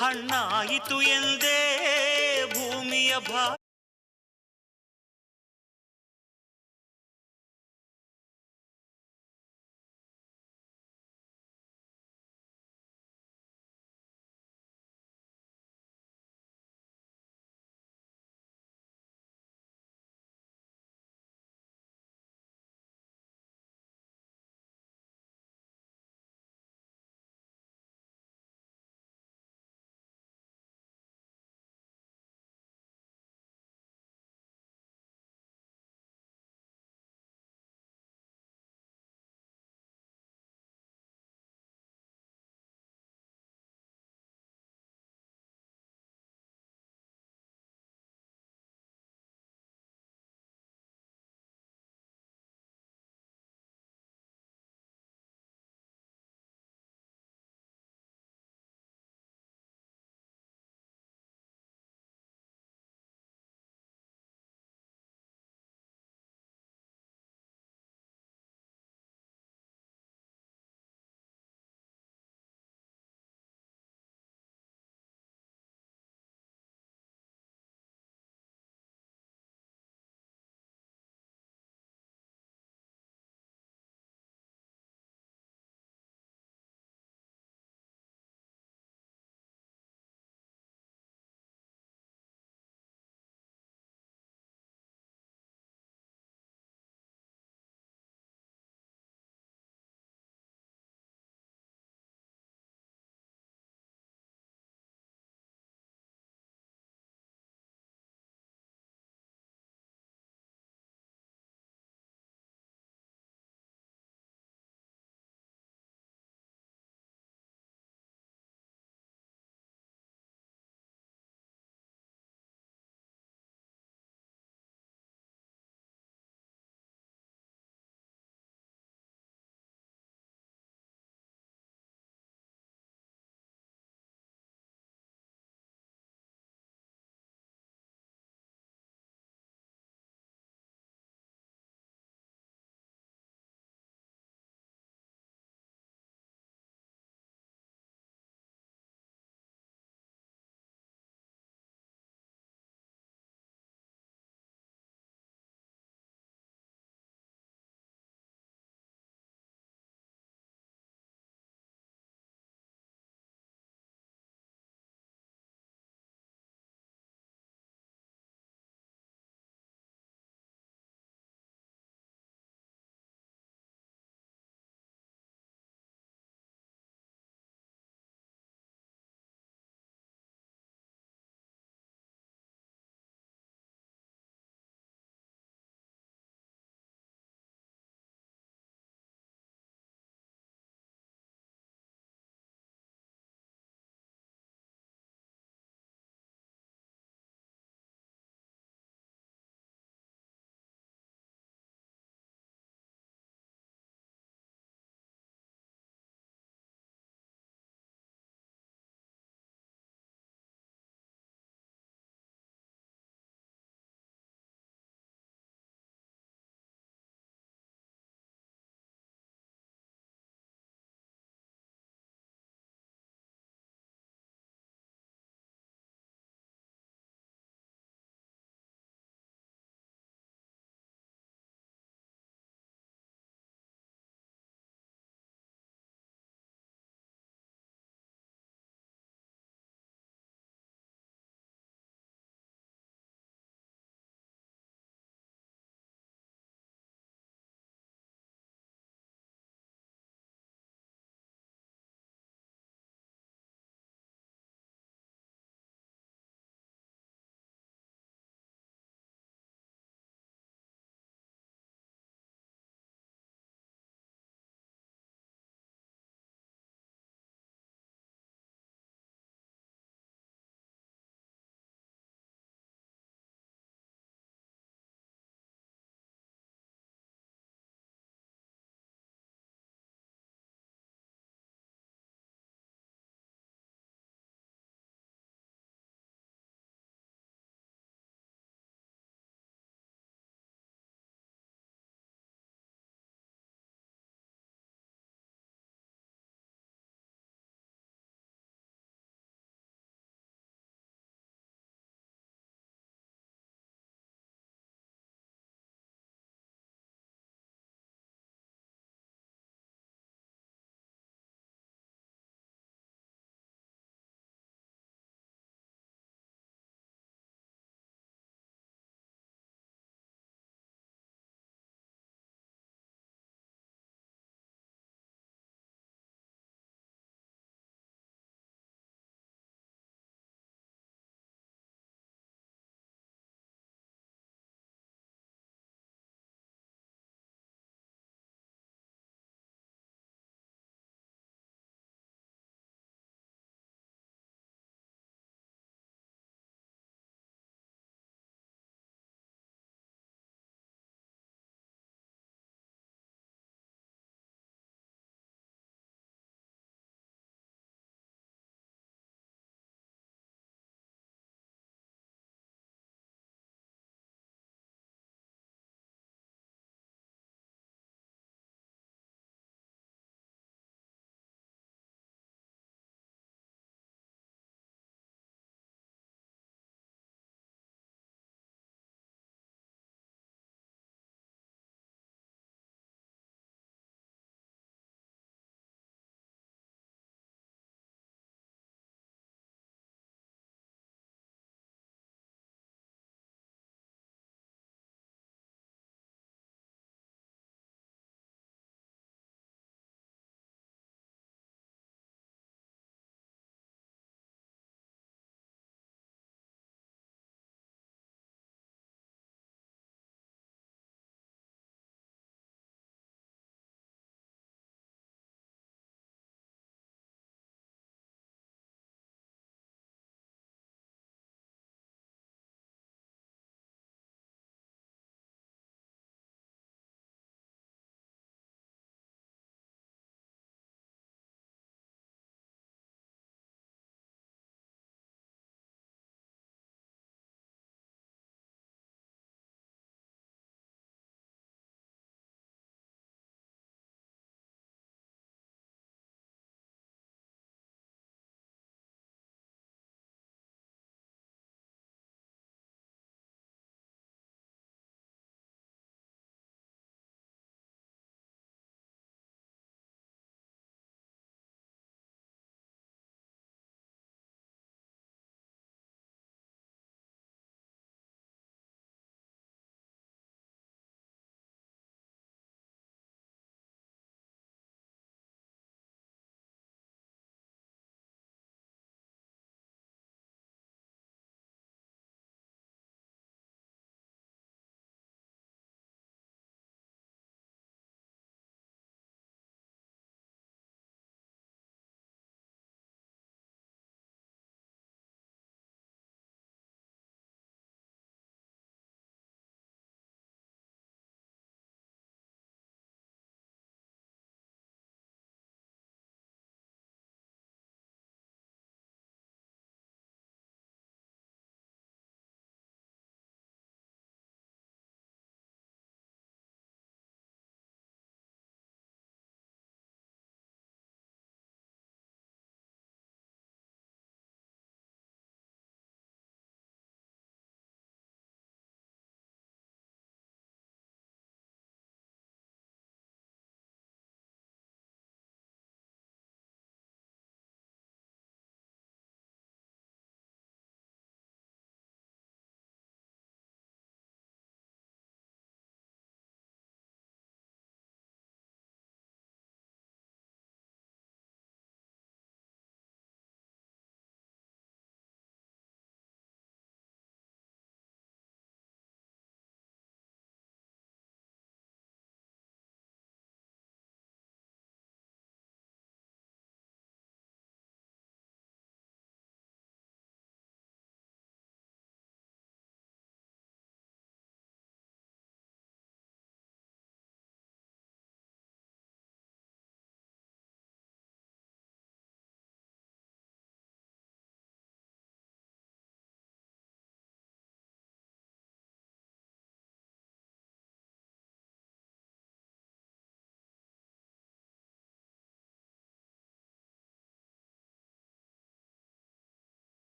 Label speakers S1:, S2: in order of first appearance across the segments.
S1: ಹಣ್ಣಾಯಿತು ಎಂದೇ ಭೂಮಿಯ ಭಾ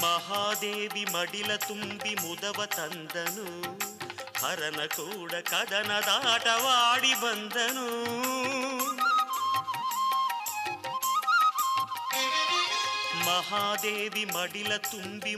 S1: ಮಹಾದೇವಿ ಮಡಿಲ ತುಂಬಿ ಮುದವ ತಂದನು, ಹರನ ಕೂಡ ಕದನದಾಟವಾಡಿ ಬಂದನು. ಮಹಾದೇವಿ ಮಡಿಲ ತುಂಬಿ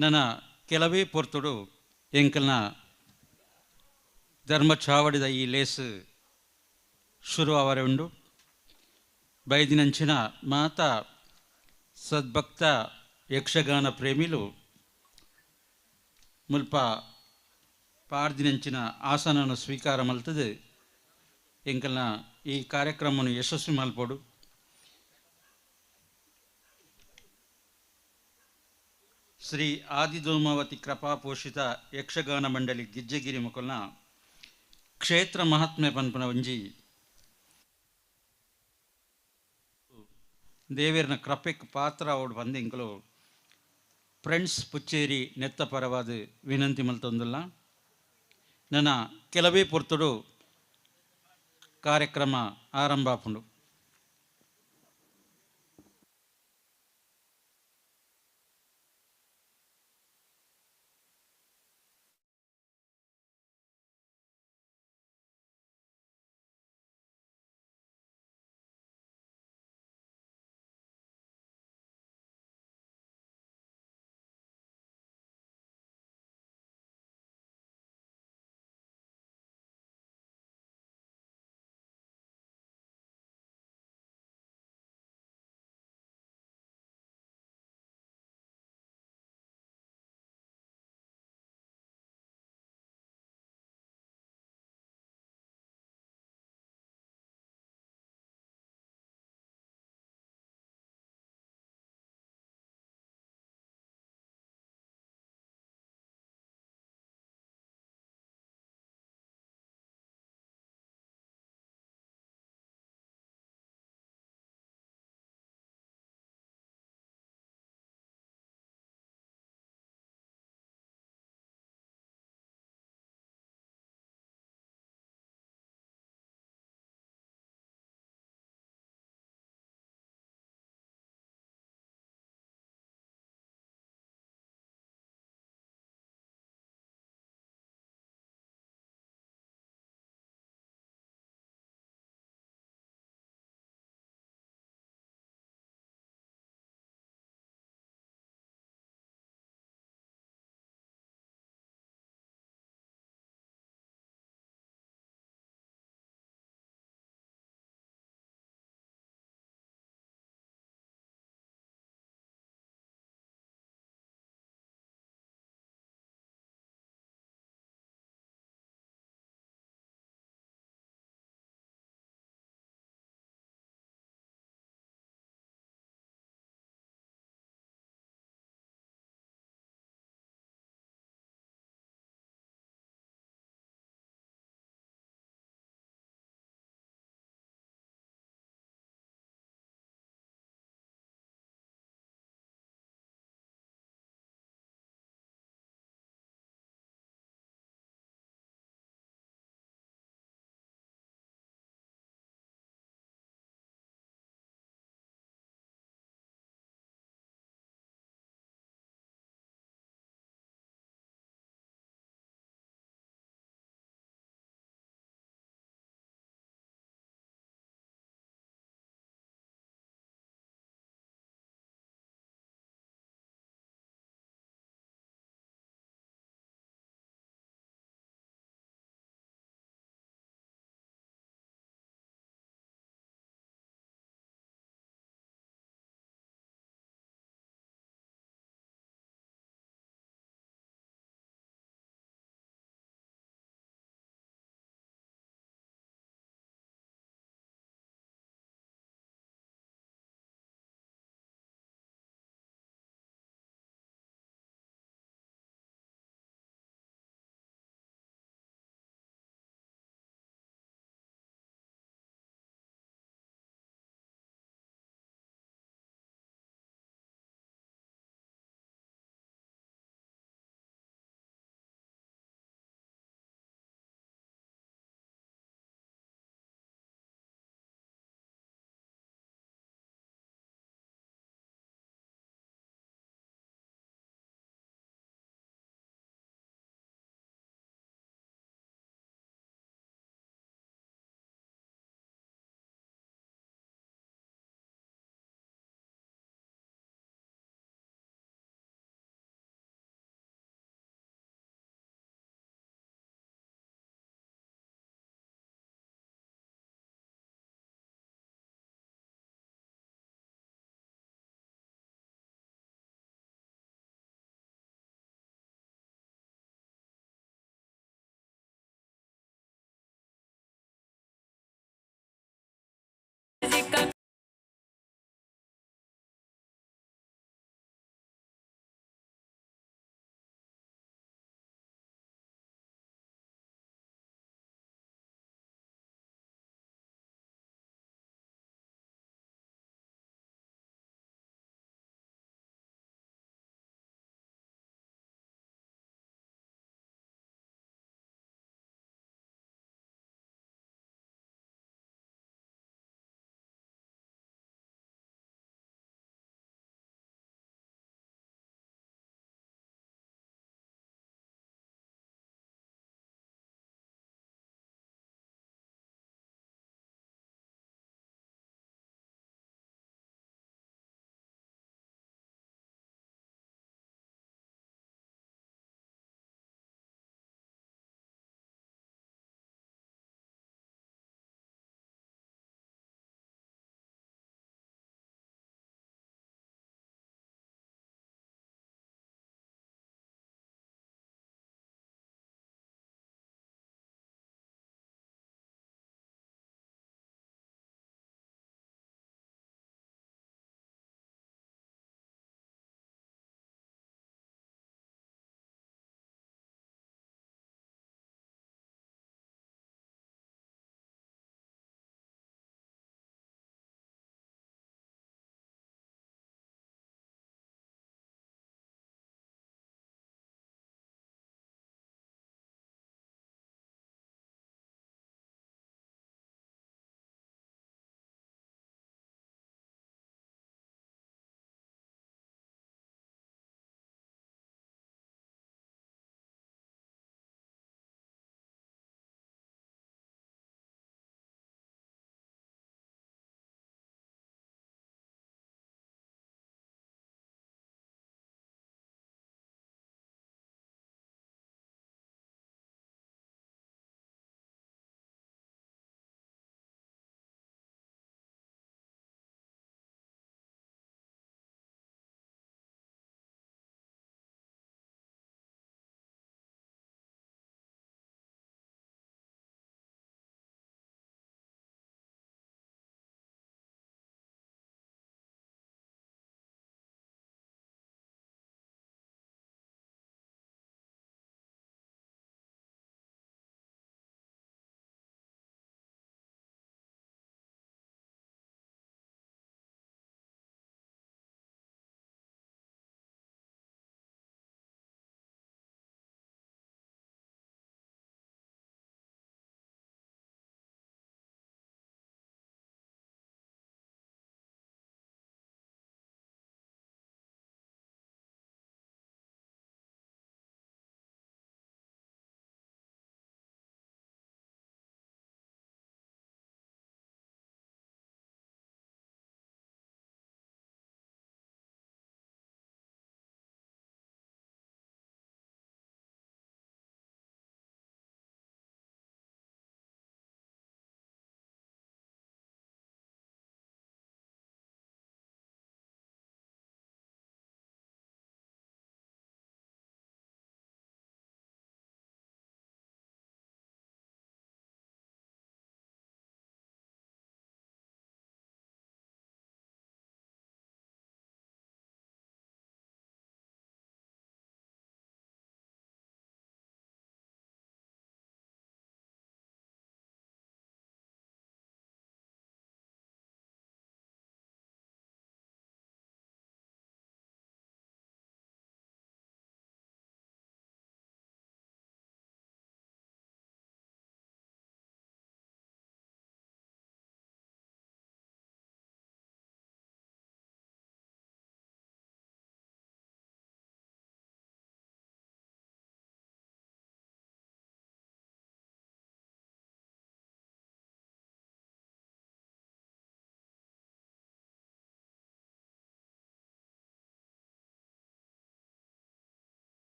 S2: ನನ ಕೆಲವೇ ಪೊರ್ತುಡು ಎಂಕಲ್ನ ಧರ್ಮ ಚಾವಡಿದ ಈ ಲೇಸ್ ಶುರು ಆವರೆ ಉಂಡು. ಬೈದಿನಂಚಿನ ಮಾತಾ ಸದ್ಭಕ್ತ ಯಕ್ಷಗಾನ ಪ್ರೇಮಿಲು ಮುಲ್ಪ ಪಾಡ್ದಿನಂಚಿನ ಆಸನವನ್ನು ಸ್ವೀಕಾರ ಮಲ್ತದೆ ಎಂಕಲ್ನ ಈ ಕಾರ್ಯಕ್ರಮವನ್ನು ಯಶಸ್ವಿ ಮಲ್ಪೊಡು. ಶ್ರೀ ಆದಿಧೂಮಾವತಿ ಕೃಪಾಪೋಷಿತ ಯಕ್ಷಗಾನ ಮಂಡಳಿ ಗಿಜ್ಜಗಿರಿ ಮುಕಲ್ನ ಕ್ಷೇತ್ರ ಮಹಾತ್ಮೆ ಪನ್ಪನ ಒಂಜಿ ದೇವೇರ್ನ ಕೃಪೆಕ್ ಪಾತ್ರ ಅವಡು ಬಂದು ಫ್ರೆಂಡ್ಸ್ ಪುಚ್ಚೇರಿ ನೆತ್ತ ಪರವಾದ ವಿನಂತಿ ಮಲ್ತೊಂದುಲ್ಲ. ನನ್ನ ಕೆಲವೇ ಪೊರ್ತುಡು ಕಾರ್ಯಕ್ರಮ ಆರಂಭ ಆಪುಂಡು.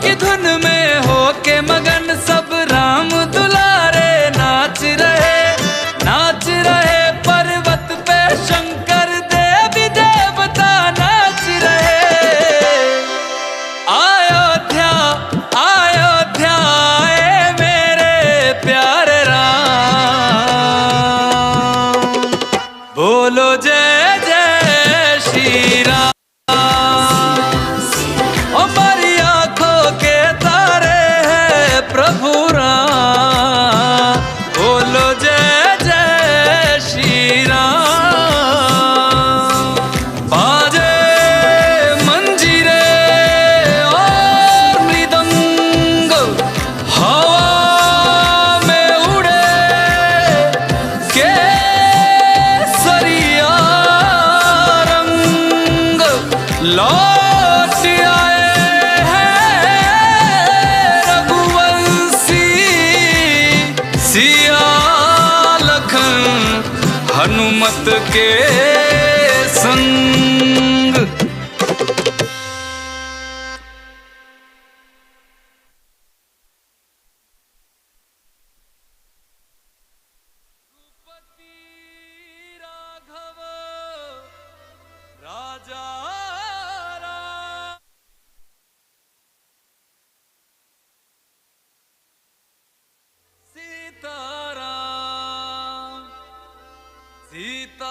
S3: की धुन में होके मगन सब राम दुलारे नाच रहे, नाच रहे पर्वत पे शंकर देवी देवता नाच रहे। अयोध्या अयोध्या आए मेरे प्यारे राम, बोलो जय जय श्री राम। हमारी आंखों के तारे हैं प्रभु राम, बोलो जय जय श्री राम। बाजे मंजीरे और मृदंग, हवा में उड़े केसरिया रंग, लौट आए हैं रघुवंशी सिया लखन हनुमत के संग। रघुपति राघव राजा Ram. Sitaram Sita.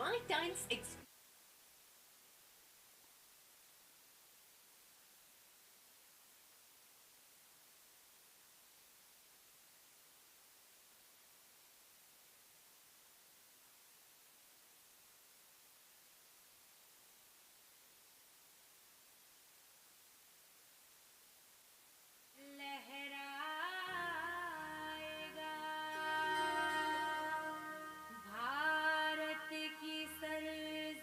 S4: My Times X
S5: लहराएगा Bharat की सरजमी।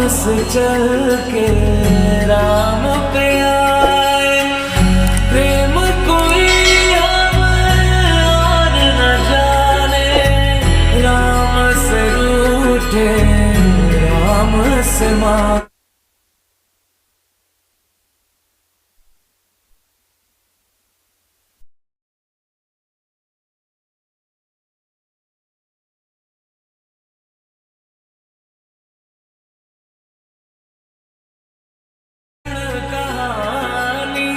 S3: से चल के राम पे आए, प्रेम कोई हम और न जाने, राम से रूठे राम से मां। कहानी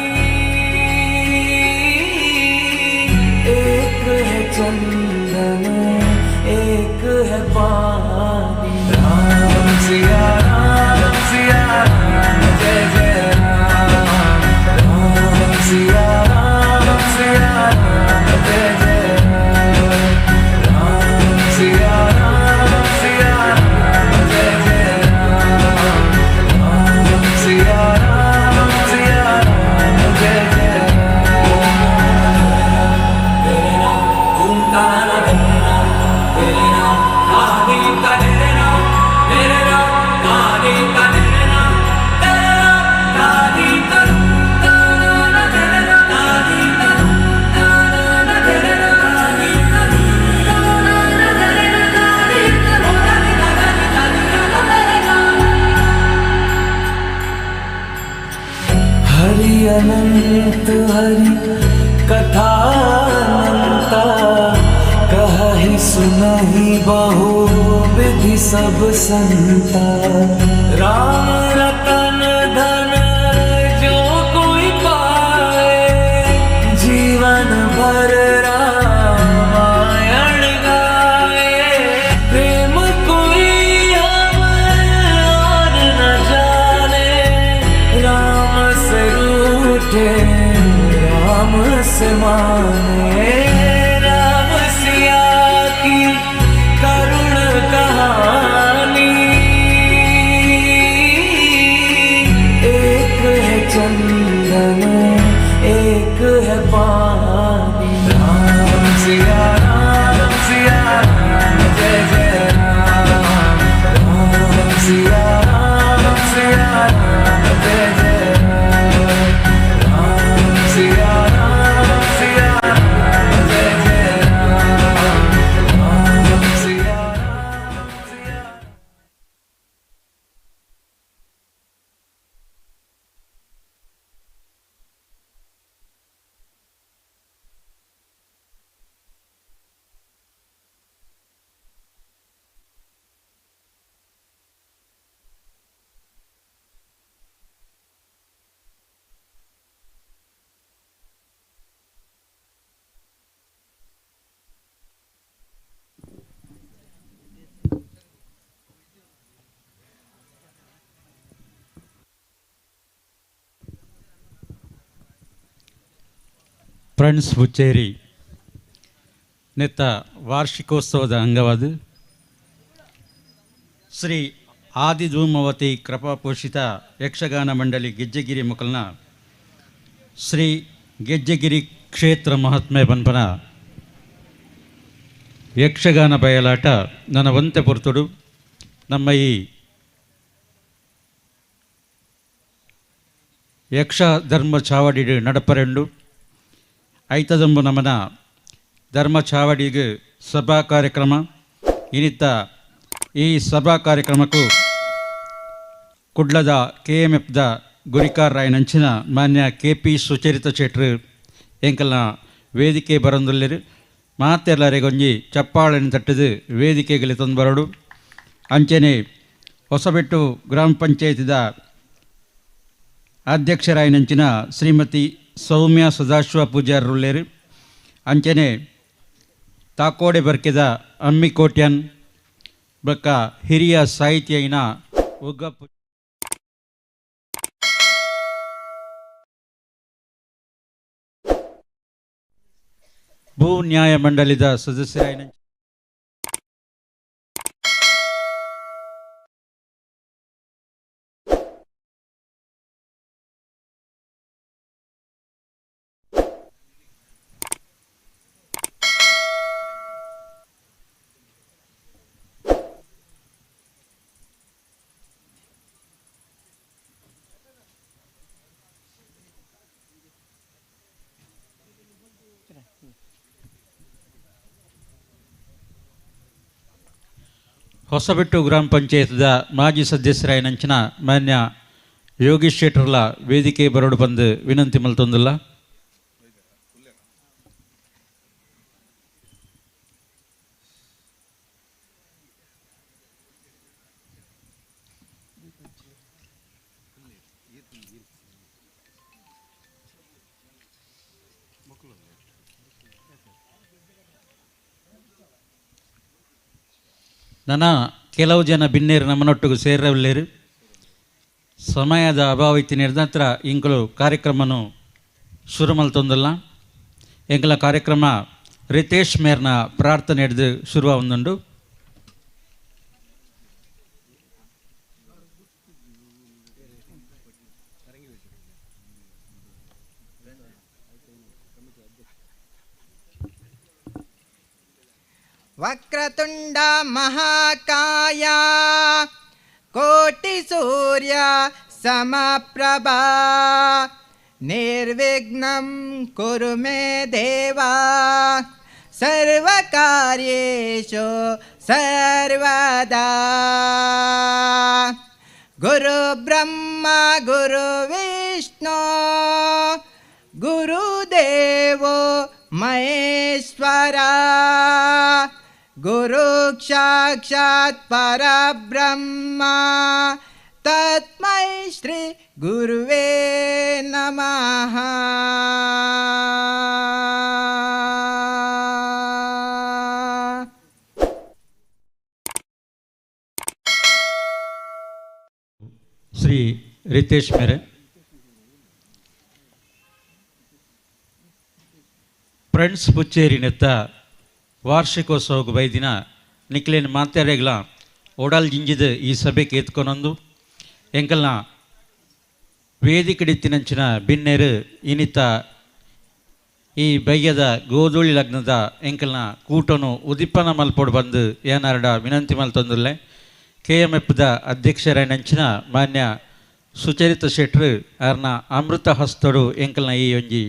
S3: एक है चंदन एक है पानी, राम सिया राम जय जय राम, राम सिया राम जय जय राम, राम सिया राम जय जय राम, राम सिया राम जय जय हरि अनंत हरि कथा अनंता, कहहि सुनहि बहु विधि सब संता, राम रतन धन जो कोई पाए, जीवन भर रामायण गाए, प्रेम कोई हम और न जाने, राम से रूठे राम से माने, राम सिया की करुण कहानी, एक है चंदन एक है पानी, राम सिया राम जय जय राम, राम सिया राम जय जय राम, राम सिया राम जय जय राम, राम सिया राम।
S2: ಫ್ರೆಂಡ್ಸ್ ಬುಚ್ಚೇರಿ ನೆತ್ತ ವಾರ್ಷಿಕೋತ್ಸವದ ಅಂಗವಾದ ಶ್ರೀ ಆದಿಧೂಮವತಿ ಕೃಪಾಪೋಷಿತ ಯಕ್ಷಗಾನ ಮಂಡಳಿ ಗೆಜ್ಜೆಗಿರಿ ಮುಕಲ್ನ ಶ್ರೀ ಗೆಜ್ಜೆಗಿರಿ ಕ್ಷೇತ್ರ ಮಹಾತ್ಮೆ ಪನ್ಪನ ಯಕ್ಷಗಾನ ಬಯಲಾಟ ನನ್ನ ವಂತೆ ಪೊರ್ತುಡು ನಮ್ಮ ಈ ಯಕ್ಷ ಧರ್ಮ ಚಾವಡಿ ನಡಪರೆಂಡು ಐತದಂಬು ನಮನ ಧರ್ಮ ಚಾವಡಿಗೆ ಸಭಾ ಕಾರ್ಯಕ್ರಮ ಇನಿತ ಈ ಸಭಾ ಕಾರ್ಯಕ್ರಮಕ್ಕೂ ಕುಡ್ಲದ ಕೆ ಎಮ್ ಎಫ್ದ ಗುರಿಕಾರ್ ರಾಯನಂಚಿನ ಮಾನ್ಯ ಕೆ ಪಿ ಸುಚರಿತ ಶೆಟ್ರು ಎಂಕಲ್ನ ವೇದಿಕೆ ಬರಂದುಲ್ಲೆರು ಮಾತೆಲ್ಲರಿಗೊಂಜಿ ಚಪ್ಪಾಳೆಯನ್ನು ತಟ್ಟಿದು ವೇದಿಕೆಗೆ ತಂದು ಬರಡು. ಅಂಚೆನೆ ಹೊಸಬೆಟ್ಟು ಗ್ರಾಮ ಪಂಚಾಯತಿದ ಅಧ್ಯಕ್ಷರಾಯನಂಚಿನ ಶ್ರೀಮತಿ ಸೌಮ್ಯ ಸದಾಶಿವ ಪೂಜಾರರುಲ್ಲೇರು. ಅಂಚೆನೆ ತಾಕೋಡೆ ಬರ್ಕೆದ ಅಮ್ಮಿ ಕೋಟ್ಯನ್ ಬೊಕ್ಕ ಹಿರಿಯ ಸಾಹಿತಿಯೈನ ಉಗ್ಗಪ್ಪ ಭೂ ನ್ಯಾಯ ಮಂಡಳಿದ ಸದಸ್ಯರಾಯನ ಹೊಸಬೆಟ್ಟು ಗ್ರಾಮ ಪಂಚಾಯತ್ದ ಮಾಜಿ ಸದಸ್ಯರಾಯಿನಂಚಿನ ಮಾನ್ಯ ಯೋಗೀಶ್ ಶೆಟ್ಟರ್ಲ ವೇದಿಕೆ ಬರೋಡು ಬಂದು ವಿನಂತಿ ಮಲ್ತೊಂದುಲ್ಲ. ನನ್ನ ಕೆಲವು ಜನ ಬಿನ್ನೇರು ನಮ್ಮನೊಟ್ಟಿಗೆ ಸೇರವಲ್ಲೇರು. ಸಮಯದ ಅಭಾವ ಇತ್ತಿನ ನಂತರ ಇಂಕಲು ಕಾರ್ಯಕ್ರಮನು ಶುರು ಮಲ್ತೊಂದಲ್ಲ. ಎಂಕಲ ಕಾರ್ಯಕ್ರಮ ರಿತೇಶ್ ಮೇರ್ನ ಪ್ರಾರ್ಥನೆ ಹಿಡಿದು ಶುರುವಾಗುಂದುಂಡು.
S4: वक्रतुंड महाकाया कोटि सूर्य समप्रभा निर्विघ्नं कुरु मे देवा सर्वकार्येषु सर्वदा। गुरु ब्रह्मा गुरु विष्णु गुरुदेवो महेश्वरा गुरु साक्षात् परब्रह्म तस्मै श्री गुरुवे नमः।
S2: श्री रितेश मेरे ಫ್ರೆಂಡ್ಸ್ ಪುಚ್ಚೇರಿ ನೆತ್ತ ವಾರ್ಷಿಕೋತ್ಸವಕ್ಕೆ ಬೈದಿನ ನಿಕ್ಲೇನ್ ಮಾತೆರೆಗ್ಲ ಓಡಾಲ್ ಜಿಂಜಿದ ಈ ಸಭೆಗೆ ಎತ್ಕೊನೊಂದು ಎಂಕಲ್ನ ವೇದಿಕೆಡಿತ್ತಿನಂಚಿನ ಬಿನ್ನೇರು ಇನಿತ ಈ ಬಯ್ಯದ ಗೋಧೂಳಿ ಲಗ್ನದ ಎಂಕಲ್ನ ಕೂಟನು ಉದಿಪ್ಪನ ಮಲ್ಪೋಡು ಬಂದು ಏನಾರಡ ವಿನಂತಿ ಮಲ್ತೊಂದುಲ್ಲೆ. ಕೆ ಎಂ ಎಫ್ದ ಅಧ್ಯಕ್ಷರೈನಂಚಿನ ಮಾನ್ಯ ಸುಚರಿತ ಶೆಟ್ರು ಅರ್ನ ಅಮೃತ ಹಸ್ತಡು ಎಂಕಲ್ನ ಈ ಒಂಜಿ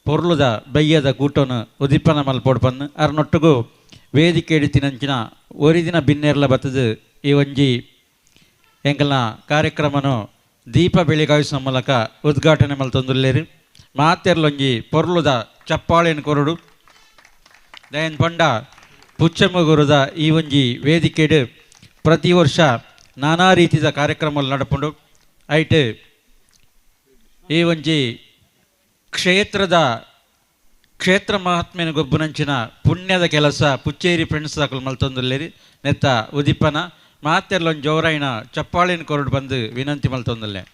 S2: ಪೊರ್ಲುದ ಬಯ್ಯದ ಕೂಟನು ಉದಿಪ್ಪನ ಮಲ್ಪೋಡು ಬಂದು ಅರ್ನೊಟ್ಟುಗು ವೇದಿಕೆ ಎಡಿತಿನಂಚಿನ ಒರಿದಿನ ಬಿನ್ನೇರ್ಲ ಬತ್ತದು ಈ ಒಂಜಿ ಎಂಕಲ್ನ ಕಾರ್ಯಕ್ರಮನು ದೀಪ ಬೆಳಿಗಾಯಿಸುವ ಮೂಲಕ ಉದ್ಘಾಟನೆ ಮಲ್ತೊಂದುಲ್ಲೇರು. ಮಾತೆರ್ಲೊಂಜಿ ಪೊರ್ಲುದ ಚಪ್ಪಾಳೆನ್ ಕೊರಡು ದಯನ್ ಪಂಡ ಪುಚ್ಚಮಗುರುದ ಈ ಒಂಜಿ ವೇದಿಕೆಡು ಪ್ರತಿ ವರ್ಷ ನಾನಾ ರೀತಿಯ ಕಾರ್ಯಕ್ರಮ ನಡಪುಂಡು. ಐಟ್ ಈ ಒಂಜಿ ಕ್ಷೇತ್ರದ ಕ್ಷೇತ್ರ ಮಹಾತ್ಮೆನ ಗೊಬ್ಬುನಂಚಿನ ಪುಣ್ಯದ ಕೆಲಸ ಪುಚ್ಚೇರಿ ಫ್ರೆಂಡ್ಸ್ ದಾಕಲು ಮಲ್ತೊಂದುಲ್ಲೇರಿ. ನೆತ್ತ ಉದಿಪ್ಪನ ಮಾತೆರ್ಲೊಂದು ಜೋರಾಯಿನ ಚಪ್ಪಾಳಿನ ಕೊರಡು ಬಂದು ವಿನಂತಿ ಮಲ್ತೊಂದುಲ್ಲೆ.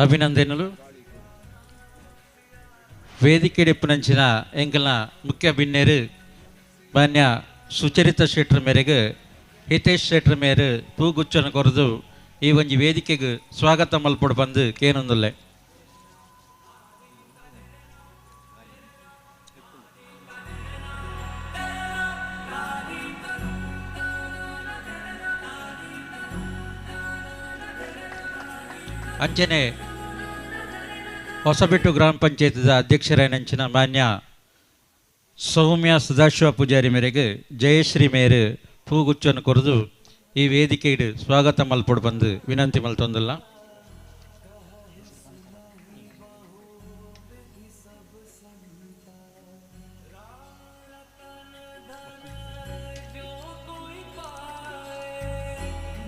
S2: ಅಭಿನಂದನೆಗಳು. ವೇದಿಕೆಡೆಪ್ಪುನಂಚಿನ ಎಂಕಲ್ನ ಮುಖ್ಯ ಬಿನ್ನೇರು ಮಾನ್ಯ ಸುಚರಿತ ಶೆಟ್ರ ಮೇರೆಗೆ ಹಿತೇಶ್ ಶೆಟ್ರ ಮೇರೆ ಪೂಗುಚ್ಚನ ಕೊರದು ಈ ಒಂಜಿ ವೇದಿಕೆಗೆ ಸ್ವಾಗತ ಮಲ್ಪೊಡು ಬಂದು ಕೇನೊಂದುಲ್ಲೆ. ಅಂಚನೆ ಹೊಸಬೆಟ್ಟು ಗ್ರಾಮ ಪಂಚಾಯತ್ದ ಅಧ್ಯಕ್ಷರಾಯಿನಂಚಿನ ಮಾನ್ಯ ಸೌಮ್ಯ ಸದಾಶಿವ ಪೂಜಾರಿ ಮೇರೆಗೆ ಜಯಶ್ರೀ ಮೇರೆ ಪೂಗುಚ್ಚನ್ನು ಕೊರದು ಈ ವೇದಿಕೆಗೆ ಸ್ವಾಗತ ಮಲ್ಪೊಡು ಬಂದು ವಿನಂತಿ ಮಲ್ತೊಂದುಲ್ಲ.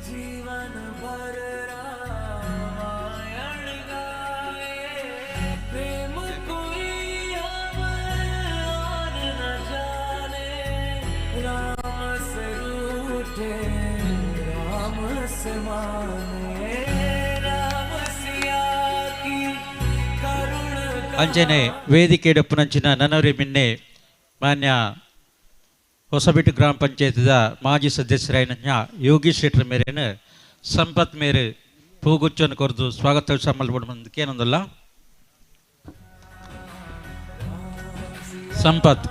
S3: जीवन भर रामायण गाए। बैठे राम से माने राम सिया की करुण
S2: ಅಂಚನೆ ವೇದಿಕೆ ಡಪ್ಪುನಂಚಿನ ನನವರಿ ಮಿನ್ನೆ ಮಾನ್ಯ ಹೊಸಬೆಟ್ಟು ಗ್ರಾಮ ಪಂಚಾಯತ್ದ ಮಾಜಿ ಸದಸ್ಯರಾಯಿನ ಯೋಗೀಶ್ ಶೆಟ್ಟರ್ ಮೇರೇನು ಸಂಪತ್ ಮೇರೆ ಪೂಗುಚ್ಚನ್ನು ಕೊರದು ಸ್ವಾಗತ ಮಲ್ಪಡು ಏನೊಂದಲ್ಲ ಸಂಪತ್.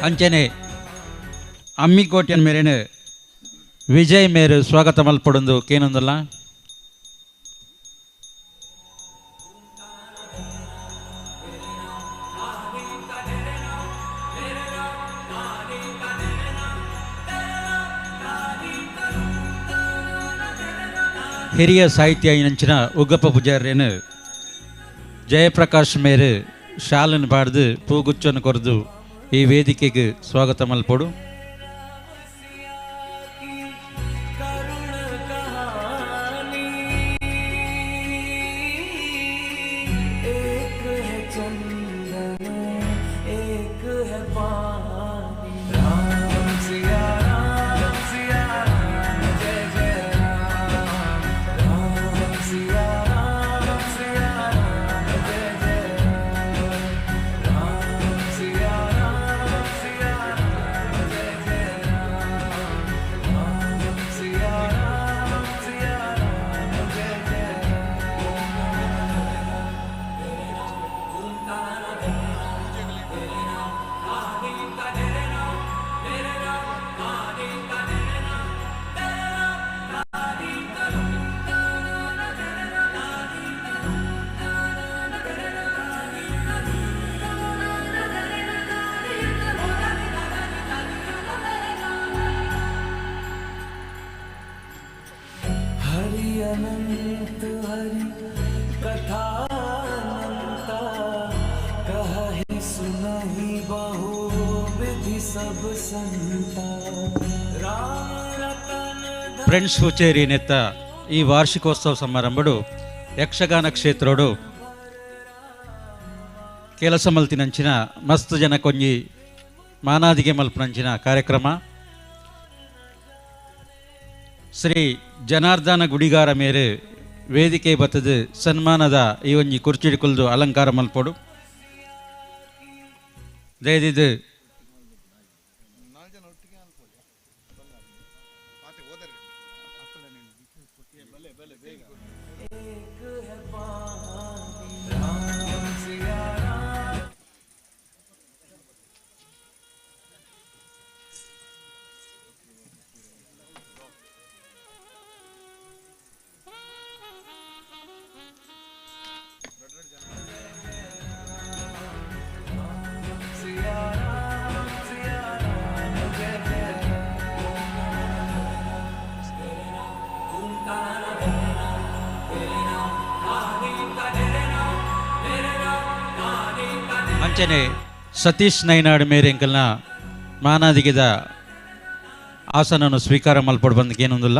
S2: ಅಂಚನೆ ಅಮ್ಮಿಕೋಟೆಯ ಮೇರೇನು ವಿಜಯ್ ಮೇರು ಸ್ವಾಗತ ಮಲ್ಪಡೊಂದು ಕೇನೊಂದಲ್ಲ. ಹಿರಿಯ ಸಾಹಿತ್ಯ ನಂಚಿನ ಉಗ್ಗಪ್ಪ ಪೂಜಾರ್ಯನು ಜಯಪ್ರಕಾಶ್ ಮೇರು ಶಾಲನ್ನು ಪಾಡ್ದು ಪೂಗುಚ್ಚನ್ನು ಕೊರೆದು ಈ ವೇದಿಕೆಗೆ ಸ್ವಾಗತ ಮಲ್ಪೊಡು.
S3: अनंत हरि कथा अनंता कहहि सुनहि बहु विधि सब संता राम रतन
S2: ಫ್ರೆಂಡ್ಸ್ ಹುಚೇರಿ ನೆತ್ತ ಈ ವಾರ್ಷಿಕೋತ್ಸವ ಸಮಾರಂಭಡು ಯಕ್ಷಗಾನ ಕ್ಷೇತ್ರೋಡು ಕೆಲಸ ಮಲ್ತಿನಂಚಿನ ಮಸ್ತ್ ಜನ ಕೊಂಜಿ ಮಾನಾದಿಗೆ ಮಲ್ಪನಂಚಿನ ಕಾರ್ಯಕ್ರಮ. ಶ್ರೀ ಜನಾರ್ದನ ಗುಡಿಗಾರ ಮೇರೆ ವೇದಿಕೆ ಬತ್ತದ ಸನ್ಮಾನದ ಈ ಒಂಜಿ ಕುರ್ಚಿಡಿಕುಲ್ದು ಅಲಂಕಾರ ಮಲ್ಪೊಡು. ದಯದಿದ್ದು ಅಂಚನೆ ಸತೀಶ್ ನೈನಾಡ್ ಮೇರೆಂಕಲ್ನ ಮಾನಾದಿಗೆದ ಆಸನನ್ನು ಸ್ವೀಕಾರ ಮಲ್ಪೊಡು ಬಂದಕ್ಕೆ ಏನೊಂದಿಲ್ಲ.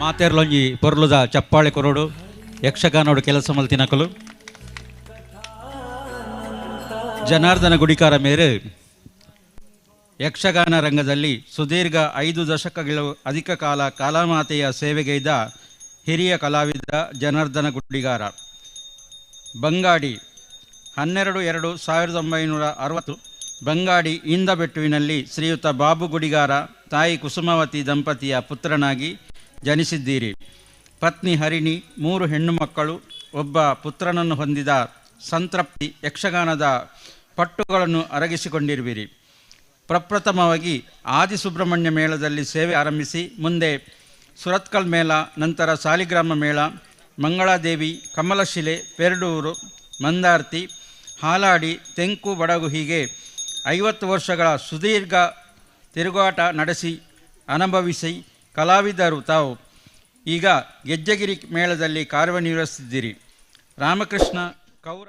S2: ಮಾತೇರ್ಲೊಂಜಿ ಪೊರ್ಲುದ ಚಪ್ಪಾಳೆ ಕೊರೋಡು ಯಕ್ಷಗಾನೋಡು ಕೆಲಸ ಮಲ್ತಿನಕಲು. ಜನಾರ್ದನ ಗುಡಿಕಾರ ಮೇರೆ ಯಕ್ಷಗಾನ ರಂಗದಲ್ಲಿ ಸುದೀರ್ಘ 5 ದಶಕಗಳ ಅಧಿಕ ಕಾಲ ಕಲಾಮಾತೆಯ ಸೇವೆಗೈದ ಹಿರಿಯ ಕಲಾವಿದ ಜನಾರ್ದನ ಗುಡಿಗಾರ. ಬಂಗಾಡಿ 12/2/1960 ಬಂಗಾಡಿ ಇಂದಬೆಟ್ಟುವಿನಲ್ಲಿ ಶ್ರೀಯುತ ಬಾಬು ಗುಡಿಗಾರ ತಾಯಿ ಕುಸುಮಾವತಿ ದಂಪತಿಯ ಪುತ್ರನಾಗಿ ಜನಿಸಿದ್ದೀರಿ. ಪತ್ನಿ ಹರಿಣಿ, 3 ಹೆಣ್ಣು ಮಕ್ಕಳು, ಒಬ್ಬ ಪುತ್ರನನ್ನು ಹೊಂದಿದ ಸಂತೃಪ್ತಿ ಯಕ್ಷಗಾನದ ಪಟ್ಟುಗಳನ್ನು ಅರಗಿಸಿಕೊಂಡಿರುವಿರಿ. ಪ್ರಪ್ರಥಮವಾಗಿ ಆದಿಸುಬ್ರಹ್ಮಣ್ಯ ಮೇಳದಲ್ಲಿ ಸೇವೆ ಆರಂಭಿಸಿ ಮುಂದೆ ಸುರತ್ಕಲ್ ಮೇಳ, ನಂತರ ಸಾಲಿಗ್ರಾಮ ಮೇಳ, ಮಂಗಳಾದೇವಿ, ಕಮಲಶಿಲೆ, ಪೆರಡೂರು, ಮಂದಾರ್ತಿ, ಹಾಲಾಡಿ, ತೆಂಕು ಬಡಗು ಹೀಗೆ 50 ವರ್ಷಗಳ ಸುದೀರ್ಘ ತಿರುಗಾಟ ನಡೆಸಿ ಅನುಭವಿಸಿ ಕಲಾವಿದರು ತಾವು ಈಗ ಗೆಜ್ಜೆಗಿರಿ ಮೇಳದಲ್ಲಿ ಕಾರ್ಯನಿರ್ವಹಿಸಿದ್ದೀರಿ. ರಾಮಕೃಷ್ಣ ಕೌರ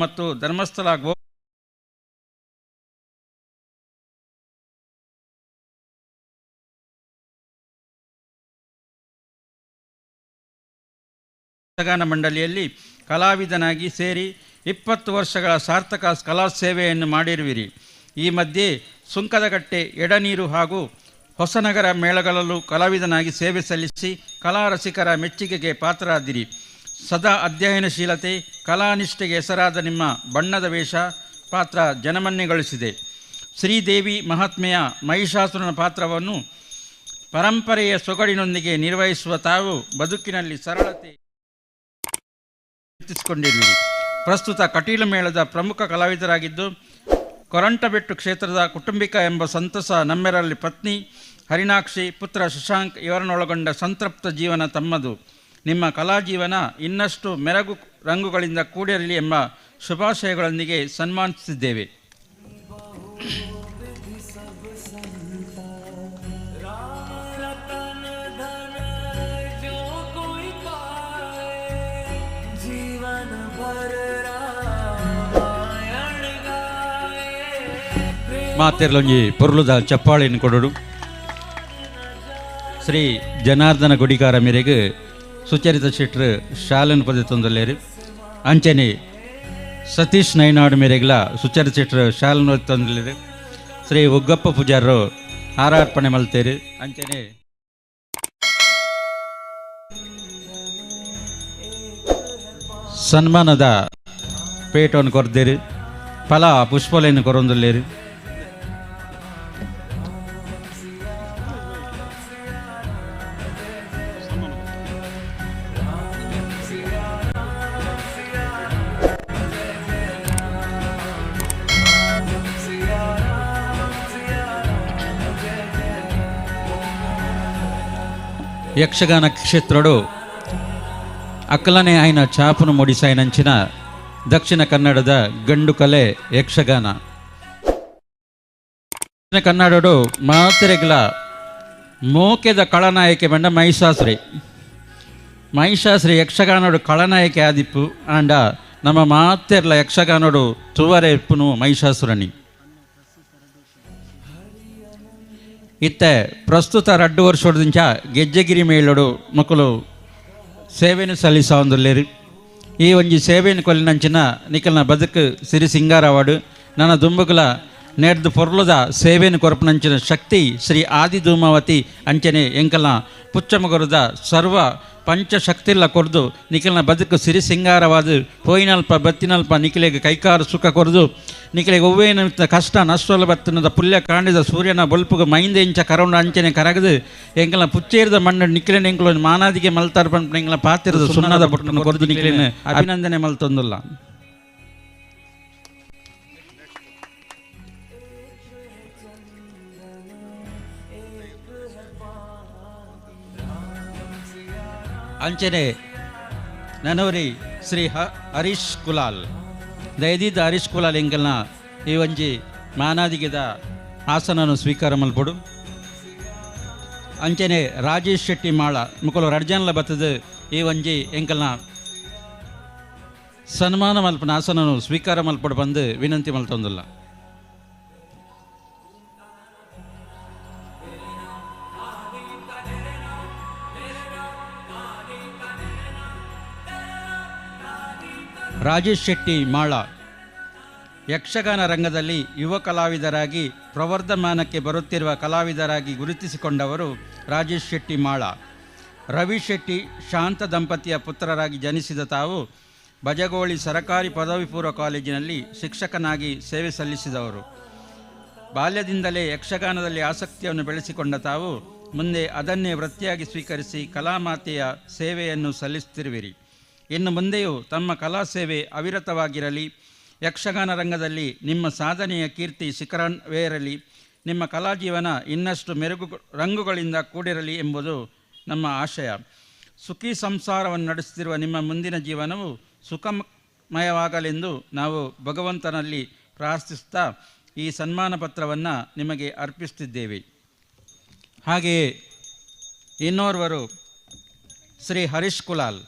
S2: ಮತ್ತು ಧರ್ಮಸ್ಥಳ ಯಕ್ಷಗಾನ ಮಂಡಳಿಯಲ್ಲಿ ಕಲಾವಿದನಾಗಿ ಸೇರಿ 20 ವರ್ಷಗಳ ಸಾರ್ಥಕ ಕಲಾ ಸೇವೆಯನ್ನು ಮಾಡಿರುವಿರಿ. ಈ ಮಧ್ಯೆ ಸುಂಕದಕಟ್ಟೆ, ಎಡನೀರು ಹಾಗೂ ಹೊಸನಗರ ಮೇಳಗಳಲ್ಲೂ ಕಲಾವಿದನಾಗಿ ಸೇವೆ ಸಲ್ಲಿಸಿ ಕಲಾ ರಸಿಕರ ಮೆಚ್ಚುಗೆಗೆ ಪಾತ್ರರಾದಿರಿ. ಸದಾ ಅಧ್ಯಯನಶೀಲತೆ, ಕಲಾನಿಷ್ಠೆಗೆ ಹೆಸರಾದ ನಿಮ್ಮ ಬಣ್ಣದ ವೇಷ ಪಾತ್ರ ಜನಮನ್ಯಗೊಳಿಸಿದೆ. ಶ್ರೀದೇವಿ ಮಹಾತ್ಮೆಯ ಮಹಿಷಾಸುರನ ಪಾತ್ರವನ್ನು ಪರಂಪರೆಯ ಸೊಗಡಿನೊಂದಿಗೆ ನಿರ್ವಹಿಸುವ ತಾವು ಬದುಕಿನಲ್ಲಿ ಸರಳತೆ ಗುರುತಿಸಿಕೊಂಡಿರುವಿರಿ. ಪ್ರಸ್ತುತ ಕಟೀಲು ಮೇಳದ ಪ್ರಮುಖ ಕಲಾವಿದರಾಗಿದ್ದು ಕೊರಂಟಬೆಟ್ಟು ಕ್ಷೇತ್ರದ ಕುಟುಂಬಿಕ ಎಂಬ ಸಂತಸ ನಮ್ಮೆರಲ್ಲಿ ಪತ್ನಿ ಹರಿಣಾಕ್ಷಿ, ಪುತ್ರ ಶಶಾಂಕ್ ಇವರನ್ನೊಳಗೊಂಡ ಸಂತೃಪ್ತ ಜೀವನ ತಮ್ಮದು. ನಿಮ್ಮ ಕಲಾಜೀವನ ಇನ್ನಷ್ಟು ಮೆರಗು ರಂಗುಗಳಿಂದ ಕೂಡಿರಲಿ ಎಂಬ ಶುಭಾಶಯಗಳೊಂದಿಗೆ ಸನ್ಮಾನಿಸಿದ್ದೇವೆ. ಮಾತೆರ್ಲೊಂಜಿ ಪೊರ್ಲುದ ಚಪ್ಪಾಳೆಯನ್ನು ಕೊಡೋಡು. ಶ್ರೀ ಜನಾರ್ದನ ಗುಡಿಗಾರ ಮೇರೆಗೆ ಸುಚರಿತ ಶೆಟ್ರು ಶಾಲನ್ ಪದ ತಂದಲ್ಲೇರು. ಅಂಚನೆ ಸತೀಶ್ ನೈನಾಡು ಮೇರೆಗ್ಲ ಸುಚರಿತ ಶೆಟ್ರು ಶಾಲನ್ ತಂದಲೇರು. ಶ್ರೀ ಉಗ್ಗಪ್ಪ ಪೂಜಾರರು ಹಾರಾರ್ಪಣೆ ಮಲ್ತೇರು. ಅಂಚನೆ ಸನ್ಮಾನದ ಪೇಟವನ್ನು ಕೊರ್ದೇರು, ಫಲ ಪುಷ್ಪಲೆಯನ್ನು ಕೊರೊಂದುಲ್ಲೇರು. ಯಕ್ಷಗಾನ ಕ್ಷೇತ್ರಡು ಅಕ್ಕಲನೆ ಆಯ್ನ ಛಾಪುನು ಮೊಡಿಸಾಯಿನಂಚಿನ ದಕ್ಷಿಣ ಕನ್ನಡದ ಗಂಡು ಕಲೆ ಯಕ್ಷಗಾನ. ದಕ್ಷಿಣ ಕನ್ನಡಡು ಮಾತೆರೆಗ್ಲ ಮೋಕೆದ ಕಳನಾಯಕೆ ಬಂಡ ಮಹಿಷಾಸುರಿ. ಮಹಿಷಾಸುರಿ ಯಕ್ಷಗಾನಡು ಕಳನಾಯಕೆ ಆದಿಪ್ಪು ಆಂಡ ನಮ್ಮ ಮಾತೆರ್ಲ ಯಕ್ಷಗಾನಡು ತುವರೆ ಇಪ್ಪುನು ಮಹಿಷಾಸುರಣಿ. ಇತ್ತೆ ಪ್ರಸ್ತುತ 2 ವರ್ಷದಿಂದ ಗೆಜ್ಜೆಗಿರಿ ಮೇಳಡು ಮಕ್ಕಳು ಸೇವೆಯನ್ನು ಸಲ್ಲಿಸೊಂದುಲ್ಲೇರು. ಈ ಒಂಜಿ ಸೇವೆಯನ್ನು ಕೊಲ್ಲಿನಂಚಿನ ನಿಕಲ್ನ ಬದುಕು ಸಿರಿ ಸಿಂಗಾರವಾಡು ನನ್ನ ದುಂಬುಗುಲ ನೇರ್ದು ಪೊರ್ಲುದ ಸೇವೆಯನ್ನು ಕೊರಪುನಂಚಿನ ಶಕ್ತಿ ಶ್ರೀ ಆದಿ ಧೂಮಾವತಿ ಅಂಚನೆ ಎಂಕಲ್ನ ಪುಚ್ಚಮಗುರದ ಸರ್ವ ಪಂಚಶಕ್ತಿಲ್ಲ ಕೊರ್ದು ನಿಖಲ್ನ ಬದುಕು ಸಿರಿ ಸಿಂಗಾರವಾದ ಪೋಯಿನಲ್ಪ ಬತ್ತಿನಲ್ಪ ನಿಖಿಲೆಗೆ ಕೈಕಾರು ಸುಖ ಕೊರ್ದು ನಿಖಿಲೆಗೆ ಒವ್ವೇನ ಕಷ್ಟ ನಷ್ಟಲ ಬತ್ತಿನದ ಪುಲ್ಯ ಕಾಂಡಿದ ಸೂರ್ಯನ ಬೊಲ್ಪುಗ ಮೈಂದ ಇಂಚ ಕರೋಣ ಅಂಚನೆ ಕರಗದು ಎಂಕಲ್ನ ಪುಚ್ಚೇರಿದ ಮಣ್ಣು ನಿಖಿಲೆನ ಎಂಕಲು ಮಾನಾದಿಗೆ ಮಲ್ತಾರ್ ಪಂಪ ಎಂಕಲ್ನ ಪಾತಿರದ ಸುಣ್ಣದ ಬೊಟ್ಟನ್ನು ಕೊರ್ದು ನಿಖಿಲೆನ ಅಭಿನಂದನೆ ಮಲ್ತೊಂದುಲ್ಲ. ಅಂಚನೆ ನನವರಿ ಶ್ರೀ ಹರೀಶ್ ಕುಲಾಲ್ ದಯದೀದ ಹರೀಶ್ ಕುಲಾಲ್ ಎಂಕಲ್ನ ಈ ಒಂಜಿ ಮಾನಾದಿಗೆದ ಆಸನನ್ನು ಸ್ವೀಕಾರ ಮಲ್ಪೊಡು. ಅಂಚನೆ ರಾಜೇಶ್ ಶೆಟ್ಟಿ ಮಾಳ ಮುಕುಲು ರಡ್ಜನ್ಲ ಬತ್ತದ ಈ ಒಂಜಿ ಎಂಕಲ್ನ ಸನ್ಮಾನ ಮಲ್ಪನ ಆಸನನ್ನು ಸ್ವೀಕಾರ ಮಲ್ಪೊಡು ಬಂದು ವಿನಂತಿ ಮಲ್ತೊಂದುಲ್ಲ. ರಾಜೇಶ್ ಶೆಟ್ಟಿ ಮಾಳ ಯಕ್ಷಗಾನ ರಂಗದಲ್ಲಿ ಯುವ ಕಲಾವಿದರಾಗಿ ಪ್ರವರ್ಧಮಾನಕ್ಕೆ ಬರುತ್ತಿರುವ ಕಲಾವಿದರಾಗಿ ಗುರುತಿಸಿಕೊಂಡವರು ರಾಜೇಶ್ ಶೆಟ್ಟಿ ಮಾಳ. ರವಿ ಶೆಟ್ಟಿ ಶಾಂತ ದಂಪತಿಯ ಪುತ್ರರಾಗಿ ಜನಿಸಿದ ತಾವು ಬಜಗೋಳಿ ಸರಕಾರಿ ಪದವಿ ಪೂರ್ವ ಕಾಲೇಜಿನಲ್ಲಿ ಶಿಕ್ಷಕನಾಗಿ ಸೇವೆ ಸಲ್ಲಿಸಿದವರು. ಬಾಲ್ಯದಿಂದಲೇ ಯಕ್ಷಗಾನದಲ್ಲಿ ಆಸಕ್ತಿಯನ್ನು ಬೆಳೆಸಿಕೊಂಡ ತಾವು ಮುಂದೆ ಅದನ್ನೇ ವೃತ್ತಿಯಾಗಿ ಸ್ವೀಕರಿಸಿ ಕಲಾಮಾತೆಯ ಸೇವೆಯನ್ನು ಸಲ್ಲಿಸುತ್ತಿರುವಿರಿ. ಇನ್ನು ಮುಂದೆಯೂ ತಮ್ಮ ಕಲಾ ಸೇವೆ ಅವಿರತವಾಗಿರಲಿ. ಯಕ್ಷಗಾನ ರಂಗದಲ್ಲಿ ನಿಮ್ಮ ಸಾಧನೆಯ ಕೀರ್ತಿ ಶಿಖರವೇರಲಿ. ನಿಮ್ಮ ಕಲಾಜೀವನ ಇನ್ನಷ್ಟು ಮೆರುಗು ರಂಗುಗಳಿಂದ ಕೂಡಿರಲಿ ಎಂಬುದು ನಮ್ಮ ಆಶಯ. ಸುಖಿ ಸಂಸಾರವನ್ನು ನಡೆಸುತ್ತಿರುವ ನಿಮ್ಮ ಮುಂದಿನ ಜೀವನವು ಸುಖಮಯವಾಗಲೆಂದು ನಾವು ಭಗವಂತನಲ್ಲಿ ಪ್ರಾರ್ಥಿಸುತ್ತಾ ಈ ಸನ್ಮಾನ ಪತ್ರವನ್ನು ನಿಮಗೆ ಅರ್ಪಿಸುತ್ತಿದ್ದೇವೆ. ಹಾಗೆಯೇ ಇನ್ನೋರ್ವರು ಶ್ರೀ ಹರೀಶ್ ಕುಲಾಲ್.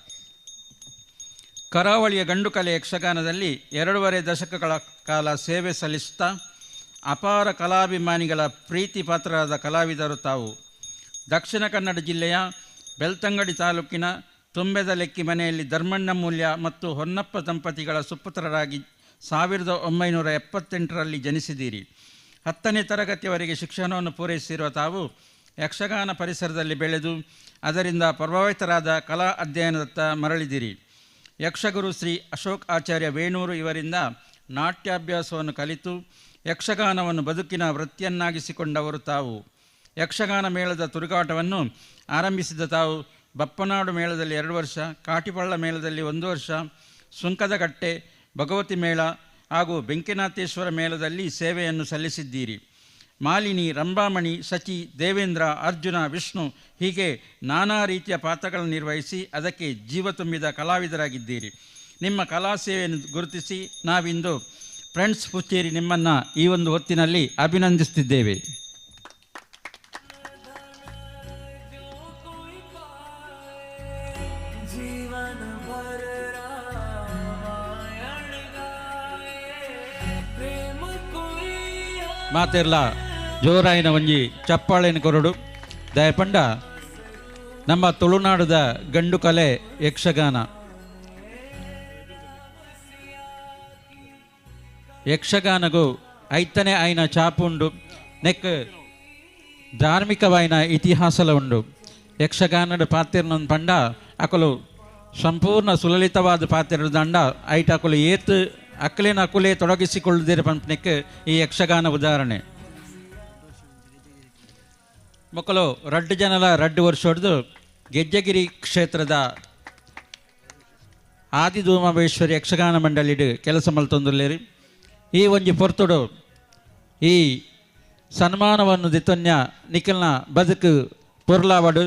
S2: ಕರಾವಳಿಯ ಗಂಡುಕಲೆ ಯಕ್ಷಗಾನದಲ್ಲಿ 2.5 ದಶಕಗಳ ಕಾಲ ಸೇವೆ ಸಲ್ಲಿಸುತ್ತಾ ಅಪಾರ ಕಲಾಭಿಮಾನಿಗಳ ಪ್ರೀತಿ ಪಾತ್ರರಾದ ಕಲಾವಿದರು ತಾವು. ದಕ್ಷಿಣ ಕನ್ನಡ ಜಿಲ್ಲೆಯ ಬೆಳ್ತಂಗಡಿ ತಾಲೂಕಿನ ತುಂಬೆದಲೆಕ್ಕಿ ಮನೆಯಲ್ಲಿ ಧರ್ಮಣ್ಣ ಮೂಲ್ಯ ಮತ್ತು ಹೊನ್ನಪ್ಪ ದಂಪತಿಗಳ ಸುಪುತ್ರರಾಗಿ 1978ರಲ್ಲಿ ಜನಿಸಿದ್ದೀರಿ. 10ನೇ ತರಗತಿಯವರೆಗೆ ಶಿಕ್ಷಣವನ್ನು ಪೂರೈಸಿರುವ ತಾವು ಯಕ್ಷಗಾನ ಪರಿಸರದಲ್ಲಿ ಬೆಳೆದು ಅದರಿಂದ ಪ್ರಭಾವಿತರಾದ ಕಲಾ ಅಧ್ಯಯನದತ್ತ ಮರಳಿದಿರಿ. ಯಕ್ಷಗುರು ಶ್ರೀ ಅಶೋಕ್ ಆಚಾರ್ಯ ವೇಣೂರು ಇವರಿಂದ ನಾಟ್ಯಾಭ್ಯಾಸವನ್ನು ಕಲಿತು ಯಕ್ಷಗಾನವನ್ನು ಬದುಕಿನ ವೃತ್ತಿಯನ್ನಾಗಿಸಿಕೊಂಡವರು ತಾವು. ಯಕ್ಷಗಾನ ಮೇಳದ ತಿರುಗಾಟವನ್ನು ಆರಂಭಿಸಿದ ತಾವು ಬಪ್ಪನಾಡು ಮೇಳದಲ್ಲಿ 2 ವರ್ಷ, ಕಾಟಿಪಳ್ಳ ಮೇಳದಲ್ಲಿ 1 ವರ್ಷ, ಸುಂಕದಕಟ್ಟೆ ಭಗವತಿ ಮೇಳ ಹಾಗೂ ಬೆಂಕಿನಾಥೇಶ್ವರ ಮೇಳದಲ್ಲಿ ಸೇವೆಯನ್ನು ಸಲ್ಲಿಸಿದ್ದೀರಿ. ಮಾಲಿನಿ, ರಂಭಾಮಣಿ, ಸಚಿ, ದೇವೇಂದ್ರ, ಅರ್ಜುನ, ವಿಷ್ಣು ಹೀಗೆ ನಾನಾ ರೀತಿಯ ಪಾತ್ರಗಳನ್ನು ನಿರ್ವಹಿಸಿ ಅದಕ್ಕೆ ಜೀವ ತುಂಬಿದ ಕಲಾವಿದರಾಗಿದ್ದೀರಿ. ನಿಮ್ಮ ಕಲಾ ಸೇವೆಯನ್ನು ಗುರುತಿಸಿ ನಾವಿಂದು ಫ್ರೆಂಡ್ಸ್ ಪುಚ್ಚೇರಿ ನಿಮ್ಮನ್ನು ಈ ಒಂದು ಹೊತ್ತಿನಲ್ಲಿ ಅಭಿನಂದಿಸುತ್ತಿದ್ದೇವೆ. ಮಾತೆರ್ಲ ಜೋರಾಯಿನ ಒಂಜಿ ಚಪ್ಪಾಳೆನ ಕೊರಡು ದಯಪಂಡ. ನಮ್ಮ ತುಳುನಾಡದ ಗಂಡು ಕಲೆ ಯಕ್ಷಗಾನ. ಯಕ್ಷಗಾನಗೂ ಐತನೆ ಆಯ್ನ ಚಾಪುಂಡು, ನೆಕ್ ಧಾರ್ಮಿಕವಾಯಿನ ಇತಿಹಾಸಲ ಉಂಡು. ಯಕ್ಷಗಾನದ ಪಾತಿರ್ನೊಂದು ಪಂಡ ಅಕಲು ಸಂಪೂರ್ಣ ಸುಲಲಿತವಾದ ಪಾತಿರ ದಂಡ ಐಟ ಅಕಲು ಏತ್ ಅಕ್ಕಲೇನ ಅಕುಲೇ ತೊಡಗಿಸಿಕೊಳ್ಳುತ್ತೀರ ಪಂಪನೆಕ್ ಈ ಯಕ್ಷಗಾನ ಉದಾಹರಣೆ. ಮಕ್ಕಳು ರಡ್ಡು ಜನಲ ರಡ್ಡು ವರ್ಷ ಹೊಡೆದು ಗೆಜ್ಜೆಗಿರಿ ಕ್ಷೇತ್ರದ ಆದಿಧೂಮವೇಶ್ವರಿ ಯಕ್ಷಗಾನ ಮಂಡಳಿಡು ಕೆಲಸ ಮಲ್ತೊಂದುಲ್ಲೇರಿ. ಈ ಒಂಜಿ ಪೊರ್ತುಡು ಈ ಸನ್ಮಾನವನ್ನು ದಿತೊನ್ಯ ನಿಖಲ್ನ ಬದುಕು ಪೊರ್ಲಾವಡು.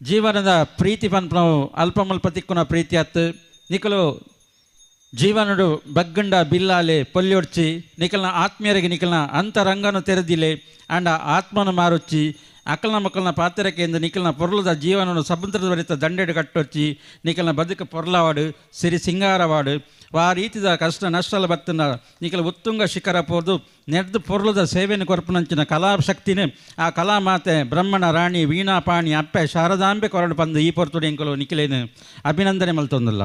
S2: ಜೀವನದ ಪ್ರೀತಿ ಪನ್ಪನವು ಅಲ್ಪಮಲ್ಪ ತಿಕ್ಕುನ ಪ್ರೀತಿ ಅತ್ತು ನಿಖಲು ಜೀವನಡು ಬಗ್ಗಂಡ ಬಿಲ್ಲಾಲೆ ಪೊಲ್ಯೊಡ್ಚಿ ನಿಖಲ್ನ ಆತ್ಮೀಯರಿಗೆ ನಿಖಲ್ನ ಅಂತರಂಗನು ತೆರೆದಿಲೆ ಅಂಡ ಆತ್ಮನು ಮಾರುಚ್ಚಿ ಅಕಲ್ನ ಮಕ್ಕಳನ್ನ ಪಾತ್ರಕ್ಕೆ ಎಂದು ನಿಖಲ್ನ ಪೊರ್ಲದ ಜೀವನನು ಸಮುದ್ರದ ಬರಿತ ದಂಡೆಡು ಕಟ್ಟೊಚ್ಚಿ ನಿಖಲ್ನ ಬದುಕು ಪೊರ್ಲವಾಡು ಸಿರಿ ಸಿಂಗಾರವಾಡು ಆ ರೀತಿದ ಕಷ್ಟ ನಷ್ಟಲ ಬತ್ತನ ನಿಖಲ ಉತ್ತುಂಗ ಶಿಖರ ಪೋದು ನೆಡ್ದು ಪೊರ್ಲದ ಸೇವೆಯನ್ನು ಕೊರಪುನಂಚಿನ ಕಲಾಶಕ್ತಿನೇ ಆ ಕಲಾಮಾತೆ ಬ್ರಹ್ಮಣ ರಾಣಿ ವೀಣಾಪಾಣಿ ಅಪ್ಪೆ ಶಾರದಾಂಬೆ ಕೊರಡು ಬಂದು ಈ ಪೊರ್ತುಡು ಎಂಕಲು ನಿಖಲೇನು ಅಭಿನಂದನೆ ಮಲ್ತೊಂದಿಲ್ಲ.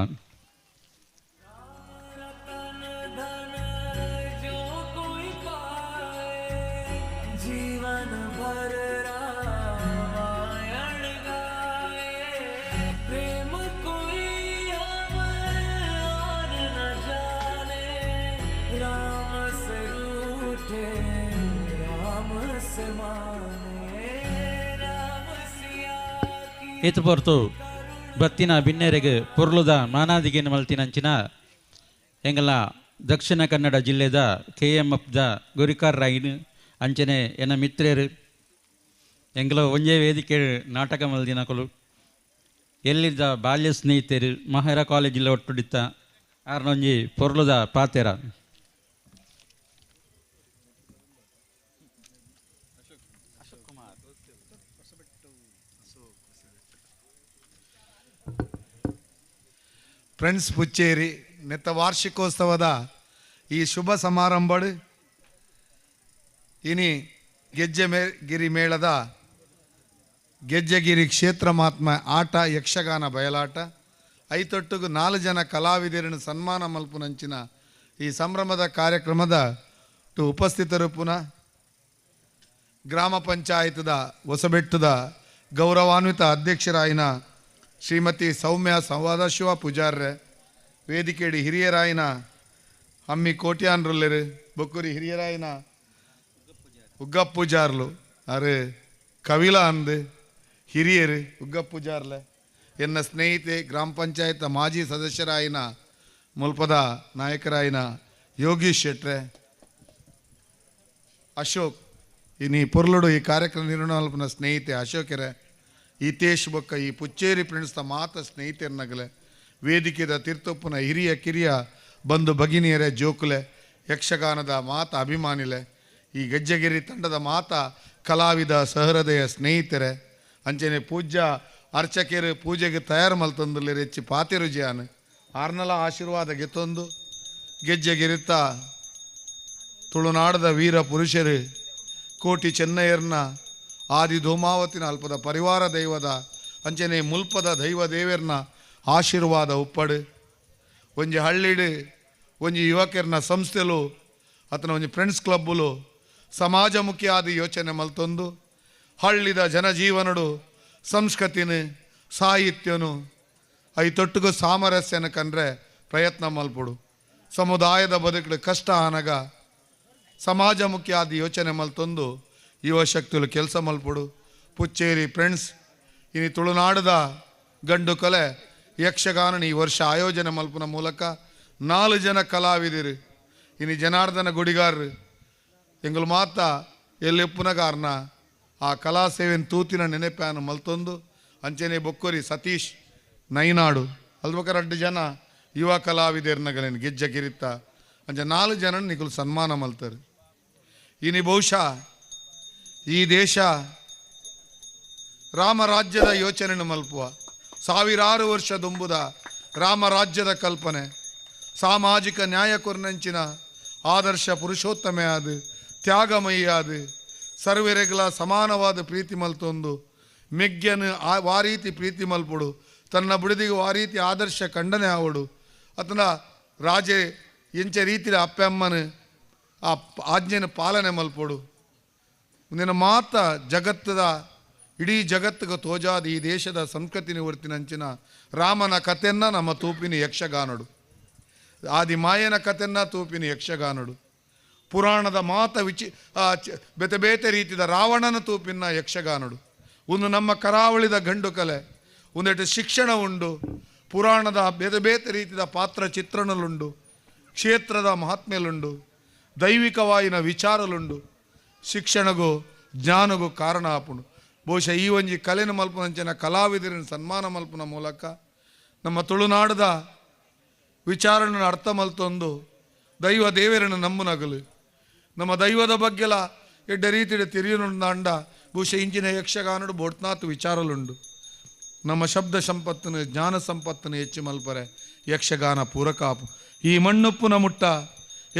S2: ಏತು ಪೊರ್ತು ಬತ್ತಿನ ಬಿನ್ನೆರೆಗೆ ಪೊರ್ಲುದ ಮಾನಾದಿಗೆನ ಮಲ್ತಿನಂಚಿನ ಎಂಗಲ ದಕ್ಷಿಣ ಕನ್ನಡ ಜಿಲ್ಲೆದ ಕೆ ಎಂ ಎಫ್ದ ಗುರಿಕಾರ್ ರೈನ್ ಅಂಚನೆ ಎನ್ನ ಮಿತ್ರೇರು ಎಂಗಲ ಒಂಜೇ ವೇದಿಕೆ ನಾಟಕ ಮಲ್ದಿನಕಲು ಎಲ್ಲಿದ್ದ ಬಾಲ್ಯ ಸ್ನೇಹಿತರು ಮಹಿರಾ ಕಾಲೇಜಿಲ್ಲ ಒಟ್ಟುಡಿತ್ತ ಆರ್ನೊಂಜಿ ಪೊರ್ಲುದ ಪಾತೆರ.
S5: ಫ್ರೆಂಡ್ಸ್ ಪುಚ್ಚೇರಿ ನೆತ್ತ ವಾರ್ಷಿಕೋತ್ಸವದ ಈ ಶುಭ ಸಮಾರಂಭಡು ಇನಿ ಗೆಜ್ಜೆ ಗಿರಿ ಮೇಳದ ಗೆಜ್ಜೆಗಿರಿ ಕ್ಷೇತ್ರ ಮಹಾತ್ಮ ಆಟ ಯಕ್ಷಗಾನ ಬಯಲಾಟ ಐತೊಟ್ಟುಗು 4 ಜನ ಕಲಾವಿದರನ್ನು ಸನ್ಮಾನ ಮಲ್ಪುನಂಚಿನ ಈ ಸಂಭ್ರಮದ ಕಾರ್ಯಕ್ರಮದ ಉಪಸ್ಥಿತರು ಪುನಃ ಗ್ರಾಮ ಪಂಚಾಯತದ ಹೊಸಬೆಟ್ಟದ ಗೌರವಾನ್ವಿತ ಅಧ್ಯಕ್ಷರಾಯಿನ ಶ್ರೀಮತಿ ಸೌಮ್ಯ ಸಂವಾದಶಿವ ಪೂಜಾರ್ರೆ, ವೇದಿಕೆಡಿ ಹಿರಿಯರಾಯಿನ ಹಮ್ಮಿ ಕೋಟ್ಯಾನ್ರುಲ್ಲೆರು, ಬೊಕ್ಕುರಿ ಹಿರಿಯರಾಯಿನ ಉಗ್ಗಪ್ಪೂಜಾರ್ಲು ಅರೆ ಕವಿಲ ಅಂದು ಹಿರಿಯರು ಉಗ್ಗಪ್ಪೂಜಾರ್ಲೆ, ಎನ್ನ ಸ್ನೇಹಿತೆ ಗ್ರಾಮ ಪಂಚಾಯತ್ ಮಾಜಿ ಸದಸ್ಯರಾಯಿನ ಮುಲ್ಪದ ನಾಯಕರಾಯಿನ ಯೋಗೀಶ್ ಶೆಟ್ರೆ, ಅಶೋಕ್ ಇನಿ ಪೊರ್ಲುಡು ಈ ಕಾರ್ಯಕ್ರಮ ನಿರ್ವಹಣೆ ಸ್ನೇಹಿತೆ ಅಶೋಕೆರೆ, ಹಿತೇಶ್ ಬೊಕ್ಕ ಈ ಪುಚ್ಚೇರಿ ಪ್ರಿನ್ಸ್ತ ಮಾತ ಸ್ನೇಹಿತರನಗಲೆ, ವೇದಿಕೆದ ತೀರ್ಥೊಪ್ಪುನ ಹಿರಿಯ ಕಿರಿಯ ಬಂಧು ಭಗಿನಿಯರೇ ಜೋಕುಲೆ, ಯಕ್ಷಗಾನದ ಮಾತ ಅಭಿಮಾನಿಲೆ, ಈ ಗೆಜ್ಜೆಗಿರಿ ತಂಡದ ಮಾತ ಕಲಾವಿದ ಸಹೃದಯ ಸ್ನೇಹಿತರೆ, ಅಂಚನೆ ಪೂಜ್ಯ ಅರ್ಚಕರು ಪೂಜೆಗೆ ತಯಾರು ಮಲ್ತೊಂದುಲ್ಲೆರ್ ಹೆಚ್ಚಿ ಪಾತೆರು ಜಿಯಾನ್ ಆರ್ನಲ ಆಶೀರ್ವಾದ ಗೆತ್ತೊಂದು ಗೆಜ್ಜೆಗಿರಿತ ತುಳುನಾಡದ ವೀರ ಪುರುಷರು ಕೋಟಿ ಚೆನ್ನಯ್ಯರ್ನ ಆದಿ ಧೂಮಾವತಿನ ಅಲ್ಪದ ಪರಿವಾರ ದೈವದ ಅಂಚನೆ ಮುಲ್ಪದ ದೈವ ದೇವೆರ್ನ ಆಶೀರ್ವಾದ ಉಪ್ಪಡು ಒಂಜಿ ಹಳ್ಳಿಡು ಒಂಜಿ ಯುವಕರ್ನ ಸಂಸ್ಥೆಲು ಅತನ ಒಂಜಿ ಫ್ರೆಂಡ್ಸ್ ಕ್ಲಬ್ಬುಲು ಸಮಾಜಮುಖಿ ಆದ ಯೋಚನೆ ಮಲ್ತೊಂದು ಹಳ್ಳಿದ ಜನಜೀವನಡು ಸಂಸ್ಕೃತಿನ ಸಾಹಿತ್ಯನು I ತೊಟ್ಟುಗು ಸಾಮರಸ್ಯನ ಕಂಡ್ರೆ ಪ್ರಯತ್ನ ಮಲ್ಪಡು ಸಮುದಾಯದ ಬದುಕಡು ಕಷ್ಟ ಆನಗ ಸಮಾಜಮುಖಿ ಆದ ಯೋಚನೆ ಮಲ್ತೊಂದು ಯುವ ಶಕ್ತಿಲು ಕೆಲಸ ಮಲ್ಪಡು. ಪುಚ್ಚೇರಿ ಫ್ರೆಂಡ್ಸ್ ಇನಿ ತುಳುನಾಡದ ಗಂಡು ಕಲೆ ಯಕ್ಷಗಾನ ಈ ವರ್ಷ ಆಯೋಜನೆ ಮಲ್ಪುನ ಮೂಲಕ 4 ಜನ ಕಲಾವಿದರು ಇನಿ ಜನಾರ್ದನ ಗುಡಿಗಾರರು ಎಂಗುಲು ಮಾತ ಎಲ್ಲಿ ಆ ಕಲಾ ಸೇವೆಯನ್ನು ತೂತಿನ ನೆನಪಾನ ಮಲ್ತೊಂದು ಅಂಚನೆ ಬೊಕ್ಕೊರಿ ಸತೀಶ್ ನೈನಾಡು ಅಲ್ಬಕ 2 ಜನ ಯುವ ಕಲಾವಿದರ್ನಗಲೇನು ಗೆಜ್ಜೆ ಕಿರಿತ ಅಂಚೆ 4 ಜನ ನಿಕುಲು ಸನ್ಮಾನ ಮಲ್ತಾರೆ. ಇನಿ ಬಹುಶಃ ಈ ದೇಶ ರಾಮರಾಜ್ಯದ ಯೋಚನೆಯನ್ನು ಮಲ್ಪುವ ಸಾವಿರಾರು ವರ್ಷ ದುಂಬುದ ರಾಮರಾಜ್ಯದ ಕಲ್ಪನೆ ಸಾಮಾಜಿಕ ನ್ಯಾಯ ಕೊರ್ನಂಚಿನ ಆದರ್ಶ ಪುರುಷೋತ್ತಮೆ ಆದ ತ್ಯಾಗಮಯಿ ಆದ ಸರ್ವೆರೆಗಳ ಸಮಾನವಾದ ಪ್ರೀತಿ ಮಲ್ತೊಂದು ಮೆಗ್ಗನು ಆ ರೀತಿ ಪ್ರೀತಿ ಮಲ್ಪುಡು ತನ್ನ ಬುಡದಿಗೆ ಆ ರೀತಿ ಆದರ್ಶ ಖಂಡನೆ ಆವಡು ಅತನ ರಾಜೆ ಎಂಚ ರೀತಿಯ ಅಪ್ಪಮ್ಮನ ಆ ಆಜ್ಞೆನ ಪಾಲನೆ ಮಲ್ಪೊಡು. ಮುಂದಿನ ಮಾತ ಜಗತ್ತದ ಇಡೀ ಜಗತ್ತಿಗೆ ತೋಜಾದ ಈ ದೇಶದ ಸಂಸ್ಕೃತಿ ನಿವರ್ತಿನಂಚಿನ ರಾಮನ ಕಥೆಯನ್ನು ನಮ್ಮ ತೂಪಿನ ಯಕ್ಷಗಾನಡು ಆದಿ ಮಾಯನ ಕಥೆಯನ್ನು ತೂಪಿನ ಯಕ್ಷಗಾನಡು ಪುರಾಣದ ಮಾತ ವಿಚಿ ಬೇತೆ ಬೇತೆ ರೀತಿಯ ರಾವಣನ ತೂಪಿನ ಯಕ್ಷಗಾನಡು ಒಂದು ನಮ್ಮ ಕರಾವಳಿದ ಗಂಡು ಕಲೆ ಒಂದೆಟ್ಟು ಶಿಕ್ಷಣ ಉಂಡು ಪುರಾಣದ ಬೇತೆ ಬೇತೆ ರೀತಿಯ ಪಾತ್ರ ಚಿತ್ರಣಲುಂಡು ಕ್ಷೇತ್ರದ ಮಹಾತ್ಮೆಲುಂಡು ದೈವಿಕವಾಯಿನ ವಿಚಾರಲುಂಡು ಶಿಕ್ಷಣಗೂ ಜ್ಞಾನಗೂ ಕಾರಣ ಆಪುಂಡು. ಬಹುಶಃ ಈ ಒಂಜಿ ಕಲೆನ ಮಲ್ಪುನಂಚಿನ ಕಲಾವಿದರನ್ನು ಸನ್ಮಾನ ಮಲ್ಪುನ ಮೂಲಕ ನಮ್ಮ ತುಳುನಾಡದ ವಿಚಾರಣೆ ಅರ್ಥ ಮಲ್ತೊಂದು ದೈವ ದೇವರನ್ನು ನಂಬುನಗಲು ನಮ್ಮ ದೈವದ ಬಗ್ಗೆಲ ಎಡ್ಡ ರೀತಿಯ ತಿರಿಯನುಂಡ ಬಹುಶಃ ಇಂಚಿನ ಯಕ್ಷಗಾನಡು ಬೋಟ್ನಾಥ್ ವಿಚಾರಲುಂಡು. ನಮ್ಮ ಶಬ್ದ ಸಂಪತ್ತನ್ನು ಜ್ಞಾನ ಸಂಪತ್ತನ್ನು ಹೆಚ್ಚು ಮಲ್ಪರೆ ಯಕ್ಷಗಾನ ಪೂರಕಾಪು. ಈ ಮಣ್ಣುಪ್ಪುನ ಮುಟ್ಟ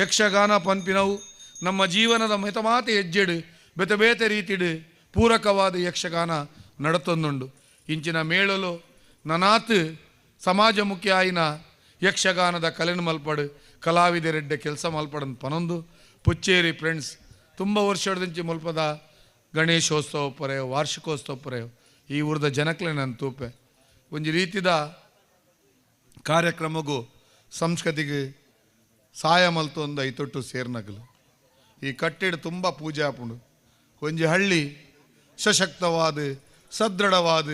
S5: ಯಕ್ಷಗಾನ ಪನ್ಪಿನವು ನಮ್ಮ ಜೀವನದ ಮಿತಮಾತೆ ಹೆಜ್ಜೆಡು ಬೇತೆ ಬೇತೆ ರೀತಿಡು ಪೂರಕವಾದ ಯಕ್ಷಗಾನ ನಡತೊಂದುಂಡು. ಇಂಚಿನ ಮೇಳಲು ನನಾತ್ ಸಮಾಜಮುಖಿ ಆಯಿನ ಯಕ್ಷಗಾನದ ಕಲೆನು ಮಲ್ಪಡು ಕಲಾವಿದರೆಡ್ಡೆ ಕೆಲಸ ಮಲ್ಪಡನ್ ಪನೊಂದು ಪುಚ್ಚೇರಿ ಫ್ರೆಂಡ್ಸ್ ತುಂಬ ವರ್ಷದಿಂಚಿ ಮಲ್ಪದ ಗಣೇಶೋತ್ಸವ ಪರೆಯೋ ವಾರ್ಷಿಕೋತ್ಸವ ಪರೆಯೋ ಈ ಊರದ ಜನಕ್ಲೆ ನನ್ನ ತೂಪೆ ಒಂಜಿ ರೀತಿದ ಕಾರ್ಯಕ್ರಮಗೂ ಸಂಸ್ಕೃತಿಗೆ ಸಹಾಯ ಮಲ್ತೊಂದು ಐತೊಟ್ಟು ಸೇರ್ನಗಲು. ಈ ಕಟ್ಟಿಡ ತುಂಬ ಪೂಜೆ ಆಪುಂಡು. ಒಂಜಿ ಹಳ್ಳಿ ಸಶಕ್ತವಾದ ಸದೃಢವಾದ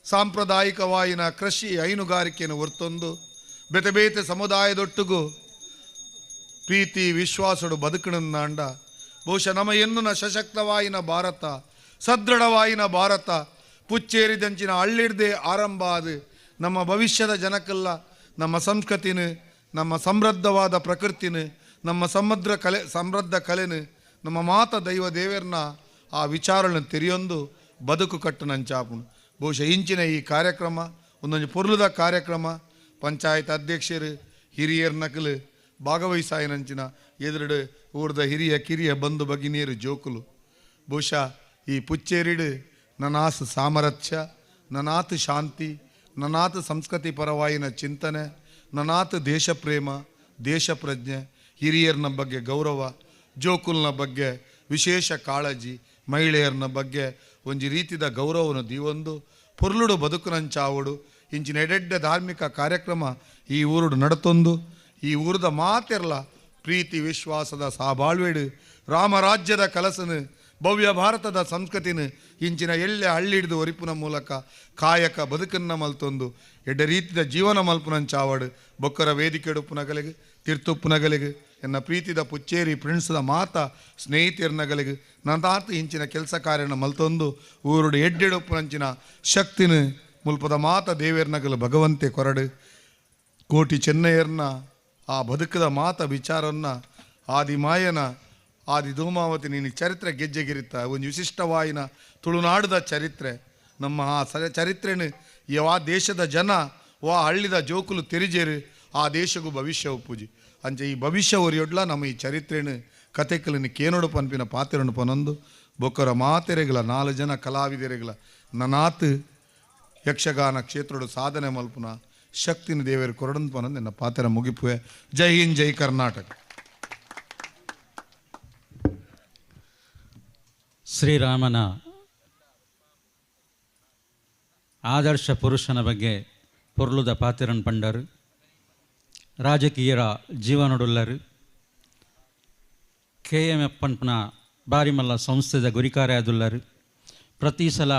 S5: ಸಾಂಪ್ರದಾಯಿಕವಾಯಿನ ಕೃಷಿ ಹೈನುಗಾರಿಕೆಯನ್ನು ಹೊರ್ತೊಂದು ಬೇತೆ ಬೇತೆ ಸಮುದಾಯದೊಟ್ಟಿಗೂ ಪ್ರೀತಿ ವಿಶ್ವಾಸಡು ಬದುಕಣಂದಾಂಡ ಬಹುಶಃ ನಮ್ಮ ಎನ್ನುನ ಸಶಕ್ತವಾಯಿನ ಭಾರತ ಸದೃಢವಾಯಿನ ಭಾರತ ಪುಚ್ಚೇರಿದಂಚಿನ ಹಳ್ಳಿಡ್ದೆ ಆರಂಭ ಆದ ನಮ್ಮ ಭವಿಷ್ಯದ ಜನಕ್ಕೆಲ್ಲ ನಮ್ಮ ಸಂಸ್ಕೃತಿನ ನಮ್ಮ ಸಮೃದ್ಧವಾದ ಪ್ರಕೃತಿನ ನಮ್ಮ ಸಮೃದ್ಧ ಕಲೆನ ನಮ್ಮ ಮಾತ ದೈವ ದೇವರನ್ನ ಆ ವಿಚಾರನ ತೆರೆಯೊಂದು ಬದುಕು ಕಟ್ಟುನಂಚಾಪುಣು. ಬಹುಶಃ ಇಂಚಿನ ಈ ಕಾರ್ಯಕ್ರಮ ಒಂದೊಂದು ಪೊರ್ಲುದ ಕಾರ್ಯಕ್ರಮ ಪಂಚಾಯತ್ ಅಧ್ಯಕ್ಷರು ಹಿರಿಯರ್ ನಕಲು ಭಾಗವಹಿಸಾಯನಂಚಿನ ಎದುರುಡು ಊರ್ದ ಹಿರಿಯ ಕಿರಿಯ ಬಂಧು ಭಗಿನಿಯರು ಜೋಕುಲು ಬಹುಶಃ ಈ ಪುಚ್ಚೇರಿಡು ನನಾಸ ಸಾಮರಸ್ಯ ನನಾತ ಶಾಂತಿ ನನಾತ ಸಂಸ್ಕೃತಿ ಪರವಾಯಿನ ಚಿಂತನೆ ನನಾತ ದೇಶ ಪ್ರೇಮ ದೇಶ ಪ್ರಜ್ಞೆ ಹಿರಿಯರನ ಬಗ್ಗೆ ಗೌರವ ಜೋಕುಲ್ನ ಬಗ್ಗೆ ವಿಶೇಷ ಕಾಳಜಿ ಮಹಿಳೆಯರನ ಬಗ್ಗೆ ಒಂಜಿ ರೀತಿದ ಗೌರವನು ದೀವೊಂದು ಪೊರ್ಲುಡು ಬದುಕುನಂಚಾವಡು ಇಂಚಿನ ಎಡೆಡ್ಡೆ ಧಾರ್ಮಿಕ ಕಾರ್ಯಕ್ರಮ ಈ ಊರುಡು ನಡತೊಂದು ಈ ಊರದ ಮಾತೆರ್ಲ ಪ್ರೀತಿ ವಿಶ್ವಾಸದ ಸಹಬಾಳ್ವೆಡು ರಾಮರಾಜ್ಯದ ಕಲಸನು ಭವ್ಯ ಭಾರತದ ಸಂಸ್ಕೃತಿನ ಇಂಚಿನ ಎಲ್ಲೆ ಹಳ್ಳಿ ಹಿಡಿದು ಒರಿಪುನ ಮೂಲಕ ಕಾಯಕ ಬದುಕನ್ನ ಮಲ್ತೊಂದು ಎಡ್ಡ ರೀತಿಯ ಜೀವನ ಮಲ್ಪುನಂಚಾವಡು ಬೊಕ್ಕರ ವೇದಿಕೆ ಉಪ್ಪುನಗಲಿಗೆ ತೀರ್ಥುಪ್ಪುನಗಲಿಗೆ ಎನ್ನ ಪ್ರೀತಿದ ಪುಚ್ಚೇರಿ ಪ್ರಿನ್ಸ್ದ ಮಾತ ಸ್ನೇಹಿತರನಗಲಿಗೆ ನಂತಾತ ಇಂಚಿನ ಕೆಲಸ ಕಾರ್ಯನ ಮಲ್ತೊಂದು ಊರುಡು ಎಡ್ಡೆಡುಪ್ಪುನಂಚಿನ ಶಕ್ತಿನ ಮುಲ್ಪದ ಮಾತ ದೇವೇರ್ನಗಲು ಭಗವಂತೆ ಕೊರಡು ಕೋಟಿ ಚೆನ್ನಯ್ಯರ್ನ ಆ ಬದುಕದ ಮಾತ ವಿಚಾರನ್ನ ಆದಿಮಾಯನ ಆದಿ ಧೂಮಾವತಿ ನೀನು ಚರಿತ್ರೆ ಗೆಜ್ಜೆಗಿರಿತ ಒಂದು ವಿಶಿಷ್ಟವಾಯಿನ ತುಳುನಾಡದ ಚರಿತ್ರೆ ನಮ್ಮ ಆ ಚರಿತ್ರೆನು ಯಾವ ದೇಶದ ಜನ ವಾ ಹಳ್ಳಿದ ಜೋಕುಲು ತೆರಿಜೇರು ಆ ದೇಶಗೂ ಭವಿಷ್ಯ ಒಪ್ಪುಜಿ. ಅಂಚೆ ಈ ಭವಿಷ್ಯ ಒರಿಯೊಡ್ಲ ನಮ್ಮ ಈ ಚರಿತ್ರೆನು ಕತೆಕಲಿನ ಕೇನೋಡು ಪನ್ಪಿನ ಪಾತೆರನು ಪನೊಂದು ಬೊಕ್ಕರ ಮಾತೆರೆಗಳ 4 ಜನ ಕಲಾವಿದರೆಗಳ ನನಾತ್ ಯಕ್ಷಗಾನ ಕ್ಷೇತ್ರೋಡು ಸಾಧನೆ ಮಲ್ಪುನ ಶಕ್ತಿನ ದೇವರು ಕೊರಡನ್ ಪನೊಂದು ನನ್ನ ಪಾತೆರ ಮುಗಿಪುವೆ. ಜೈ ಹಿಂದ್, ಜೈ ಕರ್ನಾಟಕ.
S2: ಶ್ರೀರಾಮನ ಆದರ್ಶ ಪುರುಷನ ಬಗ್ಗೆ ಪೊರ್ಲುದ ಪಾತೆರನ್ ಪಂಡರು. ರಾಜಕೀಯರ ಜೀವನಡುಲ್ಲರು. ಕೆ ಎಂ ಎಫ್ ಪನ್ಪುನ ಬಾರಿಮಲ್ಲ ಸಂಸ್ಥೆದ ಗುರಿಕಾರ್ಯಾದುಲ್ಲರು. ಪ್ರತಿ ಸಲ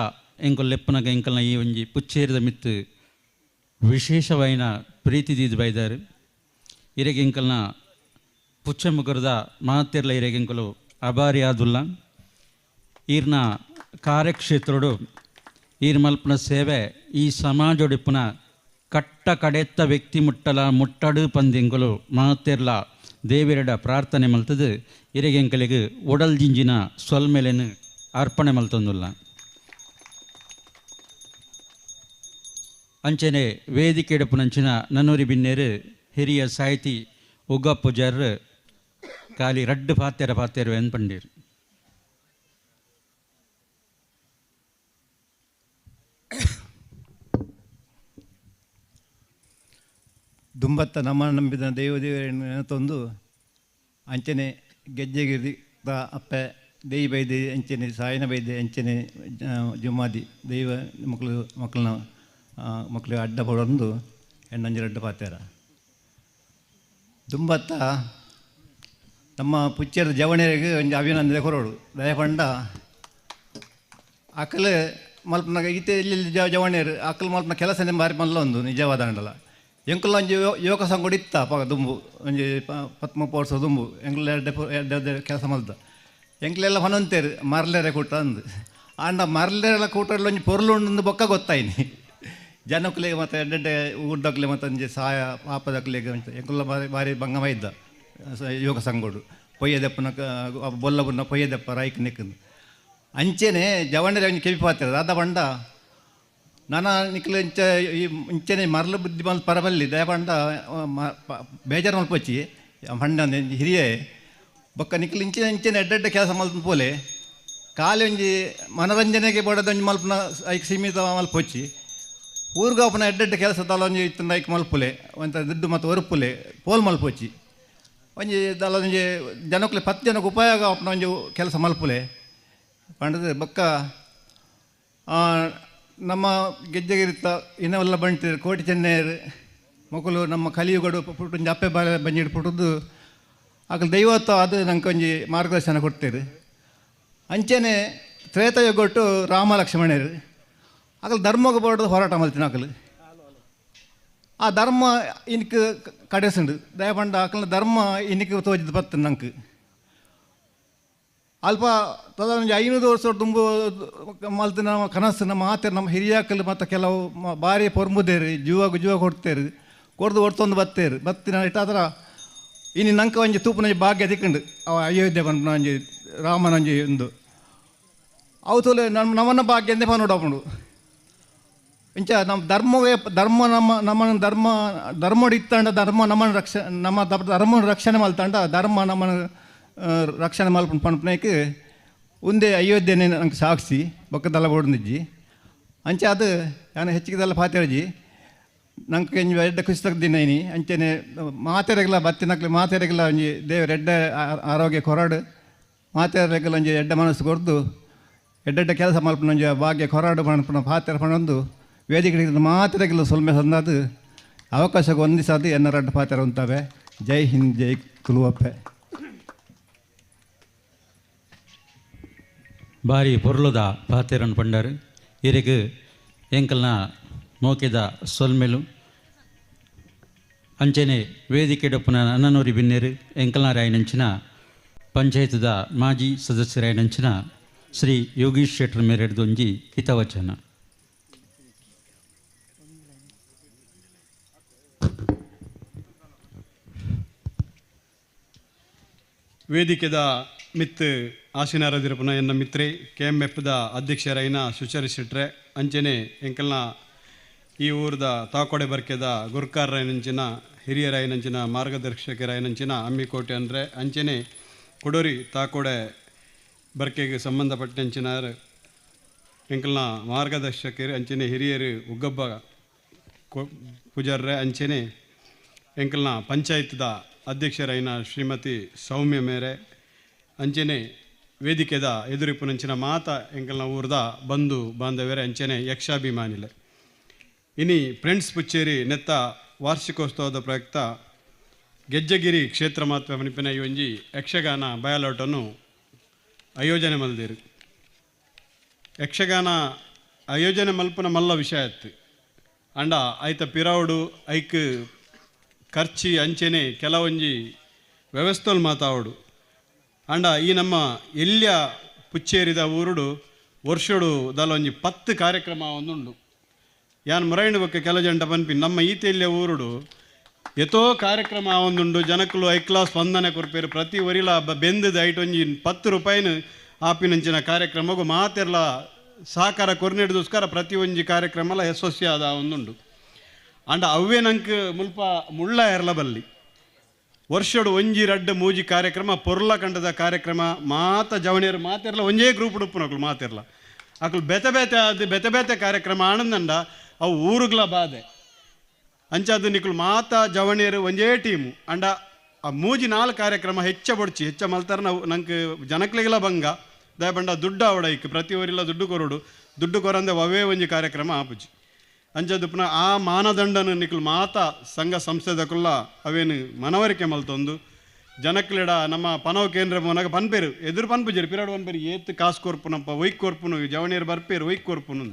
S2: ಎಂಕುಲ್ ಲೆಪ್ಪನಗ ಎಂಕಲ್ನ ಈ ಒಂಜಿ ಪುಚ್ಚೇರಿದ ಮಿತ್ತು ವಿಶೇಷವಾಯಿನ ಪ್ರೀತಿ ದೀದ್ ಬೈದಾರು. ಇರೆಗೆ ಎಂಕಲ್ನ ಪುಚ್ಚೆಮುಗರದ ಮಾತೆರ್ಲ ಇರೆಗೆ ಎಂಕುಲು ಅಬಾರಿ ಆದುಲ್ಲ. ಈರ್ನ ಕಾರ್ಯಕ್ಷೇತ್ರಡು ಈರ್ ಮಲ್ಪನ ಸೇವೆ ಈ ಸಮಾಜೊಡಿಪ್ಪುನ ಕಟ್ಟ ಕಡೆತ್ತ ವ್ಯಕ್ತಿ ಮುಟ್ಟಲ ಮುಟ್ಟಡು ಪಂದೆಂಕುಲು ಮಾತೆರ್ಲ ದೇವಿರಡ ಪ್ರಾರ್ಥನೆ ಮಲ್ತದು ಇರೆಗೆಂಕಲಿಗೆ ಒಡಲ್ ಜಿಂಜಿನ ಸೊಲ್ಮೆಲೆನು ಅರ್ಪಣೆ ಮಲ್ತೊಂದುಲ್ಲ. ಅಂಚನೆ ವೇದಿಕೆ ಎಡಪುನಂಚಿನ ನನ್ನೂರಿ ಬಿನ್ನೇರು ಹಿರಿಯ ಸಾಹಿತಿ ಉಗ್ಗ ಪೂಜಾರ್ ಖಾಲಿ ರಡ್ಡು ಪಾತೆರ ಪಾತೆರು ಎನ್ಪಂಡೀರು.
S6: ದುಂಬತ್ತ ನಮ್ಮ ನಂಬಿದ ದೇವ ದೇವರನ್ನು ಅಂಚನೆ ಗೆಜ್ಜೆಗಿರಿ ಅಪ್ಪೆ ದೇಯಿ ಬೈದೆ ಅಂಚನೆ ಸಾಯನ ಬೈದೆ ಅಂಚನೆ ಜುಮ್ಮಾದಿ ದೈವ ಮಕ್ಕಳು ಮಕ್ಕಳನ್ನ ಮಕ್ಕಳು ಅಡ್ಡ ಪಡೊಂದು ಹೆಣ್ಣಂಜಿ ಅಡ್ಡ ಪಾತ್ಯಾರ. ದುಂಬತ್ತ ನಮ್ಮ ಪುಚ್ಚರ ಜವಣಿಯರಿಗೆ ಒಂಜಿ ಅಭಿನಂದನೆ ಕೊರೋಡು ದಯಪಂಡ ಅಕಲ್ ಮಲ್ಪನಾಗ ಈತೆ ಇಲ್ಲಿ ಜವಣಿಯರು ಅಕಲ್ ಮಲ್ಪನ ಕೆಲಸನೇ ಬಾರಿ ಮಲ್ಲ ಒಂದು ನಿಜವಾದ ಅಂಡಲ. ಎಂಕುಲ ಒಂಜಿ ಯುವಕ ಸಂಘ ಇತ್ತ ಅಪ್ಪ ದುಂಬು ಒಂಜಿ 13 ವರ್ಷ ದುಂಬು ಎಂಕುಲ ಎರಡು ಎರಡು ಕೆಲಸ ಮಲ್ತ ಎಂಕ್ಲೆಲ್ಲ ಹೊನಂತೇರು ಮರ್ಲೆರೆ ಕೂಟ ಅಂದು ಆಂಡ ಮರ್ಲೆರೆಲ್ಲ ಕೂಟಲ್ಲಿ ಒಂಜಿ ಪೊರ್ಲು ಉಂಡು ಬೊಕ್ಕ ಗೊತ್ತಾಯಿನಿ ಜನಕ್ಕಲಿಗೆ ಮತ್ತು ಎಡ್ಡೆಡ್ಡೆ ಊರ್ದಕ್ಲೆ ಮತ್ತು ಒಂಜಿ ಸಹಾಯ ಪಾಪದಕ್ಲೆಗೆ ಎಂಕುಲ ಬಾರಿ ಬಾರಿ ಭಂಗಮ ಇದ್ದ ಯುವಕ ಸಂಘಡು ಪೊಯ್ಯದಪ್ಪನ ಬೊಲ್ಲಬುನ್ನ ಪೊಯ್ಯದಪ್ಪ ರಾಯ್ಕ್ ನಿಕ್ಕಂದು ಅಂಚೆನೆ ಜವಣರೆ ಒಂಜಿ ಕೆಪಿ ಪಾತ್ರ ದಾದ ಬಂಡ ನಾನಾ ನಿಕ್ಲು ಇಂಚ ಈ ಇಂಚೆನೆ ಮರಳು ಬುದ್ಧಿ ಮಲ್ ಪರಬಲ್ಲಿ ದಯಪಂಡ ಬೇಜಾರು ಮಲ್ಪೊಚ್ಚಿ ಪಂಡ ಹಿರಿಯ ಬೊಕ್ಕ ನಿಕ್ಲು ಇಂಚಿನ ಇಂಚೆನೆ ಎಡ್ಡೆಡ್ಡೆ ಕೆಲಸ ಮಲ್ತ ಪೋಲೆ ಖಾಲಿ ಒಂಜಿ ಮನೋರಂಜನೆಗೆ ಬೋಡದ ಒಂಜಿ ಮಲ್ಪನ ಐಕ್ ಸೀಮಿತ ಮಲ್ಪೊಚ್ಚಿ ಊರ್ಗಾಪನ ಎಡ್ಡೆಡ್ಡೆ ಕೆಲಸ ತಲ ಒಂಜಿ ಇತ್ತಂದ ಐಕ್ ಮಲ್ಪುಲೆ ಒಂಥ ದುಡ್ಡು ಮತ್ತು ಒರುಪುಲೆ ಪೋಲ್ ಮಲ್ಪೊಚ್ಚಿ ಒಂಜಿ ದಲ ಒಂಜಿ ಜನಕ್ಲೆ 10 ಜನಕ್ಕೆ ಉಪಯೋಗ ಆಪುನ ಒಂಜಿ ಕೆಲಸ ಮಲ್ಪುಲೆ ಪಂಡದ ಬೊಕ್ಕ ನಮ್ಮ ಗೆಜ್ಜೆಗಿರಿತ ಇನ್ನವೆಲ್ಲ ಬಂಟಿರು ಕೋಟಿ ಚೆನ್ನೆಯರು ಮಕ್ಕಳು ನಮ್ಮ ಕಲಿಯುಗಡು ಪುಟ್ಟೊಂಜಿ ಅಪ್ಪೆ ಬಾಲೆ ಬಂಜಿಡು ಪುಟ್ಟದ್ದು ಆಕಲು ದೈವತ್ವ ಅದು ನಂಗೆ ಒಂಜಿ ಮಾರ್ಗದರ್ಶನ ಕೊಡ್ತೀರಿ. ಅಂಚೆನೆ ತ್ರೇತಯುಗೊಟ್ಟು ರಾಮ ಲಕ್ಷ್ಮಣರು ಆಕಲು ಧರ್ಮಕ್ಕೆ ಬೋರ್ಡ್ ಹೋರಾಟ ಮಲ್ತಿನ ಆಕಲು ಆ ಧರ್ಮ ಇನ್ಕ್ ಕಡೆಸುಂಡು ದಯಪಂಡ ಆಕಲ ಧರ್ಮ ಇನ್ಕ್ ತೋಜಿದ ಬತ್ತು ನಂಗೆ ಅಲ್ಪ ತದೊಂಜಿ 500 ವರ್ಷ ತುಂಬು ಮಲ್ತು ನಮ್ಮ ಕನಸು ನಮ್ಮ ಆತೆ ನಮ್ಮ ಹಿರಿಯಾಕಲು ಮತ್ತು ಕೆಲವು ಭಾರಿ ಪೊರ್ಮುದೇರು ಜೀವಕ್ಕೆ ಜೀವ ಕೊಡ್ತೇರು ಕೊಡ್ದು ಒಡ್ತೊಂದು ಬತ್ತೇರು ಬತ್ತಿನ ಇಟ್ಟಾದ್ರ ಇನ್ನು ನಂಗೆ ಒಂಜಿ ತೂಪುನಂಜಿ ಭಾಗ್ಯ ತಿಕ್ಕಂಡು ಅವ ಅಯೋಧ್ಯೆ ಪನ್ಪುನ ಒಂಜಿ ರಾಮನಂಜಿ ಒಂದು ಅವು ತೋಲೆ ನಮ್ಮ ನಮ್ಮನ್ನ ಭಾಗ್ಯ ಎಂದೇ ಪನ್ನೋಡಪ್ಪುಂಡು ಇಂಚ ನಮ್ಮ ಧರ್ಮವೇ ಧರ್ಮ ನಮ್ಮ ನಮ್ಮನ್ನು ಧರ್ಮ ಧರ್ಮಡು ಇತ್ತಂಡ ಧರ್ಮ ನಮ್ಮನ್ನು ರಕ್ಷ ನಮ್ಮ ಧರ್ಮನ ರಕ್ಷಣೆ ಮಲ್ತಂಡ ಧರ್ಮ ನಮ್ಮನ್ನು ರಕ್ಷಣೆ ಮಲ್ಪುಂಡು ಪನ್ಪುನೈಕ್ ಒಂದೇ ಅಯೋಧ್ಯೆನೇ ನಂಗೆ ಸಾಕ್ಷಿ ಬೊಕ್ಕದಲ್ಲ ಬೋಡ್ನಿಜ್ಜಿ ಅಂಚೆ ಅದು ನಾನು ಹೆಚ್ಚಿಗೆದೆಲ್ಲ ಪಾತೆರಜಿ ನಂಗೆ ಒಂಜಿ ಎಡ್ಡೆ ಖುಷಿ ತಗ್ದಿನ ಇನಿ ಅಂಚೆನೆ ಮಾತೆರೆಗ್ಲ ಬತ್ತಿನಕ್ಲೆ ಮಾತೆರೆಗ್ಲ ಒಂಜಿ ದೇವರ ಎಡ್ಡೆ ಆರೋಗ್ಯ ಕೊರಾಡು ಮಾತೆರೆಗ್ಲ ಒಂಜಿ ಎಡ್ಡೆ ಮನಸ್ಸು ಕೊರ್ದು ಎಡ್ಡೆಡ್ಡೆ ಕೆಲಸ ಮಲ್ಪುನ ಒಂಜಿ ಭಾಗ್ಯ ಕೊರಾಡು ಪನ್ಪುನ ಪಾತೆರ ಪಣೊಂದು ವೇದಿಕೆ ಮಾತೆರೆಗ್ಲ ಸೊಲ್ಮೆ ಸಂದಾದು ಅವಕಾಶಕ್ಕೆ ಹೊಂದಿಸಾದು ಎನ್ನ ರಡ್ಡ ಪಾತೆರ ಉಂತಾವೆ. ಜೈ ಹಿಂದ್, ಜೈ ಕುಲುವಪ್ಪೆ.
S2: ಬಾರಿ ಪೊರ್ಲುದ ಪಾತೆರನ್ ಪಂಡರು. ಇರೆಗ್ ಎಂಕಲ್ನ ಮೋಕೆದ ಸೊಲ್ಮೆಲು ಅಂಚೆನೆ ವೇದಿಕೆಡಪ್ಪುನ ನನ್ನೂರಿ ಬಿನ್ನೇರು ಎಂಕಲ್ನಾರಾಯಣಂಚಿನ ಪಂಚಾಯತ್ದ ಮಾಜಿ ಸದಸ್ಯರಾಯಣಂಚಿನ ಶ್ರೀ ಯೋಗೀಶ್ ಶೆಟ್ಟರ್ ಮೇರೆಡ್ದೊಂಜಿ ಹಿತವಚನ.
S7: ವೇದಿಕೆದ ಮಿತ್ ಆಶೀನಾರದಿರುಪುನ ಎನ್ನ ಮಿತ್ರೆ ಕೆ ಎಮ್ ಎಫ್ದ ಅಧ್ಯಕ್ಷರೈನ ಸುಚರಿ ಶೆಟ್ರೆ ಅಂಚನೆ ಎಂಕಲ್ನ ಈ ಊರದ ತಾಕೋಡೆ ಬರ್ಕೆದ ಗುರ್ಕಾರರಾಯನಂಚಿನ ಹಿರಿಯರಾಯನಂಚಿನ ಮಾರ್ಗದರ್ಶಕರಾಯನಂಚಿನ ಅಮ್ಮಿಕೋಟೆ ಅಂದರೆ ಅಂಚನೆ ಕೊಡೋರಿ ತಾಕೋಡೆ ಬರ್ಕೆಗೆ ಸಂಬಂಧಪಟ್ಟಂಚಿನ ಎಂಕಲ್ನ ಮಾರ್ಗದರ್ಶಕರು ಅಂಚನೆ ಹಿರಿಯರು ಉಗ್ಗಬ್ಬ ಪೂಜಾರ್ರೆ ಅಂಚನೆ ಎಂಕಲ್ನ ಪಂಚಾಯತ್ದ ಅಧ್ಯಕ್ಷರಾಯಿನ ಶ್ರೀಮತಿ ಸೌಮ್ಯ ಮೇರೆ ಅಂಚನೆ ವೇದಿಕೆದ ಎದುರಿಪುನಂಚಿನ ಮಾತ ಎಂಕಲ್ನ ಊರ್ದ ಬಂಧು ಬಾಂಧವ್ಯರೆ ಅಂಚನೆ ಯಕ್ಷಾಭಿಮಾನಿಲೆ. ಇನಿ ಫ್ರೆಂಡ್ಸ್ ಪುಚ್ಚೇರಿ ನೆತ್ತ ವಾರ್ಷಿಕೋತ್ಸವದ ಪ್ರಯುಕ್ತ ಗೆಜ್ಜಗಿರಿ ಕ್ಷೇತ್ರ ಮಾತ್ಮ ಮನಿಪಿನ ಈ ಒಂಜಿ ಯಕ್ಷಗಾನ ಬಯಲಾಟನ್ನು ಆಯೋಜನೆ ಮಲ್ದಿರು. ಯಕ್ಷಗಾನ ಆಯೋಜನೆ ಮಲ್ಪನ ಮಲ್ಲ ವಿಷಯ ಆಯ್ತು ಅಂಡ ಐತ ಪಿರಾವುಡು ಐಕ್ ಖರ್ಚಿ ಅಂಚೆನೆ ಕೆಲವೊಂಜಿ ವ್ಯವಸ್ಥೆಲ್ ಮಾತಾವಡು ಅಂಡ ಈ ನಮ್ಮ ಎಲ್ಲಿಯ ಪುಚ್ಚೇರಿದ ಊರುಡು ವರ್ಷಡು ದಲೊಂಜಿ 10 ಕಾರ್ಯಕ್ರಮ ಒಂದುಂಡು. ಯಾನ್ ಮುರೈಂಡು ಬೊಕ್ಕ ಕೆಲ ಜಂಟ ಪನ್ಪಿ ನಮ್ಮ ಈತೆಲ್ಲಿಯ ಊರುಡು ಎತೋ ಕಾರ್ಯಕ್ರಮ ಒಂದುಂಡು. ಜನಕ್ಕಲು ಐಕ್ಲಾ ಸ್ಪಂದನೆ ಕೊರ್ಪೇರು ಪ್ರತಿ ಒರಿಲ ಬೆಂದದ ಐಟ್ ಒಂಜಿ 10 ರೂಪಾಯಿನ ಆಪಿನಂಚಿನ ಕಾರ್ಯಕ್ರಮಗೂ ಮಾತೆರ್ಲ ಸಹಕಾರ ಕೊರ್ನೆಡ್ದೋಸ್ಕರ ಪ್ರತಿ ಒಂಜಿ ಕಾರ್ಯಕ್ರಮಲ ಯಶಸ್ವಿ ಆದ ಒಂದುಂಡು. ಅಂಡ ಅವೇ ನಂಗೆ ಮುಲ್ಪ ಮುಳ್ಳ ಎರಲ ಬಲ್ಲಿ ವರ್ಷಡು ಒಂಜಿ ರಡ್ಡು ಮೂಜಿ ಕಾರ್ಯಕ್ರಮ ಪೊರ್ಲ ಕಂಡದ ಕಾರ್ಯಕ್ರಮ ಮಾತ ಜವಣಿಯರು ಮಾತೆರ್ಲ ಒಂಜೇ ಗ್ರೂಪ್ ಉಪ್ಪುನಕ್ಲು ಮಾತೆರ್ಲ ಅಕ್ಲು ಬೆತೆ ಬೇತೆ ಅದು ಬೆತೆ ಬೇತೆ ಕಾರ್ಯಕ್ರಮ ಆನಂದಂಡ ಅವು ಊರುಗ್ಲ ಬಾಧೆ ಅಂಚಾದ ನಿಕ್ಲು ಮಾತ ಜವಣಿಯರು ಒಂಜೇ ಟೀಮು ಅಂಡ ಆ ಮೂಜಿ 4 ಕಾರ್ಯಕ್ರಮ ಹೆಚ್ಚ ಬೊಡ್ಚಿ ಹೆಚ್ಚ ಮಲ್ತಾರ ನಾವು ನಂಗೆ ಜನಕ್ಲಿಗೆಲ್ಲ ಭಂಗ ದಯಬಂಡ ದುಡ್ಡು ಅವಡೈಕ್ ಪ್ರತಿ ಊರಿಲ್ಲ ದುಡ್ಡು ಕೊರಡು ದುಡ್ಡು ಕೊರಂದೆ ಅವೇ ಒಂಜಿ ಕಾರ್ಯಕ್ರಮ ಆಪುಜಿ ಅಂಚದ ಪುನಃ ಆ ಮಾನದಂಡನ ನಿಕ್ಲು ಮಾತ ಸಂಘ ಸಂಸ್ಥೆದಕುಲ್ಲ ಅವೇನು ಮನವರಿಕೆ ಮಲ್ತೊಂದು ಜನಕ್ಲಿಡ ನಮ್ಮ ಪನವು ಕೇಂದ್ರ ಮೋನಾಗ ಪನ್ಪೇರು ಎದುರು ಪನ್ಪುಜೇರು ಪಿರಾಡು ಪನ್ಪೇರು ಏತ್ ಕಾಸು ಕೊರ್ಪುನಪ್ಪ ಒಯ್ಕ್ ಕೊರ್ಪುನು ಜವಣಿಯರು ಬರ್ಪೇರು ಒಯ್ಕ್ ಕೊರ್ಪುನು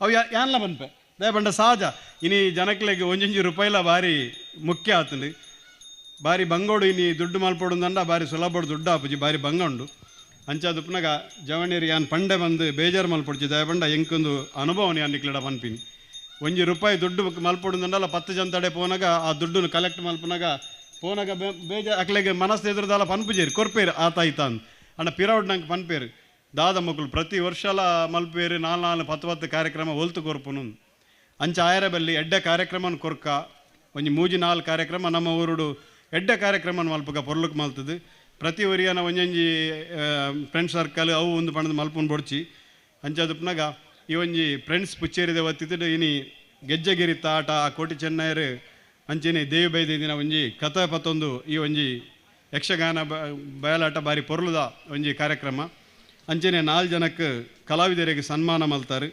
S7: ಅವು ಯಾನ್ಲ ಪನ್ಪೆ ದಯಪಂಡ ಸಹಜ ಇನಿ ಜನಕ್ಲೆಗ್ ಒಂಜೊಂಜಿ ರೂಪಾಯಿಲ ಭಾರಿ ಮುಖ್ಯ ಆತಂಡು ಭಾರಿ ಬಂಗೋಡು ಇನಿ ದುಡ್ಡು ಮಲ್ಪೊಡುಂದಂಡ ಭಾರಿ ಸುಲಭಡು ದುಡ್ಡು ಆಪುಜಿ ಭಾರಿ ಬಂಗ ಉಂಡು ಅಂಚಾದ ಪುನಗ ಜವಣಿಯರು ಯಾನ್ ಪಂಡೆ ಬಂದು ಬೇಜಾರು ಮಲ್ಪೊಡ್ಚಿ ದಯಪಂಡ ಎಂಕೊಂದು ಅನುಭವನ ಯಾನ್ ನಿಕ್ಲಿಡ ಪನ್ಪಿನಿ ಒಂಜಿ ರೂಪಾಯಿ ದುಡ್ಡು ಮಲ್ಪೊಡುಂದಂಡಲ್ಲ 10 ಜನ ತಡೆ ಪೋನಾಗ ಆ ದುಡ್ಡನ್ನು ಕಲೆಕ್ಟ್ ಮಲ್ಪನಾಗ ಪೋನಾಗ ಬೇಜಾರು ಅಕ್ಲೆಗೆ ಮನಸ್ಸು ಎದುರುದಲ್ಲ ಪನ್ಪುಜೇರು ಕೊರ್ಪೇರು ಆತ ಆಯ್ತ ಅಂದ್ ಅಣ್ಣ ಪಿರೌಡ್ ನಂಗೆ ಪನ್ಪೇರು ದಾದ ಮಕ್ಕಳು ಪ್ರತಿ ವರ್ಷಲ ಮಲ್ಪೇರು 4 4 10 10 ಕಾರ್ಯಕ್ರಮ ಒಲ್ತು ಕೊರ್ಪುನು ಅಂಚ ಆಯರ ಬಲ್ಲಿ ಎಡ್ಡೆ ಕಾರ್ಯಕ್ರಮನ ಕೊರ್ಕ ಒಂಜಿ ಮೂಜಿ 4 ಕಾರ್ಯಕ್ರಮ ನಮ್ಮ ಊರುಡು ಎಡ್ಡೆ ಕಾರ್ಯಕ್ರಮ ಮಲ್ಪಕ ಪೊರ್ಲುಕ್ ಮಲ್ತದು ಪ್ರತಿ ಒರಿಯನ ಒಂಜೊಂಜಿ ಫ್ರೆಂಡ್ ಸರ್ಕಲ್ ಅವು ಒಂದು ಪಣದ ಮಲ್ಪುನ್ ಬೊಡ್ಚಿ ಅಂಚಾದಪ್ಪನಾಗ ಈ ಒಂಜಿ ಫ್ರೆಂಡ್ಸ್ ಪುಚ್ಚೇರಿದ ಒತ್ತಿದ್ದು ಇನಿ ಗೆಜ್ಜಗಿರಿ ತಾಟ ಆ ಕೋಟಿ ಚೆನ್ನಯರು ಅಂಚೆನೆ ದೇವಿ ಬೈದಿನ ಒಂಜಿ ಕಥೆ ಪತ್ತೊಂದು ಈ ಒಂಜಿ ಯಕ್ಷಗಾನ ಬಯಲಾಟ ಬಾರಿ ಪೊರ್ಲುದ ಒಂಜಿ ಕಾರ್ಯಕ್ರಮ ಅಂಚೆನೆ 4 ಜನಕ್ಕೆ ಕಲಾವಿದರಿಗೆ ಸನ್ಮಾನ ಮಲ್ತಾರೆ.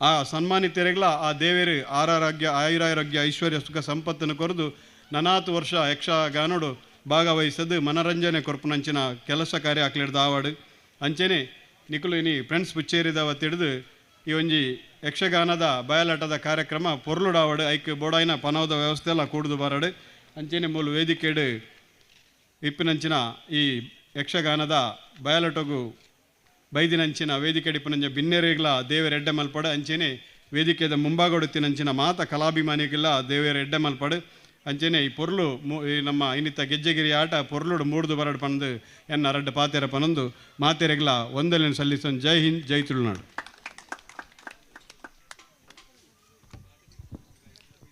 S7: ಆ ಸನ್ಮಾನಿತರಿಗಳ ಆ ದೇವರು ಆರಾರೋಗ್ಯ ಆಯುರಾರೋಗ್ಯ ಐಶ್ವರ್ಯ ಸುಖ ಸಂಪತ್ತನ್ನು ಕೊರೆದು ನನಾತು ವರ್ಷ ಯಕ್ಷಗಾನೋಡು ಭಾಗವಹಿಸದು ಮನರಂಜನೆ ಕೊರ್ಪುನಂಚಿನ ಕೆಲಸ ಕಾರ್ಯ ಆಕ್ಲಿಡ್ದ ಆವಾಡು ಅಂಚೆನೆ ನಿಕುಲು ಇನಿ ಫ್ರೆಂಡ್ಸ್ ಪುಚ್ಚೇರಿದ ಒತ್ತಿಡ್ದು ಈ ಒಂಜಿ ಯಕ್ಷಗಾನದ ಬಯಲಾಟದ ಕಾರ್ಯಕ್ರಮ ಪೊರ್ಲುಡಾವಡು ಐಕ್ ಬೋಡಾಯಿನ ಪನವದ ವ್ಯವಸ್ಥೆ ಎಲ್ಲ ಕೂಡುದು ಬಾರಡು ಅಂಚೆನೆ ಮೂಲು ವೇದಿಕೆಡು ಇಪ್ಪಿನಂಚಿನ ಈ ಯಕ್ಷಗಾನದ ಬಯಲಾಟಗು ಬೈದಿನಂಚಿನ ವೇದಿಕೆ ಇಪ್ಪನಂಚ ಬಿನ್ನೆರಿಗ್ಲ ದೇವರ ಎಡ್ಡೆ ಮಲ್ಪಡು ಅಂಚೆನೆ ವೇದಿಕೆದ ಮುಂಭಾಗೊಡುತ್ತಿನಂಚಿನ ಮಾತ ಕಲಾಭಿಮಾನಿಗೆಲ್ಲ ದೇವರ ಎಡ್ಡೆ ಮಲ್ಪಡು ಅಂಚೆನೆ ಈ ಪೊರ್ಲು ಈ ನಮ್ಮ ಇನ್ನಿತ ಗೆಜ್ಜೆಗಿರಿ ಆಟ ಪೊರ್ಲುಡು ಮೂಡ್ದು ಬರಡು ಪಂದು ಎನ್ನ ರಡ್ಡು ಪಾತೆರ ಪನೊಂದು ಮಾತೆರೆಗ್ಲ ಒಂದಲೇನು ಸಲ್ಲಿಸೋನ್. ಜೈ ಹಿಂದ್, ಜೈ ತುಳುನಾಡು.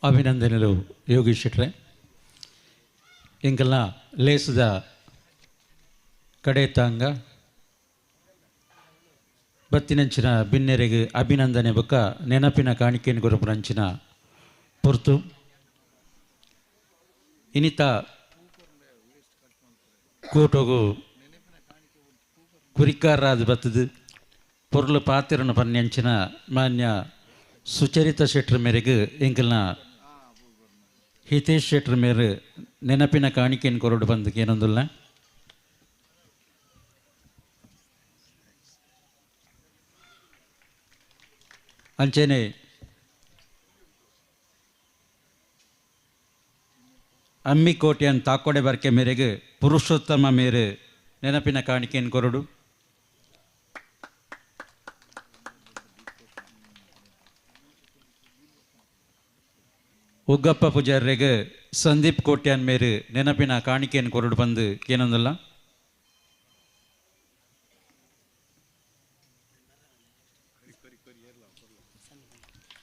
S2: ಅಭಿನಂದನೆಗಳು ಯೋಗೀಶ್ ಶೆಟ್ರೆ. ಎಂಕಲ್ನ ಲೇಸದ ಕಡೆ ತಾಂಗ ಬತ್ತಿನಂಚಿನ ಬಿನ್ನೆರೆಗೆ ಅಭಿನಂದನೆ ಬೊಕ್ಕ ನೆನಪಿನ ಕಾಣಿಕೆಯನ್ನು ಕೊರಪುನಂಚಿನ ಪೊರ್ತು ಇನಿತ ಕೂಟೋಗು ಕುರಿಕಾರಾದ ಬತ್ತದು ಪೊರ್ಲು ಪಾತಿರನ ಪನ್ಯಂಚಿನ ಮಾನ್ಯ ಸುಚರಿತ ಶೆಟ್ರ ಮೇರೆಗೆ ಎಂಕಲ್ನ ಹಿತೇಶ್ ಶೆಟ್ರ ಮೇರೆ ನೆನಪಿನ ಕಾಣಿಕೆಯನ್ನು ಕೊರಡು ಬಂದಕ್ಕೆ ಏನೊಂದಿಲ್ಲ. ಅಂಚೆನೆ ಅಮ್ಮಿಕೋಟೆಯನ್ನು ತಾಕೋಡೆ ಬರ್ಕೆ ಮೇರೆಗೆ ಪುರುಷೋತ್ತಮ ಮೇರೆ ನೆನಪಿನ ಕಾಣಿಕೆಯನ್ನು ಕೊರಡು. ಉಗ್ಗಪ್ಪ ಪೂಜಾರಿಗೆ ಸಂದೀಪ್ ಕೋಟ್ಯಾನ್ ಮೇರೆ ನೆನಪಿನ ಕಾಣಿಕೆಯನ್ನು ಕೊರಡು ಬಂದು ಏನೊಂದಲ್ಲ.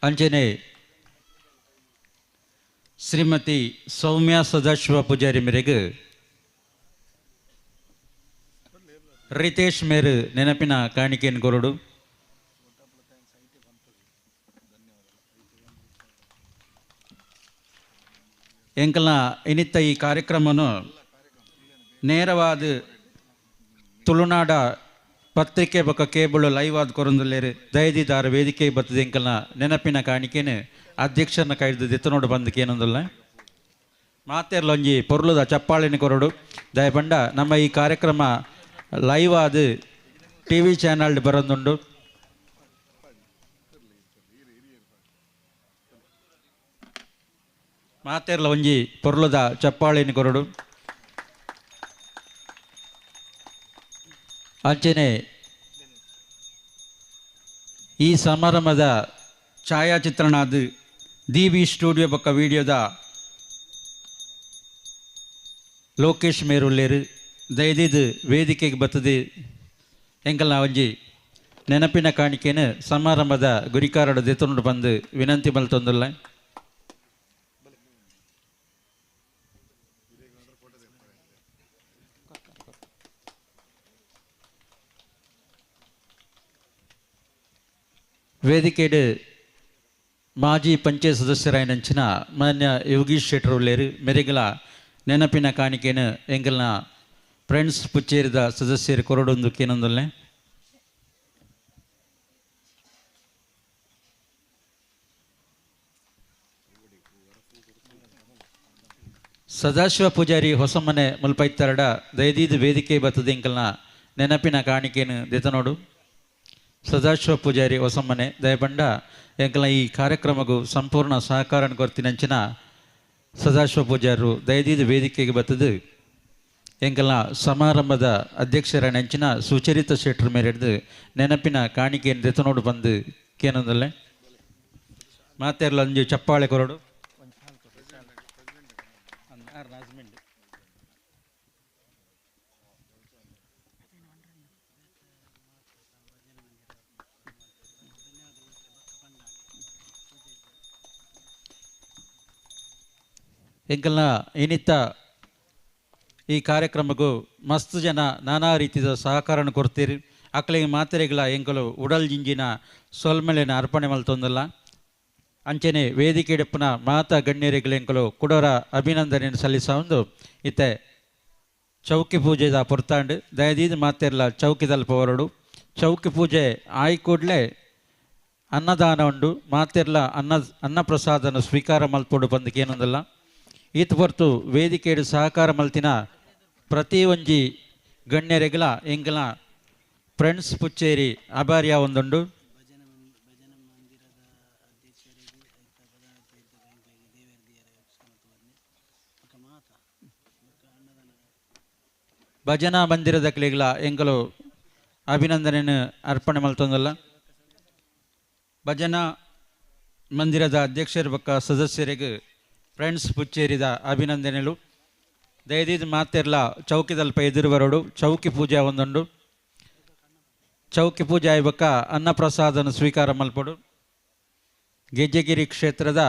S2: ಅಂಚನೆ ಶ್ರೀಮತಿ ಸೌಮ್ಯ ಸದಾಶಿವ ಪೂಜಾರಿ ಮೇರೆಗೆ ರಿತೇಶ್ ಮೇರು ನೆನಪಿನ ಕಾಣಿಕೆಯನ್ನು ಕೊರಡು. ಎಂಕಲ್ನ ಇನಿತ್ತ ಈ ಕಾರ್ಯಕ್ರಮನು ನೇರವಾದ ತುಳುನಾಡ ಪತ್ರಿಕೆ ಬೊಕ್ಕ ಕೇಬಲ್ ಲೈವ್ ಆದ ಕೊರೊಂದುಲ್ಲೆರ್. ದಯದಿದಾರ ವೇದಿಕೆ ಬತ್ತದ ಎಂಕಲ್ನ ನೆನಪಿನ ಕಾಣಿಕೆನು ಅಧ್ಯಕ್ಷರನ್ನ ಕೈದು ದೆತ್ತನೋಡು ಬಂದು ಕೇನೊಂದುಲ್ಲ. ಮಾತೆರ್ಲೊಂಜಿ ಪೊರ್ಲುದ ಚಪ್ಪಾಳಿನ ಕೊರಡು. ದಯಪಂಡ ನಮ್ಮ ಈ ಕಾರ್ಯಕ್ರಮ ಲೈವ್ ಆದ ಟಿ ವಿ ಚಾನಲ್ ಬರೋದುಂಡು. ಮಾತೆರ್ಲ ಒಂಜಿ ಪೊರ್ಲುದ ಚಪ್ಪಾಳಿನ ಕೊರಡು. ಅಂಚನೆ ಈ ಸಮಾರಂಭದ ಛಾಯಾಚಿತ್ರಣಾದ the V studio ಬೊಕ್ಕ ವಿಡಿಯೋದ ಲೋಕೇಶ್ ಮೇರುಲ್ಲೇರು ದಯದಿದ್ದು ವೇದಿಕೆಗೆ ಬತ್ತದೆ ಎಂಕಲ್ನ ಒಂಜಿ ನೆನಪಿನ ಕಾಣಿಕೆನು ಸಮಾರಂಭದ ಗುರಿಕಾರಡು ದೆತ್ತೊಂಡು ಬಂದು ವಿನಂತಿ ಮಲ್ತೊಂದುಲ್ಲ. ವೇದಿಕೆಡು ಮಾಜಿ ಪಂಚಾಯತ್ ಸದಸ್ಯರಾಯಿನಂಚಿನ ಮಾನ್ಯ ಯೋಗೀಶ್ ಶೆಟ್ಟರ್ ಉಲ್ಲೇರು ಮೆರೆಗಲ ನೆನಪಿನ ಕಾಣಿಕೆನು ಎಂಕಲ್ನ ಫ್ರೆಂಡ್ಸ್ ಪುಚ್ಚೇರಿದ ಸದಸ್ಯರು ಕೊರಡೊಂದು ಕೇನೊಂದುಲ್ಲೆ. ಸದಾಶಿವ ಪೂಜಾರಿ ಹೊಸಮನೆ ಮುಲ್ಪೈತ್ತರಡ ದಯದೀದ ವೇದಿಕೆ ಬತ್ತದ ಎಂಕಲ್ನ ನೆನಪಿನ ಕಾಣಿಕೆನು ದೆತನೋಡು. ಸದಾಶಿವ ಪೂಜಾರಿ ಹೊಸಮನೆ ದಯಪಂಡ ಎಂಕಲ್ನ ಈ ಕಾರ್ಯಕ್ರಮಕ್ಕೂ ಸಂಪೂರ್ಣ ಸಹಕಾರ ಕೊರ್ತಿನಂಚಿನ ಸದಾಶಿವ ಪೂಜಾರರು ದಯದೀದ ವೇದಿಕೆಗೆ ಬತ್ತದು ಎಂಕಲ್ನ ಸಮಾರಂಭದ ಅಧ್ಯಕ್ಷರ ನೆಂಚಿನ ಸುಚರಿತ ಶೆಟ್ಟರ್ ಮೇರೆಡ್ದು ನೆನಪಿನ ಕಾಣಿಕೆಯನ್ನು ದೆತನೋಡು ಬಂದು ಕೇನೊಂದಲ್ಲೆ. ಮಾತೆರ್ಲೊಂಜಿ ಚಪ್ಪಾಳೆ ಕೊರಡು. ಎಂಕಲ್ನ ಏನಿತ್ತ ಈ ಕಾರ್ಯಕ್ರಮಕ್ಕೂ ಮಸ್ತ್ ಜನ ನಾನಾ ರೀತಿಯ ಸಹಕಾರನ ಕೊಡ್ತೀರಿ. ಅಕ್ಲೆಗೆ ಮಾತ್ರೆಗಳ ಎಂಕಲು ಉಡಲ್ ಜಿಂಜಿನ ಸೊಲ್ಮೆಲೆನ ಅರ್ಪಣೆ ಮಲ್ತೊಂದಲ್ಲ. ಅಂಚನೆ ವೇದಿಕೆ ಮಾತಾ ಗಣ್ಯರಿಗಳ ಎಂಕಲು ಕುಡೋರ ಅಭಿನಂದನೆಯನ್ನು ಸಲ್ಲಿಸೊಂದು ಇತ್ತೆ ಚೌಕಿ ಪೂಜೆದ ಪೊರ್ತಾಂಡು ದಯದೀದ ಮಾತೆರ್ಲ ಚೌಕಿ ತಲ್ಪ ಹೊರಡು. ಚೌಕಿ ಪೂಜೆ ಆಯ್ ಕೂಡಲೇ ಅನ್ನದಾನ ಉಂಡು. ಮಾತೆರ್ಲ ಅನ್ನಪ್ರಸಾದನ ಸ್ವೀಕಾರ ಮಲ್ಪೊಡು ಬಂದಕ್ಕೆ ಏನೊಂದಲ್ಲ. ಈತ ಹೊರ್ತು ವೇದಿಕೆಡು ಸಹಕಾರ ಮಲ್ತಿನ ಪ್ರತಿ ಒಂಜಿ ಗಣ್ಯರೆಗಳ ಎಂಕಲ್ನ ಫ್ರೆಂಡ್ಸ್ ಪುಚ್ಚೇರಿ ಅಬಾರ್ಯ ಒಂದುಂಡು. ಭಜನಾ ಮಂದಿರದ ಕ್ಲಿಗಳ ಎಂಕಲು ಅಭಿನಂದನೆಯನ್ನು ಅರ್ಪಣೆ ಮಲ್ತೊಂದಲ್ಲ. ಭಜನಾ ಮಂದಿರದ ಅಧ್ಯಕ್ಷರ ಬೊಕ್ಕ ಸದಸ್ಯರಿಗೆ ಫ್ರೆಂಡ್ಸ್ ಪುಚ್ಚೇರಿದ ಅಭಿನಂದನೆಗಳು. ದಯದೀದ ಮಾತೆರ್ಲ ಚೌಕಿದಲ್ಪ ಎದುರು ಬರೋಡು. ಚೌಕಿ ಪೂಜೆ ಒಂದುಂಡು. ಚೌಕಿ ಪೂಜೆ ಆಯ್ಬಕ್ಕ ಅನ್ನಪ್ರಸಾದನ ಸ್ವೀಕಾರ ಮಲ್ಪಡು. ಗೆಜ್ಜೆಗಿರಿ ಕ್ಷೇತ್ರದ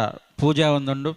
S2: ಪೂಜಾ ಒಂದುಂಡು.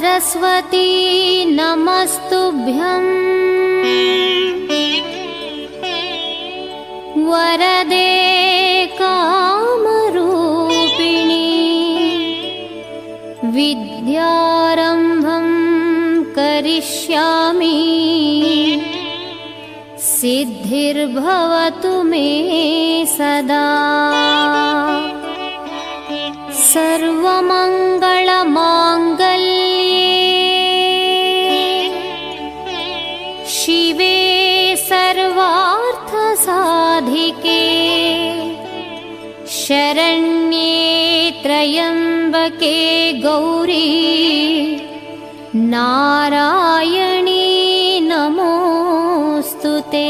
S8: सरस्वती नमस्तुभ्यं वरदे कामरूपिणी विद्यारम्भं करिष्यामि सिद्धिर्भवतु मे सदा। सर्वमङ्गलमाङ्गल्ये शिवे सर्वार्थसाधिके शरण्ये त्र्यम्बके गौरी नारायणी नमोऽस्तु ते।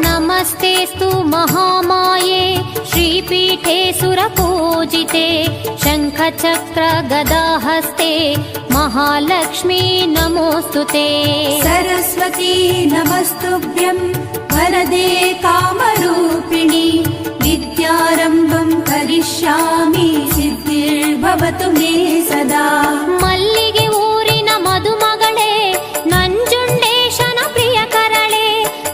S8: नमस्तेस्तु महामाये श्रीपीठे सुरपूजिते शङ्खचक्रगदाहस्ते महालक्ष्मी नमोऽस्तु ते।
S9: सरस्वती नमस्तुभ्यं वरदे कामरूपिणि विद्यारम्भं करिष्यामि सिद्धिर्भवतु मे सदा।
S8: मल्लिगे ऊरिन मधुमगळे नञ्जुण्डेशನ प्रियकरळे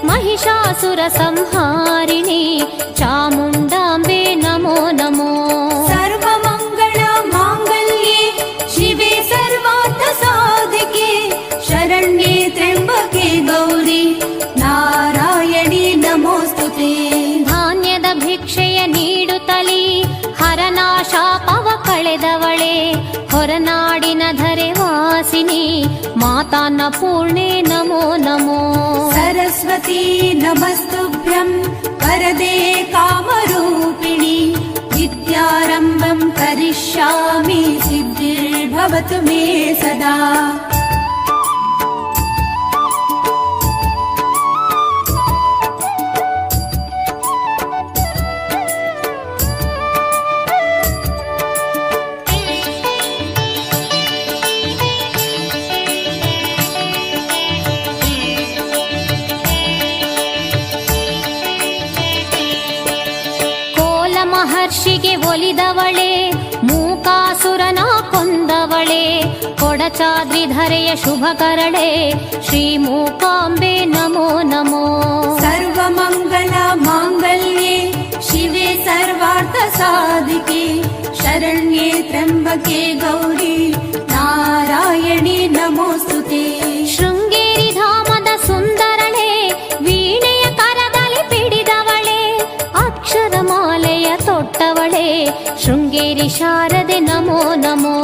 S8: महिषासुर संहारिणि चामुण्डाम्बे नमो नमो।
S9: सर्वमङ्गल माङ्गल्ये शिवे सर्वार्थ साधिके शरण्ये त्र्यम्बके गौरी नारायणी नमोऽस्तु ते।
S8: ಧಾನ್ಯದ ಭಿಕ್ಷೆಯ ನೀಡುತ್ತಲಿ ಹರನ ಶಾಪವ ಕಳೆದವಳೆ ಹೊರನಾಡಿನ ಧರೆ ವಾಸಿನಿ ಮಾತಾನ ಪೂರ್ಣೆ ನಮೋ ನಮೋ।
S9: सरस्वती नमस्तुभ्यं वरदे कामरूपिणि विद्यारम्भं करिष्यामि सिद्धिर्भवतु मे सदा।
S8: ಮಹರ್ಷಿಗೆ ಒಲಿದವಳೆ ಮೂಕಾಸುರನ ಕೊಂದವಳೆ ಕೊಡಚಾದ್ರಿ ಧರೆಯ ಶುಭಕರಳೆ ಶ್ರೀ ಮೂಕಾಂಬೆ ನಮೋ ನಮೋ।
S9: ಸರ್ವಮಂಗಳ ಮಾಂಗಲ್ಯೆ ಶಿವೆ ಸರ್ವಾರ್ಥ ಸಾಧಿಕೆ ಶರಣ್ಯೆ ತ್ರ್ಯಂಬಕೆ ಗೌರಿ ನಾರಾಯಣಿ ನಮೋಸ್ತುತೆ।
S8: ಶೃಂಗೇರಿ ಧಾಮದ ಸುಂದರಳೆ ವೀಣೆಯ ಕರದಲ್ಲಿ ಪಿಡಿದವಳೆ ಅಕ್ಷರಮಾಲೆಯ ತೊಟ್ಟವಳೆ ಶೃಂಗೇರಿ ಶಾರದೆ ನಮೋ ನಮೋ।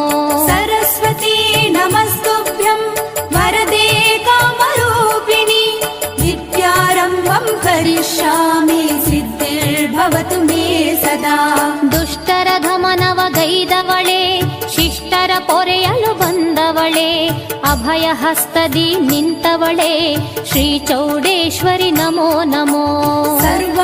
S9: सरस्वती नमस्तुभ्यं वरदे कामरूपिणि विद्यारम्भं करिष्यामि सिद्धिर्भवतु मे सदा।
S8: ದುಷ್ಟರ ಧಮನವ ಗೈದವಳೆ ಶಿಷ್ಟರ ಪೊರೆಯಲು ಬಂದವಳೆ ಅಭಯ ಹಸ್ತದಿ ನಿಂತವಳೆ ಶ್ರೀ ಚೌಡೇಶ್ವರಿ ನಮೋ ನಮೋ।
S9: ಸರ್ವ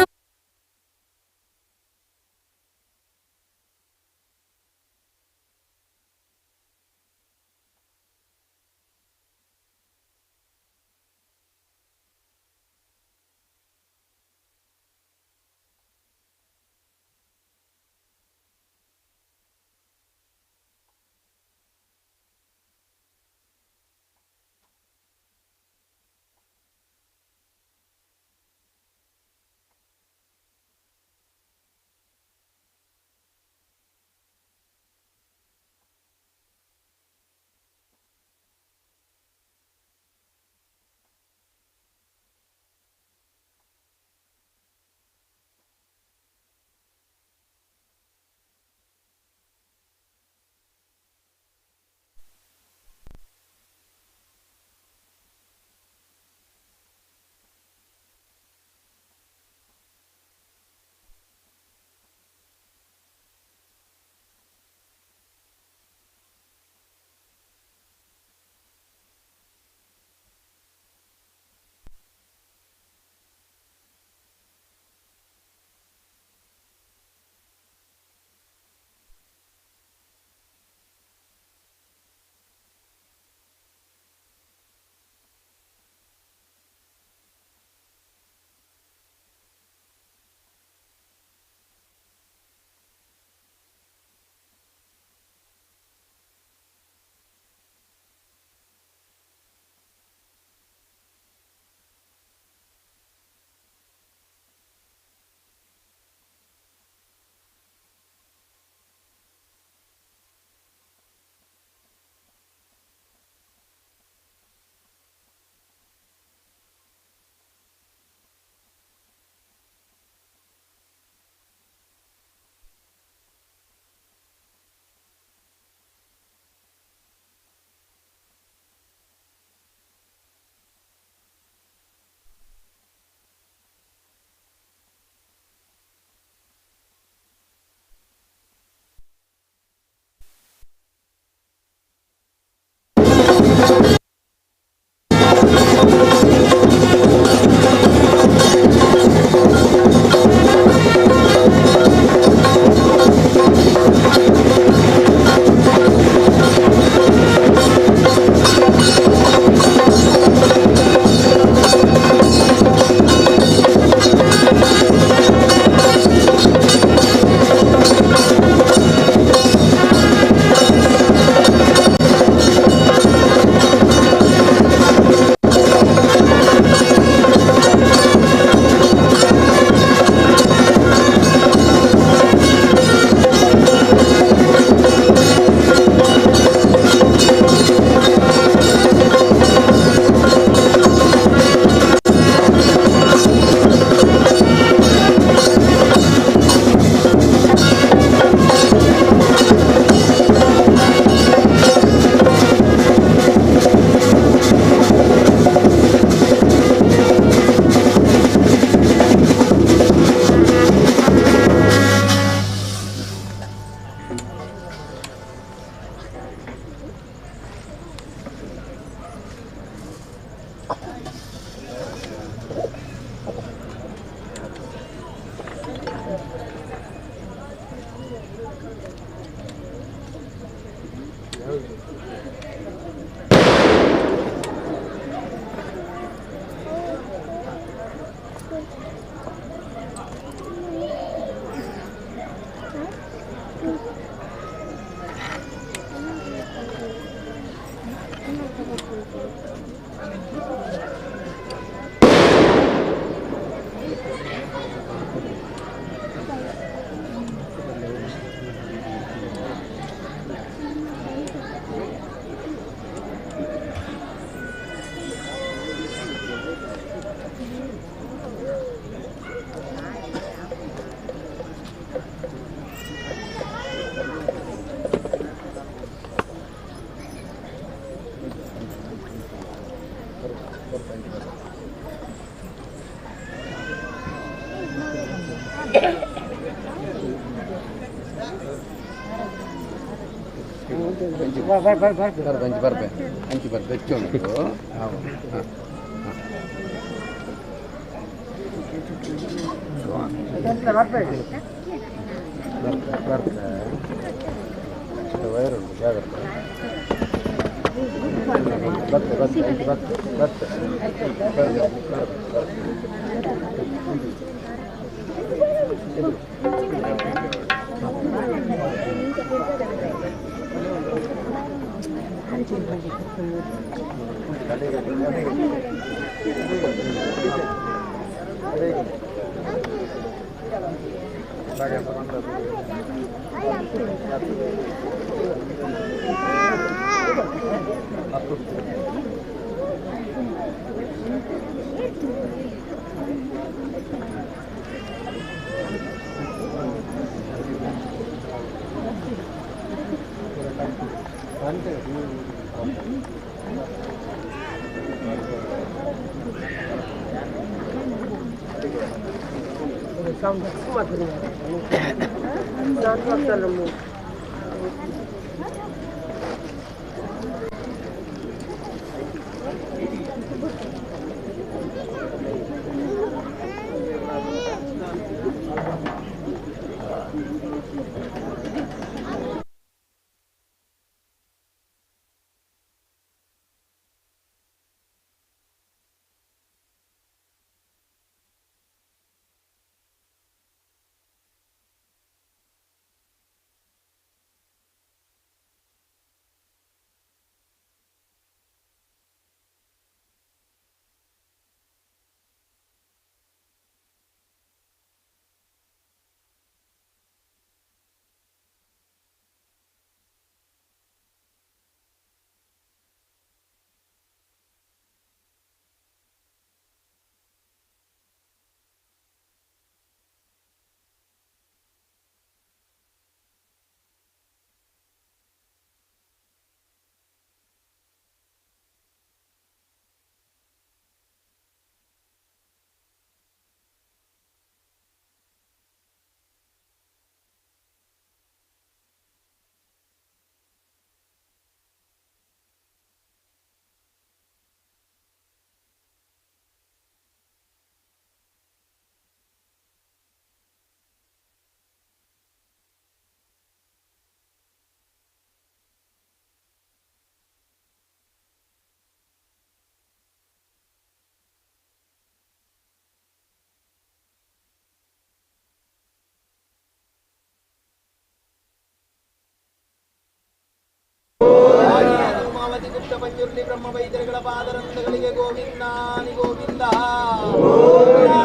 S10: ಪಂಜುರ್ಲಿ ಬ್ರಹ್ಮ ವೈದ್ಯರುಗಳ ಪಾದರಂಧಗಳಿಗೆ ಗೋವಿಂದಾನಿ ಗೋವಿಂದ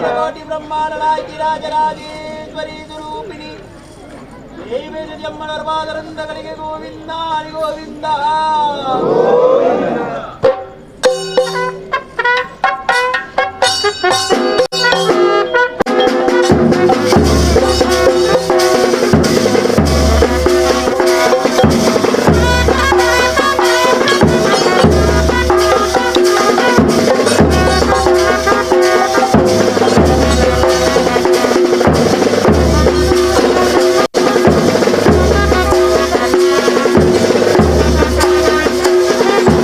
S10: ಕೋಟಿ ಬ್ರಹ್ಮಾಂಡನಾಯಕಿ ರಾಜರಾಜೇಶ್ವರಿ ಸ್ವರೂಪಿಣಿ ದೇವೇಂದ್ರಮ್ಮನವರ ಪಾದರಂಧಗಳಿಗೆ ಗೋವಿಂದಾನಿ ಗೋವಿಂದ.
S11: Thank you.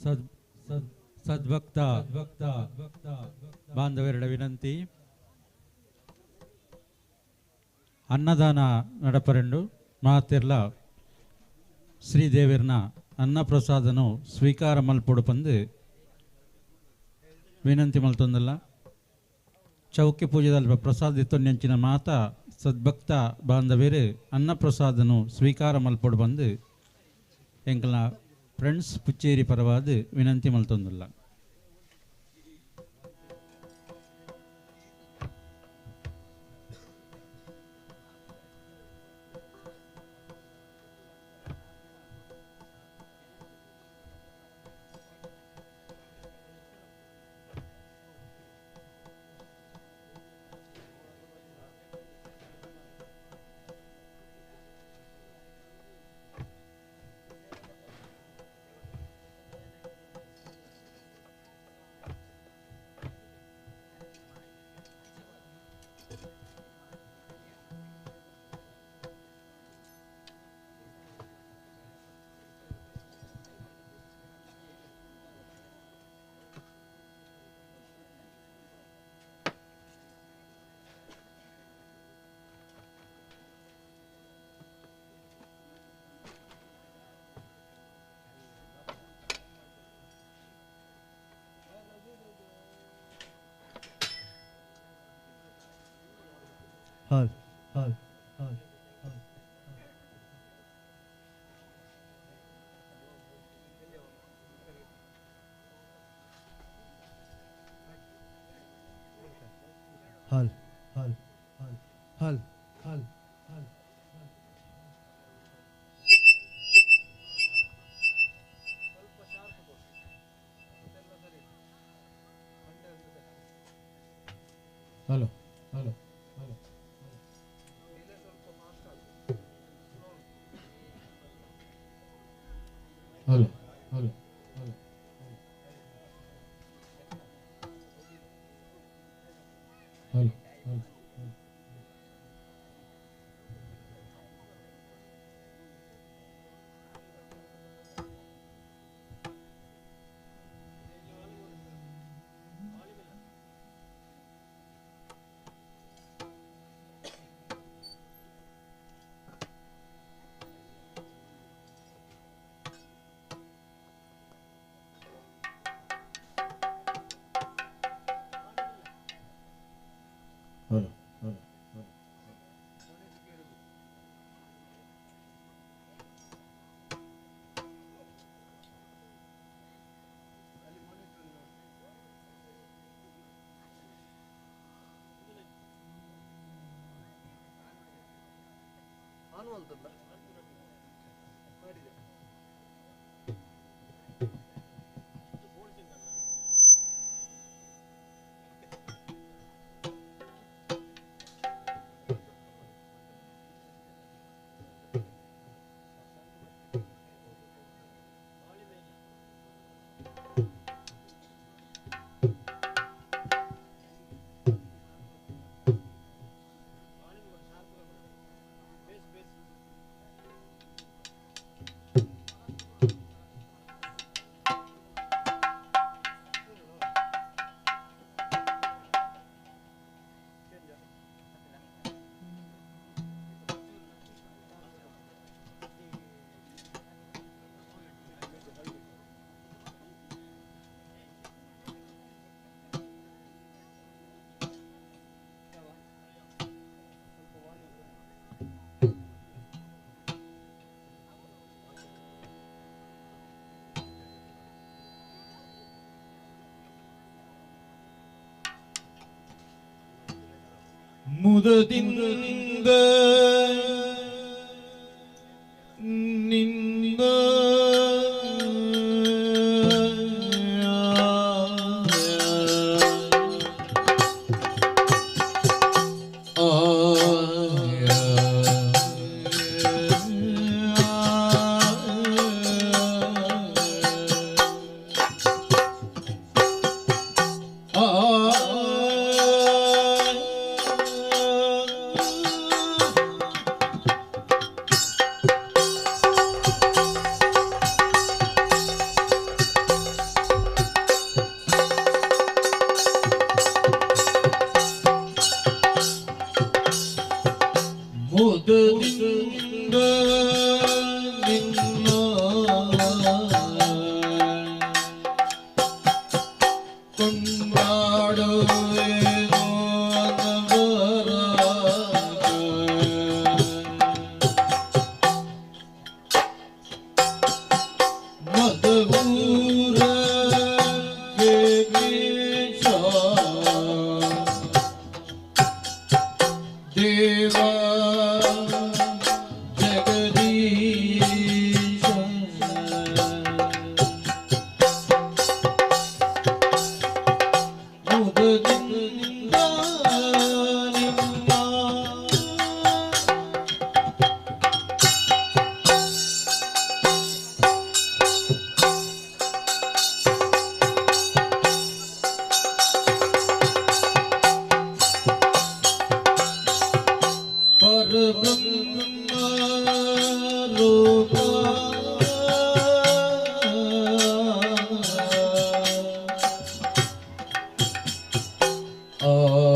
S2: ಸದ್ ಸದ್ಭಕ್ತ ಬಾಂಧವರ ವಿನಂತಿ ಅನ್ನದಾನ ನಡಪರೆಂಡು ಮಾತಿರ್ಲ ಶ್ರೀದೇವಿರ್ನ ಅನ್ನಪ್ರಸಾದನು ಸ್ವೀಕಾರ ಮಲ್ಪೊಡು ಪಂದು ವಿನಂತಿ ಮಲ್ತೊಂದಲ್ಲ. ಚೌಕಿ ಪೂಜೆದಲ್ಪ ಪ್ರಸಾದ ಇತ್ತೊಂಜಂಚಿನ ಮಾತಾ ಸದ್ಭಕ್ತ ಬಾಂಧವೀರು ಅನ್ನಪ್ರಸಾದನು ಸ್ವೀಕಾರ ಮಲ್ಪೊಡು ಬಂದು ಎಂಕಲ್ನ ಫ್ರೆಂಡ್ಸ್ ಪುಚ್ಚೇರಿ ಪರವಾದ ವಿನಂತಿ ಮಲ್ತೊಂದಲ್ಲ.
S6: Hal, hal, hal, hal. Hal, hal, hal, hal, hal, hal. Hello, hello. Hello, hello, hello. Hello, hello. Hello, hello, hello.
S11: ಮುದದಿಂದ ನಿನ್ನ ಆ
S5: Oh.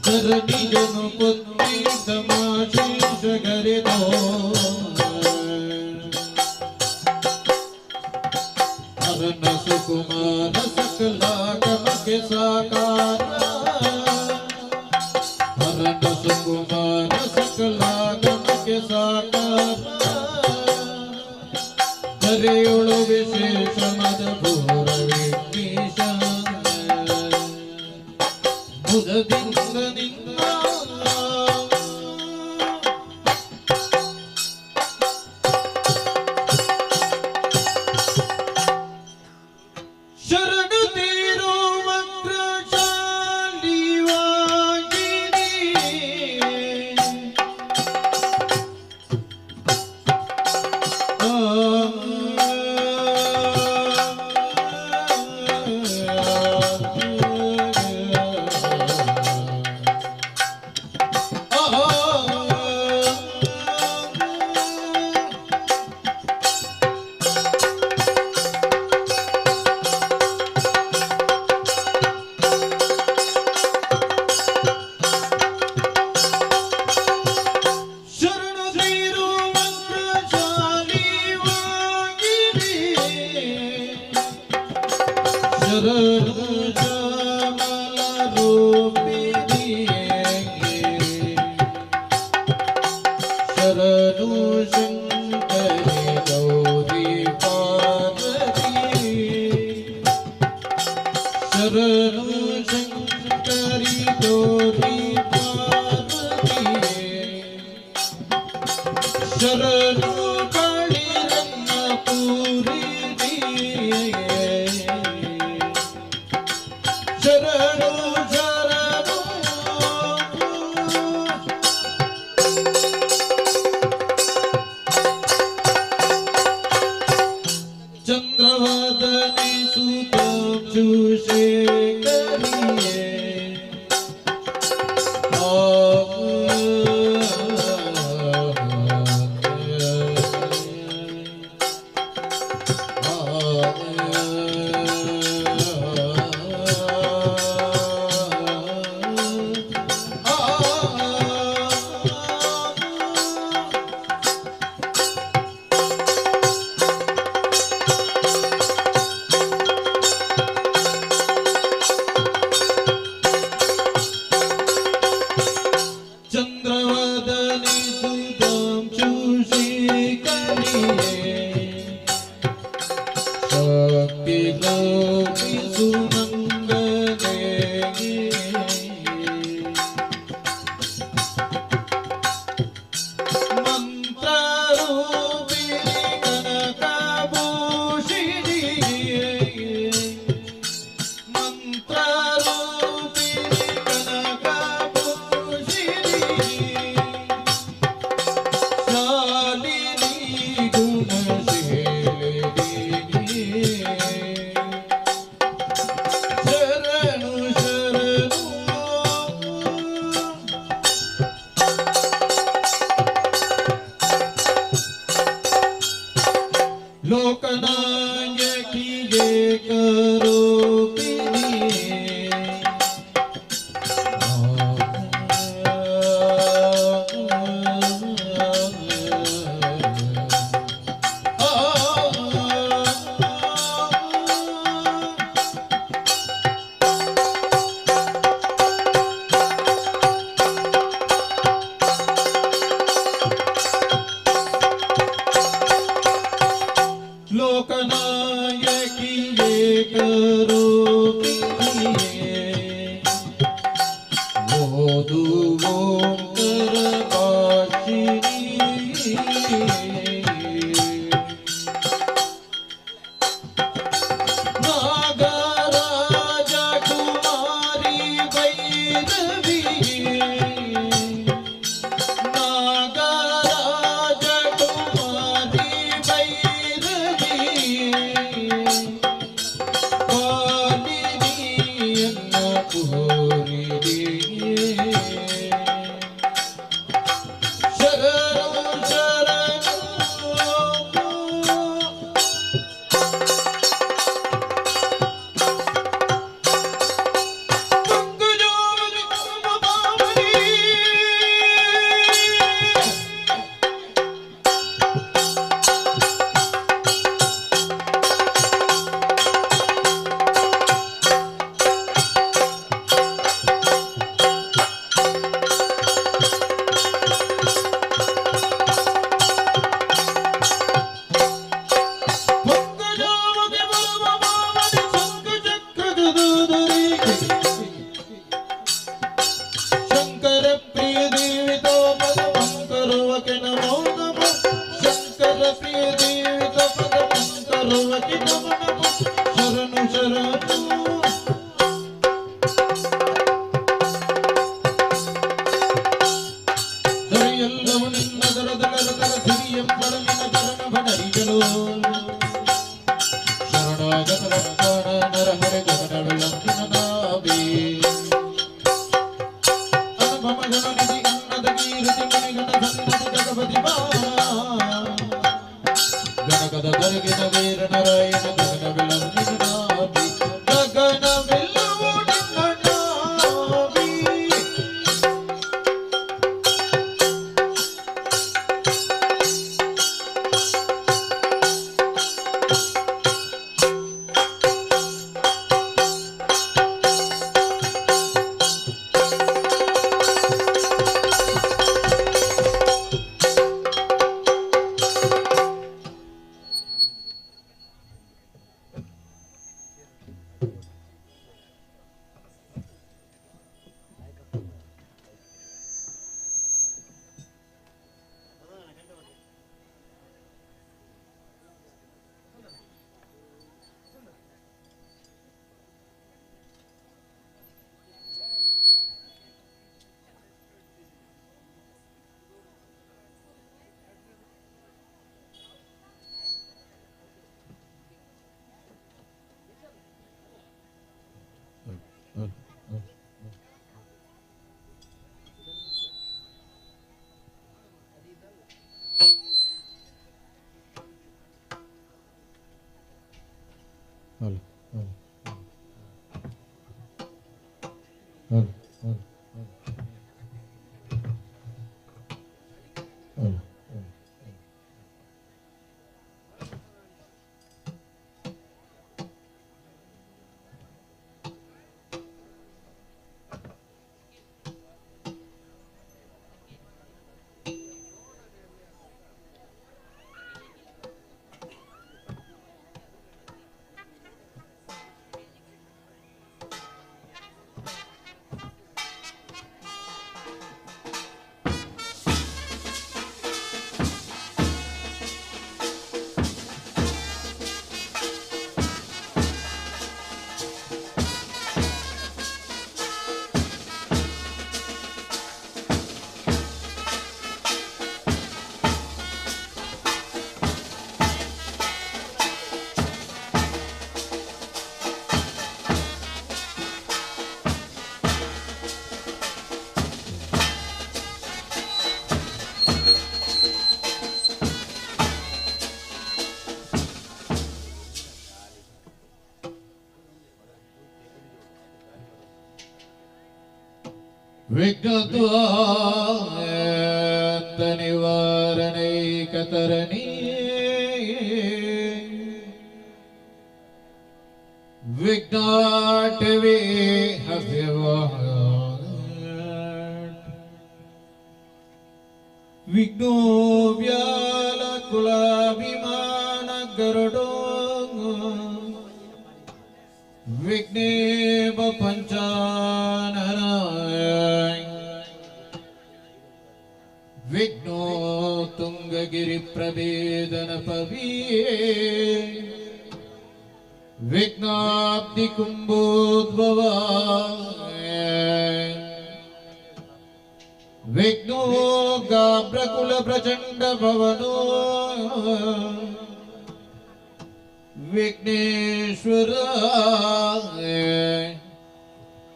S11: ಧರಣಿಜನು ಪೊತ್ತಿ ತಮಾಶೀಷ ಗರೆದೋ ಹರನ ಸುಕುಮಾರ ಸಕಲಾಗಮಕ್ಕೆ ಸಾಕಾರ ಹರನ ಸುಕುಮಾರ ಸಕಲಾಗಮಕ್ಕೆ ಸಾಕಾರ ಧರೆಯೊಳು ವಿಶೇಷ ಮದ ಭೂರ ವಿಘ್ನೇಶ ಮುದದಿಂದ ನಿನ್ನ ಶರಣು ತೀರು ವಕ್ರಶಾಲಿವಾಗಿರಿ ಶರಣು ತೀರು ವಕ್ರಶಾಲಿವಾಗಿರಿ ಶರಣು ಶ್ಯಾಮಲ ರೂಪಿಣಿ ಶರಣು ಶಂಕರಿ ಗೌರಿ ಪಾರ್ವತಿ ಶರಣು ಶಂಕರಿ ಗೌರಿ ಪಾರ್ವತಿ ಶರಣು ಕಾಳಿರನ್ನ ಪೂರಿ ಶರಣು ಶರಣು ಚಂದ್ರವದನೆ ಸುತಾಂಶು ಶೇಖರಿಯೇ ಚಂದ್ರವದನೆ ಸುತಾಂಶು ಶೇಖರಿಯೇ ಶಕ್ತಿ ಲೋಕಿ ಸುಮಂಗಲೇ ಮಂತ್ರರೂಪಿಣಿ ಕನಕಭೂಷಿಣಿ ಮಂತ್ರರೂಪಿಣಿ ಕನಕಭೂಷಿಣಿ ಶಾಲಿನಿ ಗುಣಶೀಲಿನಿ ಶರಣು ಶರಣು ಲೋಕನಾಯಕಿ ಕರೋಪಿಣಿ ಲೋಕನಾಯಕಿ ಕರೋಪಿಣಿಯೇ ಓದುವೋಂಕರ ಭಾಷಿಣಿ ನಾಗರಾಜ ಕುಮಾರಿ ಭೈರವಿ ನಾಗರಾಜ ಕುಮಾರಿ ಭೈರವಿ ಪಾಲಿನಿಯನ್ನ ಪೂರಿದೆ. ಬೆಳಗಿನ ವೀರನಾರಾಯಣ ಗಗನವೆಲ್ಲವೂ ನಿನ್ನ ನಾಭಿ, ಗಗನವೆಲ್ಲವೂ ನಿನ್ನ ನಾಭಿ.
S5: Hello, hello, hello, hello, hello, hello.
S11: ವಿಘ್ನದ್ವಾಂತ ನಿವಾರಣೈಕತರಣಿ ವಿಘ್ನಾಟವೇ ಹವ್ಯವಾಟ್ ವಿಘ್ನೋ ವ್ಯಾಲ ಕುಲಾಭಿಮಾನ ಗರುಡೋ ವಿಘ್ನೇವ ಪಂಚಾನನ ವಿಘ್ನೋ ತುಂಗಗಿರಿ ಪ್ರಭೇದನ ಪವೀಯೇ ವಿಘ್ನಾಬ್ಧಿ ಕುಂಭೋದ್ಭವ ವಿಘ್ನೋ ಗಾಭ್ರಕುಲ ಪ್ರಚಂಡ ಭವನೋ ವಿಘ್ನೇಶ್ವರ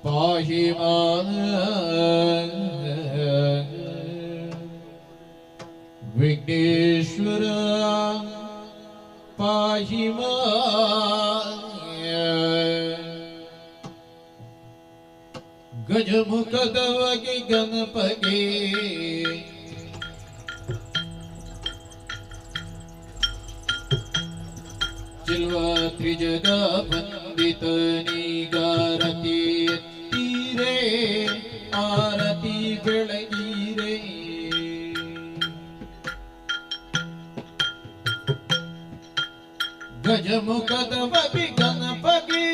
S11: ಪಾಹಿ ಮಾಂ ವಿಘ್ನೇಶ್ವರ ಪಾಹಿ ಮಾಂ ಗಜಮುಖದವಗಿ ಗಣಪಗೆ ಚಿಲ್ವ ತ್ರಿಜಗ ವಂದಿತ ನೀಗಾರತಿ ಎತ್ತೀರೆ ಆರತಿ ಬೆಳಗೀರೆ ಗಜಮುಖದವಗಿ ಗಣಪಗೆ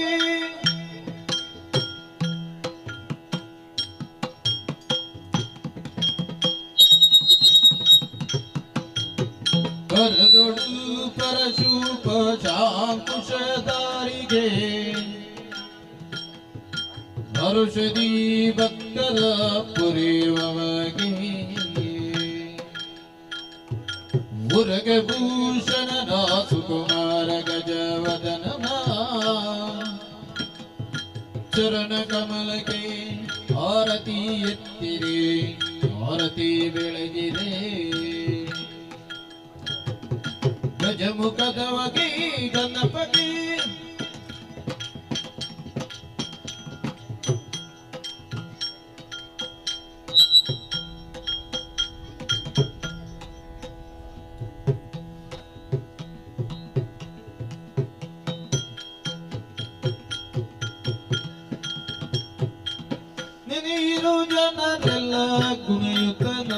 S11: ಕರದೊಡು ಪರಶುಪ ಶಾಂಕುಶಧಾರಿಗೆ ಹರುಷದಿ ಭಕ್ತರ ಪುರಿವಗೆ ಉರಗಭೂಷಣ ಸುಕುಮಾರ ಗಜವದನ ಚರಣ ಕಮಲಕ್ಕೆ ಆರತಿ ಎತ್ತಿರಿ ಆರತಿ ಬೆಳಗಿರೆ. ಗಜಮುಖದವಗಿ ಗಣಪತಿ ನೀರು ಜನರೆಲ್ಲ ಕುಣಿಯುತ್ತನ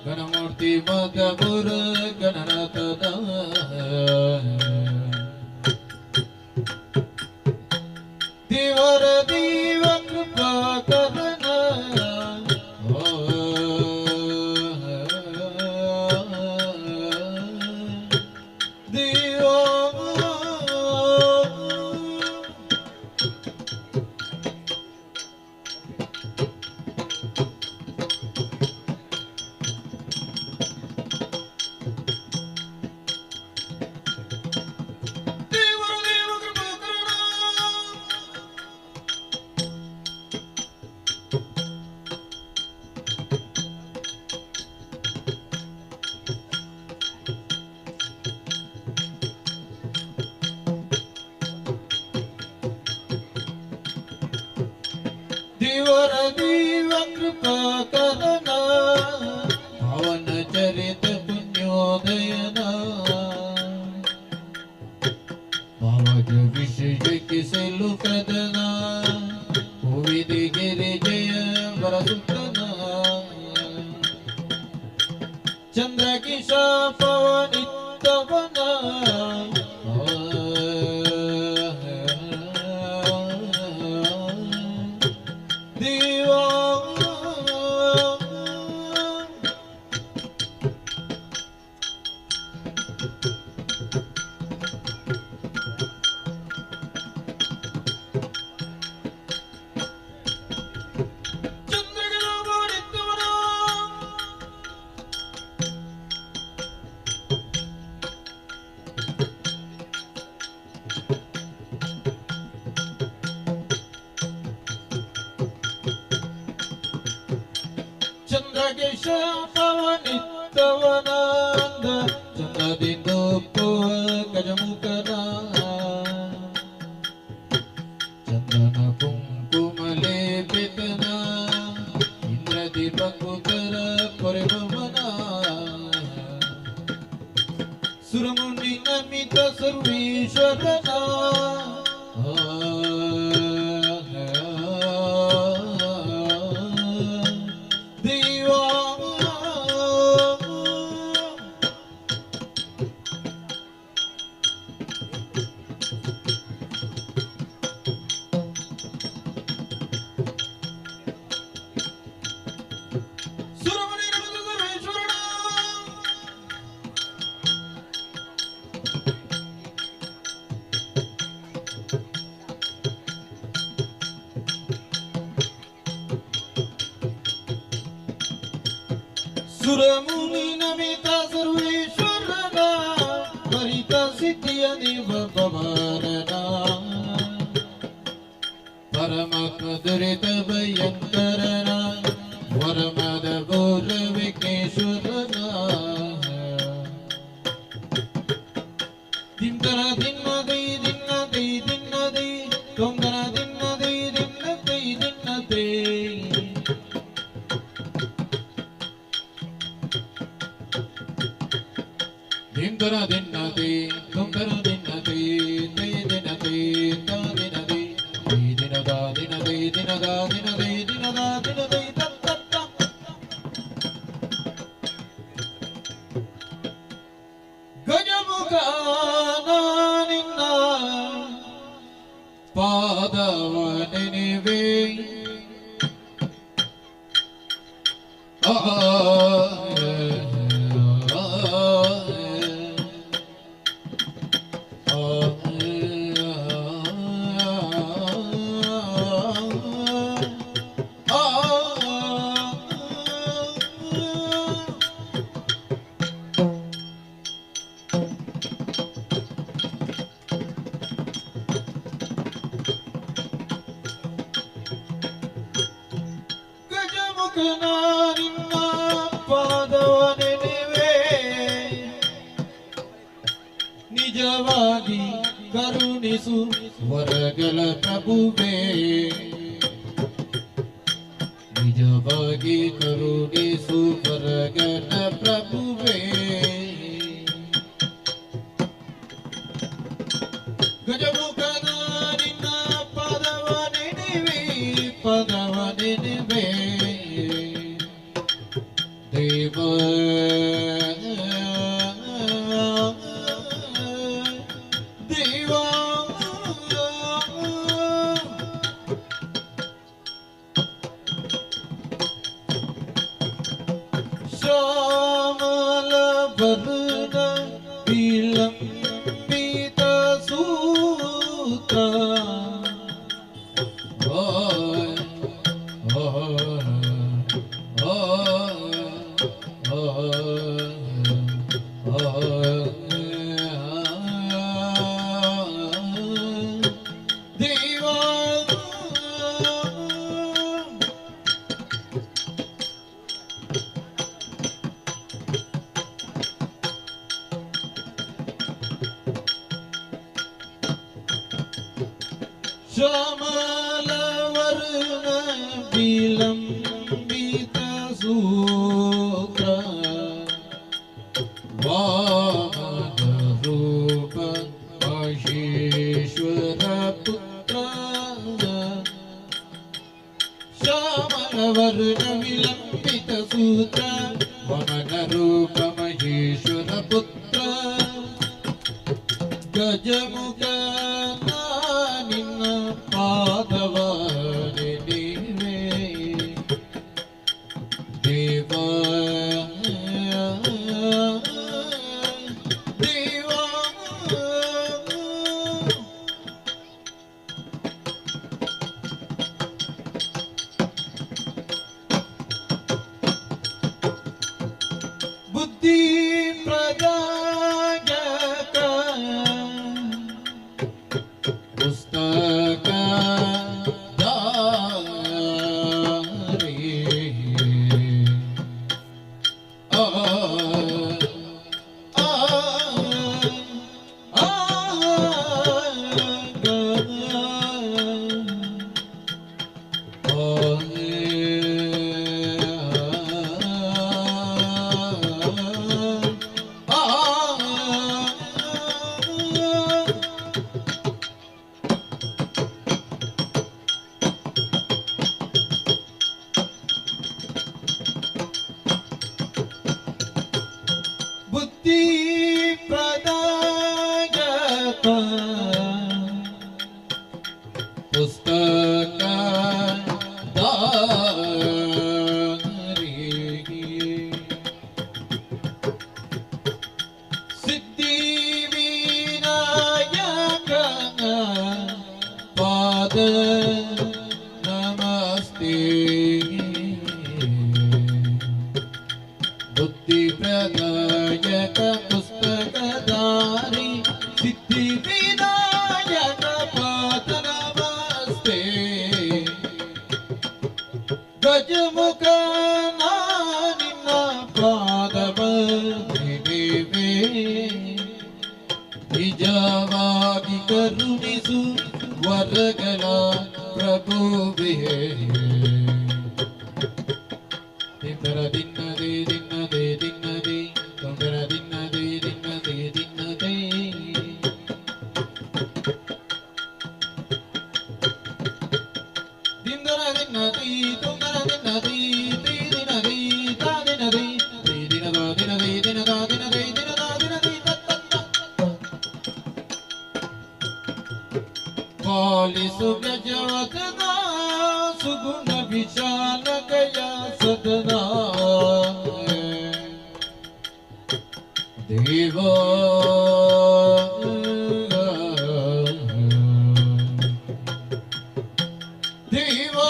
S11: ಗಣಮೂರ್ತಿ ಮದಪುರ ಗಣನಾಥನ ದೇವರ ದೇವ ಕೃಪಾ ಕರಣ ದೇವ ದೇವರ ದೇವ ಕೃಪಾ ಕರಣ ಪವನ ಚರಿತ ಪುಣ್ಯೋದಯನ ಪವಜ ವಿಷಯ ಕಿಸಲು ಕದನ ಕೋವಿದಿ ಗಿರಿ ಜಯ ವರಸುತನ ಚಂದ್ರಕಿಶ ಪವನಿತ್ತವನ ದೇವಾ ಚಂದ್ರಕೇಶ ಪವನಿತ್ತವನಾಂದ ಚಂದ್ರದಿಂದೊಪ್ಪುವ ಗಜಮುಖನ ಚಂದನ ಕುಂಕುಮಲೇಪಿತನ ಇಂದ್ರದೀಪಕುತರ ಪರಿಭವನ ಸುರಮುನಿ ನಮಿತ ಸರ್ವೇಶ್ವರನ ದೇವಾ ಸುರಮುನಿ ನಮಿತ ಸರ್ವೇಶ್ವರನ ಸುರಮುನಿ ನಮಿತ ಸರ್ವೇಶ್ವರನ ಭರಿತ ಸಿದ್ಧಿಯ ದೇವ ಪವನನ ಪರಮಾತ್ಮ ದುರಿತ ಭಯಂಕರನ ವರಮದ ಬೋರ ವಿಘ್ನೇಶ್ವರನ ತಿಂತನ ತಿನ್ನದೈ ದಿನ್ನದೈ ದಿನ್ನದೈ ತೊಂದನ ದಿನ್ನದೈ ದಿನ್ನದೈ ದಿನ್ನದೈ ದಿಂದರ ದಿನ್ನದೆ ತೊಂದರ ದಿನ್ನದೆ ತೈ ದಿನದೆ ತ ದಿನದೆ ಈ ದಿನದ ದಿನದೆ ದಿನದ ದಿನದೆ ದಿನದ ದಿನದೆ ತತ್ತ ಗಜಮುಖ ನಿನ್ನ ಪಾದವ ನೆನೆವೆ ಆ ಗಜಮುಖನ ನಿನ್ನ ಪಾದವ ನೆನೆವೆ. ಕರುಣಿಸು ವರಗಳ ಪ್ರಭುವೇ ನಿಜವಾಗಿ ಕರುಣಿಸು ವರಗಳ ಪ್ರಭುವೇ ಗಜಮುಖನ ನಿನ್ನ ಪದವ ನೆನೆವೆ ಪದವ ನೆನೆವೆ ದೇವ ದೇವ ಶ್ಯಾಮಲ ವರ್ಣ ವಿಲಂಬಿತ ಸೂತ್ರ ದೇವಾ ಶ್ಯಾಮಲವರ್ಣ ವಿಲಂಬಿತ ಸೂತ್ರ ವಾಮನ ರೂಪ ಮಹೇಶ್ವರ ಪುತ್ರ ಶ್ಯಾಮಲವರ್ಣ ವಿಲಂಬಿತ ಸೂತ್ರ ವಮನ ರೂಪ ಮಹೇಶ್ವರ ಪುತ್ರ ಗಜಮುಖ ನಿನ್ನ ಪಾದವ ನೆನೆವೆ ದೇವ ದೇವ ಬುದ್ಧಿ ಪ್ರದಾಯಕ ಪುಸ್ತಕ ಧಾರಿ ಆ ಆ ಆ ಬುದ್ಧಿ ಪ್ರದಾಯಕ ಪುಸ್ತಕ ಧಾರಿ ಸಿದ್ಧಿ ವಿನಾಯಕ ಪಾದ ನಮಸ್ತೆ ಬುದ್ಧಿ ಪ್ರದಾಯಕ ಪುಸ್ತಕಧಾರಿ ಸಿದ್ಧಿ ವಿನಾಯಕ ಪಾದ ನಮಸ್ತೆ ಗಜಮುಖ ನಿನ್ನ ಪಾದವ ನೆನೆವೆ ನಿಜವಾಗಿ ಕರುಣಿಸು ವರಗಳ ಪ್ರಭುವೇ ತಿಂದರ ದಿನ್ನದೆ ದಿನ್ನದೆ ದಿನ್ನದೆ ತೊಂದರ ದಿನ್ನದೆ ದಿನ್ನದೆ ದಿನ್ನದೆ ತಿಂದರ ದಿನ್ನದಿ ತೊಂದರ ದಿನ್ನದಿ ತೀ ದಿನದಿ ತಾ ದಿನದಿ ತೀ ದಿನದ ದಿನದಿ ದಿನದ ದಿನದಿ ದಿನದ ದಿನದಿ ಪಾಲಿಸು ಗಜವದನ ಸುಗುಣ ವಿಶಾಲ ಗಯ ಸದನಾ ದೇವಾ ದೇವಾ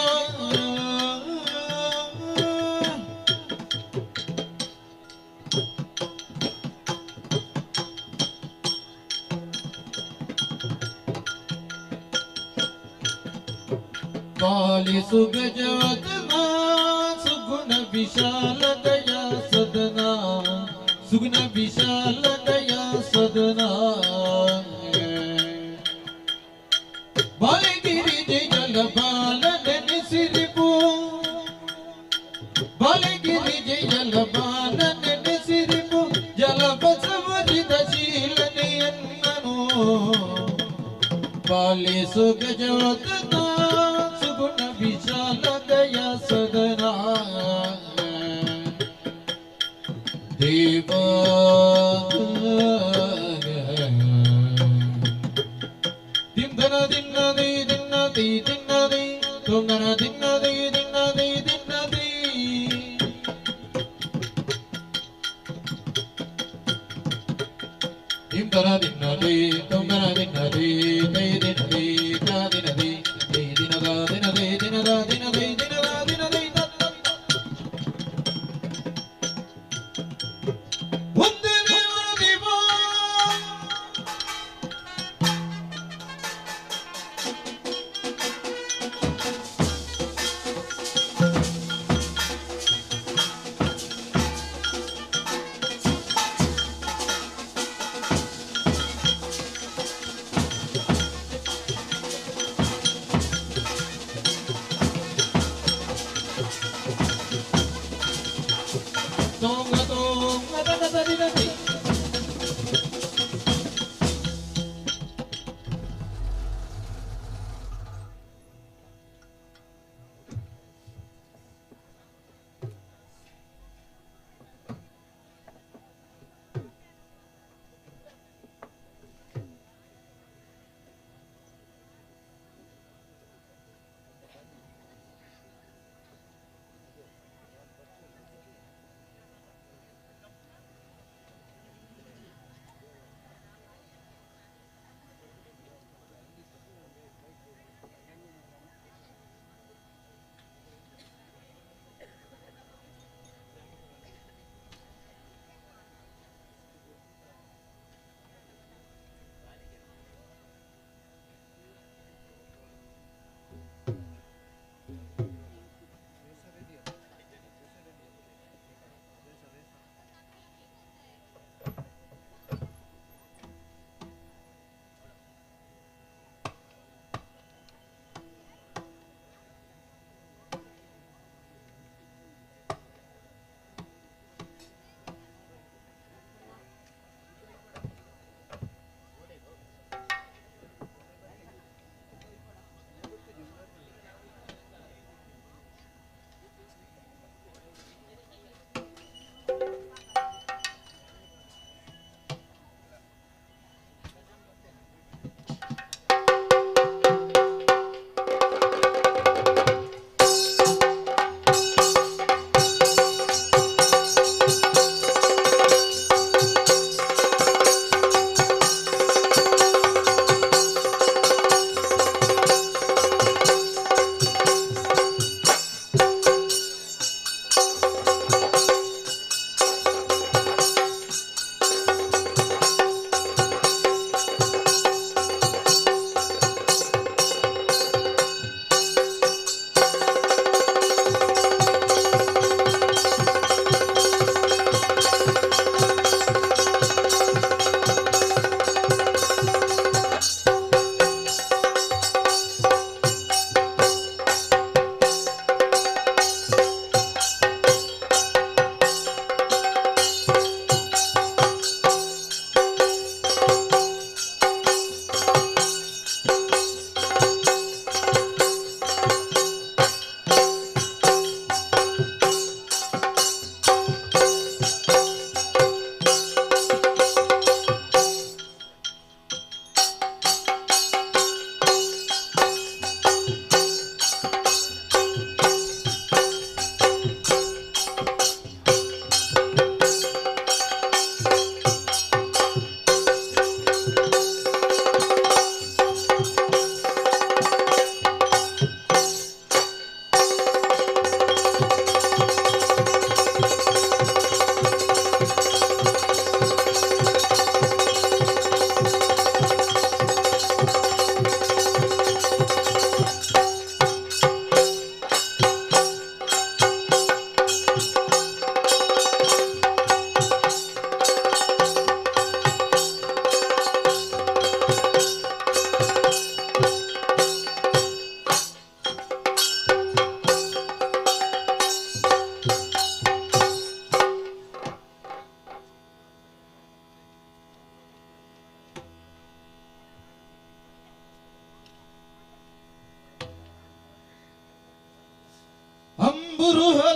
S11: ಪಾಲಿಸು ಗಜವದನ ಸುಗುಣ ವಿಶಾಲ ದಯಾ ಸದನಾ ಸುಗುಣ ವಿಶಾಲ ದಯಾ ಸದನಾ. सुगजवदना सुगुण विशाल दया सदना देवा दिंदन दिन्न दे दिन्न दे दिन्न दे तुंगन दिन्न दे दिन्न दे दिन्न दे दिंदन दिन्न दे तुंगन दिन्न दे दे दिन्न दे दा दिन्न दे दे दिन्न दा दिन्न दे दिन्न दा दिन्न दे दिन्न दा दिन्न दे दा ಒಂದೇ ದೇವರ ದೇವಾ ತೋಂಗ ತೋಂಗ ತಗ ತರಿ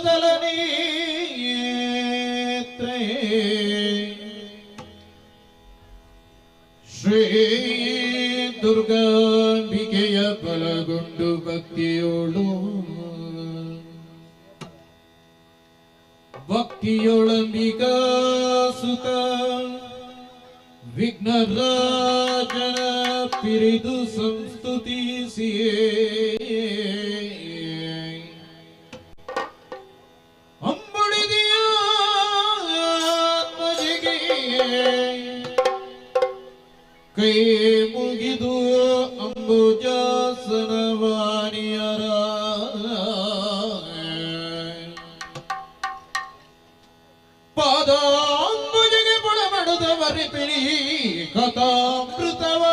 S11: ಕಮಲದಲ ನೇತ್ರೇ ಶ್ರೀ ದುರ್ಗಾಂಬಿಕೆಯ ಬಲಗೊಂಡು ಭಕ್ತಿಯೋಳು ಭಕ್ತಿಯೊಳಂಬಿಕಾ ಸುತ ವಿಘ್ನರಾಜನ ಪಿರಿದು ಸಂಸ್ತುತಿಸಿಯೇ ಅಂಬುಳಿದಿಯ ಆತ್ಮಜಿಗೆ ಕೈ ಮುಗಿದು ಅಂಬುಜಾಸನವಾಣಿಯರ ಪಾದಾಂಬುಜಗೆ ಬುಡಮಡುದ ವರಿಪಿಣಿ ಕಥಾಮೃತವ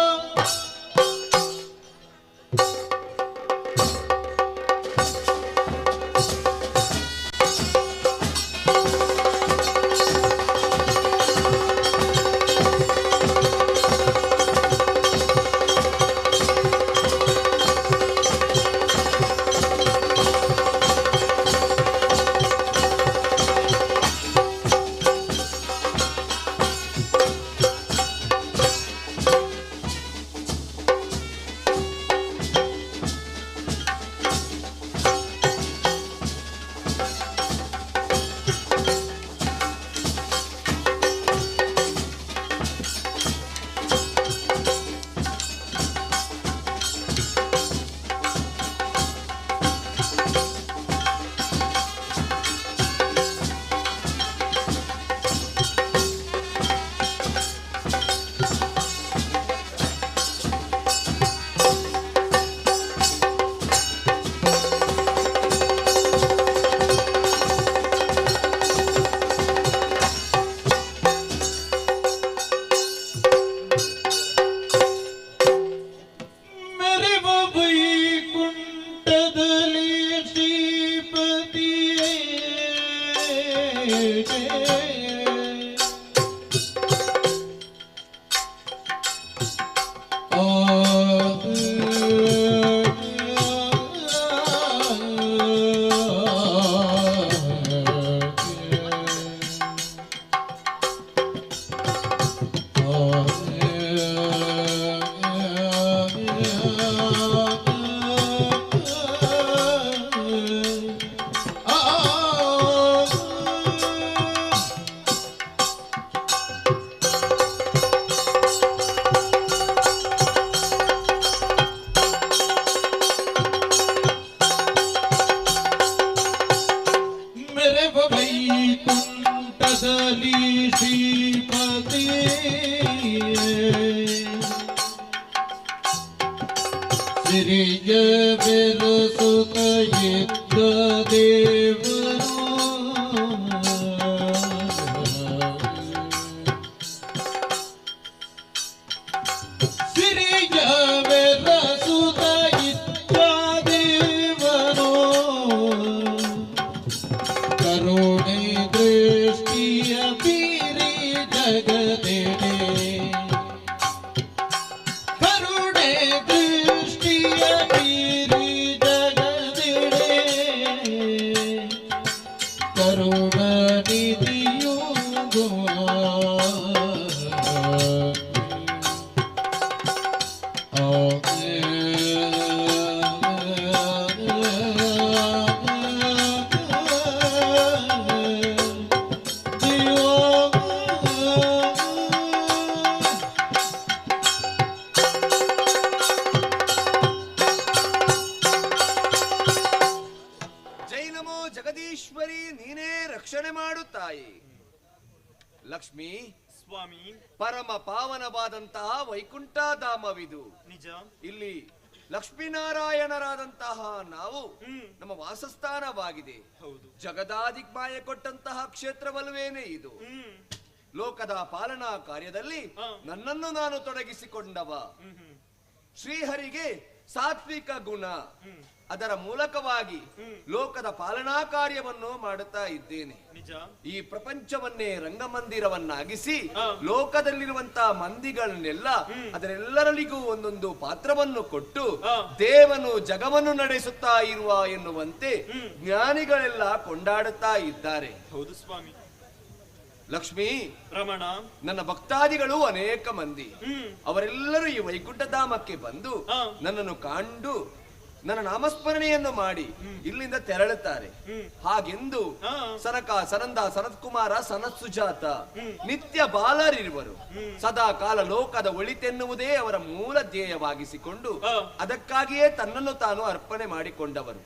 S11: ಮೆರೆವ ವೈಕುಂಠದಲ್ಲಿ ಶ್ರೀಪತಿಯೇ ಆ ಮೆರೆವ ವೈಕುಂಠದಲ್ಲಿ ಶ್ರೀಪತಿ ಸಿರಿಯ ಬೆರಸುತ ಇದ್ದ ದೇವರು ಸಿರಿಯ ಬೆರಸುತ ಇದ್ದ ದೇವರು ಕರುಣೆ ದೃಷ್ಟಿಯ ಬೀರಿ ಜಗದೆಡೆ ಕರುಣೆ ದೃಷ್ಟಿಯ ಬೀರಿ ಜಗದೆಡೆ ಕರುಣ ನಿಧಿಯು
S10: ಜೈ ನಮೋ ಜಗದೀಶ್ವರಿ, ನೀನೇ ರಕ್ಷಣೆ ಮಾಡು ತಾಯಿ. ಲಕ್ಷ್ಮಿ
S12: ಸ್ವಾಮಿ,
S10: ಪರಮ ಪಾವನವಾದಂತಹ ವೈಕುಂಠಧಾಮವಿದು.
S12: ನಿಜ.
S10: ಇಲ್ಲಿ ಲಕ್ಷ್ಮೀನಾರಾಯಣರಾದಂತಹ ನಾವು ನಮ್ಮ ವಾಸಸ್ಥಾನವಾಗಿದೆ.
S12: ಹೌದು.
S10: ಜಗದಾದಿಗ್ಮಾಯ ಕೊಟ್ಟಂತಹ ಕ್ಷೇತ್ರವಲ್ವೇನೆ ಇದು. ಲೋಕದ ಪಾಲನಾ ಕಾರ್ಯದಲ್ಲಿ ನನ್ನನ್ನು ನಾನು ತೊಡಗಿಸಿಕೊಂಡವ. ಶ್ರೀಹರಿಗೆ ಸಾತ್ವಿಕ ಗುಣ, ಅದರ ಮೂಲಕವಾಗಿ ಲೋಕದ ಪಾಲನಾ ಕಾರ್ಯವನ್ನು ಮಾಡುತ್ತಾ ಇದ್ದೇನೆ. ಈ ಪ್ರಪಂಚವನ್ನೇ ರಂಗಮಂದಿರವನ್ನಾಗಿಸಿ ಲೋಕದಲ್ಲಿರುವಂತಹ ಮಂದಿಗಳನ್ನೆಲ್ಲ ಅದರೆಲ್ಲರಲ್ಲಿಗೂ ಒಂದೊಂದು ಪಾತ್ರವನ್ನು ಕೊಟ್ಟು ದೇವನು ಜಗವನ್ನು ನಡೆಸುತ್ತಾ ಇರುವ ಎನ್ನುವಂತೆ ಜ್ಞಾನಿಗಳೆಲ್ಲ ಕೊಂಡಾಡುತ್ತಾ ಇದ್ದಾರೆ.
S12: ಹೌದು ಸ್ವಾಮಿ.
S10: ಲಕ್ಷ್ಮೀ
S12: ರಮಣ,
S10: ನನ್ನ ಭಕ್ತಾದಿಗಳು ಅನೇಕ ಮಂದಿ, ಅವರೆಲ್ಲರೂ ಈ ವೈಕುಂಠಧಾಮಕ್ಕೆ ಬಂದು ನನ್ನನ್ನು ಕಂಡು ನನ್ನ ನಾಮಸ್ಮರಣೆಯನ್ನು ಮಾಡಿ ಇಲ್ಲಿಂದ ತೆರಳುತ್ತಾರೆ. ಹಾಗೆಂದು ಸನಕ, ಸನಂದ, ಸನತ್ಕುಮಾರ, ಸನತ್ ಸುಜಾತ ನಿತ್ಯ ಬಾಲರಿರುವರು. ಸದಾ ಕಾಲ ಲೋಕದ ಒಳಿತೆನ್ನುವುದೇ ಅವರ ಮೂಲ ಧ್ಯೇಯವಾಗಿಸಿಕೊಂಡು ಅದಕ್ಕಾಗಿಯೇ ತನ್ನನ್ನು ತಾನು ಅರ್ಪಣೆ ಮಾಡಿಕೊಂಡವರು.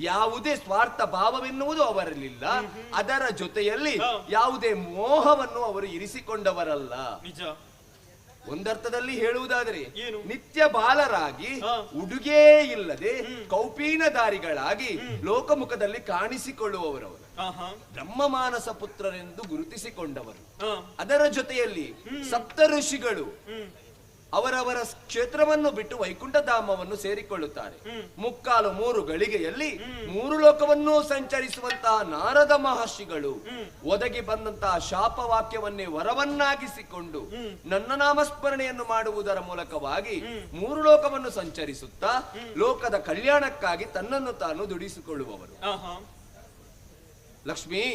S10: ಯಾವುದೇ ಸ್ವಾರ್ಥ ಭಾವವೆನ್ನುವುದು ಅವರಲ್ಲಿಲ್ಲ. ಅದರ ಜೊತೆಯಲ್ಲಿ ಯಾವುದೇ ಮೋಹವನ್ನು ಅವರು ಇರಿಸಿಕೊಂಡವರಲ್ಲ. ಒಂದರ್ಥದಲ್ಲಿ ಹೇಳುವುದಾದರೆ ನಿತ್ಯ ಬಾಲರಾಗಿ ಉಡುಗೆ ಇಲ್ಲದೆ ಕೌಪೀನಧಾರಿಗಳಾಗಿ ಲೋಕಮುಖದಲ್ಲಿ ಕಾಣಿಸಿಕೊಳ್ಳುವವರವರು, ಬ್ರಹ್ಮಮಾನಸ ಪುತ್ರರೆಂದು ಗುರುತಿಸಿಕೊಂಡವರು. ಅದರ ಜೊತೆಯಲ್ಲಿ ಸಪ್ತ ಋಷಿಗಳು ಅವರವರ ಕ್ಷೇತ್ರವನ್ನು ಬಿಟ್ಟು ವೈಕುಂಠಧಾಮವನ್ನು ಸೇರಿಕೊಳ್ಳುತ್ತಾರೆ. ಮುಕ್ಕಾಲು ಮೂರು ಗಳಿಗೆಯಲ್ಲಿ ಮೂರು ಲೋಕವನ್ನು ಸಂಚರಿಸುವಂತಹ ನಾರದ ಮಹರ್ಷಿಗಳು ಒದಗಿ ಬಂದಂತಹ ಶಾಪವಾಕ್ಯವನ್ನೇ ವರವನ್ನಾಗಿಸಿಕೊಂಡು ನನ್ನ ನಾಮಸ್ಮರಣೆಯನ್ನು ಮಾಡುವುದರ ಮೂಲಕವಾಗಿ ಮೂರು ಲೋಕವನ್ನು ಸಂಚರಿಸುತ್ತಾ ಲೋಕದ ಕಲ್ಯಾಣಕ್ಕಾಗಿ ತನ್ನನ್ನು ತಾನು ದುಡಿಸಿಕೊಳ್ಳುವವರು. ಲಕ್ಷ್ಮೀ,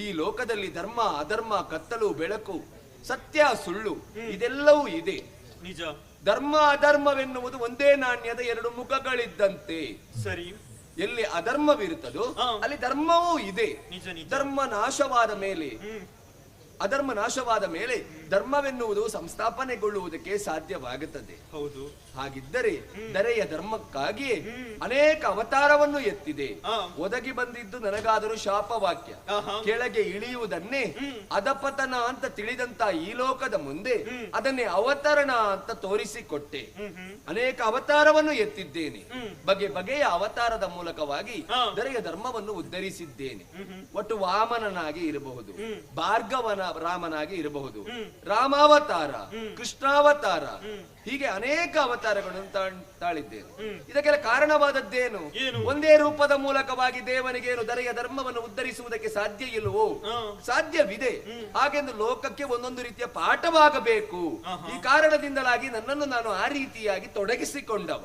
S10: ಈ ಲೋಕದಲ್ಲಿ ಧರ್ಮ, ಅಧರ್ಮ, ಕತ್ತಲು, ಬೆಳಕು, ಸತ್ಯ, ಸುಳ್ಳು ಇದೆಲ್ಲವೂ ಇದೆ.
S12: ನಿಜ.
S10: ಧರ್ಮ ಅಧರ್ಮವೆನ್ನುವುದು ಒಂದೇ ನಾಣ್ಯದ ಎರಡು ಮುಖಗಳಿದ್ದಂತೆ.
S12: ಸರಿ.
S10: ಎಲ್ಲಿ ಅಧರ್ಮವಿರುತ್ತದೋ ಅಲ್ಲಿ ಧರ್ಮವೂ ಇದೆ. ಧರ್ಮ ನಾಶವಾದ ಮೇಲೆ, ಅಧರ್ಮ ನಾಶವಾದ ಮೇಲೆ ಧರ್ಮವೆನ್ನುವುದು ಸಂಸ್ಥಾಪನೆಗೊಳ್ಳುವುದಕ್ಕೆ ಸಾಧ್ಯವಾಗುತ್ತದೆ.
S12: ಹೌದು.
S10: ಹಾಗಿದ್ದರೆ ದರೆಯ ಧರ್ಮಕ್ಕಾಗಿ ಅನೇಕ ಅವತಾರವನ್ನು ಎತ್ತಿದೆ. ಒದಗಿ ಬಂದಿದ್ದು ನನಗಾದರೂ ಶಾಪವಾಕ್ಯ. ಕೆಳಗೆ ಇಳಿಯುವುದನ್ನೇ ಅಧಪತನ ಅಂತ ತಿಳಿದಂತ ಈ ಲೋಕದ ಮುಂದೆ ಅದನ್ನೇ ಅವತರಣ ಅಂತ ತೋರಿಸಿಕೊಟ್ಟೆ. ಅನೇಕ ಅವತಾರವನ್ನು ಎತ್ತಿದ್ದೇನೆ. ಬಗೆ ಬಗೆಯ ಅವತಾರದ ಮೂಲಕವಾಗಿ ದರೆಯ ಧರ್ಮವನ್ನು ಉದ್ಧರಿಸಿದ್ದೇನೆ. ಒಟ್ಟು ವಾಮನನಾಗಿ ಇರಬಹುದು, ಭಾರ್ಗವನ ರಾಮನಾಗಿ ಇರಬಹುದು, ರಾಮಾವತಾರ, ಕೃಷ್ಣಾವತಾರ, ಹೀಗೆ ಅನೇಕ ಅವತಾರಗಳನ್ನು ತಾಳಿದ್ದೇನೆ. ಇದಕ್ಕೆಲ್ಲ ಕಾರಣವಾದದ್ದೇನು? ಒಂದೇ ರೂಪದ ಮೂಲಕವಾಗಿ ದೇವನಿಗೇನು ದರೆಯ ಧರ್ಮವನ್ನು ಉದ್ಧರಿಸುವುದಕ್ಕೆ ಸಾಧ್ಯ ಇಲ್ಲವೋ? ಸಾಧ್ಯವಿದೆ. ಹಾಗೆಂದು ಲೋಕಕ್ಕೆ ಒಂದೊಂದು ರೀತಿಯ ಪಾಠವಾಗಬೇಕು. ಈ ಕಾರಣದಿಂದಲಾಗಿ ನನ್ನನ್ನು ನಾನು ಆ ರೀತಿಯಾಗಿ ತೊಡಗಿಸಿಕೊಂಡವ.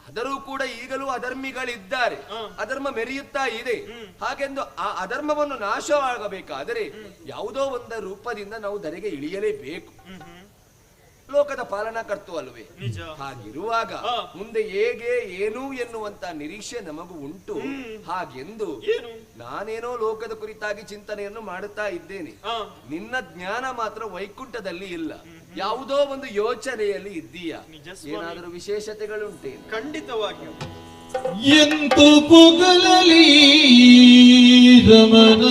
S10: ಆದರೂ ಕೂಡ ಈಗಲೂ ಅಧರ್ಮಿಗಳಿದ್ದಾರೆ, ಅಧರ್ಮ ಮೆರೆಯುತ್ತಾ ಇದೆ. ಹಾಗೆಂದು ಆ ಅಧರ್ಮವನ್ನು ನಾಶವಾಗಬೇಕಾದರೆ ಯಾವುದೋ ಒಂದು ರೂಪದಿಂದ ನಾವು ಧರೆಗೆ ಇಳಿಯಲೇಬೇಕು. ಲೋಕದ ಪಾಲನಾ ಕರ್ತು ಅಲ್ವೇ? ಹಾಗಿರುವಾಗ ಮುಂದೆ ಹೇಗೆ ಏನು ಎನ್ನುವಂತ ನಿರೀಕ್ಷೆ ನಮಗೂ ಉಂಟು. ಹಾಗೆಂದು ನಾನೇನೋ ಲೋಕದ ಕುರಿತಾಗಿ ಚಿಂತನೆಯನ್ನು ಮಾಡುತ್ತಾ ಇದ್ದೇನೆ. ನಿನ್ನ ಜ್ಞಾನ ಮಾತ್ರ ವೈಕುಂಠದಲ್ಲಿ ಇಲ್ಲ, ಯಾವುದೋ ಒಂದು ಯೋಚನೆಯಲ್ಲಿ ಇದ್ದೀಯ. ಏನಾದರೂ ವಿಶೇಷತೆಗಳುಂಟೇ?
S12: ಖಂಡಿತವಾಗಿಯೂ.
S11: ಎಂತು ಪುಗಲಲಿ ರಮಣ,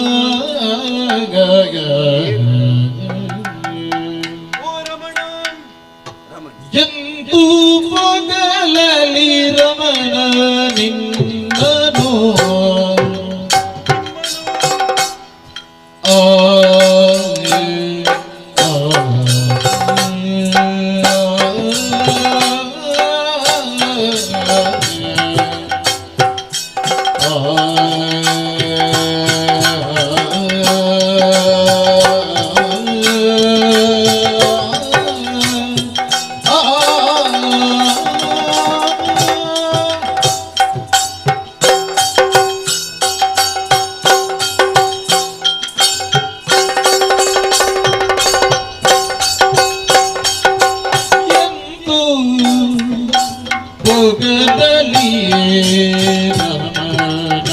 S11: ಎಂತು ಪೊಗಲಲಿ ರಮಣ ನಿನ್ನನು, ಆ ಪೊಗಲಲಿ ರಮಣ.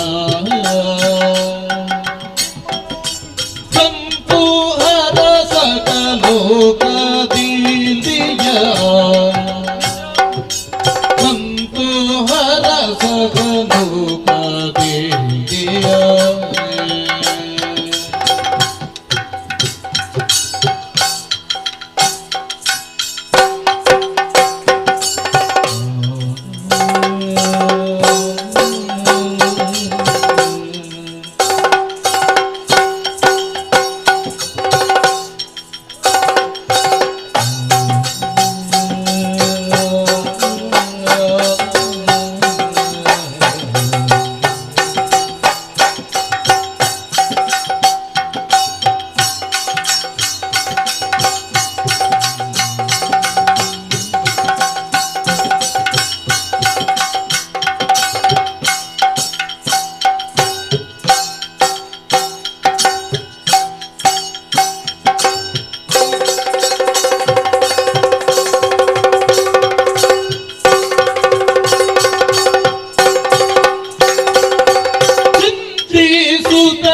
S11: ಚಿಂತಿಸುತ್ತ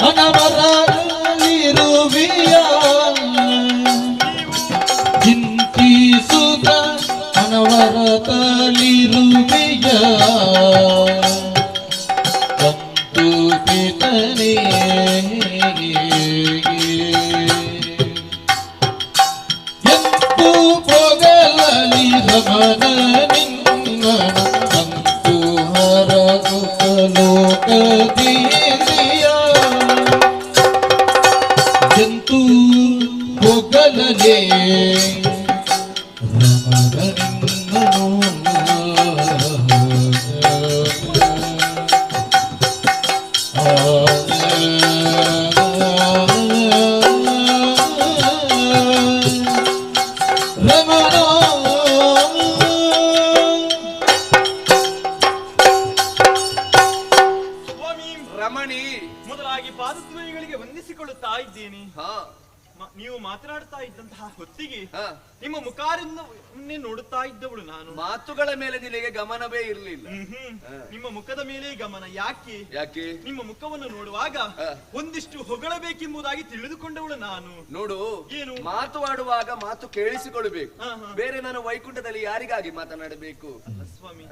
S11: ಅನವರದಲ್ಲಿರುವಿಯ, ಚಿಂತಿಸುತ್ತ ಅನವರದಲ್ಲಿರುವಿಯ ಕಂತು ಪಿತನೇ. ಎಂತು ಪೊಗಲಲಿ ರಮಣ ನಿನ್ನನು, ಅಂತು ಹರಸುತ್ತ ಲೋಕದೀಸಿಯ, ಎಂತು ಪೊಗಲಲೆ ರಮಣ ನಿನ್ನನು. ರಮಣ.
S12: ಸ್ವಾಮಿ
S10: ರಮಣಿ,
S12: ಮೊದಲಾಗಿ ಪಾದದ್ವಯಗಳಿಗೆ ವಂದಿಸಿಕೊಳ್ಳುತ್ತಾ ಇದ್ದೇನೆ. ನೀವು ಮಾತನಾಡ್ತಾ ಇದ್ದಂತಹ ಹೊತ್ತಿಗೆ ನಿಮ್ಮ ಮುಖಾರನ್ನೇ ನೋಡುತ್ತಾ ಇದ್ದವಳು ನಾನು.
S10: ಮಾತುಗಳ ಮೇಲೆ ನಿನಗೆ ಗಮನವೇ ಇರಲಿಲ್ಲ.
S12: ನಿಮ್ಮ ಮುಖದ ಮೇಲೆ ಗಮನ ಯಾಕೆ?
S10: ಯಾಕೆ?
S12: ನಿಮ್ಮ ಮುಖವನ್ನು ನೋಡುವಾಗ ಒಂದಿಷ್ಟು ಹೊಗಳಬೇಕೆಂಬುದಾಗಿ ತಿಳಿದುಕೊಂಡವಳು ನಾನು.
S10: ನೋಡು,
S12: ಏನು?
S10: ಮಾತು ಆಡುವಾಗ ಮಾತು ಕೇಳಿಸಿಕೊಳ್ಳಬೇಕು. ಬೇರೆ ನಾನು ವೈಕುಂಠದಲ್ಲಿ ಯಾರಿಗಾಗಿ ಮಾತನಾಡಬೇಕು?
S12: ಅಲ್ಲ ಸ್ವಾಮಿ,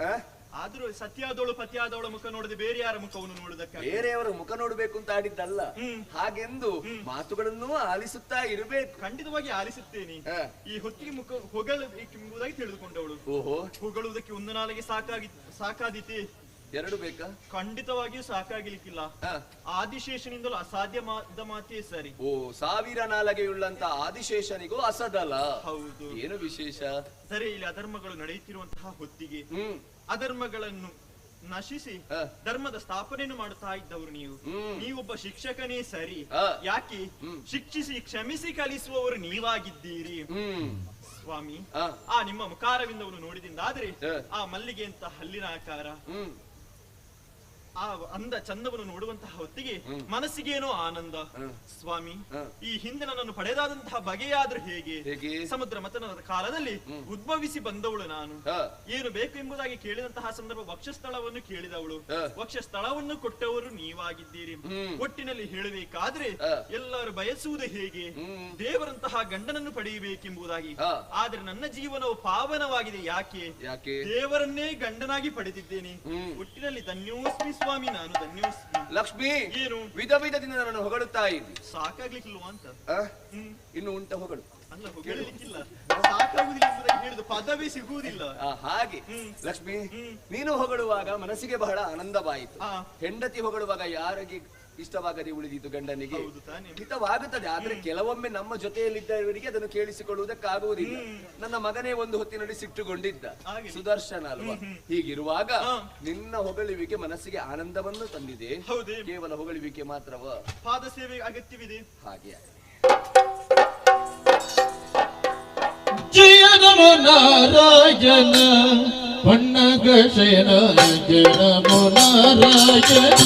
S12: ಆದ್ರೂ ಸತ್ಯಾದವಳು ಪತಿಯಾದವಳ ಮುಖ ನೋಡದೆ ಬೇರೆ ಯಾರ ಮುಖವನ್ನು ನೋಡುವುದಕ್ಕೆ?
S10: ಬೇರೆಯವರ ಮುಖ ನೋಡಬೇಕು ಅಂತ ಆಡಿದ್ದಲ್ಲ, ಹಾಗೆಂದು ಮಾತುಗಳನ್ನು ಆಲಿಸುತ್ತಾ ಇರಬೇಕು.
S12: ಖಂಡಿತವಾಗಿ ಆಲಿಸುತ್ತೇನೆ. ಈ ಹೊತ್ತಿಗೆ ಮುಖ ಹೊಗಳಬೇಕೆಂಬುದಾಗಿ ತಿಳಿದುಕೊಂಡವಳು.
S10: ಓಹೋ,
S12: ಹೊಗಳುವುದಕ್ಕೆ ಒಂದು ನಾಲಿಗೆ ಸಾಕಾದೀತೆ?
S10: ಎರಡು ಬೇಕಾ?
S12: ಖಂಡಿತವಾಗಿಯೂ ಸಾಕಾಗಲಿಕ್ಕಿಲ್ಲ. ಆದಿಶೇಷನಿಂದಲೂ ಅಸಾಧ್ಯವಾದ ಮಾತೇ ಸರಿ.
S10: ಓ, ಸಾವಿರ ನಾಲಗೆಯುಳ್ಳಂತ ಆದಿಶೇಷನಿಗೂ ಅಸದಲ್ಲ.
S12: ಹೌದು.
S10: ಏನು ವಿಶೇಷ?
S12: ಸರಿ, ಇಲ್ಲಿ ಅಧರ್ಮಗಳು ನಡೆಯುತ್ತಿರುವಂತಹ ಹೊತ್ತಿಗೆ ಅಧರ್ಮಗಳನ್ನು ನಶಿಸಿ ಧರ್ಮದ ಸ್ಥಾಪನೆಯನ್ನು ಮಾಡುತ್ತಾ ಇದ್ದವರು ನೀವು. ನೀವೊಬ್ಬ ಶಿಕ್ಷಕನೇ ಸರಿ. ಯಾಕೆ ಶಿಕ್ಷಿಸಿ ಕ್ಷಮಿಸಿ ಕಲಿಸುವವರು ನೀವಾಗಿದ್ದೀರಿ ಸ್ವಾಮಿ. ಆ ನಿಮ್ಮ ಮುಖಾರವಿಂದವನ್ನು ನೋಡಿದಿಂದಾದ್ರೆ ಆ ಮಲ್ಲಿಗೆ ಅಂತ ಹಲ್ಲಿನ ಆಕಾರ, ಆ ಅಂದ ಚಂದವನ್ನು ನೋಡುವಂತಹ ಹೊತ್ತಿಗೆ ಮನಸ್ಸಿಗೇನೋ ಆನಂದ ಸ್ವಾಮಿ. ಈ ಹಿಂದೆ ನನ್ನನ್ನು ಪಡೆದಾದಂತಹ ಬಗೆಯಾದ್ರೂ ಹೇಗೆ? ಸಮುದ್ರ ಮಥನದ ಕಾಲದಲ್ಲಿ ಉದ್ಭವಿಸಿ ಬಂದವಳು ನಾನು. ಏನು ಬೇಕು ಎಂಬುದಾಗಿ ಕೇಳಿದಂತಹ ಸಂದರ್ಭ ವಕ್ಷಸ್ಥಳವನ್ನು ಕೇಳಿದವಳು. ವಕ್ಷಸ್ಥಳವನ್ನು ಕೊಟ್ಟವರು ನೀವಾಗಿದ್ದೀರಿ. ಒಟ್ಟಿನಲ್ಲಿ ಹೇಳಬೇಕಾದ್ರೆ ಎಲ್ಲರೂ ಬಯಸುವುದು ಹೇಗೆ? ದೇವರಂತಹ ಗಂಡನನ್ನು ಪಡೆಯಬೇಕೆಂಬುದಾಗಿ. ಆದ್ರೆ ನನ್ನ ಜೀವನವು ಪಾವನವಾಗಿದೆ. ಯಾಕೆ? ದೇವರನ್ನೇ ಗಂಡನಾಗಿ ಪಡೆದಿದ್ದೇನೆ. ಒಟ್ಟಿನಲ್ಲಿ ಧನ್ಯೋಸ್ಮಿ ಸ್ವಾಮಿ, ನಾನು ಧನ್ಯೋಸ್ಮಿ.
S10: ಲಕ್ಷ್ಮಿ,
S12: ಏನು
S10: ವಿಧ ವಿಧದಿಂದ ನನ್ನನ್ನು ಹೊಗಳುತ್ತಾ ಇದ್ದಿ?
S12: ಸಾಕಾಗ್ಲಿಕ್ಕಿಲ್ವಾ ಅಂತ.
S10: ಇನ್ನು ಉಂಟ ಹೊಗಳು?
S12: ಅಲ್ಲ, ಹೊಗಳಲಿಕ್ಕಿಲ್ಲ, ಸಾಕಾಗುದಿಲ್ಲ ಎಂಬುದಾಗಿ ಹೇಳಿದ ಪದವಿ ಸಿಗುವುದಿಲ್ಲ.
S10: ಹಾಗೆ ಲಕ್ಷ್ಮಿ, ನೀನು ಹೊಗಳುವಾಗ ಮನಸ್ಸಿಗೆ ಬಹಳ ಆನಂದವಾಯಿತು. ಹೆಂಡತಿ ಹೊಗಳುವಾಗ ಯಾರಿಗೆ ಇಷ್ಟವಾಗದೆ ಉಳಿದಿತು? ಗಂಡನಿಗೆ ಹಿತವಾಗುತ್ತದೆ. ಆದ್ರೆ ಕೆಲವೊಮ್ಮೆ ನಮ್ಮ ಜೊತೆಯಲ್ಲಿದ್ದವರಿಗೆ ಅದನ್ನು ಕೇಳಿಸಿಕೊಳ್ಳುವುದಕ್ಕಾಗುವುದಿಲ್ಲ. ನನ್ನ ಮಗನೇ ಒಂದು ಹೊತ್ತಿನಲ್ಲಿ ಸಿಟ್ಟುಗೊಂಡಿದ್ದ, ಸುದರ್ಶನ ಅಲ್ವಾ? ಹೀಗಿರುವಾಗ ನಿನ್ನ ಹೊಗಳುವಿಕೆ ಮನಸ್ಸಿಗೆ ಆನಂದವನ್ನು ತಂದಿದೆ. ಕೇವಲ ಹೊಗಳುವಿಕೆ ಮಾತ್ರವ,
S12: ಪಾದ ಸೇವೆ ಅಗತ್ಯವಿದೆ.
S10: ಹಾಗೆ
S11: ಜಯ ನಮೋ ನಾರಾಯಣ ಪನ್ನಗ ಶಯನ, ಜಯ ನಮೋ ನಾರಾಯಣ,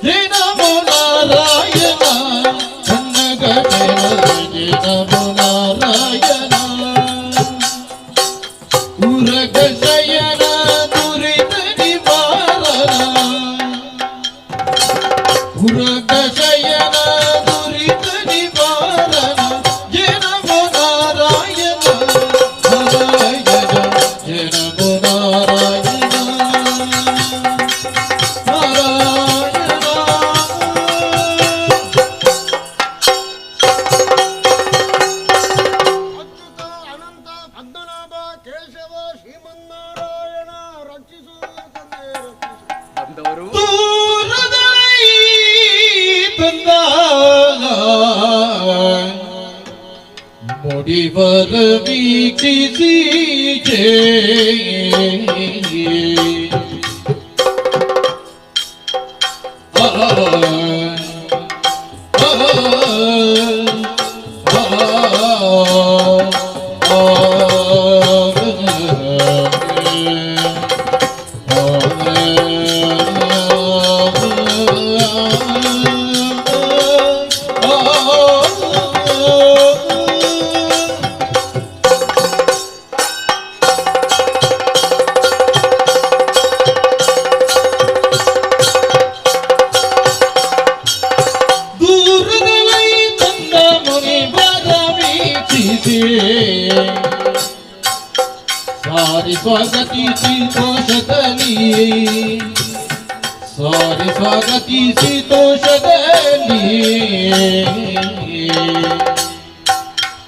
S11: ಜಯ ನಮೋ ನಾರಾಯಣ ಪನ್ನಗ ಶಯನ, ಜಯ ನಮೋ ನಾರಾಯಣ. ಉರಗ ಶಯನ ದುರಿತ ನಿವಾರಣ, ಉರಗ ಶಯನ ದುರಿತ ನಿವಾರಣ, ಜಯ ನಮೋ ನಾರಾಯಣ ನಾರಾಯಣ, ಜಯ ನಮೋ ನಾರಾಯಣ ನಾರಾಯಣ.
S13: ಅಚ್ಯುತ ಅನಂತ ಪದ್ಮನಾಭ ಕೇಶವ ಶ್ರೀಮನ್ನಾರಾಯಣ ರಕ್ಷಿಸು ತಂದೆ ರಕ್ಷಿಸು.
S10: ಬಂದವರು
S11: ದೂರದಲ್ಲಿ ತಂದ ಮುಡಿವರ ವೀಕ್ಷಿಸಿ ಸ್ವಾಗತಿಸಿ ತೋಷದಲ್ಲಿ, ಸಾರಿ ಸ್ವಾಗತಿಸಿ ತೋಷದಲ್ಲಿ.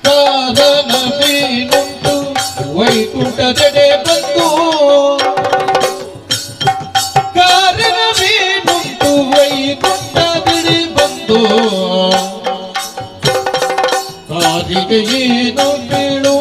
S11: ಕಾರಣವೇನುಂಟು ವೈಕುಂಠದೆಡೆ ಬಂದು, ಕಾರಣವೇನುಂಟು ವೈಕುಂಠದೆಡೆ ಬಂದು, ಕಾರಿಗೆ ಏನು ಬೀಳು.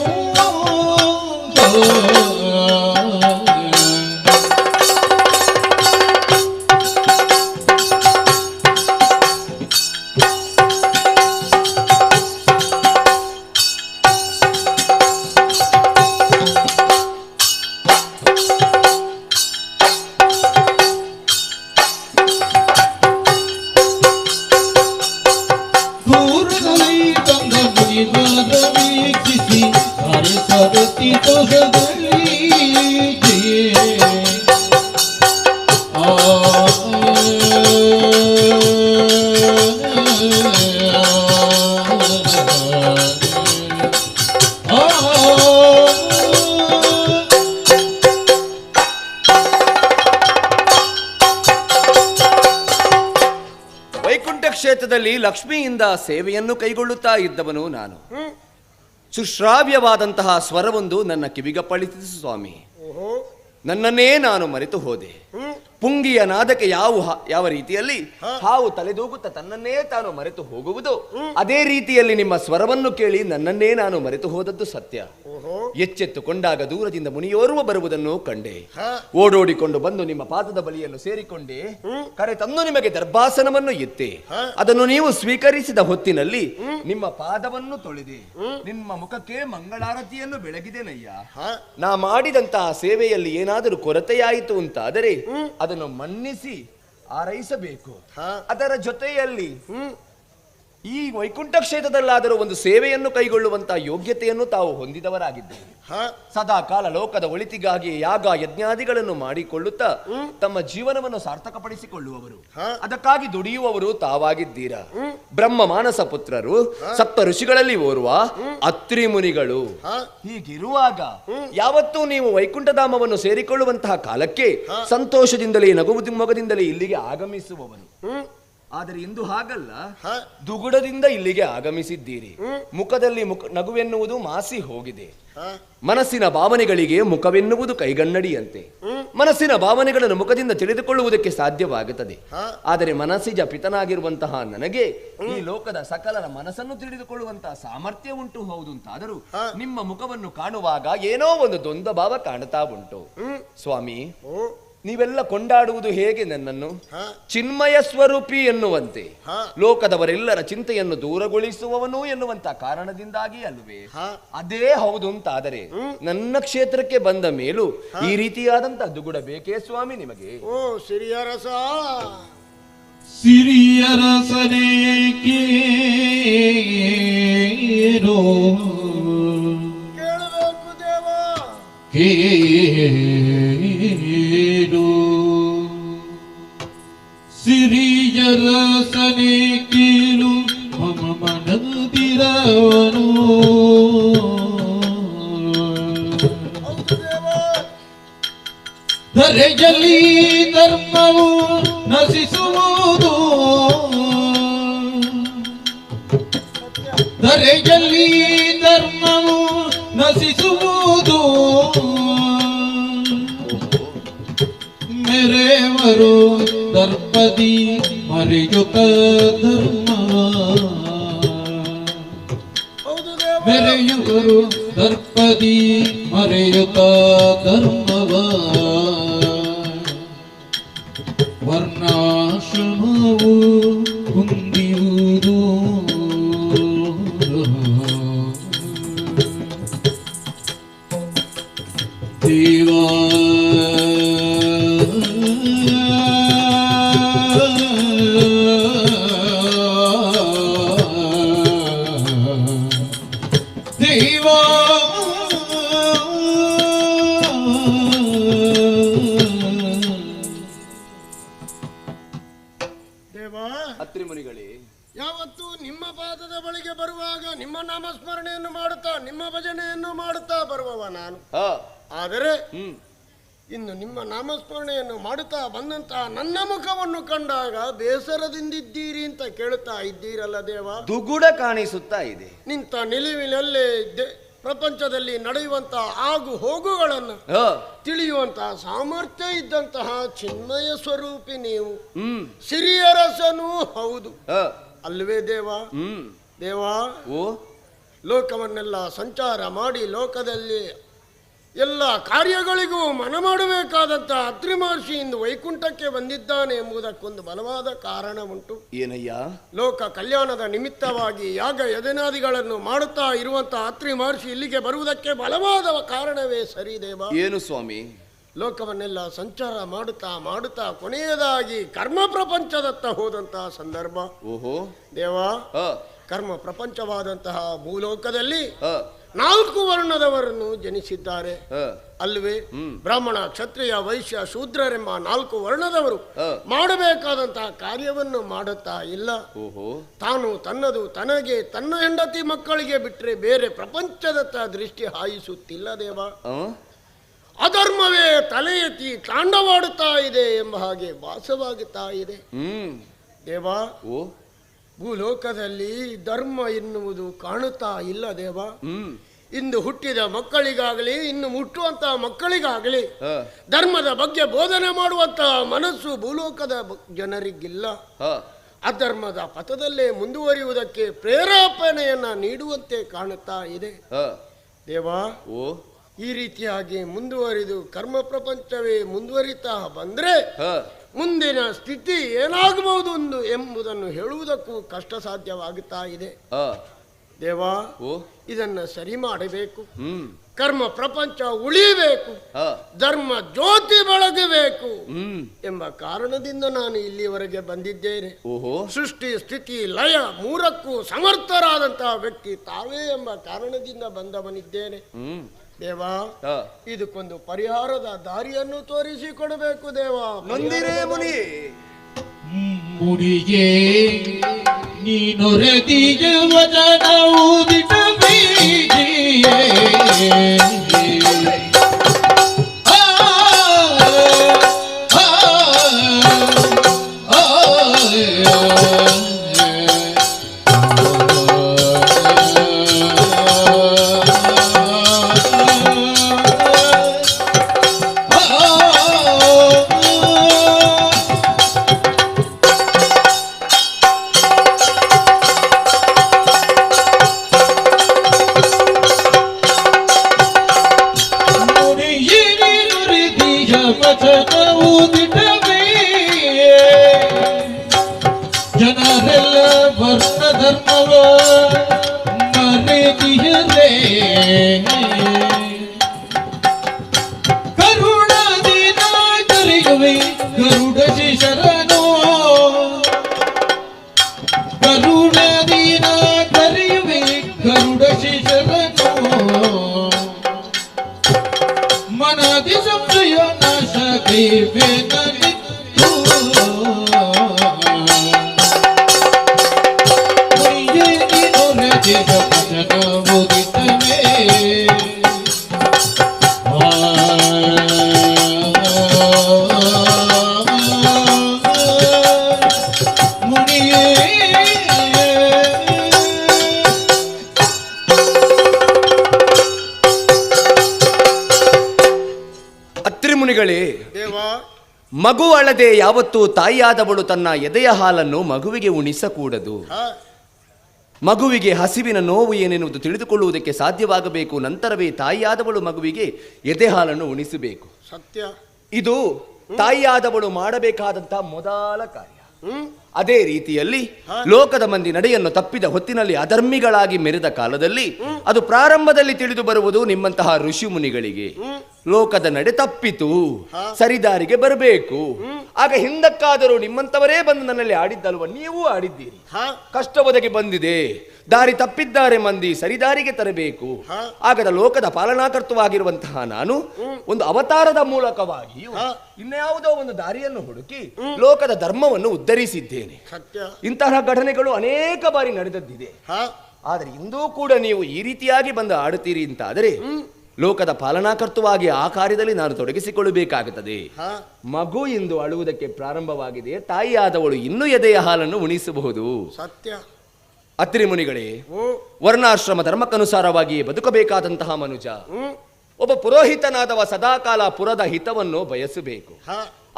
S11: ದೂರದಲ್ಲಿ ತಂದ ಮುನಿವಾದ ವೀಕ್ಷಿಸಿ ಸಾರಿ ಸ್ವಾಗತಿ ತೋಷದಲ್ಲಿ. ಆ
S10: ವೈಕುಂಠ ಕ್ಷೇತ್ರದಲ್ಲಿ ಲಕ್ಷ್ಮಿಯಿಂದ ಸೇವೆಯನ್ನು ಕೈಗೊಳ್ಳುತ್ತಾ ಇದ್ದವನು ನಾನು. ಸುಶ್ರಾವ್ಯವಾದಂತಹ ಸ್ವರವೊಂದು ನನ್ನ ಕಿವಿಗಪ್ಪಳಿಸಿತು ಸ್ವಾಮಿ. ನನ್ನನ್ನೇ ನಾನು ಮರೆತು ಹೋದೆ. ಪುಂಗಿಯ ನಾದಕ್ಕೆ ಯಾವ ರೀತಿಯಲ್ಲಿ ಹಾವು ತಲೆದೂಗುತ್ತ ತನ್ನನ್ನೇ ತಾನು ಮರೆತು ಹೋಗುವುದು, ಅದೇ ರೀತಿಯಲ್ಲಿ ನಿಮ್ಮ ಸ್ವರವನ್ನು ಕೇಳಿ ನನ್ನನ್ನೇ ನಾನು ಮರೆತು ಹೋದದ್ದು ಸತ್ಯ. ಎಚ್ಚೆತ್ತುಕೊಂಡಾಗ ದೂರದಿಂದ ಮುನಿಯೋರ್ವ ಬರುವುದನ್ನು ಕಂಡೆ. ಓಡೋಡಿಕೊಂಡು ಬಂದು ನಿಮ್ಮ ಪಾದದ ಬಳಿಯನ್ನು ಸೇರಿಕೊಂಡೆ. ಕರೆ ತಂದು ನಿಮಗೆ ದರ್ಭಾಸನವನ್ನು ಎತ್ತೆ. ಅದನ್ನು ನೀವು ಸ್ವೀಕರಿಸಿದ ಹೊತ್ತಿನಲ್ಲಿ ನಿಮ್ಮ ಪಾದವನ್ನು ತೊಳೆದೆ, ನಿಮ್ಮ ಮುಖಕ್ಕೆ ಮಂಗಳಾರತಿಯನ್ನು ಬೆಳಗಿದೆನಯ್ಯ. ನಾ ಮಾಡಿದಂತಹ ಸೇವೆಯಲ್ಲಿ ಏನಾದರೂ ಕೊರತೆಯಾಯಿತು ಅಂತಾದರೆ ಅದನ್ನು ಮನ್ನಿಸಿ ಆರೈಸಬೇಕು. ಅದರ ಜೊತೆಯಲ್ಲಿ ಈ ವೈಕುಂಠ ಕ್ಷೇತ್ರದಲ್ಲಾದರೂ ಒಂದು ಸೇವೆಯನ್ನು ಕೈಗೊಳ್ಳುವಂತಹ ಯೋಗ್ಯತೆಯನ್ನು ತಾವು ಹೊಂದಿದವರಾಗಿದ್ದೇವೆ. ಸದಾ ಕಾಲ ಲೋಕದ ಒಳಿತಿಗಾಗಿ ಯಾಗ ಯಜ್ಞಾದಿಗಳನ್ನು ಮಾಡಿಕೊಳ್ಳುತ್ತಾ ತಮ್ಮ ಜೀವನವನ್ನು ಸಾರ್ಥಕಪಡಿಸಿಕೊಳ್ಳುವವರು, ಅದಕ್ಕಾಗಿ ದುಡಿಯುವವರು ತಾವಾಗಿದ್ದೀರಾ. ಬ್ರಹ್ಮ ಮಾನಸ ಪುತ್ರರು, ಸಪ್ತ ಋಷಿಗಳಲ್ಲಿ ಓರ್ವ ಅತ್ರಿ ಮುನಿಗಳು. ಹೀಗಿರುವಾಗ ಯಾವತ್ತೂ ನೀವು ವೈಕುಂಠಧಾಮವನ್ನು ಸೇರಿಕೊಳ್ಳುವಂತಹ ಕಾಲಕ್ಕೆ ಸಂತೋಷದಿಂದಲೇ ನಗುವು ಮೊಗದಿಂದಲೇ ಇಲ್ಲಿಗೆ ಆಗಮಿಸುವವರು. ಆದರೆ ಇಂದು ಹಾಗಲ್ಲ, ದುಗುಡದಿಂದ ಇಲ್ಲಿಗೆ ಆಗಮಿಸಿದ್ದೀರಿ. ಮುಖದಲ್ಲಿ ನಗುವೆನ್ನುವುದು ಮಾಸಿ ಹೋಗಿದೆ. ಮನಸ್ಸಿನ ಭಾವನೆಗಳಿಗೆ ಮುಖವೆನ್ನುವುದು ಕೈಗನ್ನಡಿಯಂತೆ. ಮನಸ್ಸಿನ ಭಾವನೆಗಳನ್ನು ಮುಖದಿಂದ ತಿಳಿದುಕೊಳ್ಳುವುದಕ್ಕೆ ಸಾಧ್ಯವಾಗುತ್ತದೆ. ಆದರೆ ಮನಸ್ಸಿಜ ಪಿತನಾಗಿರುವಂತಹ ನನಗೆ ಈ ಲೋಕದ ಸಕಲರ ಮನಸ್ಸನ್ನು ತಿಳಿದುಕೊಳ್ಳುವಂತಹ ಸಾಮರ್ಥ್ಯ ಉಂಟು. ಹೌದು ಅಂತಾದರೂ ನಿಮ್ಮ ಮುಖವನ್ನು ಕಾಣುವಾಗ ಏನೋ ಒಂದು ದ್ವಂದ್ವ ಭಾವ ಕಾಣುತ್ತಾ ಉಂಟು ಸ್ವಾಮಿ. ನೀವೆಲ್ಲ ಕೊಂಡಾಡುವುದು ಹೇಗೆ ನನ್ನನ್ನು? ಚಿನ್ಮಯ ಸ್ವರೂಪಿ ಎನ್ನುವಂತೆ, ಲೋಕದವರೆಲ್ಲರ ಚಿಂತೆಯನ್ನು ದೂರಗೊಳಿಸುವವನು ಎನ್ನುವಂತ ಕಾರಣದಿಂದಾಗಿ ಅಲ್ವೇ? ಅದೇ ಹೌದು ಅಂತಾದರೆ ನನ್ನ ಕ್ಷೇತ್ರಕ್ಕೆ ಬಂದ ಮೇಲೂ ಈ ರೀತಿಯಾದಂತಹ ದುಗುಡ ಬೇಕೇ ಸ್ವಾಮಿ ನಿಮಗೆ?
S13: ಓ ಸಿರಿಯರಸ,
S11: ಸಿರಿಯರಸನೇ ಕೇಳು,
S13: ಕೇಳಬೇಕು ದೇವ
S11: ಕೇಳು, ಸಿರಿಯರಸನೇ ಕೇಳು, ಮಮ ಮನದಿರವನು. ಧರೆಯಲ್ಲಿ ಧರ್ಮವು ನಶಿಸುವುದು, ಧರೆಯಲ್ಲಿ ಧರ್ಮವು ನಶಿಸುವುದು, ಮೆರೆವರು ದರ್ಪದಿ ಮರೆಯುತ್ತ ಧರ್ಮವ, ಮೆರೆಯುವರು ದರ್ಪದಿ ಮರೆಯುತ್ತ ಧರ್ಮವ, ವರ್ಣಾಶ್ರಮವು ಕುಂದಿಯುವುದು. ದೇವಾ ದೇವಾ
S10: ಅತ್ರಿ ಮುನಿಗಳೇ,
S13: ಯಾವತ್ತು ನಿಮ್ಮ ಪಾದದ ಬಳಿಗೆ ಬರುವಾಗ ನಿಮ್ಮ ನಾಮಸ್ಮರಣೆಯನ್ನು ಮಾಡುತ್ತಾ ನಿಮ್ಮ ಭಜನೆಯನ್ನು ಮಾಡುತ್ತಾ ಬರುವವ ನಾನು. ಆದರೆ ಇನ್ನು ನಿಮ್ಮ ನಾಮಸ್ಮರಣೆಯನ್ನು ಮಾಡುತ್ತಾ ಬಂದಂತಹ ನನ್ನ ಮುಖವನ್ನು ಕಂಡಾಗ ಬೇಸರದಿಂದಿದ್ದೀರಿ ಅಂತ ಕೇಳುತ್ತಾ ಇದ್ದೀರಲ್ಲ ದೇವ.
S10: ದುಗುಡ ಕಾಣಿಸುತ್ತಾ ಇದೆ.
S13: ನಿಂತ ನಿಲುವಿನಲ್ಲೇ ಪ್ರಪಂಚದಲ್ಲಿ ನಡೆಯುವಂತಹ ಆಗು ಹೋಗುಗಳನ್ನು ತಿಳಿಯುವಂತಹ ಸಾಮರ್ಥ್ಯ ಇದ್ದಂತಹ ಚಿನ್ಮಯ ಸ್ವರೂಪಿ ನೀವು, ಸಿರಿಯರಸನೂ ಹೌದು ಅಲ್ವೇ ದೇವ? ದೇವ, ಲೋಕವನ್ನೆಲ್ಲ ಸಂಚಾರ ಮಾಡಿ ಲೋಕದಲ್ಲಿ ಎಲ್ಲ ಕಾರ್ಯಗಳಿಗೂ ಮನ ಮಾಡಬೇಕಾದಂತಹ ಅತ್ರಿ ಮಹರ್ಷಿ ಇಂದು ವೈಕುಂಠಕ್ಕೆ ಬಂದಿದ್ದಾನೆ ಎಂಬುದಕ್ಕೊಂದು ಬಲವಾದ ಕಾರಣ ಉಂಟು.
S10: ಏನಯ್ಯ?
S13: ಲೋಕ ಕಲ್ಯಾಣದ ನಿಮಿತ್ತವಾಗಿ ಯಾಗ ಯಜನಾದಿಗಳನ್ನು ಮಾಡುತ್ತಾ ಇರುವಂತಹ ಅತ್ರಿ ಮಹರ್ಷಿ ಇಲ್ಲಿಗೆ ಬರುವುದಕ್ಕೆ ಬಲವಾದ ಕಾರಣವೇ ಸರಿ ದೇವ.
S10: ಏನು ಸ್ವಾಮಿ?
S13: ಲೋಕವನ್ನೆಲ್ಲ ಸಂಚಾರ ಮಾಡುತ್ತಾ ಮಾಡುತ್ತಾ ಕೊನೆಯದಾಗಿ ಕರ್ಮ ಪ್ರಪಂಚದತ್ತ ಹೋದಂತಹ ಸಂದರ್ಭ.
S10: ಓಹೋ
S13: ದೇವ, ಕರ್ಮ ಪ್ರಪಂಚವಾದಂತಹ ಭೂಲೋಕದಲ್ಲಿ 4 ವರ್ಣದವರನ್ನು ಜನಿಸಿದ್ದಾರೆ ಅಲ್ವೇ? ಬ್ರಾಹ್ಮಣ, ಕ್ಷತ್ರಿಯ, ವೈಶ್ಯ, ಶೂದ್ರರೆಂಬ 4 ವರ್ಣದವರು ಮಾಡಬೇಕಾದಂತಹ ಕಾರ್ಯವನ್ನು ಮಾಡುತ್ತಾ ಇಲ್ಲ. ತಾನು ತನ್ನದು ತನಗೆ, ತನ್ನ ಹೆಂಡತಿ ಮಕ್ಕಳಿಗೆ ಬಿಟ್ಟರೆ ಬೇರೆ ಪ್ರಪಂಚದತ್ತ ದೃಷ್ಟಿ ಹಾಯಿಸುತ್ತಿಲ್ಲ ದೇವ. ಅಧರ್ಮವೇ ತಲೆ ಎತ್ತಿ ತಾಂಡವಾಡುತ್ತಾ ಇದೆ ಎಂಬ ಹಾಗೆ ಭಾಸವಾಗುತ್ತಾ ಇದೆ ದೇವ. ಭೂಲೋಕದಲ್ಲಿ ಧರ್ಮ ಎನ್ನುವುದು ಕಾಣುತ್ತಾ ಇಲ್ಲ ದೇವ. ಇಂದು ಹುಟ್ಟಿದ ಮಕ್ಕಳಿಗಾಗಲಿ, ಇನ್ನು ಹುಟ್ಟುವಂತಹ ಮಕ್ಕಳಿಗಾಗಲಿ ಧರ್ಮದ ಬಗ್ಗೆ ಬೋಧನೆ ಮಾಡುವಂತಹ ಮನಸ್ಸು ಭೂಲೋಕದ ಜನರಿಗಿಲ್ಲ. ಅಧರ್ಮದ ಪಥದಲ್ಲೇ ಮುಂದುವರಿಯುವುದಕ್ಕೆ ಪ್ರೇರೇಪಣೆಯನ್ನ ನೀಡುವಂತೆ ಕಾಣುತ್ತಾ ಇದೆ ದೇವ. ಈ ರೀತಿಯಾಗಿ ಮುಂದುವರಿದು ಕರ್ಮ ಪ್ರಪಂಚವೇ ಮುಂದುವರಿತಾ ಬಂದ್ರೆ ಮುಂದಿನ ಸ್ಥಿತಿ ಏನಾಗಬಹುದು ಎಂಬುದನ್ನು ಹೇಳುವುದಕ್ಕೂ ಕಷ್ಟ ಸಾಧ್ಯವಾಗುತ್ತಾ ಇದೆ ದೇವ. ಇದನ್ನು ಸರಿ ಮಾಡಬೇಕು, ಕರ್ಮ ಪ್ರಪಂಚ ಉಳಿಯಬೇಕು, ಧರ್ಮ ಜ್ಯೋತಿ ಬೆಳಗಬೇಕು ಎಂಬ ಕಾರಣದಿಂದ ನಾನು ಇಲ್ಲಿವರೆಗೆ ಬಂದಿದ್ದೇನೆ. ಸೃಷ್ಟಿ, ಸ್ಥಿತಿ, ಲಯ ಮೂರಕ್ಕೂ ಸಮರ್ಥರಾದಂತಹ ವ್ಯಕ್ತಿ ತಾವೇ ಎಂಬ ಕಾರಣದಿಂದ ಬಂದವನಿದ್ದೇನೆ ದೇವ. ಇದಕ್ಕೊಂದು ಪರಿಹಾರದ ದಾರಿಯನ್ನು ತೋರಿಸಿಕೊಡಬೇಕು ದೇವ.
S10: ನೊಂದಿರೇ ಮುನಿ
S11: ಮುನಿಗೆ ನೀನೊರೆದಿಯ ವಚನವು ದಿಟಬೀಜಿಯೇ.
S10: ಮಗು ಅಳದೆ ಯಾವತ್ತೂ ತಾಯಿಯಾದವಳು ತನ್ನ ಎದೆಯ ಹಾಲನ್ನು ಮಗುವಿಗೆ ಉಣಿಸಕೂಡದು. ಮಗುವಿಗೆ ಹಸಿವಿನ ನೋವು ಏನೆನ್ನುವುದು ತಿಳಿದುಕೊಳ್ಳುವುದಕ್ಕೆ ಸಾಧ್ಯವಾಗಬೇಕು. ನಂತರವೇ ತಾಯಿಯಾದವಳು ಮಗುವಿಗೆ ಎದೆ ಹಾಲನ್ನು ಉಣಿಸಬೇಕು.
S13: ಸತ್ಯ.
S10: ಇದು ತಾಯಿಯಾದವಳು ಮಾಡಬೇಕಾದಂತಹ ಮೊದಲ ಕಾರ್ಯ. ಅದೇ ರೀತಿಯಲ್ಲಿ ಲೋಕದ ಮಂದಿ ನಡೆಯನ್ನು ತಪ್ಪಿದ ಹೊತ್ತಿನಲ್ಲಿ ಅಧರ್ಮಿಗಳಾಗಿ ಮೆರೆದ ಕಾಲದಲ್ಲಿ ಅದು ಪ್ರಾರಂಭದಲ್ಲಿ ತಿಳಿದು ಬರುವುದು ನಿಮ್ಮಂತಹ ಋಷಿ ಮುನಿಗಳಿಗೆ. ಲೋಕದ ನಡೆ ತಪ್ಪಿತು, ಸರಿದಾರಿಗೆ ಬರಬೇಕು. ಆಗ ಹಿಂದಕ್ಕಾದರೂ ನಿಮ್ಮಂತವರೇ ಬಂದು ನನ್ನಲ್ಲಿ ಆಡಿದ್ದಲ್ವ, ನೀವು ಆಡಿದ್ದೀರಿ. ಕಷ್ಟ ಒದಗಿ ಬಂದಿದೆ, ದಾರಿ ತಪ್ಪಿದ್ದಾರೆ ಮಂದಿ, ಸರಿದಾರಿಗೆ ತರಬೇಕು. ಆಗದ ಲೋಕದ ಪಾಲನಾಕರ್ತವಾಗಿರುವಂತಹ ನಾನು ಒಂದು ಅವತಾರದ ಮೂಲಕವಾಗಿ ಇನ್ಯಾವುದೋ ಒಂದು ದಾರಿಯನ್ನು ಹುಡುಕಿ ಲೋಕದ ಧರ್ಮವನ್ನು ಉದ್ಧರಿಸಿದ್ದೇನೆ. ಇಂತಹ ಘಟನೆಗಳು ಅನೇಕ ಬಾರಿ ನಡೆದದ್ದಿದೆ. ಆದರೆ ಇಂದೂ ಕೂಡ ನೀವು ಈ ರೀತಿಯಾಗಿ ಬಂದು ಆಡುತ್ತೀರಿ ಅಂತಾದರೆ ಲೋಕದ ಪಾಲನಾಕರ್ತವಾಗಿ ಆ ಕಾರ್ಯದಲ್ಲಿ ನಾನು ತೊಡಗಿಸಿಕೊಳ್ಳಬೇಕಾಗುತ್ತದೆ. ಮಗು ಎಂದು ಅಳುವುದಕ್ಕೆ ಪ್ರಾರಂಭವಾಗಿದೆ. ತಾಯಿಯಾದವಳು ಇನ್ನೂ ಎದೆಯ ಹಾಲನ್ನು ಉಣಿಸಬಹುದು.
S13: ಸತ್ಯ.
S10: ಅತ್ರಿ ಮುನಿಗಳೇ, ವರ್ಣಾಶ್ರಮ ಧರ್ಮಕ್ಕನುಸಾರವಾಗಿ ಬದುಕಬೇಕಾದಂತಹ ಮನುಜ ಒಬ್ಬ ಪುರೋಹಿತನಾದವ ಸದಾಕಾಲ ಪುರದ ಹಿತವನ್ನು ಬಯಸಬೇಕು.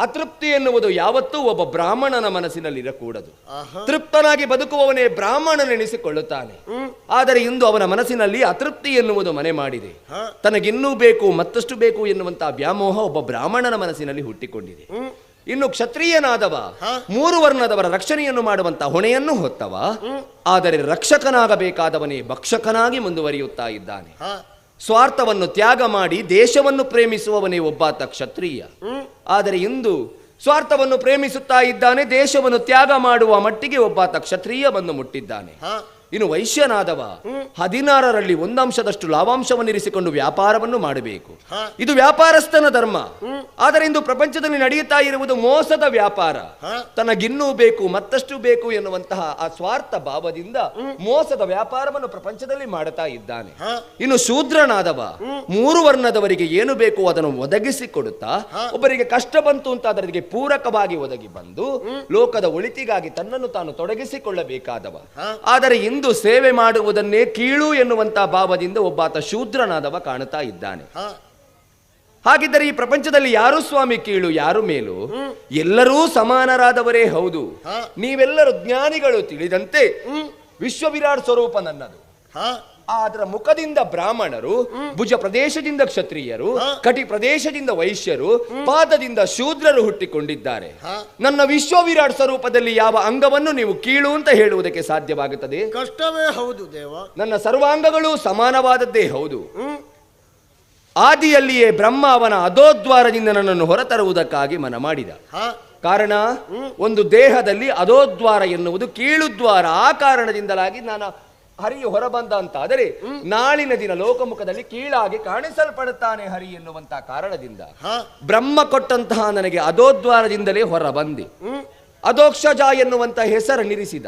S10: ಅತೃಪ್ತಿ ಎನ್ನುವುದು ಯಾವತ್ತೂ ಒಬ್ಬ ಬ್ರಾಹ್ಮಣನ ಮನಸ್ಸಿನಲ್ಲಿರಕೂಡದು. ತೃಪ್ತನಾಗಿ ಬದುಕುವವನೇ ಬ್ರಾಹ್ಮಣನೆನಿಸಿಕೊಳ್ಳುತ್ತಾನೆ. ಆದರೆ ಇಂದು ಅವನ ಮನಸ್ಸಿನಲ್ಲಿ ಅತೃಪ್ತಿ ಎನ್ನುವುದು ಮನೆ ಮಾಡಿದೆ. ತನಗಿನ್ನೂ ಬೇಕು, ಮತ್ತಷ್ಟು ಬೇಕು ಎನ್ನುವಂತಹ ವ್ಯಾಮೋಹ ಒಬ್ಬ ಬ್ರಾಹ್ಮಣನ ಮನಸ್ಸಿನಲ್ಲಿ ಹುಟ್ಟಿಕೊಂಡಿದೆ. ಇನ್ನು ಕ್ಷತ್ರಿಯನಾದವ ಮೂರು ವರ್ಣದವರ ರಕ್ಷಣೆಯನ್ನು ಮಾಡುವಂತಹ ಹೊಣೆಯನ್ನು ಹೊತ್ತವ. ಆದರೆ ರಕ್ಷಕನಾಗಬೇಕಾದವನೇ ಭಕ್ಷಕನಾಗಿ ಮುಂದುವರಿಯುತ್ತಾ ಇದ್ದಾನೆ. ಸ್ವಾರ್ಥವನ್ನು ತ್ಯಾಗ ಮಾಡಿ ದೇಶವನ್ನು ಪ್ರೇಮಿಸುವವನೇ ಒಬ್ಬಾತ ಕ್ಷತ್ರಿಯ. ಆದರೆ ಇಂದು ಸ್ವಾರ್ಥವನ್ನು ಪ್ರೇಮಿಸುತ್ತಾ ಇದ್ದಾನೆ, ದೇಶವನ್ನು ತ್ಯಾಗ ಮಾಡುವ ಮಟ್ಟಿಗೆ ಒಬ್ಬಾತ ಕ್ಷತ್ರಿಯ ಬಂದು ಮುಟ್ಟಿದ್ದಾನೆ. ಇನ್ನು ವೈಶ್ಯನಾದವ 16ರಲ್ಲಿ ಒಂದಂಶದಷ್ಟು ಲಾಭಾಂಶವನ್ನಿರಿಸಿಕೊಂಡು ವ್ಯಾಪಾರವನ್ನು ಮಾಡಬೇಕು. ಇದು ವ್ಯಾಪಾರಸ್ಥನ ಧರ್ಮ. ಆದರೆ ಇಂದು ಪ್ರಪಂಚದಲ್ಲಿ ನಡೆಯುತ್ತಾ ಇರುವುದು ಮೋಸದ ವ್ಯಾಪಾರ. ತನಗಿನ್ನೂ ಬೇಕು, ಮತ್ತಷ್ಟು ಬೇಕು ಎನ್ನುವಂತಹ ಆ ಸ್ವಾರ್ಥ ಭಾವದಿಂದ ಮೋಸದ ವ್ಯಾಪಾರವನ್ನು ಪ್ರಪಂಚದಲ್ಲಿ ಮಾಡುತ್ತಾ ಇದ್ದಾನೆ. ಇನ್ನು ಶೂದ್ರನಾದವ ಮೂರು ವರ್ಣದವರಿಗೆ ಏನು ಬೇಕು ಅದನ್ನು ಒದಗಿಸಿಕೊಡುತ್ತಾ, ಒಬ್ಬರಿಗೆ ಕಷ್ಟ ಬಂತು ಅಂತ ಅದರಿಗೆ ಪೂರಕವಾಗಿ ಒದಗಿ ಬಂದು ಲೋಕದ ಒಳಿತಿಗಾಗಿ ತನ್ನನ್ನು ತಾನು ತೊಡಗಿಸಿಕೊಳ್ಳಬೇಕಾದವ. ಆದರೆ ಇಂದು ಸೇವೆ ಮಾಡುವುದನ್ನೇ ಕೀಳು ಎನ್ನುವಂತಹ ಭಾವದಿಂದ ಒಬ್ಬಾತ ಶೂದ್ರನಾದವ ಕಾಣುತ್ತಾ ಇದ್ದಾನೆ. ಹಾಗಿದ್ದರೆ ಈ ಪ್ರಪಂಚದಲ್ಲಿ ಯಾರು ಸ್ವಾಮಿ ಕೀಳು, ಯಾರು ಮೇಲು? ಎಲ್ಲರೂ ಸಮಾನರಾದವರೇ ಹೌದು. ನೀವೆಲ್ಲರೂ ಜ್ಞಾನಿಗಳು ತಿಳಿದಂತೆ ವಿಶ್ವವಿರಾಟ್ ಸ್ವರೂಪ ನನ್ನದು. ಅದರ ಮುಖದಿಂದ ಬ್ರಾಹ್ಮಣರು, ಭುಜ ಪ್ರದೇಶದಿಂದ ಕ್ಷತ್ರಿಯರು, ಕಟಿ ಪ್ರದೇಶದಿಂದ ವೈಶ್ಯರು, ಪಾದದಿಂದ ಶೂದ್ರರು ಹುಟ್ಟಿಕೊಂಡಿದ್ದಾರೆ. ನನ್ನ ವಿಶ್ವವಿರಾಟ್ ಸ್ವರೂಪದಲ್ಲಿ ಯಾವ ಅಂಗವನ್ನು ನೀವು ಕೀಳು ಅಂತ ಹೇಳುವುದಕ್ಕೆ ಸಾಧ್ಯವಾಗುತ್ತದೆ?
S13: ಕಷ್ಟವೇ ಹೌದು ದೇವ.
S10: ನನ್ನ ಸರ್ವಾಂಗಗಳು ಸಮಾನವಾದದ್ದೇ ಹೌದು. ಆದಿಯಲ್ಲಿಯೇ ಬ್ರಹ್ಮ ಅವನ ಅಧೋದ್ವಾರದಿಂದ ನನ್ನನ್ನು ಹೊರತರುವುದಕ್ಕಾಗಿ ಮನ ಮಾಡಿದ. ಕಾರಣ, ಒಂದು ದೇಹದಲ್ಲಿ ಅಧೋದ್ವಾರ ಎನ್ನುವುದು ಕೀಳುದ್ವಾರ. ಆ ಕಾರಣದಿಂದಲಾಗಿ ನಾನು ಹರಿಯು ಹೊರಬಂದ ಅಂತಾದರೆ ನಾಳಿನ ದಿನ ಲೋಕಮುಖದಲ್ಲಿ ಕೀಳಾಗಿ ಕಾಣಿಸಲ್ಪಡುತ್ತಾನೆ ಹರಿ ಎನ್ನುವಂತಹ ಕಾರಣದಿಂದ ಬ್ರಹ್ಮ ಕೊಟ್ಟಂತಹ ನನಗೆ ಅಧೋದ್ವಾರದಿಂದಲೇ ಹೊರ ಬಂದೆ. ಅಧೋಕ್ಷಜ ಎನ್ನುವಂತ ಹೆಸರನ್ನಿರಿಸಿದ.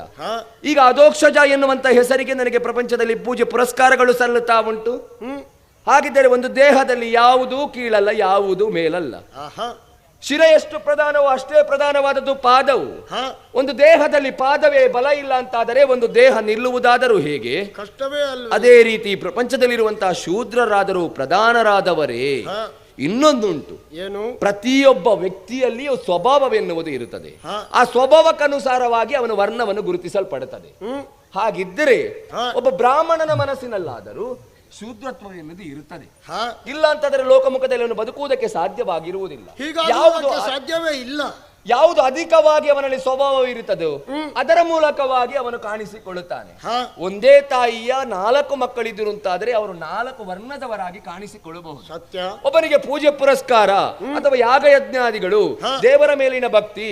S10: ಈಗ ಅಧೋಕ್ಷಜ ಎನ್ನುವಂತ ಹೆಸರಿಗೆ ನನಗೆ ಪ್ರಪಂಚದಲ್ಲಿ ಪೂಜೆ ಪುರಸ್ಕಾರಗಳು ಸಲ್ಲುತ್ತಾ ಉಂಟು. ಹಾಗಿದ್ದರೆ ಒಂದು ದೇಹದಲ್ಲಿ ಯಾವುದೂ ಕೀಳಲ್ಲ, ಯಾವುದೂ ಮೇಲಲ್ಲ. ಶಿರ ಎಷ್ಟು ಪ್ರಧಾನವೋ ಅಷ್ಟೇ ಪ್ರಧಾನವಾದದ್ದು ಪಾದವು. ಒಂದು ದೇಹದಲ್ಲಿ ಪಾದವೇ ಬಲ ಇಲ್ಲ ಅಂತಾದರೆ ಒಂದು ದೇಹ ನಿಲ್ಲುವುದಾದರೂ ಹೇಗೆ?
S13: ಕಷ್ಟವೇ ಅಲ್ಲ.
S10: ಅದೇ ರೀತಿ ಪ್ರಪಂಚದಲ್ಲಿರುವಂತಹ ಶೂದ್ರರಾದರೂ ಪ್ರಧಾನರಾದವರೇ. ಇನ್ನೊಂದುಂಟು, ಪ್ರತಿಯೊಬ್ಬ ವ್ಯಕ್ತಿಯಲ್ಲಿಯೂ ಸ್ವಭಾವವೆನ್ನುವುದು ಇರುತ್ತದೆ. ಆ ಸ್ವಭಾವಕ್ಕನುಸಾರವಾಗಿ ಅವನ ವರ್ಣವನ್ನು ಗುರುತಿಸಲ್ಪಡುತ್ತದೆ. ಹಾಗಿದ್ದರೆ ಒಬ್ಬ ಬ್ರಾಹ್ಮಣನ ಮನಸ್ಸಿನಲ್ಲಾದರೂ ಶೂದ್ರತ್ವ ಎನ್ನುವುದು ಇರುತ್ತದೆ. ಇಲ್ಲ ಅಂತಂದ್ರೆ ಲೋಕಮುಖದಲ್ಲಿ ಅವನು ಬದುಕುವುದಕ್ಕೆ ಸಾಧ್ಯವಾಗಿರುವುದಿಲ್ಲ.
S13: ಯಾವುದು ಸಾಧ್ಯವೇ ಇಲ್ಲ.
S10: ಯಾವುದು ಅಧಿಕವಾಗಿ ಅವನಲ್ಲಿ ಸ್ವಭಾವ ಇರುತ್ತದೋ ಅದರ ಮೂಲಕವಾಗಿ ಅವನು ಕಾಣಿಸಿಕೊಳ್ಳುತ್ತಾನೆ. ಒಂದೇ ತಾಯಿಯ 4 ಮಕ್ಕಳಿದ್ದರು ಅಂತಾದರೆ ಅವರು 4 ವರ್ಣದವರಾಗಿ ಕಾಣಿಸಿಕೊಳ್ಳಬಹುದು.
S13: ಸತ್ಯ.
S10: ಒಬ್ಬನಿಗೆ ಪೂಜೆ ಪುರಸ್ಕಾರ ಅಥವಾ ಯಾಗಯಜ್ಞಾದಿಗಳು, ದೇವರ ಮೇಲಿನ ಭಕ್ತಿ,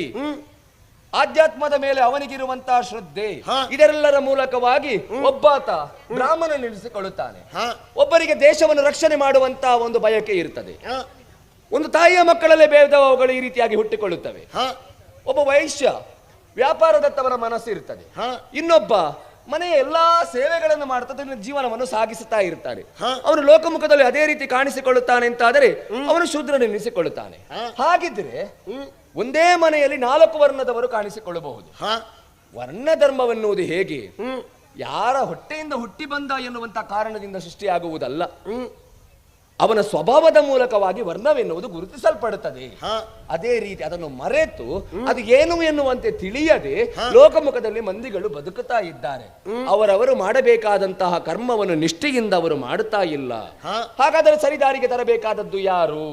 S10: ಆಧ್ಯಾತ್ಮದ ಮೇಲೆ ಅವನಿಗಿರುವಂತಹ ಶ್ರದ್ಧೆ, ಇದೆಲ್ಲರ ಮೂಲಕವಾಗಿ ಒಬ್ಬಾತ ಬ್ರಾಹ್ಮಣ ನೆನೆಸಿಕೊಳ್ಳುತ್ತಾನೆ. ಒಬ್ಬರಿಗೆ ದೇಶವನ್ನು ರಕ್ಷಣೆ ಮಾಡುವಂತಹ ಒಂದು ಬಯಕೆ ಇರುತ್ತದೆ. ಒಂದು ತಾಯಿಯ ಮಕ್ಕಳಲ್ಲೇ ಭೇದಭಾವಗಳು ಈ ರೀತಿಯಾಗಿ ಹುಟ್ಟಿಕೊಳ್ಳುತ್ತವೆ. ಒಬ್ಬ ವೈಶ್ಯ ವ್ಯಾಪಾರದತ್ತವನ ಮನಸ್ಸು ಇರ್ತದೆ. ಇನ್ನೊಬ್ಬ ಮನೆಯ ಎಲ್ಲಾ ಸೇವೆಗಳನ್ನು ಮಾಡ್ತಾ ತನ್ನ ಜೀವನವನ್ನು ಸಾಗಿಸುತ್ತಾ ಇರ್ತಾನೆ. ಅವನು ಲೋಕಮುಖದಲ್ಲಿ ಅದೇ ರೀತಿ ಕಾಣಿಸಿಕೊಳ್ಳುತ್ತಾನೆ ಅಂತಾದರೆ ಅವನು ಶೂದ್ರನೆನಿಸಿಕೊಳ್ಳುತ್ತಾನೆ. ಹಾಗಿದ್ರೆ ಒಂದೇ ಮನೆಯಲ್ಲಿ 4 ವರ್ಣದವರು ಕಾಣಿಸಿಕೊಳ್ಳಬಹುದು. ವರ್ಣ ಧರ್ಮವೆನ್ನುವುದು ಹೇಗೆ? ಯಾರ ಹೊಟ್ಟೆಯಿಂದ ಹುಟ್ಟಿ ಬಂದ ಎನ್ನುವಂತ ಕಾರಣದಿಂದ ಸೃಷ್ಟಿಯಾಗುವುದಲ್ಲ. ಅವನ ಸ್ವಭಾವದ ಮೂಲಕವಾಗಿ ವರ್ಣವೆನ್ನುವುದು ಗುರುತಿಸಲ್ಪಡುತ್ತದೆ. ಅದೇ ರೀತಿ ಅದನ್ನು ಮರೆತು ಅದು ಏನು ಎನ್ನುವಂತೆ ತಿಳಿಯದೆ ಲೋಕಮುಖದಲ್ಲಿ ಮಂದಿಗಳು ಬದುಕುತ್ತಾ ಇದ್ದಾರೆ. ಅವರವರು ಮಾಡಬೇಕಾದಂತಹ ಕರ್ಮವನ್ನು ನಿಷ್ಠೆಯಿಂದ ಅವರು ಮಾಡುತ್ತಾ ಇಲ್ಲ. ಹಾಗಾದರೆ ಸರಿದಾರಿಗೆ ತರಬೇಕಾದದ್ದು ಯಾರು?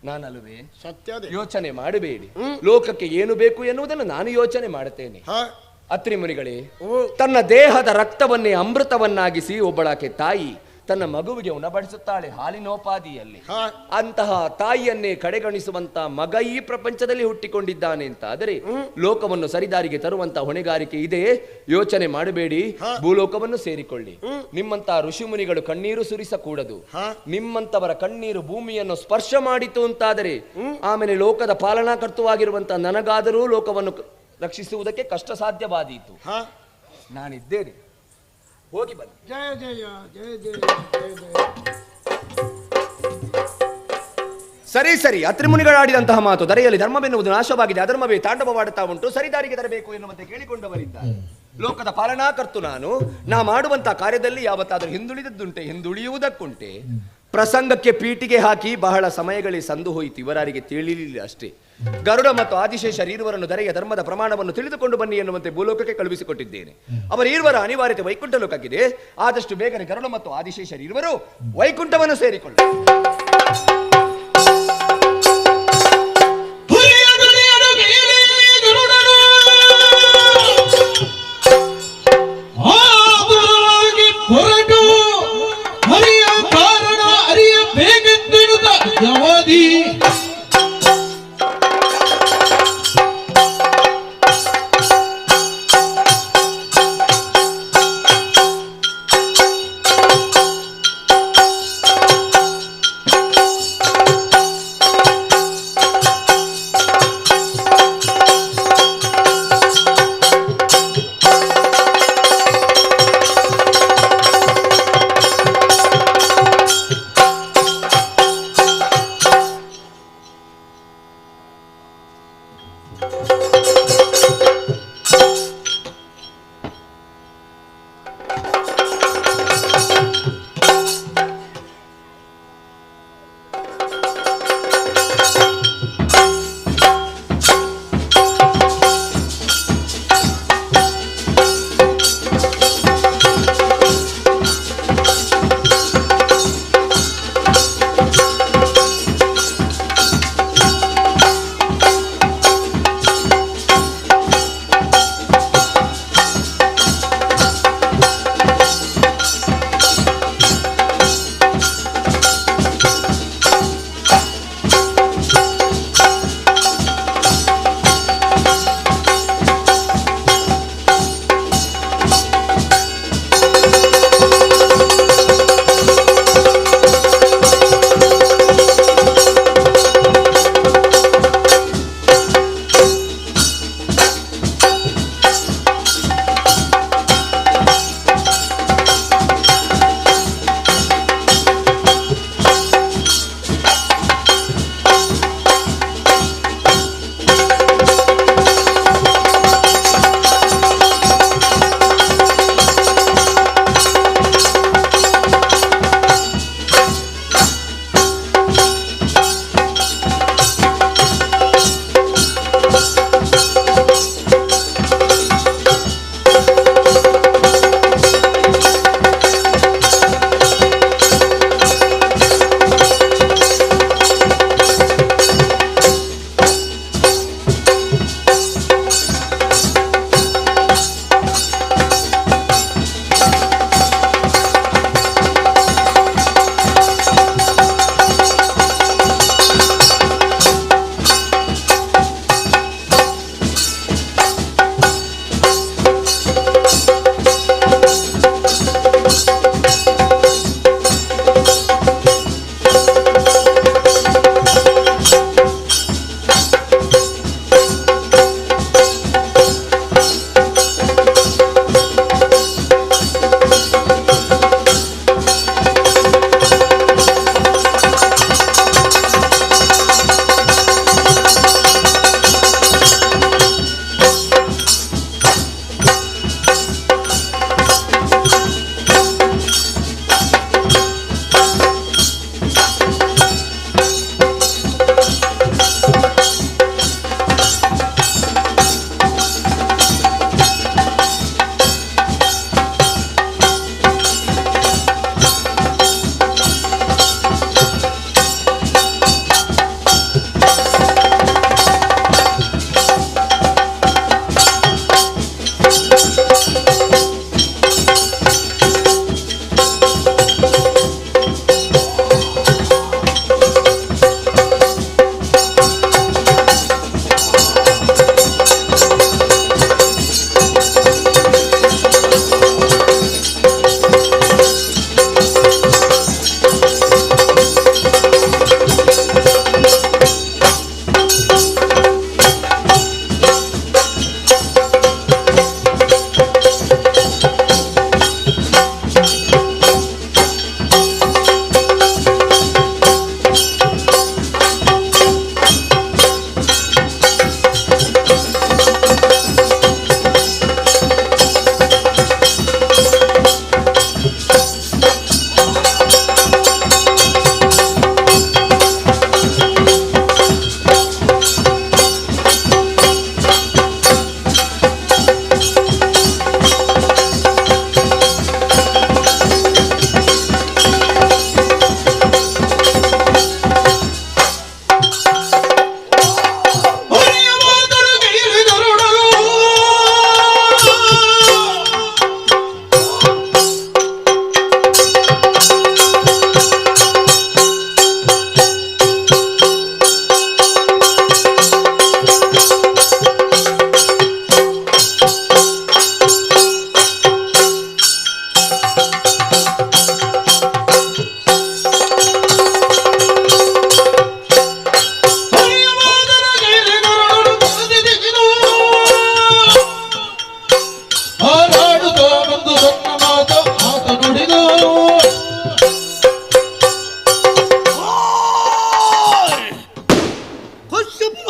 S10: ನಾನಲ್ವೇ?
S13: ಸತ್ಯ.
S10: ಯೋಚನೆ ಮಾಡಬೇಡಿ. ಲೋಕಕ್ಕೆ ಏನು ಬೇಕು ಎನ್ನುವುದನ್ನು ನಾನು ಯೋಚನೆ ಮಾಡುತ್ತೇನೆ. ಅತ್ರಿ ಮುನಿಗಳೇ, ತನ್ನ ದೇಹದ ರಕ್ತವನ್ನೇ ಅಮೃತವನ್ನಾಗಿಸಿ ಒಬ್ಬಳಾಕೆ ತಾಯಿ ತನ್ನ ಮಗುವಿಗೆ ಉಣಬಡಿಸುತ್ತಾಳೆ ಹಾಲಿನೋಪಾದಿಯಲ್ಲಿ. ಅಂತಹ ತಾಯಿಯನ್ನೇ ಕಡೆಗಣಿಸುವಂತ ಮಗ ಈ ಪ್ರಪಂಚದಲ್ಲಿ ಹುಟ್ಟಿಕೊಂಡಿದ್ದಾನೆ ಅಂತ ಆದರೆ ಲೋಕವನ್ನು ಸರಿದಾರಿಗೆ ತರುವಂತಹ ಹೊಣೆಗಾರಿಕೆ ಇದೆ. ಯೋಚನೆ ಮಾಡಬೇಡಿ, ಭೂಲೋಕವನ್ನು ಸೇರಿಕೊಳ್ಳಿ. ನಿಮ್ಮಂತಹ ಋಷಿಮುನಿಗಳು ಕಣ್ಣೀರು ಸುರಿಸಕೂಡದು. ನಿಮ್ಮಂತವರ ಕಣ್ಣೀರು ಭೂಮಿಯನ್ನು ಸ್ಪರ್ಶ ಮಾಡಿತು ಅಂತಾದರೆ ಆಮೇಲೆ ಲೋಕದ ಪಾಲನಾಕರ್ತವಾಗಿರುವಂತಹ ನನಗಾದರೂ ಲೋಕವನ್ನು ರಕ್ಷಿಸುವುದಕ್ಕೆ ಕಷ್ಟ ಸಾಧ್ಯವಾದೀತು. ನಾನಿದ್ದೇನೆ, ಹೋಗಿ ಬನ್ನಿ.
S13: ಜಯ ಜಯ ಜಯ ಜಯ ಜಯ ಜಯ.
S10: ಸರಿ ಸರಿ, ಅತ್ರಿಮುನಿಗಳಾಡಿದಂತಹ ಮಾತು ದರೆಯಲ್ಲಿ ಧರ್ಮವೆನ್ನುವುದು ನಾಶವಾಗಿದೆ, ಅಧರ್ಮವೇ ತಾಂಡವವಾಡುತ್ತಾ ಉಂಟು, ಸರಿದಾರಿಗೆ ತರಬೇಕು ಎನ್ನುವಂತೆ ಕೇಳಿಕೊಂಡವರಿದ್ದಾರೆ. ಲೋಕದ ಪಾಲನಾಕರ್ತು ನಾನು, ನಾ ಮಾಡುವಂತಹ ಕಾರ್ಯದಲ್ಲಿ ಯಾವತ್ತಾದರೂ ಹಿಂದುಳಿದದ್ದುಂಟೆ, ಹಿಂದುಳಿಯುವುದಕ್ಕುಂಟೆ. ಪ್ರಸಂಗಕ್ಕೆ ಪೀಟಿಗೆ ಹಾಕಿ ಬಹಳ ಸಮಯಗಳೇ ಸಂದು ಹೋಯಿತು, ಇವರಾರಿಗೆ ತಿಳಿಯಲಿಲ್ಲ ಅಷ್ಟೇ. ಗರುಡ ಮತ್ತು ಆದಿಶೇಷರ ಇರುವರನ್ನು ದರೆಯ ಧರ್ಮದ ಪ್ರಮಾಣವನ್ನು ತಿಳಿದುಕೊಂಡು ಬನ್ನಿ ಎನ್ನುವಂತೆ ಭೂಲೋಕಕ್ಕೆ ಕಳುಹಿಸಿಕೊಟ್ಟಿದ್ದೇನೆ. ಅವರ ಇರುವರ ಅನಿವಾರ್ಯತೆ ವೈಕುಂಠ ಲೋಕಕ್ಕಿದೆ. ಆದಷ್ಟು ಬೇಗನೆ ಗರುಡ ಮತ್ತು ಆದಿಶೇಷರ ಇರುವರು ವೈಕುಂಠವನ್ನು ಸೇರಿಕೊಳ್ಳಿ.
S11: ಹೊರಟು ಹರಿಯ ಕಾರಣ ಅರಿಯ ಬೇಗೆಂದೆನುತ ಜವಾದಿ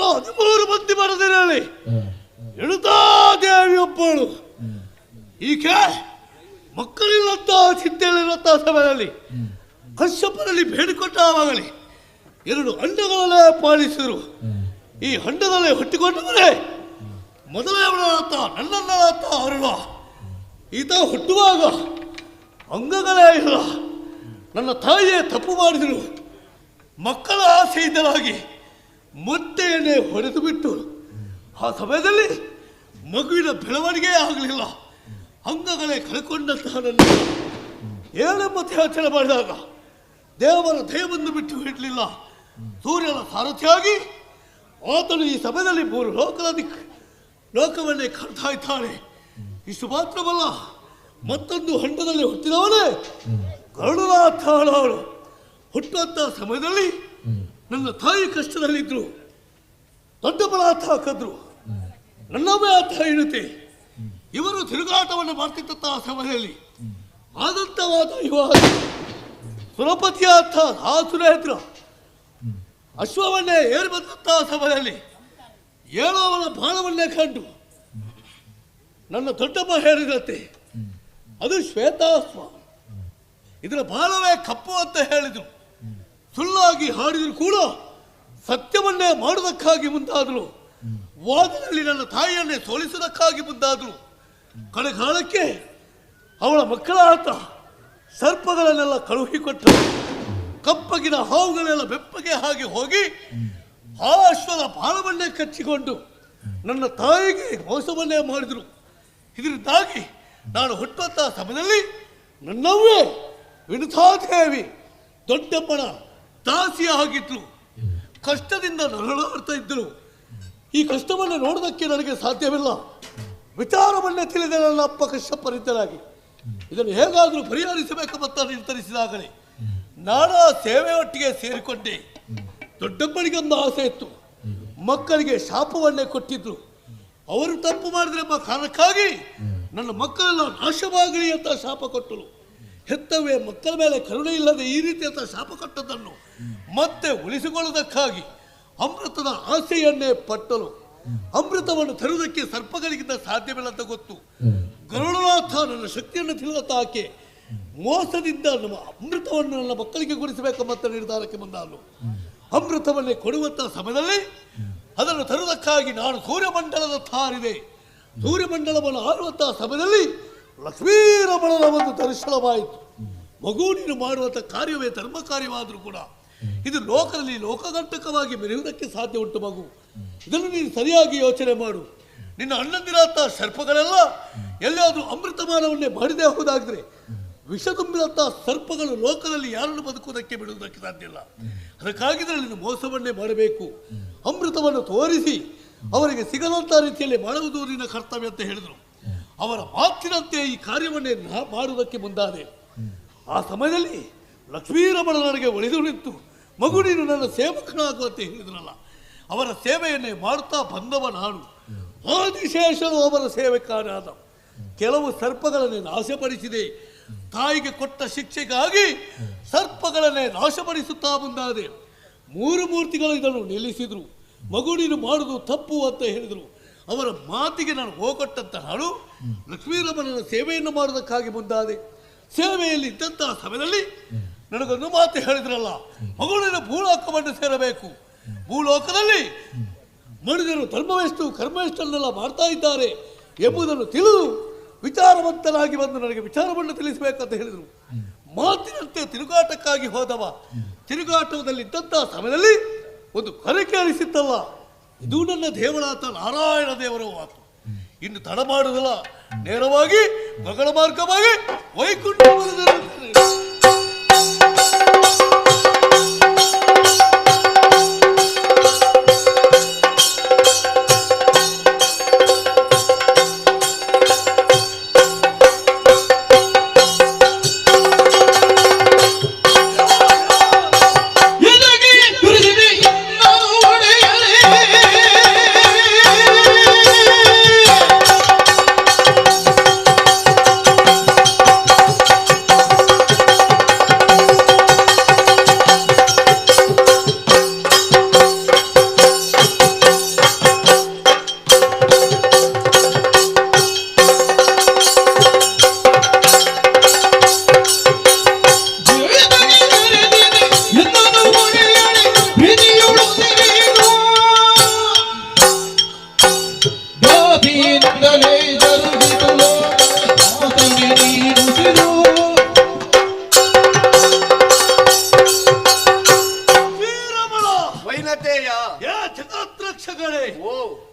S14: 13 ಮಂದಿ ಮಡದಿರಲಿ ಎಳುತ್ತಾ ದೇವಿಯೊಬ್ಬಳು. ಈಕೆ ಮಕ್ಕಳಿಲ್ಲಂತ ಚಿಂತೆಯಲ್ಲಿರುವಂತಹ ಸಮಯದಲ್ಲಿ ಕಶ್ಯಪನಲ್ಲಿ ಬೇಡಿಕೊಂಡಾಗಲಿ 2 ಅಂಡಗಳನ್ನೇ ಪಾಲಿಸಿದರು. ಈ ಅಂಡದಲ್ಲೇ ಹುಟ್ಟಿಕೊಂಡವರೇ ಮೊದಲನೆಯವನಾತ ನನ್ನನ್ನಾತ ಅರುಣ. ಈತ ಹುಟ್ಟುವಾಗ ಅಂಗಗಳೇ ಇಲ್ಲ. ನನ್ನ ತಾಯಿಯೇ ತಪ್ಪು ಮಾಡಿದರು. ಮಕ್ಕಳ ಆಸೆಯಿಂದಲಾಗಿ ಮೊಟ್ಟೆಯನ್ನೇ ಹೊಡೆದು ಬಿಟ್ಟು ಆ ಸಮಯದಲ್ಲಿ ಮಗುವಿನ ಬೆಳವಣಿಗೆ ಆಗಲಿಲ್ಲ. ಅಂಗಗಳೇ ಕಳ್ಕೊಂಡಂತಹ ನನ್ನ ಏಳೆಂಬತ್ತು ಯೋಚನೆ ಮಾಡಿದಾಗ ದೇವರ ದಯವನ್ನು ಬಿಟ್ಟು ಇಡಲಿಲ್ಲ. ಸೂರ್ಯನ ಸಾರಥಿಯಾಗಿ ಆತನು ಈ ಸಮಯದಲ್ಲಿ 3 ಲೋಕದ ಲೋಕವನ್ನೇ ಕಾಣ್ತಾ ಇದ್ದಾನೆ. ಇಷ್ಟು ಮಾತ್ರವಲ್ಲ, ಮತ್ತೊಂದು ಹಂಡದಲ್ಲಿ ಹುಟ್ಟಿದವನೇ ಗರುಡನಾಥ. ಅವಳು ಹುಟ್ಟುವಂಥ ಸಮಯದಲ್ಲಿ ನನ್ನ ತಾಯಿ ಕಷ್ಟದಲ್ಲಿದ್ದರು. ದೊಡ್ಡ ಬಲಾಥ ಕದ್ರು ನನ್ನವೇ ಆತ ಇಡುತ್ತೆ. ಇವರು ತಿರುಗಾಟವನ್ನು ಮಾಡ್ತಿದ್ದಂತಹ ಸಮಯದಲ್ಲಿ ಆದಂತವಾದ ಇವಾಗ ಸುರಪತಿಯಾದ ಆ ಸುರೇಂದ್ರ ಅಶ್ವವನ್ನೇ ಏರಿ ಬಂದಂತಹ ಸಮಯದಲ್ಲಿ ಏಳೋವನ ಬಾಣವನ್ನೇ ಕಂಡು ನನ್ನ ದೊಡ್ಡಮ್ಮ ಹೇಳಿದಂತೆ ಅದು ಶ್ವೇತಾಶ್ವ, ಇದರ ಬಾಣವೇ ಕಪ್ಪು ಅಂತ ಹೇಳಿದರು. ಸುಳ್ಳಾಗಿ ಹಾಡಿದ್ರು ಕೂಡ ಸತ್ಯವನ್ನೇ ಮಾಡುವುದಕ್ಕಾಗಿ ಮುಂದಾದರು. ವಾದದಲ್ಲಿ ನನ್ನ ತಾಯಿಯನ್ನೇ ಸೋಲಿಸುವುದಕ್ಕಾಗಿ ಮುಂದಾದರು. ಕಡೆಗಾಲಕ್ಕೆ ಅವಳ ಮಕ್ಕಳ ಆತ ಸರ್ಪಗಳನ್ನೆಲ್ಲ ಕಳುಹಿಕೊಟ್ಟರು. ಕಪ್ಪಗಿನ ಹಾವುಗಳೆಲ್ಲ ಬೆಪ್ಪಗೆ ಹಾಗೆ ಹೋಗಿ ಆ ಅಶ್ವದ ಬಾಣವನ್ನೇ ಕಚ್ಚಿಕೊಂಡು ನನ್ನ ತಾಯಿಗೆ ಮೋಸವನ್ನೇ ಮಾಡಿದರು. ಇದರಿಂದಾಗಿ ನಾನು ಹುಟ್ಟುವಂತಹ ಸಮಯದಲ್ಲಿ ನನ್ನವೇ ವಿನುತಾದೇವಿ ದೊಡ್ಡಮ್ಮನ ದಾಸಿಯಾಗಿದ್ದರು. ಕಷ್ಟದಿಂದ ನರಳಾಡ್ತಾ ಇದ್ದರು. ಈ ಕಷ್ಟವನ್ನು ನೋಡೋದಕ್ಕೆ ನನಗೆ ಸಾಧ್ಯವಿಲ್ಲ. ವಿಚಾರವನ್ನೇ ತಿಳಿದ ನನ್ನ ಅಪ್ಪ ಕಶ್ಯಪರಿದ್ದರಾಗಿ ಇದನ್ನು ಹೇಗಾದರೂ ಪರಿಹರಿಸಬೇಕೆಂಬ ನಿರ್ಧರಿಸಿದಾಗಲೇ ನಾನಾ ಸೇವೆಯೊಟ್ಟಿಗೆ ಸೇರಿಕೊಂಡೆ. ದೊಡ್ಡಮ್ಮನಿಗೊಂದು ಆಸೆ ಇತ್ತು, ಮಕ್ಕಳಿಗೆ ಶಾಪವನ್ನೇ ಕೊಟ್ಟಿದ್ರು. ಅವರು ತಪ್ಪು ಮಾಡಿದ್ರೆ ಎಂಬ ಕಾರಣಕ್ಕಾಗಿ ನನ್ನ ಮಕ್ಕಳೆಲ್ಲ ನಾಶವಾಗಲಿ ಅಂತ ಶಾಪ ಕೊಟ್ಟರು. ಹೆತ್ತವೇ ಮಕ್ಕಳ ಮೇಲೆ ಕರುಣೆ ಇಲ್ಲದೆ ಈ ರೀತಿಯಂಥ ಶಾಪ ಕೊಟ್ಟದ್ದನ್ನು ಮತ್ತೆ ಉಳಿಸಿಕೊಳ್ಳುವುದಕ್ಕಾಗಿ ಅಮೃತದ ಆಸೆಯನ್ನೇ ಪಟ್ಟರು. ಅಮೃತವನ್ನು ತರುವುದಕ್ಕೆ ಸರ್ಪಗಳಿಗಿಂತ ಸಾಧ್ಯವಿಲ್ಲ ಅಂತ ಗೊತ್ತು. ಗರುಡನಾಥ ನನ್ನ ಶಕ್ತಿಯನ್ನು ತಿಳಿದಂತ ಆಕೆ ಮೋಸದಿಂದ ನಮ್ಮ ಅಮೃತವನ್ನು ನನ್ನ ಮಕ್ಕಳಿಗೆ ಗುಡಿಸಬೇಕೆಂಬ ನಿರ್ಧಾರಕ್ಕೆ ಬಂದನು. ಅಮೃತವನ್ನೇ ಕೊಡುವಂಥ ಸಮಯದಲ್ಲಿ ಅದನ್ನು ತರುವುದಕ್ಕಾಗಿ ನಾನು ಸೂರ್ಯಮಂಡಲದ ತಾರಿದೆ. ಸೂರ್ಯಮಂಡಲವನ್ನು ಆರುವಂತಹ ಸಮಯದಲ್ಲಿ ಲಕ್ಷ್ಮೀರಮಣನ ಒಂದು ದರ್ಶನವಾಯಿತು. ಮಗು ನೀನು ಮಾಡುವಂಥ ಕಾರ್ಯವೇ ಧರ್ಮ ಕಾರ್ಯವಾದರೂ ಕೂಡ ಇದು ಲೋಕದಲ್ಲಿ ಲೋಕಗಂಟಕವಾಗಿ ಮೆರೆಯುವುದಕ್ಕೆ ಸಾಧ್ಯ ಉಂಟು ಮಗು. ಇದನ್ನು ನೀನು ಸರಿಯಾಗಿ ಯೋಚನೆ ಮಾಡು. ನಿನ್ನ ಅಣ್ಣಂದಿರಂಥ ಸರ್ಪಗಳೆಲ್ಲ ಎಲ್ಲಿಯಾದರೂ ಅಮೃತಮಾನವನ್ನೇ ಮಾಡಿದೇ ಹೋದಾದರೆ ವಿಷ ತುಂಬಿದಂಥ ಸರ್ಪಗಳು ಲೋಕದಲ್ಲಿ ಯಾರನ್ನು ಬದುಕುವುದಕ್ಕೆ ಬಿಡುವುದಕ್ಕೆ ಸಾಧ್ಯ ಇಲ್ಲ. ಅದಕ್ಕಾಗಿದ್ದರೆ ನೀನು ಮೋಸವನ್ನೇ ಮಾಡಬೇಕು. ಅಮೃತವನ್ನು ತೋರಿಸಿ ಅವರಿಗೆ ಸಿಗದಂಥ ರೀತಿಯಲ್ಲಿ ಮಾಡುವುದು ನಿನ್ನ ಕರ್ತವ್ಯ ಅಂತ ಹೇಳಿದರು. ಅವರ ಮಾತಿನಂತೆ ಈ ಕಾರ್ಯವನ್ನೇ ಮಾಡುವುದಕ್ಕೆ ಮುಂದಾದೆ. ಆ ಸಮಯದಲ್ಲಿ ಲಕ್ಷ್ಮೀರಮಣ ನನಗೆ ಒಳಿದು ನಿಂತು ಮಗು ನೀನು ನನ್ನ ಸೇವಕನಾಗುವಂತೆ ಹೇಳಿದ್ರಲ್ಲ, ಅವರ ಸೇವೆಯನ್ನೇ ಮಾಡುತ್ತಾ ಬಂದವ ನಾನು. ಆದಿಶೇಷನು ಅವರ ಸೇವಕನಾದ. ಕೆಲವು ಸರ್ಪಗಳನ್ನೇ ನಾಶಪಡಿಸಿದೆ. ತಾಯಿಗೆ ಕೊಟ್ಟ ಶಿಕ್ಷೆಗಾಗಿ ಸರ್ಪಗಳನ್ನೇ ನಾಶಪಡಿಸುತ್ತಾ ಮುಂದಾದೆ. 3 ಮೂರ್ತಿಗಳು ಇದನ್ನು ನಿಲ್ಲಿಸಿದರು. ಮಗು ನೀನು ಮಾಡುವುದು ತಪ್ಪು ಅಂತ ಹೇಳಿದರು. ಅವರ ಮಾತಿಗೆ ನಾನು ಹೋಗೊಟ್ಟಂತ ನಾನು ಲಕ್ಷ್ಮೀರಮಣನ ಸೇವೆಯನ್ನು ಮಾಡುವುದಕ್ಕಾಗಿ ಮುಂದಾದೆ. ಸೇವೆಯಲ್ಲಿ ಇದ್ದಂತಹ ಸಮಯದಲ್ಲಿ ನನಗೊಂದು ಮಾತು ಹೇಳಿದ್ರಲ್ಲ, ಮಗುವಿನ ಭೂಲೋಕವನ್ನು ಸೇರಬೇಕು. ಭೂಲೋಕದಲ್ಲಿ ಮನುಜರು ಧರ್ಮವೆಷ್ಟು ಕರ್ಮವೆಷ್ಟನ್ನೆಲ್ಲ ಮಾಡ್ತಾ ಇದ್ದಾರೆ ಎಂಬುದನ್ನು ತಿಳಿದು ವಿಚಾರವಂತನಾಗಿ ಬಂದು ನನಗೆ ವಿಚಾರವನ್ನು ತಿಳಿಸಬೇಕಂತ ಹೇಳಿದರು. ಮಾತಿನಂತೆ ತಿರುಗಾಟಕ್ಕಾಗಿ ಹೋದವ ತಿರುಗಾಟದಲ್ಲಿ ಇದ್ದಂತಹ ಸಮಯದಲ್ಲಿ ಒಂದು ಕರೆ ಕೇಳಿಸಿತ್ತಲ್ಲ, ಇದು ನನ್ನ ದೇವರಾತ ನಾರಾಯಣ ದೇವರ ಮಾತು. ಇನ್ನು ತಡ ಮಾಡುವುದಿಲ್ಲ, ನೇರವಾಗಿ ಮಗಳ ಮಾರ್ಗವಾಗಿ ವೈಕುಂಠ.
S11: Thank you.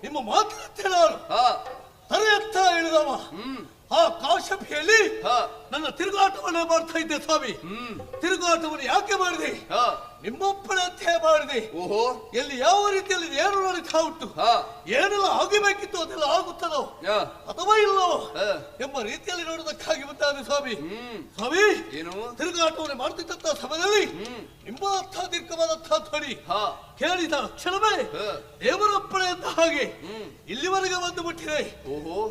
S14: ನಿಮ್ಮ ಮಾತಿನಂತೆ ನಾನು ತರೆಯತ್ತ ಇಳಿದವ ಆ ಕಾಶ್ಯಪಿಯಲ್ಲಿ ನನ್ನ ತಿರುಗಾಟವನ್ನೇ ಮಾಡ್ತಾ ಇದ್ದೆ ಸ್ವಾಮಿ. ತಿರುಗಾಟವನ್ನು ಯಾಕೆ ಮಾಡಿದೆ? ನಿಮ್ಮೊಬ್ಬಳಂತೆ ಮಾಡಿದೆ. ಎಲ್ಲಿ ಯಾವ ರೀತಿಯಲ್ಲಿ ಏನು ನಡೀತಾ ಉಂಟು, ಏನೆಲ್ಲ ಆಗಬೇಕಿತ್ತು ಅದೆಲ್ಲ ಆಗುತ್ತದೋ ಅಥವಾ ಇಲ್ಲವೋ ಎಂಬ ರೀತಿಯಲ್ಲಿ ನೋಡೋದಕ್ಕಾಗಿ ಬಂದಾನೆ ಸ್ವಾಮಿ. ಸ್ವಾಮಿ, ತಿರುಗಾಟವನ್ನು ಮಾಡ್ತಿದ್ದಂತಹ ಸಮಯದಲ್ಲಿ ನಿಮ್ಮ ಅರ್ಥ ದೀರ್ಘವಾದಂತಹ ಧ್ವನಿ ಕೇಳಿದ ಕ್ಷಣವೇ ದೇವರೊಬ್ಬಳೆಂದ ಹಾಗೆ ಇಲ್ಲಿವರೆಗೆ ಬಂದು ಮುಟ್ಟಿದೆ.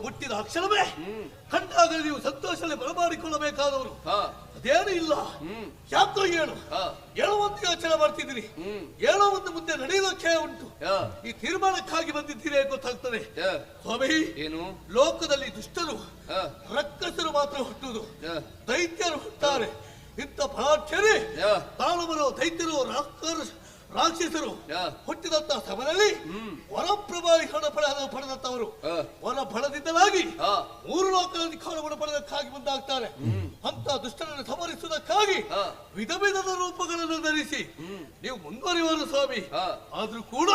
S14: ಮುಟ್ಟಿದ ಕ್ಷಣವೇ ಕಂಡಾಗ ನೀವು ಸಂತೋಷದಲ್ಲಿ ಬರಮಾಡಿಕೊಳ್ಳಬೇಕಾದವರು. ಅದೇನು ಇಲ್ಲ, ಯಾಕೋ ಏನು ಏನೋ ಒಂದು ಯೋಚನೆ ಮಾಡ್ತಿದ್ದೀರಿ, ಏನೋ ಒಂದು ಮುಂದೆ ನಡೆಯೋದಕ್ಕೆ ಉಂಟು. ಈ ತೀರ್ಮಾನಕ್ಕಾಗಿ ಬಂದಿದ್ದೀರಿ ಗೊತ್ತಾಗ್ತದೆ ಸ್ವಾಮಿ.
S10: ಏನು
S14: ಲೋಕದಲ್ಲಿ ದುಷ್ಟರು ರಕ್ಕಸರು ಮಾತ್ರ ಹುಟ್ಟುವುದು, ದೈತ್ಯರು ಹುಟ್ಟುತ್ತಾರೆ. ಇಂಥ ಫಲಾಕ್ಷರಿ ತಾನು ಬರುವ ದೈತ್ಯರು ರಾಕ್ಷಸರು ಹುಟ್ಟಿದಂತಹ ಸಮಯದಲ್ಲಿ ವರಪ್ರಭಾವಿಕರಣ ಪಡೆದಂತವರು ವರ ಫಲದಿಂದಲಾಗಿ ಮೂರು ಲೋಕದ ಅಧಿಕಾರವನ್ನು ಪಡೆದಕ್ಕಾಗಿ ಮುಂದಾಗ್ತಾರೆ. ಅಂತ ದುಷ್ಟರನ್ನು ಸಂಹರಿಸುವುದಕ್ಕಾಗಿ ವಿಧ ವಿಧದ ರೂಪಗಳನ್ನು ಧರಿಸಿ ನೀವು ಮುಂದುವರಿಯುವರು ಸ್ವಾಮಿ. ಆದ್ರೂ ಕೂಡ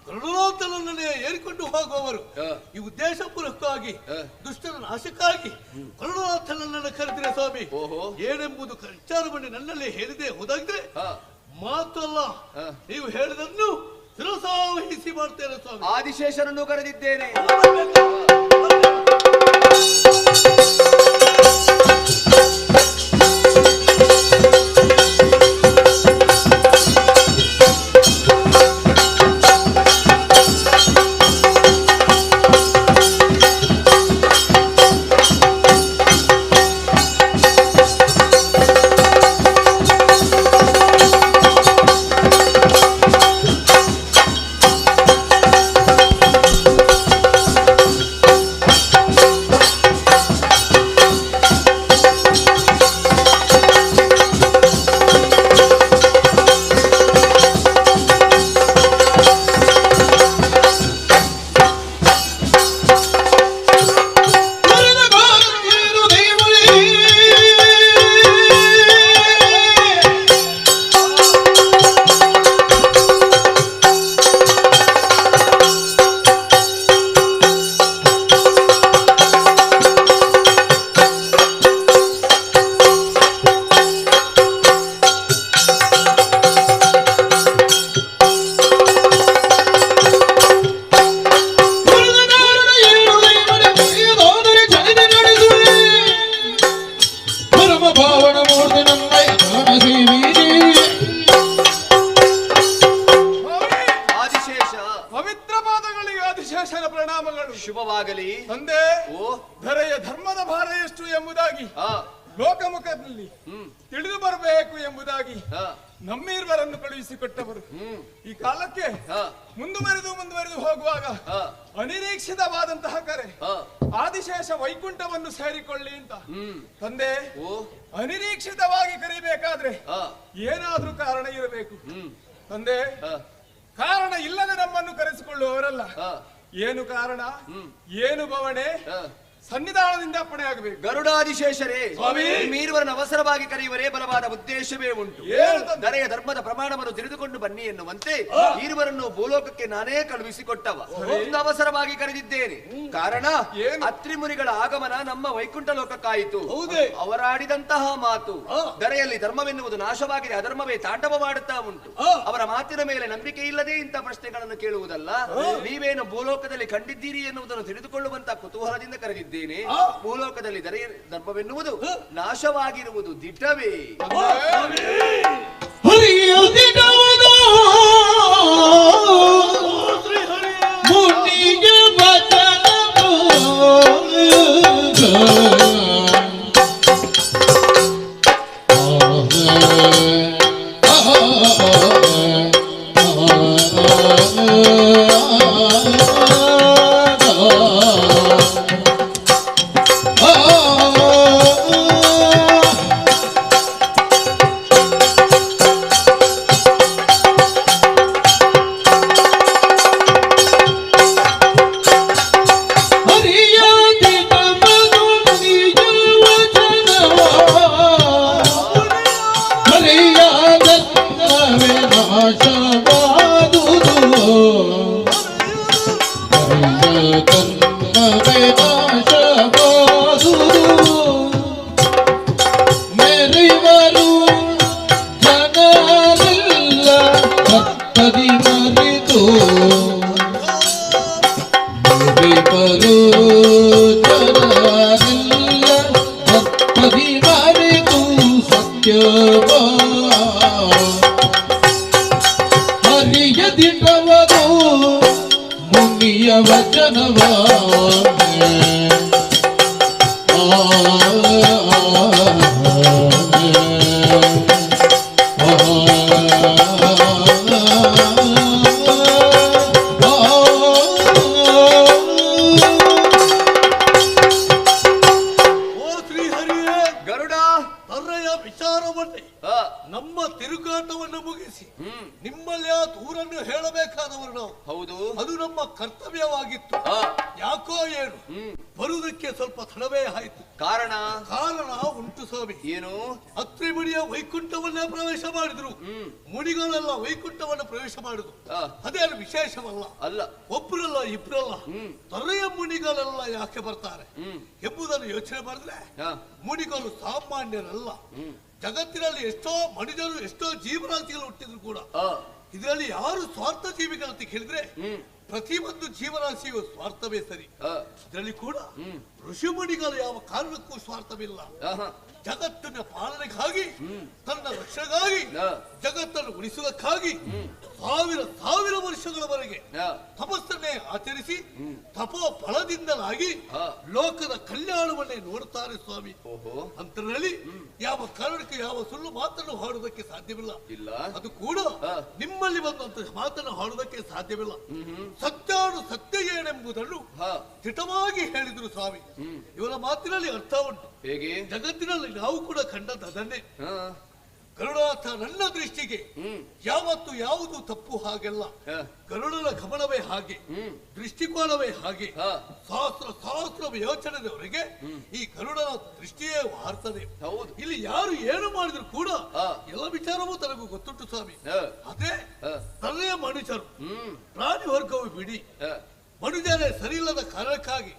S14: ಗರುಡೋತ್ತರನ್ನೇ ಏರಿಕೊಂಡು ಹೋಗುವವರು. ಈ ಉದ್ದೇಶಪೂರ್ವಕವಾಗಿ ದುಷ್ಟರ ನಾಶಕ್ಕಾಗಿ ಗರುಡೋತ್ತರನನ್ನು ಕರೆದಿರೆ ಸ್ವಾಮಿ. ಏನೆಂಬುದು ವಿಚಾರವನ್ನು ನನ್ನಲ್ಲಿ ಹೇಳಿದೆ ಹೋದಾದ್ರೆ ಮಾತಲ್ಲ, ನೀವು ಹೇಳಿದನ್ನು ಶಿರಸಾವಹಿಸಿ ಮಾಡ್ತೇನೆ ಸ್ವಾಮಿ.
S10: ಆದಿಶೇಷನನ್ನು ಕರೆದಿದ್ದೇನೆ.
S15: ಸೇರಿಕೊಳ್ಳಿ ಅಂತ ತಂದೆ, ಅನಿರೀಕ್ಷಿತವಾಗಿ ಕರಿಬೇಕಾದ್ರೆ ಏನಾದ್ರೂ ಕಾರಣ ಇರಬೇಕು ತಂದೆ. ಕಾರಣ ಇಲ್ಲದೆ ನಮ್ಮನ್ನು ಕರೆಸಿಕೊಳ್ಳುವವರಲ್ಲ. ಏನು ಕಾರಣ, ಏನು ಬವಣೆ, ಸನ್ನಿಧಾನದಿಂದ ಅಪ್ಪಣೆ ಆಗಬೇಕು.
S10: ಗರುಡಾದಿಶೇಷರೇ, ಮೀರುವರನ್ನು ಅವಸರವಾಗಿ ಕರೆಯುವರೇ ಬಲವಾದ ಉದ್ದೇಶವೇ ಉಂಟು. ಧರೆಯ ಧರ್ಮದ ಪ್ರಮಾಣವನ್ನು ತಿಳಿದುಕೊಂಡು ಬನ್ನಿ ಎನ್ನುವಂತೆ ಈರುವರನ್ನು ಭೂಲೋಕಕ್ಕೆ ನಾನೇ ಕಳುಹಿಸಿಕೊಟ್ಟವ. ಒಂದು ಅವಸರವಾಗಿ ಕರೆದಿದ್ದೇನೆ. ಕಾರಣ, ಅತ್ರಿಮುನಿಗಳ ಆಗಮನ ನಮ್ಮ ವೈಕುಂಠ ಲೋಕಕ್ಕಾಯಿತು. ಅವರಾಡಿದಂತಹ ಮಾತು ಧರೆಯಲ್ಲಿ ಧರ್ಮವೆನ್ನುವುದು ನಾಶವಾಗಿದೆ, ಅಧರ್ಮವೇ ತಾಂಡವ ಮಾಡುತ್ತಾ ಉಂಟು. ಅವರ ಮಾತಿನ ಮೇಲೆ ನಂಬಿಕೆ ಇಲ್ಲದೆ ಇಂಥ ಪ್ರಶ್ನೆಗಳನ್ನು ಕೇಳುವುದಲ್ಲ. ನೀವೇನು ಭೂಲೋಕದಲ್ಲಿ ಕಂಡಿದ್ದೀರಿ ಎನ್ನುವುದನ್ನು ತಿಳಿದುಕೊಳ್ಳುವಂತಹ ಕುತೂಹಲದಿಂದ ಕರೆದಿದ್ದೇನೆ. ಭೂಲೋಕದಲ್ಲಿ ಧರೆಯ ಧರ್ಮವೆನ್ನುವುದು ನಾಶವಾಗಿರುವುದು ದಿಟ್ಟವೇ.
S11: ಜನ್ಮವೇ ನಾಶವಾದುದು. ಮೆರೆವರು ಜನರೆಲ್ಲ ಭಕ್ತದಿ ಮರೆತು, ಮೆರೆವರು ಜನರೆಲ್ಲ ಭಕ್ತದಿ ಮರೆತು ಸತ್ಯವ ಹರಿಯ ದಿಟವದು ಮುನಿಯ ವಚನವ.
S14: ಓ ಶ್ರೀಹರಿಯೇ
S10: ಗರುಡ,
S14: ತರ್ರೆಯ ವಿಚಾರವನ್ನೇ ನಮ್ಮ ತಿರುಗಾಟವನ್ನು ಮುಗಿಸಿ ನಿಮ್ಮಲ್ಲಿ ಆ ದೂರನ್ನು ಹೇಳಬೇಕಾದವರು ನಾವು.
S10: ಹೌದು,
S14: ಅದು ನಮ್ಮ ಕರ್ತವ್ಯವಾಗಿತ್ತು. ಯಾಕೋ ಏನು ಬರುವುದಕ್ಕೆ ಸ್ವಲ್ಪ ತಡವೇ ಆಯಿತು.
S10: ಕಾರಣ
S14: ಕಾರಣ ಉಂಟು ಸ್ವಾಮಿ.
S10: ಏನು?
S14: ಅತ್ರಿಮುನಿಯ ವೈಕುಂಠವನ್ನೇ ಪ್ರವೇಶ ಮಾಡಿದ್ರು. ಮುನಿಗಳೆಲ್ಲ ವೈಕುಂಠವನ್ನು ಪ್ರವೇಶ ಮಾಡುದು ಅದೇನು ವಿಶೇಷವಲ್ಲ.
S10: ಅಲ್ಲ,
S14: ಒಬ್ಬರಲ್ಲ ಇಬ್ಬರಲ್ಲ, ತರೆಯ ಮುನಿಗಳೆಲ್ಲ ಯಾಕೆ ಬರ್ತಾರೆ ಎಂಬುದನ್ನು ಯೋಚನೆ ಮಾಡಿದ್ರೆ ಮುನಿಗಳು ಸಾಮಾನ್ಯರಲ್ಲ. ಜಗತ್ತಿನಲ್ಲಿ ಎಷ್ಟೋ ಮನುಜರು ಎಷ್ಟೋ ಜೀವರಾಶಿಗಳು ಹುಟ್ಟಿದ್ರು ಕೂಡ ಇದರಲ್ಲಿ ಯಾರು ಸ್ವಾರ್ಥ ಜೀವಿಗಳಂತ ಕೇಳಿದ್ರೆ ಪ್ರತಿ ಒಂದು ಜೀವರಾಶಿಯು ಸ್ವಾರ್ಥವೇ ಸರಿ. ಇದರಲ್ಲಿ ಕೂಡ ಋಷಿಮುನಿಗಳು ಯಾವ ಕಾರಣಕ್ಕೂ ಸ್ವಾರ್ಥವಿಲ್ಲ. ಜಗತ್ತಿನ ಪಾಲನೆಗಾಗಿ, ತನ್ನ ರಕ್ಷಣೆಗಾಗಿ, ಜಗತ್ತನ್ನು ಉಳಿಸುವುದಕ್ಕಾಗಿ ಸಾವಿರ ಸಾವಿರ ವರ್ಷಗಳವರೆಗೆ ತಪಸ್ಸನ್ನೇ ಆಚರಿಸಿ ತಪೋ ಫಲದಿಂದಲಾಗಿ ಲೋಕದ ಕಲ್ಯಾಣವನ್ನೇ ನೋಡುತ್ತಾರೆ ಸ್ವಾಮಿ. ಅಂತರಲ್ಲಿ ಯಾವ ಕಾರಣಕ್ಕೂ ಯಾವ ಸುಳ್ಳು ಮಾತನ್ನು ಹಾಡುವುದಕ್ಕೆ ಸಾಧ್ಯವಿಲ್ಲ.
S10: ಇಲ್ಲ,
S14: ಅದು ಕೂಡ ನಿಮ್ಮಲ್ಲಿ ಬಂದಂತ ಮಾತನ್ನು ಹಾಡುವುದಕ್ಕೆ ಸಾಧ್ಯವಿಲ್ಲ. ಸತ್ಯಾನು ಸತ್ಯ ಏನೆಂಬುದನ್ನು ದಿಟವಾಗಿ ಹೇಳಿದ್ರು ಸ್ವಾಮಿ. ಇವರ ಮಾತಿನಲ್ಲಿ ಅರ್ಥ ಉಂಟು.
S10: ಹೇಗೆ?
S14: ಜಗತ್ತಿನಲ್ಲಿ ನಾವು ಕೂಡ ಕಂಡದ್ದು ಅದನ್ನೇ. ಗರುಡಾಥ ನನ್ನ ದೃಷ್ಟಿಗೆ ಯಾವತ್ತು ಯಾವುದು ತಪ್ಪು ಹಾಗೆಲ್ಲ. ಗರುಡನ ಗಮನವೇ ಹಾಗೆ, ದೃಷ್ಟಿಕೋನವೇ ಹಾಗೆ. ಸಹಸ್ರ ಸಹಸ್ರ ಯೋಚನೆದವರೆಗೆ ಈ ಗರುಡನ ದೃಷ್ಟಿಯೇ ಹಾರ್ತದೆ. ಇಲ್ಲಿ ಯಾರು ಏನು ಮಾಡಿದ್ರು ಕೂಡ ಎಲ್ಲ ವಿಚಾರವೂ ತನಗೂ ಗೊತ್ತುಂಟು ಸ್ವಾಮಿ. ಅದೇ ತನ್ನೆಯ ಮನುಷ್ಯರು, ಪ್ರಾಣಿ ವರ್ಗವು ಬಿಡಿ, ಮನುಜರೇ ಸರಿ ಇಲ್ಲದ ಕಾರಣಕ್ಕಾಗಿ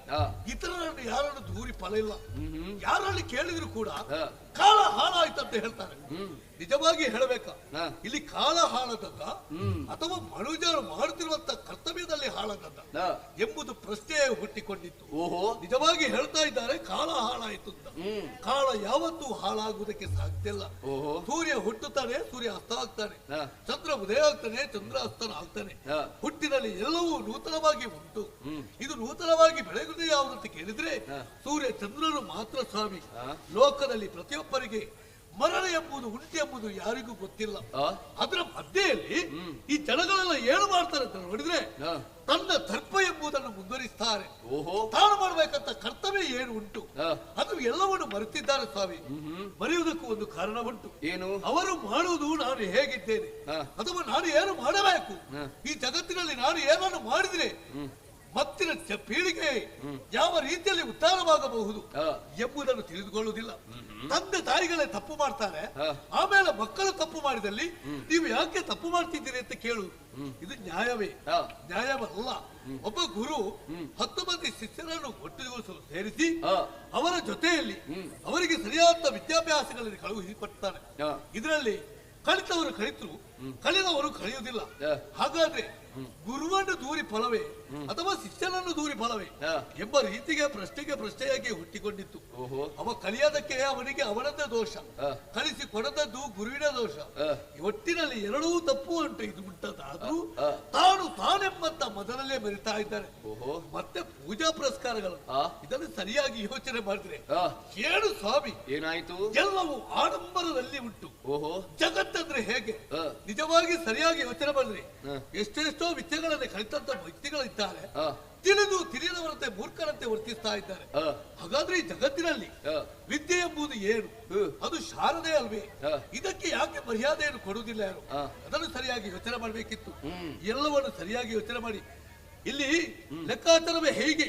S14: ಇತರರನ್ನು ಯಾರನ್ನು ದೂರಿ ಫಲ ಇಲ್ಲ. ಯಾರಲ್ಲಿ ಕೇಳಿದ್ರು ಕೂಡ ಕಾಲ ಹಾಳಾಯ್ತು ಅಂತ ಹೇಳ್ತಾರೆ. ನಿಜವಾಗಿ ಹೇಳಬೇಕಾ, ಇಲ್ಲಿ ಕಾಲ ಹಾಳಾದದ್ದ ಅಥವಾ ಮನುಜರು ಮಾಡುತ್ತಿರುವಂತ ಕರ್ತವ್ಯದಲ್ಲಿ ಹಾಳಾದದ್ದ ಎಂಬುದು ಪ್ರಶ್ನೆ ಹುಟ್ಟಿಕೊಂಡಿತ್ತು. ನಿಜವಾಗಿ ಹೇಳ್ತಾ ಇದ್ದಾರೆ ಕಾಲ ಹಾಳಾಯ್ತು ಅಂತ. ಕಾಲ ಯಾವತ್ತೂ ಹಾಳಾಗುವುದಕ್ಕೆ ಸಾಧ್ಯ ಇಲ್ಲ. ಸೂರ್ಯ ಹುಟ್ಟುತ್ತಾನೆ, ಸೂರ್ಯ ಅಸ್ತ ಆಗ್ತಾನೆ, ಚಂದ್ರ ಉದಯ ಆಗ್ತಾನೆ, ಚಂದ್ರ ಅಸ್ತನ ಆಗ್ತಾನೆ. ಹುಟ್ಟಿನಲ್ಲಿ ಎಲ್ಲವೂ ನೂತನವಾಗಿ ಉಂಟು. ಇದು ನೂತನವಾಗಿ ಬೆಳಗುವುದು ಯಾವುದು ಅಂತ ಕೇಳಿದ್ರೆ ಸೂರ್ಯ ಚಂದ್ರನು ಮಾತ್ರ ಸ್ವಾಮಿ. ಲೋಕದಲ್ಲಿ ಪ್ರತಿಯೊಬ್ಬರಿಗೆ ಮರಣ ಎಂಬುದು ಉಂಟು ಎಂಬುದು ಯಾರಿಗೂ ಗೊತ್ತಿಲ್ಲ. ಅದರ ಮಧ್ಯೆಯಲ್ಲಿ ಈ ಜನಗಳೆಲ್ಲ ಏನು ಮಾಡ್ತಾರೆ ಅಂತ ನೋಡಿದ್ರೆ ತನ್ನ ದರ್ಪ ಎಂಬುದನ್ನು ಮುಂದುವರಿಸ್ತಾರೆ. ತಾನು ಮಾಡಬೇಕಂತ ಕರ್ತವ್ಯ ಏನು ಉಂಟು ಅದು ಎಲ್ಲವನ್ನು ಮರೆತಿದ್ದಾರೆ ಸ್ವಾಮಿ. ಮರೆಯುವುದಕ್ಕೂ ಒಂದು ಕಾರಣ ಉಂಟು.
S10: ಏನು?
S14: ಅವರು ಮಾಡುವುದು ನಾನು ಹೇಗಿದ್ದೇನೆ ಅಥವಾ ನಾನು ಏನು ಮಾಡಬೇಕು, ಈ ಜಗತ್ತಿನಲ್ಲಿ ನಾನು ಏನನ್ನು ಮಾಡಿದ್ರೆ ಮತ್ತಿನ ಪೀಳಿಗೆ ಯಾವ ರೀತಿಯಲ್ಲಿ ಉದ್ಧಾರವಾಗಬಹುದು ಎಂಬುದನ್ನು ತಿಳಿದುಕೊಳ್ಳುವುದಿಲ್ಲ. ತಂದೆ ತಾಯಿಗಳೇ ತಪ್ಪು ಮಾಡ್ತಾರೆ, ಆಮೇಲೆ ಮಕ್ಕಳು ತಪ್ಪು ಮಾಡಿದಲ್ಲಿ ನೀವು ಯಾಕೆ ತಪ್ಪು ಮಾಡ್ತಿದ್ದೀರಿ ಅಂತ ಕೇಳು. ಇದು ನ್ಯಾಯವೇ? ನ್ಯಾಯವಲ್ಲ. ಒಬ್ಬ ಗುರು 10 ಮಂದಿ ಶಿಷ್ಯರನ್ನು ಒಟ್ಟುಗೂಡಿಸಲು ಸೇರಿಸಿ ಅವರ ಜೊತೆಯಲ್ಲಿ ಅವರಿಗೆ ಸರಿಯಾದ ವಿದ್ಯಾಭ್ಯಾಸಗಳನ್ನು ಕಳುಹಿಸಿಕೊಡ್ತಾನೆ. ಇದರಲ್ಲಿ ಕಲಿತವರು ಕಲಿತರು, ಕಲಿದವರು ಕಲಿಯುವುದಿಲ್ಲ. ಹಾಗಾದ್ರೆ ಗುರುವನ್ನು ದೂರಿ ಫಲವೇ ಅಥವಾ ಶಿಷ್ಯನನ್ನು ದೂರಿ ಫಲವೇ ಎಂಬ ರೀತಿಗೆ ಪ್ರಶ್ನೆಗೆ ಪ್ರಶ್ನೆಯಾಗಿ ಹುಟ್ಟಿಕೊಂಡಿತ್ತು. ಅವ ಕಲಿಯದಕ್ಕೆ ಅವನಿಗೆ ಅವನದ್ದೇ ದೋಷ, ಕಲಿಸಿ ಕೊಡದದ್ದು ಗುರುವಿನ ದೋಷ. ಒಟ್ಟಿನಲ್ಲಿ ಎರಡೂ ತಪ್ಪು ಉಂಟು. ಇದು ಉಂಟದಾದ್ರೂ ತಾನು ತಾನೆಂಬಂತ ಮೊದಲಲ್ಲೇ ಮೆರಿತಾ ಇದ್ದಾರೆ. ಮತ್ತೆ ಪೂಜಾ ಪುರಸ್ಕಾರಗಳು ಇದನ್ನು ಸರಿಯಾಗಿ ಯೋಚನೆ ಮಾಡಿದ್ರೆ ಏನು ಸ್ವಾಮಿ
S10: ಏನಾಯ್ತು?
S14: ಎಲ್ಲವೂ ಆಡಂಬರದಲ್ಲಿ ಉಂಟು. ಜಗತ್ತಂದ್ರೆ ಹೇಗೆ? ನಿಜವಾಗಿ ಸರಿಯಾಗಿ ಯೋಚನೆ ಮಾಡಿದ್ರೆ ಎಷ್ಟೆಷ್ಟೋ ವಿದ್ಯೆಗಳನ್ನು ಕಲಿತಂತ ವ್ಯಕ್ತಿಗಳಿದ್ದಾರೆ, ತಿಳಿದು ತಿಳಿಯದವರಂತೆ ಮೂರ್ಖರಂತೆ ವರ್ತಿಸ್ತಾ ಇದ್ದಾರೆ. ಹಾಗಾದ್ರೆ ಈ ಜಗತ್ತಿನಲ್ಲಿ ವಿದ್ಯೆ ಎಂಬುದು ಏನು? ಅದು ಶಾರದೆ ಅಲ್ವೇ? ಇದಕ್ಕೆ ಯಾಕೆ ಮರ್ಯಾದೆಯನ್ನು ಕೊಡುವುದಿಲ್ಲ ಯಾರು? ಅದನ್ನು ಸರಿಯಾಗಿ ಯೋಚನೆ ಮಾಡಬೇಕಿತ್ತು. ಎಲ್ಲವನ್ನು ಸರಿಯಾಗಿ ಯೋಚನೆ ಮಾಡಿ ಇಲ್ಲಿ ಲೆಕ್ಕಾಚಾರವೇ ಹೇಗೆ?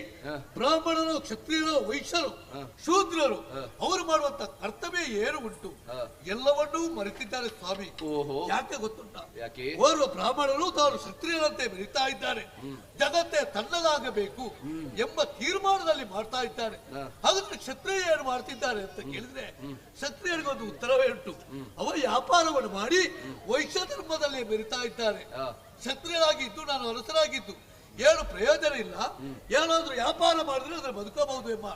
S14: ಬ್ರಾಹ್ಮಣರು, ಕ್ಷತ್ರಿಯರು, ವೈಶ್ಯರು, ಶೂದ್ರರು ಅವರು ಮಾಡುವಂತ ಕರ್ತವ್ಯ ಏನು ಉಂಟು ಎಲ್ಲವನ್ನೂ ಮರೆತಿದ್ದಾರೆ ಸ್ವಾಮಿ. ಯಾಕೆ ಗೊತ್ತುಂಟ? ಓರ್ವ ಬ್ರಾಹ್ಮಣರು ತಾನು ಕ್ಷತ್ರಿಯರಂತೆ ಮೆರಿತಾ ಇದ್ದಾರೆ, ಜಗತ್ತೇ ತನ್ನದಾಗಬೇಕು ಎಂಬ ತೀರ್ಮಾನದಲ್ಲಿ ಮಾಡ್ತಾ ಇದ್ದಾರೆ. ಹಾಗಾದ್ರೆ ಕ್ಷತ್ರಿಯ ಏನು ಮಾಡ್ತಿದ್ದಾರೆ ಅಂತ ಕೇಳಿದ್ರೆ ಕ್ಷತ್ರಿಯರಿಗೆ ಒಂದು ಉತ್ತರವೇ ಉಂಟು. ಅವರು ವ್ಯಾಪಾರವನ್ನು ಮಾಡಿ ವೈಶ್ಯ ಧರ್ಮದಲ್ಲಿ ಮೆರಿತಾ ಇದ್ದಾರೆ. ಕ್ಷತ್ರಿಯರಾಗಿದ್ದು ನಾನು ಅರಸರಾಗಿದ್ದು ಏನು ಪ್ರಯೋಜನ ಇಲ್ಲ, ಏನಾದ್ರೂ ವ್ಯಾಪಾರ ಮಾಡಿದ್ರೆ ಅದ್ರ ಬದುಕಬಹುದು ಎಂಬ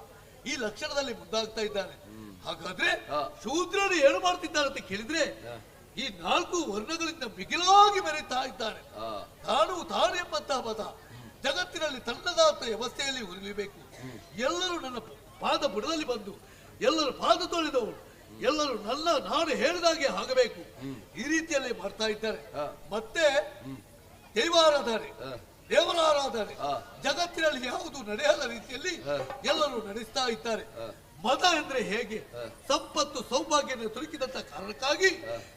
S14: ಈ ಲಕ್ಷಣದಲ್ಲಿ ಮುಂದಾಗ್ತಾ ಇದ್ದಾರೆ. ಹಾಗಾದ್ರೆ ಶೂದ್ರರು ಏನು ಮಾಡ್ತಿದ್ದಾರೆ ಅಂತ ಕೇಳಿದ್ರೆ ಈ 4 ವರ್ಣಗಳಿಂದ ಮಿಗಿಲಾಗಿ ಮೆರೀತಾ ಇದ್ದಾರೆ. ತಾನು ತಾನು ಎಂಬಂತಹ ಮತ ಜಗತ್ತಿನಲ್ಲಿ ತನ್ನದಾದ ವ್ಯವಸ್ಥೆಯಲ್ಲಿ ಉರಿಯಬೇಕು. ಎಲ್ಲರೂ ನನ್ನ ಪಾದ ಬುಡದಲ್ಲಿ ಬಂದು ಎಲ್ಲರೂ ಪಾದ ತೊಳೆದವರು, ಎಲ್ಲರೂ ನನ್ನ ನಾನು ಹೇಳಿದಾಗೆ ಆಗಬೇಕು, ಈ ರೀತಿಯಲ್ಲಿ ಮಾಡ್ತಾ ಇದ್ದಾರೆ. ಮತ್ತೆ ದೈವಾರಾಧನೆ, ದೇವರ ಆರಾಧನೆ ಜಗತ್ತಿನಲ್ಲಿ ಯಾವುದು ನಡೆಯದ ರೀತಿಯಲ್ಲಿ ಎಲ್ಲರೂ ನಡೆಸ್ತಾ ಇದ್ದಾರೆ. ಮತ ಅಂದ್ರೆ ಹೇಗೆ? ಸಂಪತ್ತು ಸೌಭಾಗ್ಯವನ್ನು ತುರುಕಿದಂತ ಕಾರಣಕ್ಕಾಗಿ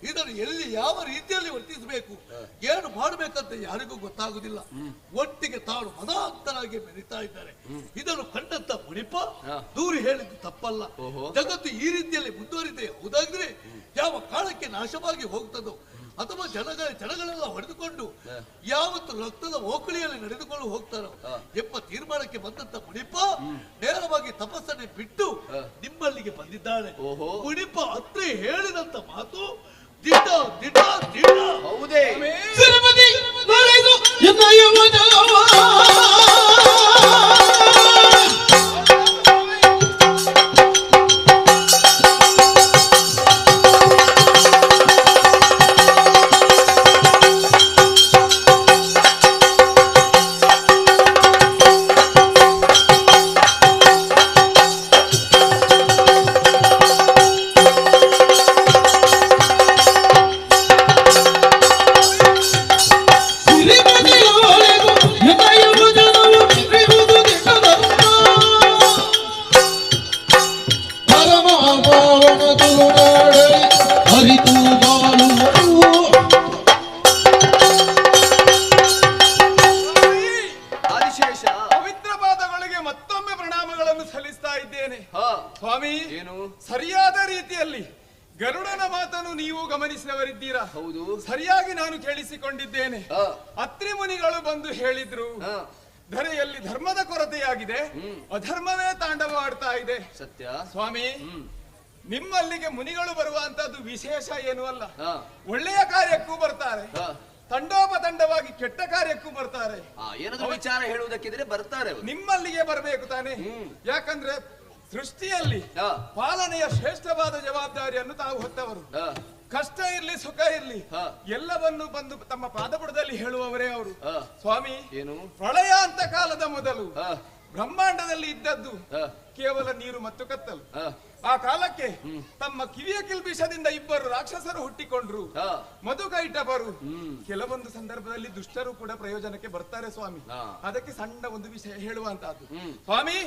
S14: ಇದನ್ನು ಎಲ್ಲಿ ಯಾವ ರೀತಿಯಲ್ಲಿ ವರ್ತಿಸಬೇಕು, ಏನು ಮಾಡಬೇಕಂತ ಯಾರಿಗೂ ಗೊತ್ತಾಗುದಿಲ್ಲ. ಒಟ್ಟಿಗೆ ತಾನು ಮದಾಂತರಾಗಿ ಮೆರೀತಾ ಇದ್ದಾರೆ. ಇದನ್ನು ಕಂಡಂತ ಮುನಿಪ ದೂರು ಹೇಳಿದ್ದು ತಪ್ಪಲ್ಲ. ಜಗತ್ತು ಈ ರೀತಿಯಲ್ಲಿ ಮುಂದುವರಿದೆ ಹೌದಾದ್ರೆ ಯಾವ ಕಾಲಕ್ಕೆ ನಾಶವಾಗಿ ಹೋಗ್ತದೋ ಅಥವಾ ಜನಗಳೆಲ್ಲ ಹೊಡೆದುಕೊಂಡು ಯಾವತ್ತು ರಕ್ತದ ಓಕಳಿಯಲ್ಲಿ ನಡೆದುಕೊಂಡು ಹೋಗ್ತಾರೋ ಎಂಬ ತೀರ್ಮಾನಕ್ಕೆ ಬಂದಂತ ಮುನಿಪ ನೇರವಾಗಿ ತಪಸ್ಸನ್ನೇ ಬಿಟ್ಟು ನಿಮ್ಮಲ್ಲಿಗೆ ಬಂದಿದ್ದಾನೆ. ಮುನಿಪ ಅತ್ರಿ ಹೇಳಿದಂತ ಮಾತು ದಿಟ ದಿಟ ದಿಟ.
S10: ಹೌದೇ?
S15: ಸರಿಯಾಗಿ ನಾನು ಕೇಳಿಸಿಕೊಂಡಿದ್ದೇನೆ. ಅತ್ರಿ ಮುನಿಗಳು ಬಂದು ಹೇಳಿದ್ರು, ಧರೆಯಲ್ಲಿ ಧರ್ಮದ ಕೊರತೆಯಾಗಿದೆ, ಅಧರ್ಮವೇ ತಾಂಡವವಾಡ್ತಾ ಇದೆ.
S10: ಸತ್ಯ
S15: ಸ್ವಾಮಿ, ನಿಮ್ಮಲ್ಲಿಗೆ ಮುನಿಗಳು ಬರುವಂತದ್ದು ವಿಶೇಷ ಏನೂ ಅಲ್ಲ. ಒಳ್ಳೆಯ ಕಾರ್ಯಕ್ಕೂ ಬರ್ತಾರೆ, ತಂಡೋಪತಂಡವಾಗಿ ಕೆಟ್ಟ ಕಾರ್ಯಕ್ಕೂ ಬರ್ತಾರೆ.
S10: ಏನಾದ್ರೂ ವಿಚಾರ ಹೇಳುವುದಕ್ಕಿದ್ರೆ ಬರ್ತಾರೆ,
S15: ನಿಮ್ಮಲ್ಲಿಗೆ ಬರಬೇಕು ತಾನೆ. ಯಾಕಂದ್ರೆ ಸೃಷ್ಟಿಯಲ್ಲಿ ಪಾಲನೆಯ ಶ್ರೇಷ್ಠವಾದ ಜವಾಬ್ದಾರಿಯನ್ನು ತಾವು ಹೊತ್ತವರು. ಕಷ್ಟ ಇರ್ಲಿ ಸುಖ ಇರ್ಲಿ ಎಲ್ಲವನ್ನು ಬಂದು ತಮ್ಮ ಪಾದಬುಡದಲ್ಲಿ ಹೇಳುವವರೇ ಅವರು. ಸ್ವಾಮಿ,
S10: ಏನು
S15: ಪ್ರಳಯ ಅಂತ ಕಾಲದ ಮೊದಲು ಬ್ರಹ್ಮಾಂಡದಲ್ಲಿ ಇದ್ದದ್ದು ಕೇವಲ ನೀರು ಮತ್ತು ಕತ್ತಲು. ಆ ಕಾಲಕ್ಕೆ ತಮ್ಮ ಕಿವಿಯ ಕಿಲ್ಬಿಷದಿಂದ ಇಬ್ಬರು ರಾಕ್ಷಸರು ಹುಟ್ಟಿಕೊಂಡ್ರು, ಮಧುಕೈಟವರು. ಕೆಲವೊಂದು ಸಂದರ್ಭದಲ್ಲಿ ದುಷ್ಟರು ಕೂಡ ಪ್ರಯೋಜನಕ್ಕೆ ಬರ್ತಾರೆ ಸ್ವಾಮಿ. ಅದಕ್ಕೆ ಸಣ್ಣ ಒಂದು ವಿಷಯ ಹೇಳುವಂತಹದ್ದು. ಸ್ವಾಮಿ,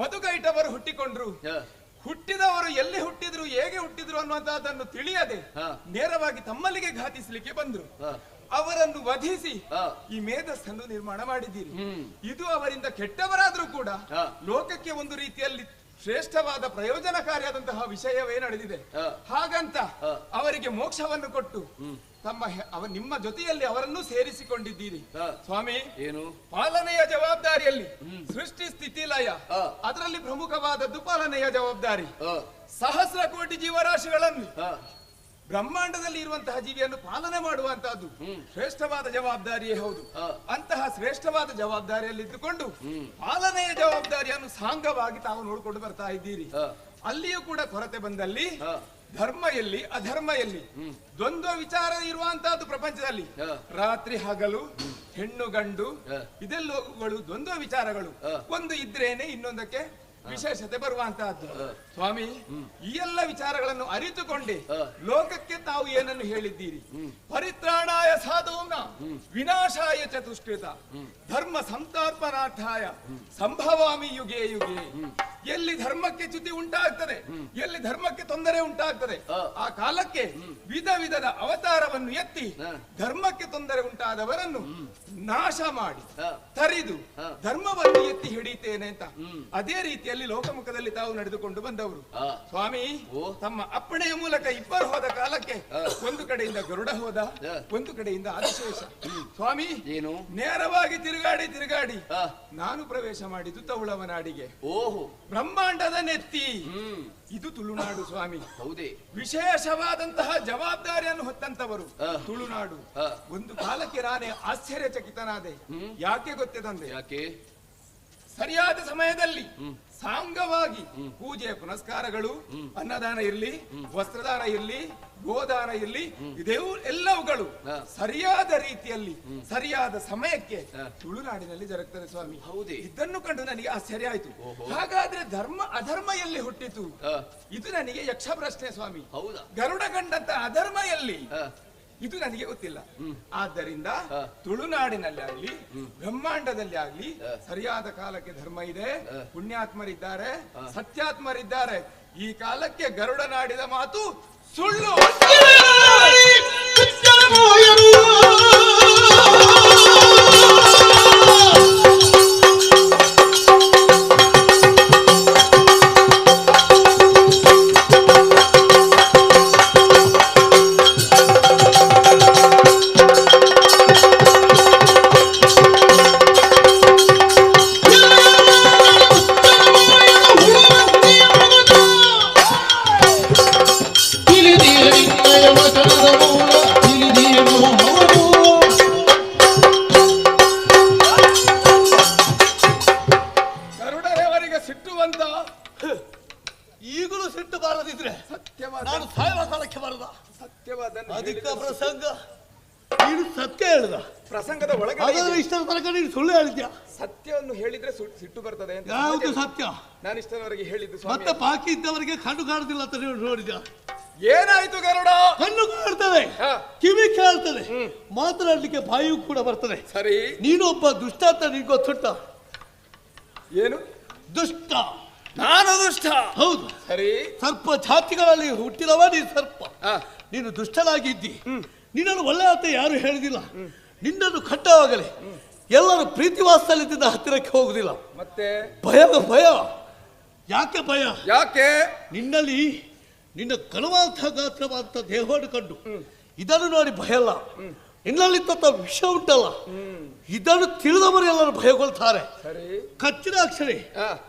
S15: ಮಧುಕೈಟವರು ಹುಟ್ಟಿಕೊಂಡ್ರು. ಹುಟ್ಟಿದವರು ಎಲ್ಲಿ ಹುಟ್ಟಿದ್ರು, ಹೇಗೆ ಹುಟ್ಟಿದ್ರು ಅನ್ನುವಂತಹದ್ದನ್ನು ತಿಳಿಯದೆ ನೇರವಾಗಿ ತಮ್ಮಲ್ಲಿಗೆ ಘಾತಿಸಲಿಕ್ಕೆ ಬಂದ್ರು. ಅವರನ್ನು ವಧಿಸಿ ಈ ಮೇಧಸ್ಸನ್ನು ನಿರ್ಮಾಣ ಮಾಡಿದ್ದೀರಿ. ಇದು ಅವರಿಂದ ಕೆಟ್ಟವರಾದ್ರೂ ಕೂಡ ಲೋಕಕ್ಕೆ ಒಂದು ರೀತಿಯಲ್ಲಿ ಶ್ರೇಷ್ಠವಾದ ಪ್ರಯೋಜನಕಾರಿಯಾದಂತಹ ವಿಷಯವೇ ನಡೆದಿದೆ. ಹಾಗಂತ ಅವರಿಗೆ ಮೋಕ್ಷವನ್ನು ಕೊಟ್ಟು ತಮ್ಮ ನಿಮ್ಮ ಜೊತೆಯಲ್ಲಿ ಅವರನ್ನು ಸೇರಿಸಿಕೊಂಡಿದ್ದೀರಿ. ಸ್ವಾಮಿ,
S10: ಏನು
S15: ಪಾಲನೆಯ ಜವಾಬ್ದಾರಿಯಲ್ಲಿ ಸೃಷ್ಟಿ ಸ್ಥಿತಿ ಲಯ, ಅದರಲ್ಲಿ ಪ್ರಮುಖವಾದದ್ದು ಪಾಲನೆಯ ಜವಾಬ್ದಾರಿ. ಸಹಸ್ರ ಕೋಟಿ ಜೀವರಾಶಿಗಳನ್ನು ಬ್ರಹ್ಮಾಂಡದಲ್ಲಿ ಇರುವಂತಹ ಜೀವಿಯನ್ನು ಪಾಲನೆ ಮಾಡುವಂತಹದ್ದು ಶ್ರೇಷ್ಠವಾದ ಜವಾಬ್ದಾರಿಯೇ ಹೌದು. ಅಂತಹ ಶ್ರೇಷ್ಠವಾದ ಜವಾಬ್ದಾರಿಯಲ್ಲಿ ಇದ್ದುಕೊಂಡು ಪಾಲನೆಯ ಜವಾಬ್ದಾರಿಯನ್ನು ಸಾಂಗವಾಗಿ ತಾವು ನೋಡಿಕೊಂಡು ಬರ್ತಾ ಇದ್ದೀರಿ. ಅಲ್ಲಿಯೂ ಕೂಡ ಕೊರತೆ ಬಂದಲ್ಲಿ ಧರ್ಮ ಎಲ್ಲಿ, ಅಧರ್ಮ ಎಲ್ಲಿ, ದ್ವಂದ್ವ ವಿಚಾರ ಇರುವಂತಹದ್ದು ಪ್ರಪಂಚದಲ್ಲಿ. ರಾತ್ರಿ ಹಗಲು, ಹೆಣ್ಣು ಗಂಡು, ಇದೆಲ್ಲವುಗಳು ದ್ವಂದ್ವ ವಿಚಾರಗಳು. ಒಂದು ಇದ್ರೇನೆ ಇನ್ನೊಂದಕ್ಕೆ ವಿಶೇಷತೆ ಬರುವಂತಹದ್ದು. ಸ್ವಾಮಿ, ಈ ಎಲ್ಲ ವಿಚಾರಗಳನ್ನು ಅರಿತುಕೊಂಡೆ ಲೋಕಕ್ಕೆ ತಾವು ಏನನ್ನು ಹೇಳಿದ್ದೀರಿ? ಪರಿತ್ರಾಣಾಯ ಸಾಧೂನ ವಿನಾಶಾಯ ಚತುಷ್ಕೃತ ಧರ್ಮ ಸಂತಾರ್ಪಣಾರ್ಥಾಯ ಸಂಭವಾಮಿ ಯುಗೇ ಯುಗೇ. ಎಲ್ಲಿ ಧರ್ಮಕ್ಕೆ ಚ್ಯುತಿ ಉಂಟಾಗ್ತದೆ, ಎಲ್ಲಿ ಧರ್ಮಕ್ಕೆ ತೊಂದರೆ ಉಂಟಾಗ್ತದೆ, ಆ ಕಾಲಕ್ಕೆ ವಿಧ ವಿಧದ ಅವತಾರವನ್ನು ಎತ್ತಿ ಧರ್ಮಕ್ಕೆ ತೊಂದರೆ ಉಂಟಾದವರನ್ನು ನಾಶ ಮಾಡಿ ತರಿದು ಧರ್ಮವನ್ನು ಎತ್ತಿ ಹಿಡಿತೇನೆ ಅಂತ. ಅದೇ ರೀತಿಯಲ್ಲಿ ಲೋಕಮುಖದಲ್ಲಿ ತಾವು ನಡೆದುಕೊಂಡು ಬಂದವರು ಸ್ವಾಮಿ. ತಮ್ಮ ಅಪ್ಪಣೆಯ ಮೂಲಕ ಇಬ್ಬರು ಹೋದ ಕಾಲಕ್ಕೆ ಒಂದು ಕಡೆಯಿಂದ ಗರುಡ ಹೋದ, ಒಂದು ಕಡೆಯಿಂದ ಆದಿಶೇಷ. ಸ್ವಾಮಿ,
S10: ಏನು
S15: ನೇರವಾಗಿ ತಿರುಗಾಡಿ ತಿರುಗಾಡಿ ನಾನು ಪ್ರವೇಶ ಮಾಡಿದ್ದು ತೌಳವನಾಡಿಗೆ.
S10: ಓಹೋ,
S15: ಬ್ರಹ್ಮಾಂಡದ ನೆತ್ತಿ ಇದು ತುಳುನಾಡು ಸ್ವಾಮಿ.
S10: ಹೌದೇ,
S15: ವಿಶೇಷವಾದಂತಹ ಜವಾಬ್ದಾರಿಯನ್ನು ಹೊತ್ತಂತವರು ತುಳುನಾಡು. ಒಂದು ಕಾಲಕ್ಕೆ ನಾನೇ ಆಶ್ಚರ್ಯಚಕಿತನಾದೆ. ಯಾಕೆ ಗೊತ್ತೇ?
S10: ಯಾಕೆ?
S15: ಸರಿಯಾದ ಸಮಯದಲ್ಲಿ ಸಾಂಗವಾಗಿ ಪೂಜೆ ಪುನಸ್ಕಾರಗಳು, ಅನ್ನದಾನ ಇರ್ಲಿ, ವಸ್ತ್ರದಾನ ಇರ್ಲಿ, ಗೋದಾನ ಇರ್ಲಿ, ಇದೇ ಎಲ್ಲವುಗಳು ಸರಿಯಾದ ರೀತಿಯಲ್ಲಿ ಸರಿಯಾದ ಸಮಯಕ್ಕೆ ತುಳುನಾಡಿನಲ್ಲಿ ಜರುಗ್ತದೆ ಸ್ವಾಮಿ.
S10: ಹೌದೇ,
S15: ಇದನ್ನು ಕಂಡು ನನಗೆ ಆಶ್ಚರ್ಯ ಆಯ್ತು. ಹಾಗಾದ್ರೆ ಧರ್ಮ ಅಧರ್ಮ ಎಲ್ಲಿ ಹುಟ್ಟಿತು? ಇದು ನನಗೆ ಯಕ್ಷ ಪ್ರಶ್ನೆ ಸ್ವಾಮಿ.
S10: ಹೌದಾ?
S15: ಗರುಡ ಕಂಡಂತ ಅಧರ್ಮ ಎಲ್ಲಿ? ಇದು ನನಗೆ ಗೊತ್ತಿಲ್ಲ. ಆದ್ದರಿಂದ ತುಳುನಾಡಿನಲ್ಲಿ ಆಗ್ಲಿ ಬ್ರಹ್ಮಾಂಡದಲ್ಲಿ ಆಗ್ಲಿ ಸರಿಯಾದ ಕಾಲಕ್ಕೆ ಧರ್ಮ ಇದೆ, ಪುಣ್ಯಾತ್ಮರಿದ್ದಾರೆ, ಸತ್ಯಾತ್ಮರಿದ್ದಾರೆ. ಈ ಕಾಲಕ್ಕೆ ಗರುಡನಾಡಿದ ಮಾತು ಸುಳ್ಳು.
S14: ಈಗಲೂ ಸಿಟ್ಟು ಬಾರದಿದ್ರೆ ನಾನು ಸಾಯುವ ಕಾಲಕ್ಕೆ ಬರದ. ಅಧಿಕ ಪ್ರಸಂಗ ನೀನು ಸತ್ಯ ಹೇಳಿದ
S15: ಪ್ರಸಂಗದ ಒಳಗೆ
S14: ಇಷ್ಟರ ತನಕ ನೀನು ಸುಳ್ಳು ಹೇಳಿದ್ಯಾ?
S15: ಸತ್ಯವನ್ನು ಹೇಳಿದ್ರೆ ಸಿಟ್ಟು ಬರ್ತದೆ ಅಂತ.
S14: ಯಾವುದು ಸತ್ಯ?
S15: ನಾನು ಇಷ್ಟರವರೆಗೆ ಹೇಳಿದ್ದು.
S14: ಮತ್ತೆ ಬಾಕಿ ಇದ್ದವರಿಗೆ ಕಣ್ಣು ಕಾಣುದಿಲ್ಲ ಅಂತ ನೀವು ನೋಡಿದ್ಯಾ?
S15: ಏನಾಯ್ತು ಗರುಡ?
S14: ಕಣ್ಣು ಕಾಣ್ತದೆ, ಕಿವಿ ಕೇಳ್ತದೆ, ಮಾತನಾಡ್ಲಿಕ್ಕೆ ಬಾಯಿಯೂ ಕೂಡ ಬರ್ತದೆ.
S15: ಸರಿ,
S14: ನೀನು ಒಬ್ಬ ದುಷ್ಟ ಅಂತ ನಿನ್ಗೆ ಗೊತ್ತುಂಟ?
S15: ಏನು
S14: ದುಷ್ಟ?
S15: ನಾನು ದುಷ್ಟ?
S14: ಹೌದು.
S15: ಸರಿ,
S14: ಸರ್ಪ ಜಾತಿಗಳಲ್ಲಿ ಹುಟ್ಟಿದವ ನೀನು ಸರ್ಪ. ನೀನು ದುಷ್ಟನಾಗಿದ್ದಿ. ನಿನ್ನನ್ನು ಒಳ್ಳೆ ಅಂತ ಯಾರು ಹೇಳಿದಿಲ್ಲ. ನಿನ್ನನ್ನು ಕಂಡವಾಗಲೇ ಎಲ್ಲರೂ ಪ್ರೀತಿ ವಾತ್ಸಲ್ಯದಿಂದ ಹತ್ತಿರಕ್ಕೆ ಹೋಗುದಿಲ್ಲ.
S15: ಮತ್ತೆ
S14: ಭಯ. ಭಯ ಯಾಕೆ? ಭಯ
S15: ಯಾಕೆ?
S14: ನಿನ್ನಲ್ಲಿ ನಿನ್ನ ಕಣವಾಂಥ ಗಾತ್ರವಾದಂಥ ದೇಹವನ್ನು ಕಂಡು ಇದನ್ನು ನೋಡಿ ಭಯ ಅಲ್ಲ, ನಿನ್ನಲ್ಲಿ ತತ್ತ ವಿಷ ಉಂಟಲ್ಲ, ಇದನ್ನು ತಿಳಿದವರು ಎಲ್ಲರೂ ಭಯಗೊಳ್ತಾರೆ. ಕಚ್ಚಿದ ಅಕ್ಷರೇ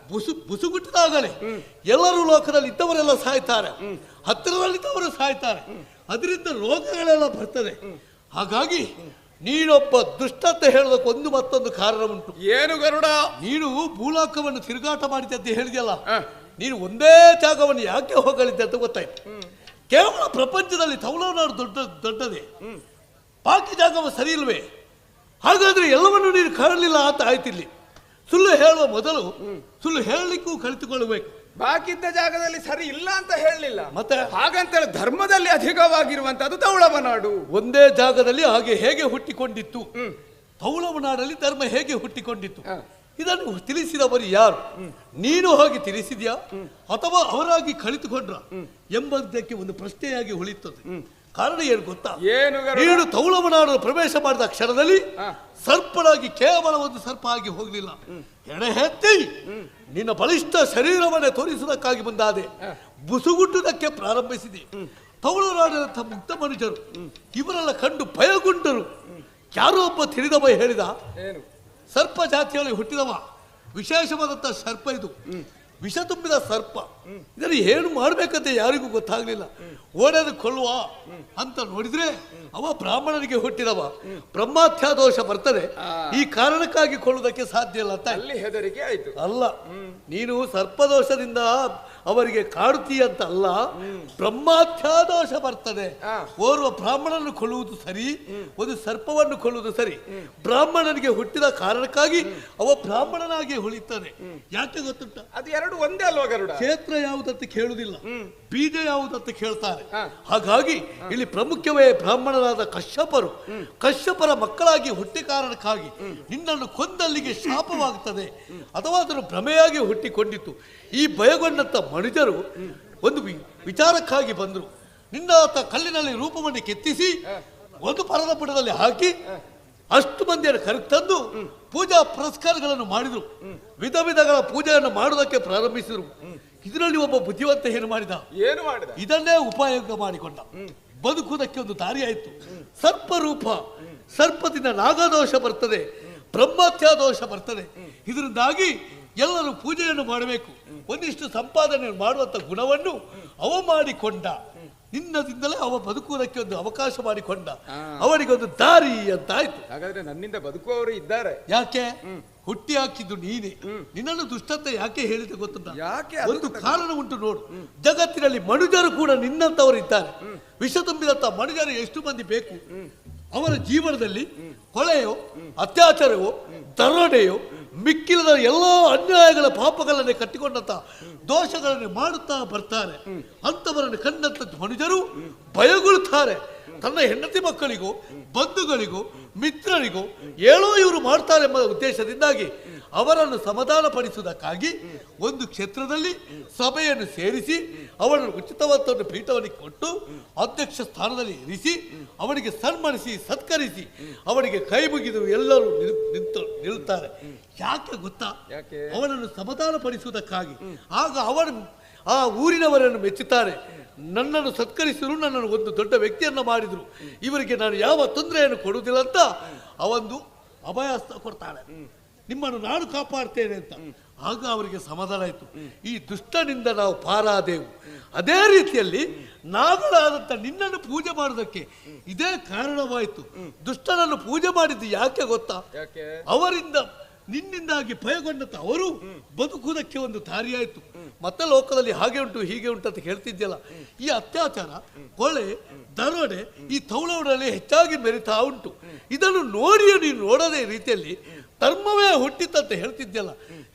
S14: ಬುಸುಗುಟ್ಟಿದಾಗಲೇ ಎಲ್ಲರೂ ಲೋಕದಲ್ಲಿ ಇದ್ದವರೆಲ್ಲ ಸಾಯ್ತಾರೆ, ಹತ್ತಿರದಲ್ಲಿದ್ದವರು ಸಾಯ್ತಾರೆ, ಅದರಿಂದ ರೋಗಗಳೆಲ್ಲ ಬರ್ತದೆ. ಹಾಗಾಗಿ ನೀನೊಬ್ಬ ದುಷ್ಟ ಅಂತ ಹೇಳೋದಕ್ಕೆ ಒಂದು ಮತ್ತೊಂದು ಕಾರಣ ಉಂಟು.
S15: ಏನು ಗರುಡ?
S14: ನೀನು ಭೂಲೋಕವನ್ನು ತಿರುಗಾಟ ಮಾಡಿದ್ದೆ ಅಂತ ಹೇಳಿದೆಯಲ್ಲ, ನೀನು ಒಂದೇ ಜಾಗವನ್ನು ಯಾಕೆ ಹೋಗಲಿದ್ದೆ ಅಂತ ಗೊತ್ತಾಯ್ತು. ಕೇವಲ ಪ್ರಪಂಚದಲ್ಲಿ ತೌಳನಾಡು ದೊಡ್ಡದೇ, ಬಾಕಿ ಜಾಗವು ಸರಿ ಇಲ್ವೇ? ಹಾಗಾದ್ರೆ ಎಲ್ಲವನ್ನೂ ನೀನು ಕಾಣಲಿಲ್ಲ ಅಂತ ಆಯ್ತಿಲ್ಲಿ. ಸುಳ್ಳು ಹೇಳುವ ಮೊದಲು ಸುಳ್ಳು ಹೇಳಲಿಕ್ಕೂ ಕಲಿತುಕೊಳ್ಳಬೇಕು.
S15: ಬಾಕಿದ್ದ ಜಾಗದಲ್ಲಿ ಸರಿ ಇಲ್ಲ ಅಂತ ಹೇಳಲಿಲ್ಲ,
S14: ಮತ್ತೆ
S15: ಹಾಗಂತೇಳಿ ಧರ್ಮದಲ್ಲಿ ಅಧಿಕವಾಗಿರುವಂತದ್ದು ತೌಳವನಾಡು.
S14: ಒಂದೇ ಜಾಗದಲ್ಲಿ ಹಾಗೆ ಹೇಗೆ ಹುಟ್ಟಿಕೊಂಡಿತ್ತು ತೌಳವನಾಡಲ್ಲಿ ಧರ್ಮ ಹೇಗೆ ಹುಟ್ಟಿಕೊಂಡಿತ್ತು ಇದನ್ನು ತಿಳಿಸಿದವರು ಯಾರು? ನೀನು ಹೋಗಿ ತಿಳಿಸಿದ್ಯಾ ಅಥವಾ ಅವರಾಗಿ ಕಲಿತುಕೊಂಡ್ರ ಎಂಬುದಕ್ಕೆ ಒಂದು ಪ್ರಶ್ನೆಯಾಗಿ ಉಳಿಯುತ್ತದೆ. ಕಾರಣ ಏನು ಗೊತ್ತಾ? ನೀನು ತೌಳವನಾಡು ಪ್ರವೇಶ ಮಾಡಿದ ಕ್ಷಣದಲ್ಲಿ ಸರ್ಪನಾಗಿ ಕೇವಲ ಒಂದು ಸರ್ಪ ಆಗಿ ಹೋಗಲಿಲ್ಲ, ಎಡೆ ಎತ್ತಿ ನಿನ್ನ ಬಲಿಷ್ಠ ಶರೀರವನ್ನೇ ತೋರಿಸುವುದಕ್ಕಾಗಿ ಬಂದಾದೆ, ಬುಸುಗುಟ್ಟುವುದಕ್ಕೆ ಪ್ರಾರಂಭಿಸಿದೆ. ತೌಳನಾಡಿದಂಥ ಮುಕ್ತ ಮನುಜರು ಇವರೆಲ್ಲ ಕಂಡು ಭಯಗೊಂಡರು. ಯಾರೋ ಒಬ್ಬ ತಿಳಿದವ ಹೇಳಿದ, ಸರ್ಪ ಜಾತಿಯಲ್ಲಿ ಹುಟ್ಟಿದವ, ವಿಶೇಷವಾದಂಥ ಸರ್ಪ ಇದು, ವಿಷ ತುಂಬಿದ ಸರ್ಪ, ಇದನ್ನು ಏನು ಮಾಡಬೇಕಂತ ಯಾರಿಗೂ ಗೊತ್ತಾಗಲಿಲ್ಲ. ಓಡೋದು ಕೊಲ್ಲುವ ಅಂತ ನೋಡಿದ್ರೆ ಅವ ಬ್ರಾಹ್ಮಣನಿಗೆ ಹುಟ್ಟಿದವ, ಬ್ರಹ್ಮಹತ್ಯಾ ದೋಷ ಬರ್ತದೆ, ಈ ಕಾರಣಕ್ಕಾಗಿ ಕೊಳ್ಳುವುದಕ್ಕೆ ಸಾಧ್ಯ ಇಲ್ಲ ಅಂತ
S15: ಅಲ್ಲಿ ಹೆದರಿಕೆ ಆಯ್ತು.
S14: ಅಲ್ಲ, ನೀನು ಸರ್ಪದೋಷದಿಂದ ಅವರಿಗೆ ಕಾಡುತ್ತೀಯ ಅಂತ ಅಲ್ಲ, ಬ್ರಹ್ಮಹತ್ಯಾ ದೋಷ ಬರ್ತದೆ. ಓರ್ವ ಬ್ರಾಹ್ಮಣನನ್ನು ಕೊಲ್ಲುವುದು ಸರಿ, ಒಂದು ಸರ್ಪವನ್ನು ಕೊಲ್ಲುವುದು ಸರಿ. ಬ್ರಾಹ್ಮಣನಿಗೆ ಹುಟ್ಟಿದ ಕಾರಣಕ್ಕಾಗಿ ಅವ ಬ್ರಾಹ್ಮಣನಾಗಿ ಉಳಿತಾನೆ. ಯಾಕೆ ಗೊತ್ತುಂಟ?
S15: ಅದು ಎರಡು ಒಂದೇ ಅಲ್ವಾ ಗರುಡ?
S14: ಕ್ಷೇತ್ರ ಯಾವುದಂತ ಕೇಳುವುದಿಲ್ಲ, ಬೀಜ ಯಾವುದಂತ ಕೇಳ್ತಾರೆ. ಹಾಗಾಗಿ ಇಲ್ಲಿ ಪ್ರಮುಖವೇ ಬ್ರಾಹ್ಮಣರಾದ ಕಶ್ಯಪರು, ಕಶ್ಯಪರ ಮಕ್ಕಳಾಗಿ ಹುಟ್ಟಿ ಕಾರಣಕ್ಕಾಗಿ ನಿನ್ನನ್ನು ಕೊಂದಲ್ಲಿಗೆ ಶಾಪವಾಗುತ್ತದೆ ಅಥವಾ ಅದನ್ನು ಭ್ರಮೆಯಾಗಿ ಹುಟ್ಟಿಕೊಂಡಿತು. ಈ ಭಯಗೊಂಡಂಥ ಮನುಜರು ಒಂದು ವಿಚಾರಕ್ಕಾಗಿ ಬಂದರು. ನಿನ್ನ ಆತ ಕಲ್ಲಿನಲ್ಲಿ ರೂಪವನ್ನು ಕೆತ್ತಿಸಿ ಒಂದು ಪರದ ಪುಟದಲ್ಲಿ ಹಾಕಿ ಅಷ್ಟು ಮಂದಿಯನ್ನು ಕರೆತಂದು ಪೂಜಾ ಪುರಸ್ಕಾರಗಳನ್ನು ಮಾಡಿದರು. ವಿಧ ವಿಧಗಳ ಪೂಜೆಯನ್ನು ಮಾಡುವುದಕ್ಕೆ ಪ್ರಾರಂಭಿಸಿದರು. ಇದರಲ್ಲಿ ಒಬ್ಬ ಬುದ್ಧಿವಂತ ಏನು ಮಾಡಿದ?
S15: ಏನು ಮಾಡಿದ?
S14: ಇದನ್ನೇ ಉಪಯೋಗ ಮಾಡಿಕೊಂಡ. ಬದುಕುವುದಕ್ಕೆ ಒಂದು ದಾರಿ ಆಯಿತು. ಸರ್ಪರೂಪ, ಸರ್ಪದಿಂದ ನಾಗದೋಷ ಬರ್ತದೆ, ಬ್ರಹ್ಮತ್ಯಾ ದೋಷ ಬರ್ತದೆ. ಇದರಿಂದಾಗಿ ಎಲ್ಲರೂ ಪೂಜೆಯನ್ನು ಮಾಡಬೇಕು, ಒಂದಿಷ್ಟು ಸಂಪಾದನೆ ಮಾಡುವಂಥ ಗುಣವನ್ನು ಅವ ಮಾಡಿಕೊಂಡ. ನಿನ್ನದಿಂದಲೇ ಅವ ಬದುಕುವುದಕ್ಕೆ ಒಂದು ಅವಕಾಶ ಮಾಡಿಕೊಂಡ, ಅವನಿಗೊಂದು ದಾರಿ ಅಂತ ಆಯ್ತು.
S15: ಹಾಗಾದ್ರೆ ನನ್ನಿಂದ ಬದುಕುವವರು ಇದ್ದಾರೆ.
S14: ಯಾಕೆ ಹುಟ್ಟಿ ಹಾಕಿದ್ದು ನೀನೆ? ನಿನ್ನನ್ನು ದುಷ್ಟಂತ ಯಾಕೆ ಹೇಳಿದೆ ಗೊತ್ತುಂಟ?
S15: ಯಾಕೆ?
S14: ಒಂದು ಕಾರಣ ಉಂಟು ನೋಡು. ಜಗತ್ತಿನಲ್ಲಿ ಮನುಜರು ಕೂಡ ನಿನ್ನಂತವರು ಇದ್ದಾರೆ. ವಿಷ ತುಂಬಿದಂತ ಮನುಜರು ಎಷ್ಟು ಮಂದಿ ಬೇಕು? ಅವರ ಜೀವನದಲ್ಲಿ ಕೊಲೆಯೋ, ಅತ್ಯಾಚಾರವೋ, ದರೋಡೆಯೋ, ಮಿಕ್ಕಿಲ್ಲದ ಎಲ್ಲ ಅನ್ಯಾಯಗಳ ಪಾಪಗಳನ್ನೇ ಕಟ್ಟಿಕೊಂಡಂತ ದೋಷಗಳನ್ನು ಮಾಡುತ್ತಾ ಬರ್ತಾರೆ. ಅಂಥವರನ್ನು ಕಂಡಂತ ಮನುಜರು ಭಯಗೊಳ್ಳುತ್ತಾರೆ. ತನ್ನ ಹೆಂಡತಿ ಮಕ್ಕಳಿಗೂ, ಬಂಧುಗಳಿಗೂ, ಮಿತ್ರರಿಗೂ ಏನೋ ಇವರು ಮಾಡ್ತಾರೆ ಎಂಬ ಉದ್ದೇಶದಿಂದಾಗಿ ಅವರನ್ನು ಸಮಾಧಾನ ಪಡಿಸುವುದಕ್ಕಾಗಿ ಒಂದು ಕ್ಷೇತ್ರದಲ್ಲಿ ಸಭೆಯನ್ನು ಸೇರಿಸಿ ಅವರನ್ನು ಉಚಿತವಾದ ಒಂದು ಪೀಠವನ್ನು ಕೊಟ್ಟು ಅಧ್ಯಕ್ಷ ಸ್ಥಾನದಲ್ಲಿ ಇರಿಸಿ ಅವನಿಗೆ ಸನ್ಮಾನಿಸಿ ಸತ್ಕರಿಸಿ ಅವನಿಗೆ ಕೈ ಮುಗಿದು ಎಲ್ಲರೂ ನಿಂತು ನಿಲ್ಲುತ್ತಾರೆ. ಯಾಕೆ ಗೊತ್ತಾ? ಅವನನ್ನು ಸಮಾಧಾನ ಪಡಿಸುವುದಕ್ಕಾಗಿ. ಆಗ ಅವನು ಆ ಊರಿನವರನ್ನು ಮೆಚ್ಚುತ್ತಾರೆ. ನನ್ನನ್ನು ಸತ್ಕರಿಸಿದರು, ನನ್ನನ್ನು ಒಂದು ದೊಡ್ಡ ವ್ಯಕ್ತಿಯನ್ನು ಮಾಡಿದರು, ಇವರಿಗೆ ನಾನು ಯಾವ ತೊಂದರೆಯನ್ನು ಕೊಡುವುದಿಲ್ಲ ಅಂತ ಅವೊಂದು ಅಭಯಹಸ್ತ ಕೊಡ್ತಾನೆ. ನಿಮ್ಮನ್ನು ನಾನು ಕಾಪಾಡ್ತೇನೆ ಅಂತ. ಆಗ ಅವರಿಗೆ ಸಮಾಧಾನ ಆಯಿತು. ಈ ದುಷ್ಟನಿಂದ ನಾವು ಪಾರಾದೆವು. ಅದೇ ರೀತಿಯಲ್ಲಿ ನಾಗರಾದಂಥ ನಿನ್ನನ್ನು ಪೂಜೆ ಮಾಡೋದಕ್ಕೆ ಇದೇ ಕಾರಣವಾಯಿತು. ದುಷ್ಟನನ್ನು ಪೂಜೆ ಮಾಡಿದ್ದು ಯಾಕೆ ಗೊತ್ತಾ? ಅವರಿಂದ ನಿನ್ನಿಂದಾಗಿ ಭಯಗೊಂಡಂತ ಅವರು ಬದುಕುವುದಕ್ಕೆ ಒಂದು ದಾರಿಯಾಯಿತು. ಮತ್ತೆ ಲೋಕದಲ್ಲಿ ಹಾಗೆ ಉಂಟು ಹೀಗೆ ಉಂಟು ಅಂತ ಹೇಳ್ತಿದ್ಯಲ್ಲ, ಈ ಅತ್ಯಾಚಾರ, ಕೊಳೆ, ದರೋಡೆ ಈ ತೌಳವರಲ್ಲಿ ಹೆಚ್ಚಾಗಿ ಮೆರಿತಾ ಉಂಟು. ಇದನ್ನು ನೋಡಿಯೂ ನೀನು ನೋಡದೇ ರೀತಿಯಲ್ಲಿ ಧರ್ಮವೇ ಹುಟ್ಟಿತಂತ ಹೇಳ್ತಿದ್ಯಲ್ಲ.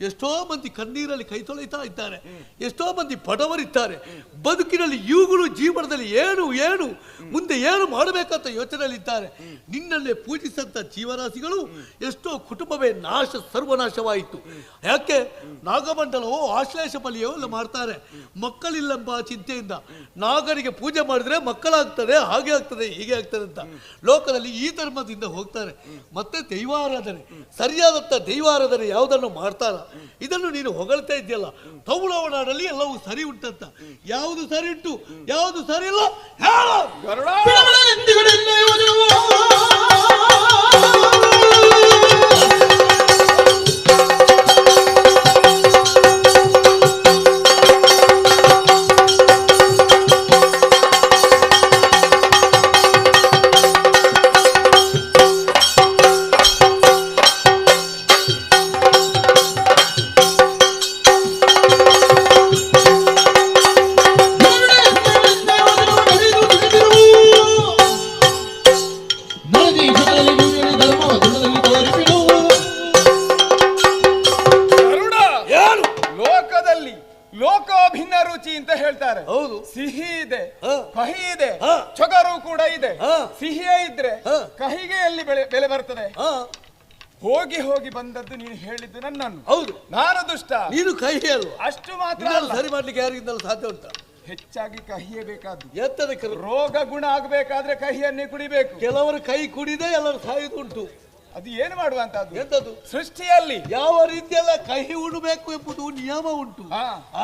S14: ಎಷ್ಟೋ ಮಂದಿ ಕಣ್ಣೀರಲ್ಲಿ ಕೈ ತೊಳೆಯುತ್ತಾ ಇದ್ದಾರೆ, ಎಷ್ಟೋ ಮಂದಿ ಬಡವರಿದ್ದಾರೆ. ಬದುಕಿನಲ್ಲಿ ಇವುಗಳು ಜೀವನದಲ್ಲಿ ಏನು ಏನು ಮುಂದೆ ಏನು ಮಾಡಬೇಕಂತ ಯೋಚನೆಯಲ್ಲಿದ್ದಾರೆ. ನಿನ್ನಲ್ಲೇ ಪೂಜಿಸಂತ ಜೀವರಾಶಿಗಳು ಎಷ್ಟೋ ಕುಟುಂಬವೇ ನಾಶ ಸರ್ವನಾಶವಾಯಿತು. ಯಾಕೆ? ನಾಗಮಂಡಲವೋ ಆಶ್ಲೇಷ ಬಲಿಯೋ ಎಲ್ಲ ಮಾಡ್ತಾರೆ ಮಕ್ಕಳಿಲ್ಲೆಂಬ ಚಿಂತೆಯಿಂದ. ನಾಗರಿಗೆ ಪೂಜೆ ಮಾಡಿದ್ರೆ ಮಕ್ಕಳಾಗ್ತದೆ, ಹಾಗೆ ಆಗ್ತದೆ, ಹೀಗೆ ಆಗ್ತದೆ ಅಂತ ಲೋಕದಲ್ಲಿ ಈ ಧರ್ಮದಿಂದ ಹೋಗ್ತಾರೆ. ಮತ್ತೆ ದೈವಾರಾಧನೆ, ಸರಿಯಾದಂಥ ದೈವಾರಾಧನೆ ಯಾವುದನ್ನು ಮಾಡ್ತಾರ, ಇದನ್ನು ನೀನು ಹೊಗಳ್ತಾ ಇದೆಯಲ್ಲ. ತೌಳವನಾಡಲ್ಲಿ ಎಲ್ಲವೂ ಸರಿ ಉಂಟಂತ. ಯಾವುದು ಸರಿ ಉಂಟು, ಯಾವುದು ಸರಿ ಇಲ್ಲ ಹೇಳು.
S15: ಹೋಗಿ ಹೋಗಿ ಬಂದದ್ದು ನೀನು ಹೇಳಿದ್ದು ನನ್ನನ್ನು.
S14: ಹೌದು,
S15: ನಾನು ದುಷ್ಟ,
S14: ನೀನು ಕಹಿ ಅಲ್ವಾ?
S15: ಅಷ್ಟು ಮಾತ್ರ
S14: ಸರಿ ಮಾಡ್ಲಿಕ್ಕೆ ಯಾರಿಗಿಂದಲೂ ಸಾಧ್ಯ ಉಂಟಾ?
S15: ಹೆಚ್ಚಾಗಿ ಕಹಿಯೇ ಬೇಕಾದ್ದು.
S14: ಎಂತದಕ್ಕೆ?
S15: ರೋಗ ಗುಣ ಆಗಬೇಕಾದ್ರೆ ಕಹಿಯನ್ನೇ ಕುಡಿಬೇಕು.
S14: ಕೆಲವರು ಕೈ ಕುಡಿದೆ ಎಲ್ಲರೂ ಸಾಯುದು ಉಂಟು.
S15: ಅದು ಏನು ಮಾಡುವಂತದ್ದು?
S14: ಎಂತದ್ದು?
S15: ಸೃಷ್ಟಿಯಲ್ಲಿ
S14: ಯಾವ ರೀತಿಯೆಲ್ಲ ಕಹಿ ಉಣಬೇಕು ಎಂಬುದು ನಿಯಮ ಉಂಟು.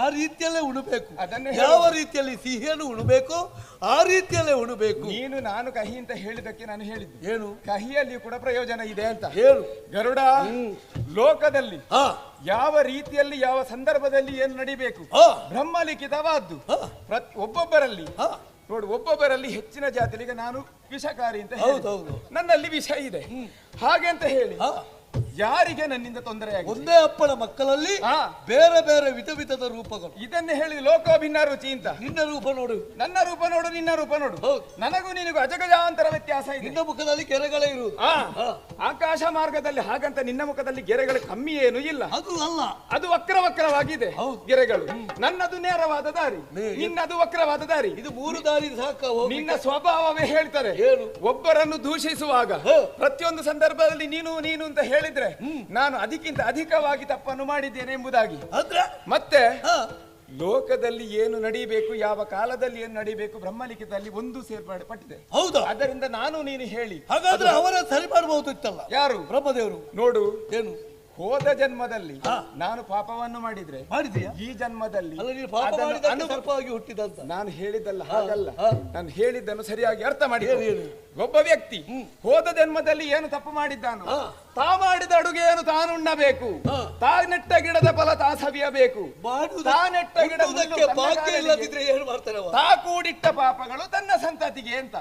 S14: ಆ ರೀತಿಯಲ್ಲೇ ಉಣಬೇಕು.
S15: ಅದನ್ನು
S14: ಯಾವ ರೀತಿಯಲ್ಲಿ ಸಿಹಿಯನ್ನು ಉಣಬೇಕು ಆ ರೀತಿಯಲ್ಲೇ ಉಣಬೇಕು.
S15: ನೀನು ನಾನು ಕಹಿ ಅಂತ ಹೇಳಿದಕ್ಕೆ ನಾನು ಹೇಳಿದ್ದು
S14: ಏನು?
S15: ಕಹಿಯಲ್ಲಿ ಕೂಡ ಪ್ರಯೋಜನ ಇದೆ ಅಂತ
S14: ಹೇಳು
S15: ಗರುಡ. ಲೋಕದಲ್ಲಿ ಯಾವ ರೀತಿಯಲ್ಲಿ ಯಾವ ಸಂದರ್ಭದಲ್ಲಿ ಏನು ನಡಿಬೇಕು ಬ್ರಹ್ಮಲಿಖಿತವಾದ್ದು. ಒಬ್ಬೊಬ್ಬರಲ್ಲಿ ನೋಡು, ಒಬ್ಬೊಬ್ಬರಲ್ಲಿ ಹೆಚ್ಚಿನ ಜಾತಿಗೆ ನಾನು ವಿಷಕಾರಿ ಅಂತ ಹೇಳಿ, ನನ್ನಲ್ಲಿ ವಿಷ ಇದೆ ಹಾಗೆ ಅಂತ ಹೇಳಿ ಯಾರಿಗೆ ನನ್ನಿಂದ ತೊಂದರೆ ಆಗಿದೆ?
S14: ಒಂದೇ ಅಪ್ಪನ ಮಕ್ಕಳಲ್ಲಿ ಬೇರೆ ಬೇರೆ ವಿಧ ವಿಧದ ರೂಪಗಳು.
S15: ಇದನ್ನೇ ಹೇಳಿದ ಲೋಕೋಭಿನ್ನ ರುಚಿ ಅಂತ.
S14: ನಿನ್ನ ರೂಪ ನೋಡು,
S15: ನನ್ನ ರೂಪ ನೋಡು, ನಿನ್ನ ರೂಪ ನೋಡು. ನನಗೂ ನಿನಗೂ ಅಜಗಜಾಂತರ ವ್ಯತ್ಯಾಸ ಇದೆ.
S14: ನಿನ್ನ ಮುಖದಲ್ಲಿ ಗೆರೆಗಳೇ ಇರುವುದು
S15: ಆಕಾಶ ಮಾರ್ಗದಲ್ಲಿ. ಹಾಗಂತ ನಿನ್ನ ಮುಖದಲ್ಲಿ ಗೆರೆಗಳು ಕಮ್ಮಿ ಏನು ಇಲ್ಲ.
S14: ಅದು ಅಲ್ಲ,
S15: ಅದು ವಕ್ರ ವಕ್ರವಾಗಿದೆ ಗೆರೆಗಳು. ನನ್ನದು ನೇರವಾದ ದಾರಿ, ನಿನ್ನದು ವಕ್ರವಾದ ದಾರಿ.
S14: ಇದು ಮೂರು ದಾರಿ ಸಾಕ.
S15: ನಿನ್ನ ಸ್ವಭಾವವೇ ಹೇಳ್ತಾರೆ. ಒಬ್ಬರನ್ನು ದೂಷಿಸುವಾಗ ಪ್ರತಿಯೊಂದು ಸಂದರ್ಭದಲ್ಲಿ ನೀನು ನೀನು ಅಂತ ಹೇಳಿದ್ರೆ ನಾನು ಅದಕ್ಕಿಂತ ಅಧಿಕವಾಗಿ ತಪ್ಪನ್ನು ಮಾಡಿದ್ದೇನೆ ಎಂಬುದಾಗಿ. ಮತ್ತೆ ಲೋಕದಲ್ಲಿ ಏನು ನಡೀಬೇಕು, ಯಾವ ಕಾಲದಲ್ಲಿ ಏನು ನಡೀಬೇಕು, ಬ್ರಹ್ಮಲಿಖಿತದಲ್ಲಿ ಒಂದು ಸೇರ್ಪಡೆ ಪಟ್ಟಿದೆ.
S14: ಹೌದು,
S15: ಅದರಿಂದ ನಾನು ನೀನು ಹೇಳಿ
S14: ಹಾಗಾದ್ರೆ ಅವರ ಸರಿ ಮಾಡಬಹುದಿತ್ತಲ್ಲ.
S15: ಯಾರು?
S14: ಬ್ರಹ್ಮದೇವರು.
S15: ನೋಡು,
S14: ಏನು
S15: ಹೋದ ಜನ್ಮದಲ್ಲಿ ನಾನು ಪಾಪವನ್ನು ಮಾಡಿದ್ರೆ ಈ ಜನ್ಮದಲ್ಲಿ
S14: ಹುಟ್ಟಿದಂತ
S15: ನಾನು ಹೇಳಿದ್ದಲ್ಲ, ಹಾಗಲ್ಲ. ನಾನು ಹೇಳಿದ್ದನ್ನು ಸರಿಯಾಗಿ ಅರ್ಥ ಮಾಡಿ. ಒಬ್ಬ ವ್ಯಕ್ತಿ ಹೋದ ಜನ್ಮದಲ್ಲಿ ಏನು ತಪ್ಪು ಮಾಡಿದ್ದಾನೋ, ತಾ ಮಾಡಿದ ಅಡುಗೆಯನ್ನು ತಾನು ಉಣ್ಣಬೇಕು, ತಾ ನೆಟ್ಟ ಗಿಡದ ಫಲ ತಾ ಸವಿಯಬೇಕು, ತಾ ನೆಟ್ಟ ಗಿಡ ತಾ ಕೂಡಿಟ್ಟ ಪಾಪಗಳು ತನ್ನ ಸಂತತಿಗೆ ಅಂತ.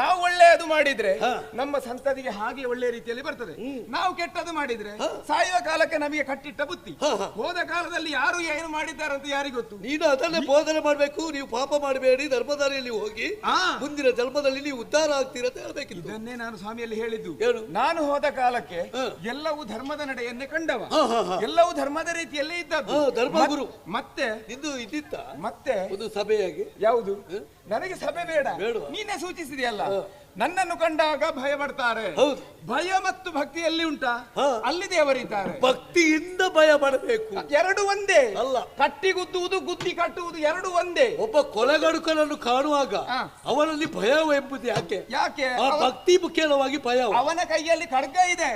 S15: ನಾವು ಒಳ್ಳೆಯದು ಮಾಡಿದ್ರೆ ನಮ್ಮ ಸಂತತಿಗೆ ಹಾಗೆ ಒಳ್ಳೆ ರೀತಿಯಲ್ಲಿ ಬರ್ತದೆ. ನಾವು ಕೆಟ್ಟದ್ದು ಮಾಡಿದ್ರೆ ಸಾಯುವ ಕಾಲಕ್ಕೆ ನಮಗೆ ಕಟ್ಟಿಟ್ಟ ಬುತ್ತಿ. ಹೋದ ಕಾಲದಲ್ಲಿ ಯಾರು ಏನು ಮಾಡಿದ್ದಾರೆ ಅಂತ ಯಾರಿಗೊತ್ತು?
S14: ನೀನು ಅದನ್ನೇ ಬೋಧನೆ ಮಾಡಬೇಕು. ನೀವು ಪಾಪ ಮಾಡಬೇಡಿ, ಧರ್ಮದಾರಿಯಲ್ಲಿ ಹೋಗಿ ಮುಂದಿನ ಜನ್ಮದಲ್ಲಿ ನೀವು ಉದ್ಧಾರ ಆಗ್ತೀರ ಅಂತ ಹೇಳ್ಬೇಕಿತ್ತು.
S15: ಇದನ್ನೇ ನಾನು ಸ್ವಾಮಿಯಲ್ಲಿ ಹೇಳಿದ್ದು. ನಾನು ಹೋದ ಕಾಲಕ್ಕೆ ಎಲ್ಲವೂ ಧರ್ಮದ ನಡೆಯನ್ನೇ ಕಂಡವ, ಎಲ್ಲವೂ ಧರ್ಮದ ರೀತಿಯಲ್ಲೇ ಇದ್ದದ್ದು
S14: ಧರ್ಮಗುರು.
S15: ಮತ್ತೆ
S14: ಇದು ಇದ್ದಿತ್ತ
S15: ಮತ್ತೆ
S14: ಒಂದು ಸಭೆಯಾಗಿ
S15: ಯಾವುದು? ನನಗೆ ಸಭೆ ಬೇಡ, ನೀನೇ ಸೂಚಿಸಿದೆಯಲ್ಲ. ನನ್ನನ್ನು ಕಂಡಾಗ ಭಯ ಪಡ್ತಾರೆ. ಭಯ ಮತ್ತು ಭಕ್ತಿ ಎಲ್ಲಿ ಉಂಟಾ ಅಲ್ಲಿ ದೇವರಿದ್ದಾರೆ.
S14: ಭಕ್ತಿಯಿಂದ ಭಯ ಪಡಬೇಕು,
S15: ಎರಡು ಒಂದೇ
S14: ಅಲ್ಲ.
S15: ಕಟ್ಟಿ ಗುದ್ದುವುದು, ಗುದ್ದಿ ಕಟ್ಟುವುದು ಎರಡು ಒಂದೇ.
S14: ಒಬ್ಬ ಕೊಲೆಗಡುಕನನ್ನು ಕಾಣುವಾಗ ಅವನಲ್ಲಿ ಭಯ ಎಂಬುದು ಯಾಕೆ?
S15: ಯಾಕೆ?
S14: ಭಕ್ತಿ ಮುಖ್ಯವಾಗಿ ಭಯ.
S15: ಅವನ ಕೈಯಲ್ಲಿ ಖಡ್ಗ ಇದೆ,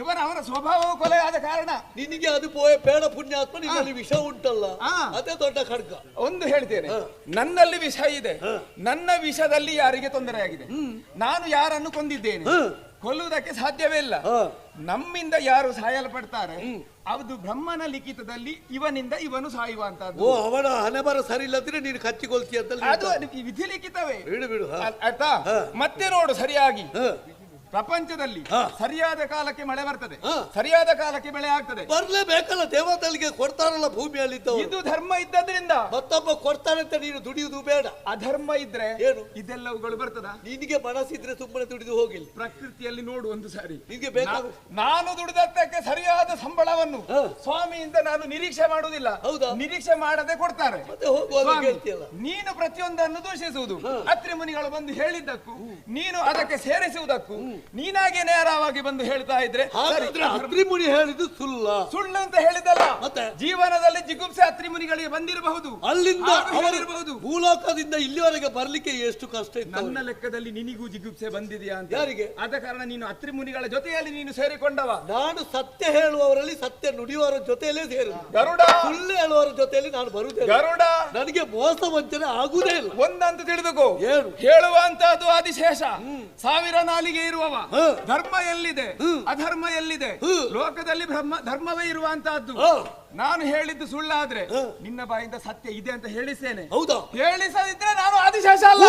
S15: ಇವನ ಅವನ ಸ್ವಭಾವವು ಕೊಲೆ ಆದ ಕಾರಣ
S14: ನಿನಗೆ ಅದು ಬೇಡ ಪುಣ್ಯಾತ್ಮ, ನಿನ್ನಲ್ಲಿ ವಿಷ ಉಂಟಲ್ಲ, ಅದೇ ದೊಡ್ಡ ಖಡ್ಗ.
S15: ಒಂದು ಹೇಳ್ತೇನೆ, ನನ್ನಲ್ಲಿ ವಿಷ ಇದೆ, ನನ್ನ ವಿಷದಲ್ಲಿ ಯಾರಿಗೆ ತೊಂದರೆ ಆಗಿದೆ? ನಾನು ಯಾರನ್ನು ಕೊಂದಿದ್ದೇನೆ? ಕೊಲ್ಲುವುದಕ್ಕೆ ಸಾಧ್ಯವೇ ಇಲ್ಲ. ನಮ್ಮಿಂದ ಯಾರು ಸಾಯಲ್ಪಡ್ತಾರೆ ಅದು ಬ್ರಹ್ಮನ ಲಿಖಿತದಲ್ಲಿ ಇವನಿಂದ ಇವನು ಸಾಯುವಂತದ್ದು.
S14: ಅವನ ಹಣೆಬರ ಸರಿ ಇಲ್ಲದ್ರೆ ನೀನು ಕಚ್ಚಿಕೊಳ್ತೀಯ ಅಂತ
S15: ಅದು ವಿಧಿ ಲಿಖಿತವೇ. ಆಯ್ತಾ? ಮತ್ತೆ ನೋಡು, ಸರಿಯಾಗಿ ಪ್ರಪಂಚದಲ್ಲಿ ಸರಿಯಾದ ಕಾಲಕ್ಕೆ ಮಳೆ ಬರ್ತದೆ, ಸರಿಯಾದ ಕಾಲಕ್ಕೆ ಬೆಳೆ ಆಗ್ತದೆ.
S14: ಬರ್ಲೇಬೇಕಲ್ಲ, ದೇವತೆಗಳಿಗೆ ಕೊಡ್ತಾರಲ್ಲ ಭೂಮಿಯಲ್ಲಿ.
S15: ಇದು ಧರ್ಮ ಇದ್ದದ್ರಿಂದ
S14: ಮತ್ತೊಬ್ಬ ಕೊಡ್ತಾನೆ ಅಂತ ನೀನು ದುಡಿಯುವುದು ಬೇಡ.
S15: ಅಧರ್ಮ ಇದ್ರೆ ಏನು ಇದೆಲ್ಲವುಗಳು ಬರ್ತದ?
S14: ನಿನಗೆ ಮನಸ್ಸಿದ್ರೆ ಸುಮ್ಮನೆ ದುಡಿದು ಹೋಗಿಲ್ಲ.
S15: ಪ್ರಕೃತಿಯಲ್ಲಿ ನೋಡು ಒಂದು ಸಾರಿ,
S14: ನಿನಗೆ ಬೇಕಾದ
S15: ನಾನು ದುಡಿದದ್ದಕ್ಕೆ ಸರಿಯಾದ ಸಂಬಳವನ್ನು ಸ್ವಾಮಿಯಿಂದ ನಾನು ನಿರೀಕ್ಷೆ ಮಾಡುವುದಿಲ್ಲ.
S14: ಹೌದಾ?
S15: ನಿರೀಕ್ಷೆ ಮಾಡದೆ ಕೊಡ್ತಾರೆ.
S14: ಮತ್ತೆ ಹೋಗುವಾಗ ಹೇಳ್ತೀಯಲ್ಲ
S15: ನೀನು ಪ್ರತಿಯೊಂದನ್ನು ದೂಷಿಸುವುದು. ಅತ್ರಿ ಮುನಿಗಳು ಬಂದು ಹೇಳಿದ್ದಕ್ಕೂ ನೀನು ಅದಕ್ಕೆ ಸೇರಿಸುವುದಕ್ಕೂ ನೀನಾಗೆ ನೇರವಾಗಿ ಬಂದು ಹೇಳ್ತಾ ಇದ್ರೆ
S14: ಅತ್ರಿ ಮುನಿ ಹೇಳಿದ್ದು ಸುಳ್ಳು
S15: ಸುಳ್ಳು ಅಂತ ಹೇಳಿದಲ್ಲ. ಮತ್ತೆ ಜೀವನದಲ್ಲಿ ಜಿಗುಪ್ಸೆ ಅತ್ರಿ ಮುನಿಗಳಿಗೆ ಬಂದಿರಬಹುದು,
S14: ಅಲ್ಲಿಂದ ಹೇಳಿರಬಹುದು. ಭೂಲೋಕದಿಂದ ಇಲ್ಲಿವರೆಗೆ ಬರ್ಲಿಕ್ಕೆ ಎಷ್ಟು ಕಷ್ಟ ಇತ್ತು.
S15: ನನ್ನ ಲೆಕ್ಕದಲ್ಲಿ ನಿನಿಗೂ ಜಿಗುಪ್ಸೆ ಬಂದಿದೆಯಾ ಅಂತ
S14: ಯಾರಿಗೆ?
S15: ಆದ ಕಾರಣ ನೀನು ಅತ್ರಿ ಮುನಿಗಳ ಜೊತೆಯಲ್ಲಿ ನೀನು ಸೇರಿಕೊಂಡವ.
S14: ನಾನು ಸತ್ಯ ಹೇಳುವವರಲ್ಲಿ, ಸತ್ಯ ನುಡಿಯುವವರ ಜೊತೆಯಲ್ಲೇ ಸೇರು.
S15: ಗರುಡ
S14: ಸುಳ್ಳು ಹೇಳುವವರ ಜೊತೆಯಲ್ಲಿ ನಾನು ಬರುವುದೇ.
S15: ಗರುಡ
S14: ನನಗೆ ಮೋಸ ವಂಚನೆ ಆಗುವುದೇ ಇಲ್ಲ.
S15: ಒಂದಂತ ತಿಳಿದುಕೋ, ಹೇಳುವಂತಹದ್ದು ಆದಿಶೇಷ, ಸಾವಿರ ನಾಲಿಗೆ ಇರುವವ. ಧರ್ಮ ಎಲ್ಲಿದೆ, ಅಧರ್ಮ ಎಲ್ಲಿದೆ? ಲೋಕದಲ್ಲಿ ಧರ್ಮವೇ ಇರುವಂತಹದ್ದು. ನಾನು ಹೇಳಿದ್ದು ಸುಳ್ಳಾದ್ರೆ ನಿನ್ನ ಬಾಯಿಂದ ಸತ್ಯ ಇದೆ ಅಂತ ಹೇಳಿಸ್ತೇನೆ.
S14: ಹೌದಾ?
S15: ಹೇಳಿಸದಿದ್ರೆ ನಾನು ಆದಿಶೇಷ ಅಲ್ಲ.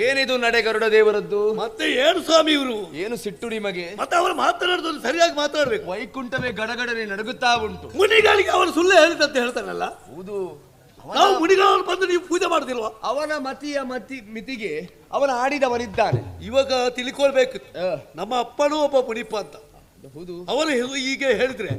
S10: ಏನಿದು ನಡೆ ಗರುಡ ದೇವರದ್ದು?
S14: ಮತ್ತೆ ಏನು ಸ್ವಾಮಿ ಇವರು
S10: ಏನು ಸಿಟ್ಟು ನಿಮಗೆ?
S14: ಮತ್ತೆ ಅವರು ಮಾತನಾಡುದು ಸರಿಯಾಗಿ ಮಾತಾಡಬೇಕು.
S10: ವೈಕುಂಠವೇ ಗಡಗಡನೆ ನಡುಗುತ್ತಾ ಉಂಟು.
S14: ಮುನಿಗಳಿಗೆ ಅವರು ಸುಳ್ಳು ಹೇಳಿದಂತ ಹೇಳ್ತಾನಲ್ಲ.
S10: ಹೌದು,
S14: ನಾವು ಮುನಿಗಳನ್ನು ಬಂದು ನೀವು ಪೂಜೆ ಮಾಡುದಿಲ್ವಾ?
S10: ಅವನ ಮತಿಯ ಮಿತಿಗೆ ಅವನ ಆಡಿದವನಿದ್ದಾನೆ.
S14: ಇವಾಗ ತಿಳ್ಕೊಳ್ಬೇಕು, ನಮ್ಮ ಅಪ್ಪನೂ ಒಬ್ಬ ಮುನಿಪ್ಪ ಅಂತ.
S10: ಹೌದು,
S14: ಅವರು ಹೀಗೆ ಹೇಳಿದ್ರೆ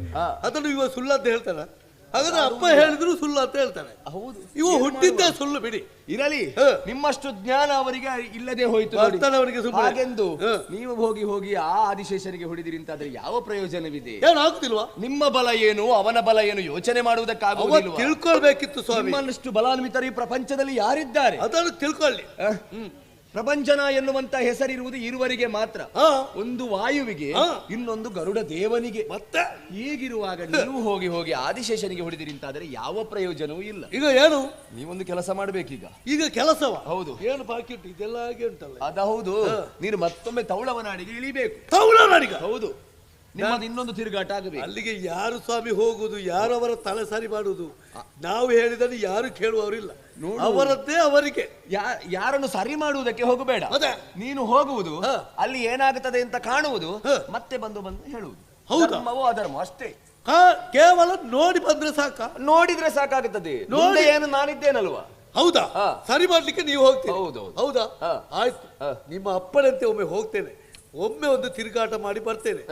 S14: ಅದನ್ನು ಇವ ಸುಳ್ಳು ಅಂತ ಹೇಳ್ತಾನೆ. ಹಾಗಾದ್ರೆ ಅಪ್ಪ ಹೇಳಿದ್ರು ಸುಳ್ಳು ಅಂತ ಹೇಳ್ತಾನೆ.
S10: ಹೌದು,
S14: ಇವು ಹುಟ್ಟಿದ್ದೇ ಸುಳ್ಳು ಬಿಡಿ.
S10: ಇರಲಿ, ನಿಮ್ಮಷ್ಟು ಜ್ಞಾನ ಅವರಿಗೆ ಇಲ್ಲದೆ ಹೋಯಿತು. ಹಾಗೆಂದು ನೀವು ಹೋಗಿ ಹೋಗಿ ಆ ಆದಿಶೇಷನಿಗೆ ಹೊಡಿದಿರಿ ಅಂತಾದ್ರೆ ಯಾವ ಪ್ರಯೋಜನವಿದೆ?
S14: ಏನಾಗುದಿಲ್ವಾ?
S10: ನಿಮ್ಮ ಬಲ ಏನು, ಅವನ ಬಲ ಏನು ಯೋಚನೆ ಮಾಡುವುದಕ್ಕಾಗುವುದಿಲ್ಲ.
S14: ತಿಳ್ಕೊಳ್ಬೇಕಿತ್ತು ಸ್ವಾಮಿ.
S10: ನಿಮ್ಮನ್ನಷ್ಟು ಬಲಾನ್ವಿತರು ಈ ಪ್ರಪಂಚದಲ್ಲಿ ಯಾರಿದ್ದಾರೆ
S14: ಅದನ್ನು ತಿಳ್ಕೊಳ್ಳಿ.
S10: ಪ್ರಪಂಚನ ಎನ್ನುವಂತ ಹೆಸರಿರುವುದು ಇರುವರಿಗೆ ಮಾತ್ರ. ಒಂದು ವಾಯುವಿಗೆ, ಇನ್ನೊಂದು ಗರುಡ ದೇವನಿಗೆ.
S14: ಮತ್ತೆ
S10: ಹೀಗಿರುವಾಗ ನೀವು ಹೋಗಿ ಹೋಗಿ ಆದಿಶೇಷನಿಗೆ ಹೊಡೆದಿರಿ ಅಂತಾದ್ರೆ ಯಾವ ಪ್ರಯೋಜನವೂ ಇಲ್ಲ.
S14: ಈಗ ಏನು
S10: ನೀವೊಂದು ಕೆಲಸ ಮಾಡ್ಬೇಕೀಗ.
S14: ಈಗ ಕೆಲಸವ?
S10: ಹೌದು.
S14: ಏನು ಬಾಕಿ ಉಂಟು? ಇದೆಲ್ಲ ಹಾಗೆ ಉಂಟಲ್ಲ.
S10: ಅದೌದು, ನೀನು ಮತ್ತೊಮ್ಮೆ ತೌಳವನಾಡಿಗೆ ಇಳಿಬೇಕು.
S14: ತೌಳವನಾಡಿಗೆ?
S10: ಹೌದು. ನಿಮ್ಮದು ಇನ್ನೊಂದು ತಿರುಗಾಟ ಆಗಬೇಕು.
S14: ಅಲ್ಲಿಗೆ ಯಾರು ಸ್ವಾಮಿ ಹೋಗುದು, ಯಾರು ಅವರ ತಲೆ ಸರಿ ಮಾಡುವುದು? ನಾವು ಹೇಳಿದರೆ ಯಾರು ಕೇಳುವವರಿಲ್ಲ, ಅವರದ್ದೇ ಅವರಿಗೆ.
S10: ಯಾರನ್ನು ಸರಿ ಮಾಡುವುದಕ್ಕೆ ಹೋಗಬೇಡ, ನೀನು ಹೋಗುವುದು, ಅಲ್ಲಿ ಏನಾಗುತ್ತದೆ ಅಂತ ಕಾಣುವುದು, ಮತ್ತೆ ಬಂದು ಬಂದು ಹೇಳುವುದು. ಧರ್ಮವೋ ಅಧರ್ಮ ಅಷ್ಟೇ.
S14: ಕೇವಲ ನೋಡಿ ಬಂದ್ರೆ ಸಾಕ,
S10: ನೋಡಿದ್ರೆ ಸಾಕಾಗುತ್ತದೆ. ನೋಡಿ ಏನು ನಾನಿದ್ದೇನಲ್ವಾ?
S14: ಹೌದಾ? ಸರಿ ಮಾಡ್ಲಿಕ್ಕೆ ನೀವು ಹೋಗ್ತೀರಿ? ಹೌದಾ? ಆಯ್ತು, ನಿಮ್ಮ ಅಪ್ಪನಂತೆ ಒಮ್ಮೆ ಹೋಗ್ತೇನೆ, ಒಮ್ಮೆ ಒಂದು ತಿರುಗಾಟ ಮಾಡಿ ಬರ್ತೇನೆ.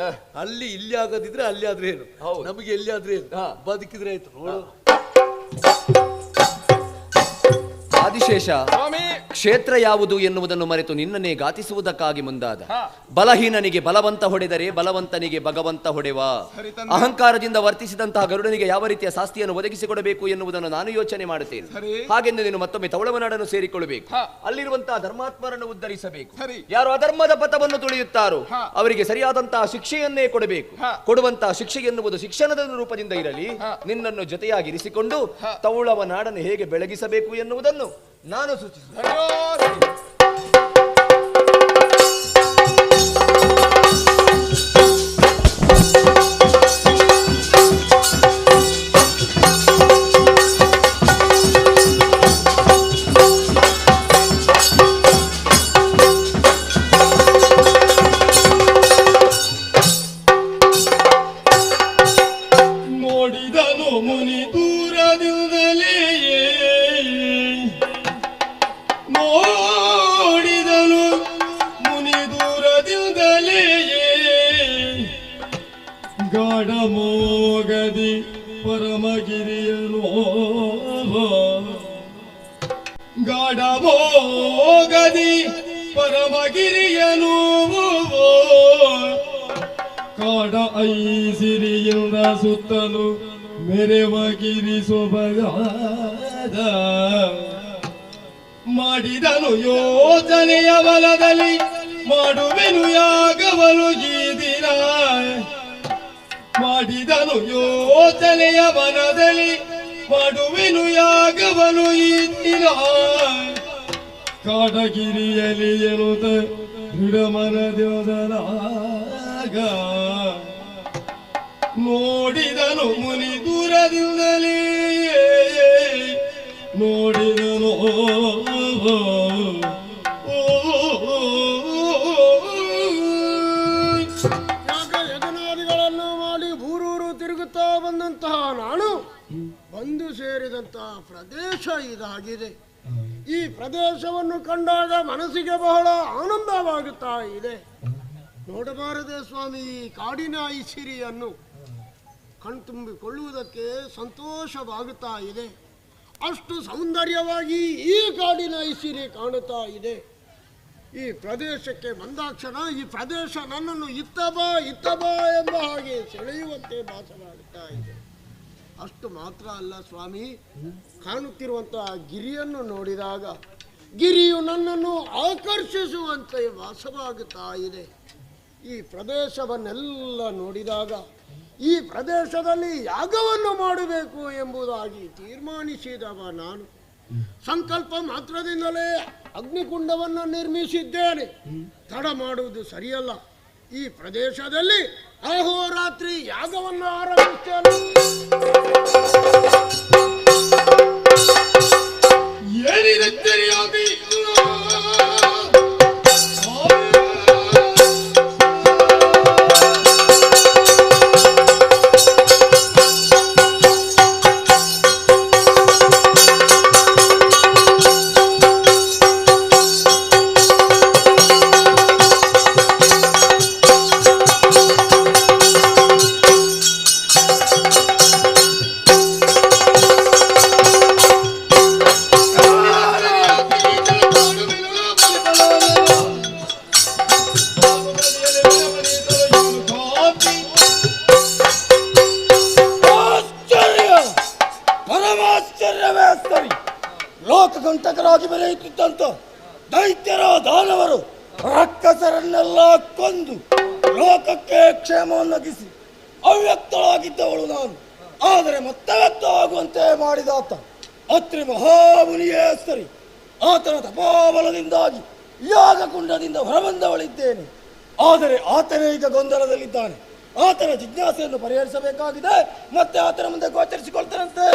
S14: ಅಲ್ಲಿ ಇಲ್ಲಿ ಆಗದಿದ್ರೆ ಅಲ್ಲಿ ಆದ್ರೆ ಏನು, ನಮಗೆ ಎಲ್ಲಿ ಆದ್ರೆ ಏನು, ಬದುಕಿದ್ರೆ ಆಯ್ತು. ನೋಡು
S10: ಆದಿಶೇಷ, ಕ್ಷೇತ್ರ ಯಾವುದು ಎನ್ನುವುದನ್ನು ಮರೆತು ನಿನ್ನನ್ನೇ ಘಾತಿಸುವುದಕ್ಕಾಗಿ ಮುಂದಾದ ಬಲಹೀನನಿಗೆ ಬಲವಂತ ಹೊಡೆದರೆ ಬಲವಂತನಿಗೆ ಭಗವಂತ ಹೊಡೆವ. ಅಹಂಕಾರದಿಂದ ವರ್ತಿಸಿದಂತಹ ಗರುಡನಿಗೆ ಯಾವ ರೀತಿಯ ಶಾಸ್ತಿಯನ್ನು ಒದಗಿಸಿಕೊಡಬೇಕು ಎನ್ನುವುದನ್ನು ನಾನು ಯೋಚನೆ ಮಾಡುತ್ತೇನೆ. ಹಾಗೆಂದು ನೀನು ಮತ್ತೊಮ್ಮೆ ತೌಳವನಾಡನ್ನು ಸೇರಿಕೊಳ್ಳಬೇಕು, ಅಲ್ಲಿರುವಂತಹ ಧರ್ಮಾತ್ಮರನ್ನು ಉದ್ಧರಿಸಬೇಕು. ಯಾರು ಅಧರ್ಮದ ಪಥವನ್ನು ತುಳಿಯುತ್ತಾರೋ ಅವರಿಗೆ ಸರಿಯಾದಂತಹ ಶಿಕ್ಷೆಯನ್ನೇ ಕೊಡಬೇಕು. ಕೊಡುವಂತಹ ಶಿಕ್ಷೆ ಎನ್ನುವುದು ಶಿಕ್ಷಣದ ರೂಪದಿಂದ ಇರಲಿ. ನಿನ್ನನ್ನು ಜೊತೆಯಾಗಿರಿಸಿಕೊಂಡು ತೌಳವನಾಡನ್ನು ಹೇಗೆ ಬೆಳಗಿಸಬೇಕು ಎನ್ನುವುದನ್ನು ನಾನು ಸೂಚಿಸುತ್ತೇನೆ.
S16: ನೋಡಿದನು ಮುನಿ ದೂರದಿಂದಲೇ, ನೋಡಿದನು ಮುನಿ ದೂರದಿಂದಲೇ, ಗಾಢ ಮೋಗದಿ ಪರಮಗಿರಿಯನು, ಗಾಢ ಮೋಗದಿ ಪರಮಗಿರಿಯನು, ಕಾಡ ಐಸಿರಿಯಿಂದ ಸುತ್ತಲೂ ಮೆರೆವಗಿರಿ ಸೊಬಗಾದ. ಮಾಡಿದನು ಯೋಜನೆಯ ಬಲದಲ್ಲಿ ಮಾಡುವೆನು ಯಾಗವನು ಈ ದಿನ, ಮಾಡಿದನು ಯೋಜನೆಯ ಬಲದಲ್ಲಿ ಮಾಡುವೆನು ಯಾಗವನು ಈ ದಿನ. ಕಾಡಗಿರಿಯಲಿ ಎನ್ನುತ್ತ ದೃಢ ಮನದೊದಲಾಗ ನೋಡಿದನು ಮುನಿ ದೂರದಿಂದಲೇ, ನೋಡಿದನು.
S13: ಯಾಗ ಯಜನಾದಿಗಳನ್ನು ಮಾಡಿ ಊರೂರು ತಿರುಗುತ್ತಾ ಬಂದಂತಹ ನಾನು ಬಂದು ಸೇರಿದಂತಹ ಪ್ರದೇಶ ಇದಾಗಿದೆ. ಈ ಪ್ರದೇಶವನ್ನು ಕಂಡಾಗ ಮನಸ್ಸಿಗೆ ಬಹಳ ಆನಂದವಾಗುತ್ತಾ ಇದೆ. ನೋಡಬಾರದೆ ಸ್ವಾಮಿ, ಈ ಕಾಡಿನ ಐಸಿರಿಯನ್ನು ಕಣ್ತುಂಬಿಕೊಳ್ಳುವುದಕ್ಕೆ ಸಂತೋಷವಾಗುತ್ತಾ ಇದೆ. ಅಷ್ಟು ಸೌಂದರ್ಯವಾಗಿ ಈ ಕಾಡಿನ ಐಸಿರಿ ಕಾಣುತ್ತಾ ಇದೆ. ಈ ಪ್ರದೇಶಕ್ಕೆ ಬಂದಾಕ್ಷಣ ಈ ಪ್ರದೇಶ ನನ್ನನ್ನು ಇತ್ತ ಬಾ ಇತ್ತ ಬಾ ಎಂಬ ಹಾಗೆ ಸೆಳೆಯುವಂತೆ ಭಾಸವಾಗುತ್ತಾ ಇದೆ. ಅಷ್ಟು ಮಾತ್ರ ಅಲ್ಲ ಸ್ವಾಮಿ, ಕಾಣುತ್ತಿರುವಂತಹ ಗಿರಿಯನ್ನು ನೋಡಿದಾಗ ಗಿರಿಯು ನನ್ನನ್ನು ಆಕರ್ಷಿಸುವಂತೆ ಭಾಸವಾಗುತ್ತಾ ಇದೆ. ಈ ಪ್ರದೇಶವನ್ನೆಲ್ಲ ನೋಡಿದಾಗ ಈ ಪ್ರದೇಶದಲ್ಲಿ ಯಾಗವನ್ನು ಮಾಡಬೇಕು ಎಂಬುದಾಗಿ ತೀರ್ಮಾನಿಸಿದವ ನಾನು. ಸಂಕಲ್ಪ ಮಾತ್ರದಿಂದಲೇ ಅಗ್ನಿಕುಂಡವನ್ನು ನಿರ್ಮಿಸಿದ್ದೇನೆ. ತಡ ಮಾಡುವುದು ಸರಿಯಲ್ಲ. ಈ ಪ್ರದೇಶದಲ್ಲಿ ಅಹೋರಾತ್ರಿ ಯಾಗವನ್ನು ಆರಂಭಿಸ್ತೇನೆ.
S14: ಲೋಕಕಂಟಕರಾಗಿ ಬೆರೆಯುತ್ತಿದ್ದಂತ ದೈತ್ಯರ ದಾನವರು ರಕ್ಕಸರನ್ನೆಲ್ಲ ಕೊಂದು ಲೋಕಕ್ಕೆ ಕ್ಷೇಮವನ್ನಗಿಸಿ ಅವ್ಯಕ್ತಳಾಗಿದ್ದವಳು ನಾನು. ಆದರೆ ಮತ್ತೆ ವ್ಯಕ್ತವಾಗುವಂತೆ ಮಾಡಿದಾತ ಅತ್ರಿ ಮಹಾಮುನಿಯೇ ಸರಿ. ಆತನ ತಪೋಬಲದಿಂದಾಗಿ ಯಾಗಕುಂಡದಿಂದ ಹೊರಬಂದವಳಿದ್ದೇನೆ. ಆದರೆ ಆತನೇ ಈಗ ಗೊಂದಲದಲ್ಲಿದ್ದಾನೆ.
S17: ಆತನ ಜಿಜ್ಞಾಸೆಯನ್ನು ಪರಿಹರಿಸಬೇಕಾಗಿದೆ. ಮತ್ತೆ ಆತನ ಮುಂದೆ ಗೋಚರಿಸಿಕೊಳ್ತಾನಂತೆ.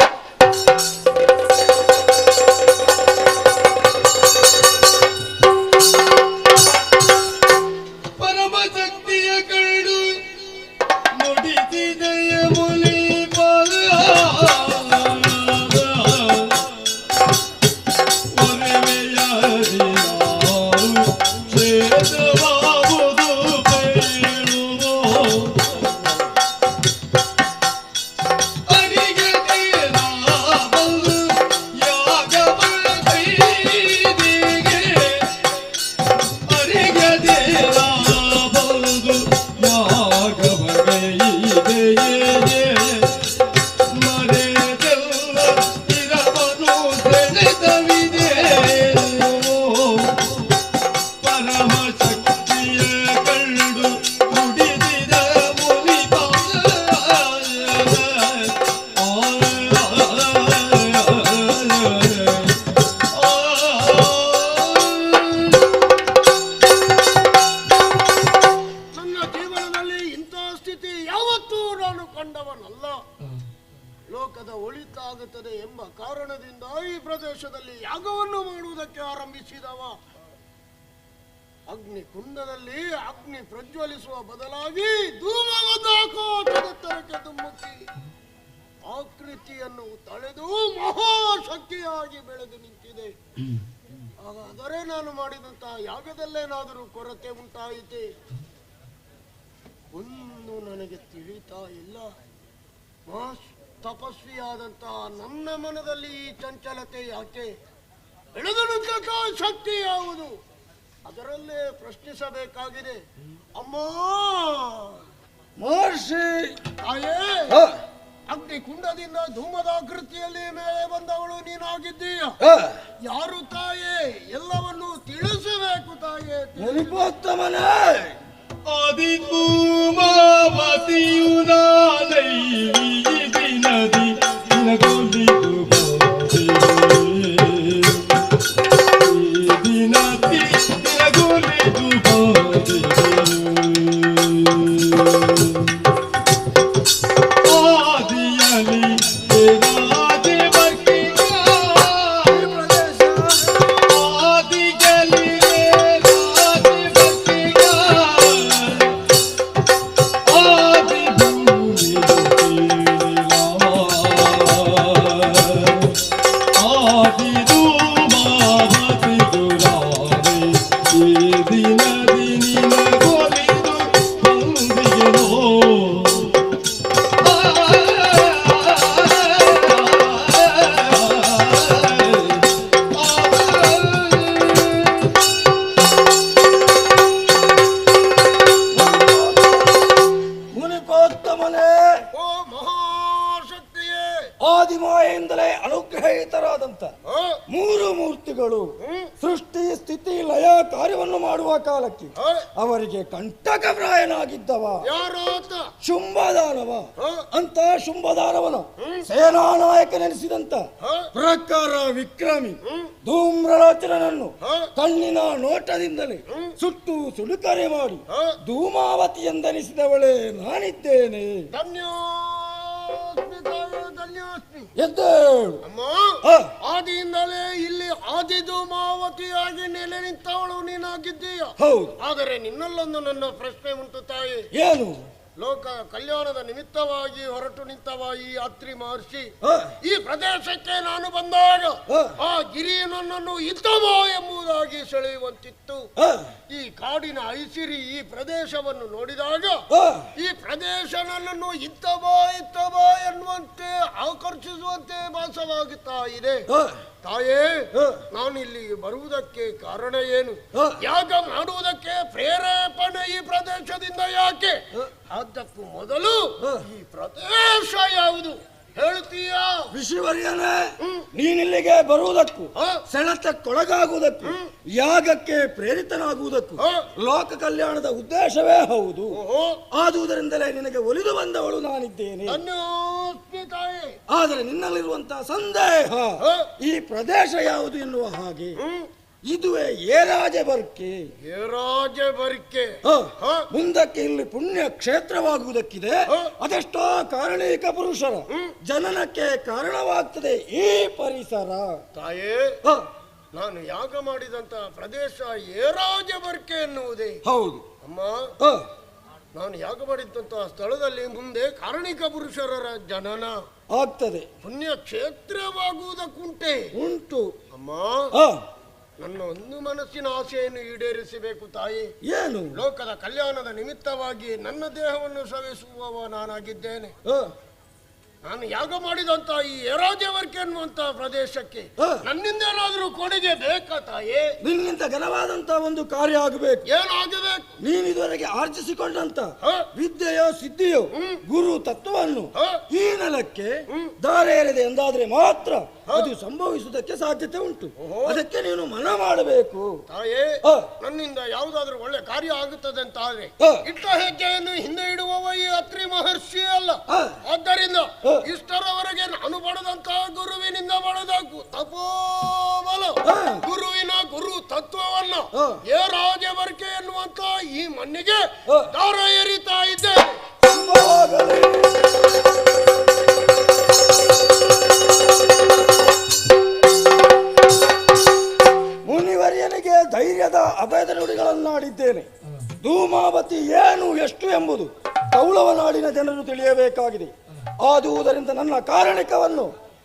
S16: ಪರಮಶಕ್ತಿಯ ಕಂಡು ನುಡಿಸಿದೆಯ ಮುನಿ
S13: ಅಗ್ನಿಕುಂಡದಲ್ಲಿ ಅಗ್ನಿ ಪ್ರಜ್ವಲಿಸುವ ಬದಲಾಗಿ ಧೂಮವದಾಕೋಟದೆತ್ತರಕ್ಕೆ ಧುಮ್ಮುಕ್ಕಿ ಆಕೃತಿಯನ್ನು ತಳೆದು ಮಹಾಶಕ್ತಿಯಾಗಿ ಬೆಳೆದು ನಿಂತಿದೆ. ಹಾಗಾದರೆ ನಾನು ಮಾಡಿದಂತಹ ಯಾಗದಲ್ಲೇನಾದರೂ ಕೊರತೆ ಉಂಟಾಯಿತೆ? ಒಂದು ನನಗೆ ತಿಳಿತಾ ಇಲ್ಲ. ತಪಸ್ವಿಯಾದಂತಹ ನನ್ನ ಮನದಲ್ಲಿ ಈ ಚಂಚಲತೆ ಯಾಕೆ? ಬೆಳೆದು ನಿಂತಹ ಶಕ್ತಿ ಯಾವುದು? ಅದರಲ್ಲೇ ಪ್ರಶ್ನಿಸಬೇಕಾಗಿದೆ. ಅಮ್ಮ ಮಹರ್ಷಿ ತಾಯೇ, ಅಗ್ನಿಕುಂಡದಿಂದ ಧೂಮದ ಆಕೃತಿಯಲ್ಲಿ ಮೇಲೆ ಬಂದವಳು ನೀನಾಗಿದ್ದೀಯ. ಯಾರು ತಾಯೇ? ಎಲ್ಲವನ್ನು ತಿಳಿಸಬೇಕು ತಾಯೇ.
S17: ಮುನಿಪೋತ್ತಮನೇ,
S16: ಆದಿ ಧೂಮಾವತಿಯು ನಾನೈವಿ ದಿನದಿ ನಿನಗೊಲಿದು ದಿನದಿ ನಿನಗೊಲಿದು ಆದಿಯಲಿ
S17: ಕಾಲಕ್ಕೆ ಅವರಿಗೆ ಕಂಟಕಪ್ರಾಯನಾಗಿದ್ದವ ಶುಂಭದಾನವ ಅಂತ ಶುಂಭದಾನವನ ಸೇನಾ ನಾಯಕನೆನಿಸಿದಂತ ಪ್ರಕಾರ ವಿಕ್ರಮಿ ಧೂಮ್ರಲೋಚನನನ್ನು ಕಣ್ಣಿನ ನೋಟದಿಂದಲೇ ಸುಟ್ಟು ಸುಡುಕರೆ ಮಾಡಿ ಧೂಮಾವತಿ ಎಂದೆನಿಸಿದವಳೇ ನಾನಿದ್ದೇನೆ. ಎದ್ದೇಳು.
S13: ಆದಿಯಿಂದಲೇ ಇಲ್ಲಿ ಆದಿ ಧೂಮಾವತಿಯಾಗಿ ನೆಲೆ ನಿಂತವಳು ನೀನಾಗಿದ್ದೀಯ.
S17: ಹೌದು.
S13: ಆದರೆ ನಿನ್ನಲ್ಲೊಂದು ನನ್ನ ಪ್ರಶ್ನೆ ಉಂಟು ತಾಯಿ.
S17: ಏನು?
S13: ಲೋಕ ಕಲ್ಯಾಣದ ನಿಮಿತ್ತವಾಗಿ ಹೊರಟು ನಿಂತವ ಈ ಅತ್ರಿ ಮಹರ್ಷಿ ಈ ಪ್ರದೇಶಕ್ಕೆ ನಾನು ಬಂದಾಗ ಆ ಗಿರಿ ನನ್ನನ್ನು ಇತ್ತವ ಎಂಬುದಾಗಿ ಸೆಳೆಯುವಂತಿತ್ತು. ಈ ಕಾಡಿನ ಐಸಿರಿ ಈ ಪ್ರದೇಶವನ್ನು ನೋಡಿದಾಗ ಈ ಪ್ರದೇಶ ನನ್ನನ್ನು ಇತ್ತವ ಇತ್ತವ ಎನ್ನುವಂತೆ ಆಕರ್ಷಿಸುವಂತೆ ಭಾಸವಾಗುತ್ತಾ ಇದೆ. ತಾಯೇ, ನಾನು ಇಲ್ಲಿಗೆ ಬರುವುದಕ್ಕೆ ಕಾರಣ ಏನು? ಯಾಗ ಮಾಡುವುದಕ್ಕೆ ಪ್ರೇರೇಪಣೆ ಈ ಪ್ರದೇಶದಿಂದ ಯಾಕೆ? ಅದಕ್ಕೂ ಮೊದಲು ಈ ಪ್ರದೇಶ ಯಾವುದು ಹೇಳುತ್ತೀಯಾ?
S17: ಋಷಿವರ್ಯನೇ, ನೀನಿಲ್ಲಿಗೆ ಬರುವುದಕ್ಕೂ ಸೆಳೆತಕ್ಕೊಳಗಾಗುವುದಕ್ಕೂ ಯಾಗಕ್ಕೆ ಪ್ರೇರಿತನಾಗುವುದಕ್ಕೂ ಲೋಕ ಕಲ್ಯಾಣದ ಉದ್ದೇಶವೇ ಹೌದು. ಆದುದರಿಂದಲೇ ನಿನಗೆ ಒಲಿದು ಬಂದವಳು ನಾನಿದ್ದೇನೆ. ಆದರೆ ನಿನ್ನಲ್ಲಿರುವಂತಹ ಸಂದೇಹ ಈ ಪ್ರದೇಶ ಯಾವುದು ಎನ್ನುವ ಹಾಗೆ ಇದುವೇ ಏರಾಜೆ ಬರ್ಕೆ.
S13: ಏರಾಜೆ ಬರ್ಕೆ
S17: ಮುಂದಕ್ಕೆ ಇಲ್ಲಿ ಪುಣ್ಯ ಕ್ಷೇತ್ರವಾಗುವುದಕ್ಕಿದೆ. ಅದೆಷ್ಟೋ ಕಾರಣೀಕ ಪುರುಷರ ಜನನಕ್ಕೆ ಕಾರಣವಾಗ್ತದೆ ಈ ಪರಿಸರ.
S13: ತಾಯೇ, ನಾನು ಯಾಗ ಮಾಡಿದಂತಹ ಪ್ರದೇಶ ಏರಾಜ ಬರ್ಕೆ ಎನ್ನುವುದೇ?
S17: ಹೌದು
S13: ಅಮ್ಮ. ನಾನು ಯಾಗ ಮಾಡಿದಂತಹ ಸ್ಥಳದಲ್ಲಿ ಮುಂದೆ ಕಾರಣಿಕ ಪುರುಷರ ಜನನ
S17: ಆಗ್ತದೆ,
S13: ಪುಣ್ಯ ಕ್ಷೇತ್ರವಾಗುವುದಕ್ಕುಂಟೆ
S17: ಉಂಟು.
S13: ಅಮ್ಮ, ನನ್ನ ಒಂದು ಮನಸ್ಸಿನ ಆಸೆಯನ್ನು ಈಡೇರಿಸಬೇಕು ತಾಯಿ.
S17: ಏನು?
S13: ಲೋಕದ ಕಲ್ಯಾಣದ ನಿಮಿತ್ತವಾಗಿ ನನ್ನ ದೇಹವನ್ನು ಸವಿಸುವವ ನಾನಾಗಿದ್ದೇನೆ. ನಾನು ಯಾಗ ಮಾಡಿದಂತ ಈ ಏರಾಜವರ್ಕೆ ಎನ್ನುವಂತಹ ಪ್ರದೇಶಕ್ಕೆ ನನ್ನಿಂದ ಏನಾದರೂ ಕೊಡುಗೆ ಬೇಕಾ ತಾಯಿ?
S17: ನಿನ್ನಿಂದ ಘನವಾದಂತ ಒಂದು ಕಾರ್ಯ ಆಗಬೇಕು.
S13: ಏನಾಗಬೇಕು?
S17: ನೀನು ಇದುವರೆಗೆ ಆರ್ಜಿಸಿಕೊಂಡಂತ ವಿದ್ಯೆಯೋ ಸಿದ್ಧಿಯೋ ಗುರು ತತ್ವವನ್ನು ಈ ನೆಲಕ್ಕೆ ದಾರೆ ಎರೆದೆ ಎಂದಾದ್ರೆ ಮಾತ್ರ ಅದು ಸಂಭವಿಸುವುದಕ್ಕೆ ಸಾಧ್ಯತೆ ಉಂಟು. ಅದಕ್ಕೆ ನೀನು ಮನ ಮಾಡಬೇಕು
S13: ತಾಯೇ. ನನ್ನಿಂದ ಯಾವುದಾದ್ರೂ ಒಳ್ಳೆ ಕಾರ್ಯ ಆಗುತ್ತದೆ ಅಂತ ಆದ್ರೆ ಇಟ್ಟ ಹೆಜ್ಜೆಯನ್ನು ಹಿಂದೆ ಇಡುವವ ಈ ಅತ್ರಿ ಮಹರ್ಷಿ ಅಲ್ಲ. ಆದ್ದರಿಂದ ಇಷ್ಟರವರೆಗೆ ನಾನು ಪಡೆದಂತಹ ಗುರುವಿನಿಂದ ಪಡೆದ ತಪೋಬಲ, ಗುರುವಿನ ಗುರು ತತ್ವವನ್ನು ಏರಾಜವರ್ಕೆ ಎನ್ನುವಂತ ಈ ಮಣ್ಣಿಗೆ ದಾರ ಎರಿತಾ ಇದ್ದೆ.
S17: ಮುನಿವರ್ಯನಿಗೆ ಧೈರ್ಯದ ಅಭಯದ ನುಡಿಗಳನ್ನಾಡಿದ್ದೇನೆ. ಧೂಮಾವತಿ ಏನು ಎಷ್ಟು ಎಂಬುದು ಕೌಳವ ನಾಡಿನ ಜನರು ತಿಳಿಯಬೇಕಾಗಿದೆ. ಆದುದರಿಂದ ನನ್ನ ಕಾರಣಿಕವನ್ನು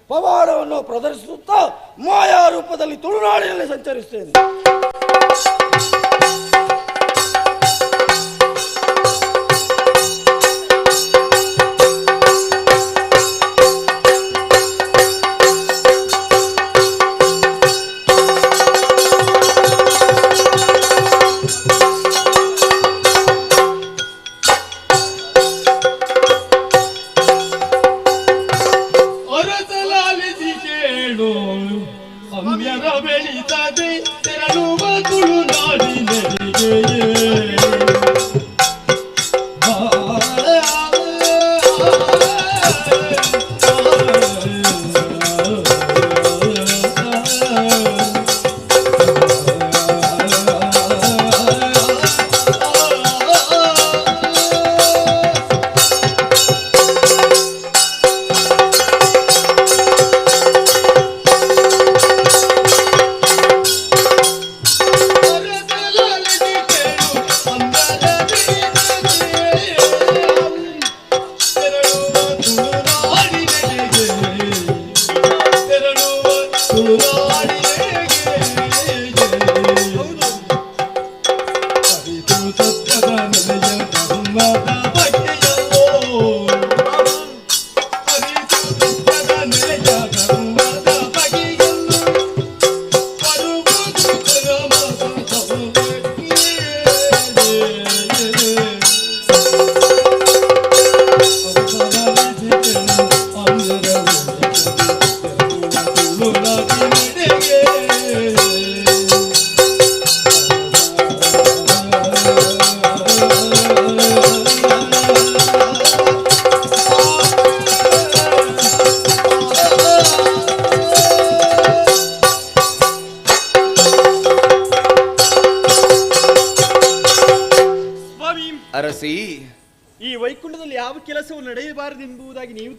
S17: ಪವಾಡವನ್ನು ಪ್ರದರ್ಶಿಸುತ್ತಾ ಮಾಯಾ ರೂಪದಲ್ಲಿ ತುಳುನಾಡಿನಲ್ಲಿ ಸಂಚರಿಸುತ್ತೇನೆ.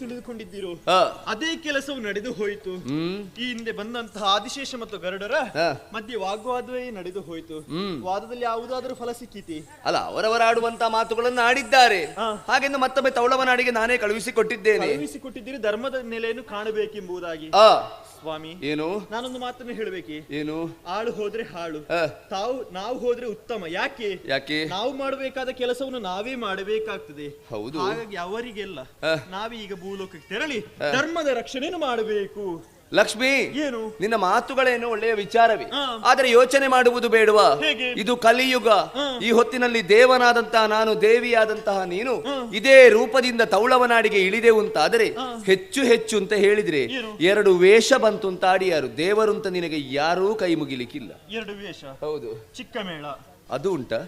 S12: ತಿಳಿದುಕೊಂಡಿದ್ದೀರೋ ಅದೇ ಕೆಲಸವು ನಡೆದು ಹೋಯಿತು. ಈ ಹಿಂದೆ ಬಂದಂತಹ ಆದಿಶೇಷ ಮತ್ತು ಗರುಡರ ಮಧ್ಯೆ ವಾಗ್ವಾದವೇ ನಡೆದು ಹೋಯಿತು. ವಾದದಲ್ಲಿ ಯಾವುದಾದರೂ ಫಲ ಸಿಕ್ಕಿತಿ?
S10: ಅಲ್ಲ, ಅವರವರ ಆಡುವಂತಹ ಮಾತುಗಳನ್ನು ಆಡಿದ್ದಾರೆ. ಹಾಗೆಂದು ಮತ್ತೊಮ್ಮೆ ತೌಳವನಾಡಿಗೆ ನಾನೇ ಕಳುಹಿಸಿಕೊಟ್ಟಿದ್ದೇನೆ.
S12: ಕಳುಹಿಸಿಕೊಟ್ಟಿದ್ದೀರಿ ಧರ್ಮದ ನೆಲೆಯನ್ನು ಕಾಣಬೇಕೆಂಬುದಾಗಿ. ಸ್ವಾಮಿ,
S10: ಏನು
S12: ನಾನೊಂದು ಮಾತನ್ನು ಹೇಳಬೇಕೆ?
S10: ಏನು?
S12: ಆಳು ಹೋದ್ರೆ ಹಾಳು, ತಾವು ನಾವು ಹೋದ್ರೆ ಉತ್ತಮ. ಯಾಕೆ?
S10: ಯಾಕೆ?
S12: ನಾವು ಮಾಡಬೇಕಾದ ಕೆಲಸವನ್ನು ನಾವೇ ಮಾಡಬೇಕಾಗ್ತದೆ.
S10: ಹೌದು.
S12: ಹಾಗಾಗಿ ಅವರಿಗೆಲ್ಲ ನಾವೀಗ ಭೂಲೋಕಕ್ಕೆ ತೆರಳಿ ಧರ್ಮದ ರಕ್ಷಣೆಯನ್ನು ಮಾಡಬೇಕು.
S10: ಲಕ್ಷ್ಮಿ,
S12: ಏನು
S10: ನಿನ್ನ ಮಾತುಗಳೇನು ಒಳ್ಳೆಯ ವಿಚಾರವೇ, ಆದರೆ ಯೋಚನೆ ಮಾಡುವುದು ಬೇಡವಾ? ಇದು ಕಲಿಯುಗ. ಈ ಹೊತ್ತಿನಲ್ಲಿ ದೇವನಾದಂತಹ ನಾನು, ದೇವಿಯಾದಂತಹ ನೀನು ಇದೇ ರೂಪದಿಂದ ತೌಳವನಾಡಿಗೆ ಇಳಿದೆವು ಅಂತಾದರೆ ಹೆಚ್ಚು ಹೆಚ್ಚು ಅಂತ ಹೇಳಿದ್ರೆ ಎರಡು ವೇಷ ಬಂತು ಅಂತ ಆಡಿಯಾರು. ದೇವರು ಅಂತ ನಿನಗೆ ಯಾರೂ ಕೈ ಮುಗಿಲಿಕ್ಕಿಲ್ಲ.
S12: ಎರಡು ವೇಷ?
S10: ಹೌದು.
S12: ಚಿಕ್ಕ ಮೇಳ
S10: ಅದು ಉಂಟಾ?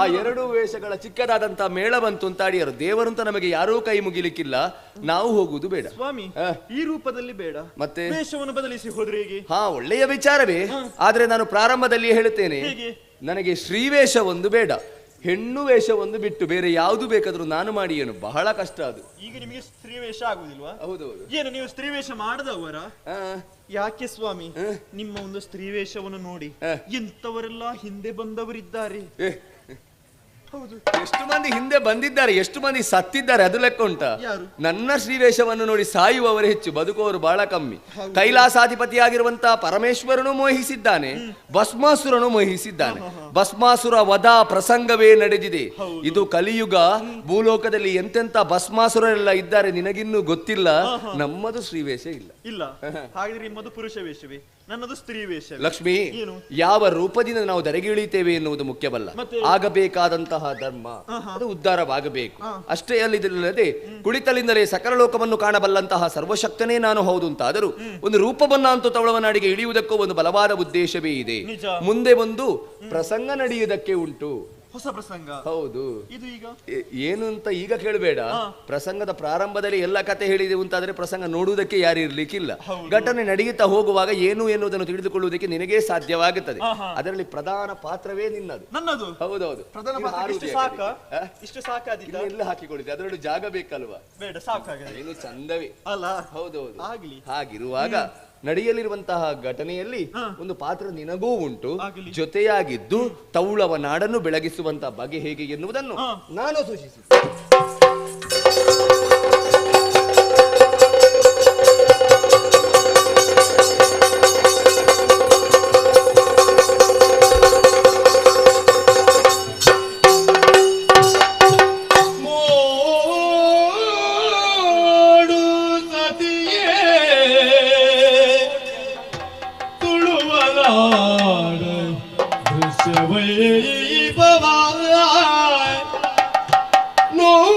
S10: ಆ ಎರಡು ವೇಷಗಳ ಚಿಕ್ಕದಾದಂತಹ ಮೇಳ ಬಂತು ಅಂತ ಅಡಿಯರು. ದೇವರಂತ ನಮಗೆ ಯಾರೂ ಕೈ ಮುಗಿಲಿಕ್ಕಿಲ್ಲ, ನಾವು ಹೋಗುವುದು ಬೇಡ
S12: ಸ್ವಾಮಿ. ಈ ರೂಪದಲ್ಲಿ ಬೇಡ,
S10: ಮತ್ತೆ
S12: ವೇಷವನ್ನು ಬದಲಿಸಿ ಹೋದ್ರೆ ಹೇಗೆ?
S10: ಹಾ, ಒಳ್ಳೆಯ ವಿಚಾರವೇ. ಆದ್ರೆ ನಾನು ಪ್ರಾರಂಭದಲ್ಲಿ ಹೇಳುತ್ತೇನೆ, ನನಗೆ ಶ್ರೀವೇಷ ಒಂದು ಬೇಡ, ಹೆಣ್ಣು ವೇಷ ಒಂದು ಬಿಟ್ಟು ಬೇರೆ ಯಾವುದು ಬೇಕಾದ್ರೂ ನಾನು ಮಾಡಿ ಏನು ಬಹಳ ಕಷ್ಟ ಅದು.
S12: ಈಗ ನಿಮಗೆ ಸ್ತ್ರೀ ವೇಷ ಆಗುದಿಲ್ವಾ?
S10: ಹೌದೌದು.
S12: ಏನು ನೀವು ಸ್ತ್ರೀ ವೇಷ ಮಾಡದವರ? ಯಾಕೆ ಸ್ವಾಮಿ? ನಿಮ್ಮ ಒಂದು ಸ್ತ್ರೀ ವೇಷವನ್ನು ನೋಡಿ ಎಂತವರೆಲ್ಲ ಹಿಂದೆ ಬಂದವರಿದ್ದಾರೆ. ಹೌದು,
S10: ಎಷ್ಟು ಮಂದಿ ಹಿಂದೆ ಬಂದಿದ್ದಾರೆ, ಎಷ್ಟು ಮಂದಿ ಸತ್ತಿದ್ದಾರೆ ಅದು ಲೆಕ್ಕ ಉಂಟಾ? ನನ್ನ ಶ್ರೀವೇಷವನ್ನು ನೋಡಿ ಸಾಯುವವರು ಹೆಚ್ಚು, ಬದುಕುವವರು ಬಹಳ ಕಮ್ಮಿ. ಕೈಲಾಸಾಧಿಪತಿಯಾಗಿರುವಂತಹ ಪರಮೇಶ್ವರನು ಮೋಹಿಸಿದ್ದಾನೆ, ಭಸ್ಮಾಸುರನು ಮೋಹಿಸಿದ್ದಾನೆ. ಭಸ್ಮಾಸುರ ವಧ ಪ್ರಸಂಗವೇ ನಡೆದಿದೆ. ಇದು ಕಲಿಯುಗ. ಭೂಲೋಕದಲ್ಲಿ ಎಂತೆಂತ ಭಸ್ಮಾಸುರರೆಲ್ಲ ಇದ್ದಾರೆ ನಿನಗಿನ್ನೂ ಗೊತ್ತಿಲ್ಲ. ನಮ್ಮದು ಶ್ರೀವೇಷ ಇಲ್ಲ.
S12: ಇಲ್ಲ, ಹಾಗಾದ್ರೆ ನಿಮ್ಮದು ಪುರುಷ ವೇಷವೇ, ನನ್ನದು ಸ್ತ್ರೀ ವೇಷ.
S10: ಲಕ್ಷ್ಮಿ, ಯಾವ ರೂಪದಿಂದ ನಾವು ಧರೆಗಿಳಿತೇವೆ ಎನ್ನುವುದು ಮುಖ್ಯವಲ್ಲ, ಆಗಬೇಕಾದಂತಹ ಧರ್ಮ ಅದು ಉದ್ಧಾರವಾಗಬೇಕು ಅಷ್ಟೇ. ಅಲ್ಲಿದ್ದಲ್ಲದೆ ಕುಳಿತಲಿಂದಲೇ ಸಕಲ ಲೋಕವನ್ನು ಕಾಣಬಲ್ಲಂತಹ ಸರ್ವಶಕ್ತನೇ ನಾನು ಹೌದು ಅಂತಾದರೂ ಒಂದು ರೂಪವನ್ನ ಅಂತೂ ತವಳವನಾಡಿಗೆ ಇಳಿಯುವುದಕ್ಕೂ ಒಂದು ಬಲವಾದ ಉದ್ದೇಶವೇ ಇದೆ. ಮುಂದೆ ಒಂದು ಪ್ರಸಂಗ ನಡೆಯುವುದಕ್ಕೆ ಉಂಟು,
S12: ಹೊಸ ಪ್ರಸಂಗ.
S10: ಹೌದು,
S12: ಇದು ಈಗ
S10: ಏನು ಅಂತ ಈಗ ಕೇಳಬೇಡ. ಪ್ರಸಂಗದ ಪ್ರಾರಂಭದಲ್ಲಿ ಎಲ್ಲ ಕತೆ ಹೇಳಿದೆ ಅಂತಾದ್ರೆ ಪ್ರಸಂಗ ನೋಡುವುದಕ್ಕೆ ಯಾರು ಇರ್ಲಿಕ್ಕಿಲ್ಲ. ಘಟನೆ ನಡೆಯುತ್ತಾ ಹೋಗುವಾಗ ಏನು ಎನ್ನುವುದನ್ನು ತಿಳಿದುಕೊಳ್ಳುವುದಕ್ಕೆ ನಿನಗೆ ಸಾಧ್ಯವಾಗುತ್ತದೆ. ಅದರಲ್ಲಿ ಪ್ರಧಾನ ಪಾತ್ರವೇ ನಿನ್ನದು.
S12: ನನ್ನದು?
S10: ಹೌದೌದು.
S12: ಪ್ರಧಾನ ಇಷ್ಟು ಸಾಕಾದಿಲ್ಲ,
S10: ಎಲ್ಲ ಹಾಕಿಕೊಳ್ಳಿದೆ, ಅದರಲ್ಲೂ ಜಾಗ ಬೇಕಲ್ವಾ?
S12: ಬೇಡ, ಸಾಕಾಗಿದೆ.
S10: ಏನು ಚಂದವೇ
S12: ಅಲ್ಲ?
S10: ಹೌದೌದು.
S12: ಆಗ್ಲಿ.
S10: ಹಾಗಿರುವಾಗ ನಡೆಯಲಿರುವಂತಹ ಘಟನೆಯಲ್ಲಿ ಒಂದು ಪಾತ್ರ ನಿನಗೂ ಉಂಟು, ಜೊತೆಯಾಗಿದ್ದು ತೌಳವ ನಾಡನ್ನು ಬೆಳಗಿಸುವಂತಹ ಬಗೆ ಹೇಗೆ ಎನ್ನುವುದನ್ನು ನಾನು ಸೂಚಿಸುತ್ತೇನೆ.
S16: No.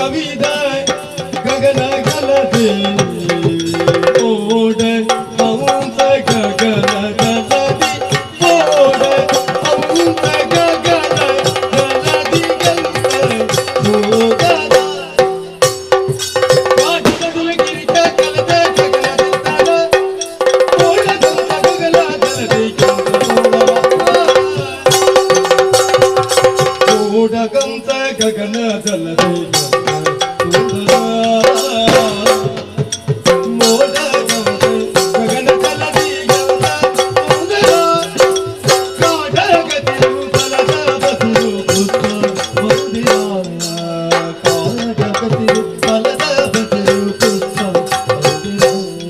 S16: ಕವಿದ ಗಗನ ಗಲದೆ ಓಡ ಹಂಸ ಗಗನ ಗಲದಿ ಓಡ ಹಂಸ ಗಗನ ಗಲದಿ ಗಂತ ಹೋಗದ ಕಾಟದ ಗಿರಿಕ ಕಲದ ಗಗನ ದಂತದ ಓಡ ಗಂತ ಗಗನ ಗಲದಿ ಓಡ ಗಂತ ಗಗನ ಜಲದಿ ಮೋಡ ಗಂತ ಗಗನ ಜಲದಿ ಗಂತ ಸುಂದರ ಕಾಡಗತಿರು ಬಲದ ಬಸುರು ಪುಷ್ಪ ಮಂದಿರ ಕಾಡಗತಿರು ಬಲದ ಬಸುರು ಪುಷ್ಪ ಮಂದಿರ.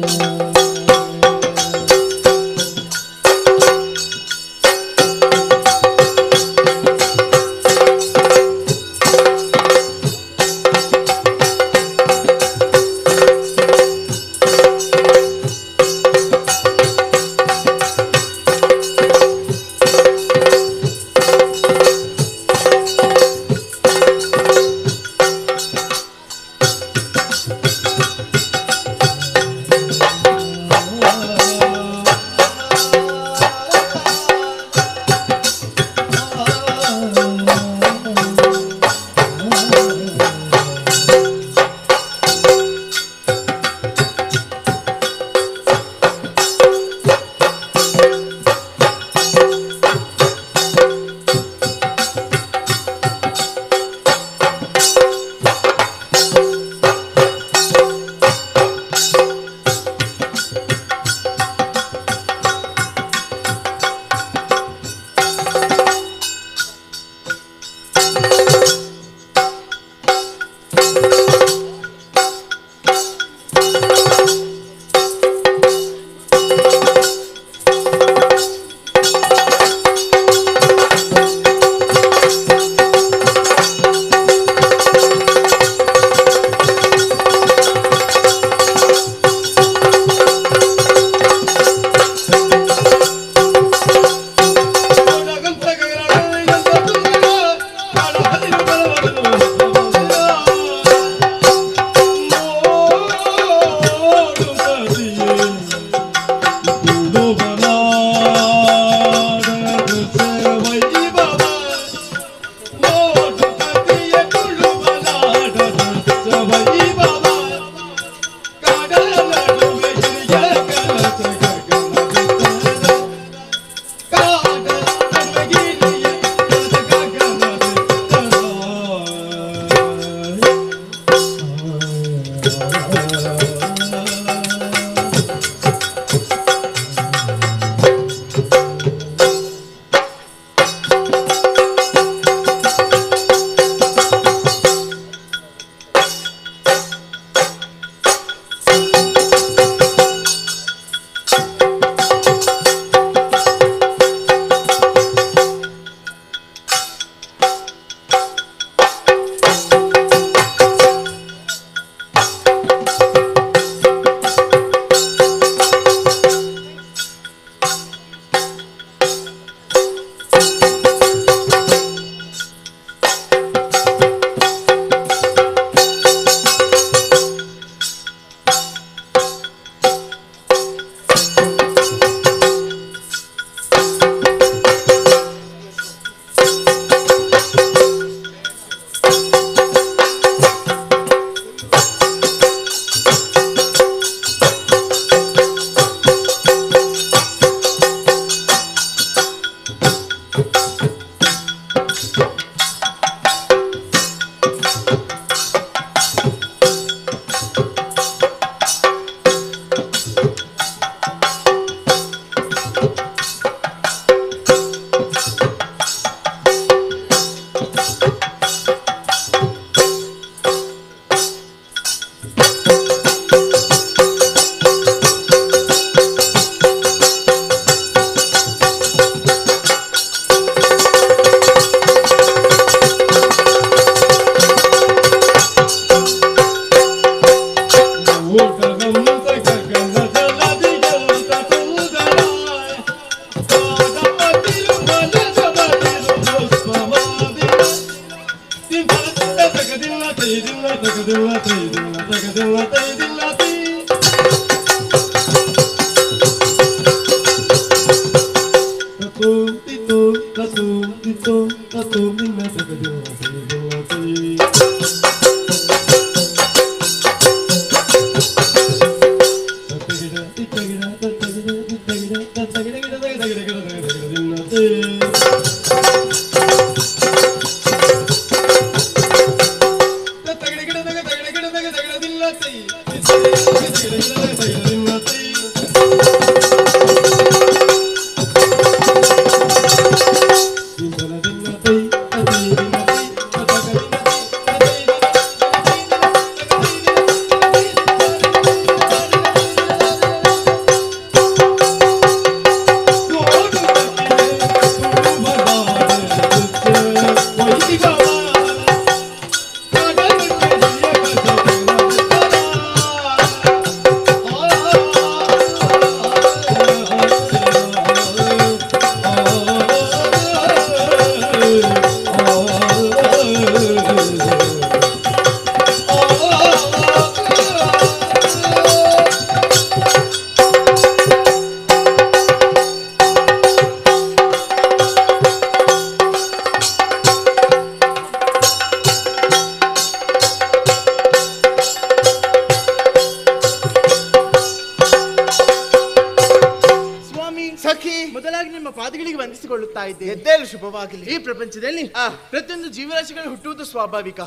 S12: ಶುಭವಾಗಲಿ. ಈ ಪ್ರಪಂಚದಲ್ಲಿ ಪ್ರತಿಯೊಂದು ಜೀವರಾಶಿಗಳು ಹುಟ್ಟುವುದು ಸ್ವಾಭಾವಿಕ.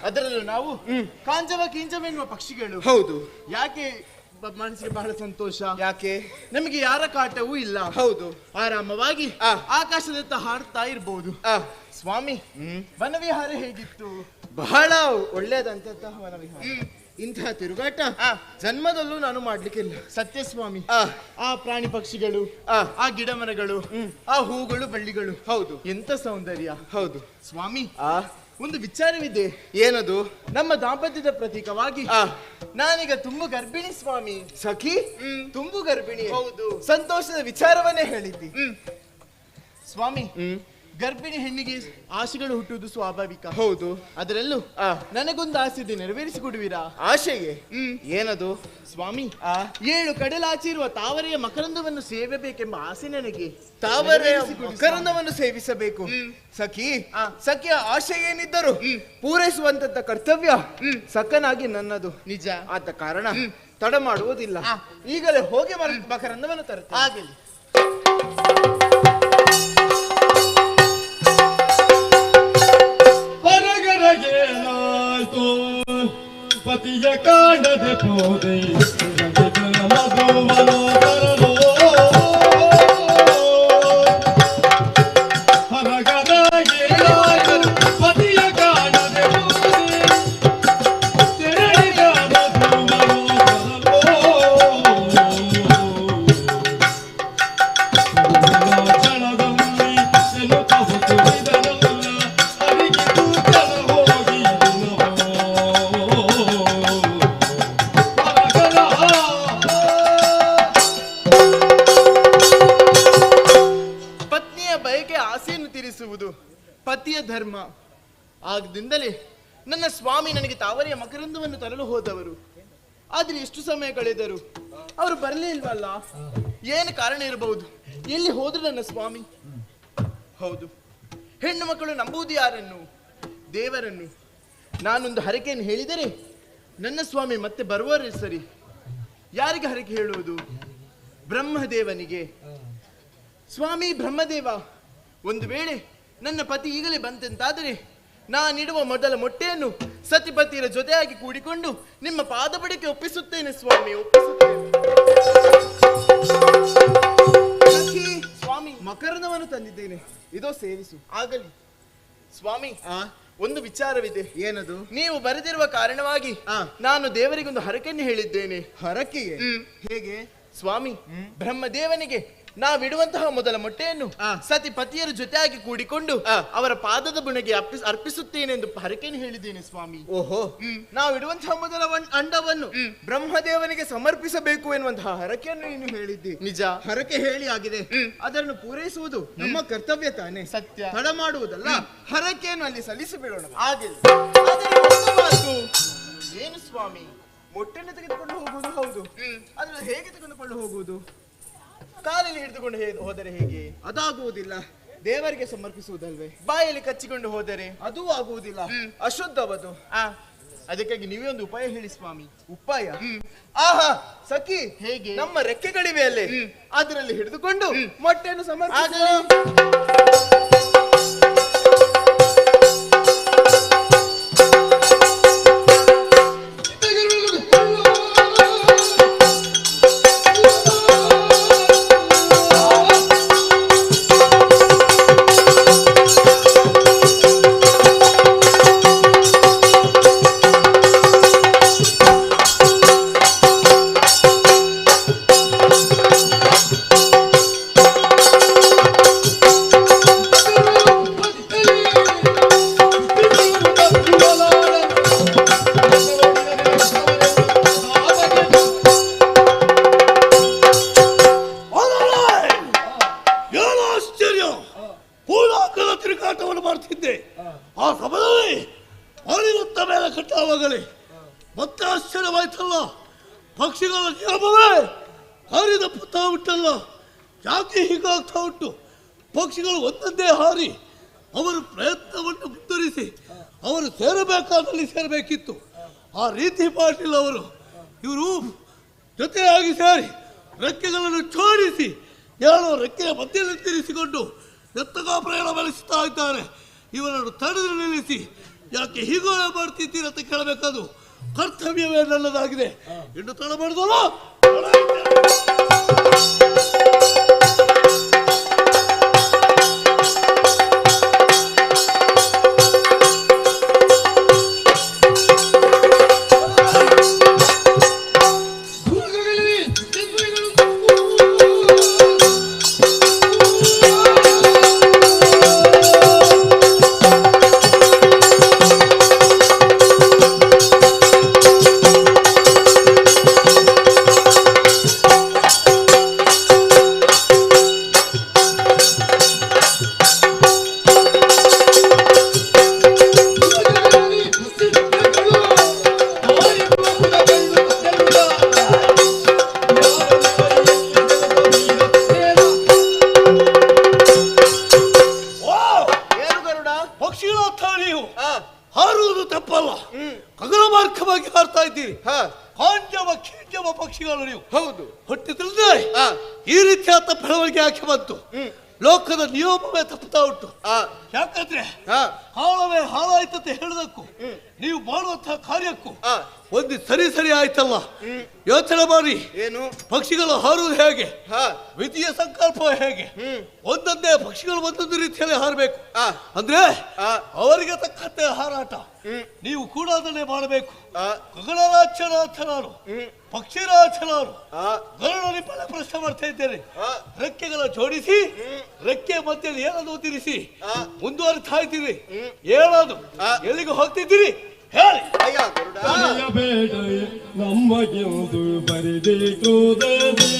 S12: ಅದರಲ್ಲೂ ನಾವು ಕಾಂಜವ ಕಿಂಜವ ಎನ್ನುವ ಪಕ್ಷಿಗಳು. ಹೌದು. ಯಾಕೆ ಮನಸ್ಸಿಗೆ ಬಹಳ ಸಂತೋಷ? ಯಾಕೆ? ನಮಗೆ ಯಾರ ಕಾಟವೂ ಇಲ್ಲ. ಹೌದು. ಆರಾಮವಾಗಿ ಆಕಾಶದತ್ತ ಹಾರ್ತಾ ಇರಬಹುದು. ಸ್ವಾಮಿ, ವನವಿಹಾರ ಹೇಗಿತ್ತು?
S4: ಬಹಳ ಒಳ್ಳೆಯದಂತಹ ವನವಿಹಾರ. ಇಂತಹ ತಿರುಗಾಟ ಜನ್ಮದಲ್ಲೂ ನಾನು ಮಾಡ್ಲಿಕ್ಕಿಲ್ಲ.
S12: ಸತ್ಯಸ್ವಾಮಿ, ಆ ಪ್ರಾಣಿ ಪಕ್ಷಿಗಳು, ಆ ಗಿಡ ಮರಗಳು, ಆ ಹೂಗಳು ಬಳ್ಳಿಗಳು, ಹೌದು, ಎಂತ ಸೌಂದರ್ಯ. ಹೌದು ಸ್ವಾಮಿ, ಒಂದು ವಿಚಾರವಿದೆ.
S4: ಏನದು?
S12: ನಮ್ಮ ದಾಂಪತ್ಯದ ಪ್ರತೀಕವಾಗಿ ನಾನೀಗ ತುಂಬು ಗರ್ಭಿಣಿ ಸ್ವಾಮಿ.
S4: ಸಖಿ, ತುಂಬು ಗರ್ಭಿಣಿ?
S12: ಹೌದು.
S4: ಸಂತೋಷದ ವಿಚಾರವನ್ನೇ ಹೇಳಿದ್ದಿ
S12: ಸ್ವಾಮಿ. ಗರ್ಭಿಣಿ ಹೆಣ್ಣಿಗೆ ಆಸೆಗಳು ಹುಟ್ಟುವುದು ಸ್ವಾಭಾವಿಕ.
S4: ಹೌದು.
S12: ಅದರಲ್ಲೂ ನನಗೊಂದು ಆಸೆ ಇದೆ, ನೆರವೇರಿಸಿಕೊಡುವಿರಾ?
S4: ಆಶೆಗೆ? ಏನದು
S12: ಸ್ವಾಮಿ? 7 ಕಡಲಾಚೆ ಇರುವ ತಾವರೆಯ ಮಕರಂದವನ್ನು ಸೇವಬೇಕೆಂಬ ಆಸೆ ನನಗೆ.
S4: ತಾವರೆಯ ಮಕರಂದವನ್ನು ಸೇವಿಸಬೇಕು? ಸಖಿ, ಸಖಿಯ ಆಶೆ ಏನಿದ್ದರೂ ಪೂರೈಸುವಂತ ಕರ್ತವ್ಯ ಸಖನಾಗಿ ನನ್ನದು.
S12: ನಿಜ.
S4: ಆದ ಕಾರಣ ತಡ ಮಾಡುವುದಿಲ್ಲ, ಈಗಲೇ ಹೋಗಿ ಮಕರಂದವನ್ನು ತರುತ್ತೇನೆ.
S12: ಆಗಲಿ.
S16: ಪತಿಯ ಕಾಣದೆ ಪೋದೆ ಮಧುವನು ತರಲೋ ಹರಗರಗೇನಾಯಿತು ಪತಿಯ ಕಾಣದೆ ಪೋದೆ ತೆರಳಿದ ಮಧುವನು ತರಲೋ ಕ್ಷಣದಲ್ಲಿ ಎನ್ನುತ್ತ ಹುಟ್ಟುವಿದನಲ್ಲ ಅರಿಗಿತು ಜನ ಹೋಗಿ
S12: ಪತಿಯ ಧರ್ಮ. ಆಗದಿಂದಲೇ ನನ್ನ ಸ್ವಾಮಿ ನನಗೆ ತಾವರೆಯ ಮಕರಂದವನ್ನು ತರಲು ಹೋದವರು. ಆದರೆ ಎಷ್ಟು ಸಮಯ ಕಳೆದರು, ಅವರು ಬರಲೇ ಇಲ್ವಲ್ಲ? ಏನು ಕಾರಣ ಇರಬಹುದು? ಎಲ್ಲಿ ಹೋದ್ರು ನನ್ನ ಸ್ವಾಮಿ? ಹೌದು, ಹೆಣ್ಣು ಮಕ್ಕಳು ನಂಬುವುದು ಯಾರನ್ನು? ದೇವರನ್ನು. ನಾನೊಂದು ಹರಕೆಯನ್ನು ಹೇಳಿದರೆ ನನ್ನ ಸ್ವಾಮಿ ಮತ್ತೆ ಬರುವರೇ ಸರಿ. ಯಾರಿಗೆ ಹರಕೆ ಹೇಳುವುದು? ಬ್ರಹ್ಮದೇವನಿಗೆ. ಸ್ವಾಮಿ ಬ್ರಹ್ಮದೇವ, ಒಂದು ವೇಳೆ ನನ್ನ ಪತಿ ಈಗಲೇ ಬಂತೆಂತಾದರೆ ನಾನಿಡುವ ಮೊದಲ ಮೊಟ್ಟೆಯನ್ನು ಸತಿಪತಿಯರ ಜೊತೆಯಾಗಿ ಕೂಡಿಕೊಂಡು ನಿಮ್ಮ ಪಾದಬಡಿಕೆ ಒಪ್ಪಿಸುತ್ತೇನೆ ಸ್ವಾಮಿ, ಒಪ್ಪಿಸುತ್ತೇನೆ. ಸ್ವಾಮಿ,
S4: ಮಕರಂದವನ್ನು ತಂದಿದ್ದೇನೆ, ಇದೋ ಸೇವಿಸು.
S12: ಆಗಲಿ ಸ್ವಾಮಿ. ಒಂದು ವಿಚಾರವಿದೆ.
S4: ಏನದು?
S12: ನೀವು ಬರೆದಿರುವ ಕಾರಣವಾಗಿ ನಾನು ದೇವರಿಗೊಂದು ಹರಕೆಯನ್ನು ಹೇಳಿದ್ದೇನೆ.
S4: ಹರಕೆಯೇ? ಹೇಗೆ
S12: ಸ್ವಾಮಿ? ಬ್ರಹ್ಮದೇವನಿಗೆ ನಾವಿಡುವಂತಹ ಮೊದಲ ಮೊಟ್ಟೆಯನ್ನು ಸತಿ ಪತಿಯರ ಜೊತೆಯಾಗಿ ಕೂಡಿಕೊಂಡು ಅವರ ಪಾದದ ಬುಣಗೆ ಅರ್ಪಿಸುತ್ತೇನೆ ಎಂದು ಹರಕೆಯನ್ನು ಹೇಳಿದ್ದೇನೆ ಸ್ವಾಮಿ.
S4: ಓಹೋ, ನಾವಿಡುವಂತಹ ಮೊದಲ ಅಂಡವನ್ನು ಬ್ರಹ್ಮದೇವನಿಗೆ ಸಮರ್ಪಿಸಬೇಕು ಎನ್ನುವಂತಹ ಹರಕೆಯನ್ನು ನೀನು ಹೇಳಿದ್ದಿ.
S12: ನಿಜ.
S4: ಹರಕೆ ಹೇಳಿ ಆಗಿದೆ, ಅದನ್ನು ಪೂರೈಸುವುದು ನಮ್ಮ ಕರ್ತವ್ಯ ತಾನೆ.
S12: ಸತ್ಯ.
S4: ತಡ ಮಾಡುವುದಲ್ಲ, ಹರಕೆಯನ್ನು ಅಲ್ಲಿ ಸಲ್ಲಿಸಿ ಬಿಡೋಣ.
S12: ಆಗಲಿ. ಆದರೆ ಒಂದು ಮಾತು,
S4: ಏನು ಸ್ವಾಮಿ, ಮೊಟ್ಟೆಯನ್ನು ತೆಗೆದುಕೊಂಡು ಹೋಗುವುದು ಹೌದು, ಅದನ್ನು ಹೇಗೆ ತೆಗೆದುಕೊಂಡು ಹೋಗುವುದು? ಕಾಲಲ್ಲಿ ಹಿಡಿದುಕೊಂಡು ಹೋದರೆ ಹೇಗೆ? ಅದಾಗುವುದಿಲ್ಲ. ದೇವರಿಗೆ ಸಮರ್ಪಿಸುವುದಲ್ವೇ? ಬಾಯಲ್ಲಿ ಕಚ್ಚಿಕೊಂಡು ಹೋದರೆ ಅದೂ ಆಗುವುದಿಲ್ಲ, ಅಶುದ್ಧವದು. ಅದಕ್ಕಾಗಿ ನೀವೇ ಒಂದು ಉಪಾಯ ಹೇಳಿ ಸ್ವಾಮಿ. ಉಪಾಯ? ಆಹಾ ಸಖಿ, ಹೇಗೆ? ನಮ್ಮ ರೆಕ್ಕೆಗಳಿವೆ ಅಲ್ಲೇ, ಅದರಲ್ಲಿ ಹಿಡಿದುಕೊಂಡು ಮೊಟ್ಟೆಯನ್ನು ಸಮರ್ಪಿಸ.
S14: ಪಕ್ಷಿಗಳು ಒಂದೊಂದೇ ಹಾರಿ ಅವರು ಪ್ರಯತ್ನವನ್ನು ಮುಂದುವರಿಸಿ ಅವರು ಸೇರಬೇಕಾದಲ್ಲಿ ಸೇರಬೇಕಿತ್ತು. ಆ ರೀತಿ ಪಾಟೀಲ್ ಅವರು ಇವರು ಜೊತೆಯಾಗಿ ಸೇರಿ ರೆಕ್ಕೆಗಳನ್ನು ಜೋಡಿಸಿ ಏನೋ ರೆಕ್ಕೆಯ ಮಧ್ಯದಲ್ಲಿ ತಿರಿಸಿಕೊಂಡು ಎತ್ತಗೋ ಪ್ರಯಾಣ ಬೆಳೆಸುತ್ತಾ ಇದ್ದಾರೆ. ಇವರನ್ನು ತಡೆದು ನಿಲ್ಲಿಸಿ ಯಾಕೆ ಹೀಗೋ ಮಾಡ್ತಿದ್ದೀರ ಅಂತ ಕೇಳಬೇಕಾದು ಕರ್ತವ್ಯವೇ ನನ್ನದಾಗಿದೆ. ಇನ್ನು ತಡ ಮಾಡಿದಲ್ಲ. ಲೋಕದ ನಿಯಮವೇ ತಪ್ಪುತ್ತಾ ಉಂಟು. ಯಾಕಂದ್ರೆ ಹಾಳವೇ ಹಾಳಾಯ್ತಂತ ಹೇಳುದಕ್ಕೂ ನೀವು ಮಾಡುವಂತಹ ಕಾರ್ಯಕ್ಕೂ ಒಂದು ಸರಿ ಸರಿ ಆಯ್ತಲ್ಲ. ಯೋಚನೆ ಮಾಡಿ,
S4: ಏನು
S14: ಪಕ್ಷಿಗಳು ಹಾರುವುದು ಹೇಗೆ, ವಿಧಿಯ ಸಂಕಲ್ಪ ಹೇಗೆ, ಒಂದೊಂದೇ ಪಕ್ಷಿಗಳು ಒಂದೊಂದು ರೀತಿಯಲ್ಲಿ ಹಾರಬೇಕು ಅಂದ್ರೆ ಅವರಿಗೆ ತಕ್ಕಂತೆ ಹಾರಾಟ ನೀವು ಕೂಡ ಅದನ್ನೇ ಮಾಡಬೇಕು. ಗಗನರಾಜನಾಥ ನಾನು, ಪಕ್ಷಿರಾಜ ನಾನು, ಗರುಡ ನಿಮ್ಮಲ್ಲೇ ಪ್ರಶ್ನೆ ಮಾಡ್ತಾ ಇದ್ದೇನೆ. ರೆಕ್ಕೆಗಳ ಜೋಡಿಸಿ ರೆಕ್ಕೆ ಮಧ್ಯದಲ್ಲಿ ಏನದು ತಿರಿಸಿ ಮುಂದುವರಿತಾ ಇದ್ದೀರಿ, ಏನದು ಎಲ್ಲಿಗೆ ಹೋಗ್ತಿದ್ದೀರಿ ಹೇಳಿ.
S16: ನಮಗೆಂದು ಬರಿದೆ ಕ್ರೋಧದಿ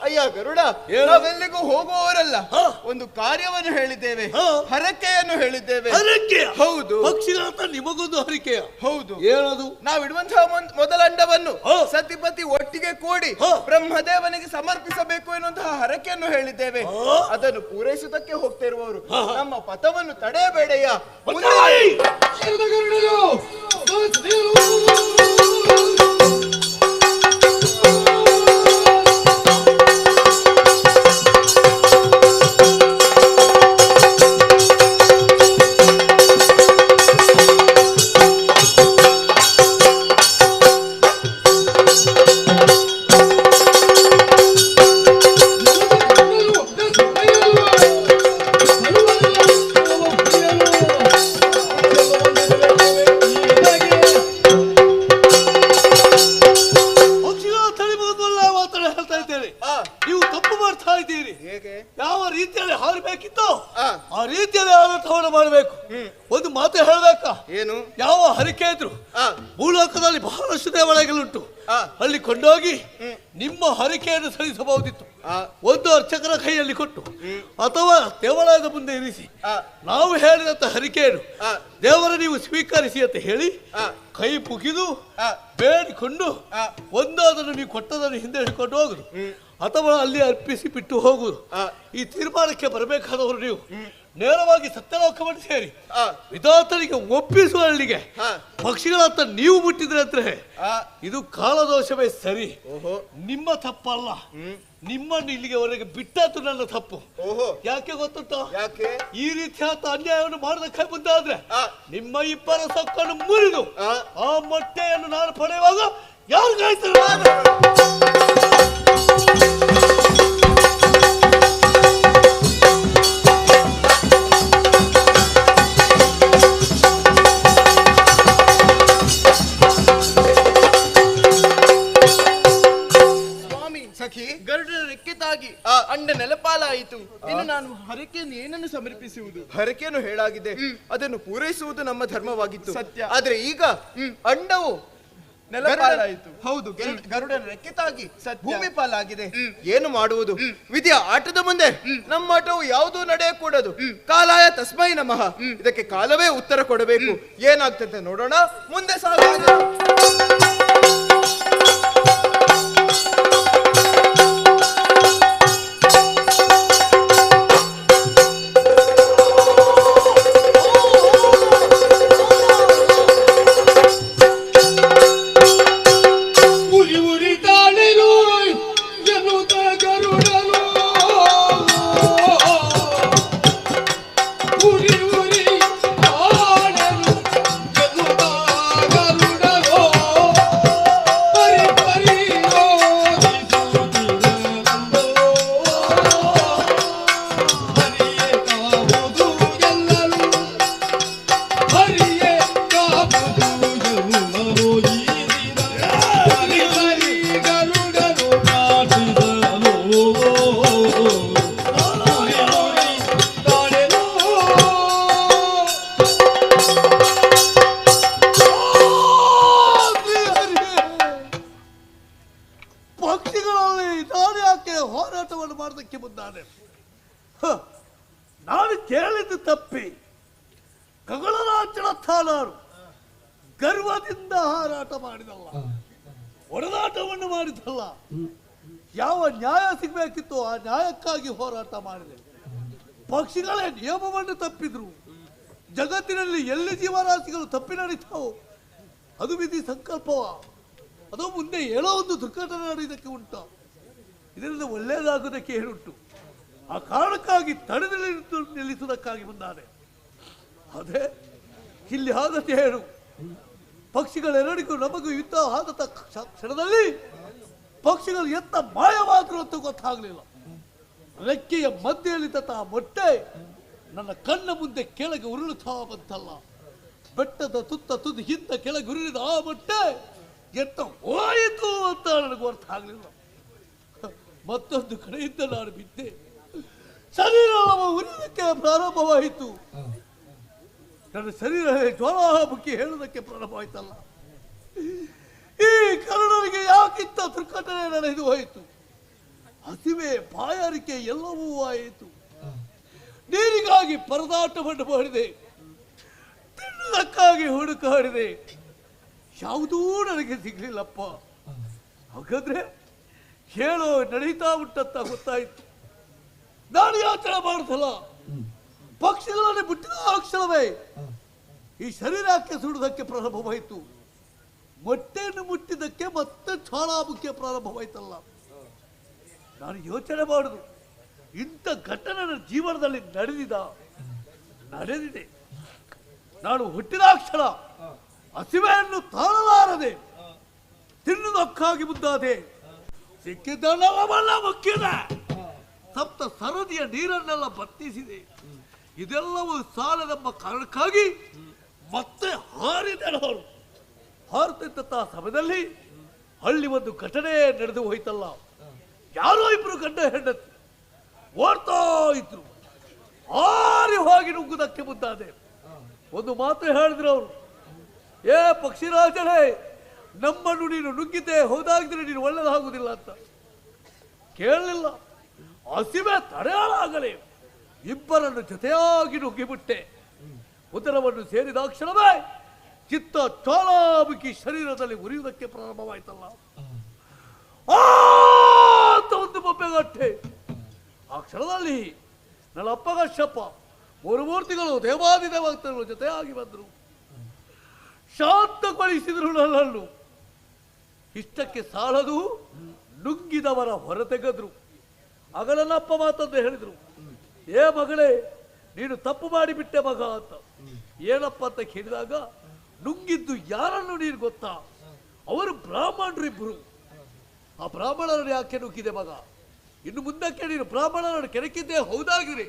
S4: ಅಯ್ಯ ಗರುಡ, ನಾವೆಲ್ಲಿಗೂ ಹೋಗುವವರಲ್ಲ. ಒಂದು ಕಾರ್ಯವನ್ನು ಹೇಳಿದ್ದೇವೆ, ಹರಕೆಯನ್ನು ಹೇಳಿದ್ದೇವೆ. ಹೌದು,
S14: ಪಕ್ಷಿಗಳ ನಿಮಗೊಂದು ಹರಕೆಯ?
S4: ಹೌದು.
S14: ಏನದು?
S4: ನಾವಿಡುವಂತಹ ಮೊದಲ ಅಂಡವನ್ನು ಸತಿಪತಿ ಒಟ್ಟಿಗೆ ಕೂಡಿ ಬ್ರಹ್ಮದೇವನಿಗೆ ಸಮರ್ಪಿಸಬೇಕು ಎನ್ನುವಂತಹ ಹರಕೆಯನ್ನು ಹೇಳಿದ್ದೇವೆ. ಅದನ್ನು ಪೂರೈಸುವುದಕ್ಕೆ ಹೋಗ್ತಾ ಇರುವವರು ನಮ್ಮ ಪಥವನ್ನು ತಡೆಯಬೇಡಯ್ಯ.
S14: ಇದ್ದೀರಿ. ಯಾವ ರೀತಿಯಲ್ಲಿ ಹಾರಬೇಕಿತ್ತು ಆ ರೀತಿಯಲ್ಲಿ ಆಡಳಿತವನ್ನು ಮಾಡಬೇಕು. ಒಂದು ಮಾತು ಹೇಳಬೇಕಾ?
S4: ಏನು?
S14: ಯಾವ ಹರಿಕೆ ಇದ್ರು ಭೂಲೋಕದಲ್ಲಿ ಬಹಳಷ್ಟು ದೇವಾಲಯಗಳುಂಟು, ಅಲ್ಲಿ ಕೊಂಡೋಗಿ ನಿಮ್ಮ ಹರಿಕೆಯನ್ನು ಸಲ್ಲಿಸಬಹುದಿತ್ತು. ಒಂದು ಅರ್ಚಕರ ಕೈಯಲ್ಲಿ ಕೊಟ್ಟು ಅಥವಾ ದೇವಾಲಯದ ಮುಂದೆ ಇರಿಸಿ ನಾವು ಹೇಳಿದಂತ ಹರಿಕೆಯನ್ನು ದೇವರ ನೀವು ಸ್ವೀಕರಿಸಿ ಅಂತ ಹೇಳಿ ಕೈ ಮುಗಿದು ಬೇಡಿಕೊಂಡು ಒಂದಾದನ್ನು ನೀವು ಕೊಟ್ಟದನ್ನು ಹಿಂದೆ ಹಿಡ್ಕೊಂಡು ಹೋಗುದು ಅಥವಾ ಅಲ್ಲಿ ಅರ್ಪಿಸಿ ಬಿಟ್ಟು ಹೋಗುದು. ಈ ತೀರ್ಮಾನಕ್ಕೆ ಬರಬೇಕಾದವರು ನೀವು ನೇರವಾಗಿ ಸತ್ಯಲೋಕವನ್ನು ಸೇರಿ ವಿಧಾತನಿಗೆ ಒಪ್ಪಿಸುವ ಅಲ್ಲಿಗೆ ಪಕ್ಷಿಗಳತ್ತ ನೀವು ಮುಟ್ಟಿದ್ರೆ ಅಂದ್ರೆ ಇದು ಕಾಲದೋಷವೇ ಸರಿ, ನಿಮ್ಮ ತಪ್ಪಲ್ಲ. ನಿಮ್ಮನ್ನು ಇಲ್ಲಿಗೆವರೆಗೆ ಬಿಟ್ಟದ್ದು ನನ್ನ ತಪ್ಪು. ಯಾಕೆ ಗೊತ್ತುಂಟಾ?
S4: ಯಾಕೆ
S14: ಈ ರೀತಿಯಾದ ಅನ್ಯಾಯವನ್ನು ಮಾಡದಕ್ಕೆ ಮುಂದಾದ್ರೆ ನಿಮ್ಮ ಇಬ್ಬರ ಸೊಕ್ಕನ್ನು ಮುರಿದು ಆ ಮೊಟ್ಟೆಯನ್ನು ನಾನು ಪಡೆಯುವಾಗ ಯಾರು ಕಾಯ್ತಾರೆ?
S4: ಗರುಡನ ರೆಕ್ಕೆತಾಗಿ ಅಂಡ ನೆಲಪಾಲಾಯಿತು. ಇನ್ನು ನಾನು ಹರಕೆಯನ್ನು ಏನನ್ನು ಸಮರ್ಪಿಸುವುದು? ಹರಕೆಯನ್ನು ಹೇಳಾಗಿದೆ, ಅದನ್ನು ಪೂರೈಸುವುದು ನಮ್ಮ ಧರ್ಮವಾಗಿತ್ತು. ಸತ್ಯ. ಆದ್ರೆ ಈಗ ಅಂಡವು ನೆಲಪಾಲಾಯಿತು. ಹೌದು, ಗರುಡನ ರೆಕ್ಕೆತಾಗಿ ಭೂಮಿ ಪಾಲಾಗಿದೆ. ಏನು ಮಾಡುವುದು? ವಿಧಿಯ ಆಟದ ಮುಂದೆ ನಮ್ಮ ಆಟವು ಯಾವುದೂ ನಡೆಯಕೂಡದು. ಕಾಲಾಯ ತಸ್ಮೈ ನಮಃ. ಇದಕ್ಕೆ ಕಾಲವೇ ಉತ್ತರ ಕೊಡಬೇಕು. ಏನಾಗ್ತದೆ ನೋಡೋಣ, ಮುಂದೆ ಸಾಗೋಣ. ಗರ್ವದಿಂದ ಹಾರಾಟ ಮಾಡಿದಲ್ಲ, ಒಡನಾಟವನ್ನು ಮಾಡಿದಲ್ಲ. ಯಾವ ನ್ಯಾಯ ಸಿಗಬೇಕಿತ್ತು ಆ ನ್ಯಾಯಕ್ಕಾಗಿ ಹೋರಾಟ ಮಾಡಿದೆ. ಪಕ್ಷಿಗಳೇ ನಿಯಮವನ್ನು ತಪ್ಪಿದ್ರು. ಜಗತ್ತಿನಲ್ಲಿ ಎಲ್ಲಿ ಜೀವರಾಶಿಗಳು ತಪ್ಪಿ ನಡೀತಾವೋ ಅದು ವಿಧಿ ಸಂಕಲ್ಪವ, ಅದು ಮುಂದೆ ಏನೋ ಒಂದು ದುರ್ಘಟನೆ ನಡೆಯುವುದಕ್ಕೆ ಉಂಟು, ಇದರಿಂದ ಒಳ್ಳೆಯದಾಗುವುದಕ್ಕೆ ಏನುಂಟು. ಆ ಕಾರಣಕ್ಕಾಗಿ ತಡೆದು ನಿಲ್ಲಿಸುವುದಕ್ಕಾಗಿ ಬಂದಾನೆ. ಅದೇ ಇಲ್ಲಿ ಆದತೆ ಏನು, ಪಕ್ಷಿಗಳೆರಡಿಗೂ ನಮಗೂ ಯುದ್ಧ ಆದ ಕ್ಷಣದಲ್ಲಿ ಪಕ್ಷಿಗಳು ಎತ್ತ ಮಾಯವಾದರು ಅಂತ ಗೊತ್ತಾಗಲಿಲ್ಲ. ರೆಕ್ಕೆಯ ಮಧ್ಯೆಯಲ್ಲಿದ್ದ ಆ ಮೊಟ್ಟೆ ನನ್ನ ಕಣ್ಣ ಮುಂದೆ ಕೆಳಗೆ ಉರುಳುತ್ತಾ ಬಂತಲ್ಲ. ಬೆಟ್ಟದ ತುತ್ತ ತುದಿ ಹಿಂದ ಕೆಳಗೆ ಉರುಳಿದ ಆ ಮೊಟ್ಟೆ ಎತ್ತ ಹೋಯಿತು ಅಂತ ನನಗೆ ಗೊತ್ತಾಗಲಿಲ್ಲ. ಮತ್ತೊಂದು ಕಡೆಯಿಂದ ನಾನು ಬಿದ್ದೆ. ಶರೀರ ಉರಿಯೋದಕ್ಕೆ ಪ್ರಾರಂಭವಾಯಿತು. ನನ್ನ ಶರೀರ ಜ್ವಾಲಾಮುಖಿ ಹೇಳುವುದಕ್ಕೆ ಪ್ರಾರಂಭವಾಯ್ತಲ್ಲ. ಈ ಕರುಣನಿಗೆ ಯಾಕಿಂತ ದುರ್ಘಟನೆ ನಡೆದು ಹೋಯಿತು. ಹಸಿವೆ ಬಾಯಾರಿಕೆ ಎಲ್ಲವೂ ಆಯಿತು. ನೀರಿಗಾಗಿ ಪರದಾಟವನ್ನು ಮಾಡಿದೆ, ತಿನ್ನುವುದಕ್ಕಾಗಿ ಹುಡುಕಾಡಿದೆ, ಯಾವುದೂ ನನಗೆ ಸಿಗಲಿಲ್ಲಪ್ಪ. ಹಾಗಾದ್ರೆ ಹೇಳೋ ನಡೀತಾ ಉಂಟಂತ ಗೊತ್ತಾಯಿತು. ನಾನು ಯಾಚನೆ ಮಾಡುತ್ತಲ್ಲ, ಪಕ್ಷಿಗಳನ್ನು ಬಿಟ್ಟಿದ ಆ ಕ್ಷಣವೇ ಈ ಶರೀರಕ್ಕೆ ಸುಡುವುದಕ್ಕೆ ಪ್ರಾರಂಭವಾಯಿತು. ಮೊಟ್ಟೆಯನ್ನು ಮುಟ್ಟಿದ್ದಕ್ಕೆ ಮತ್ತೆ ಜ್ವಾಲಾಮುಖಿಯ ಪ್ರಾರಂಭವಾಯ್ತಲ್ಲ. ನಾನು ಯೋಚನೆ ಮಾಡುದು, ಇಂಥ ಘಟನೆ ನನ್ನ ಜೀವನದಲ್ಲಿ ನಡೆದಿದೆ. ನಾನು ಹುಟ್ಟಿದಾಕ್ಷಣ ಹಸಿವೆಯನ್ನು ತಾಳಲಾರದೆ ತಿನ್ನುವುದಕ್ಕಾಗಿ ಮುಂದಾದೆ. ಸಿಕ್ಕಿದ್ದನ್ನೆಲ್ಲ ಮುಕ್ಕಿದೆ, ಸಪ್ತ ಸರದಿಯ ನೀರನ್ನೆಲ್ಲ ಬತ್ತಿಸಿದೆ. ಇದೆಲ್ಲವೂ ಸಾಲದೆಂಬ ಕಾರಣಕ್ಕಾಗಿ ಮತ್ತೆ ಹಾರಿದೆ. ಅವರು ಹಾರುತ್ತಿದ್ದಂತಹ ಸಮಯದಲ್ಲಿ ಹಳ್ಳಿ ಒಂದು ಘಟನೆ ನಡೆದು ಹೋಯ್ತಲ್ಲ. ಯಾರೋ ಇಬ್ಬರು ಗಂಡ ಹೆಂಡತಿ
S14: ಓಡ್ತಾ ಇದ್ರು. ಆರಿ ಹೋಗಿ ನುಗ್ಗುದಕ್ಕೆ ಮುಂದಾದೆ. ಒಂದು ಮಾತು ಹೇಳಿದ್ರು ಅವರು, ಏ ಪಕ್ಷಿರಾಜನೇ, ನಮ್ಮನ್ನು ನೀನು ನುಗ್ಗಿದ್ದೆ ಹೌದಾಗಿದ್ರೆ ನೀನು ಒಳ್ಳೆಯದಾಗುವುದಿಲ್ಲ ಅಂತ. ಕೇಳಲಿಲ್ಲ. ಹಸಿವೆ ತಡೆಯಲಾಗಲಿ ಇಬ್ಬರನ್ನು ಜೊತೆಯಾಗಿ ನುಗ್ಗಿಬಿಟ್ಟೆ. ಉದರವನ್ನು ಸೇರಿದ ಕ್ಷಣವೇ ಚಿತ್ತ ಜ್ವಾಲಾಮುಖಿ ಶರೀರದಲ್ಲಿ ಉರಿಯುವುದಕ್ಕೆ ಪ್ರಾರಂಭವಾಯ್ತಲ್ಲ. ಆ ಅಂತ ಒಂದು ಬೊಬ್ಬೆಗಟ್ಟೆ. ಆ ಕ್ಷಣದಲ್ಲಿ ನನ್ನ ಅಪ್ಪ ಕಶ್ಯಪ ಮೂರು ಮೂರ್ತಿಗಳು ದೇವಾದಿ ದೇವತೆಗಳು ಜೊತೆಯಾಗಿ ಬಂದರು. ಶಾಂತಗೊಳಿಸಿದರು ನನ್ನನ್ನು. ಇಷ್ಟಕ್ಕೆ ಸಾಲದು, ನುಗ್ಗಿದವರ ಹೊರತೆಗೆದ್ರು. ಆಗ ನನ್ನಪ್ಪ ಮಾತಂತ ಹೇಳಿದರು, ಏ ಮಗಳೇ, ನೀನು ತಪ್ಪು ಮಾಡಿಬಿಟ್ಟೆ ಮಗ ಅಂತ. ಏನಪ್ಪ ಅಂತ ಕೇಳಿದಾಗ, ನುಂಗಿದ್ದು ಯಾರನ್ನು ನೀನು ಗೊತ್ತಾ? ಅವರು ಬ್ರಾಹ್ಮಣರಿಬ್ಬರು. ಆ ಬ್ರಾಹ್ಮಣರನ್ನು ಯಾಕೆ ನುಗ್ಗಿದೆ ಮಗ? ಇನ್ನು ಮುಂದಕ್ಕೆ ನೀನು ಬ್ರಾಹ್ಮಣರನ್ನು ಕೆಣಕಿದ್ದೇ ಹೌದಾಗಿರಿ,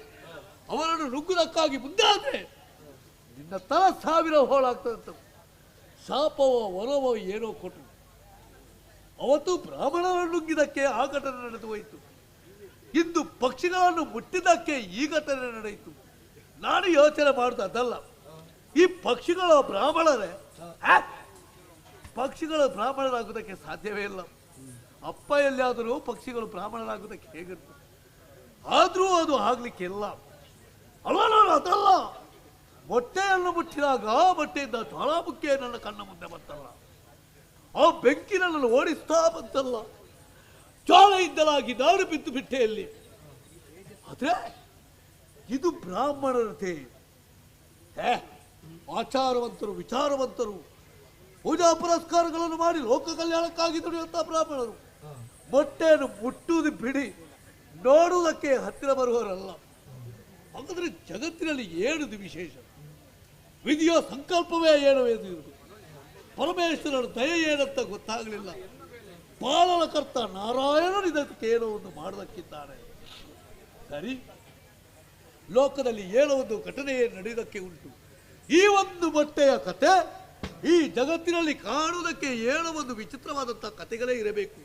S14: ಅವರನ್ನು ನುಗ್ಗುವುದಕ್ಕಾಗಿ ಮುಂದಾದರೆ ನಿನ್ನ ತಲ 1000 ಹೋಳಾಗ್ತದಂತ ಶಾಪವೋ ವರವೋ ಏನೋ ಕೊಟ್ಟರು. ಅವತ್ತು ಬ್ರಾಹ್ಮಣರನ್ನು ನುಗ್ಗಿದ್ದಕ್ಕೆ ಆ ಘಟನೆ ನಡೆದು ಹೋಯಿತು. ಇಂದು ಪಕ್ಷಿಗಳನ್ನು ಮುಟ್ಟಿದ್ದಕ್ಕೆ ಈ ಘಟನೆ ನಡೆಯಿತು. ನಾನು ಯೋಚನೆ ಮಾಡುದು ಅದಲ್ಲ, ಈ ಪಕ್ಷಿಗಳ ಬ್ರಾಹ್ಮಣರೇ, ಪಕ್ಷಿಗಳು ಬ್ರಾಹ್ಮಣರಾಗುವುದಕ್ಕೆ ಸಾಧ್ಯವೇ ಇಲ್ಲ. ಅಪ್ಪ ಎಲ್ಲಿಯಾದರೂ ಪಕ್ಷಿಗಳು ಬ್ರಾಹ್ಮಣರಾಗುವುದಕ್ಕೆ ಹೇಗಿರ್ತದೆ? ಆದರೂ ಅದು ಆಗ್ಲಿಕ್ಕಿಲ್ಲ. ಅಲ್ಲ, ಅದಲ್ಲ, ಮೊಟ್ಟೆಯನ್ನು ಮುಟ್ಟಿದಾಗ ಮೊಟ್ಟೆಯಿಂದ ಜ್ವಾಲಾಮುಖಿ ನನ್ನ ಕಣ್ಣ ಮುಂದೆ ಬಂತಲ್ಲ, ಆ ಬೆಂಕಿ ನನ್ನನ್ನು ಓಡಿಸ್ತಾ ಬಂತಲ್ಲ, ಜ್ವಾಲೆಯಿಂದಲಾಗಿ ನಾನು ಬಿದ್ದು ಬಿಟ್ಟೆಯಲ್ಲಿ. ಆದರೆ ಇದು ಬ್ರಾಹ್ಮಣರತೆ. ಆಚಾರವಂತರು, ವಿಚಾರವಂತರು, ಪೂಜಾ ಪುರಸ್ಕಾರಗಳನ್ನು ಮಾಡಿ ಲೋಕ ಕಲ್ಯಾಣಕ್ಕಾಗಿ ದುಡಿಯುವಂಥ ಬ್ರಾಹ್ಮಣರು ಮೊಟ್ಟೆಯನ್ನು ಮುಟ್ಟುವುದು ಬಿಡಿ, ನೋಡುವುದಕ್ಕೆ ಹತ್ತಿರ ಬರುವವರಲ್ಲ. ಹಾಗಾದರೆ ಜಗತ್ತಿನಲ್ಲಿ ಏನುದು ವಿಶೇಷ? ವಿಧಿಯ ಸಂಕಲ್ಪವೇ ಏನು ಎಂದು ಪರಮೇಶ್ವರನ ದಯೆ ಏನಂತ ಗೊತ್ತಾಗಲಿಲ್ಲ. ಪಾಲನಕರ್ತ ನಾರಾಯಣನು ಇದಕ್ಕೆ ಏನೋ ಒಂದು ಮಾಡೋದಕ್ಕಿದ್ದಾನೆ. ಸರಿ, ಲೋಕದಲ್ಲಿ ಏನೋ ಒಂದು ಘಟನೆಯೇ ನಡೆಯುವುದಕ್ಕೆ ಉಂಟು. ಈ ಒಂದು ಮೊಟ್ಟೆಯ ಕತೆ ಈ ಜಗತ್ತಿನಲ್ಲಿ ಕಾಣುವುದಕ್ಕೆ ಏನೋ ಒಂದು ವಿಚಿತ್ರವಾದಂಥ ಕತೆಗಳೇ ಇರಬೇಕು.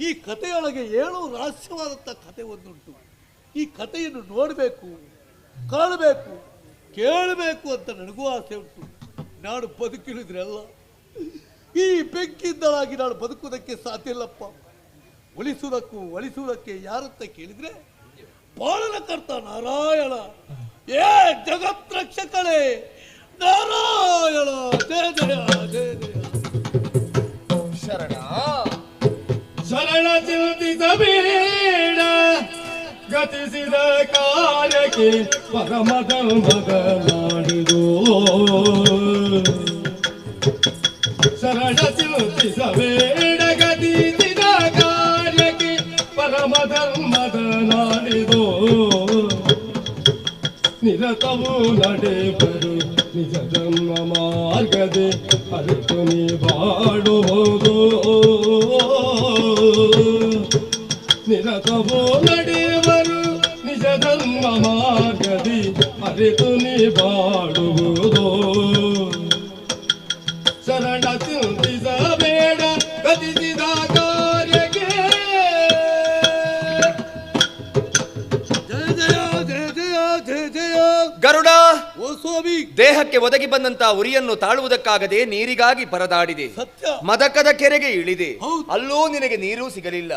S14: ಈ ಕಥೆಯೊಳಗೆ ಏನೋ ರಹಸ್ಯವಾದಂಥ ಕತೆ ಒಂದುಂಟು. ಈ ಕಥೆಯನ್ನು ನೋಡಬೇಕು, ಕಾಣಬೇಕು, ಕೇಳಬೇಕು ಅಂತ ನನಗೂ ಆಸೆ ಉಂಟು. ನಾನು ಬದುಕಿಳಿದ್ರೆಲ್ಲ ಈ ಬೆಂಕಿಯಿಂದಲಾಗಿ ನಾನು ಬದುಕುವುದಕ್ಕೆ ಸಾಧ್ಯ ಇಲ್ಲಪ್ಪ. ಉಳಿಸುವುದಕ್ಕೂ ಒಳಿಸುವುದಕ್ಕೆ ಯಾರಂತ ಕೇಳಿದರೆ ಪಾಲನಕರ್ತ ನಾರಾಯಣ. ಏ ಜಗತ್ರಕ್ಷಕಳೇ ನಾರಾಯಣ, ಜಯ ಜಯ ಜಯ ಜಯ.
S15: ಶರಣ
S16: ಶರಣ ಚಿಂತಿಸಬೇಡ, ಗತಿಸಿದ ಕಾರ್ಯಕ್ಕೆ ಪರಮ ಧರ್ಮದ ನಾಡಿದು. ಶರಣ ಚಿಂತಿಸಬೇಡ, ಗತಿಸಿದ ಕಾರ್ಯಕ್ಕೆ ಪರಮ ಧರ್ಮದ ನಾಡಿದು. ನಿರತವು ನಡೆಬರು ನಿಜ ಧರ್ಮ ಮಾರ್ಗದೆ ಅರಿತು ನೀ ಬಾಡುವುದು. ನಿರತವು ನಡೆಯವರು ನಿಜ ಧರ್ಮ ಮಾರ್ಗದಿ ಅರಿತು ನೀ ಬಾಡುವುದು. ಶರಣ ಚಿಂತಿಸಬೇಡ, ಗತಿಸಿದ ಕಾರ್ಯಕ್ಕೆ.
S14: ಜಯ ಜಯ ಜಯ ಜಯ ಜಯ ಜಯ
S10: ಗರುಡ.
S14: ಓ ಸ್ವಾಮಿ,
S10: ದೇಹಕ್ಕೆ ಒದಗಿ ಬಂದಂತ ಉರಿಯನ್ನು ತಾಳುವುದಕ್ಕಾಗದೆ ನೀರಿಗಾಗಿ ಪರದಾಡಿದೆ. ಮದಕದ ಕೆರೆಗೆ ಇಳಿದೆ. ಅಲ್ಲೂ ನಿನಗೆ ನೀರು ಸಿಗಲಿಲ್ಲ.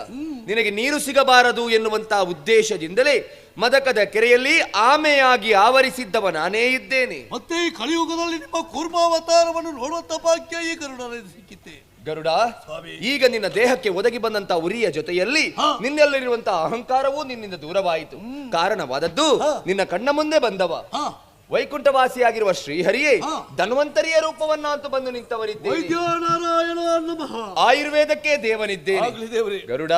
S10: ನಿನಗೆ ನೀರು ಸಿಗಬಾರದು ಎನ್ನುವಂತಹ ಉದ್ದೇಶದಿಂದಲೇ ಮದಕದ ಕೆರೆಯಲ್ಲಿ ಆಮೆಯಾಗಿ ಆವರಿಸಿದ್ದವ ನಾನೇ ಇದ್ದೇನೆ.
S14: ಮತ್ತೆ ಈ ಕಲಿಯುಗದಲ್ಲಿ ನಿಮ್ಮ ಕೂರ್ಮಾವತಾರವನ್ನು ನೋಡುವಂತ ಭಾಗ್ಯ ಈ ಗರುಡನಲ್ಲಿ ಸಿಕ್ಕಿತೆ.
S10: ಗರುಡ, ಈಗ ನಿನ್ನ ದೇಹಕ್ಕೆ ಒದಗಿ ಬಂದಂತ ಉರಿಯ ಜೊತೆಯಲ್ಲಿ ನಿನ್ನಲ್ಲಿರುವಂತಹ ಅಹಂಕಾರವೂ ನಿನ್ನಿಂದ ದೂರವಾಯಿತು. ಕಾರಣವಾದದ್ದು ನಿನ್ನ ಕಣ್ಣ ಮುಂದೆ ಬಂದವ ವೈಕುಂಠವಾಸಿಯಾಗಿರುವ ಶ್ರೀಹರಿಯೇ ಧನ್ವಂತರಿಯ ರೂಪವನ್ನ ಅಂತ ಬಂದು ನಿಂತವರಿದ್ದೇನೆ. ಆಯುರ್ವೇದಕ್ಕೆ ದೇವನಿದ್ದೇನೆ. ಗರುಡ,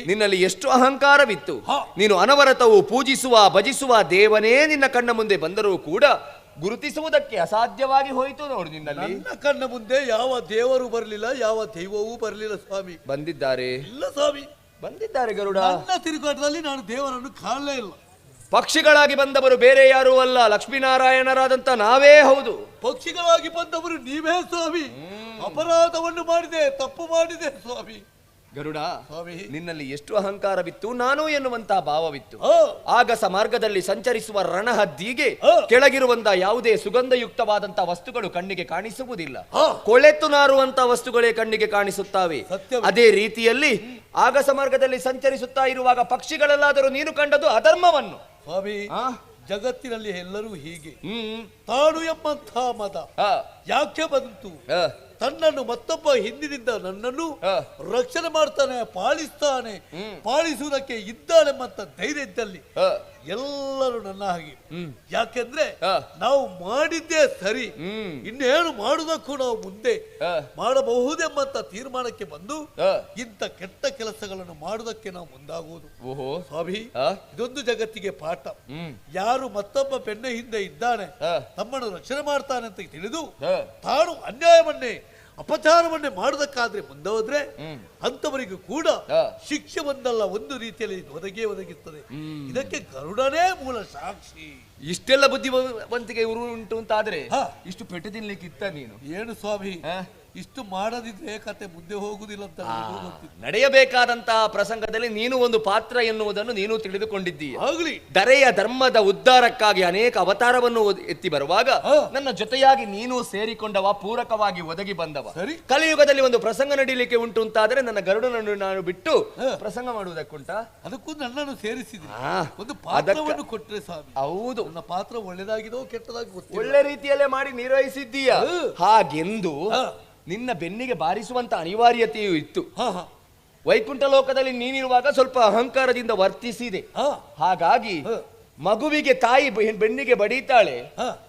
S10: ನಿನ್ನಲ್ಲಿ ಎಷ್ಟು ಅಹಂಕಾರವಿತ್ತು. ನೀನು ಅನವರತವು ಪೂಜಿಸುವ ಭಜಿಸುವ ದೇವನೇ ನಿನ್ನ ಕಣ್ಣ ಮುಂದೆ ಬಂದರೂ ಕೂಡ ಗುರುತಿಸುವುದಕ್ಕೆ ಅಸಾಧ್ಯವಾಗಿ ಹೋಯಿತು ನೋಡು. ನಿನ್ನಲ್ಲಿ
S14: ನನ್ನ ಕಣ್ಣ ಮುಂದೆ ಯಾವ ದೇವರು ಬರಲಿಲ್ಲ, ಯಾವ ದೈವವೂ ಬರಲಿಲ್ಲ ಸ್ವಾಮಿ.
S10: ಬಂದಿದ್ದಾರೆ.
S14: ಇಲ್ಲ ಸ್ವಾಮಿ,
S10: ಬಂದಿದ್ದಾರೆ ಗರುಡ.
S14: ನನ್ನ ತಿರುಗಾಟದಲ್ಲಿ ನಾನು ದೇವರನ್ನು ಕಾಣಲೇ ಇಲ್ಲ.
S10: ಪಕ್ಷಿಗಳಾಗಿ ಬಂದವರು ಬೇರೆ ಯಾರೂ ಅಲ್ಲ, ಲಕ್ಷ್ಮೀನಾರಾಯಣರಾದಂತ ನಾವೇ ಹೌದು.
S14: ಪಕ್ಷಿಗಳಾಗಿ ಬಂದವರು ನೀವೇ ಸ್ವಾಮಿ. ಅಪರಾಧವನ್ನು ಮಾಡಿದೆ, ತಪ್ಪು ಮಾಡಿದೆ ಸ್ವಾಮಿ.
S10: ಗರುಡ, ನಿನ್ನಲ್ಲಿ ಎಷ್ಟು ಅಹಂಕಾರವಿತ್ತು, ನಾನು ಎನ್ನುವಂತಹ ಭಾವವಿತ್ತು. ಆಗಸ ಮಾರ್ಗದಲ್ಲಿ ಸಂಚರಿಸುವ ರಣಹದ್ದಿಗೆ ಕೆಳಗಿರುವಂತಹ ಯಾವುದೇ ಸುಗಂಧಯುಕ್ತವಾದಂತಹ ವಸ್ತುಗಳು ಕಣ್ಣಿಗೆ ಕಾಣಿಸುವುದಿಲ್ಲ, ಕೊಳೆತು ನಾರುವಂತಹ ವಸ್ತುಗಳೇ ಕಣ್ಣಿಗೆ ಕಾಣಿಸುತ್ತವೆ. ಅದೇ ರೀತಿಯಲ್ಲಿ ಆಗಸ ಮಾರ್ಗದಲ್ಲಿ ಸಂಚರಿಸುತ್ತಾ ಇರುವಾಗ ಪಕ್ಷಿಗಳಲ್ಲಾದರೂ ನೀನು ಕಂಡದ್ದು ಅಧರ್ಮವನ್ನು.
S14: ಸ್ವಾಮಿ, ಜಗತ್ತಿನಲ್ಲಿ ಎಲ್ಲರೂ ಹೀಗೆ. ತಾನು ಎಂಬಂತಹ ಮದ ಯಾಕೆ ಬಂತು? ತನ್ನನ್ನು ಮತ್ತೊಬ್ಬ ಹಿಂದಿನಿಂದ ನನ್ನನ್ನು ರಕ್ಷಣೆ ಮಾಡ್ತಾನೆ, ಪಾಲಿಸ್ತಾನೆ, ಪಾಲಿಸುವುದಕ್ಕೆ ಇದ್ದಾನೆಂಬಂತ ಧೈರ್ಯ ಇದ್ದಲ್ಲಿ ಎಲ್ಲರೂ ನನ್ನ ಹಾಗೆ. ಯಾಕೆಂದ್ರೆ ನಾವು ಮಾಡಿದ್ದೇ ಸರಿ, ಇನ್ನೇನು ಮಾಡುವುದಕ್ಕೂ ನಾವು ಮುಂದೆ ಮಾಡಬಹುದೆಂಬಂತ ತೀರ್ಮಾನಕ್ಕೆ ಬಂದು ಇಂಥ ಕೆಟ್ಟ ಕೆಲಸಗಳನ್ನು ಮಾಡುವುದಕ್ಕೆ ನಾವು ಮುಂದಾಗುವುದು. ಸ್ವಾಮಿ, ಇದೊಂದು ಜಗತ್ತಿಗೆ ಪಾಠ. ಯಾರು ಮತ್ತೊಬ್ಬ ಬೆನ್ನ ಹಿಂದೆ ಇದ್ದಾನೆ, ತಮ್ಮನ್ನು ರಕ್ಷಣೆ ಮಾಡ್ತಾನೆ ಅಂತ ತಿಳಿದು ತಾನು ಅನ್ಯಾಯವನ್ನೇ ಅಪಚಾರವನ್ನೇ ಮಾಡುವುದಕ್ಕಾದ್ರೆ ಮುಂದೆ ಹೋದ್ರೆ ಅಂತವರಿಗೂ ಕೂಡ ಶಿಕ್ಷೆ ಒಂದಲ್ಲ ಒಂದು ರೀತಿಯಲ್ಲಿ ಒದಗೇ ಒದಗಿಸ್ತದೆ. ಇದಕ್ಕೆ ಗರುಡನೇ ಮೂಲ ಸಾಕ್ಷಿ.
S10: ಇಷ್ಟೆಲ್ಲ ಬುದ್ಧಿವಂತಿಕೆ ಇವರು ಉಂಟು ಅಂತ ಆದ್ರೆ ಇಷ್ಟು ಪೆಟ್ಟು ತಿನ್ಲಿಕ್ಕಿತ್ತ ನೀನು?
S14: ಏನು ಸ್ವಾಮಿ, ಇಷ್ಟು ಮಾಡದಿದ್ರೆ ಕತೆ ಮುಂದೆ ಹೋಗುದಿಲ್ಲ ಅಂತ
S10: ನಡೆಯಬೇಕಾದಂತಹ ಪ್ರಸಂಗದಲ್ಲಿ ನೀನು ಒಂದು ಪಾತ್ರ ಎನ್ನುವುದನ್ನು ನೀನು ತಿಳಿದುಕೊಂಡಿದ್ದೀಯ. ಆಗಲಿ, ದರೆಯ ಧರ್ಮದ ಉದ್ಧಾರಕ್ಕಾಗಿ ಅನೇಕ ಅವತಾರವನ್ನು ಎತ್ತಿ ಬರುವಾಗ ನನ್ನ ಜೊತೆಯಾಗಿ ನೀನು ಸೇರಿಕೊಂಡವ, ಪೂರಕವಾಗಿ ಒದಗಿ ಬಂದವ. ಕಲಿಯುಗದಲ್ಲಿ ಒಂದು ಪ್ರಸಂಗ ನಡೀಲಿಕ್ಕೆ ಉಂಟು ಅಂತಾದ್ರೆ ನನ್ನ ಗರುಡನನ್ನು ನಾನು ಬಿಟ್ಟು ಪ್ರಸಂಗ ಮಾಡುವುದಕ್ಕುಂಟ?
S14: ಅದಕ್ಕೂ ನನ್ನನ್ನು ಸೇರಿಸಿದ್ರೆ ಒಂದು ಪಾತ್ರವನ್ನು ಕೊಟ್ಟರೆ ಸ್ವಾಮಿ.
S10: ಹೌದು,
S14: ನನ್ನ ಪಾತ್ರ ಒಳ್ಳೆದಾಗಿದೋ ಕೆಟ್ಟದಾಗಿ ಗೊತ್ತಿಲ್ಲ,
S10: ಒಳ್ಳೆ ರೀತಿಯಲ್ಲೇ ಮಾಡಿ ನಿರ್ವಹಿಸಿದ್ದೀಯ. ಹಾಗೆಂದು ನಿನ್ನ ಬೆನ್ನಿಗೆ ಬಾರಿಸುವಂತ ಅನಿವಾರ್ಯತೆಯೂ ಇತ್ತು. ವೈಕುಂಠ ಲೋಕದಲ್ಲಿ ನೀನಿರುವಾಗ ಸ್ವಲ್ಪ ಅಹಂಕಾರದಿಂದ ವರ್ತಿಸಿದೆ. ಹಾಗಾಗಿ ಮಗುವಿಗೆ ತಾಯಿ ಬೆನ್ನಿಗೆ ಬಡೀತಾಳೆ,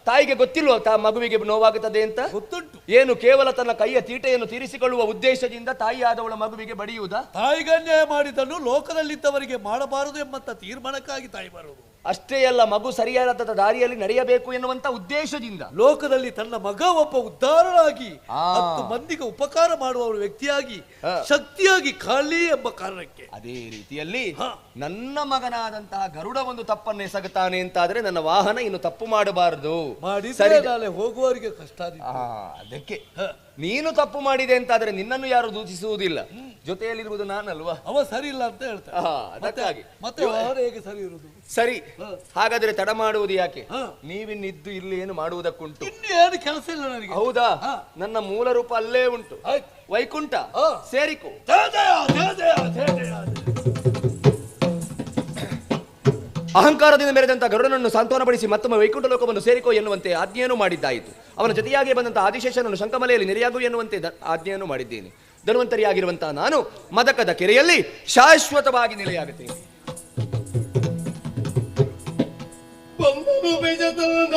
S10: ತಾಯಿಗೆ ಗೊತ್ತಿಲ್ವ ಮಗುವಿಗೆ ನೋವಾಗುತ್ತದೆ ಅಂತ?
S14: ಗೊತ್ತುಂಟು.
S10: ಏನು ಕೇವಲ ತನ್ನ ಕೈಯ ತೀಟೆಯನ್ನು ತೀರಿಸಿಕೊಳ್ಳುವ ಉದ್ದೇಶದಿಂದ ತಾಯಿಯಾದವಳ ಮಗುವಿಗೆ ಬಡಿಯುವುದಾ?
S14: ತಾಯಿಗೆ ಅನ್ಯಾಯ ಮಾಡಿದನ್ನು ಲೋಕದಲ್ಲಿದ್ದವರಿಗೆ ಮಾಡಬಾರದು ಎಂಬಂತ ತೀರ್ಮಾನಕ್ಕಾಗಿ ತಾಯಿ ಬರುವುದು.
S10: ಅಷ್ಟೇ ಅಲ್ಲ, ಮಗು ಸರಿಯಾದ ದಾರಿಯಲ್ಲಿ ನಡೆಯಬೇಕು ಎನ್ನುವಂತ ಉದ್ದೇಶದಿಂದ
S14: ಲೋಕದಲ್ಲಿ ತನ್ನ ಮಗ ಒಬ್ಬ ಉದ್ಧಾರನಾಗಿ 10 ಮಂದಿಗೆ ಉಪಕಾರ ಮಾಡುವ ವ್ಯಕ್ತಿಯಾಗಿ ಶಕ್ತಿಯಾಗಿ ಕಾಲಿ ಎಂಬ ಕಾರಣಕ್ಕೆ.
S10: ಅದೇ ರೀತಿಯಲ್ಲಿ ನನ್ನ ಮಗನಾದಂತಹ ಗರುಡ ಒಂದು ತಪ್ಪನ್ನೇ ಎಸಗುತ್ತಾನೆ ಅಂತಾದ್ರೆ ನನ್ನ ವಾಹನ ಇನ್ನು ತಪ್ಪು ಮಾಡಬಾರದು,
S14: ಸರಿ ಹೋಗುವವರಿಗೆ ಕಷ್ಟ.
S10: ಅದಕ್ಕೆ ನೀನು ತಪ್ಪು ಮಾಡಿದೆ ಅಂತಾದ್ರೆ ನಿನ್ನನ್ನು ಯಾರು ದೂಷಿಸುವುದಿಲ್ಲ, ಜೊತೆಯಲ್ಲಿರುವುದು ನಾನಲ್ವಾ?
S14: ಅವ ಸರಿ ಇಲ್ಲ ಅಂತ ಹೇಳ್ತಾರೆ.
S10: ಅದಕ್ಕಾಗಿ
S14: ಮತ್ತೆ ಹೇಗೆ ಸರಿ ಇರುವುದು?
S10: ಸರಿ, ಹಾಗಾದ್ರೆ ತಡ ಮಾಡುವುದು ಯಾಕೆ? ನೀವಿನ್ನಿದ್ದು ಇಲ್ಲಿ ಏನು ಮಾಡುವುದಕ್ಕುಂಟು?
S14: ಏನು ಕೆಲಸ ಇಲ್ಲ ನನಗೆ.
S10: ಹೌದಾ? ನನ್ನ ಮೂಲ ರೂಪ ಅಲ್ಲೇ ಉಂಟು, ವೈಕುಂಠ ಸೇರಿಕೋ. ಅಹಂಕಾರದಿಂದ ಮೆರೆದಂತಹ ಗರುಡನನ್ನು ಸಾಂತ್ವನಪಡಿಸಿ ಮತ್ತೊಮ್ಮೆ ವೈಕುಂಠ ಲೋಕವನ್ನು ಸೇರಿಕೋ ಎನ್ನುವಂತೆ ಆಜ್ಞೆಯನ್ನು ಮಾಡಿದ್ದಾಯಿತು. ಅವನ ಜೊತೆಯಾಗಿ ಬಂದಂತಹ ಆದಿಶೇಷನನ್ನು ಶಂಕಮಲೆಯಲ್ಲಿ ನೆರೆಯಾಗು ಎನ್ನುವಂತೆ ಆಜ್ಞೆಯನ್ನು ಮಾಡಿದ್ದೇನೆ. ಧನ್ವಂತರಿಯಾಗಿರುವಂತಹ ನಾನು ಮದಕದ ಕೆರೆಯಲ್ಲಿ ಶಾಶ್ವತವಾಗಿ ನೆಲೆಯಾಗುತ್ತೇನೆ.
S16: ಸುಂದರ ಬೆಳಗಿನ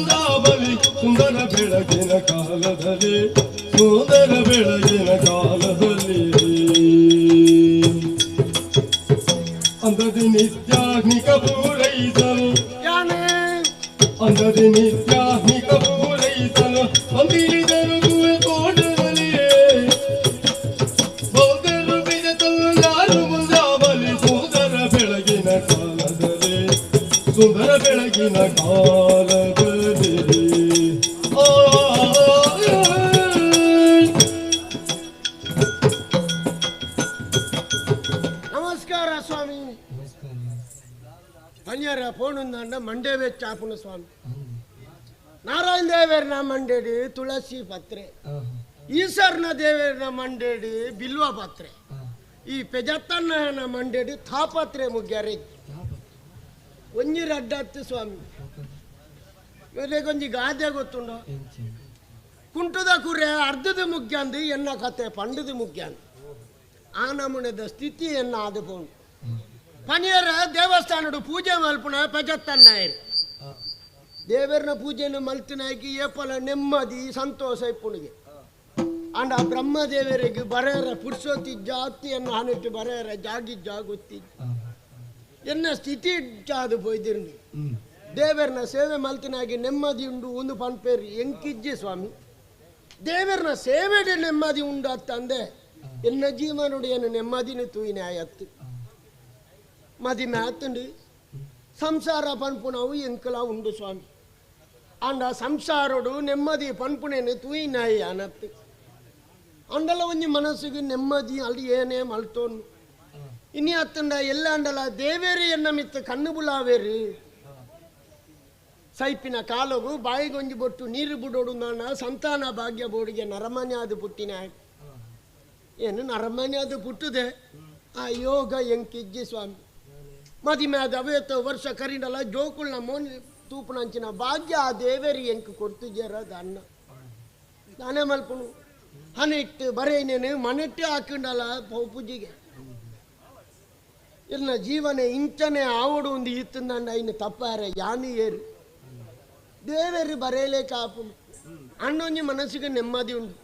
S16: ಕಾಲದಲ್ಲಿ, ಸುಂದರ ಬೆಳಗಿನ ಕಾಲದಲ್ಲಿ ಬೆಳಗಿನ ಕಾಲದಲ್ಲಿ, ಸುಂದರ ಬೆಳಗಿನ ಕಾಲದಲ್ಲಿ ಅಂದದಿ ನಿತ್ಯಾಗ್ನಿಕ ಪೂರೈಸಲು, ಅಂದದಿ ನಿತ್ಯಾಗ್ನಿಕ ಪೂರೈಸಲು ಬಂದಿಳಿದರು ಗುಹೆ ತೋಟದಲ್ಲಿ. ಬಂದರು ಬಿಜತಲ್ಲಾರು ಮುಂದಾಬಲಿ ಸುಂದರ ಬೆಳಗಿನ ಕಾಲದಲ್ಲಿ, ಸುಂದರ ಬೆಳಗಿನ ಕಾಲದಲ್ಲಿ.
S13: ನಮಸ್ಕಾರ ಸ್ವಾಮಿ. ಪನ್ಯರ ಫೋನುಂದಂಡ ಮಂಡೇ ಚಾಪುನ ಸ್ವಾಮಿ. ನಾರಾಯಣ ದೇವರನ ಮಂಡೇಡಿ ತುಳಸಿ ಪತ್ರೆ, ಈಶ್ವರನ ದೇವರನ ಮಂಡೇಡಿ ಬಿಲ್ವ ಪತ್ರೆ, ಈ ಪೆಜತ್ತನ್ನ ಮಂಡೇಡಿ ಥಾಪತ್ರೆ ಮುಗ್ಯಾರೆ. ಒಂಜಿ ರಡ್ಡತ್ತು ಸ್ವಾಮಿ. ಒಂಜಿ ಗಾದೆ ಗೊತ್ತುಂಡು, ಕುಂಟದ ಕುರೆ ಅರ್ಧದ ಮುಗ್ಯಾಂದು ಎನ್ನ ಕತೆ ಪಂಡದ ಮುಗ್ಯಾಂದು. ಆ ನಮೂನೆದ ಸ್ಥಿತಿ ಎನ್ನ ಅದು ಪೋಂಡು. ಪನಿಯರ ದೇವಸ್ಥಾನಡು ಪೂಜೆ ಮಲ್ಪುಣ ಪೆಜತ್ತನ್ನಾಯರು ದೇವರನ ಪೂಜೆಯನ್ನು ಮಲ್ತಿನಾಕಿ ಏಪಲ ನೆಮ್ಮದಿ ಸಂತೋಷ ಇಪ್ಪುಣಿಗೆ. ಅಂಡ ಬ್ರಹ್ಮದೇವರಿಗೆ ಬರೆಯರ ಪುರುಷೋತಿ ಜಾತಿಯನ್ನು ಹನಿಟ್ಟು ಬರೆಯರ ಜಾಗಿ ಜಾಗುತ್ತಿ ಎನ್ನ ಸ್ಥಿತಿ ಜಾದು ಪೋಯ್ದಿರ್ನಿ ದೇವರನ ಸೇವೆ ಮಲ್ತಿನಾಗಿ ನೆಮ್ಮದಿ ಉಂಡು ಒಂದು ಪನ್ಪೇರಿ ಎಂಕಿಜ್ಜಿ ಸ್ವಾಮಿ ದೇವರನ ಸೇವೆಡೆ ನೆಮ್ಮದಿ ಉಂಡು ಅತ್ತಂದೆ ಎನ್ನ ಜೀವನುಡಿಯನ್ನು ನೆಮ್ಮದಿನ ತೂಯಿನ ಆಯತ್ತು ಮದಿಮೆ ಆತಂಡು ಸಂಸಾರ ಪನ್ಪುನವು ಎಂಕಲ ಉಂಡು ಸ್ವಾಮಿ ಅಂಡ ಸಂಸಾರೋಡು ನೆಮ್ಮದಿ ಪನ್ಪುನೇನು ತೂಯಿನಾಯಿ ಅನತ್ತು ಅಂಡಲ ಒಂಜಿ ಮನಸ್ಸಿಗೆ ನೆಮ್ಮದಿ ಅಲ್ಲಿ ಏನೇ ಮಲ್ತೋನು ಇನಿ ಅತ್ತಂಡ ಎಲ್ಲ ಅಂಡಲ ದೇವೇರಿ ಎನ್ನ ಮಿತ್ತ ಕಣ್ಣು ಬುಲಾವೇರಿ ಸೈಪಿನ ಕಾಲಗು ಬಾಯಿಗೊಂಜಿ ಬೊಟ್ಟು ನೀರು ಬಿಡೋಡು ನಾನ ಸಂತಾನ ಭಾಗ್ಯ ಬೋಡಿಗೆ ನರಮನೆ ಅದು ಪುಟ್ಟಿನ ಏನು ನರಮನೆ ಅದು ಪುಟ್ಟದೆ ಆ ಯೋಗ ಎಂಕಿಜ್ಜಿ ಸ್ವಾಮಿ ಮದಿಮೆ ಅದು ಅವೇತ ವರ್ಷ ಕರಿಂಡಲ ಜೋಕುಳ್ನ ಮೋನ್ ತೂಪುನಂಚಿನ ಭಾಗ್ಯ ಆ ದೇವೇರಿ ಎಂಕ್ ಕೊಡ್ತಿದ್ಯಾರ ದಾನ್ನ ದಾನೆ ಮಲ್ಪುನು ಹನಿಟ್ಟು ಬರೇನೇನು ಮನೆಟ್ಟು ಹಾಕೊಂಡಲ್ಲ ಪೂಜೆಗೆ ಎಲ್ಲ ಜೀವನ ಇಂಚನೆ ಆವಡು ಒಂದು ಇತ್ತಂದ ಇನ್ನು ತಪ್ಪಾರೆ ಯಾನು ಏರು ದೇವೇರು ಬರೆಯಲೇ ಕಾಪು ಅಣ್ಣೊಂಜಿ ಮನಸ್ಸಿಗೆ ನೆಮ್ಮದಿ ಉಂಟು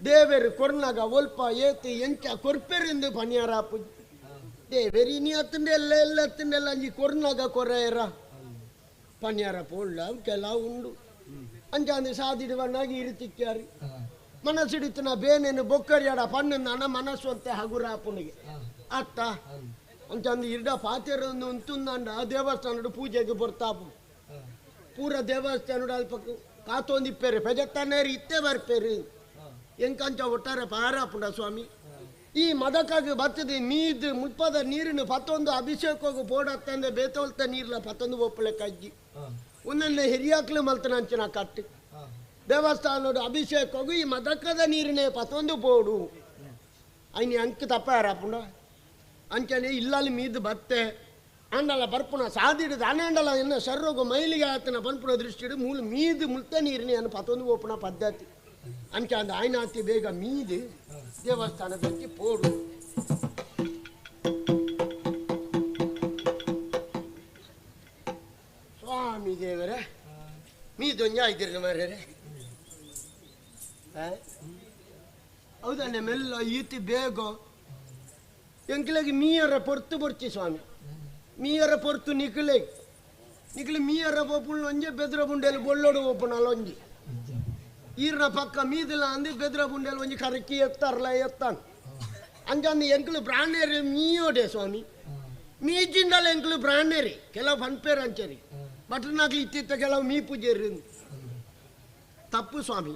S13: ದೇವೇರು ಕೊರ್ನಾಗ ಒಲ್ಪ ಏತು ಎಂಚ ಕೊರ್ಪೆರಿಂದು ಪನಿಯಾರ ದೇವೇರು ಇನಿ ಅತ್ತಂಡೆ ಎಲ್ಲ ಎಲ್ಲ ಅತ್ತಂಡೆಲ್ಲ ಅಂಜಿ ಕೊರ್ನಾಗ ಕೊರೆಯರ ಪನಿಯಾರ ಪೋಳ್ಳ ಕೆಲ ಉಂಡು ಅಂಚಾಂದು ಸಾದಿಡುವನಾಗಿ ಇರುತ್ತಿಕ್ಕಾರಿ ಮನಸ್ಸಿಡಿತನ ಬೇನೇನು ಬೊಕ್ಕರಿಯಾಡ ಪಣ್ಣು ನಾನ ಮನಸ್ಸು ಅಂತೆ ಹಗುರಾಪುನಿಗೆ ಅತ್ತ ಅಂಚಂದು ಇರ್ಡ ಪಾತೆರೊಂದು ಉಂತುಂದಂಡ ದೇವಸ್ಥಾನಡು ಪೂಜೆಗೆ ಬರ್ತಾಪು ಪೂರ ದೇವಸ್ಥಾನಡು ಅಲ್ಪ ಕಾತೊಂದಿಪ್ಪೇರು ಪೆಜತ್ತಾನೇರು ಇತ್ತೆ ಬರ್ಪೇರು ಎಂಕಂಚ ಒಟ್ಟಾರೆ ಪಾರಾಪುಂಡ ಸ್ವಾಮಿ ಈ ಮದಕಾಗಿ ಬರ್ತದೆ ಮೀದು ಮುಲ್ಪದ ನೀರಿನ ಪತ್ತೊಂದು ಅಭಿಷೇಕಕ್ಕೆ ಪೋಡತ್ತಂದೆ ಬೇತೋಲ್ತ ನೀರ್ಲ ಪತ್ತೊಂದು ಒಪ್ಪಲೆ ಕಜ್ಜಿ ಒಂದೊಂದು ಹಿರಿಯಾಕ್ಲು ಮಲ್ತನಂಚಿನ ಕಟ್ಟು ದೇವಸ್ಥಾನದ ಅಭಿಷೇಕಗೂ ಈ ಮದಕದ ನೀರಿನೇ ಪತ್ತೊಂದು ಪೋಡು ಐನಿ ಅಂಕ ತಪ್ಪಾರಪುಂಡ ಅಂಚನೆ ಇಲ್ಲಲ್ಲಿ ಮೀದು ಬತ್ತೆ ಅಂಡಲ ಬರ್ಪುಣ ಸಾದಿಡು ದಾನೆ ಅಂಡಲ ಎನ್ನ ಸರ್ರೋಗು ಮೈಲಿಗೆ ಆತನ ಪನ್ಪುಣ ದೃಷ್ಟಿಡು ಮೂಲ ಮೀದು ಮುಲ್ತ ನೀರಿನ ಅನ್ನು ಪತ್ತೊಂದು ಓಪುಣ ಪದ್ಧತಿ ಅಂಚ ಅಂದ ಆಯ್ನಾತಿ ಬೇಗ ಮೀದು ದೇವಸ್ಥಾನದಲ್ಲಿ ಪೋಡು ಸ್ವಾಮಿ ದೇವರೇ ಮೀದೊಂಜ ಆಯ್ತಿರ ಮಾರ್ರೆ ಹೌದನ್ನೆ ಮೆಲ್ಲ ಈತಿ ಬೇಗ ಎಂಕ್ಲಾಗಿ ಮೀಯರ ಪೊರ್ತು ಬೊರ್ಚಿ ಸ್ವಾಮಿ ಮೀಯರ ಪೊರ್ತು ನಿಕ್ಲೆ ನಿಕ್ಲೆ ಮೀಯರ ಪೋಪುಳ್ಳು ಒಂಜೆ ಬೆದ್ರ ಬುಂಡೆಲು ಬೊಳ್ಳೋಡು ಪೋಪುನಲ್ಲ ಒಂಜಿ ಈರ್ನ ಪಕ್ಕ ಮೀದಿಲ್ಲ ಅಂದು ಬೆದ್ರ ಬುಂಡೆಲು ಒಂಜಿ ಕರಕಿ ಎತ್ತಾರಲ್ಲ ಎತ್ತಾನ ಅಂಜಂದು ಎಂಕ್ಲು ಬ್ರಾಹ್ಮಣರು ಮೀಯೋಡೆ ಸ್ವಾಮಿ ಮೀಜಿಂಡಲ ಎಂಕ್ಲು ಬ್ರಾಹ್ಮಣರಿ ಕೆಲವು ಫನ್ಪೇರ್ ಅಂಚರಿ ಬಟ್ರನಾಗ್ಲಿ ಇತ್ತಿತ್ತ ಕೆಲವು ಮೀ ಪೂಜೆರಿ ತಪ್ಪು ಸ್ವಾಮಿ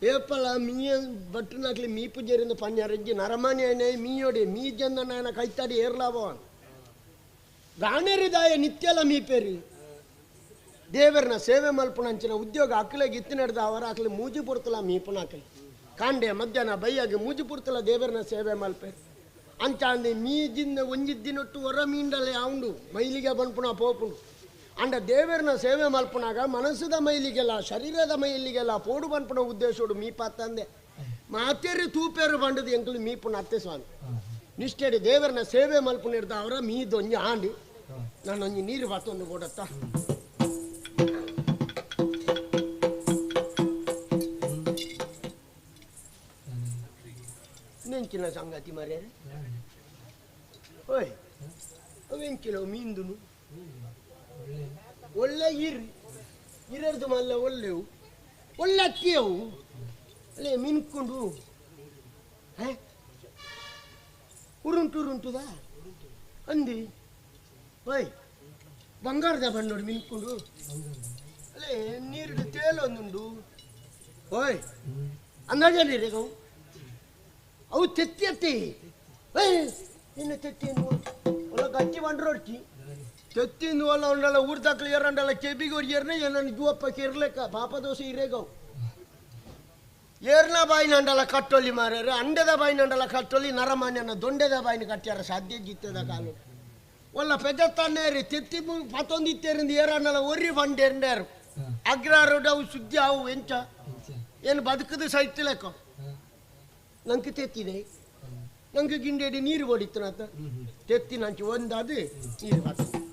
S13: ಏಪಲ ಮೀಯ ಬಟ್ರನಾಗ್ಲಿ ಮೀ ಪೂಜೆರಿಂದ ಪನ್ಯಾರಜ್ಜಿ ನರಮಾನ್ಯ ಮೀಯೋಡೆ ಮೀ ಜಂದ ಕೈತಾಡಿ ಏರ್ಲಾಭವನ್ ಬ್ರಾಹ್ಮಣರಿದಾಯ ನಿತ್ಯಲ ಮೀಪೇರಿ ದೇವರನ ಸೇವೆ ಮಲ್ಪುಣಂಚಿನ ಉದ್ಯೋಗ ಅಕ್ಕಲೆಗೆ ಇತ್ತು ನಡೆದ ಅವರ ಅಕ್ಕಲೆ ಮೂಜಿ ಪುರ್ತಲ ಮೀಪುನಾಕಲಿ ಕಾಂಡೆ ಮಧ್ಯಾಹ್ನ ಬೈಯಾಗಿ ಮೂಜಿ ಪುರ್ತಲ ದೇವರನ ಸೇವೆ ಮಲ್ಪೇರಿ ಅಂಚ ಅಂದೆ ಮೀಜಿಂದ ಒಂಜಿದ್ದಿನೊಟ್ಟು ಹೊರ ಮೀಂಡಲೆ ಅವುಂಡು ಮೈಲಿಗೆ ಬನ್ಪುಣ ಪೋಪುಂಡು ಅಂಡ ದೇವರನ ಸೇವೆ ಮಲ್ಪುನಾಗ ಮನಸ್ಸುದ ಮೈಲಿಗೆಲ್ಲ ಶರೀರದ ಮೈಲಿಗೆಲ್ಲ ಪೋಡು ಬನ್ಪುಣ ಉದ್ದೇಶೋಡು ಮೀಪಾತಂದೆ ಮಾತೇರು ತೂಪೇರು ಬಂಡದು ಎಂಕಲು ಮೀಪುಣ ಅತ್ತೆ ಸ್ವಾಮಿ ನಿಷ್ಠೆಡಿ ದೇವರನ ಸೇವೆ ಮಲ್ಪುಣ ಅವರ ಮೀದೊಂಜಿ ಆಂಡು ನಾನೊಂಜಿ ನೀರು ಬಾತೊಂದು ಕೊಡತ್ತ ನೆಂಚಿನ ಸಂಗತಿ ಮರ್ಯಾರೆ ಓಯ್ ಅವೆಂಚಿನ ಮೀಂದುನು ಒಳ್ಳೆ ಇರು ಇರರ್ದು ಮಲ್ಲ ಒಳ್ಳೆವು ಒಳ್ಳೆ ಅಕ್ಕಿಯವು ಅಲ್ಲೇ ಮಿನ್ಕೊಂಡು ಉರುಂಟು ಉರುಂಟುದಾ ಅಂದಿ ಓಯ್ ಬಂಗಾರದ ಬಣ್ಣೋಡು ಮಿನ್ಕೊಂಡು ಅಲ್ಲೇ ನೀರು ತೇಲೊಂದುಂಡು ಓಯ್ ಅಂದಾಜಲ್ಲಿ ಅವು ಅವು ತೆತ್ತಿ ಅತ್ತಿ ಏಯ್ ನಿನ್ನ ತೆತ್ತಿ ಒಲ್ಲ ಗಟ್ಟಿ ಬಂಡ್ರೋಡ್ತಿ ತೆತ್ತಿಂದು ಅಲ್ಲ ಉಂಡಲ್ಲ ಊರ್ ದಾಖಲೆ ಏರಂಡಲ್ಲ ಕೆಬಿಗೆ ಅವ್ರು ಏರ್ನೆ ನನ್ನ ಜೂವಪ್ಪಕ್ಕೆ ಇರ್ಲೆಕ್ಕ ಪಾಪ ದೋಸೆ ಇರೇಗವು ಏರ್ನ ಬಾಯಿನ ಅಂಡಲ ಕಟ್ಟೊಲಿ ಮಾರ್ಯಾರ ಅಂಡದ ಬಾಯಿನ ಅಂಡಲ ಕಟ್ಟೊಲಿ ನರಮಾನ್ಯನ ದೊಂಡೆದ ಬಾಯಿನ ಕಟ್ಟ್ಯಾರ ಸಾಧ್ಯ ಜಿತ್ತದ ಕಾಲು ಒಲ್ಲ ಪೆಜತ್ತಾನೇರಿ ತೆತ್ತಿ ಪತ್ತೊಂದು ಇತ್ತೇರಿಂದ ಏರನ್ನಲ್ಲ ಒರ್ರಿ ಬಂಡೇರ್ಂಡೇರು ಅಗ್ರಾರೋಡ್ ಅವು ಸುದ್ದಿ ಅವು ಎಂಚ ಏನು ಬದುಕದು ಸೈತಿಲೆಕ್ಕ ನಂಗೆ ತೆತ್ತಿದೆ ನಂಗೆ ಗಿಂಡೇಡಿ ನೀರು ಹೊಡಿತು ತೆತ್ತಿ ನಂಚು ಒಂದಾದು ನೀರು ಬರ್ತದೆ.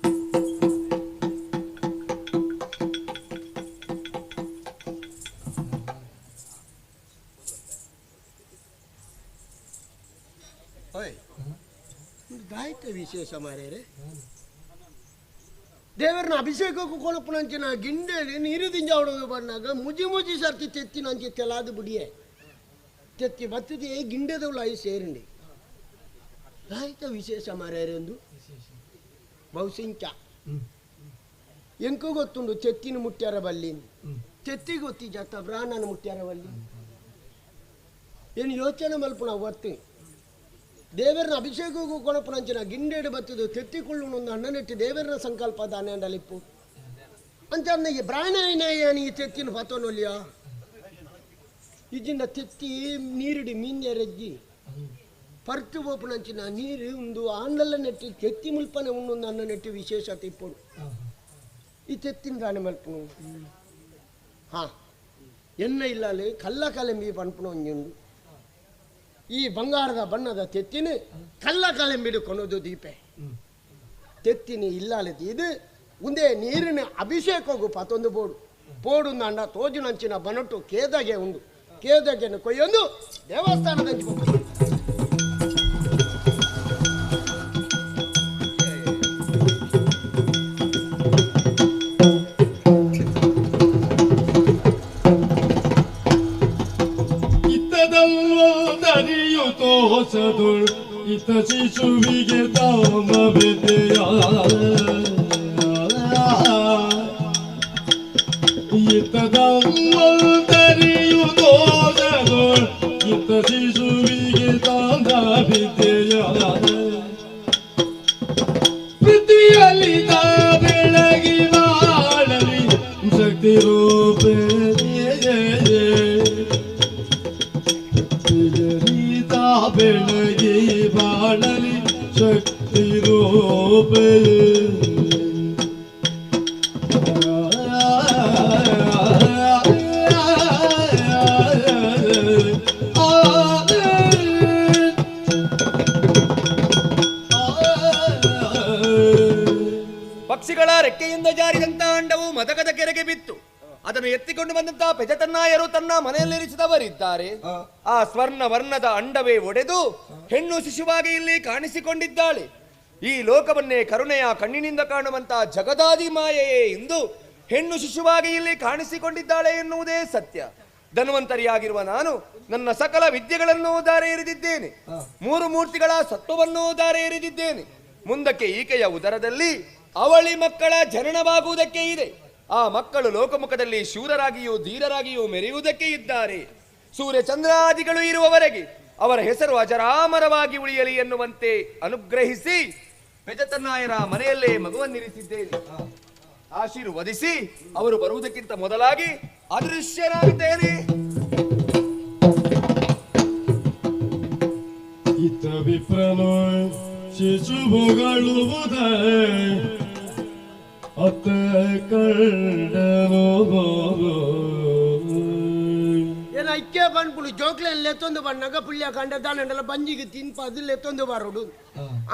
S13: ವಿಶೇಷ ಮಾರ್ಯಾರೆ ದೇವರನ್ನ ಅಭಿಷೇಕಕ್ಕೂ ಕೊಳಪುನಂಚಿನ ಗಿಂಡೆಲಿ ನೀರು ದಿಂಜಾವಡೋದು ಬಂದಾಗ ಮುಜಿ ಮುಜಿ ಸರ್ತಿ ತೆತ್ತಿನಂಚೆ ತೆಲಾದು ಬಿಡಿಯೆ ತೆತ್ತಿ ಬತ್ತದೆ ಗಿಂಡೆದವಳು ಸೇರಂಡಿ ಆಯ್ತ ವಿಶೇಷ ಮಾರ್ಯಾರೆ ಒಂದು ಬಹುಸಿಂಚ ಎಂಕು ಗೊತ್ತುಂಡು ತೆತ್ತಿನ ಮುಟ್ಟ್ಯಾರ ಬಲ್ಲಿ ತೆತ್ತಿ ಗೊತ್ತಿ ಜಾತ ಬ್ರಾಹ್ಮಣ ಮುಟ್ಟ್ಯಾರ ಬಲ್ಲಿ ಏನು ಯೋಚನೆ ಮಲ್ಪುಣ ಒತ್ತು ದೇವರನ್ನ ಅಭಿಷೇಕಕ್ಕೂ ಕೊಳಪುನಂಚಿನ ಗಿಂಡೆಡು ಬತ್ತದು ತೆತ್ತಿಕೊಳ್ಳುವ ಅಣ್ಣನೆಟ್ಟು ದೇವರನ್ನ ಸಂಕಲ್ಪ ದಾನೆ ಅಂಡಲಿಪ್ಪು ಅಂತ ಈ ಬ್ರಾಹ್ಮಣ ಈ ತೆತ್ತಿನ ಪತನೊಲಿಯ ಇಜಿಂದ ತೆತ್ತಿ ನೀರಿಡಿ ಮೀನ್ಯರಜ್ಜಿ ಪರ್ತು ಪೋಪುನಂಚಿನ ನೀರು ಒಂದು ಆಂಡಲ್ಲ ನೆಟ್ಟಿ ತೆತ್ತಿ ಮುಲ್ಪನೆ ಉಣ್ಣೊಂದು ಅನ್ನ ನೆಟ್ಟಿ ವಿಶೇಷತೆ ಇಪ್ಪಡು ಈ ತೆತ್ತಿನ ದಾನೆ ಮಲ್ಪುನು ಹಾಂ ಎನ್ನ ಇಲ್ಲಲ್ಲಿ ಕಲ್ಲ ಕಲೆಂಬಿ ಪನ್ಪುನ ಒಂಜುಂಡು ಈ ಬಂಗಾರದ ಬಣ್ಣದ ತೆತ್ತಿನ ಕಲ್ಲ ಕಲೆಂಬಿಡು ಕೊನೋದು ದೀಪೆ ತೆತ್ತಿನ ಇಲ್ಲಾಲೆ ಇದು ಒಂದೇ ನೀರಿನ ಅಭಿಷೇಕಗೂ ಪತೊಂದು ಬೋಡು ಪೋಡು ಅಂಡ ತೋಜುನಂಚಿನ ಬನಟು ಕೇದಗೆ ಉಂಡು ಕೇದಗೆನ ಕೊಯ್ಯೊಂದು ದೇವಸ್ಥಾನದ
S11: ತೋಸದುಳ್ ಇತ ಶಿಶುವಿಗೆ ತಾಮ ವಿದ್ಯೆಯ ಇತದಲ್ಲರಿಯು ದೋಷದುಳ್ ಇತ ಶಿಶುವಿಗೆ ತಾಮ ವಿದ್ಯೆಯ ಪೃಥ್ವಿಯಲ್ಲಿ ತಾ ಬೆಳಗಿ ಬಾಳಲಿ ಶಕ್ತಿ ರೂಪೇ ಬೆಳಗಿ ಬಾಳಲಿ ಶಕ್ತಿ ರೂಪೇ
S10: ಪಕ್ಷಿಗಳ ರೆಕ್ಕೆಯಿಂದ ಜಾರಿದಂತಹ ಅಂಡವು ಮದಕದ ಕೆರೆಗೆ ಬಿತ್ತು. ಅದನ್ನು ಎತ್ತಿಕೊಂಡು ಬಂದಂತಹ ಪೆಜತನ್ನಾಯರು ತನ್ನ ಮನೆಯಲ್ಲಿರಿಸಿದವರಿದ್ದಾರೆ. ಆ ಸ್ವರ್ಣ ವರ್ಣದ ಅಂಡವೇ ಒಡೆದು ಹೆಣ್ಣು ಶಿಶುವಾಗಿ ಇಲ್ಲಿ ಕಾಣಿಸಿಕೊಂಡಿದ್ದಾಳೆ. ಈ ಲೋಕವನ್ನೇ ಕರುಣೆಯ ಕಣ್ಣಿನಿಂದ ಕಾಣುವಂತಹ ಜಗದಾದಿ ಮಾಯೆಯೇ ಇಂದು ಹೆಣ್ಣು ಶಿಶುವಾಗಿ ಇಲ್ಲಿ ಕಾಣಿಸಿಕೊಂಡಿದ್ದಾಳೆ ಎನ್ನುವುದೇ ಸತ್ಯ. ಧನ್ವಂತರಿಯಾಗಿರುವ ನಾನು ನನ್ನ ಸಕಲ ವಿದ್ಯೆಗಳನ್ನು ದಾರೆ ಎರೆದಿದ್ದೇನೆ, ಮೂರು ಮೂರ್ತಿಗಳ ಸತ್ವವನ್ನು ದಾರೆ ಎರೆದಿದ್ದೇನೆ. ಮುಂದಕ್ಕೆ ಈಕೆಯ ಉದರದಲ್ಲಿ ಅವಳಿ ಮಕ್ಕಳ ಜನನವಾಗುವುದಕ್ಕೆ ಇದೆ. ಆ ಮಕ್ಕಳು ಲೋಕಮುಖದಲ್ಲಿ ಶೂರರಾಗಿಯೂ ಧೀರರಾಗಿಯೂ ಮೆರೆಯುವುದಕ್ಕೆ ಇದ್ದಾರೆ. ಸೂರ್ಯಚಂದ್ರಾದಿಗಳು ಇರುವವರೆಗೆ ಅವರ ಹೆಸರು ಅಜರಾಮರವಾಗಿ ಉಳಿಯಲಿ ಎನ್ನುವಂತೆ ಅನುಗ್ರಹಿಸಿ ಪೆಜತನ್ನಾಯರ ಮನೆಯಲ್ಲೇ ಮಗುವನ್ನಿರಿಸಿದ್ದೇನೆ. ಆಶೀರ್ವದಿಸಿ ಅವರು ಬರುವುದಕ್ಕಿಂತ ಮೊದಲಾಗಿ ಅದೃಶ್ಯರಾಗುತ್ತೇನೆ.
S11: ಇತ ವಿಪ್ರನು ಶಿಶುವುಗಳುವುದೇ ಅತ್ತ ಕಂಡನು
S13: ಏನ ಐಕ್ಯ ಬಂದ್ಬಿಡು ಜೋಕ್ಲೆನ್ ಲೆತ್ತೊಂದು ಬಣ್ಣಗ ಪುಳ್ಯ ಕಂಡ ದಾನಂಡಲ ಬಂಜಿಗೆ ತಿನ್ಪ ಅದು ಲೆತ್ತೊಂದು ಬರೋಡು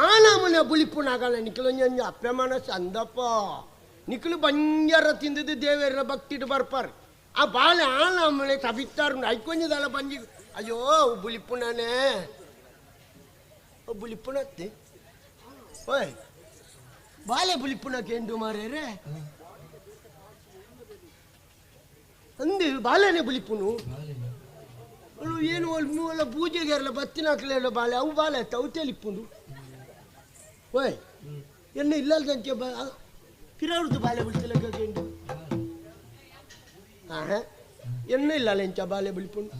S13: ಆ ನಮೂನೆ ಬುಲಿಪುನಾಗಲ್ಲ ನಿಕ್ಲು ಅಪ್ಪೆ ಮನಸ್ಸು ಅಂದಪ್ಪ ನಿಕ್ಲು ಬಂಜಾರ ತಿಂದದ್ದು ದೇವರ ಭಕ್ತಿಟ್ಟು ಬರ್ಪಾರ ಆ ಬಾಳೆ ಆ ನಮೂನೆ ತಬಿತ್ತಾರು ಐಕೊಂಜದಲ್ಲ ಬಂಜಿಗೆ ಅಯ್ಯೋ ಬುಲಿಪುಣನೇ ಬುಲಿಪುಣತ್ತೆ ಓಯ್ ಬಾಳೆ ಬುಲಿಪುಣ ಕೇಂಡು ಮಾರ್ಯಾರೆ ಅಂದು ಬಾಳೆನೆ ಬುಲಿಪುನು ಅವಳು ಏನು ಮೂಲ ಪೂಜೆಗೆ ಇರಲ್ಲ ಬತ್ತಿನ ಹಾಕಲಿಲ್ಲ ಬಾಳೆ ಅವು ಬಾಳೆ ಆಯ್ತು ಅವು ತೆಲಿಪುಂಡು ಓಯ್ ಎಣ್ಣೆ ಇಲ್ಲಲ್ದಂತೆ ಬಾ ಪಿರವ್ರದ್ದು ಬಾಳೆ ಬುಳಿತಲ್ಲ ಕೇಂಡು ಹಾಂ ಎಣ್ಣೆ ಇಲ್ಲ ಎಂಚ ಬಾಳೆ ಬುಲಿಪುಂಡು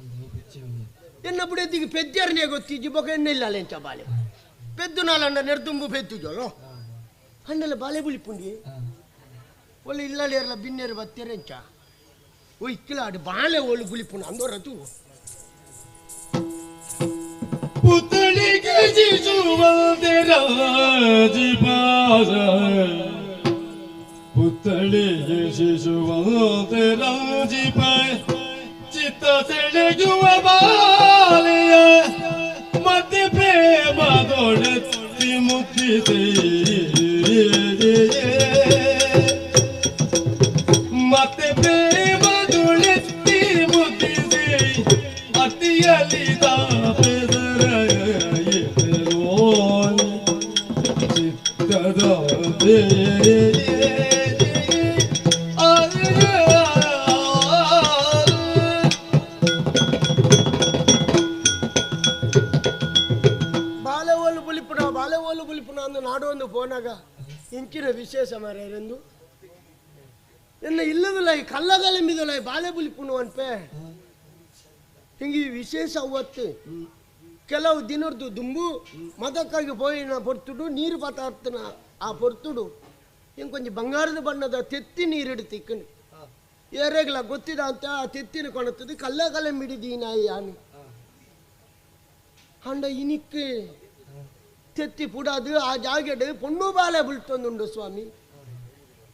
S13: ಎನ್ನ ಬುಡದಿಗೆ ಪೆದ್ದಾರನೇ ಗೊತ್ತಿಜ್ಜಿ ಬೊಕ ಎಣ್ಣೆ ಇಲ್ಲ ಎಂಚ ಬಾಳೆ ಪೆದ್ದು ನಾಲಂಡ ನೆರ್ದುಂಬು ಪೆದ್ದು ಜೋಲೋ ಹಣ್ಣೆಲ್ಲ ಬಾಳೆ ಬುಲಿಪುಂಡಿ ಒಳ್ಳೆ ಇಲ್ಲಲೇರಲ್ಲ ಬಿನ್ನೇರು ಬತ್ತೇರೆ ಎಂಚ ಓ ಇಕ್ಕಿಲಾಡು ಬಾಳೆ ಒಳ್ಳು ಬುಲಿಪುಂಡು ಅಂದೋರತು
S11: ಪುತ್ಳಿಗೆ ಶಿಶುವಂತೆ ರಾಜಿಪಾದ ಪುತ್ಳಿಗೆ ಶಿಶುವಂತೆ ರಾಜಿಪ ಚಿತ್ತ ಸೆಳೆಯುವ ಬಾಲೆಯ ಮಧ್ಯ ಪ್ರೇಮದೊಡೆತ್ತಿ ಮುತ್ತಿದೆ ಮತ್ತೆ ಪ್ರೇಮದೊಳೆತ್ತಿ ಮುತ್ತಿದೆ ಅತಿಯಲಿದ
S13: ವಿಶೇಷ ಮಾರ್ಯಾರೆಂದು ಎನ್ನ ಇಲ್ಲದಲ್ಲ ಈ ಕಲ್ಲಗಲೆಂಬಿದಲ್ಲ ಈ ಬಾಲೆ ಬುಲಿಪುನು ಅನ್ಪೆ ಹಿಂಗೆ ಈ ವಿಶೇಷ ಅವತ್ತು ಕೆಲವು ದಿನದ್ದು ದುಂಬು ಮದಕ್ಕಾಗಿ ಪೋಯಿನ ಪೊರ್ತುಡು ನೀರು ಪತಾರ್ತನ ಆ ಪೊರ್ತುಡು ಹಿಂಗೆ ಕೊಂಚ ಬಂಗಾರದ ಬಣ್ಣದ ತೆತ್ತಿ ನೀರಿಡು ತಿಕ್ಕನು ಏರೆಗ್ಲ ಗೊತ್ತಿದ ಅಂತ ಆ ತೆತ್ತಿನ ಕೊಣತದ್ದು ಕಲ್ಲಗಲೆಂಬಿಡಿದೀನ ಯಾನು ಅಂಡ ಇನಿಕ್ಕೆ ತೆತ್ತಿ ಪುಡಾದು ಆ ಜಾಗೆಡು ಪೊಣ್ಣು ಬಾಲೆ ಬುಲ್ತೊಂದುಂಡು ಸ್ವಾಮಿ.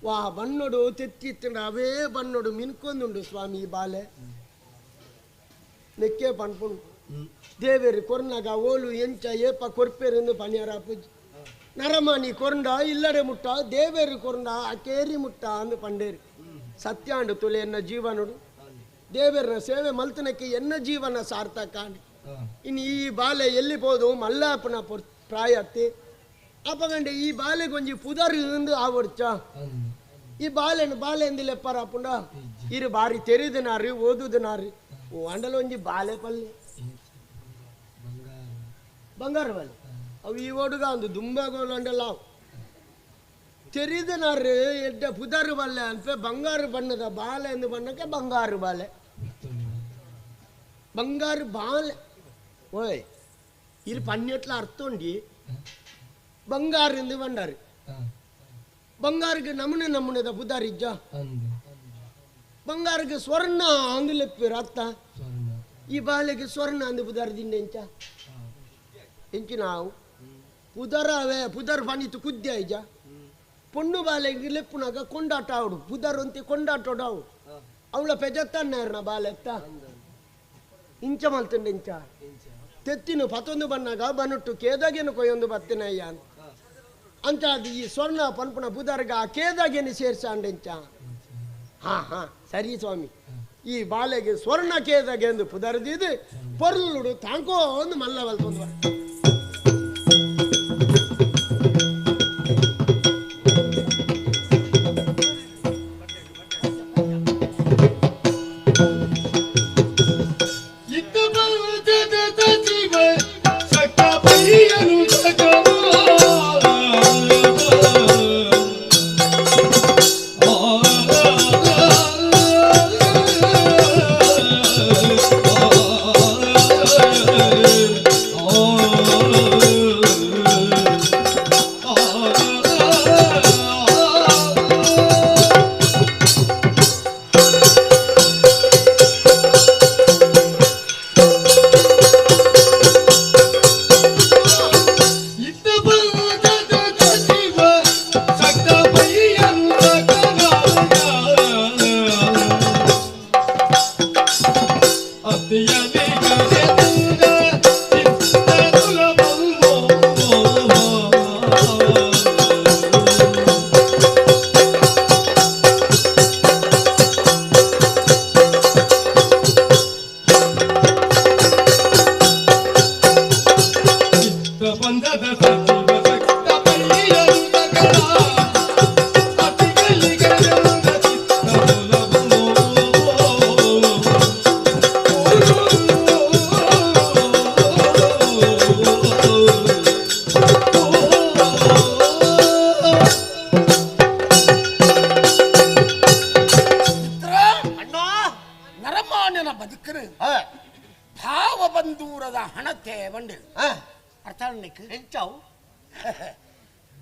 S13: ವಾ ಬಣ್ಣೋಡು ತೆತ್ತಿ ಇತ್ತಂಡ ಅವೇ ಬಣ್ಣೋಡು ಮಿನ್ಕೊಂದುಂಡು ಸ್ವಾಮಿ ಈ ಬಾಲೆ ನೆಕ್ಕೆ ಪನ್ಪುಂಡು ದೇವೇರು ಕೊರ್ನಾಗ ಓಲು ಎಂಚ ಏಪ ಕೊರ್ಪೇರೆಂದು ಪನಿಯಾರ ಪೂಜೆ ನರಮಾನಿ ಕೊರಂಡ ಇಲ್ಲಡೆ ಮುಟ್ಟ ದೇವೇರು ಕೊರಂಡ ಆ ಕೇರಿ ಮುಟ್ಟ ಅಂದು ಪಂಡೇರು ಸತ್ಯಾಂಡು ತುಲೆ ಎನ್ನ ಜೀವನಡು ದೇವೇರನ ಸೇವೆ ಮಲ್ತನಕ್ಕೆ ಎನ್ನ ಜೀವನ ಸಾರ್ಥಕ. ಇನ್ನು ಈ ಬಾಲೆ ಎಲ್ಲಿ ಪೋದು ಮಲ್ಲಾಪನ ಪ್ರಾಯತ್ತೆ ಅಪ್ಪಗಂಡೆ ಈ ಬಾಲೆಗೊಂಜಿ ಪುದರ್ ಇಂದು ಆವಡ್ಚ ಈ ಬಾಲೆನು ಬಾಲೆ ಎಂದಿಲ್ಲ ಪುಂಡ ಇರು ಬಾರಿ ತೆರಿದನಾರು ಓದುದನಾರು ಓ ಅಂಡಲ ಒಂಜಿ ಬಾಲೆ ಪಲ್ಲೆ ಬಂಗಾರ ಬಾಲೆ ಅವು ಈ ಓಡುಗ ಒಂದು ದುಂಬಾಗೋಲು ಅಂಡಲ್ಲ ತೆರಿದನಾರು ಎಡ್ಡ ಪುದರ್ ಬಾಲೆ ಅನ್ಪೆ ಬಂಗಾರು ಬಣ್ಣದ ಬಾಲೆ ಎಂದು ಬಣ್ಣಕ್ಕೆ ಬಂಗಾರು ಬಾಲೆ ಬಂಗಾರು ಬಾಲೆ ಓಯ್ ಇರು ಪನ್ನೆಟ್ಲ ಅರ್ಥ ಉಂಡಿ ಬಂಗಾರು ಎಂದು ಬಂಡಾರು ಬಂಗಾರಿಗೆ ನಮೂನೆ ನಮೂನೆದ ಪುದಾರಿಜ್ಜ ಬಂಗಾರಿಗೆ ಸ್ವರ್ಣ ಅಂದು ಲೆಪ್ಪಿರು ಅತ್ತ ಈ ಬಾಲೆಗೆ ಸ್ವರ್ಣ ಅಂದು ಪುದಾರ್ ದಿಂಡೆ ಎಂಚ ಎಂಚಿ ನಾವು ಪುದರವೇ ಪುದರ್ ಪನಿತು ಕುದ್ದೆ ಐಜ ಪೊಣ್ಣು ಬಾಲೆಗೆ ಲೆಪ್ಪುನಾಗ ಕೊಂಡಾಟ ಆವಡು ಪುದರ್ ಅಂತೆ ಕೊಂಡಾಟೋಡು ಅವು ಅವಳ ಪೆಜತ್ತನ್ನ ಬಾಲೆತ್ತ ಇಂಚ ಮಲ್ತುಂಡೆ ಇಂಚ ತೆತ್ತಿನ ಪತೊಂದು ಬನ್ನಾಗ ಬನ್ನುಟ್ಟು ಕೇದಾಗೇನು ಕೊಯ್ಯೊಂದು ಬತ್ತಿನಯ್ಯ ಅಂತ ಅದು ಈ ಸ್ವರ್ಣ ಪನ್ಪುನ ಬುದರ್ಗ ಆ ಕೇದಾಗೇನು ಸೇರ್ಸಾಂಡೆಂಚ. ಹಾ ಹಾ ಸರಿ ಸ್ವಾಮಿ ಈ ಬಾಲೆಗೆ ಸ್ವರ್ಣ ಕೇದಾಗೆ ಎಂದು ಪುದರ್ದಿದ್ದು ಪೊರ್ಲುಡು ತಾಂಕೋ ಒಂದು ಮಲ್ಲ ಬಲ್ತೊಂದು ಬರ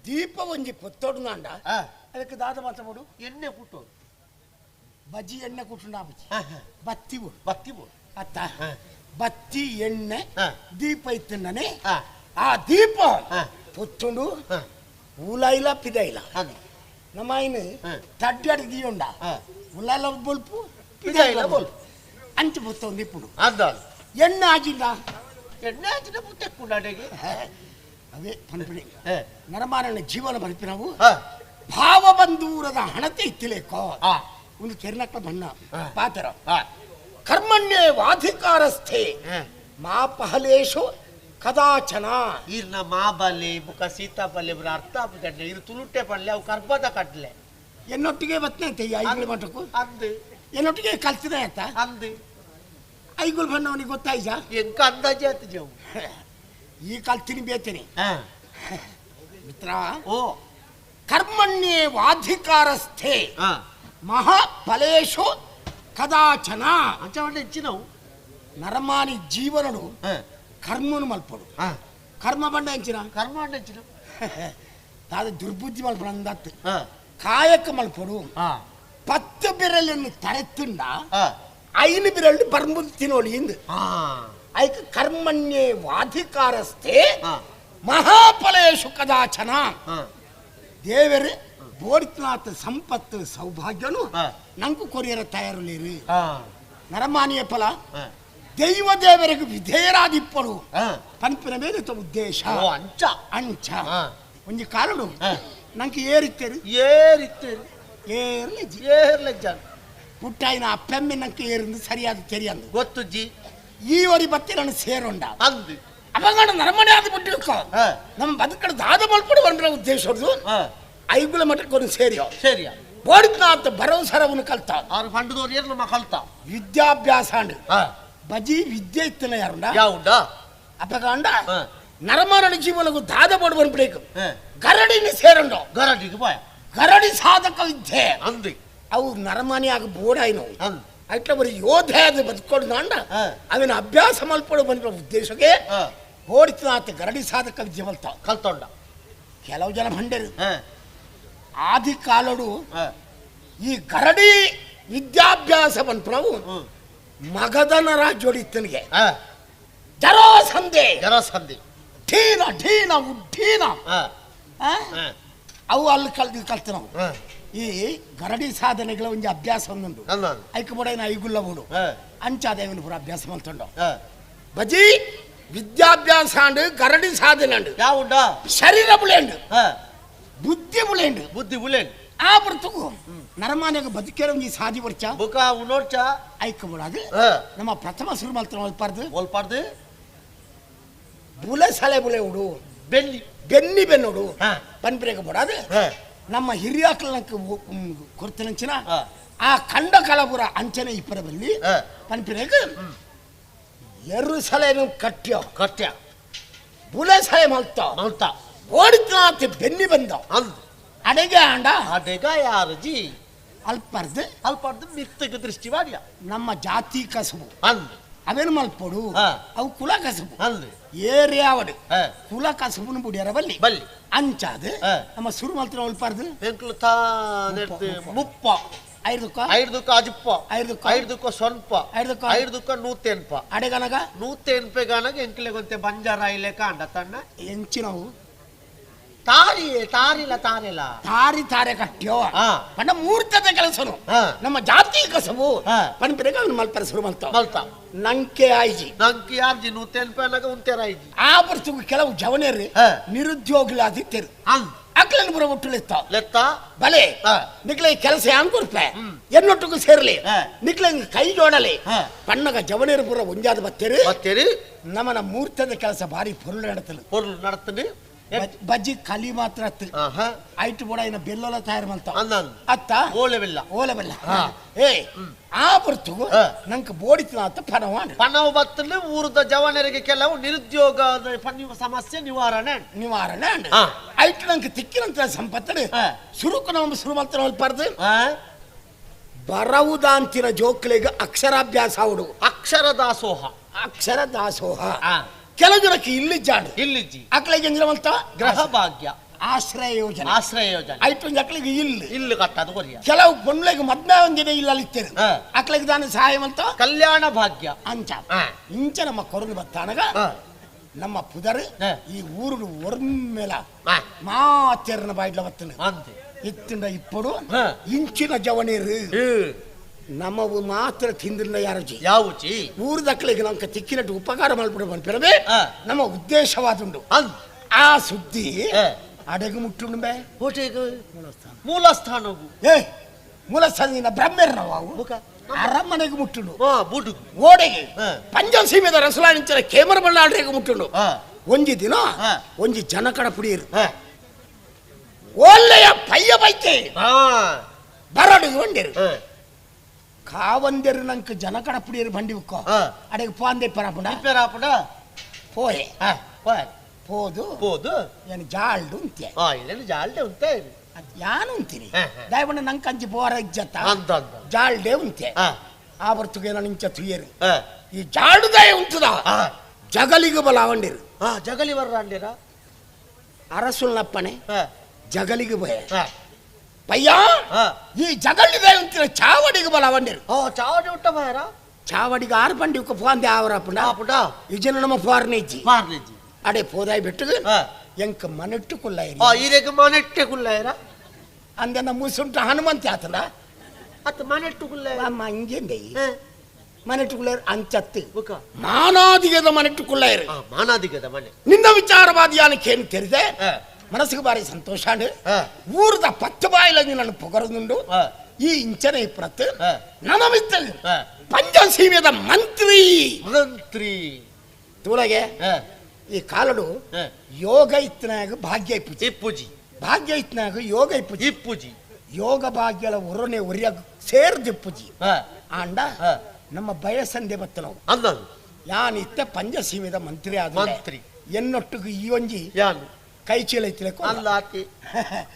S18: ದೀಪ ಒಂಜಿ ಪೊತ್ತೊಡುನಾಂಡ ಅದಕ್ಕೆ ದಾದ ಮಾತ ಬೋಡು ಎಣ್ಣೆ ಕುಟ್ಟು ಬಜ್ಜಿ ಎಣ್ಣೆ ಕುಟ್ಟುಂಡ ಬಜ್ಜಿ ಬತ್ತಿ ಬೋಡು ಬತ್ತಿ ಬೋಡು ಅತ್ತ ಬತ್ತಿ ಎಣ್ಣೆ ದೀಪ ಇತ್ತಂಡನೆ ಆ ದೀಪ ಪೊತ್ತುಂಡು ಉಲಾಯಿಲ ಪಿದಾಯಿಲ ನಮ್ಮ ಐನು ತಡ್ಡಾಡಿ ದೀಯುಂಡ ಉಲಾಯಿಲ ಬೊಲ್ಪು ಪಿದಾಯಿಲ ಬೊಲ್ಪು ಅಂಚು ಪೊತ್ತೊಂದು ಇಪ್ಪುಡು ಎಣ್ಣೆ ಆಜಿಂದ ಎಣ್ಣೆ ಆಜಿನ ಪುಟ್ಟೆಕ್ಕುಂಡಾಡೆಗೆ ಅವೇ ಪನ್ಪಿಣಿ ನರಮಾನನ ಜೀವನ ಬದುಕಿ ನಾವು ಭಾವಬಂಧೂರದ ಹಣತೆ ಇತ್ತಿಲೇಕೋ ಒಂದು ಕೆರ್ನಕ್ಕ ಬಣ್ಣ ಪಾತ್ರ ಕರ್ಮಣ್ಯೇ ವಾಧಿಕಾರಸ್ಥೆ ಮಾ ಪಹಲೇಶು ಕದಾಚನ
S19: ಇರ್ನ ಮಾ ಬಲ್ಲೆ ಬುಕ್ಕ ಸೀತಾ ಪಲ್ಲೆ ಬರ ಅರ್ಥ ಆಪುಜಂಡೆ ಇರು ತುಳುಟೆ ಪಲ್ಲೆ ಅವು ಕರ್ಬದ ಕಡ್ಲೆ
S18: ಎನ್ನೊಟ್ಟಿಗೆ ಬತ್ತನೆ ಅಂತ ಈ ಐಗುಳ ಮಠಕ್ಕೂ
S19: ಅಂದು
S18: ಎನ್ನೊಟ್ಟಿಗೆ ಕಲ್ತಿದೆ ಆಯ್ತಾ
S19: ಅಂದು
S18: ಐಗುಲ್ ಬಣ್ಣವನಿಗೆ ಗೊತ್ತಾಯ್ತಾ
S19: ಎಂಕ ಅಂದಾಜೆ ಆತು ಜವು
S18: ಈ ಕಲ್ತಿನಿ ಬೇತೇನೆ ಮಿತ್ರ
S19: ಓ
S18: ಕರ್ಮಣ್ಯೇ ವಾಧಿಕಾರಸ್ಥೆ ಮಹಾಫಲೇಶು ಕದಾಚನ
S19: ಹೆಚ್ಚಿನವು
S18: ನರಮಾನಿ ಜೀವನಡು ಕರ್ಮನು ಮಲ್ಪಡು ಕರ್ಮ ಬಂಡ ಹೆಂಚಿನ
S19: ಕರ್ಮ ಬಂಡ ಹೆಂಚಿನ
S18: ದಾದ ದುರ್ಬುದ್ಧಿ ಮಲ್ಪಡು ಅಂದತ್ತು ಕಾಯಕ ಮಲ್ಪಡು 10 ಬಿರಲನ್ನು ತರೆತ್ತುಂಡ 5 ಬಿರಲು ಬರ್ಮುದು ತಿನ್ನೋಳಿ ಇಂದು ಐಕ ಕರ್ಮಣ್ಯೇ ವಾಧಿಕಾರಸ್ಥೆ ಮಹಾಫಲೇಶು ಕದಾಚನ ದೇವರು ಬೋಡಿತ್ನಾಥ ಸಂಪತ್ತು ಸೌಭಾಗ್ಯನು ನಂಕು ಕೊರಿಯರ ತಯಾರುಲೇರು ನರಮಾನಿಯ ಫಲ ದೈವ ದೇವರಿಗೆ ವಿಧೇಯರಾದಿಪ್ಪರು ಪನ್ಪಿನ ಮೇಲೆ ಉದ್ದೇಶ
S19: ಅಂಚ
S18: ಅಂಚ ಒಂಜಿ ಕಾಲಡು ನಂಗೆ ಏರಿತ್ತೇರು
S19: ಏರಿತ್ತೇರು
S18: ಏರ್ಲೆಜ್ಜಿ
S19: ಏರ್ಲೆಜ್ಜ
S18: ಪುಟ್ಟಾಯಿನ ಅಪ್ಪೆಮ್ಮೆ ನಂಗೆ ಏರಿಂದು ಸರಿಯಾದ ತೆರಿಯಂದು
S19: ಗೊತ್ತು ಜಿ
S18: ಈ ಒರಿ ಬತ್ತಿ ನಾನು ಸೇರೊಂಡ
S19: ಅಂದು
S18: ಅವಂಗಡ ನರಮನೆ ಆದ ಬಿಟ್ಟಿರ್ಕೋ ನಮ್ಮ ಬದುಕಡ ದಾದ ಮಲ್ಪಡು ಬಂದ್ರ ಉದ್ದೇಶ ಐಗುಲ ಮಠಕ್ಕೆ ಸೇರಿಯೋ
S19: ಸೇರಿಯ
S18: ಬೋಡಿದ್ನಾಥ ಭರವಸರವನ್ನು ಕಲ್ತ
S19: ಆರು ಫಂಡದವ್ರು ನಮ್ಮ ಕಲ್ತ
S18: ವಿದ್ಯಾಭ್ಯಾಸ ಅಂಡ್ ಬಜಿ ವಿದ್ಯೆ ಇತ್ತನ ಯಾರುಂಡ
S19: ಯಾವುಂಡ
S18: ಅಪ್ಪಗಂಡ ನರಮಾನನ ಜೀವನಗೂ ದಾದ ಬೋಡು ಬಂದ್ಬೇಕು ಗರಡಿನ ಸೇರಂಡೋ
S19: ಗರಡಿಗೆ ಬಾಯ
S18: ಗರಡಿ ಸಾಧಕ ವಿದ್ಯೆ
S19: ಅಂದು
S18: ಅವು ನರಮಾನಿಯಾಗ ಬೋಡಾಯ್ನವು ಅಟ್ಲ ಬರೀ ಯೋಧೆ ಅದು ಬದುಕೊಂಡು ಅಂಡ ಅವನ ಅಭ್ಯಾಸ ಮಲ್ಪಡು ಬಂದ ಉದ್ದೇಶಕ್ಕೆ ಬೋಡಿತ್ನಾಥ ಗರಡಿ ಸಾಧಕ ವಿದ್ಯೆ ಮಲ್ತ
S19: ಕಲ್ತೊಂಡ
S18: ಕೆಲವು ಜನ ಭಂಡರು ಆದಿ ಕಾಲಡು ಈ ಗರಡಿ ವಿದ್ಯಾಭ್ಯಾಸ ಬಂತು ಮಗದನ ರಾಜ್ಯೋಡಿತ್ತನಿಗೆ ಜರಾಸಂಧೆ
S19: ಜರಾಸಂಧೆ
S18: ಢೀನ ಢೀನ ಉಡ್ಡೀನ ಅವು ಅಲ್ಲಿ ಕಲ್ತು ಕಲ್ತು ನಾವು ಈ ಗರಡಿ ಸಾಧನೆಗಳ ಒಂದು ಅಭ್ಯಾಸ ಒಂದೊಂದು ಐಕ ಬೋಡ ಐಗುಲ್ಲ ಬೋಡು ಅಂಚಾದ ಇವನು ಪೂರ ಅಭ್ಯಾಸ ಮಲ್ತೊಂಡು ಬಜಿ ವಿದ್ಯಾಭ್ಯಾಸ ಅಂಡ್ ಗರಡಿ ಸಾಧನೆ ಅಂಡ್
S19: ಯಾವುಂಡ
S18: ಶರೀರ ಬುಳೆಂಡು ಬುದ್ಧಿ ಬುಳೆಂಡು
S19: ಬುದ್ಧಿ ಬುಳೆಂಡು
S18: ಆ ಬರ್ತಗು ನರಮಾನ್ಯಾಗ ಬದುಕೇರ ಒಂಜಿ ಸಾದಿ ಬರ್ಚ
S19: ಬುಕ ಉನೋಡ್ಚ
S18: ಐಕ ಬೋಡಾದು ನಮ್ಮ ಪ್ರಥಮ ಸುರು ಮಲ್ತನ ಒಲ್ಪಾರ್ದು
S19: ಒಲ್ಪಾರ್ದು
S18: ಬುಲೆ ಸಲೆ ಬುಲೆ ಉಡು
S19: ಬೆನ್ನಿ
S18: ಬೆನ್ನಿ ಬೆನ್ನೋಡು ಪನ್ಪಿರೇಗ ಬೋಡಾದು ನಮ್ಮ ಹಿರಿಯಾಕ್ಲ ಕೊರ್ತನಂಚಿನ ಆ ಕಂಡ ಕಳಪುರ ಅಂಚನೆ ಇಪ್ಪರ ಬಲ್ಲಿ ಪನ್ಪಿರೇಗ ಎರುಸಲೇನು ಕಟ್ಟ್ಯೋ
S19: ಕಟ್ಟ್ಯ
S18: ಬುಲೆ ಸಲೆ ಮಲ್ತ
S19: ಮಲ್ತ
S18: ಓಡಿತ್ನಾಥ ಬೆನ್ನಿ ಬಂದ ಅಡೆಗೆ ಆಂಡ
S19: ಅಡೆಗ ಯಾರು ಜಿ
S18: ಅಲ್ಪರ್ದು
S19: ಅಲ್ಪರ್ದು ಮಿತ್ತಗೆ ದೃಷ್ಟಿ ಮಾಡಿಯ
S18: ನಮ್ಮ ಜಾತಿ ಕಸಬು
S19: ಅಂದು
S18: ಅವೇನು ಮಲ್ಪೊಡು ಅವು ಕುಲ ಕಸಬು
S19: ಅಂದು
S18: ಏರಿಯಾವಡು ಕುಲ ಕಸಬುನು ಬುಡಿಯರ ಬಲ್ಲಿ
S19: ಬಲ್ಲಿ
S18: ಅಂಚಾದ ನಮ್ಮ ಸುರು ಮಲ್ತರ ಅಲ್ಪರ್ದು
S19: ಮುಪ್ಪ
S18: ಐದುಕ್ಕ
S19: ಐದುಕ್ಕ ಅಜಿಪ್ಪ
S18: ಐದುಕ್ಕ
S19: ಐದುಕ್ಕ ಸೊನ್ಪ
S18: ಐದುಕ್ಕ
S19: ಐದುಕ್ಕ ನೂತೆನ್ಪ
S18: ಅಡೆಗನಗ
S19: ನೂತೆನ್ಪೆಗನಗ ಎಂಕ್ಲೆಗೊಂತೆ ಬಂಜಾರ ಇಲೆ ಕಾಂಡ ತಣ್ಣ
S18: ಎಂಚಿನವು
S19: ತಾರಿ ತಾರಿಲ್ಲ ತಾರಿಲ್ಲ
S18: ತಾರಿ ತಾರೆ ಕಟ್ಟ್ಯೋ ಪಂಡ ಮೂರ್ತದ ಕೆಲಸನು ನಮ್ಮ ಜಾತಿ ಕಸಬು ಪನ್ಪಿರಗ ಅವನು ಮಲ್ಪರ ಸುರು ಮಲ್ತ
S19: ಮಲ್ತ
S18: ನಂಕೆ ಆಯ್ಜಿ
S19: ನಂಕೆ ಆರ್ಜಿ ನೂತೆನ್ಪೆನಗ ಉಂತೆರ ಆಯ್ಜಿ
S18: ಆ ಬರ್ತುಗು ಕೆಲವು ಜವನೇರು ನಿರುದ್ಯೋಗಿಲಾದಿತ್ತರು ಅಕ್ಲನ್ ಪುರ ಒಟ್ಟು ಲೆತ್ತ
S19: ಲೆತ್ತ
S18: ಬಲೆ ನಿಕ್ಲೆ ಕೆಲಸ ಯಾಂಗ್ ಕೊರ್ಪೆ ಎನ್ನೊಟ್ಟುಕು ಸೇರ್ಲಿ ನಿಕ್ಲೆ ಕೈ ಜೋಡಲಿ ಪಣ್ಣಗ ಜವನೇರು ಪುರ ಒಂಜಾದ ಬತ್ತೇರು
S19: ಬತ್ತೇರಿ
S18: ನಮ್ಮನ ಮೂರ್ತದ ಕೆಲಸ ಭಾರಿ ಪೊರುಳು ನಡತಲು
S19: ಪೊರುಳು ನಡತನು
S18: ಬಜ್ಜಿ ಕಲಿ ಮಾತ್ರ ಐಟು ಬೋಡ ಇನ್ನ ಬೆಲ್ಲೊಲ ತಯಾರು ಮಲ್ತ ಅತ್ತ
S19: ಓಲೆವೆಲ್ಲ
S18: ಓಲೆವೆಲ್ಲ ಏ ಆ ಬರ್ತು ನಂಗೆ ಬೋಡಿತನಾತ ಪಣವ
S19: ಪಣವ ಬತ್ತಲು ಊರದ ಜವನರಿಗೆ ಕೆಲವು ನಿರುದ್ಯೋಗ ಸಮಸ್ಯೆ ನಿವಾರಣೆ
S18: ನಿವಾರಣೆ ಐಟು ನಂಗೆ ತಿಕ್ಕಿನಂತ ಸಂಪತ್ತಡು ಸುರುಕು ನಮ್ಮ ಸುರು ಮಲ್ತ ಅಲ್ಪಾರ್ದು ಬರವುದಾಂತಿನ ಜೋಕ್ಲೆಗೆ ಅಕ್ಷರಾಭ್ಯಾಸ ಅವಡು
S19: ಅಕ್ಷರ ದಾಸೋಹ
S18: ಅಕ್ಷರ ದಾಸೋಹ ಕೆಲವು ಜನಕ್ಕೆ ಇಲ್ಲಿ ಜಾಡು
S19: ಇಲ್ಲಿಜ್ಜಿ
S18: ಅಕ್ಲೆಗೆ ಎಂಜಿನ ಮಲ್ತ
S19: ಗ್ರಹ ಭಾಗ್ಯ
S18: ಆಶ್ರಯ ಯೋಜನೆ
S19: ಆಶ್ರಯ ಯೋಜನೆ
S18: ಐಟು ಅಕ್ಲೆಗೆ ಇಲ್ಲಿ
S19: ಇಲ್ಲಿ ಕಟ್ಟದು ಕೊರಿಯ
S18: ಕೆಲವು ಪೊಣ್ಲೆಗೆ ಮದ್ವೆ ಒಂದಿನ ಇಲ್ಲ ಅಲ್ಲಿತ್ತೇರು ಅಕ್ಲೆಗೆ ದಾನ ಸಹಾಯ ಮಲ್ತ
S19: ಕಲ್ಯಾಣ ಭಾಗ್ಯ
S18: ಅಂಚ ಇಂಚ ನಮ್ಮ ಕೊರಲು ಬತ್ತಾನಗ ನಮ್ಮ ಪುದರ್ ಈ ಊರು ಒರ್ಮೆಲ ಮಾತೆರ್ನ ಬಾಯ್ಲ ಬತ್ತನ ಇತ್ತಿಂಡ ಇಪ್ಪಡು ಇಂಚಿನ ಜವನೇರು ನಮ್ಮವು ಮಾತ್ರ ತಿಂದಿಲ್ಲ ಯಾರಜಿ
S19: ಯಾವುಜಿ
S18: ಊರದಕ್ಕಳಿಗೆ ನಮ್ಗೆ ತಿಕ್ಕಿನಟ್ಟು ಉಪಕಾರ ಮಾಡ್ಬಿಡು ಬಂದ್ಪಿರಬೇ ನಮ್ಮ ಉದ್ದೇಶವಾದುಂಡು ಆ ಸುದ್ದಿ ಅಡಗು ಮುಟ್ಟುಂಬೆ
S19: ಮೂಲಸ್ಥಾನವು
S18: ಏ ಮೂಲಸ್ಥಾನದಿಂದ ಬ್ರಹ್ಮೇರ್ ನಾವು ಅರಮನೆಗೆ ಮುಟ್ಟುಂಡು ಓಡೆಗೆ ಪಂಚಸೀಮೆದ ರಸಲಾನಿಂಚನ ಕೇಮರ ಬಳ್ಳಾಡ್ರಿಗೆ ಮುಟ್ಟುಂಡು ಒಂಜಿ ದಿನ ಒಂಜಿ ಜನ ಕಡ ಪುಡಿಯರು ಒಳ್ಳೆಯ ಪಯ್ಯ ಬೈತೆ ಬರಡು ಒಂಡೇರು ಕಾವಂದೆರು ನಂಗೆ ಜನ ಕಡ ಪುಡಿಯರು ಬಂಡಿ ಉಕ್ಕೋ ಅಡೆಗೆ ಪಾಂದೆ ಪರಾಪುಂಡ
S19: ಪರಾಪುಂಡ
S18: ಪೋಯೆ ಪೋದು
S19: ಪೋದು
S18: ಏನು ಜಾಲ್ಡು ಉಂತೆ
S19: ಇಲ್ಲೇನು ಜಾಲ್ಡೆ ಉಂತೆ
S18: ಯಾನು ಅಂತೀನಿ ದಯವಣ್ಣ ನಂಗೆ ಅಂಚಿ ಪೋರ ಇಜ್ಜತ್ತ ಜಾಲ್ಡೆ ಉಂತೆ ಆ ಬರ್ತುಗೆ ನಾನು ಇಂಚ ತುಯ್ಯರು ಈ ಜಾಡುದಾಯ ಉಂಟುದ ಜಗಲಿಗೆ ಬಲ ಅವಂಡಿರು
S19: ಜಗಲಿ ಬರ್ರ ಅಂಡಿರ
S18: ಅರಸುಲ್ನಪ್ಪಣೆ ಜಗಲಿಗೆ ಭಯ ಪಯ್ಯ ಈ ಜಗಲಿದೆ ಉಂತಿನ ಚಾವಡಿಗೆ ಬಲ ಅವಂಡಿರು
S19: ಚಾವಡಿ ಉಟ್ಟ ಭಯರ
S18: ಚಾವಡಿಗೆ ಆರು ಪಂಡಿ ಫೋಂದೆ ಆವರಪ್ಪಂಡ ಇಜನ ನಮ್ಮ ಫಾರ್ನೇಜಿ
S19: ಫಾರ್ನೇಜಿ
S18: ಅಡೆ ಪೋದಾಯ್ ಬಿಟ್ಟು ಎಂಕ ಮನೆಟ್ಟು ಕುಲ್ಲಾಯಿರಿ
S19: ಈರೆಗೆ ಮನೆಟ್ಟೆ ಕುಲ್ಲಾಯಿರ
S18: ಅಂದೆನ ಮುಸುಂಟ ಹನುಮಂತ ಆತನ
S19: ಅತ್ತ ಮನೆಟ್ಟು ಕುಲ್ಲಾಯ
S18: ಅಮ್ಮ ಹಂಗೆಂದೆ ಮನೆಟ್ಟು ಕುಲ್ಲಾಯರು ಅಂಚತ್ತು ಮಾನಾದಿಗದ ಮನೆಟ್ಟು ಕುಲ್ಲಾಯರು
S19: ಮಾನಾದಿಗದ ಮನೆ
S18: ನಿನ್ನ ವಿಚಾರವಾದಿಯಾನಕ್ಕೇನು ತೆರೆದೆ ಮನಸ್ಸಿಗೆ ಬಾರಿ ಸಂತೋಷ ಊರದ ಪತ್ತು ಬಾಯಿಲ ನನ್ನ ಪೊಗರದುಂಡು ಈ ಇಂಚನೆ ಪ್ರತ್ ನಮಮಿತ್ತ ಪಂಚಸೀಮೆದ ಮಂತ್ರಿ
S19: ಮಂತ್ರಿ
S18: ತೂಲಗೆ ಈ ಕಾಲಡು ಯೋಗ ಇತ್ತನಾಗ ಭಾಗ್ಯ ಇಪ್ಪುಜಿ
S19: ಇಪ್ಪುಜಿ
S18: ಭಾಗ್ಯ ಇತ್ತನಾಗ ಯೋಗ ಇಪ್ಪುಜಿ
S19: ಇಪ್ಪುಜಿ
S18: ಯೋಗ ಭಾಗ್ಯಲ ಒರನೆ ಒರಿಯಾಗ ಸೇರ್ದಿಪ್ಪುಜಿ ಆಂಡ ನಮ್ಮ ಬಯಸಂದೆ ಬತ್ತ ನಾವು
S19: ಅಂದ
S18: ಯಾನ್ ಇತ್ತ ಪಂಚಸೀಮೆದ ಮಂತ್ರಿ ಆದ
S19: ಮಂತ್ರಿ
S18: ಎನ್ನೊಟ್ಟಿಗೆ ಈ ಒಂಜಿ
S19: ಯಾನು
S18: ಕೈ ಚೀಲ ಇತ್ತಲಕ್ಕ
S19: ಅಲ್ಲ ಆತಿ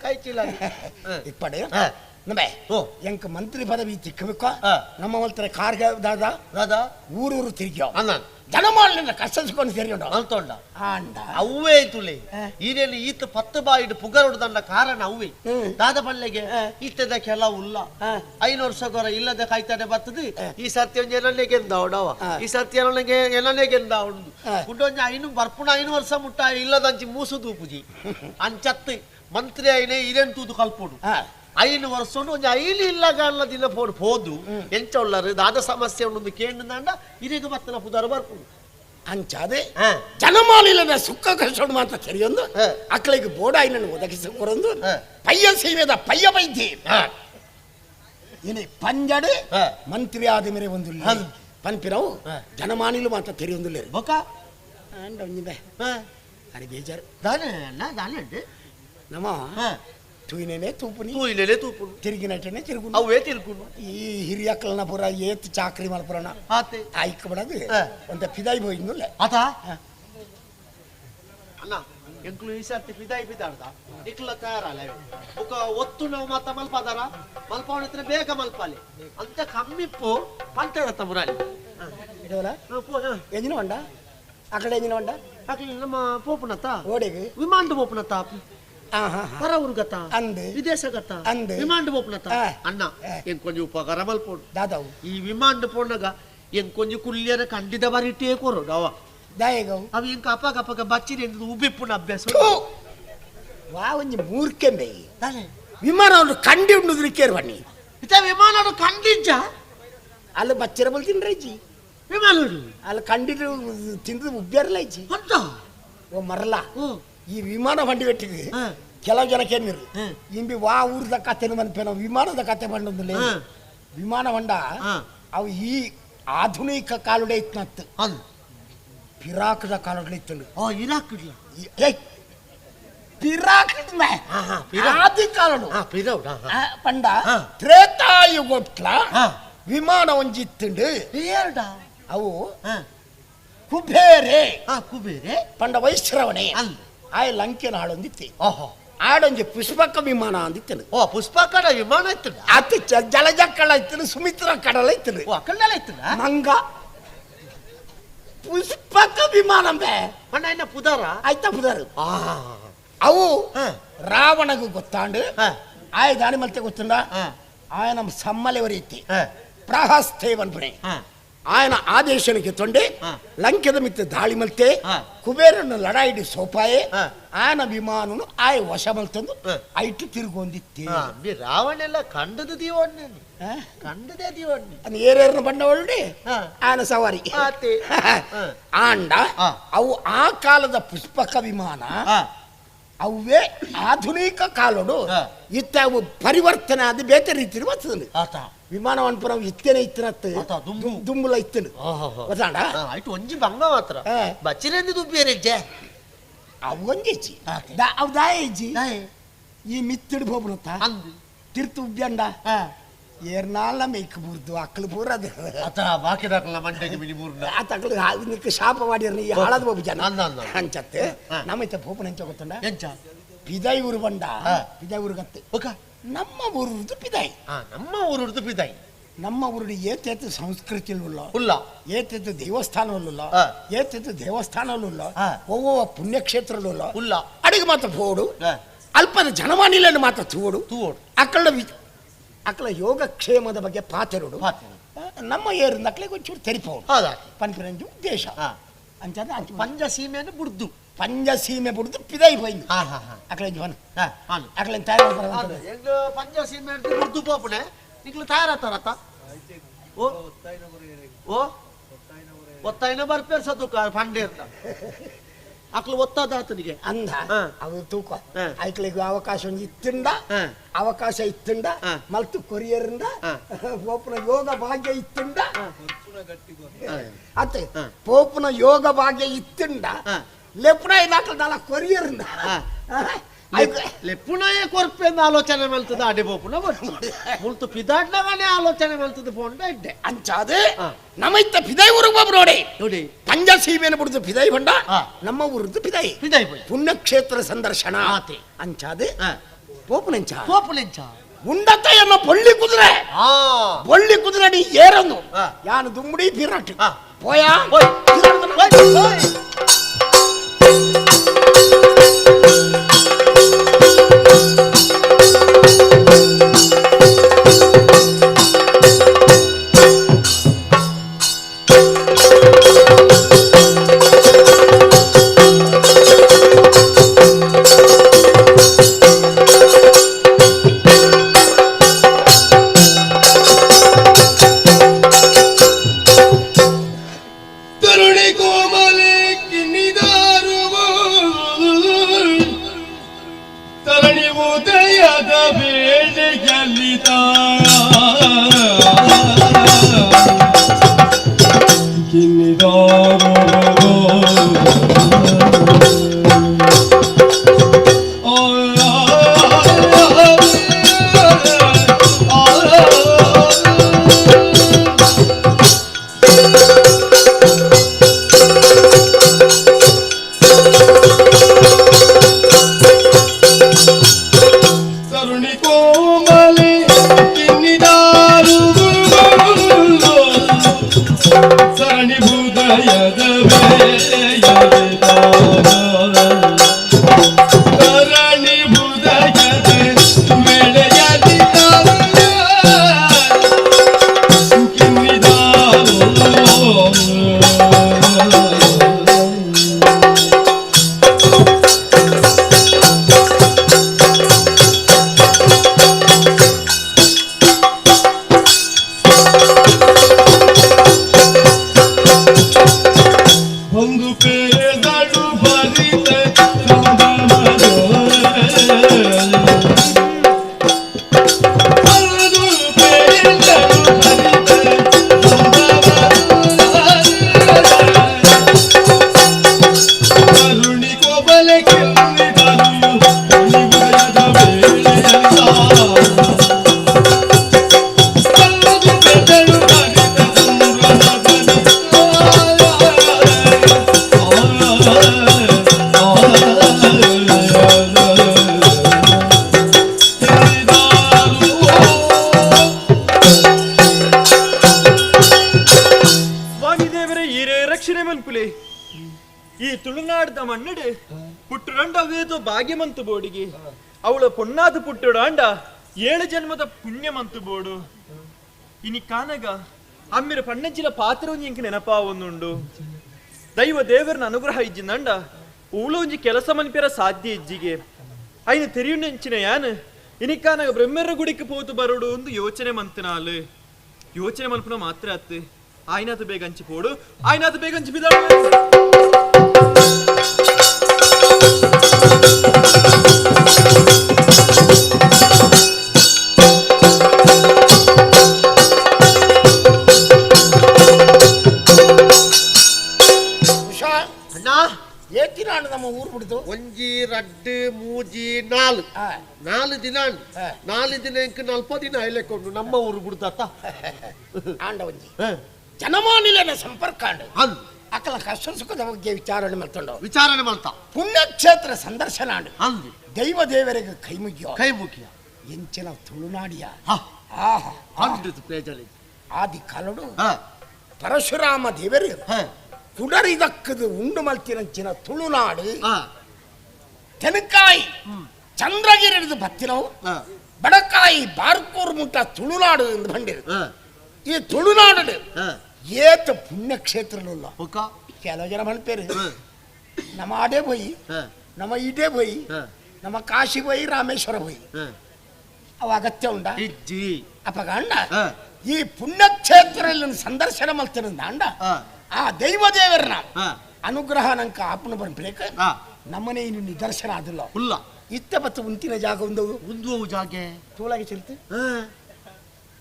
S19: ಕೈ ಚೀಲ
S18: ಇಪ್ಪಡೆ ನಮ್ಮೆ ಎಂಕ ಮಂತ್ರಿ ಪದವಿ ತಿಕ್ಕಬೇಕು ನಮ್ಮ ಒಲ್ತರ ಕಾರ್ಗ ದಾದಾ
S19: ದಾದಾ
S18: ಊರೂರು ತಿರುಗ್ಯೋ ಜನಮಾಲಿನ ಕಷ್ಟಸ್ಕೊಂಡು ತಿರುಗೋಣ
S19: ಅಂತೊಂಡ
S18: ಆಂಡ
S19: ಅವ್ವೇ ತುಲೆ ಈರೇನು ಈತ ಪತ್ತು ಬಾಯಿಡು ಪುಗರೊಡ್ದಂಡ ಕಾರಣ ಅವ್ವೇ ದಾದ ಪಲ್ಲೆಗೆ ಈತದ ಕೆಲ ಉಲ್ಲ 5 ವರ್ಷ ಗೊರ ಇಲ್ಲದ ಕಾಯ್ತಾನೆ ಬರ್ತದೆ ಈ ಸರ್ತಿ ಒಂಜಿ ಏನನ್ನೇ ಗೆಂದ ಅವಡವ ಈ ಸರ್ತಿ ಏನನ್ನೇ ಏನನ್ನೇ ಗೆಂದ ಅವನು ಗುಡ್ಡೊಂಜಿ ಐನು ಬರ್ಪುಣ 5 ವರ್ಷ ಮುಟ್ಟ ಇಲ್ಲದಂಚಿ ಮೂಸು ದೂಪುಜಿ ಅಂಚತ್ತು ಮಂತ್ರಿ ಐನೇ ಇರೇನು ತೂದು ಕಲ್ಪೋಡು 5 ವರ್ಷ ಒಂಜಿ ಐಲು ಇಲ್ಲ ದಿನ ಪೋಡು ಪೋದು ಎಂಚ ಉಳ್ಳಾರು ದಾದ ಸಮಸ್ಯೆ ಉಂಡು ಕೇಂದ್ರ ಇರೇಗ ಬತ್ತನ ಪುದಾರು ಬರ್ಪುಡು
S18: ಅಂಚಾದೆ ಜನಮಾಲಿಲ್ಲದ ಸುಖ ಕಷ್ಟ ಮಾತ್ರ ಸರಿಯೊಂದು ಅಕ್ಕಳಿಗೆ ಬೋಡಾಯಿನನ್ನು ಒದಗಿಸಿ ಕೊರೊಂದು ಪಯ್ಯ ಸೇವೆದ ಪಯ್ಯ ವೈದ್ಯ ಇನಿ ಪಂಜಡು ಮಂತ್ರಿ ಆದ ಮೇರೆ ಒಂದು ಪನ್ಪಿರವು ಜನಮಾನಿಲು ಮಾತ್ರ ತೆರೆಯೊಂದು
S19: ಬೊಕ
S18: ಅಂಡ ಒಂಜಿಂದೆ ಅರೆ ಬೇಜಾರು
S19: ದಾನೆ ದಾನೆ
S18: ನಮ್ಮ ತೂಯಿನೇ ತೂಪುನಿ
S19: ತೂಯಿನೇ ತೂಪುನು
S18: ತಿರುಗಿನಟನೆ ತಿರುಗುನು
S19: ಅವೇ ತಿರುಗುನು
S18: ಈ ಹಿರಿಯಕ್ಕಲ್ನ ಪೂರ ಏತ್ ಚಾಕ್ರಿ ಮಲ್ಪುರಣ
S19: ಆತೆ
S18: ಆಯ್ಕ ಬಿಡದು ಒಂದ ಫಿದಾಯಿ ಹೋಯಿಂದುಲ್ಲ
S19: ಆತ ಅಣ್ಣ ಎಂಕ್ಲು ಈ ಸರ್ತಿ ಫಿದಾಯಿ ಬಿದಾಡ್ದ ನಿಕ್ಲ ತಯಾರಲ್ಲ ಬುಕ ಒತ್ತು ನಾವು ಮಾತ ಮಲ್ಪಾದಾರ ಮಲ್ಪಾವಣ ಬೇಗ ಮಲ್ಪಾಲೆ ಅಂತ ಕಮ್ಮಿಪ್ಪು ಪಂಟರತ್ತ ಮುರಾಲಿ
S18: ಇಡೋಲ ಎಂಜಿನ ಹೊಂಡ ಆ ಕಡೆ ಎಂಜಿನ ಹೊಂಡ
S19: ಅಕಡೆ ನಮ್ಮ ಪೋಪುನತ್ತ
S18: ಓಡೆಗೆ
S19: ವಿಮಾನದ ಪೋಪುನತ್ತ ಪರವೂರುಗತ
S18: ಅಂದೆ
S19: ವಿದೇಶಗತ
S18: ಅಂದೆ
S19: ವಿಮಾನ ಪೋಪುನತ್ತ ಅಣ್ಣ ಎಂಕ್ ಕೊಂಚ ಉಪಕಾರ ಮಲ್ಪೋಡು
S18: ದಾದಾವು
S19: ಈ ವಿಮಾನ ಪೋಣಗ ಎಂಕ್ ಕೊಂಚ ಕುಲ್ಯರ ಕಂಡಿದ ಬರಿಟೇ ಕೊರೋಡು ಅವ
S18: ದಾಯಗವು
S19: ಅವ ಎಂಕ್ ಅಪಗ ಅಪಗ ಬಚ್ಚಿರಿ ಎಂದು ಉಬ್ಬಿಪ್ಪುನ ಅಭ್ಯಾಸ
S18: ವಾ ಒಂಜಿ ಮೂರ್ಖೆ ವಿಮಾನ ಅವ್ರು ಕಂಡಿ ಉಂಡು ಕೇರ್ ಬನ್ನಿ
S19: ಇತ ವಿಮಾನ ಕಂಡಿಜ್ಜ
S18: ಅಲ್ಲಿ ಬಚ್ಚಿರ ಬಲ್ ತಿಂಡ್ರೆ ಇಜ್ಜಿ
S19: ವಿಮಾನ
S18: ಅಲ್ಲಿ ಕಂಡಿದ್ದು ತಿಂದು ಉಬ್ಬ್ಯಾರಲ್ಲ ಇಜ್ಜಿ ಓ ಮರಲ್ಲ ಈ ವಿಮಾನ ಬಂಡಿ ಬೆಟ್ಟಿಗೆ ಕೆಲವು ಜನಕ್ಕೆ ಏನಿರು ಇಂಬಿ ವಾ ಊರ್ದ ಕತೆನು ಬಂದ್ಪೇನ ವಿಮಾನದ ಕತೆ ಬಂಡೊಂದಿಲ್ಲ ವಿಮಾನ ಬಂಡ ಅವು ಈ ಆಧುನಿಕ ಕಾಲುಡೆ ಇತ್ತು ಪಿರಾಕದ ಕಾಲುಡೆ ಇತ್ತು
S19: ಇರಾಕ್
S18: ಪಿರಾಕ್ ಆದಿ ಕಾಲಡು ಪಂಡ ತ್ರೇತಾಯುಗೊಟ್ಲ ವಿಮಾನ ಒಂಜಿ ಇತ್ತುಂಡು ಅವು ಕುಬೇರೆ
S19: ಕುಬೇರೆ
S18: ಪಂಡ ವೈಶ್ರವಣೆ ಆಯ್ ಲಂಕೆನ ಹಾಳೊಂದಿತ್ತೆ ಆಡೊಂಜಿ ಪುಷ್ಪಕ ವಿಮಾನ ಅಂದಿತ್ತನು
S19: ಓ ಪುಷ್ಪಕಡ ವಿಮಾನ ಇತ್ತು
S18: ಅತಿ ಜಲಜಕ್ಕಳ ಇತ್ತು ಸುಮಿತ್ರ ಕಡಲ ಇತ್ತು
S19: ಅಕ್ಕಂಡಲ ಇತ್ತು
S18: ಮಂಗ ಪುಷ್ಪಕ ವಿಮಾನ
S19: ಅಣ್ಣ ಇನ್ನ ಪುದಾರ
S18: ಆಯ್ತಾ ಪುದಾರು ಅವು ರಾವಣಗೂ ಗೊತ್ತಾಂಡು ಆಯ್ ದಾನಿ ಮಲ್ತೆ ಗೊತ್ತುಂಡ ಆಯ ನಮ್ಮ ಸಮ್ಮಲೆವರಿ ಇತ್ತಿ ಪ್ರಹಸ್ತೇವನ್ಪುಣೆ ఆయన ಆದೇಶನಿಗೆ ತೊಂಡೆ ಲಂಕೆದ ಮಿತ್ತ ದಾಳಿ ಮಲ್ತೆ ಕುಬೇರನ್ನು ಲಡಾಯಿಡಿ ಸೋಪಾಯೆ ಆಯನ ವಿಮಾನನು ಆಯ ವಶ ಮಲ್ತಂದು ಐಟು ತಿರುಗೊಂದಿತ್ತೆ
S19: ರಾವಣೆಲ್ಲ ಕಂಡದ ದೀವಣ್ಣೆ ಕಂಡದೇ ದೀವಣ್ಣೆ
S18: ಏರೇರ್ನ ಬಣ್ಣ ಒಳ್ಳೆ ಆಯನ ಸವಾರಿ ಆಂಡ ಅವು ಆ ಕಾಲದ ಪುಷ್ಪಕ ವಿಮಾನ ಅವೇ ಆಧುನಿಕ ಕಾಲಡು ಇತ್ತ ಅವು ಪರಿವರ್ತನೆ ಆದ ಬೇತೆ ರೀತಿ ಬರ್ತದೆ ವಿಮಾನ ಅನ್ಪುರ ಇತ್ತೇನೆ ಇತ್ತಿನತ್ತು ದುಂಬುಲ ಇತ್ತನು ಗೊತ್ತಾಂಡ
S19: ಆಯ್ತು ಒಂಜಿ ಬಂಗ ಮಾತ್ರ ಬಚ್ಚಿರಂದಿ ದುಬ್ಬಿಯರೆಜ್ಜೆ
S18: ಅವು ಒಂಜಿ ಅವು ದಾಯ ಇಜ್ಜಿ ಈ ಮಿತ್ತಿಡು ಹೋಗ್ಬಿಡುತ್ತ ತಿರ್ತು ಉಬ್ಬ್ಯಂಡ ಏರ್ನಾಲ ಮೇಕ್ ಬೂರ್ದು ಅಕ್ಕಲು ಪೂರ ಅದು
S19: ಆತ ಬಾಕಿದಾಕಲ್ಲ ಮಂಡೆಗೆ ಮಿನಿ ಬೂರ್ನ
S18: ಆತ ಅಕ್ಕಲು ನಿಕ್ಕ ಶಾಪ ಮಾಡಿರ್ನಿ ಈ ಹಾಳಾದ ಬಾಬು ಜನ ಅಂಚತ್ತೆ ನಮ್ಮ ಇತ್ತ ಪೋಪನ ಎಂಚ ಗೊತ್ತಂಡ
S19: ಎಂಚ
S18: ಪಿದಾಯಿ ಊರು ಬಂಡ ಪಿದಾಯಿ ಊರು ಗತ್ತೆ ನಮ್ಮ ಊರುದು ಪಿದಾಯಿ.
S19: ನಮ್ಮ ಊರುದು ಪಿದಾಯಿ.
S18: ನಮ್ಮ ಊರು ಏತೇತು ಸಂಸ್ಕೃತಿ ಉಲ್ಲ
S19: ಉಲ್ಲ,
S18: ಏತೇತು ದೇವಸ್ಥಾನ ಉಲ್ಲ, ಏತೇತು ದೇವಸ್ಥಾನ ಉಲ್ಲ, ಒವ್ವ ಪುಣ್ಯಕ್ಷೇತ್ರ
S19: ಉಲ್ಲ.
S18: ಅಡಿಗೆ ಮಾತ್ರ ಪೋಡು, ಅಲ್ಪದ ಜನಮಾನಿలను ಮಾತ್ರ ತೂಡು
S19: ತೂಡು,
S18: ಅಕ್ಕಳ ಅಕ್ಕಳ ಯೋಗಕ್ಷೇಮದ ಬಗ್ಗೆ ಪಾತೆರುಡು. ನಮ್ಮ ಏರಿಂದ ಅಕ್ಕಳಿಗೆ ಒಂಚೂರು ತೆರಿಪೋಡು ಪನ್ಪಿರಂಜಿ ಉದ್ದೇಶ. ಅಂಚಾದ
S19: ಪಂಚಸೀಮೆಯನ್ನು ಬುಡ್ದು,
S18: ಪಂಚಸೀಮೆ ಬುಡ್ದು ಪಿದಾಯಿ ಪೋಯಿಂದು ಅಕ್ಕಳ ಜೀವನ ಅಕ್ಕಳ ತಯಾರು
S19: ಪಂಚಸೀಮೆ ಬುಡ್ದು ಪೋಪುಣೆ ನಿಕ್ಲು ತಯಾರಾತಾರತ್ತ. ಓ ಓ ಒತ್ತಾಯಿನ ಬರ್ಪೇರ್ ಸದ್ದು ಪಂಡೇರ್ನ ಅಕ್ಲು ಒತ್ತಾದಾತನಿಗೆ
S18: ಅಂದ ಅದು ತೂಕ ಐಕ್ಳಿಗೆ ಅವಕಾಶ ಇತ್ತಿಂಡ, ಅವಕಾಶ ಇತ್ತಿಂಡ ಮಲ್ತು ಕೊರಿಯರಿಂದ ಪೋಪುನ ಯೋಗ ಭಾಗ್ಯ ಇತ್ತಿಂಡ ಅತ್ತೆ ಪೋಪುನ ಯೋಗ ಭಾಗ್ಯ ಇತ್ತಿಂಡ ಲೆಪ್ಪುನ ಇದಾಕಲ್ದಲ್ಲ ಕೊರಿಯರಿಂದ
S19: ಲೆಪ್ಪುನಯೇ ಕೊರ್ಪೆಂದು ಆಲೋಚನೆ ಮಲ್ತದ ಅಡೆ ಪೋಪುನ ಮುಲ್ತು ಪಿದಾಡ್ನವನೇ ಆಲೋಚನೆ ಮಲ್ತದ ಪೋಂಡ ಇಡ್ಡೆ
S18: ಅಂಚಾದೆ ನಮೈತ ಪಿದಾಯಿ ಊರಿಗೆ ಬಾಬು ನೋಡಿ
S19: ನೋಡಿ
S18: ಪಂಚಸೀಮೆಯನ್ನು ಬಿಡುದು ಪಿದಾಯಿ ಬಂಡ ನಮ್ಮ ಊರದ್ದು ಪಿದಾಯಿ
S19: ಪಿದಾಯಿ
S18: ಪುಣ್ಯಕ್ಷೇತ್ರ ಸಂದರ್ಶನ ಅಂಚಾದೆ ಪೋಪುನೆಂಚ
S19: ಪೋಪುನೆಂಚ
S18: ಉಂಡತೆಯನ್ನು ಬೊಳ್ಳಿ ಕುದುರೆ ಬೊಳ್ಳಿ ಕುದುರೆ ನೀ ಏರನ್ನು ಯಾನು ದುಂಬುಡಿ ಬಿರಾಟ್ ಪೋಯಾ
S12: ಭಾಗ್ಯಮಂತು ಬೋಡಿಗೆ ಅವಳ ಪೊನ್ನಾದ ಪುಟ್ಟುಡಾಂಡ ಏಳು ಜನ್ಮದ ಪುಣ್ಯಮಂತು ಬೋಡು. ಇನಿ ಕಾನಗ ಅಮ್ಮಿರ ಪಣ್ಣಂಚಿನ ಪಾತ್ರ ಇಂಕ ನೆನಪಾವೊಂದುಂಡು. ದೈವ ದೇವರನ ಅನುಗ್ರಹ ಇಜ್ಜಿಂದಂಡ ಊಳೊಂಜಿ ಕೆಲಸ ಮನ್ಪಿರ ಸಾಧ್ಯ ಇಜ್ಜಿಗೆ ಐನ ತೆರಿಯುನೆಂಚಿನ ಯಾನ್ ಇನಿಕಾನಗ ಬ್ರಹ್ಮರ ಗುಡಿಗೆ ಪೋತು ಬರೋಡು ಒಂದು ಯೋಚನೆ ಮಂತನಾಲು ಯೋಚನೆ ಮಲ್ಪನ ಮಾತ್ರ ಅತ್ತು ಆಯ್ನಾತು ಬೇಗ ಹಂಚಿ ಪೋಡು ಆಯ್ನಾತು ಬೇಗ ಹಂಚಿ ಬಿದ್ದಾಡು.
S18: ನಮ್ಮ ಊರು ಬಿಡ್ತು
S19: ಒಂಜಿ ರಡ್ಡು ಮೂಜಿ ನಾಲ್ ನಾಲ್ ದಿನ ನಾಲ್ ದಿನ ಇಂಕ ನಲ್ಪ ದಿನ ಐಲೆಕೊಂಡು ನಮ್ಮ ಊರು ಬಿಡ್ತಾತ
S18: ಆಂಡ ಒಂಜಿ ಜನಮಾನಿಲನ ಸಂಪರ್ಕ ಆಂಡ ಅಕಲ ಕಷ್ಟ ಸುಖದ ಬಗ್ಗೆ ವಿಚಾರಣೆ ಮಾಡ್ಕೊಂಡು
S19: ವಿಚಾರಣೆ ಮಾಡ್ತಾ
S18: ಪುಣ್ಯಕ್ಷೇತ್ರ ಸಂದರ್ಶನ ದೈವ ದೇವರಿಗೆ ಕೈ ಮುಗಿಯೋ
S19: ಕೈ ಮುಗಿಯ
S18: ಎಂಚಿನ ತುಳುನಾಡಿಯ ಆದಿ ಕಾಲಡು ಪರಶುರಾಮ ದೇವರು ಕುಡರಿದಕ್ಕದು ಉಂಡು ಮಲ್ತಿನಂಚಿನ ತುಳುನಾಡು ತೆನಕಾಯಿ ಚಂದ್ರಗಿರಿ ಹಿಡಿದು ಬತ್ತಿನವು ಬಡಕಾಯಿ ಬಾರ್ಕೂರು ಮುಟ್ಟ ತುಳುನಾಡು ಎಂದು ಬಂಡಿರು. ಈ ತುಳುನಾಡು ಏತ ಪುಣ್ಯಕ್ಷೇತ್ರಲುಲ್ಲ. ಕೆಲವು ಜನ ಮಲ್ಪೇರು ನಮ್ಮ ಆಡೇ ಪೋಯಿ ನಮ್ಮ ಇಡೇ ಪೋಯಿ ನಮ್ಮ ಕಾಶಿ ಪೋಯಿ ರಾಮೇಶ್ವರ ಪೋಯಿ ಅವ ಅಗತ್ಯ ಉಂಡ ಅಪ್ಪಗ ಅಣ್ಣ ಈ ಪುಣ್ಯಕ್ಷೇತ್ರ ಸಂದರ್ಶನ ಮಲ್ತಿರಂದ ಅಂಡ ಆ ದೈವ ದೇವರನ್ನ ಅನುಗ್ರಹ ನಂಕ ಆಪನ ಬರ್ಬೇಕು ನಮ್ಮನೆ ಇನ್ನು ನಿದರ್ಶನ ಆದಿಲ್ಲ
S19: ಉಲ್ಲ
S18: ಇತ್ತ ಬತ್ತು ಉಂತಿನ ಜಾಗ ಒಂದು
S19: ಒಂದು ಜಾಗೆ
S18: ತೋಳಾಗಿ ಚೆಲ್ತು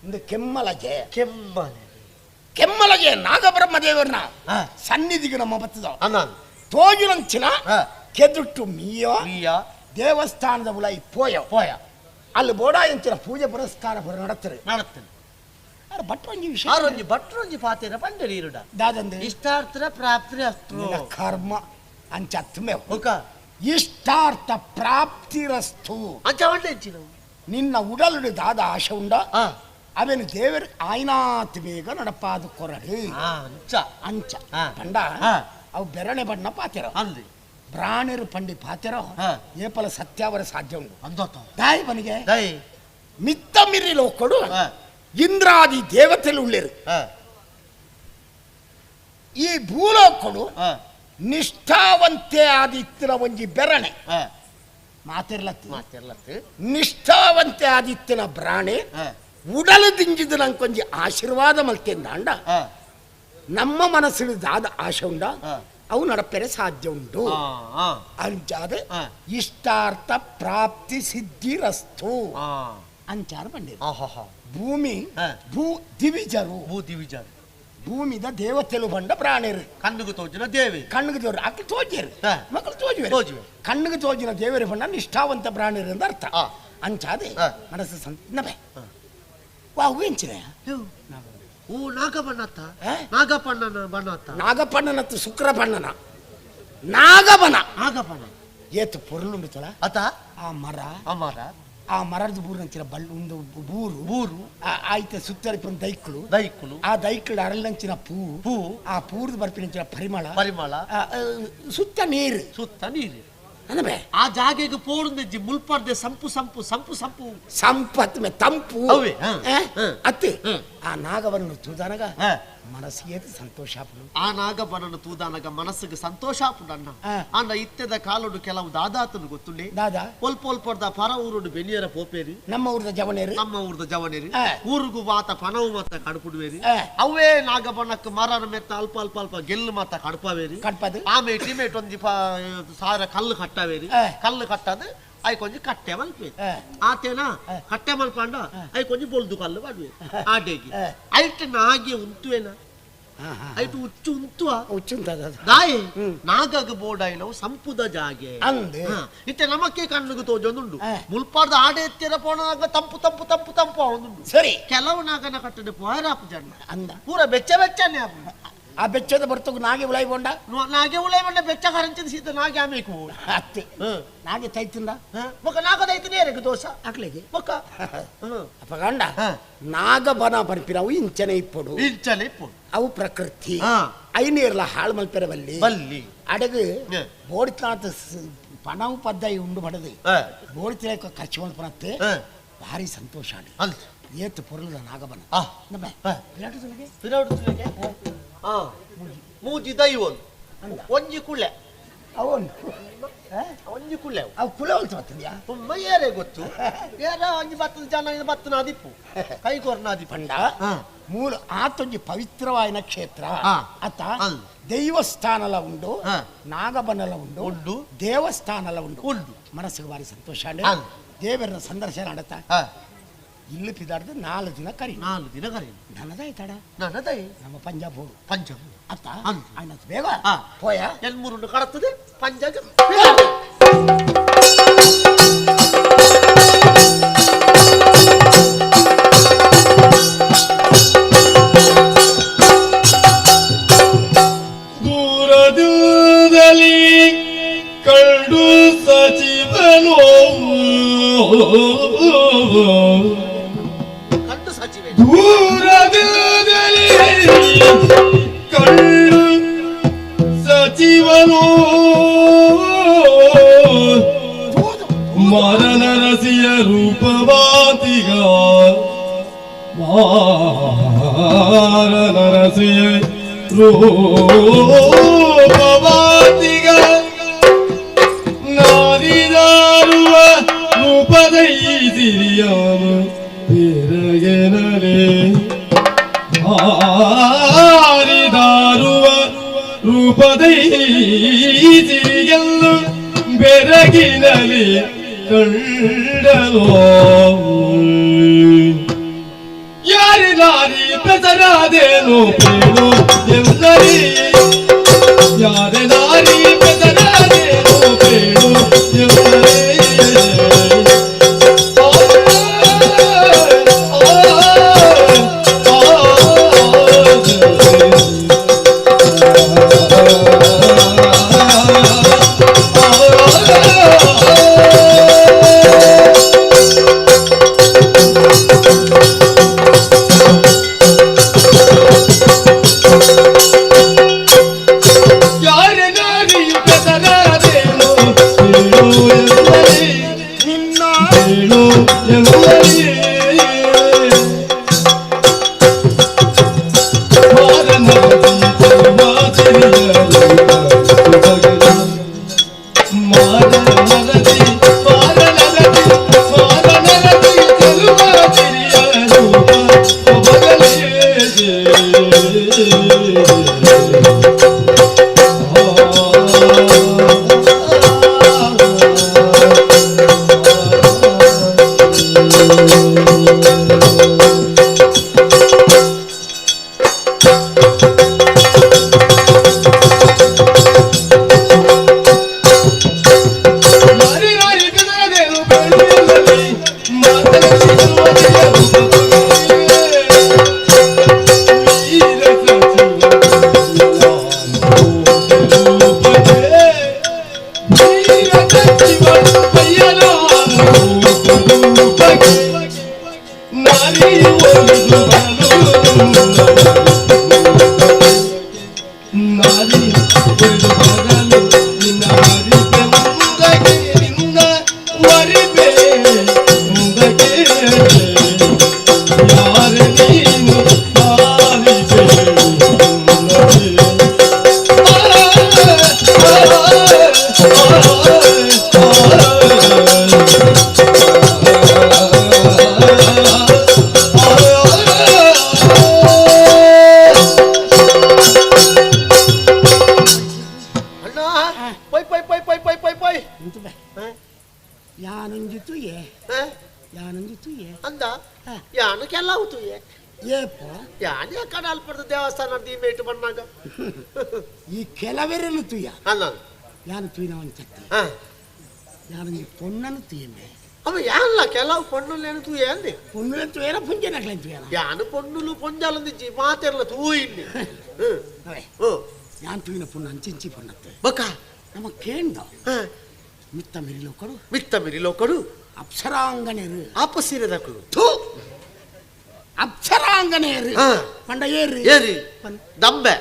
S18: ಒಂದು ಕೆಮ್ಮಲಗೆ
S19: ಕೆಮ್ಮಲೆ
S18: ಕೆಮ್ಮಲಗೆ ನಾಗಬ್ರಹ್ಮ ದೇವರನ್ನ ಸನ್ನಿಧಿಗೆ ನಮ್ಮ ಬತ್ತದ ತೋಜಿನಂಚಿನ ಕೆದುಟ್ಟು ಮೀಯ ದೇವಸ್ಥಾನದ ಉಲೈ ಪೋಯ ಪೋಯ ಅಲ್ಲಿ ಬೋಡಾ ಎಂಚಿನ ಪೂಜೆ ಪುರಸ್ಕಾರ ಬರ ನಡತ್ತಾರೆ
S19: ನಡತ್ತಾರೆ
S18: ಭಟ್ರಂಜಿ ವಿಷಯ
S19: ಆರೊಂಜಿ ಭಟ್ರಂಜಿ ಪಾತೇನ ಪಂಡರಿ ಇರುಡ
S18: ದಾದಂದ್ರೆ
S19: ಇಷ್ಟಾರ್ಥ ಪ್ರಾಪ್ತಿ ಅಸ್ತು
S18: ಕರ್ಮ ಅಂಚ ಅತ್ತಮೆ ಇಷ್ಟಾರ್ಥ ಪ್ರಾಪ್ತಿರಸ್ತು
S19: ಅಂಚ ಒಂಡೆಂಚಿನ
S18: ನಿನ್ನ ಉಡಲುಡು ದಾದ ಆಶೆ ಉಂಡ ಅವೇನು ದೇವರು ಆಯ್ನಾತ್ ಬೇಗ ನಡಪಾದು ಕೊರಡು
S19: ಅಂಚ
S18: ಅಂಚ ಪಂಡ ಅವು ಬೆರಣೆ ಬಣ್ಣ ಪಾತಿರ
S19: ಅಂದಿ
S18: ಬ್ರಾಣರು ಪಂಡಿ ಪಾತಿರೋ ಏಪಲ ಸತ್ಯಾವರ ಸಾಧ್ಯ ಉಂಡು
S19: ಅಂದೋತ
S18: ದಾಯಿ ಬನಿಗೆ
S19: ದಾಯಿ
S18: ಮಿತ್ತ ಮಿರಿ ಲೋಕಡು ಇಂದ್ರಾದಿ ದೇವತೆలు ಉಳ್ಳೇರು ಈ ಭೂಲೋಕಡು ನಿಷ್ಠಾವಂತೆ ಆದಿತ್ತಿನ ಒಂಜಿ ಬೆರಣೆ ಮಾತಿರ್ಲತ್ತು
S19: ಮಾತಿರ್ಲತ್ತು
S18: ನಿಷ್ಠಾವಂತೆ ಆದಿತ್ತಿನ ಬ್ರಾಣೆ ಉಡಲು ದಿಂಜಿದ ನಂಕೊಂಜಿ ಆಶೀರ್ವಾದ ಮಲ್ತಿಂದ ಅಂಡ ನಮ್ಮ ಮನಸ್ಸಿನ ದಾದ ಆಶೆ ಉಂಡ ಅವು ನಡಪೆರೆ ಸಾಧ್ಯ ಉಂಟು ಅಂಚಾದ ಇಷ್ಟಾರ್ಥ ಪ್ರಾಪ್ತಿ ಸಿದ್ಧಿರಸ್ತು ಅಂಚಾರ ಬಂದಿರು ಭೂಮಿ ಭೂ ದಿವಿಜರು
S19: ಭೂ ದಿವಿಜರು
S18: ಭೂಮಿದ ದೇವತೆಲು ಬಂಡ ಪ್ರಾಣಿರು
S19: ಕಣ್ಣಿಗೆ ತೋಜಿನ ದೇವಿ
S18: ಕಣ್ಣಿಗೆ ತೋರು ಅಕ್ಕಳು ತೋಜಿರು ಮಕ್ಕಳು ತೋಜುವೆ
S19: ತೋಜುವೆ
S18: ಕಣ್ಣಿಗೆ ತೋಜಿನ ದೇವರು ಬಂಡ ನಿಷ್ಠಾವಂತ ಪ್ರಾಣಿರು ಅಂತ ಅರ್ಥ ಅಂಚಾದೆ ಮನಸ್ಸು ಸಂತ ವಾ ಹೂವೆಂಚಿನ
S19: ಓ ನಾಗಬಣ್ಣತ್ತ ನಾಗಪಣ್ಣನ ಬಣ್ಣತ್ತ
S18: ನಾಗಪಣ್ಣನತ್ತು ಶುಕ್ರಪಣ್ಣನ ನಾಗಬನ
S19: ನಾಗಬನ
S18: ಏತು ಪೊರ್ಲುಂಡು ತೊಲ
S19: ಅತ
S18: ಆ ಮರ
S19: ಆ ಮರ
S18: ಆ ಮರದ ಬೂರು ಬಳ್ಳು ಒಂದು ಬೂರು
S19: ಬೂರು
S18: ಆಯ್ತ ಸುತ್ತರಿಪನ ದೈಕ್ಳು
S19: ದೈಕ್ಳು
S18: ಆ ದೈಕ್ಳು ಅರಳಂಚಿನ ಪೂ
S19: ಪೂ
S18: ಆ ಪೂರ್ದು ಬರ್ಪಿನಂಚಿನ ಪರಿಮಳ
S19: ಪರಿಮಳ
S18: ಸುತ್ತ ನೀರು
S19: ಸುತ್ತ ನೀರು
S18: ಅಂದ್ರೆ
S19: ಆ ಜಾಗೆಗೆ ಪೋರ್ದಜ್ಜಿ ಮುಲ್ಪರ್ದೆ ಸಂಪು ಸಂಪು ಸಂಪು ಸಂಪು
S18: ಸಂಪತ್ ಮೇ ತಂಪು
S19: ಅವೇ
S18: ಅತ್ತೆ ಆ ನಾಗವನ್ನು ತೂದಾನಗ ಮನಸ್ಸಿಗೆ ಸಂತೋಷ ಆಪುಂಡು
S19: ಆ ನಾಗವನನ್ನು ತೂದಾನಗ ಮನಸ್ಸಿಗೆ ಸಂತೋಷ ಆಪುಂಡು ಅಣ್ಣ ಅಣ್ಣ ಇತ್ತೆದ ಕಾಲುಡು ಕೆಲವು ದಾದಾತನು ಗೊತ್ತುಂಡೆ
S18: ದಾದಾ
S19: ಒಲ್ಪ ಒಲ್ಪರ್ದ ಪರ ಊರುಡು ಬೆನಿಯರ ಪೋಪೇರಿ
S18: ನಮ್ಮ ಊರದ ಜವನೇರಿ
S19: ನಮ್ಮ ಊರದ ಜವನೇರಿ ಊರುಗು ವಾತ ಪಣವು ಮಾತ ಕಡ್ಪುಡುವೇರಿ ಅವೇ ನಾಗಬಣ್ಣಕ್ಕೆ ಮರನ ಮೆತ್ತ ಅಲ್ಪ ಅಲ್ಪ ಅಲ್ಪ ಗೆಲ್ಲು ಮಾತ ಕಡ್ಪವೇರಿ
S18: ಕಡ್ಪದು
S19: ಆಮೇಲೆ ಟಿಮೇಟ್ ಒಂಜಿ ಸಾವಿರ ಕಲ್ಲು ಕಟ್ಟವೇರಿ ಕಲ್ಲು ಕಟ್ಟದು I ಕೊಂಚ ಕಟ್ಟೆ ಮಲ್ಪೆ ಆತೇನಾ ಕಟ್ಟೆ ಮಲ್ಪಂಡ I ಕೊಂಚ ಬೊಲ್ದು ಕಲ್ಲು ಪಾಡುವೆ ಆಟೆಗೆ ಐಟ್ ನಾಗಿ ಉಂತುವೇನ ಐಟ್ ಉಚ್ಚು ಉಂತುವ
S18: ಉಚ್ಚು
S19: ದಾಯಿ ನಾಗಗ ಬೋಡಾಯಿನವು ಸಂಪುದ ಜಾಗೆ
S18: ಅಂದೆ
S19: ಇತ್ತೆ ನಮಕ್ಕೆ ಕಣ್ಣುಗು ತೋಜೊಂದುಂಡು ಮುಲ್ಪಾರ್ದ ಆಡೆ ಎತ್ತಿರ ಪೋಣಾಗ ತಂಪು ತಂಪು ತಂಪು ತಂಪು ಅವನುಂಡು
S18: ಸರಿ
S19: ಕೆಲವು ನಾಗನ ಕಟ್ಟಡೆ ಪೋಯರಾಪು ಜನ
S18: ಅಂದ
S19: ಪೂರ ಬೆಚ್ಚ ಬೆಚ್ಚನೆ ಆಪು
S18: ಆ ಬೆಚ್ಚದ ಬರ್ತಗ ನಾಗೆ ಉಳೈ ಬೋಂಡ
S19: ನಾಗೆ ಉಳೈ ಬೋಂಡ ಬೆಚ್ಚ ಕರಂಚಿದ ಸೀತ ನಾಗೆ ಆಮೇಕು
S18: ಅತ್ತೆ ನಾಗೆ ತೈತಿಂದ
S19: ಮೊಕ್ಕ ನಾಗ ತೈತಿನ ಏರಕ್ಕೆ ದೋಷ
S18: ಅಕ್ಲೆಗೆ
S19: ಮೊಕ್ಕ
S18: ಅಪಗಂಡ ನಾಗಬನ ಬರ್ಪಿರವು ಇಂಚನೆ ಇಪ್ಪಡು
S19: ಇಂಚನೆ ಇಪ್ಪಡು
S18: ಅವು ಪ್ರಕೃತಿ ಐನೀರ್ಲ ಹಾಳು ಮಲ್ಪೆರ ಬಲ್ಲಿ
S19: ಬಲ್ಲಿ
S18: ಅಡಗು ಬೋಡಿತ್ನಾಥ ಪಣವು ಪದ್ದಾಯಿ ಉಂಡು ಪಡದು ಬೋಡಿತಿನ ಖರ್ಚು ಮಲ್ಪನತ್ತೆ ಭಾರಿ ಸಂತೋಷ ಏತು ಪೊರುಲದ ನಾಗಬನ ನಮ್ಮ
S19: ಮೂಜಿ ದೈವೊಲು ಒಂಜಿ ಕುಳೆ
S18: ಅವನು
S19: ಒಂಜಿ ಕುಳೆ
S18: ಅವು ಕುಳೆ ಹೊಲ್ತು ಬರ್ತದ್ಯಾ
S19: ತುಂಬ ಏರೇ ಗೊತ್ತು ಏರ ಒಂಜಿ ಬತ್ತದ ಜನ ಬತ್ತನ ಅದಿಪ್ಪು ಕೈ ಕೊರ್ನ ಅದಿಪ್ಪು
S18: ಪಂಡ ಮೂಲ ಆತೊಂಜಿ ಪವಿತ್ರವಾಯಿನ ಕ್ಷೇತ್ರ ಅತ್ತ ದೈವಸ್ಥಾನಲ ಉಂಡು ನಾಗಬನಲ ಉಂಡು
S19: ಉಂಡು
S18: ದೇವಸ್ಥಾನಲ ಉಂಡು
S19: ಉಂಡು
S18: ಮನಸ್ಸಿಗೆ ಭಾರಿ ಸಂತೋಷ ದೇವರನ್ನ ಸಂದರ್ಶನ ಆಡತ್ತ ಇಲ್ಲಿ ಪಿದಾಡ್ದು 4 ದಿನ ಕರಿ
S19: 4 ದಿನ ಕರಿ
S18: ನನ್ನದಾಯ್ತಾಡ
S19: ನನ್ನದಾಯಿ
S18: ನಮ್ಮ ಪಂಜಾಬ್ ಹೋಗು
S19: ಪಂಜಾಬ್
S18: ಅತ್ತ ಆಯ್ತು ಬೇಗ ಪೋಯ
S19: ಎಲ್ಮೂರು ಕಡತ್ತದೆ ಪಂಜಾಬ್ ಸಚಿವೆ.
S16: ದೂರದಿಂದಲೇ ಕಳ್ಳು ಸಚಿವನು ಮರನರಸಿಯ ರೂಪವಾತಿಗ ಮಾರನರಸಿಯ ರೂಪವಾತಿಗ ನಾರಿದಾರುವ ರೂಪದೈ ಸಿರಿಯಾನು ತಿರಗೆನಲೇ ಹಾರಿದಾರುವ ರೂಪದೈ ಸಿರಿಯಲ್ಲು ಬೆರಗಿನಲಿ ಕಂಡಲೋ ಯಾರಿ ನಾರಿ ಬೆಸರಾದೇನು ಪೇಳು ಎಲ್ಲರಿ ಯಾರೆ ನಾರಿ ಬೆಸರಾದೇನು ಪೇಳು ಎಲ್ಲರಿ.
S18: ಈ ಕೆಲವರೆಲ್ಲ ತುಯ್ಯ ಯಾನು ತುಯ್ನವನ್ ಚತ್ತಿ ಯಾನು ಪೊಣ್ಣನು ತುಯ್ಯಂಬೆ
S19: ಅವ ಯಾನಲ್ಲ ಕೆಲವು ಪೊಣ್ಣುಲೇನು ತೂಯ ಅಂದೆ
S18: ಪೊಣ್ಣುಲೇನು ತುಯ್ಯನ ಪುಂಜನಕ್ಲೇನು ತುಯ್ಯನ
S19: ಯಾನು ಪೊಣ್ಣುಲು ಪೊಂಜಾಲಂದಿಜ್ಜಿ ಮಾತೆರ್ಲ ತೂಯಿನ್ನಿ
S18: ಯಾನ್ ತುಯ್ನ ಪೊಣ್ಣು ಅಂಚಿಂಚಿ ಪೊಣ್ಣತ್ತೆ
S19: ಬಕ್ಕ
S18: ನಮ್ಮ ಕೇಂದ ಮಿತ್ತ ಮಿರಿಲೋಕಡು
S19: ಮಿತ್ತ ಮಿರಿಲೋಕಡು
S18: ಅಪ್ಸರಾಂಗನೇರು
S19: ಆಪಸಿರದಕುಲು
S18: ಥೂ ಅಪ್ಸರಾಂಗನೇರು ಪಂಡ ಏರು
S19: ಏರಿ ದಂಬೆ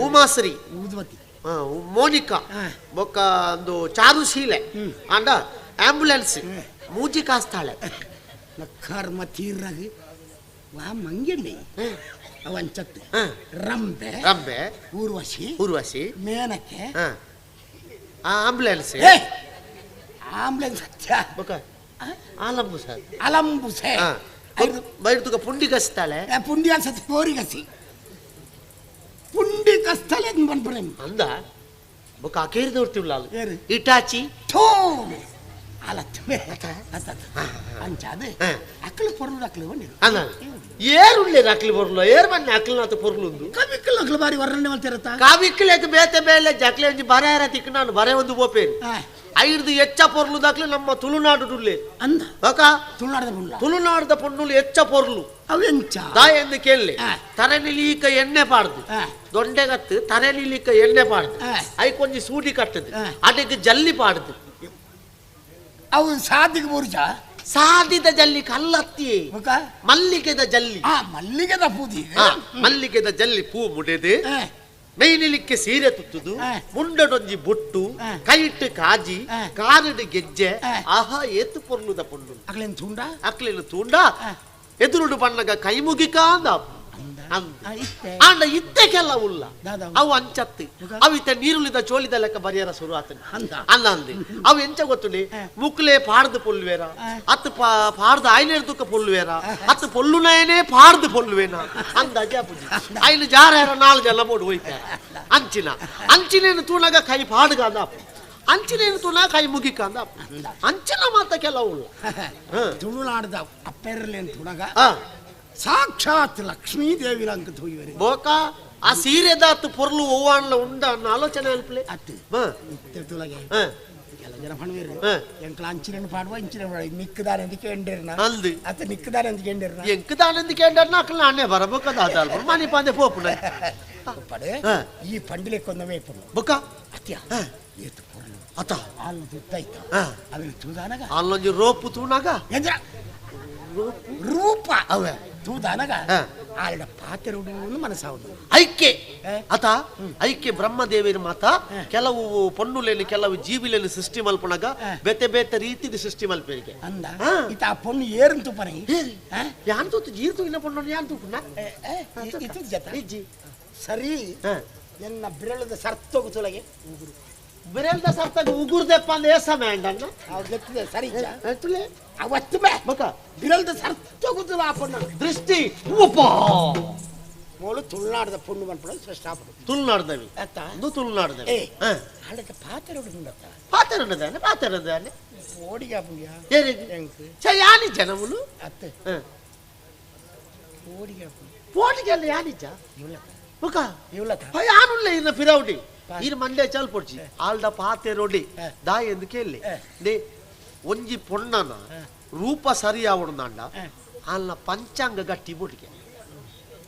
S19: ಉಮಾಶ್ರೀ
S18: ಊದುಬತ್ತಿ
S19: ಮೋನಿಕಾ ಬೊಕ್ಕ ಒಂದು ಚಾರುಶೀಲೆ ಅಂಡ ಆಂಬ್ಯುಲೆನ್ಸ್ ಮೂಜಿ ಕಾಸ್ತಾಳೆ
S18: ಕರ್ಮ ತೀರ್ರಾಗ ವಾ ಮಂಗಿಂಡಿ ಅವಂಚತ್ತು ರಂಬೆ
S19: ರಂಬೆ
S18: ಊರ್ವಶಿ
S19: ಊರ್ವಶಿ
S18: ಮೇನಕೆ
S19: ಆಂಬ್ಯುಲೆನ್ಸ್
S18: ಆಂಬ್ಯುಲೆನ್ಸ್
S19: ಬೊಕ್ಕ ಆಲಂಬುಸೆ
S18: ಅಲಂಬುಸೆ
S19: ಬೈರ್ತುಗ ಪುಂಡಿ ಕಸ್ತಾಳೆ
S18: ಪುಂಡಿ ಅನ್ಸತ್ತೆ ಪೋರಿ ಕಸಿ ಪುಂಡಿ ಕಸ್ತಲೆ ಪನ್ಪುನೆ
S19: ಅಂದ ಬೊಕ್ಕ ಅಕೇರಿದವ್ರು ಇಟಾಚಿ
S18: ಥೂ ಅಲತ್ತುವೆ ಅಂಚಾದ ಅಕ್ಕಲು ಪೊರ್ಲು ಅಕ್ಕಲು ಬಂದಿರು
S19: ಅಲ್ಲ ಏರುಳ್ಳೆ ಅಕ್ಲಿ ಪೊರ್ಲು ಏರ್ ಬನ್ನಿ ಅಕ್ಲನಾಥ ಪೊರ್ಲುಂದು
S18: ಕವಿಕ್ಕಲು ಅಕ್ಲು ಬಾರಿ ವರ್ಣನೆ ಮಾಡ್ತಿರತ್ತ
S19: ಕಾವಿಕ್ಕಲೇಕ ಬೇತೆ ಬೇಲೆ ಜಕ್ಲೆ ಒಂಜಿ ಬರೆ ತಿಕ್ಕ ನಾನು ಬರೆ ಒಂದು ಬೋಪೇನು ಐರ್ದು ಎಚ್ಚ ಪೊರ್ಲು ದಾಕ್ಲೆ ನಮ್ಮ ತುಳುನಾಡು ಡುಲ್ಲೆ
S18: ಅಂದ
S19: ಬೊಕ
S18: ತುಳುನಾಡದ ಪೊರ್ಲು
S19: ತುಳುನಾಡದ ಪೊಣ್ಣುಲು ಎಚ್ಚ ಪೊರ್ಲು
S18: ಅವೆಂಚ
S19: ದಾಯ ಎಂದು ಕೇಳಿ ತರೆನಿಲೀಕ ಎಣ್ಣೆ ಪಾಡ್ದು ದೊಂಡೆಗತ್ತು ತರೆನಿಲೀಕ ಎಣ್ಣೆ ಪಾಡ್ದು ಐಕೊಂಜಿ ಸೂಡಿ ಕಟ್ಟದು ಅದಕ್ಕೆ ಜಲ್ಲಿ ಪಾಡ್ದು
S18: ಅವು ಸಾದಿಗೆ ಬುರ್ಜ
S19: ಸಾದಿದ ಜಲ್ಲಿ ಕಲ್ಲತ್ತಿ ಮಲ್ಲಿಗೆದ ಜಲ್ಲಿ
S18: ಮಲ್ಲಿಗೆದ ಪೂ
S19: ಮಲ್ಲಿಗೆದ ಜಲ್ಲಿ ಪೂ ಮುಡೆದು ಮೈನಿಲಿಕ್ಕೆ ಸೀರೆ ತುತ್ತುದು ಮುಂಡಡೊಂಜಿ ಬೊಟ್ಟು ಕೈಟ್ಟು ಕಾಜಿ ಕಾರಡು ಗೆಜ್ಜೆ ಆಹಾ ಏತು ಪೊರ್ಲುದ ಪೊಣ್ಣು
S18: ಅಕ್ಲೇನು ತೂಂಡ
S19: ಅಕ್ಲೇನು ತೂಂಡ ಎದುರುಡು ಬಣ್ಣಗ ಕೈ ಮುಗಿಕಾಂದ ಆಂಡ ಇತ್ತೆಗೆಲ್ಲ ಉಲ್ಲ ಅವು ಅಂಚತ್ತಿ ಅವು ಇತ್ತ ನೀರುಳಿದ ಚೋಳಿದ ಲೆಕ್ಕ ಬರಿಯರ ಶುರು ಆತನ ಅಲ್ಲ ಅಂದೆ ಅವು ಎಂಚ ಗೊತ್ತುಂಡಿ ಮುಕ್ಲೆ ಪಾಡ್ದು ಪೊಲ್லுವೇರ ಅತ್ತು ಪಾಡ್ದು ಆಯ್ನೇರ್ ದುಕ್ಕ ಪೊಲ್லுವೇರ ಅತ್ತು ಪೊಲ್ಲುನಯನೇ ಪಾಡ್ದು ಪೊಲ್ಲುವೇನ ಅಂದ ಅಜ್ಜಾಪುಜಿ ಐನು ಜಾರ ನಾಲ್ ಜನ ಬೋಡು ಹೋಯ್ತಾರ ಅಂಚಿನ ಅಂಚಿನೇನು ತೂಣಗ ಕೈ ಪಾಡುಗ ಅಂದ ಅಂಚಿನೇನು ತೂಣ ಕೈ ಮುಗಿಕ ಅಂದ ಅಂಚಿನ ಮಾತ ಕೆಲವು
S18: ತುಳುನಾಡ್ದ ಅಪ್ಪೆರ್ಲೇನು ತುಣಗ ಸಾಕ್ಷಾತ್ ಲಕ್ಷ್ಮೀ ದೇವಿ ಅಂಕ ತೋಯ್ವರೆ
S19: ಬೋಕ ಆ ಸೀರೆದಾತು ಪೊರ್ಲು ಓವಾಣ್ಲ ಉಂಡ ಅನ್ನ ಆಲೋಚನೆ ಅಲ್ಪ್ಲೆ
S18: ಅತ್ತು ತುಳಗೆ ಕೆಲ ಜನ ಪಣವೇರು ಎಂಕ್ಲ ಅಂಚಿನ ಪಾಡುವ ಇಂಚಿನ ನಿಕ್ಕದಾನೆ ಅಂತ ಕೇಂಡಿರ್ನ
S19: ಅಂದು
S18: ಅತ್ತ ನಿಕ್ಕದಾನೆ ಅಂತ ಕೇಂಡಿರ್ನ
S19: ಎಂಕದಾನೆ ಅಂತ ಕೇಂಡರ್ನ ಅಕ್ಲ ಅಣ್ಣೆ ಬರಬೇಕದ ಅದಲ್ಪ ಮನಿ ಪಾಂದೆ ಪೋಪುನ
S18: ಪಡೆ ಈ ಪಂಡಿಲೆಕ್ಕೊಂದವೇ ಪೊಣ್ಣು
S19: ಬೊಕ್ಕ
S18: ಅತ್ಯ ಏತು ಪೊರ್ಲು
S19: ಅತ
S18: ಆಲ್ನ ತುತ್ತೈತ ಅವಿನ ತೂದಾನಗ
S19: ಅಲ್ಲೊಂಜಿ ರೋಪು ತೂನಾಗ
S18: ಎಂದ್ರ ರೂಪ ಅವೇ ತೂದಾನಗ ಆಲ್ಡ ಪಾತೆರುಡು ಮನಸ್ಸಾವುದು
S19: ಐಕ್ಯ ಅತ ಐಕ್ಯ ಬ್ರಹ್ಮದೇವಿನ ಮಾತ ಕೆಲವು ಪೊಣ್ಣುಲೇನು ಕೆಲವು ಜೀವಿಲೇನು ಸೃಷ್ಟಿ ಮಲ್ಪಣಗ ಬೇತೆ ಬೇತೆ ರೀತಿದ ಸೃಷ್ಟಿ ಮಲ್ಪೇರಿಗೆ
S18: ಅಂದ ಇತ ಆ ಪೊಣ್ಣು ಏರನ್ ತುಪ್ಪನೆ
S19: ಯಾನ್ ತೂತು ಜೀರ್ ತೂಗಿನ ಪೊಣ್ಣು ಯಾನ್ ತೂಪುನ
S18: ಇತು ಜತ ಇಜ್ಜಿ ಸರಿ ಎನ್ನ ಬಿರಳದ ಸರ್ತೋಗು ತುಲಗೆ ಉಗುರು
S19: ಬಿರಳದ ಸರ್ತಗ ಉಗುರ್ದೆಪ್ಪ ಅಂದ ಏ ಸಮಯ ಅಂಡ
S18: ಅವ್ ಗೊತ್ತಿದೆ ಸರಿ
S19: ತುಲೆ
S18: ಅವತ್ತು ಬೇ ಬಕ ಬಿರಳದ ಸರ್ತೋಗುತ್ತಲ್ಲ ಆ ಪೊಣ್ಣ
S19: ದೃಷ್ಟಿ ಉಪ್ಪ
S18: ಮೋಳು ತುಳುನಾಡದ ಪೊಣ್ಣು ಮನ್ಪಡ ಶ್ರೇಷ್ಠ
S19: ತುಳುನಾಡದವಿ ಅದು ತುಳುನಾಡದವಿ
S18: ಆಳಕ್ಕೆ ಪಾತ್ರ ಉಂಡತ್ತ
S19: ಪಾತ್ರ ಉಂಡದಾನೆ ಪಾತ್ರ ಉಂಡದಾನೆ
S18: ಓಡಿಗೆ ಪುಂಡ್ಯ
S19: ಛೆ ಯಾನಿ ಜನములు
S18: ಅತ್ತೆ ಓಡಿಗೆ
S19: ಪೋಡಿಗೆಲ್ಲ ಯಾನಿಜ
S18: ಇವ್ಲತ
S19: ಬುಕ
S18: ಇವ್ಲತ
S19: ಯಾನುಲ್ಲ ಇನ್ನ ಫಿರೌಡಿ ಇನ್ ಮಂಡೆ ಚಾಲ್ ಪೊಡ್ಚಿ ಆಲ್ದ ಪಾತೆ ರೋಡಿ ದಾಯಿ ಎಂದು ಕೇಳಿ ನೇ ಒಂಜಿ ಪೊಣ್ಣನ ರೂಪ ಸರಿ ಆವಡುಂದಾಂಡ ಅಲ್ಲ ಪಂಚಾಂಗ ಗಟ್ಟಿ ಬುಡಿಗೆ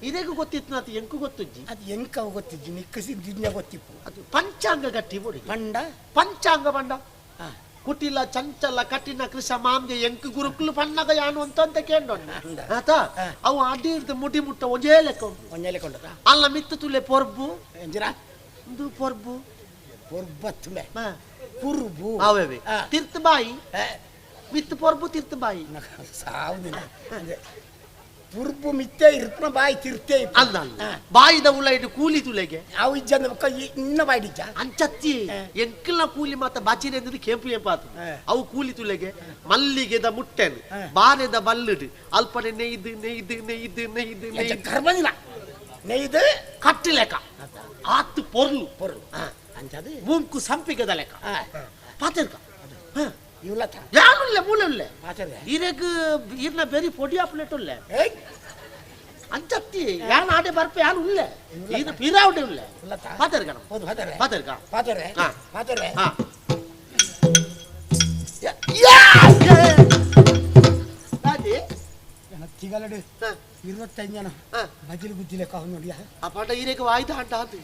S19: ಇದೇಗ ಗೊತ್ತಿತ್ತು ನಾತು ಎಂಕು ಗೊತ್ತುಜ್ಜಿ
S18: ಅದು ಎಂಕವು ಗೊತ್ತಿಜ್ಜಿ ನಿಕ್ಕಸಿ ಜಿಜ್ಞ ಗೊತ್ತಿಪ್ಪು
S19: ಅದು ಪಂಚಾಂಗ ಗಟ್ಟಿ ಬುಡಿಗೆ
S18: ಪಂಡ
S19: ಪಂಚಾಂಗ ಪಂಡ ಕುಟಿಲ ಚಂಚಲ ಕಠಿಣ ಕೃಷ ಮಾಮ್ಗೆ ಎಂಕು ಗುರುಕುಲು ಪಣ್ಣಗ ಯಾನು ಅಂತ ಅಂತ ಕೇಂಡೊಣ್ಣ ಆತ ಅವು ಅಡಿರ್ದು ಮುಡಿ ಮುಟ್ಟ ಒಂಜೇ ಲೆಕ್ಕ
S18: ಒಂಜೇ ಲೆಕ್ಕ ಉಂಟದ
S19: ಅಲ್ಲ ಮಿತ್ತು ತುಲೆ ಪೊರ್ಬು
S18: ಎಂಜಿರ
S19: ಒಂದು ಪೊರ್ಬು
S18: ಪೊರ್ಬತ್ತುಲೆ ಪುರ್ಬು
S19: ಅವೇ ತಿರ್ತು ಬಾಯಿ ಮಿತ್ತು ಪೊರ್ಬು ತಿರ್ತು ಬಾಯಿ
S18: ಸಾವುದಿಲ್ಲ ಪುರ್ಬು ಮಿತ್ತೆ ಇರ್ಪನ ಬಾಯಿ ತಿರ್ತೆ
S19: ಅಲ್ಲ ಬಾಯಿದ ಉಳ ಇಡು ಕೂಲಿ ತುಲೆಗೆ
S18: ಅವು ಇಜ್ಜಂದ ಇನ್ನ ಬಾಯಿಡಿಜ್ಜ
S19: ಅಂಚತ್ತಿ ಎಂಕಲ್ನ ಕೂಲಿ ಮಾತ ಬಾಚಿರೆ ಅಂದ್ರೆ ಕೆಂಪು ಕೆಂಪಾತು ಅವು ಕೂಲಿ ತುಲೆಗೆ ಮಲ್ಲಿಗೆದ ಮುಟ್ಟೆನು ಬಾರೆದ ಬಲ್ಲಿಡು ಅಲ್ಪನೆ ನೆಯ್ದು ನೆಯ್ದು ನೆಯ್ದು ನೆಯ್ದು ನೆಯ್ದು
S18: ಕರ್ಮದಿಲ್ಲ ನೆಯ್ದು
S19: ಕಟ್ಟಿ ಲೆಕ್ಕ ಆತು ಪೊರ್ಲು
S18: ಪೊರ್ಲು ಅಂಚದು
S19: ಮೂಂಕು ಸಂಪಿಗೆದ ಲೆಕ್ಕ ಪಾತಿರ್ಕ
S18: ಇವ್ಲತ
S19: ಯಾರುಲ್ಲ ಮೂಲೆ
S18: ಪಾಚರೆ
S19: ಇರಗ್ ಇರ್ನ ಬೇರಿ ಪೊಡಿ ಆಪ್ಲೇಟ್ ಉಲ್ಲೆ ಅಂಚತ್ತಿ ಯಾನ್ ಆಡೆ ಬರ್ಪೆ ಯಾನ್ ಉಲ್ಲೆ ಇದು ಪಿರಾವಡೆ ಉಲ್ಲೆ ಪಾತರ್ಕ
S18: ಹೌದು ಪಾತರೆ
S19: ಪಾತರ್ಕ
S18: ಪಾತರೆ ಪಾತರೆ ತಿಗಲಡು 25 ಜನ ಬಜಿಲು ಗುಜ್ಜಿ ಲೆಕ್ಕ ನೋಡಿ
S19: ಆ ಪಾಠ ಇರೇಕ ವಾಯ್ದ ಅಂಟ ಅದು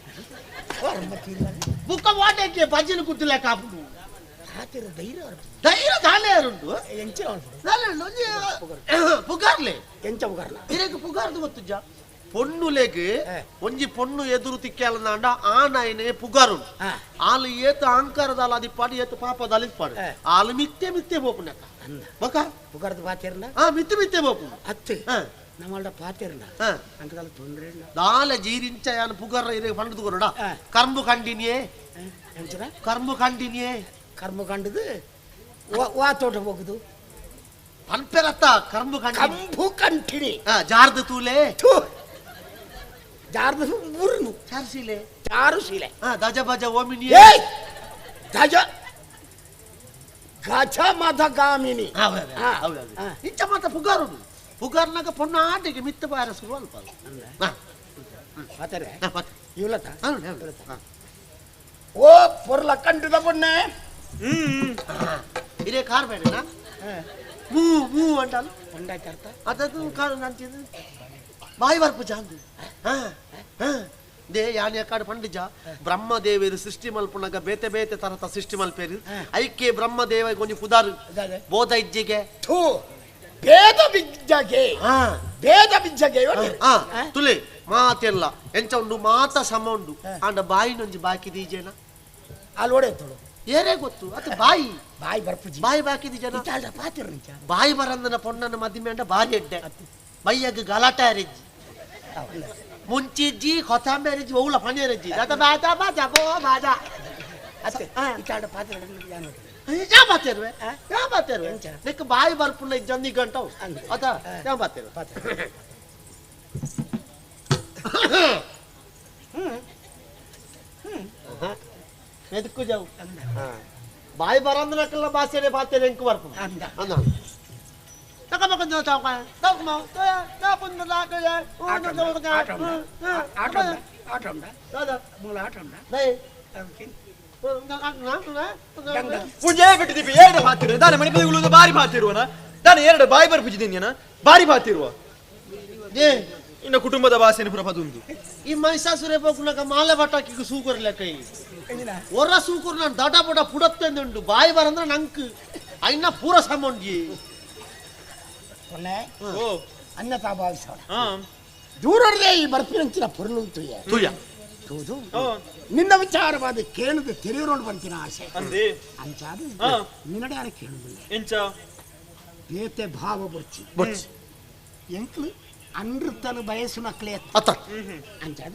S19: ಬುಕ್ಕ ವಾಟಕ್ಕೆ ಬಜಿಲು ಗುಜ್ಜಿ ಲೆಕ್ಕ ಹಾಪುದು
S18: ಧೈರ್ಯ
S19: ಧೈರ್ಯ ದಾಲೆ ಉಂಟು
S18: ಎಂಚ
S19: ಪುಗಾರ್ಲೆ
S18: ಎಂಚ ಪುಗಾರ್ಲ
S19: ಇರೇಕ ಪುಗಾರ್ದು ಗೊತ್ತುಜ್ಜ ಪೊಣ್ಣುಲೆಗ್ ಒಂಜಿ ಪೊಣ್ಣು ಎದುರು ತಿಕ್ಕಾಲಂದಾಂಡ ಆ ನಾಯಿನೇ ಪುಗಾರು ಆಲು ಏತು ಅಹಂಕಾರದಾಲ ಅದಿಪ್ಪಾಡು ಏತು ಪಾಪದಾಲ ಇಪ್ಪಾಡು ಆಲು ಮಿತ್ತೆ ಮಿತ್ತೆ ಬೋಪುನಕ ಬಕ
S18: ಪುಗಾರ್ದು ಪಾತಿರ್ನ
S19: ಆ ಮಿತ್ತೆ ಮಿತ್ತೆ ಬೋಪು
S18: ಅತ್ತೆ ನಮ್ಮಲ್ಡ ಪಾತಿರ್ನ ಅಂಕದಾಲ ತೊಂದ್ರೆ ಇಲ್ಲ
S19: ದಾಲ ಜೀರಿಂಚ ಯಾನು ಪುಗಾರ ಇರೇಗ ಪಂಡದು ಕೊರಡ ಕರ್ಮು ಕಂಡಿನಿಯೇ
S18: ಎಂಚರ
S19: ಕರ್ಮು ಕಂಡಿನಿಯೇ
S18: ಕರ್ಮ ಕಂಡದು ವಾ ತೋಟ ಹೋಗುದು
S19: ಪನ್ಪೆರತ್ತ ಕರ್ಮು ಕಂಡಿ
S18: ಕಂಬು ಕಂಠಿಣಿ
S19: ಜಾರ್ದು ತೂಲೆ
S18: ಜಾರ್ದು ಮುರ್ನು
S19: ಚಾರು ಸೀಲೆ
S18: ಚಾರು ಸೀಲೆ
S19: ದಜ ಬಜ ಓಮಿನಿ
S18: ಗಜ ಗಜ ಮದ ಗಾಮಿನಿ
S19: ಇಂಚ ಮಾತ ಪುಗಾರು ಪುಗಾರ್ನಾಗ ಪೊಣ್ಣು ಆಟಿಗೆ ಮಿತ್ತ ಬಾರ ಶುರು ಅಲ್ಪ
S18: ಪಾತಾರೆ ಇವ್ಲತ ಓ ಪೊರ್ಲ ಕಂಡುದ ಪೊಣ್ಣೆ
S19: ಇದೇ ಕಾರ್ ಬೇಡನಾ ಮೂ ಮೂ ಅಂಟಾಲು
S18: ಪಂಡಾಯ್ತು ಅರ್ಥ
S19: ಅದದು ಕಾರ್ ನಂತಿದ್ದು ಬಾಯಿ ಬರ್ಪು ಜಾಂದು They ಯಾನ್ ಯಾಕಾಡು ಪಂಡಿಜ ಬ್ರಹ್ಮದೇವರು ಸೃಷ್ಟಿ ಮಲ್ಪುನಗ ಬೇತೆ ಬೇತೆ ತರತ ಸೃಷ್ಟಿ ಮಲ್ಪೇರು ಐಕೆ ಬ್ರಹ್ಮದೇವ ಗೊಂಜಿ ಪುದಾರು ಬೋಧ ಇಜ್ಜಿಗೆ
S18: ಥೂ ಭೇದ ಬಿಜ್ಜಗೆ ಭೇದ ಬಿಜ್ಜಗೆ
S19: ತುಲೆ ಮಾತೆಲ್ಲ ಎಂಚ ಉಂಡು ಮಾತ ಸಮ ಉಂಡು ಆಂಡ ಬಾಯಿನೊಂಜಿ ಬಾಕಿ ದೀಜೇನ
S18: ಅಲ್ಲಿ ಓಡೇತಳು
S19: ಏರೇ ಗೊತ್ತು ಅದು ಬಾಯಿ
S18: ಬಾಯಿ ಬರ್ಪುಜಿ
S19: ಬಾಯಿ ಬಾಕಿ ದೀಜನ ಬಾಯಿ ಬರಂದನ ಪೊಣ್ಣನ ಮದಿಮೆ ಅಂಡ ಬಾರಿ ಎಡ್ಡೆ ಬೈಯಗ್ ಗಲಾಟೆ ಅರೆಜ್ಜಿ ಮುಂಚಿಜ್ಜಿ ಕೊತ್ತಂಬರಿಜ್ಜಿ ಒವ್ಲ ಪಣಿಯರಜ್ಜಿ ದಾದ ಬಾಜಾ ಬಾಜಾ ಬೋ ಬಾಜಾ
S18: ಅತ್ತೆ ಇತ್ತಾಡ ಪಾತ್ರ
S19: ಯಾ ಬಾತೇರುವೆ ಯಾ ಬಾತೇರುವೆ ನೆಕ್ ಬಾಯಿ ಬರ್ಪುನ ಇಜ್ಜಂದಿ ಗಂಟವು ಅದ ಯಾ ಬಾತೇರು ಎದಕ್ಕೂ ಜಾವು ಬಾಯಿ ಬರಂದನಕ್ಕೆಲ್ಲ ಬಾಸೇನೆ ಬಾತೇನೆ ಎಂಕು ಬರ್ಪು ಅಂದ
S12: ಪೂಜೆ ಬಿಟ್ಟಿದ್ದೀವಿ ಎರಡು ಬಾತಿರು ದಾನೆ ಮಣಿಪದಿಗಳು ಬಾರಿ ಬಾತಿರುವನ ದಾನೆ ಎರಡು ಬಾಯಿ ಬರ್ಪುಜಿದ್ದೀನಿ ಬಾರಿ ಬಾತಿರುವ ಇನ್ನು ಕುಟುಂಬದ ಭಾಷೆನ ಪುರ ಪದುಂದು
S19: ಈ ಮಹಿಷಾಸುರೆ ಪೋಕುನಗ ಮಾಲೆ ಬಟಾಕಿಗೆ ಸೂಕರ್ ಲೆಕ್ಕ ಒರ ಸೂಕರ್ ನಾನು ದಡ ಬಡ ಪುಡತ್ತೆಂದುಂಡು ಬಾಯಿ ಬರಂದ್ರೆ ನಂಕ್ ಐನ ಪೂರ ಸಮೊಂಜಿ
S18: ಅನ್ಯತಾ ಭಾವಿಸೋಣ ದೂರಲ್ಲೇ ಈ ಬರ್ಪಿನಂಚಿನ ಪೊರುಳು ತುಯ್ಯ
S19: ತುಯ್ಯ
S18: ತೂದು ನಿನ್ನ ವಿಚಾರವಾದ ಕೇಳದು ತೆರೆಯೋಡು ಬಂತಿನ ಆಸೆ ಅಂಚಾದ ನಿನ್ನಡೆ ಯಾರ ಕೇಳುದಿಲ್ಲ
S12: ಎಂಚ
S18: ಬೇತೆ ಭಾವ ಬೊರ್ಚಿ
S19: ಬೊರ್ಚಿ
S18: ಎಂಕ್ಲು ಅನೃತನು ಬಯಸುನಕ್ಲೆ
S19: ಅತ್ತ
S18: ಅಂಚಾದ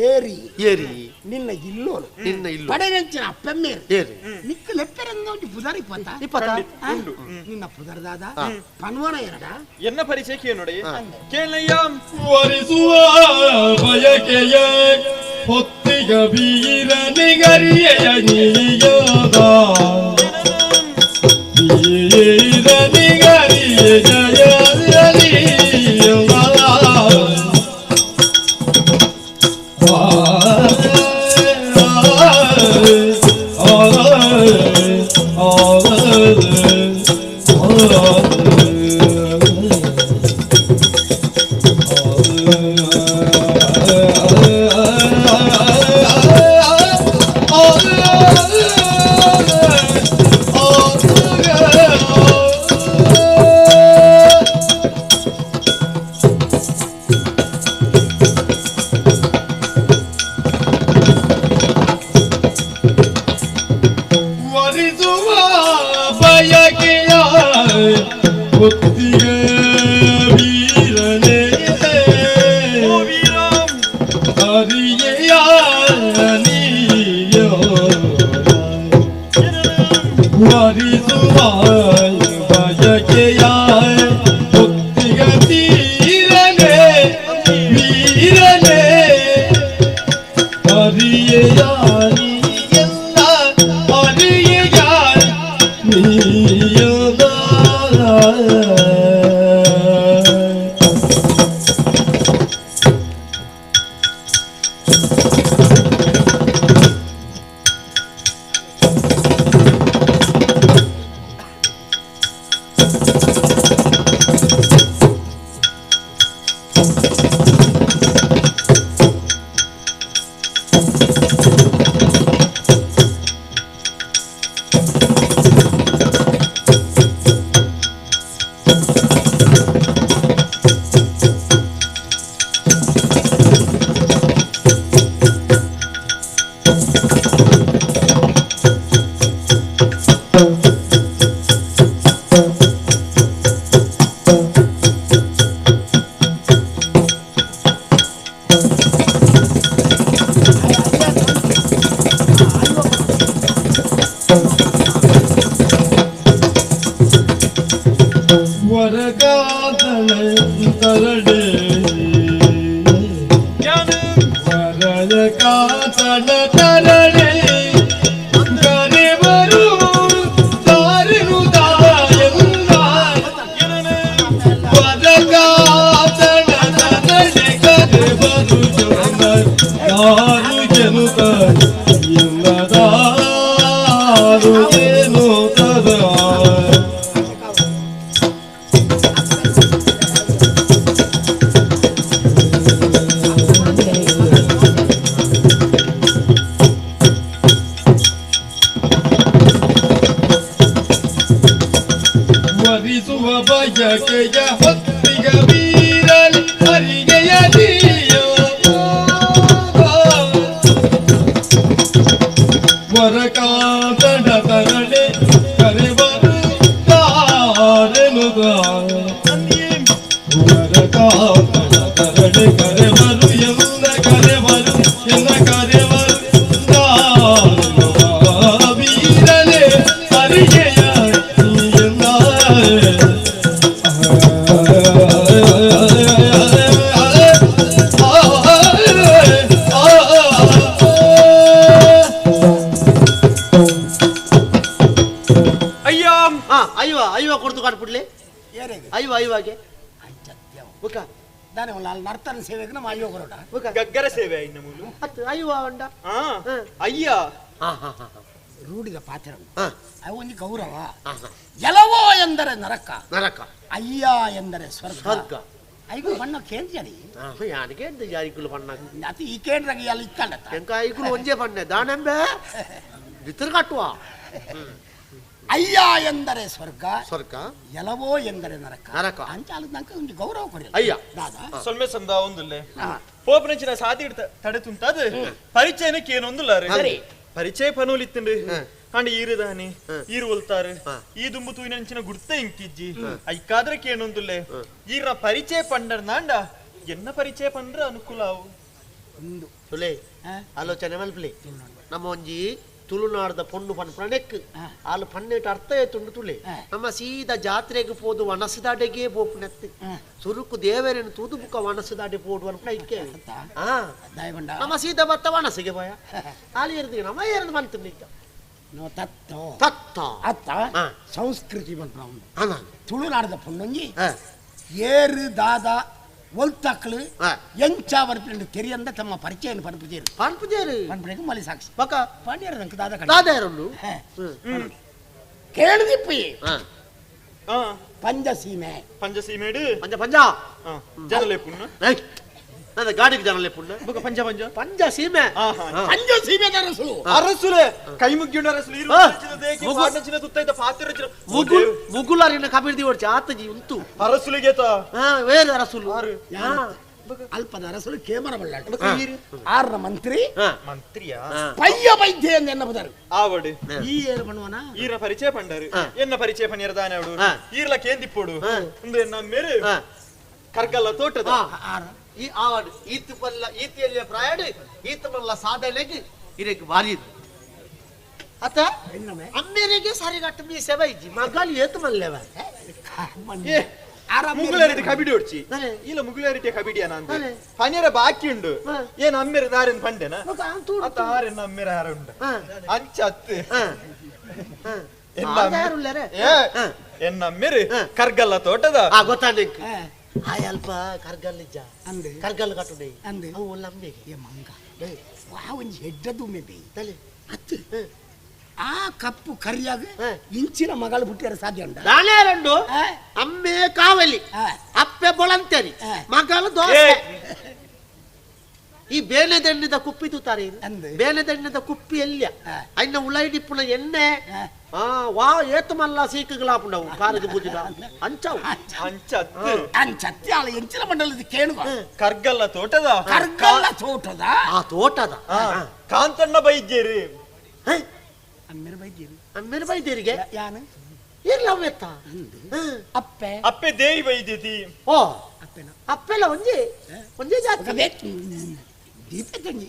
S18: ಏರಿ
S19: ಏರಿ
S18: ನಿನ್ನ ಇಲ್ಲೋಲು
S19: ನಿನ್ನ ಇಲ್ಲೋ
S18: ಪಡೆನಂಚಿನ ಅಪ್ಪೆಮ್ಮೇರು
S19: ಏರಿ
S18: ನಿಕ್ಕ ಲೆಪ್ಪೆರಂದ ಒಂಜಿ ಪುದರ್ ಇಪ್ಪತ್ತ
S19: ಇಪ್ಪತ್ತ
S18: ನಿನ್ನ ಪುದರ್ದಾದ ಪನ್ವನ ಎರಡ
S12: ಎನ್ನ ಪರಿಚಯ ಕೇಳು ನೋಡಿ ಕೇಳಯ್ಯ
S16: ವರಿಸುವ ಬಯಕೆಯ ಹೊತ್ತಿಗ ವೀರ ನಿಗರಿಯ ನೀಯದ ವೀರ ನಿಗರಿಯ ಜಯ ಅರಿಗೆಯಲಿಯೋ ವರಕಾತಡ ತರಳೆ ಕರೆವರು ತಾರೆನುದ ವರಕಾತಡ ತರಳೆ ಕರೆವರು ಎಲ್ಲ ಕರೆವರು ಎಲ್ಲ ಕರೆವರು ವೀರನೆ ಅರಿಗೆಯ
S19: ಐವ ಕೊಡ್ತು ಕಾಟ್ಬಿಡ್ಲಿ ಐವ ಐವಾಗೆ ಬುಕ್ಕ
S18: ದಾನೆ ನರ್ತನ ಸೇವೆಗೆ ನಮ್ಮ ಅಯ್ಯೋ ಕೊರೋಟ
S12: ಗಗ್ಗರ ಸೇವೆ ಇನ್ನ ಮೂಲು
S19: ಅತ್ತು ಐವ ಉಂಡ
S12: ಅಯ್ಯ
S18: ರೂಢಿದ ಪಾತ್ರ ಅವು ಒಂದು ಗೌರವ. ಎಲವೋ ಎಂದರೆ ನರಕ,
S19: ನರಕ
S18: ಅಯ್ಯ ಎಂದರೆ ಸ್ವರ್ಗ.
S19: ಸ್ವರ್ಗ
S18: ಐಗು ಬಣ್ಣ ಕೇಂದ್ರಿ
S19: ಯಾನಿಗೆ ಐಗುಲು ಬಣ್ಣ
S18: ಅದು ಈ ಕೇಂದ್ರಾಗ ಅಲ್ಲಿ ಇಕ್ಕಂಡ
S19: ಎಂಕ ಐಗುಲು ಒಂಜೇ ಬಣ್ಣ ದಾನೆಂಬೆ ಬಿತ್ತರು ಕಟ್ಟುವ.
S18: ಅಯ್ಯ ಎಂದರೆ ಸ್ವರ್ಗ,
S19: ಸ್ವರ್ಗ
S18: ಎಲವೋ ಎಂದರೆ ನರಕ,
S19: ನರಕ
S18: ಅಂಚಾಲದ ಒಂದು ಗೌರವ ಕೊಡಿ
S19: ಅಯ್ಯ
S18: ದಾದಾ
S12: ಸೊಲ್ಮೆ ಸಂದ ಒಂದುಲ್ಲೆ ಪೋಪನಂಚಿನ ಸಾದಿ ತಡೆ ತುಂತಾದ ಪರಿಚಯನಕ್ಕೆ ಏನೊಂದುಲ್ಲ ಪರಿಚಯ ಪನೂಲಿತ್ತಂಡು ಅಂಡ ಈರುದಾನೆ ಈರು ಒಲ್ತಾರೆ ಈ ದುಂಬು ತೂಯಿನಂಚಿನ ಗುರ್ತ ಇಂಕಿಜ್ಜಿ ಐಕಾದ್ರೆ ಕೇನೊಂದುಲ್ಲೆ ಈರ ಪರಿಚಯ ಪಂಡರ್ನಾಂಡ ಎನ್ನ ಪರಿಚಯ ಪಂಡ್ರ ಅನುಕೂಲ ಅವು
S19: ತುಲೆ ಆಲೋಚನೆ ಮಲ್ಪಲಿ ನಮ್ಮ ಒಂಜಿ ತುಳುನಾಡದ ಪೊಣ್ಣು ಪನ್ಪುನ ನೆಕ್ ಆಲು ಪನ್ನೆಟ್ ಅರ್ಥ ಏತುಂಡು ತುಲೆ ನಮ್ಮ ಸೀದಾ ಜಾತ್ರೆಗೆ ಪೋದು ವನಸದಾಡೆಗೆ ಪೋಪುನತ್ತು ಸುರುಕು ದೇವರನ್ನು ತೂದು ಬುಕ್ಕ ವನಸದಾಡೆ ಪೋಡು ಅನ್ಪುನ ಇಕ್ಕೆ ನಮ್ಮ ಸೀದಾ ಬತ್ತ ವನಸಿಗೆ ಪೋಯ ಆಲು ಏರ್ದು ನಮ್ಮ ಏರ್ದು ಮಂತು ನಿಕ್ಕ
S18: ತತ್ತ
S19: ತತ್ತ
S18: ಅತ್ತ ಸಂಸ್ಕೃತಿ ಪನ್ಪುನ ತುಳುನಾಡದ ಪೊಣ್ಣೊಂಜಿ ಏರು ದಾದ ಒಲ್ತಕ್ಳು ಎಂಚ ಬರ್ಪಿಂಡು ತೆರಿಯಂದ ತಮ್ಮ ಪರಿಚಯ ಪನ್ಪುಜೇರು
S19: ಪನ್ಪುಜೇರು
S18: ಪನ್ಪುಣಕ್ಕೆ ಮಲಿ ಸಾಕ್ಷಿ
S19: ಬಕ
S18: ಪಾಂಡ್ಯರ ದಾದ
S19: ದಾದ ಯಾರುಂಡು
S18: ಕೇಳಿದಿಪ್ಪಿ ಪಂಜಸೀಮೆ
S12: ಪಂಜಸೀಮೆಡು
S19: ಪಂಜ ಪಂಜ
S12: ಜನಲೆ ಪುಣ್ಣ
S19: ನನ್ನ ಗಾಡಿಗೆ ಜನಲೆ ಪುಣ್ಣ
S12: ಬಕ ಪಂಜ ಪಂಜ
S19: ಪಂಜ ಸೀಮೆ
S18: ಪಂಜ ಸೀಮೆ ಅರಸುಲು
S12: ಅರಸುಲೆ ಕೈ ಮುಗ್ಗಿಂಡು ಅರಸುಲು ಇರು ದೇಕಿ ಪಾಟಚಿನ ತುತ್ತೈತ ಪಾತ್ರಚಿನ
S19: ಮುಗುಲ್ ಮುಗುಲಾರಿನ ಕಬೀರ್ ದಿವರ್ಚ ಆತಜಿ ಉಂತು
S12: ಅರಸುಲಿಗೆತ
S19: ವೇರ ಅರಸುಲು
S18: ಅಲ್ಪದ ಅರಸುಲು ಕೇಮರ ಬಳ್ಳಾಟ ಆರ್ನ ಮಂತ್ರಿ
S12: ಮಂತ್ರಿಯ
S18: ಪಯ್ಯ ವೈದ್ಯ ಎಂದು ಎನ್ನಬುದರು
S12: ಆವಡು
S18: ಈ ಏರು பண்ணுವನ
S12: ಈರ ಪರಿಚಯ ಪಂಡರು ಎನ್ನ ಪರಿಚಯ ಪನ್ನಿಯರ ದಾನೆ ಅವಡು ಈರ್ಲ ಕೇಂದಿಪ್ಪೋಡು ಒಂದು ಎನ್ನ ಮೇರು ಕರ್ಗಲ್ಲ ತೋಟದ
S19: ಈ ಆವಡು ಈತು ಪಲ್ಲ ಈತಿಯಲ್ಲಿ ಪ್ರಾಯಡು ಈತ ಮಲ್ಲ ಸಾಧನೆಗೆ ಇದಕ್ಕೆ ಭಾರಿ ಅತ್ತ ಅಮ್ಮೇರಿಗೆ ಸರಿಗಟ್ಟು ಮೀಸೆ ಬೈಜಿ ಮಗಲು ಏತು ಮಲ್ಲೆವ
S12: ಮುಗುಲರಿಟಿ ಕಬಿಡಿ ಹೊಡ್ಚಿ ಇಲ್ಲ ಮುಗುಲರಿಟಿ ಕಬಿಡಿಯನ ಅಂತ ಪನಿಯರ ಬಾಕಿ ಉಂಡು ಏನ್ ಅಮ್ಮೇರ ದಾರೆನ್ ಪಂಡೆನ ಅತ್ತ ಆರೆನ್ನ ಅಮ್ಮೇರ ಯಾರ ಉಂಡು ಅಂಚ ಅತ್ತು ಎನ್ನ ಅಮ್ಮೇರು ಕರ್ಗಲ್ಲ ತೋಟದ
S19: ಗೊತ್ತಾನೆ ಆಯ್ ಅಲ್ಪ ಕರ್ಗಲ್ಲಿಜ್ಜ ಕರ್ಗಲ್ ಕಟ್ಟುಡೆ ಅವು ಒಲ್ಲ ಅಮ್ಮೆಗೆ
S18: ಏ ಮಂಗ ವಾ ಒಂಜಿ ಹೆಡ್ಡದು ಮೇಬಿ ಅತ್ತು ಆ ಕಪ್ಪು ಕರಿಯಾಗ ಇಂಚಿನ ಮಗಳು ಹುಟ್ಟಿಯರ ಸಾಧ್ಯ ಉಂಟ
S19: ನಾನೇ ರಂಡು ಅಮ್ಮೆ ಕಾವಲಿ ಅಪ್ಪೆ ಬೊಳಂತೇರಿ ಮಗಳು ದೋಸೆ ಈ ಬೇನೆ ದಣ್ಣದ ಕುಪ್ಪಿ ತೂತಾರೆ ಬೇನೆ ದಣ್ಣದ ಕುಪ್ಪಿ ಎಲ್ಲಿಯ ಅನ್ನ ಉಳೈಡಿಪ್ಪುನ ಎಣ್ಣೆ ವಾ ಏತು ಮಲ್ಲ ಸೀಕುಗಳಾಪುಂಡವು ಕಾರಿಗೆ ಬೂಜಿದ ಅಂಚವು
S18: ಅಂಚತ್ತಿ ಆಳ ಎಂಚಿನ ಮಂಡಲದ ಕೇಳುವ
S12: ಕರ್ಗಲ್ಲ ತೋಟದ
S18: ಕರ್ಗಲ್ಲ ತೋಟದ
S19: ಆ ತೋಟದ
S12: ಕಾಂತಣ್ಣ ಬೈದ್ಯರು
S18: ಅಮ್ಮೆರು ಬೈದ್ಯರು
S19: ಅಮ್ಮೆರು ಬೈದ್ಯರಿಗೆ
S18: ಯಾನು
S19: ಇರ್ಲ ಅವ್ವೆತ್ತ
S18: ಅಪ್ಪೆ
S12: ಅಪ್ಪೆ ದೇವಿ ಬೈದ್ಯತಿ
S19: ಓ ಅಪ್ಪೆನ ಅಪ್ಪೆಲ್ಲ ಒಂಜೆ ಒಂಜೆ ಜಾತಿ
S18: ದೀಪ ತಂಗಿ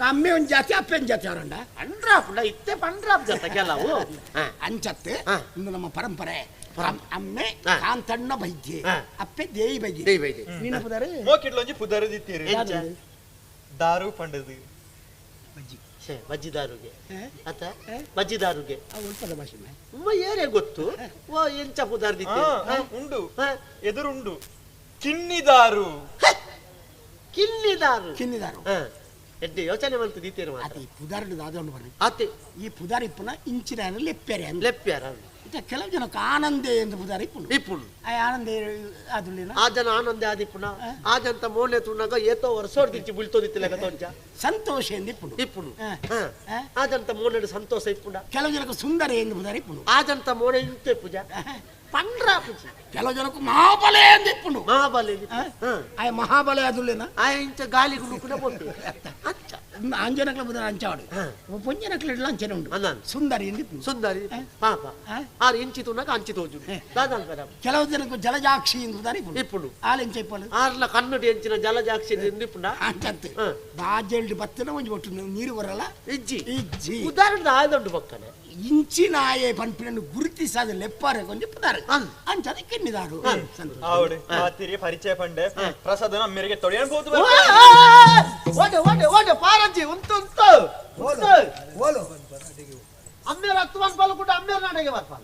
S18: ಅಮ್ಮೆ ಒಂದು ಜಾತಿ ಅಪ್ಪೆ ಒಂದು ಜಾತಿ ಅವರಂಡ
S19: ಅಂಡ್ರಾಪುಂಡ ಇತ್ತೆ ಪಂಡ್ರಾಪ್ ಜಾತ ಕೆಲವು
S18: ಅಂಚತ್ತೆ ಇಂದು ನಮ್ಮ ಪರಂಪರೆ ಅಮ್ಮೆ ಕಾಂತಣ್ಣ ಬೈದ್ಯೆ ಅಪ್ಪೆ ದೇವಿ ಬೈದ್ಯೆ
S19: ದೇವಿ ಬೈದ್ಯೆ
S18: ನೀನು ಪುದಾರು
S12: ಮೋಕಿಡ್ಲೊಂಜಿ ಪುದಾರು ದಿತ್ತೀರಿ ದಾರು ಪಂಡದು
S18: ಬಜ್ಜಿ
S19: ಬಜ್ಜಿದಾರುಗೆ ಅತ್ತ ಬಜ್ಜಿದಾರುಗೆ
S18: ಉಲ್ಪದ ಭಾಷೆ
S19: ಉಮ್ಮ ಏರೇ ಗೊತ್ತು ಓ ಎಂಚ ಪುದಾರ್ ದಿತ್ತೀರಿ
S12: ಉಂಡು ಎದುರುಂಡು ಕಿನ್ನಿದಾರು
S19: ಕಿನ್ನಿದಾರು
S18: ಕಿನ್ನಿದಾರು
S19: ಎಡ್ಡೆ ಯೋಚನೆ ಮಂತು ದೀತೇರು ಮಾತ್ರ
S18: ಈ ಪುದಾರು ದಾದ ಉಂಡು ಬರ್ರಿ
S19: ಆತೆ
S18: ಈ ಪುದಾರ್ ಇಪ್ಪುನ ಇಂಚಿನ ಲೆಪ್ಪೆರೆ
S19: ಲೆಪ್ಪೆರ
S18: ಇತ್ತ ಕೆಲವು ಜನಕ್ಕೆ ಆನಂದೇ ಎಂದು ಬುದಾರಿ
S19: ಇಪ್ಪುಂಡು
S18: ಆನಂದೇ ಅದುಲ್ಲಿನ
S19: ಆ ಜನ ಆನಂದೇ ಆದಿಪ್ಪುನ ಆ ಜಂತ ಮೋನೆ ತುಣ್ಣಗ ಏತೋ ವರ್ಷ ಬುಳ್ತೋದಿತ್ತಿಲ್ಲ ತೊಂಚ
S18: ಸಂತೋಷ ಎಂದು ಇಪ್ಪುಂಡು
S19: ಇಪ್ಪುಂಡು ಆ ಜಂತ ಮೋನೆಡು ಸಂತೋಷ ಇಪ್ಪುಂಡ
S18: ಕೆಲವು ಜನಕ್ಕೆ ಸುಂದರ ಎಂದು ಬುದಾರಿ ಇಪ್ಪುಂಡು
S19: ಆ ಜಂತ ಮೋನೆ ಇಂತೆ ಪೂಜಾ ಪಂಡ್ರ ಪೂಜೆ
S18: ಕೆಲವು ಜನಕ್ಕೆ ಮಹಾಬಲೆ ಎಂದು ಇಪ್ಪುಂಡು
S19: ಮಹಾಬಲೆ
S18: ಆಯ ಮಹಾಬಲೆ ಅದುಲ್ಲೇನ
S19: ಆ ಇಂಚ ಗಾಲಿ ಗುಡುಕುನ ಪೊಂಡು
S18: ಅಂಚ ಅಂಜನಕ್ಲ ಬುದಾರ ಅಂಚಾಡು ಪೊಂಜನಕ್ಲ ಇಡ್ಲ ಅಂಚನೆ ಉಂಡು ಸುಂದರಿ ಎಂದು
S19: ಸುಂದರಿ ಪಾಪ ಆರು ಇಂಚಿ ತುಣ್ಣಗ ಅಂಚಿ ತೋಜು
S18: ಕೆಲವು ಜನಕ್ಕೆ ಜಲಜಾಕ್ಷಿ ಎಂದು ಬುದಾರಿ
S19: ಇಪ್ಪುಂಡು
S18: ಆಲೆಂಚ ಇಪ್ಪಲು
S19: ಆರ್ಲ ಕನ್ನಡಿ ಎಂಚಿನ ಜಲಜಾಕ್ಷಿ ಎಂದು ಇಪ್ಪುಂಡ
S18: ಅಂಚಂತೆ ಬಾಜೆಲ್ಡ್ ಬತ್ತನ ಒಂಜಿ ಒಟ್ಟು ನೀರು ಬರಲ್ಲ
S19: ಇಜ್ಜಿ
S18: ಇಜ್ಜಿ
S19: ಉದಾಹರಣೆ ಆಯ್ದುಂಡು ಪಕ್ಕನೆ
S18: ಇಂಚಿನಾಯೆ ಪನ್ಪಿನನ್ನು ಗುರುತಿಸಾದ ಲೆಪ್ಪಾರೆ ಕೊಂಚ ಪದಾರ ಅಂಚ ಕಿನ್ನಿದಾರು
S12: ಆವಡೆ ಮಾತಿರಿ ಪರಿಚಯ ಪಂಡೆ ಪ್ರಸಾದ ನಮ್ಮೆರಿಗೆ ತೊಡೆಯಬಹುದು
S19: ಓಡೆ ಓಡೆ ಓಡೆ ಪಾರಂಜಿ ಉಂಟು ಉಂಟು
S18: ಓಲು
S19: ಅಮ್ಮೇರ ಹತ್ತು ಬಂದ್ ಕೂಡ ಅಮ್ಮೇರ ನಾಡೆಗೆ ಬರ್ಪಾಲ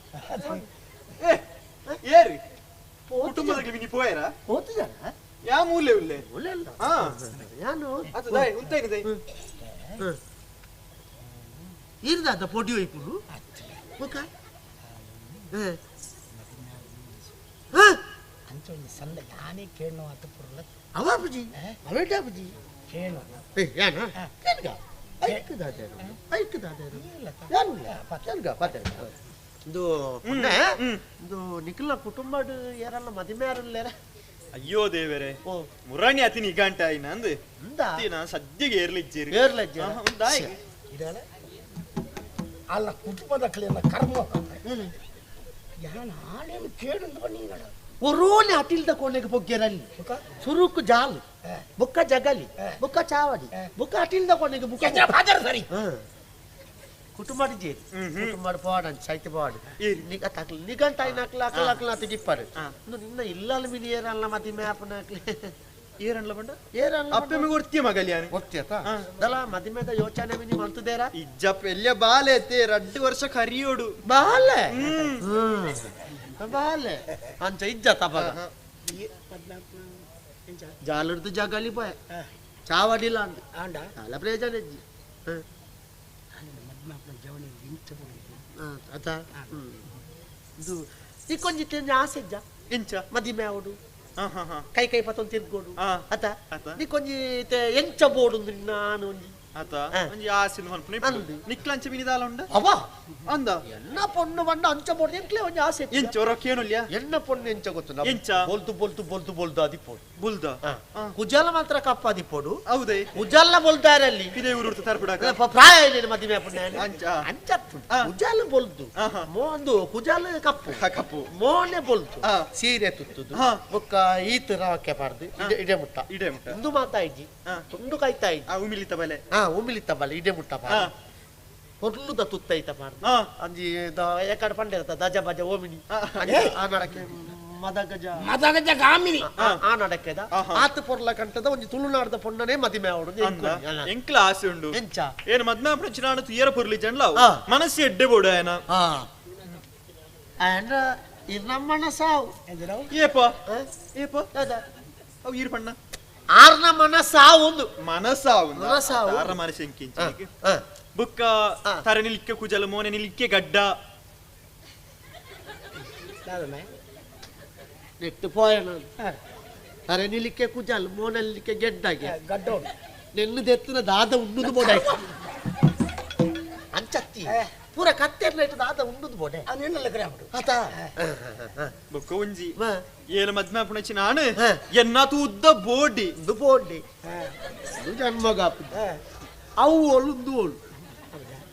S12: ಏ ಏರಿ ಕುಟುಂಬದಲ್ಲಿ ಮಿನಿ ಪೋಯರ
S19: ಹೋತು ಜನ
S12: ಯಾ ಮೂಲೆ ಉಲ್ಲೆ
S19: ಮೂಲೆ ಅಲ್ಲ
S12: ಹಾ
S19: ಯಾನು
S12: ಅದು ದೈ ಉಂತೈನಿ ದೈ
S19: ಇರ್ದಾದ ಪೊಡಿ ಒಯ್ಪುಂಡು ಮುಖ
S18: ಅಂಚ ಒಂಜಿ ಸಂದ ಯಾನೇ ಕೇಳೋ ಆತ ಪುರ್ಲ
S19: ಅವ ಬುಜಿ ಅವೇಟ ಬುಜಿ
S18: ಕೇಳೋ
S19: ಏ ಯಾನ ಕೇಳ್ಗ ಐಕ್ ದಾದೇನು ಯಾನು ಕೇಳ್ಗ ಪಾತೆ ಇದು ಪುಣ್ಯ ಇದು ನಿಖಿಲ ಕುಟುಂಬಡ್ ಯಾರಲ್ಲ ಮದಿಮೆ ಯಾರಲ್ಲೇರ
S12: ಅಯ್ಯೋ ದೇವರೇ ಮುರಾಣಿ ಅತಿ ನಿಗಂಟ ಆಯ್ನ ಅಂದ್ ನಾ ಸದ್ಯಗೆ ಏರ್ಲಿಜ್ಜೇರಿ
S19: ಏರ್ಲಜ್ಜೇರಿ
S18: ಇದಾಳೆ ಅಲ್ಲ ಕುಟುಂಬದ ಕಲಿಯನ್ನ ಕರ್ಮ ಯಾನ ಆಳೇನು ಕೇಳುಂದು ಬನ್ನಿಗಳ
S19: ಒರೋನೆ ಅಟಿಲ್ದ ಕೋಣೆಗೆ ಬೊಗ್ಗೆರಲ್ಲಿ ಸುರುಕು ಜಾಲು ಬುಕ್ಕ ಜಗಲಿ ಬುಕ್ಕ ಚಾವಡಿ ಬುಕ್ಕ ಅಟಿಲ್ದ ಕೋಣೆಗೆ ಬುಕ್ಕ
S18: ಸರಿ
S19: ಕುಟುಂಬ ಜೇರಿ ಕುಟುಂಬ ಪೋಡ ಸೈತಿ ಪೋಡ ನಿಗ ತಕ್ಲ ನಿಗಂಟ ಐನಾಕ್ಲ ಅಕಲ ಅಕಲ ತೆಗಿಪ್ಪಾರು ನಿನ್ನ ಇಲ್ಲಲ್ ಮಿನಿ ಏರಲ್ಲ ಮದಿಮೆ ಆಪನಾಕ್ಲಿ
S12: ಏರನ್ಲ ಬಂಡ
S19: ಏರನ್ಲ
S12: ಅಪ್ಪೆಮ್ಮೆ ಗೊತ್ತಿಯ ಮಗಲಿಯಾನೆ
S19: ಗೊತ್ತಿಯತ ದಲ ಮದಿಮೆದ ಯೋಚನೆ ಮಿನಿ ಮಂತುದೇರ
S12: ಇಜ್ಜಪ್ಪ ಎಲ್ಲಿಯ ಬಾಲೆ ತೇ 2 ವರ್ಷ ಕರಿಯೋಡು
S19: ಬಾಲೆ ಬಾಲೆ ಅಂಚ ಇಜ್ಜ ತಪಗ ಜಾಲರ್ದು ಜಗಲಿ ಬಾಯ್ ಚಾವಡಿಲ್ಲ ಅಂದ
S18: ಆಂಡ
S19: ಅಲ್ಲ ಪ್ರಯೋಜನ ಇಜ್ಜಿ ಅತ ಇದು ಈ ಕೊಂಜಿ ಆಸೆ ಇಜ್ಜ
S12: ಇಂಚ
S19: ಮದಿಮೆ ಅವಡು ಕೈ ಕೈ ಪತ್ತೊಂದು ತಿರ್ಗೋಡು ಅತ ನೀ ಕೊಂಜಿ ಎಂಚ ಬೋಡು ನಾನು ಒಂಜಿ
S12: ಅತ ಒಂಜಿ ಆಸೆ ಮನ್ಪುನ ನಿಕ್ಲಂಚ ಮಿನಿದಾಲ ಉಂಡ
S19: ಅವ
S12: ಅಂದ
S19: ಎನ್ನ ಪೊಣ್ಣು ಬಂಡ ಅಂಚ ಬೋಡು ಎಂಕ್ಲೆ ಒಂಜಿ ಆಸೆ
S12: ಎಂಚ ಹೊರಕೇನುಲ್ಯ
S19: ಎನ್ನ ಪೊಣ್ಣು ಎಂಚ ಗೊತ್ತು
S12: ಎಂಚ
S19: ಬೋಲ್ತು ಬೋಲ್ತು ಬೋಲ್ತು ಬೋಲ್ದು ಅದಿಪೋಡು
S12: ಬುಲ್ದ
S19: ಕುಜಾಲ ಮಾತ್ರ ಕಪ್ಪ ಅದಿಪೋಡು
S12: ಹೌದೇ
S19: ಕುಜಾಲ ಬೋಲ್ದಾರಲ್ಲಿ
S12: ಪಿದೆ ಊರು ತರ್ಪುಡಾಕ
S19: ಪ್ರಾಯ ಏನೇನು ಮದಿಮೆ ಪುಣ್ಯ
S12: ಅಂಚ
S19: ಅಂಚತ್ತು ಕುಜಾಲ ಬೋಲ್ದು ಮೋಂದು ಕುಜಾಲ ಕಪ್ಪು
S12: ಕಪ್ಪು
S19: ಮೋನೆ ಬೋಲ್ತು ಸೀರೆ ತುತ್ತುದು ಬೊಕ್ಕ ಈತ ರವಕ್ಕೆ ಪಾರ್ದು ಇಡೆ ಮುಟ್ಟ
S12: ಇಡೆ ಮುಟ್ಟ
S19: ಒಂದು ಮಾತಾಯಿಜಿ ತುಂಡು ಕಾಯ್ತಾ ಇಜ್ಜಿ
S12: ಉಮಿಲಿತ ಬಲೆ
S19: ಉಮಿಲಿತ ಬಲೆ ಇಡೆ ಮುಟ್ಟ ಪಾರ್ದು ಹೊರ್ಲುದ ತುತ್ತೈತ ಪಾರ್ದು ಅಂಜಿ ಎಕಡೆ ಪಂಡೆ ಇರ್ತ ದಜ ಬಜ ಓಮಿನಿ ಆ ನಡಕ್ಕೆ ಮದಗಜ
S18: ಮದಗಜ ಗಾಮಿನಿ
S19: ಆ ನಡಕೆದ ಆತ ಪೊರ್ಲ ಕಂಟದ ಒಂಜಿ ತುಳುನಾಡದ ಪೊಣ್ಣನೇ ಮದಿಮೆ ಅವಡು
S12: ಎಂಕ್ಲ ಆಸೆ ಉಂಡು
S19: ಎಂಚ
S12: ಏನು ಮದ್ಮೆ ಆಪುನ ನಾನು ತುಯರ ಪೊರ್ಲಿ ಜನ್ಲ ಮನಸ್ಸು ಎಡ್ಡೆ ಬೋಡು ಆಯನ
S19: ಆಯನ ಇರ್ನ ಸಾವು
S12: ಏಪ ಏಪ ಅವು ಈರ್ ಪಣ್ಣ
S19: ಆರ್ನ ಮನಸ್ಸಾವು ಒಂದು
S12: ಮನಸ್ಸಾವು
S19: ಮನಸ್ಸಾವು
S12: ಆರ್ನ ಮನಸ್ಸು ಎಂಕಿಂಚ ಬುಕ್ಕ ತರೆ ನಿಲಿಕ್ಕೆ ಕುಜಲ ಮೋನೆ ನಿಲಿಕ್ಕೆ ಗಡ್ಡ
S19: ನೆಟ್ಟು ಪೋಯಣ ತರೆ ನಿಲಿಕ್ಕೆ ಕುಜಲ್ ಮೋನಲ್ಲಿಕ್ಕೆ ಗೆಡ್ಡಾಗೆ
S18: ಗಡ್ಡ
S19: ನೆನ್ನು ದೆತ್ತಿನ ದಾದ ಉಂಡುದು ಬೋಡೆ ಅಂಚತ್ತಿ ಪೂರ ಕತ್ತೆರ್ಲ ಇಟ್ಟು ದಾದ ಉಂಡುದು ಬೋಡೆ ಆತ
S12: ಬೊಕ್ಕ ಒಂಜಿ ಏಳು ಮದ್ಮೆ ಪುಣಚಿ ನಾನು ಎನ್ನಾತು ಉದ್ದ ಬೋಡಿ
S19: ಉದ್ದು ಬೋಡಿ ಜನ್ಮಗ ಅವು ಒಳು ಉಂದು ಒಳು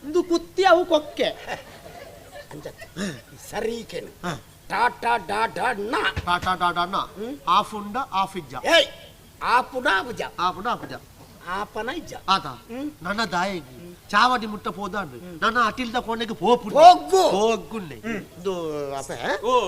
S19: ಇಂದು ಕುತ್ತಿ ಅವು ಕೊಕ್ಕೆ
S18: ಸರಿ ಕೇಳು ಟಾಟಾ ಡಾಟಾ ನಾ
S19: ಟಾಟಾ ಡಾಡಾ ನಾ ಆಫ್ ಉಂಡ ಆಫ್ ಇಜ್ಜ
S18: ಏಯ್ ಆಪುಡ ಆಪುಜ
S19: ಆಪುಡ ಆಪುಜ
S18: ಆಪನ ಇಜ್ಜ
S19: ಆತ ನನ್ನ ದಾಯಿಗೆ ಚಾವಡಿ ಮುಟ್ಟ ಪೋದಾಂಡು ನನ್ನ ಅಟಿಲ್ದ ಕೋಣೆಗೆ ಪೋಪು
S18: ಹೋಗು
S19: ಹೋಗುನ್ನೆ ಇದು ಅಪೆ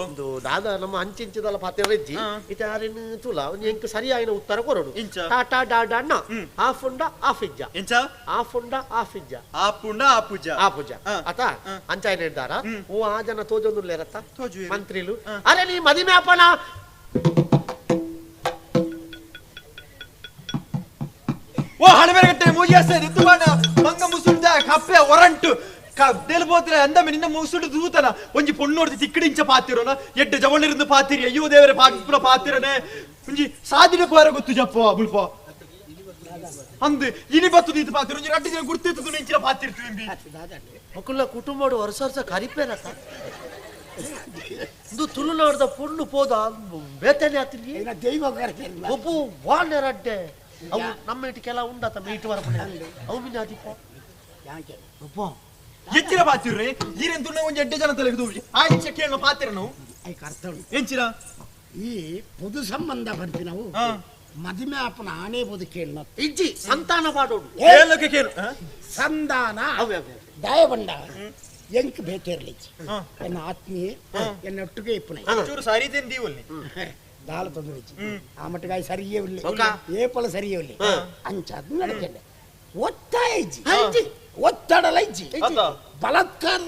S19: ಇದು ದಾದ ನಮ್ಮ ಅಂಚಿಂಚದಲ್ಲ ಪಾತ್ರ ಇಜ್ಜಿ ಇತ ಯಾರೇನು ತುಲ ಎಂಕ್ ಸರಿಯಾಯಿನ ಉತ್ತರ ಕೊರಡು ಟಾಟಾ ಡಾಡಾ ನಾ ಆಫ್ ಉಂಡ ಆಫ್ ಇಜ್ಜ
S12: ಎಂಚ
S19: ಆಫ್ ಉಂಡ ಆಫ್ ಇಜ್ಜ
S12: ಆಪುಂಡ ಆಪುಜ
S19: ಆಪುಜ ಆತ ಅಂಚಾಯನ ಇದ್ದಾರ ಓ ಆ ಜನ ತೋಜೊಂದುಲ್ಲೇರತ್ತ ಮಂತ್ರಿಲು ಅರೆ ನೀ ಮದಿಮೆ ಅಪ್ಪಣ
S12: ಓ ಹಣೆ ಮೇಲೆ ಗಟ್ಟೆ ಮೂಜಿಯಾಸೆ ಋತುಮಾನ ಮಂಗ ಮುಸುಳ್ದ ಕಪ್ಪೆ ಒರಂಟು ಕದ್ದೆಲ್ ಬೋದ್ರೆ ಅಂದಮೆ ನಿನ್ನ ಮುಸುಡು ದೂತನ ಒಂಜಿ ಪೊಣ್ಣೋಡ್ದು ತಿಕ್ಕಡಿಂಚ ಪಾತಿರೋನ ಎಡ್ಡೆ ಜವಳಿருந்து ಪಾತಿರಿ ಅಯ್ಯೋ ದೇವರೇ ಪಾಪುರ ಪಾತಿರನೆ ಒಂಜಿ ಸಾದಿನ ಕೋರ ಗೊತ್ತು ಜಪ್ಪ ಮುಲ್ಪ ಅಂದು ಇನಿ ಬತ್ತು ದೀತ ಪಾತಿರ ಒಂಜಿ ರಡ್ಡು ಜನ ಗುರ್ತಿತ್ತು ಇಂಚಿನ ಪಾತಿರ್ತು ಎಂಬಿ
S19: ಮಕ್ಕಳ ಕುಟುಂಬಡು ವರ್ಷ ವರ್ಷ ಕರಿಪೇರತ್ತ ಇಂದು ತುಳುನಾಡ್ದ ಪೊಣ್ಣು ಪೋದ ಬೇತನೆ ಆತಿನಿ
S18: ದೈವ
S19: ಒಬ್ಬು ವಾಣೆ ರಡ್ಡೆ ಅವು ನಮ್ಮ ಇಟ್ಟು ಕೆಲ ಉಂಡಾತ ಮೀಟು ವರಪಣೆ ಅವು ಮಿನ್ನ ಅದಿಪ್ಪ ಒಬ್ಬ
S12: ಎಚ್ಚಿನ ಪಾತಿರ್ರೆ ಈರೆನ್ ತುಣ್ಣ ಒಂಜಿ ಎಡ್ಡೆ ಜನ ತಲೆಗೆ ತೂಜಿ ಆಯ್ಚ ಕೇಳನ ಪಾತಿರ ನಾವು
S18: ಐಕ್ ಅರ್ಥ ಉಂಟು
S12: ಎಂಚಿನ
S18: ಈ ಪೊದು ಸಂಬಂಧ ಬರ್ತಿ ನಾವು ಮದುವೆ ಅಪ್ಪನ ಆಣೆ ಬದು ಕೇಳನ
S19: ಇಜ್ಜಿ ಸಂತಾನ ಪಾಡೋಡು
S12: ಕೇಳಕ್ಕೆ ಕೇಳು
S18: ಸಂಧಾನ ದಯಬಂಡ ಎಂಕ್ ಭೇಟಿರ್ಲಿಚ್ಚಿ ಎನ್ನ ಆತ್ಮೀಯ ಎನ್ನ ಒಟ್ಟಿಗೆ ಇಪ್ಪನೆ
S12: ಚೂರು ಸರಿ ತಿಂದೀವಲ್ಲಿ
S18: ದಾಲ ತೊಂದರೆ ಆ ಮಟ್ಟಗಾಯಿ ಸರಿಯೇ ಇಲ್ಲ ಏಪಲ ಸರಿಯೇ ಇಲ್ಲ ಅಂಚ ಅದು ನಡಕೆಂಡೆ ಒತ್ತಾಯ ಇಜ್ಜಿ ಒತ್ತಡಲ ಇಜ್ಜಿ ಬಲಾತ್ಕಾರ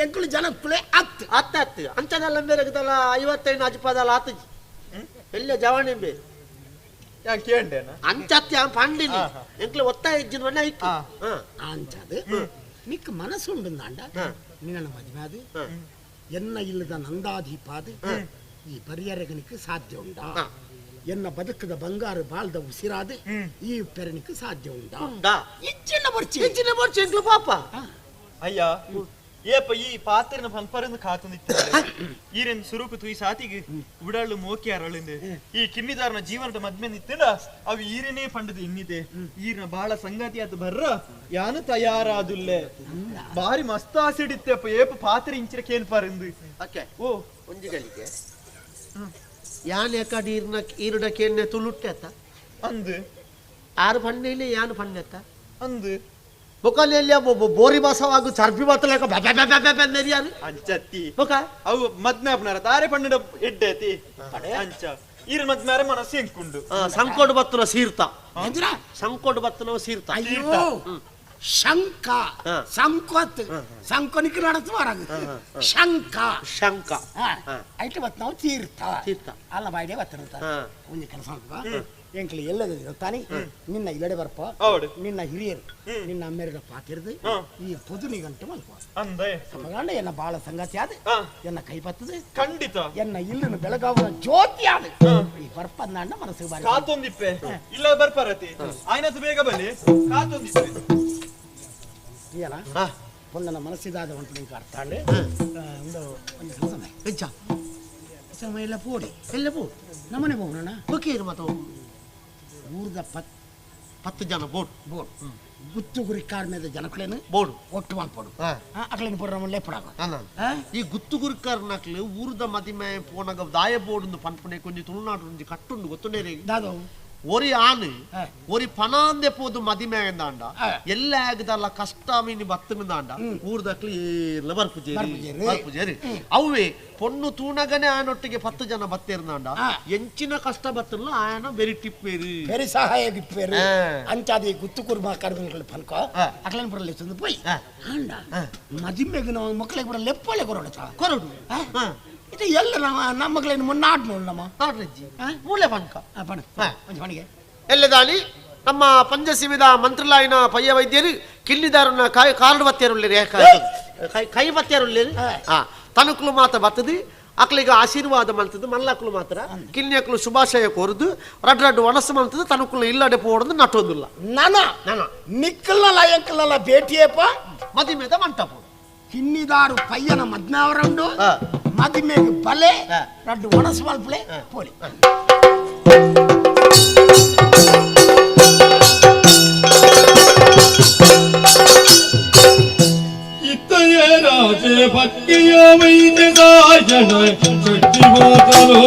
S18: ಎಂಕುಲು ಜನಕ್ಕುಲೆ ಅತ್ತು
S19: ಅತ್ತ ಅತ್ತು ಅಂಚನೆಲ್ಲ ಮೇರೆಗದಲ್ಲ 55 ಅಜ್ಪದಲ್ಲ ಆತಜಿ ಎಲ್ಲ ಜವಾಣಿ ಬೇ
S12: ಯಾನ್ ಕೇಂಡೇನ
S19: ಅಂಚತ್ಯ ಪಂಡಿನಿ ಎಂಕ್ಲೆ ಒತ್ತಾಯ ಇಜ್ಜಿನ ವಣ್ಣ ಇಕ್ಕು
S18: ಅಂಚದು ನಿಕ್ ಮನಸ್ಸು ಉಂಡುಂದಾಂಡ ನಿನ್ನ ಮದುವೆ ಅದು ಎನ್ನ ಇಲ್ಲದ ನಂದಾದೀಪ ಅದು ಈ ಪರಿಯರಗನಿಗೆ ಸಾಧ್ಯ ಉಂಡಾ ಎನ್ನ ಬದುಕದ ಬಂಗಾರು ಬಾಳ್ದ ಉಸಿರಾದ ಈ ಪೆರನಿಗೆ ಸಾಧ್ಯ ಉಂಡಾ ಇಚ್ಚಿನ ಬರ್ಚಿ
S19: ಇಚ್ಚಿನ ಬರ್ಚಿ ಎಂಕ್ಲು ಪಾಪ
S12: ಅಯ್ಯ ಏಪ ಈ ಪಾತ್ರನ ಪನ್ಪರಂದು ಕಾತೊಂದಿತ್ತು ಈರೆನ್ ಸುರುಕು ತುಯಿ ಸಾತಿಗೆ ಉಡಾಳು ಮೋಕಿ ಅರಳಿಂದೆ ಈ ಕಿನ್ನಿದಾರನ ಜೀವನದ ಮದ್ಮೆ ನಿತ್ತಂಡ ಅವು ಈರನೇ ಪಂಡದು ಇನ್ನಿದೆ ಈರನ ಬಹಳ ಸಂಗತಿ ಆತು ಬರ್ರ ಯಾನು ತಯಾರಾದುಲ್ಲೆ ಬಾರಿ ಮಸ್ತ್ ಆಸಿಡಿತ್ತೆಪ್ಪ ಏಪ ಪಾತ್ರ ಇಂಚಿನ ಕೇನ್ಪಾರಂದು
S19: ಓಕೆ
S12: ಓ
S19: ಒಂಜಿ ಗಳಿಗೆ ಯಾನ್ ಯಾಕಡ್ ಈರ್ನ ಈರುಡ ಕೇನ್ನೆ ತುಳುಟ್ಟೆ ಅತ್ತ
S12: ಅಂದು
S19: ಆರು ಪಣ್ಣೆಲೆ ಯಾನು ಪಣ್ಣೆತ್ತ
S12: ಅಂದು
S19: ಬೊಕಲೆಲ್ಲ ಬೋರಿ ಬಾಸವಾಗು ಚರ್ಪಿ ಬಾತಲೇಕ ಬೆ ಬೆ ಬೆ ಬೆ ನೆರಿಯಾರು
S12: ಅಂಚತ್ತಿ
S19: ಬೊಕ
S12: ಅವು ಮದ್ಮೆ ಅಪ್ನಾರ ತಾರೆ ಪಣ್ಣಡ ಎಡ್ಡೆ ಅತಿ ಅಂಚ ಈರ ಮದ್ಮೇರೆ ಮನಸ್ಸು ಎಂಕುಂಡು
S19: ಸಂಕೋಡು ಬತ್ತನ ಸೀರ್ತ ಸಂಕೋಡು ಬತ್ತನ ಸೀರ್ತ
S18: ಅಯ್ಯೋ ಶಂಕ ಸಂಕೋತ್ ಸಂಕೋನಿಕ್ ನಡೆಸುವಾರ ಶಂಕ
S19: ಶಂಕ
S18: ಐಟ್ ಬತ್ ನಾವು ತೀರ್ಥ
S19: ತೀರ್ಥ
S18: ಅಲ್ಲ ಬಾಯ್ಡೆ ಬತ್ತಿರ್ತ ಒಂಜಿ ಕೆಲಸ ಎಂಕ್ಲಿ ಎಲ್ಲದ ತಾನೆ ನಿನ್ನ ಇಲ್ಲಡೆ ಬರ್ಪ ನಿನ್ನ ಹಿರಿಯರು ನಿನ್ನ ಅಮ್ಮೆರಡ ಪಾತಿರ್ದು ಈ ಪೊದುನಿ ಗಂಟು ಮಲ್ಪ
S12: ಅಂದೆ
S18: ಸಮಗಂಡ ಎನ್ನ ಬಾಳ ಸಂಗತಿ ಆದ ಎನ್ನ ಕೈ ಬತ್ತದ
S12: ಖಂಡಿತ
S18: ಎನ್ನ ಇಲ್ಲಿನ ಬೆಳಗಾವನ ಜ್ಯೋತಿ ಆದ ಈ ಬರ್ಪಂದ ಮನಸ್ಸಿಗೆ ಬಾರಿ
S12: ಕಾತೊಂದಿಪ್ಪೆ ಇಲ್ಲ ಬರ್ಪಾರತಿ ಆಯ್ನತು ಬೇಗ ಬಲ್ಲಿ ಕಾತೊಂದಿಪ್ಪೆ
S18: ಏನ ಪೊನ್ನನ ಮನಸ್ಸಿದಾದ ಉಂಟು ನಿಂಗೆ ಅರ್ಥ ಅಂಡೆ ಒಂದು ಒಂದು ಕೆಲಸ
S19: ಎಂಚ
S18: ಸಮಯ ಎಲ್ಲ ಪೋಡಿ
S19: ಎಲ್ಲ ಪೋ
S18: ನಮ್ಮನೆ ಹೋಗೋಣ
S19: ಓಕೆ ಮತ್ತೆ
S18: ಊರ್ದ 10 ಜನ ಬೋರ್ಡ್ ಬೋರ್ಡ್ ಗುತ್ತು ಗುರಿ ಕಾರ್ಮೇದ ಜನಕ್ಲೇನು
S19: ಬೋರ್ಡ್
S18: ಒಟ್ಟು ಮಾಡ್ಪೋಡು ಅಕ್ಲೇನು ಪೋಡ ನಮ್ಮಲ್ಲೇ ಪಡಾಗ
S19: ಈ ಗುತ್ತು ಗುರಿಕಾರನಕ್ಲು ಊರ್ದ ಮದಿಮೆ ಪೋನಗ ದಾಯ ಬೋರ್ಡ್ ಒಂದು ಪನ್ಪುಣೆ ಕೊಂಜಿ ತುಳುನಾಡು ಒಂಜಿ ಕಟ್ಟುಂಡು ಗೊತ್ತುಂಡೇರಿ
S18: ದಾದೋ
S19: ಒರಿ ಆನು ಒರಿ ಪನಾಂದೆ ಪೋದು ಮದಿಮೆ ಎಂದಾಂಡ ಎಲ್ಲ ಆಗದಲ್ಲ ಕಷ್ಟ ಮೀನಿ ಬತ್ತಂದಾಂಡ ಊರ್ದಕ್ಲು ಎಲ್ಲ ಬರ್ಪುಜೇರಿ ಬರ್ಪುಜೇರಿ ಅವೇ ಪೊಣ್ಣು ತೂಣಗನೆ ಆಯನೊಟ್ಟಿಗೆ 10 ಜನ ಬತ್ತೇರ್ನಾಂಡ ಎಂಚಿನ ಕಷ್ಟ ಬತ್ತಲ್ಲ ಆಯನ ಬೆರಿ ಟಿಪ್ಪೇರಿ
S18: ಬೆರಿ ಸಹಾಯ ಗಿಪ್ಪೇರಿ ಅಂಚಾದಿ ಗುತ್ತು ಕುರ್ಮ ಕರ್ಮಿಗಳು ಪನ್ಕೋ ಅಕ್ಲೇನ್ ಬರಲಿ ತಂದು ಪೋಯ್ ಆಂಡ ಮದಿಮೆಗೆ ನಾವು ಮಕ್ಕಳಿಗೆ ಬರಲ್ಲ ಲೆಪ್ಪಳೆ ಕೊರಡು
S19: ಕೊರಡು
S18: ಇದು ಎಲ್ಲ ನಮ್ಮ ನಮ್ಮಗಳೇನು ಮುನ್ನಾಡ್ ನೋಡು ನಮ್ಮ
S19: ನಾಡ್ರಜ್ಜಿ ಮೂಲೆ ಪನ್ಕ
S18: ಪಣ ಪಣಿಗೆ
S19: ಎಲ್ಲದಾಳಿ ನಮ್ಮ ಪಂಚಸೀಮಿದ ಮಂತ್ರಿಲಾಯಿನ ಪಯ್ಯ ವೈದ್ಯರು ಕಿಲ್ಲಿದಾರನ ಕಾಯಿ ಕಾರಡು ಬತ್ತೇರುಳ್ಳೇರಿ ಕೈ ಬತ್ತೇರುಳ್ಳೇರಿ ತನುಕುಲು ಮಾತ್ರ ಬತ್ತದು ಅಕ್ಲಿಗೆ ಆಶೀರ್ವಾದ ಮಂತದ್ದು ಮಲ್ಲಕ್ಲು ಮಾತ್ರ ಕಿನ್ಯಕ್ಲು ಶುಭಾಶಯ ಕೋರುದು ರಡ್ ರಡ್ಡು ಒಣಸು ಮಂತದ್ದು ತನುಕುಲು ಇಲ್ಲಡೆ ಪೋಡುದು ನಟ್ಟೊಂದಿಲ್ಲ
S18: ನನ
S19: ನನ
S18: ನಿಕ್ಕಲ್ಲ ಎಂಕಲ್ಲ ಭೇಟಿಯಪ್ಪ
S19: ಮದಿಮೇದ ಮಂಟಪ
S18: ಕಿನ್ನಿದಾರು ಪಯ್ಯನ ಮದ್ನಾವರಂಡು ಮದಿಮೆಗೆ ಬಲೆ ರಡ್ಡು ಒಣಸು ಮಲ್ಪಲೆ ಪೋಲಿ
S11: ಇತ್ತಯೇ ರಾಜೆ ಭಕ್ತಿಯ ವೈದ್ಯ ಸಾಯಣ ಶಕ್ತಿ ಮಾತನು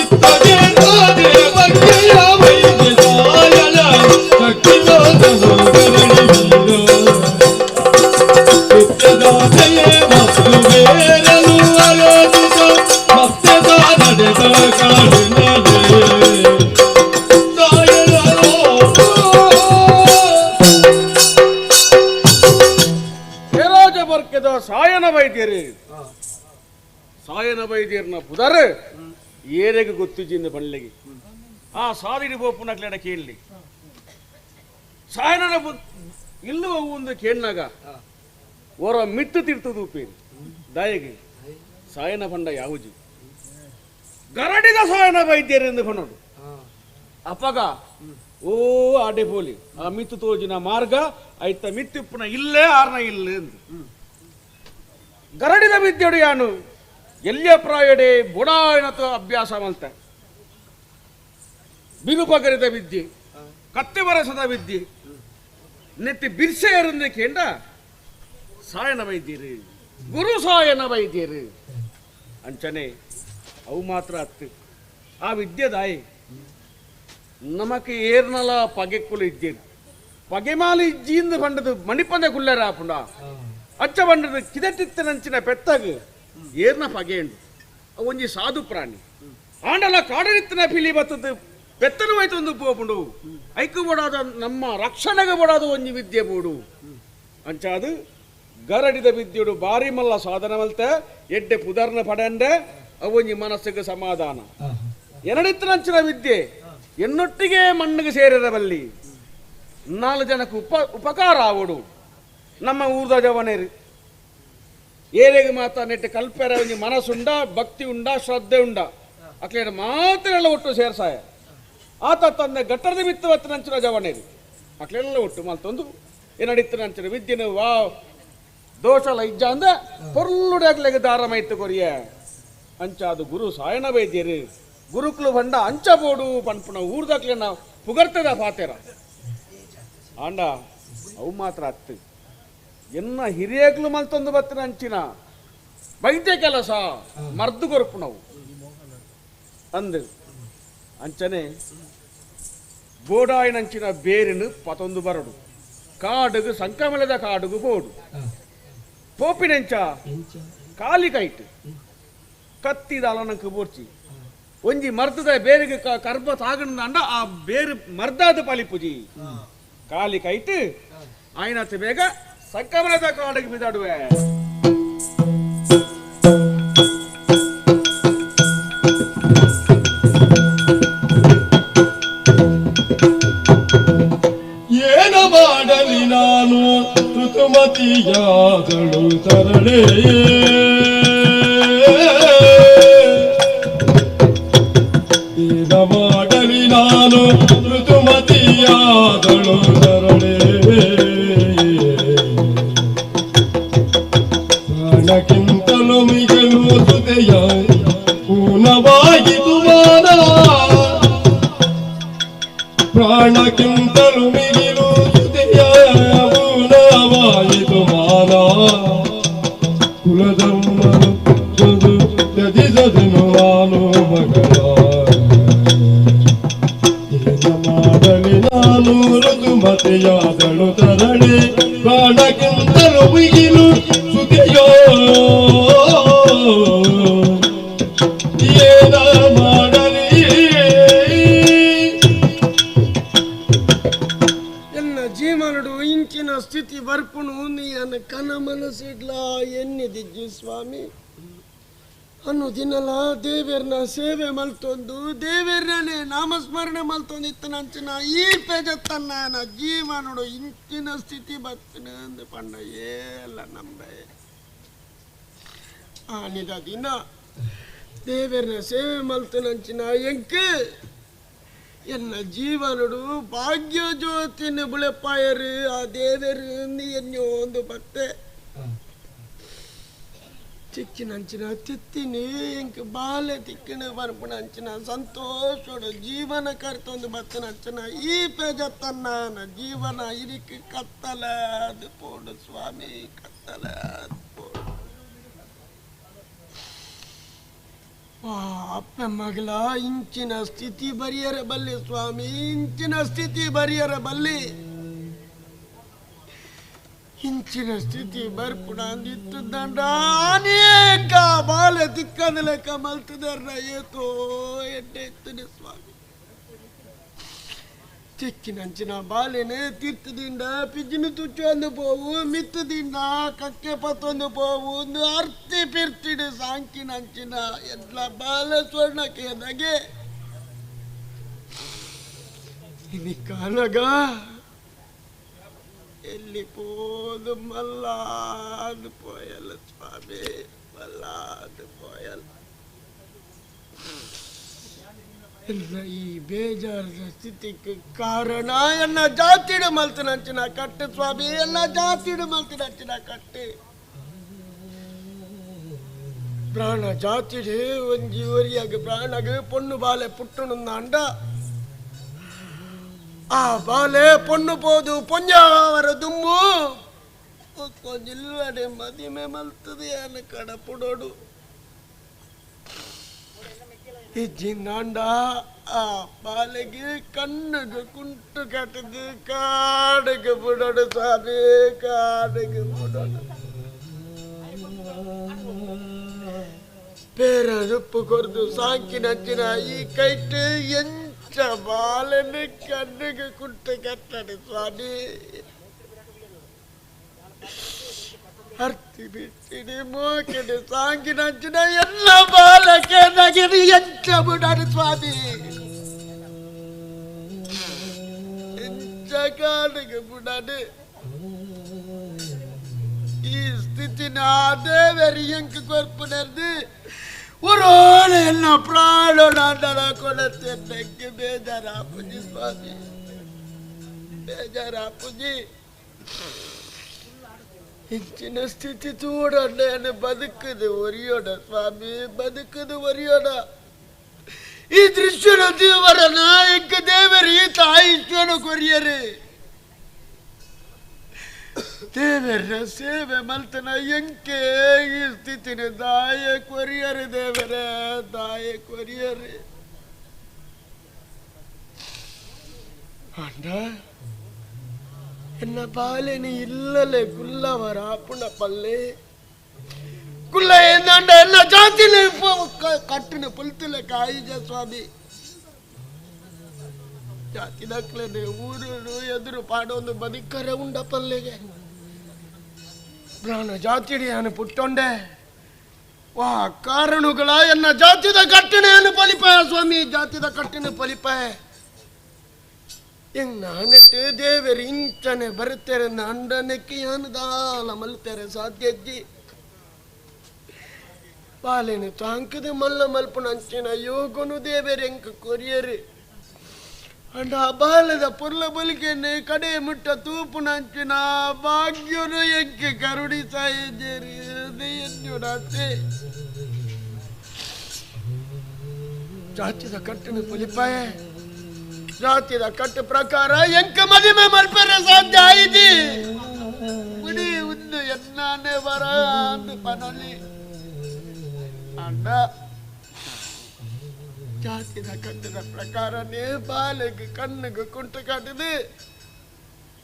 S11: ಇತ್ತಯೇ ರಾಜೆ ಭಕ್ತಿಯ ವೈದ್ಯ ಸಾಯಣ ಶಕ್ತಿ ಮಾತನು ಬೇರಲು ಅರಸಿದ ಮತ್ತೆ ನಡೆದ ಕಾಡಿನಲ್ಲಿ
S14: ರಾಜ ಸಾಯನ ವೈದ್ಯರು ಸಾಯನ ವೈದ್ಯರನ್ನ ಪುದರ್ ಏರೆಗೆ ಗೊತ್ತಿಜಿಂದ ಬಳ್ಳಿಗೆ ಆ ಸಾದಿಡಿ ಬೋಪುನಕ್ಲೆಡ ಕೇಳಲಿ ಸಾಯನನ ಇಲ್ಲುವ ಒಂದು ಕೇಣ್ಣಾಗ ಓರ ಮಿತ್ತು ತೀರ್ತದು ಉಪ್ಪೇರಿ ದಾಯಿಗೆ ಸಾಯನ ಪಂಡ ಯಾವುಜಿ ಗರಡಿದ ಸಾಯನ ವೈದ್ಯರೆಂದು ಪನ್ನೋಡು ಅಪಗ ಓ ಆಡೆ ಪೋಲಿ ಆ ಮಿತ್ತು ತೋಜಿನ ಮಾರ್ಗ ಐತ ಮಿತ್ತಿಪ್ಪುನ ಇಲ್ಲೇ ಆರ್ನ ಇಲ್ಲ ಎಂದು ಗರಡಿದ ವಿದ್ಯೆಡು ಯಾನು ಎಲ್ಲಿಯ ಪ್ರಾಯಡೆ ಬುಡಾಯನತ ಅಭ್ಯಾಸ ಮಲ್ತ ಬಿರುಪಗರಿದ ವಿದ್ಯೆ ಕತ್ತಿ ಬರಸದ ವಿದ್ಯೆ ನೆತ್ತಿ ಬಿರ್ಸೆ ಎರಂದೆ ಕೇಂಡ ಸಾಯನ ವೈದ್ಯರು ಗುರು ಸಾಯನ ವೈದ್ಯರು ಅಂಚನೆ ಅವು ಮಾತ್ರ ಅತ್ತು ಆ ವಿದ್ಯೆದಾಯಿ ನಮಕ್ ಏರ್ನಲ ಪಗೆಕ್ಕುಲು ಇದ್ದೇನು ಪಗೆಮಾಲಿ ಇಜ್ಜಿಂದ ಬಂಡದು ಮಣಿಪಂದೆ ಕುಲ್ಲರ ಆಪುಂಡ ಅಚ್ಚ ಬಂಡದು ಕಿದಟಿತ್ತನಂಚಿನ ಪೆತ್ತಾಗ ಏರ್ನ ಪಗೆಂಡು ಒಂಜಿ ಸಾಧು ಪ್ರಾಣಿ ಆಂಡಲ ಕಾಡರಿತ್ತನ ಪಿಲಿ ಬತ್ತದು ಪೆತ್ತನು ಹೋಯ್ತು ಒಂದು ಪೋಪುಂಡು ಐಕು ಬೋಡಾದ ನಮ್ಮ ರಕ್ಷಣೆಗೆ ಬೋಡಾದ ಒಂಜಿ ವಿದ್ಯೆ ಬೋಡು ಅಂಚಾದು ಗರಡಿದ ವಿದ್ಯೆಡು ಬಾರಿ ಮಲ್ಲ ಸಾಧನ ಮಲ್ತೆ ಎಡ್ಡೆ ಪುದರ್ನ ಪಡೆಂಡೆ ಅವೊಂಜಿ ಮನಸ್ಸಿಗೆ ಸಮಾಧಾನ ಎನಡಿತ್ತನಂಚಿನ ವಿದ್ಯೆ ಎನ್ನೊಟ್ಟಿಗೆ ಮಣ್ಣಿಗೆ ಸೇರಿರಬಲ್ಲಿ ನಾಲ್ಕು ಜನಕ್ಕೆ ಉಪಕಾರ ಆವಡು ನಮ್ಮ ಊರ್ದ ಜವನೇರು ಏರೆಗೆ ಮಾತ ನೆಟ್ಟು ಕಲ್ಪೆರ ಒಂಜಿ ಮನಸ್ಸುಂಡ ಭಕ್ತಿ ಉಂಡ ಶ್ರದ್ಧೆ ಉಂಡ ಅಕ್ಲೇಡ ಮಾತ್ರ ಒಟ್ಟು ಸೇರ್ಸಾಯ ಆತ ತಂದೆ ಗಟ್ಟರದ ಬಿತ್ತು ಬತ್ತಿನಂಚಿನ ಜವನೇರು ಅಕ್ಲೆಲ್ಲ ಒಟ್ಟು ಮಲ್ತೊಂದು ಏನಡಿತ್ತನಂಚಿನ ವಿದ್ಯೆನು ವಾ ದೋಷಲ ಇಜ್ಜ ಅಂದ ಪೊರ್ಲುಡಾಗ್ಲೆಗೆ ದಾರ ಮೈತು ಕೊರಿಯ ಅಂಚಾದು ಗುರು ಸಾಯನ ವೈದ್ಯರು ಗುರುಕುಲು ಬಂಡ ಅಂಚ ಬೋಡು ಪನ್ಪುನ ಊರ್ದಾಕ್ಲೆ ನಾವು ಪುಗರ್ತದ ಪಾತೆರ ಆಂಡ ಅವು ಮಾತ್ರ ಅತ್ತು ಎನ್ನ ಹಿರಿಯಕ್ಲು ಮಲ್ತೊಂದು ಬತ್ತಿನ ಅಂಚಿನ ವೈದ್ಯ ಕೆಲಸ ಮರ್ದು ಕೊರಪು ನಾವು ಅಂದು ಅಂಚನೆ ಬೋಡಾಯಿನಂಚಿನ ಬೇರಿನ ಪತೊಂದು ಬರಡು ಕಾಡುಗು ಸಂಕಮಲದ ಕಾಡುಗು ಬೋಡು ಪೋಪಿನೆಂಚ ಕಾಲಿ ಕೈಟ್ ಕತ್ತಿದ ಅಲನಂಕ ಬೋರ್ಚಿ ಒಂಜಿ ಮರ್ದದ ಬೇರಿಗೆ ಕರ್ಬ ತಾಗಂಡ ಆ ಬೇರು ಮರ್ದಾದ ಪಲಿಪುಜಿ ಕಾಲಿ ಕೈಟ್ ಆಯ್ನತ್ ಬೇಗ ಸಂಕಮಲದ ಕಾಡಿಗೆ ಬಿದಾಡುವೆ.
S16: ಏನ ಮಾಡಲಿ ನಾನು ಋತುಮತಿಯಾದಳು ತರಳೆ ಏನ ಮಾಡಲಿ ನಾನು ಋತುಮತಿಯಾದಳು ತರಳೆ ಪ್ರಾಣಕ್ಕಿಂತಲೂ ಮಿಗಲು ಸುತೆಯ ಪೂರ್ಣವಾಗಿತು ಮಾನ ಪ್ರಾಣಕ್ಕಿಂತಲೂ ಮಿಗಿಲು ಸುತೆಯ ಪೂರ್ಣವಾಯಿತು ಮಾನ ಕುಲಧರ್ಮನು ತ್ಯಜಿಸದೆನು ನಾನು ಮಗಳ ಏನ ಮಾಡಲಿ ನಾನು ಋತುಮತಿಯಾದಳು ತರಳೆ ಪ್ರಾಣಕ್ಕಿಂತಲೂ ಮಿಗಿಲು ಸುತೆಯೋ ಏನ ಮಾಡಲಿ.
S13: ಎನ್ನ ಜೀವನಡು ಇಂಚಿನ ಸ್ಥಿತಿ ಬರ್ಪುಣು ನೀ ಕನ ಮನಸ್ಸಿಡ್ಲ ಎನ್ನಿದಿಜ್ಜಿ ಸ್ವಾಮಿ ಅನ್ನು ದಿನಲ ದೇವೇರ್ನ ಸೇವೆ ಮಲ್ತೊಂದು ದೇವೇರ್ನೇ ನಾಮಸ್ಮರಣೆ ಮಲ್ತೊಂದು ಇತ್ತನಂಚಿನ ಈ ಪೇಜತ್ತನ್ನ ಜೀವನಡು ಇಂಚಿನ ಸ್ಥಿತಿ ಬತ್ತಿನ ಅಂದು ಪಂಡ ಏಲ್ಲ ನಂಬೆ ಆನಿದ ದಿನ ದೇವೇರ್ನ ಸೇವೆ ಮಲ್ತನಂಚಿನ ಎಂಕ್ ಎನ್ನ ಜೀವನಡು ಭಾಗ್ಯ ಜ್ಯೋತಿನ ಬುಳೆಪಾಯರು ಆ ದೇವರು ಎನ್ನೋ ಒಂದು ಬತ್ತೆ ಚಿಕ್ಕಿನಂಚಿನ ತಿತ್ತಿನಿ ಎಂಕ್ ಬಾಲೆ ತಿಕ್ಕಿನ ಬರ್ಪುಣಂಚಿನ ಸಂತೋಷಡು ಜೀವನ ಕರ್ತೊಂದು ಬತ್ತನಂಚಿನ ಈ ಪೇಜತ್ತನ್ನ ಜೀವನ ಇರಿಕ್ ಕತ್ತಲ ಅದು ಪೋಡು ಸ್ವಾಮಿ ಕತ್ತಲ ಅದು ಪೋಡು. ಅಪ್ಪ ಮಗಳ ಇಂಚಿನ ಸ್ಥಿತಿ ಬರಿಯರ ಬಲ್ಲೆ ಸ್ವಾಮಿ ಇಂಚಿನ ಸ್ಥಿತಿ ಬರಿಯರ ಬಲ್ಲೆ ಇಂಚಿನ ಸ್ಥಿತಿ ಬರ್ಪುಣ ಅಂದಿತ್ತುದಂಡ ಅನೇಕ ಬಾಲೆ ತಿಕ್ಕದ ಲೆಕ್ಕ ಮಲ್ತದರ್ನ ಏತೋ ಎಡ್ಡೆ ಇತ್ತನೆ ಸ್ವಾಮಿ ಚಿಕ್ಕಿನಂಚಿನ ಬಾಲೆನೆ ತೀರ್ಥದಿಂದ ಪಿಜ್ಜಿನ ತುಚ್ಚೊಂದು ಪೋವು ಮಿತ್ತದಿಂದ ಕಕ್ಕೆ ಪತ್ತೊಂದು ಪೋವು ಒಂದು ಅರ್ತಿ ಪಿರ್ತಿಡು ಸಾಂಕಿನಂಚಿನ ಎಲ್ಲ ಬಾಲ ಸ್ವರ್ಣಕ್ಕೆ ನಗೆ ಕಾಲಗ ಎಲ್ಲಿ ಪೋದು ಮಲ್ಲಾದು ಪೋಯಲ್ಲ ಸ್ವಾಮಿ, ಮಲ್ಲಾದು ಪೋಯಲ್ಲ. ಎಲ್ಲ ಈ ಬೇಜಾರದ ಸ್ಥಿತಿಗೆ ಕಾರಣ ಎನ್ನ ಜಾತಿಡು ಮಲ್ತಿನಂಚಿನ ಕಟ್ಟೆ ಸ್ವಾಮಿ, ಎಲ್ಲ ಜಾತಿಡು ಮಲ್ತಿನಂಚಿನ ಕಟ್ಟೆ. ಪ್ರಾಣ ಜಾತಿಡು ಒಂಜಿ ಒರಿಯಾಗ ಪ್ರಾಣಗ ಪೊಣ್ಣು ಬಾಲೆ ಪುಟ್ಟಣಂದಾಂಡ ಆ ಬಾಲೆ ಪೊಣ್ಣು ಪೋದು ಪೊಂಜಾವರ ದುಂಬು ಕೊಂಜಿಲ್ಲಡೆ ಮದಿಮೆ ಮಲ್ತದೆ ಅನ್ನ ಕಡಪುಡೋಡು. ಇಜ್ಜಿನಾಂಡ ಆ ಬಾಲೆಗೆ ಕಣ್ಣುಗೆ ಕುಂಟು ಕಟ್ಟದು ಕಾಡಿಗೆ ಬಿಡೋಡು ಸ್ವಾಮಿ, ಕಾಡಿಗೆ ಬಿಡೋಡು. ಪೇರ ರುಪ್ಪು ಕೊರ್ದು ಸಾಂಕಿನಂಚಿನ ಈ ಕೈಟ್ ಎಂಚ ಬಾಲನೆ ಕಣ್ಣಿಗೆ ಕುಂಟು ಕಟ್ಟಡು ಸ್ವಾಮಿ. ಅರ್ತಿ ಬಿಟ್ಟಿಡಿ ಮೋಕಿಡಿ ಸಾಂಕಿನಂಚಿನ ಎಲ್ಲ ಬಾಲಕ್ಕೆ ನಗಿರಿ ಎಂಚ ಬಿಡಾಡು ಸ್ವಾಮಿ, ಎಂಚ ಕಾಡಿಗೆ ಬಿಡಾಡು. ಈ ಸ್ಥಿತಿನ ದೇವರಿ ಎಂಕ ಕೊರ್ಪುನರ್ದು ಒರೋಳೆ ಎಲ್ಲ ಪ್ರಾಣ ನಾಂಡಲ ಕೊಡತ್ತೆ. ನಂಗೆ ಬೇಜಾರಾಪುಜಿ ಸ್ವಾಮಿ, ಬೇಜಾರಾಪುಜಿ. ಹೆಚ್ಚಿನ ಸ್ಥಿತಿ ತೂಡಣ್ಣ ಬದುಕದು ಒರಿಯೋಣ ಸ್ವಾಮಿ, ಬದುಕದು ಒರಿಯೋಣ. ಈ ದೃಶ್ಯನ ದೇವರ ನಾಯಕ ದೇವರಿ ತಾಯಿಶ್ವನ ಕೊರಿಯರು ದೇವರ ಸೇವೆ ಮಲ್ತನ ಎಂಕೆ ಈ ಸ್ಥಿತಿನ ದಾಯ ಕೊರಿಯರು ದೇವರ, ದಾಯ ಕೊರಿಯರು. ಅಂಡ ಎನ್ನ ಬಾಲೆನಿ ಇಲ್ಲಲೆ ಕುಲ್ಲವರ ಪುಣ ಪಲ್ಲೆ ಕುಲ್ಲ ಎಂದಾಂಡ ಎಲ್ಲ ಜಾತಿನ ಕಟ್ಟಿನ ಪುಲ್ತಿಲ್ಲ ಕಾಯಿಜ ಸ್ವಾಮಿ. ಜಾತಿ ದಕ್ಲನೆ ಊರು ಎದುರು ಪಾಡೊಂದು ಬದುಕರೆ ಉಂಡ ಪಲ್ಲೆಗೆ ಪ್ರಾಣ ಜಾತಿಡಿಯಾನು ಪುಟ್ಟೊಂಡೆ ವಾ ಕಾರಣಗಳ ಎನ್ನ ಜಾತಿದ ಕಟ್ಟಿನೆಯನ್ನು ಪಲಿಪಾಯ ಸ್ವಾಮಿ, ಜಾತಿದ ಕಟ್ಟಿನ ಪಲಿಪಾಯ. ಹೆಂಗ್ ನಾನೆಟ್ಟು ದೇವರು ಇಂಚನೆ ಬರುತ್ತಾರೆ ಅಂಡನಕ್ಕೆ ಯಾನು ದಾಲ ಮಲ್ತಾರೆ ಸಾಧ್ಯಜ್ಜಿ. ಪಾಲೇನು ತಾಂಕದ ಮಲ್ಲ ಮಲ್ಪನ ಅಂಚಿನ ಯೋಗನು ದೇವರು ಎಂಕ ಕೊರಿಯರು. ಅಂಡ ಆ ಬಾಲದ ಪೊರ್ಲ ಬಲಿಕೆನೆ ಕಡೆ ಮುಟ್ಟ ತೂಪುನ ಅಂಚಿನ ಭಾಗ್ಯನು ಎಂಕೆ ಕರುಡಿ ಸಾಯೇರಿ ಎನ್ನುಡಾತೆ. ಜಾತಿದ ಕಟ್ಟಿನ ಪುಲಿಪಾಯ ಜಾತಿದ ಕಟ್ಟು ಪ್ರಕಾರ ಎಂಕ ಮದಿಮೆ ಮಲ್ಪರೆ ಸಾಧ್ಯ ಆಯಿತಿ. ಬಿಡಿ ಉಂದು ಎನ್ನಾನೆ ಬರ ಅಂದು ಪನಲಿ ಅಂಡ ಜಾತಿದ ಕಟ್ಟಿದ ಪ್ರಕಾರನೇ ಬಾಲೆಗೆ ಕಣ್ಣಿಗೆ ಕುಂಟು ಕಾಟಿದೆ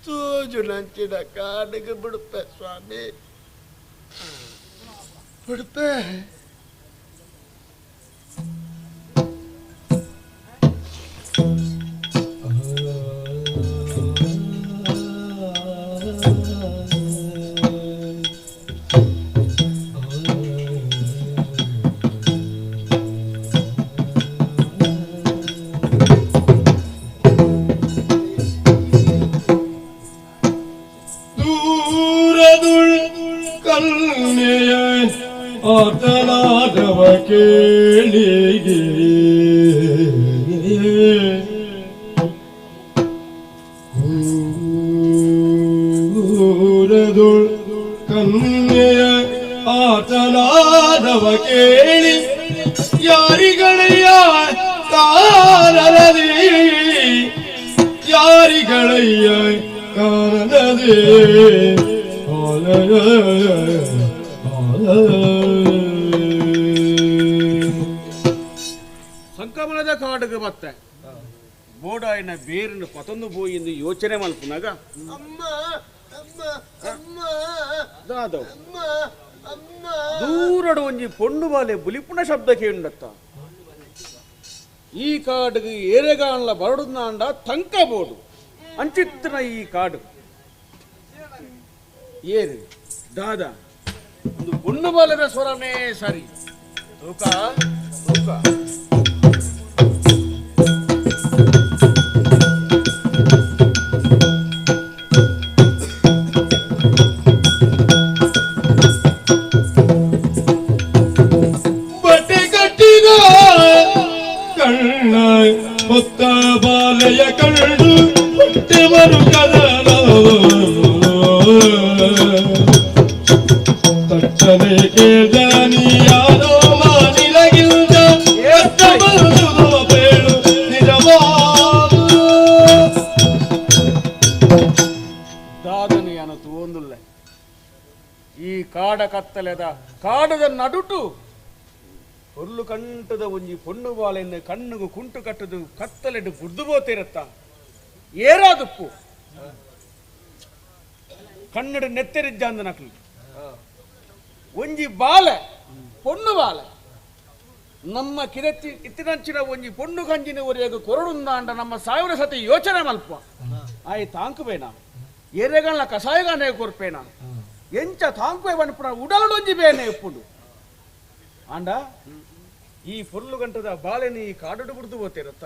S13: ಸೋಜು ನಂಚಿದ ಕಾಡಿಗೆ ಬಿಡುತ್ತೆ ಸ್ವಾಮಿ, ಬಿಡುತ್ತೆ.
S16: ಆತನಾದವ ಕೇಳಿಗೆ ದೂರದುಳ್ ಕನ್ಯೆಯ ಆತನಾದವ ಕೇಳಿ ಯಾರಿಗಳೆಯ ಕಾರನದೇ, ಯಾರಿಗಳೆಯ ಕಾರನದೇ.
S20: ಸಂಕಮನದ ಕಾಡುಗೆ ಬತ್ತೆ ಬೋಡಾಯಿನ ಬೇರಿನ ಪತಂದು ಪೋಯಿಂದು ಯೋಚನೆ ಮಲ್ಪುನಾಗ
S13: ಅಮ್ಮ ಅಮ್ಮ ಅಮ್ಮ
S20: ದಾದವ್
S13: ಅಮ್ಮ ಅಮ್ಮ
S20: ದೂರಡು ಒಂಜಿ ಪೊಣ್ಣು ಬಾಲೆ ಬುಲಿಪುಣ ಶಬ್ದ ಕೇಂಡತ್ತ. ಈ ಕಾಡುಗೆ ಏರೆಗಾನ್ಲ ಬರಡುನಾಂಡ ತಂಕ ಬೋಡು ಅಂಚಿತ್ತನ ಈ ಕಾಡು ಏರು ದಾದಾ ಒಂದು ಪೊಣ್ಣು ಬಾಲದ ಸ್ವರನೇ ಸರಿ ತೂಕ ತೂಕ.
S16: ಪೊತ್ತ ಬಾಲೆಯ ಕಂಡು ಹೊಟ್ಟೆವರು ತಟ್ಟನೆ ಕೇಳನಿ ಯಾರೋ ಮಾನಿಲಗಿಲ್ದ ಬೇಳು ನಿಜವಾದ
S20: ದಾದನಿಯನು ತೂಂದುಲ್ಲೆ ಈ ಕಾಡ ಕತ್ತಲೆದ ಕಾಡದ ನಡುಟು ಹೊರ್ಲು ಕಂಟದ ಒಂಜಿ ಪೊಣ್ಣು ಬಾಲೆನ್ನು ಕಣ್ಣುಗು ಕುಂಟು ಕಟ್ಟದು ಕತ್ತಲೆಡು ಗುಡ್ದು ಬೋತಿರತ್ತ ಏರಾದುಪ್ಪು ಕನ್ನಡ ನೆತ್ತೆರಿಜ್ಜಾಂದ ನಕಲು ಒಂಜಿ ಬಾಲೆ ಪೊಣ್ಣು ಬಾಲೆ ನಮ್ಮ ಕಿರತಿ ಇತ್ತಿನಂಚಿನ ಒಂಜಿ ಪೊಣ್ಣು ಕಂಜಿನ ಒರೆಯಾಗ ಕೊರಡುಂದಾಂಡ ನಮ್ಮ ಸಾವಿರ ಸತಿ ಯೋಚನೆ ಮಲ್ಪ ಆಯ್ ತಾಂಕುಬೇನ ಏರೆಗಣ್ಣ ಕಸಾಯಗಾನೆ ಕೊರ್ಪೇನ ಎಂಚ ತಾಂಕುವೆ ಬನ್ಪುಣ ಉಡಲಡೊಂಜಿ ಬೇನೆ ಉಪ್ಪುಂಡು ಆಂಡ ಈ ಪೊರ್ಲು ಗಂಟದ ಬಾಳೆನಿ ಈ ಕಾಡುಡು ಬುಡ್ದು ಹೋತಿರತ್ತ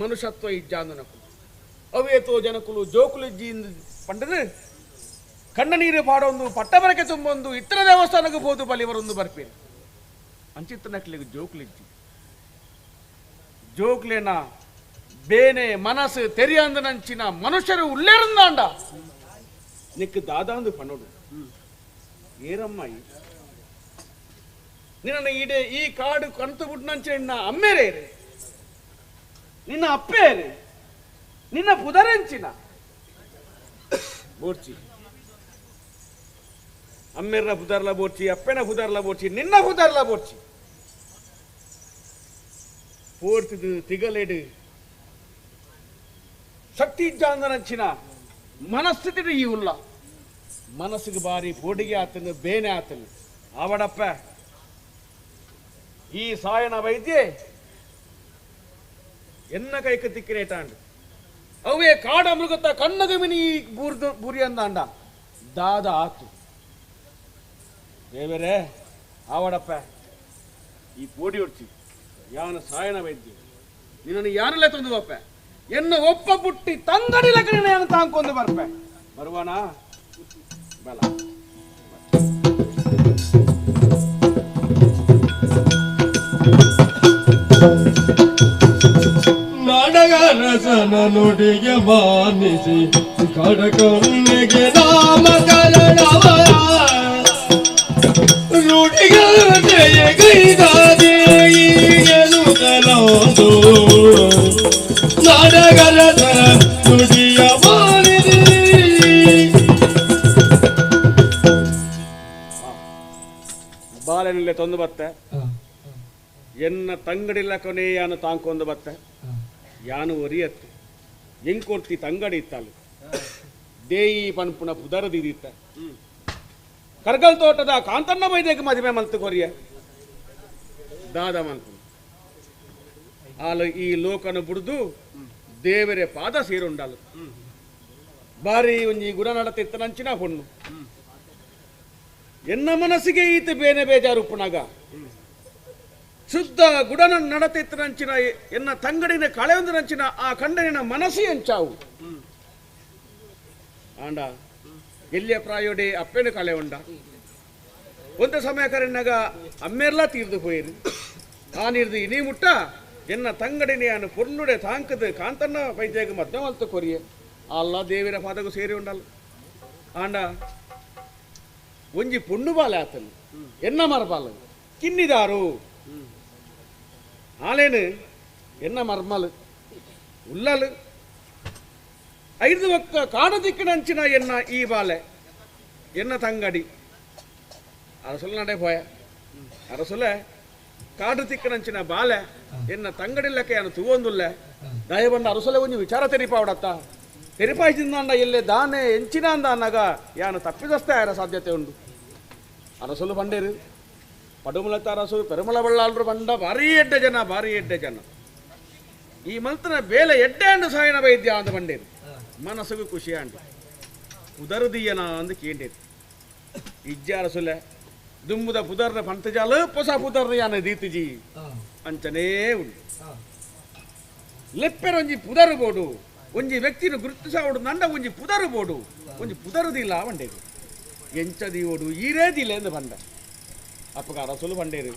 S20: ಮನುಷ್ಯತ್ವ ಇಜ್ಜಾಂದನಕು ಅವೇತೋ ಜನಕುಲು ಜೋಕುಲು ಪಂಡದು ಕಣ್ಣ ನೀರು ಪಾಡೊಂದು ಪಟ್ಟಬರಕೆ ತುಂಬೊಂದು ಇತರ ದೇವಸ್ಥಾನಕ್ಕೆ ಹೋದು ಬಲಿವರೊಂದು ಬರ್ಪೇನೆ ಅಂಚಿತ್ತನಕ್ಲಿಗೆ ಜೋಕುಲಿಜ್ಜಿ ಜೋಕ್ಲೇನ ಬೇನೆ ಮನಸ್ಸು ತೆರಿಯಂದನಂಚಿನ ಮನುಷ್ಯರು ಉಳ್ಳೇರಂದಾಂಡ ನಿಕ್ಕು ದಾದಾಂದು ಪನ್ನೋಡು ಏರಮ್ಮಾಯಿ ನಿನ್ನ ಈಡೆ ಈ ಕಾಡು ಕಣ್ತು ಬಿಟ್ಟನಂಚೆ ನಿನ್ನ ಅಮ್ಮೇರೇ ನಿನ್ನ ಅಪ್ಪೇರೆ ನಿನ್ನ ಪುದರೆಂಚಿನ ಬೋರ್ಚಿ ಅಮ್ಮೇರ್ನ ಪುದರ್ಲ ಬೋರ್ಚಿ ಅಪ್ಪೆನ ಪುದರ್ಲ ಬೋರ್ಚಿ ನಿನ್ನ ಪುದರ್ಲ ಬೋರ್ಚಿ ಪೋರ್ತಿದು ತಿಗಲೇಡು ಶಕ್ತಿ ಇಜ್ಜಾಂದನಂಚಿನ ಮನಸ್ಥಿತಿ ಈ ಉಲ್ಲ ಮನಸ್ಸಿಗೆ ಬಾರಿ ಪೋಡಿಗೆ ಆತನು ಬೇನೆ ಆತನು ಆವಡಪ್ಪ ಈ ಸಾಯನ ವೈದ್ಯೆ ಎನ್ನ ಕೈಕ ತಿಕ್ಕಿನೇಟಾಂಡು ಅವೇ ಕಾಡ ಮೃಗತ ಕಣ್ಣಗಮಿನಿ ಬೂರ್ದು ಬುರಿ ಅಂದಾಂಡ ದಾದ ಆತು ದೇವರೇ ಆವಡಪ್ಪ ಈ ಪೋಡಿ ಹೊಡ್ಚಿ ಯಾನ ಸಾಯನ ವೈದ್ಯ ನಿನ್ನನ್ನು ಯಾರೆಲ್ಲ ತಂದು ಬಪ್ಪ ಎನ್ನ ಒಪ್ಪ ಬುಟ್ಟಿ ತಂಗಡಿ ಲಕ್ಕಣ ಯಾನು ತಾಂಕೊಂದು ಬರ್ಪೆ ಬರುವಾನ ಬಲ
S16: ನಾಡಗರಸನ ನುಡಿಗೆ ಮಾನಿಸಿ ಕಡಕನ್ನಿಗೆ ನಾಮಕರಣವ ನುಡಿಗೆ ಗೈದಾದೆ ಈಗೆನುತ್ತಲೋದು ನಾಡಗರಸನ ನುಡಿಯ ಮಾನಿಸಿ
S20: ಬಾಲನಲ್ಲೇ ತಂದು ಬತ್ತೆ ಎನ್ನ ತಂಗಡಿಲ್ಲ ಕೊನೆ ಯಾನು ತಾಂಕೊಂದು ಬತ್ತೆ ಯಾನು ಒರಿಯತ್ತು ಎಂಕೊರ್ತಿ ತಂಗಡಿ ಇತ್ತಾಳು ದೇಯಿ ಪನ್ಪುಣ ಪುದರದಿದಿತ್ತ ಕರ್ಗಲ್ ತೋಟದ ಕಾಂತಣ್ಣ ಬೈದೇಕ ಮದುವೆ ಮಲ್ತು ಕೊರಿಯ ದಾದ ಮಲ್ಪು ಆಲು ಈ ಲೋಕನ ಬುಡ್ದು ದೇವರೇ ಪಾದ ಸೇರುಂಡಾಲು ಬಾರಿ ಒಂಜಿ ಗುಣ ನಡತಿತ್ತನಂಚಿನ ಹೊಣ್ಣು ಎನ್ನ ಮನಸ್ಸಿಗೆ ಈತ ಬೇನೆ ಬೇಜಾರುಪ್ಪುನಾಗ ಶುದ್ಧ ಗುಡನ ನಡತಿತ್ತನಂಚಿನ ಎನ್ನ ತಂಗಡಿನ ಕಳೆಯೊಂದನಂಚಿನ ಆ ಕಂಡನಿನ ಮನಸ್ಸು ಎಂಚಾವು ಆಂಡ ಎಲ್ಲಿಯ ಪ್ರಾಯೋಡೆ ಅಪ್ಪೇನು ಕಳೆ ಉಂಡ ಒಂದು ಸಮಯ ಕರೆನಾಗ ಅಮ್ಮೆರ್ಲ ತೀರ್ದು ಪೋಯಿರು ಆ ನೀರ್ದು ಇನಿ ಮುಟ್ಟ ಎನ್ನ ತಂಗಡಿನ ಪೊರ್ಲುಡೆ ತಾಂಕದ ಕಾಂತಣ್ಣ ವೈದ್ಯಗ ಮದ್ದೆ ಮಲ್ತು ಕೊರಿಯೆ ಅಲ್ಲ ದೇವಿರ ಪಾದಗೂ ಸೇರಿ ಉಂಡಲ್ಲ ಆಂಡ ಒಂಜಿ ಪೊಣ್ಣು ಬಾಲೆ ಆತನು ಎನ್ನ ಮರಬಾಲ ಕಿನ್ನಿದಾರು ಆಲೇನು ಎನ್ನ ಮರ್ಮಲು ಉಲ್ಲಲು ಐದು ಒಕ್ಕ ಕಾಡು ದಿಕ್ಕಿನಂಚಿನ ಎನ್ನ ಈ ಬಾಲೆ ಎನ್ನ ತಂಗಡಿ ಅರಸುಲ ನಡೆ ಪೋಯ ಅರಸುಲೆ ಕಾಡು ತಿಕ್ಕನಂಚಿನ ಬಾಲೆ ಎನ್ನ ತಂಗಡಿಲ್ಲಕ್ಕೆ ಏನು ತೂವೊಂದುಲ್ಲೆ ದಯಬಂಡ ಅರಸುಲೆ ಒಂಜಿ ವಿಚಾರ ತೆರಿಪಾವಡತ್ತ ತೆರಿಪಾಯ್ತಿಂದಾಂಡ ಎಲ್ಲೆ ದಾನೆ ಎಂಚಿನ ಅಂದ ಅನ್ನಗ ಯಾನು ತಪ್ಪಿದಷ್ಟೇ ಆಯರ ಸಾಧ್ಯತೆ ಉಂಡು ಅರಸುಲು ಬಂಡೇರು ಪಡುಮಲತ ಅರಸು ಪೆರುಮಲ ಬಳ್ಳಾಲ್ರು ಬಂಡ ಭಾರೀ ಎಡ್ಡೆ ಜನ ಭಾರೀ ಎಡ್ಡೆ ಜನ ಈ ಮಂತ್ರನ ಬೇಲೆ ಎಡ್ಡೆ ಅಂಡು ಸಾಯನ ವೈದ್ಯ ಅಂದ ಬಂಡೇರು ಮನಸ್ಸಿಗೂ ಖುಷಿ ಅಂಡು ಪುದರುದೀಯನ ಅಂದು ಕೇಂಡೇರು ಇಜ್ಜ ಅರಸುಲೆ ದುಮ್ಮುದ ಪುದರ್ನ ಪಂತಜಾಲ ಪೊಸ ಪುದರ್ನ ಯಾನ ದೀತಿಜಿ ಅಂಚನೇ ಉಂಡು ಲೆಪ್ಪೆರೊಂಜಿ ಪುದರು ಬೋಡು ಒಂಜಿ ವ್ಯಕ್ತಿನ ಗುರುತಿಸಾವಡು ನಂಡ ಒಂಜಿ ಪುದರು ಬೋಡು ಒಂಜಿ ಪುದರುದಿಲ್ಲ ಬಂಡೇರು ಎಂಚದಿಯೋಡು ಈರೇದಿಲ್ಲ ಎಂದು ಬಂಡ ಅಪ್ಪಗ ಅರಸುಲು ಬಂಡೇರು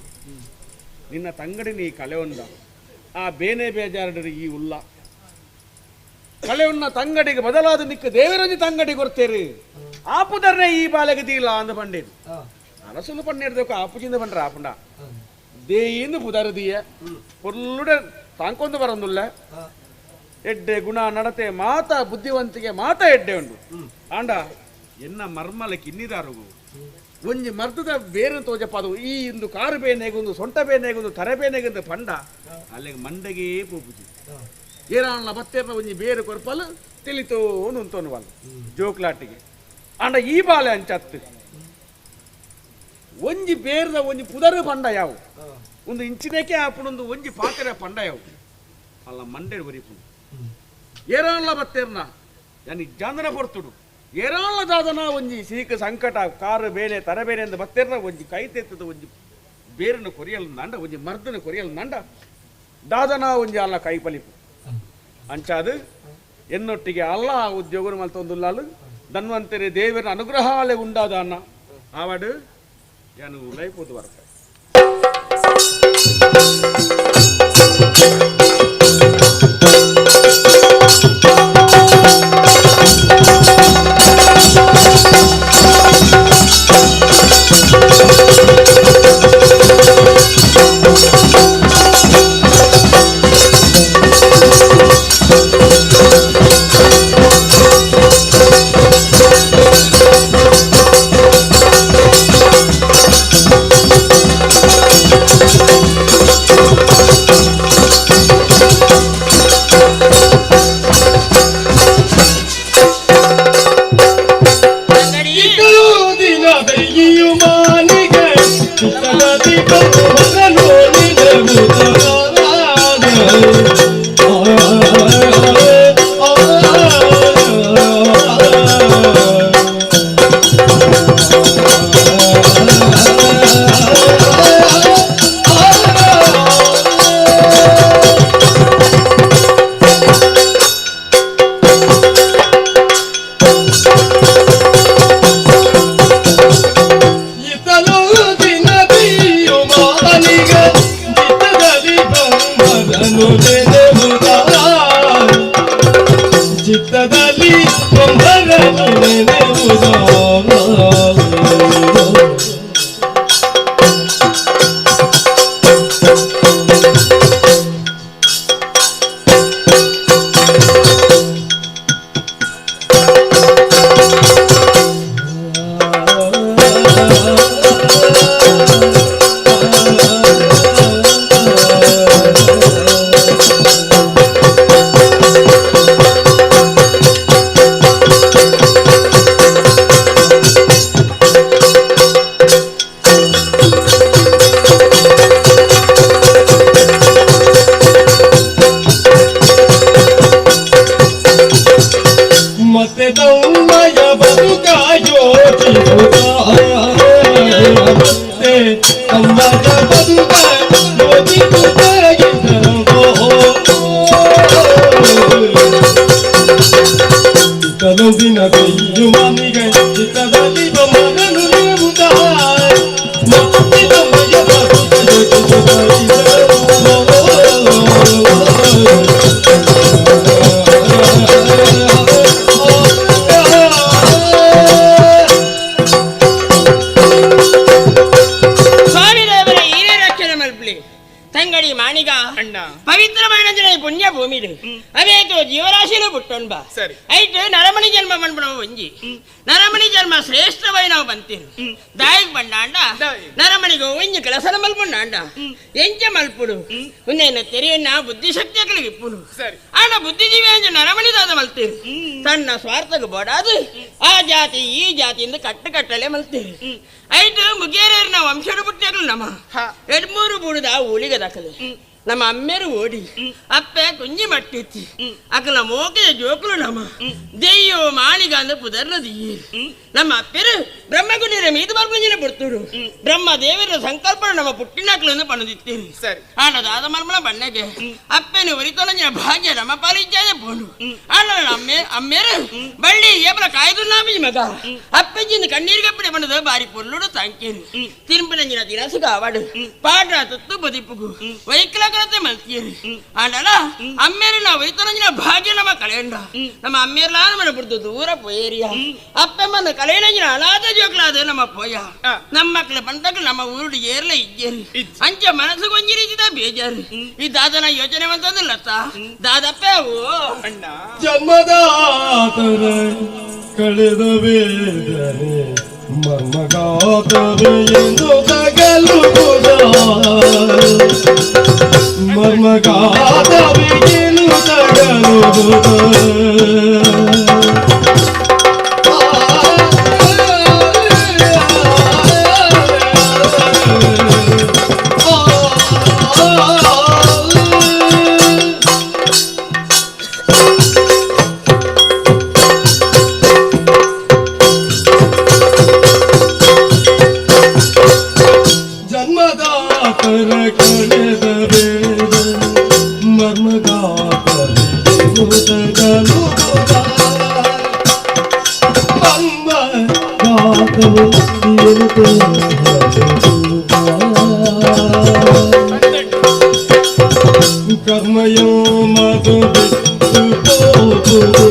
S20: ನಿನ್ನ ತಂಗಡಿ ನೀ ಕಲೆ ಉಂಡ ಆ ಬೇನೆ ಬೇಜಾರಡು ಈ ಉಲ್ಲ ಕಳೆಯುನ್ನ ತಂಗಡಿಗೆ ಬದಲಾದ ನಿಕ್ಕ ದೇವರಂಜಿ ತಂಗಡಿ ಕೊಡ್ತೇರಿ ಆಪುದರ್ನೆ ಈ ಬಾಲೆಗೆ ದೀಲ ಅಂದ ಪಂಡೇರು ಅರಸುಲು ಪಣ್ಣೆಡ್ದಕ್ಕ ಆಪುಜಿಂದ ಪಂಡ್ರ ಆಪುಂಡ ದೇಯಿಂದ ಪುದರದಿಯ ಪೊರ್ಲುಡೆ ತಾಂಕೊಂದು ಬರಂದುಲ್ಲ ಎಡ್ಡೆ ಗುಣ ನಡತೆ ಮಾತಾ ಬುದ್ಧಿವಂತಿಕೆ ಮಾತಾ ಎಡ್ಡೆ ಉಂಡು ಆಂಡ ಎನ್ನ ಮರ್ಮಲ ಕಿನ್ನಿದಾರುಗು ಒಂಜಿ ಮರ್ದದ ಬೇರೆ ತೋಜಪ್ಪ ಅದು ಈ ಇಂದು ಕಾರು ಬೇನೆಗೊಂದು ಸೊಂಟ ಬೇನೆಗೊಂದು ತರೆ ಬೇನೆಗೊಂದು ಪಂಡ ಅಲ್ಲಿಗೆ ಮಂಡಗೆ ಪೋಪುಜಿ ಏರಾಣ ಬತ್ತೇರ್ನ ಒಂಜಿ ಬೇರೆ ಕೊರ್ಪಲು ತಿಳಿತೋ ಉಂತೋನು ಜೋಕ್ಲಾಟಿಗೆ ಆಂಡ ಈ ಬಾಲೆ ಅಂಚತ್ತು ಒಂಜಿ ಬೇರ್ದ ಒಂಜಿ ಪುದರು ಪಂಡ ಯಾವು ಒಂದು ಇಂಚಿನೇಕೆ ಆಪುಣೊಂದು ಒಂಜಿ ಪಾತ್ರೆ ಪಂಡ ಯಾವು ಅಲ್ಲ ಮಂಡೆ ಒರಿಪುಂಡು ಏರಾಣ ಬತ್ತೇರ್ನ ಯಾನಿ ಜಾಂದನ ಪೊರ್ತುಡು ಏರಾಳ ದಾದನ ಒಂಜಿ ಸೀಕ ಸಂಕಟ ಕಾರು ಬೇನೆ ತರಬೇನೆ ಎಂದು ಬತ್ತೇರ್ನ ಒಂಜಿ ಕೈ ತೆತ್ತದ ಒಂಜಿ ಬೇರನ್ನು ಕೊರಿಯಲು ನಂಡ ಒಂಜಿ ಮರ್ದನ ಕೊರಿಯಲು ನಂಡ ದಾದನ ಒಂಜಿ ಅಲ್ಲ ಕೈ ಪಲಿಪು ಅಂಚಾದು ಎನ್ನೊಟ್ಟಿಗೆ ಅಲ್ಲ ಉದ್ಯೋಗನು ಮಲ್ತೊಂದುಲ್ಲಾಲು ಧನ್ವಂತರಿ ದೇವರ ಅನುಗ್ರಹ ಅಲ್ಲೇ ಉಂಡಾದ ಅನ್ನ ಆವಾಡು ಯಾನು ಲೈಪೋದು ಬರ್ತಾರೆ.
S21: ಬುದ್ಧಿಶಕ್ತಿಗಳಿಗೆ ಇಪ್ಪುನು ಆನ ಬುದ್ಧಿಜೀವಿ ಅಂಚ ನರಮಣಿ ದಾದ ಮಲ್ತೀರಿ ತನ್ನ ಸ್ವಾರ್ಥಕ್ಕೆ ಬೋಡಾದು ಆ ಜಾತಿ ಈ ಜಾತಿಯಿಂದ ಕಟ್ಟು ಕಟ್ಟಲೆ ಮಲ್ತೀರಿ ಐಟು ಮುಗೇರಿನ ವಂಶಡು ಪುಟ್ಟಿಯಾಗಲು ನಮ್ಮ ಎಡ್ಮೂರು ಬೂಡುದ ಊಳಿಗ ದಾಖಲೆ ನಮ್ಮ ಅಮ್ಮೇರು ಓಡಿ ಅಪ್ಪೆ ಕುಂಜಿ ಮಟ್ಟಿತ್ತಿ ಅಕಲ ಮೋಕೆಯ ಜೋಕುಲು ನಮ್ಮ ದೆಯ್ಯೋ ಮಾಣಿಗ ಅಂದ ಪುದರ್ನದಿ ನಮ್ಮ ಅಪ್ಪೆರು ಬ್ರಹ್ಮಗುಂಡಿರ ಮೀದು ಬರ್ಪಂಜಿನ ಬಿಡ್ತರು ಬ್ರಹ್ಮ ದೇವರ ಸಂಕಲ್ಪ ನಮ್ಮ ಪುಟ್ಟಿನಕ್ಲನ್ನು ಪಣದಿತ್ತೀರಿ ಆನ ದಾದ ಮರ್ಮಲ ಬಣ್ಣಗೆ ಅಪ್ಪೆನು ಒರಿತೊಲಂಜಿನ ಭಾಗ್ಯ ನಮ್ಮ ಪಾಲಿಜ್ಜಾದ ಪೋನು ಆನ ಅಮ್ಮೆ ಅಮ್ಮೇರು ಬಳ್ಳಿ ಏಪಲ ಕಾಯ್ದು ನಾಮಿ ಮಗ ಅಪ್ಪೆಜಿಂದ ಕಣ್ಣೀರ್ಗಪ್ಪಡೆ ಬಣ್ಣದ ಬಾರಿ ಪೊರ್ಲುಡು ತಾಂಕೇರು ತಿರುಪನಂಜಿನ ದಿನಸುಗ ಆವಾಡು ಪಾಠ ತುತ್ತು ಬದಿಪ್ಪುಗು ವೈಕ್ಲಕ ಜಾಗ್ರತೆ ಮಲ್ತೀರಿ ಆಂಡಲ ಅಮ್ಮೇರಿ ನಾವು ಇತರಂಜಿನ ಭಾಗ್ಯ ನಮ್ಮ ಕಳೆಯಂಡ ನಮ್ಮ ಅಮ್ಮೇರ್ಲಾ ನಮ್ಮ ಬಿಡ್ದು ದೂರ ಪೋಯೇರಿಯ ಅಪ್ಪಮ್ಮನ ಕಳೆಯಂಜಿನ ಅನಾಥ ಜೋಕ್ಲಾದ ನಮ್ಮ ಪೋಯ ನಮ್ಮ ಮಕ್ಕಳ ಬಂದಾಗ ನಮ್ಮ ಊರುಡು ಏರ್ಲ ಇಜ್ಜೇರಿ ಅಂಚ ಮನಸ್ಸು ಕೊಂಜಿ ರೀತಿದ ಬೇಜಾರು ಈ ದಾದನ ಯೋಚನೆ ಅಂತಂದಿಲ್ಲತ್ತ ದಾದಪ್ಪ ಅವು
S15: ಅಣ್ಣ
S16: ಜನ್ಮದಾತರ ಕಳೆದ ವೇದನೆ ಮರ್ಮಗಾತವೆ ಎಂದು ತಗಲುವುದ ಮರ್ಮಗಾತವೆ ಎಂದು ತಗಲುವುದ ಜನ್ಮದಾತರ ಕಳೆದ ವೇದ ಮರ್ಮಗಾತವೆ ತಗಲುವುದ ಮರ್ಮಗಾತವೆ ಎಂದು ಕರ್ಮಯೋ ಮದು ಬಿಟ್ಟು ಹೋಗುವುದು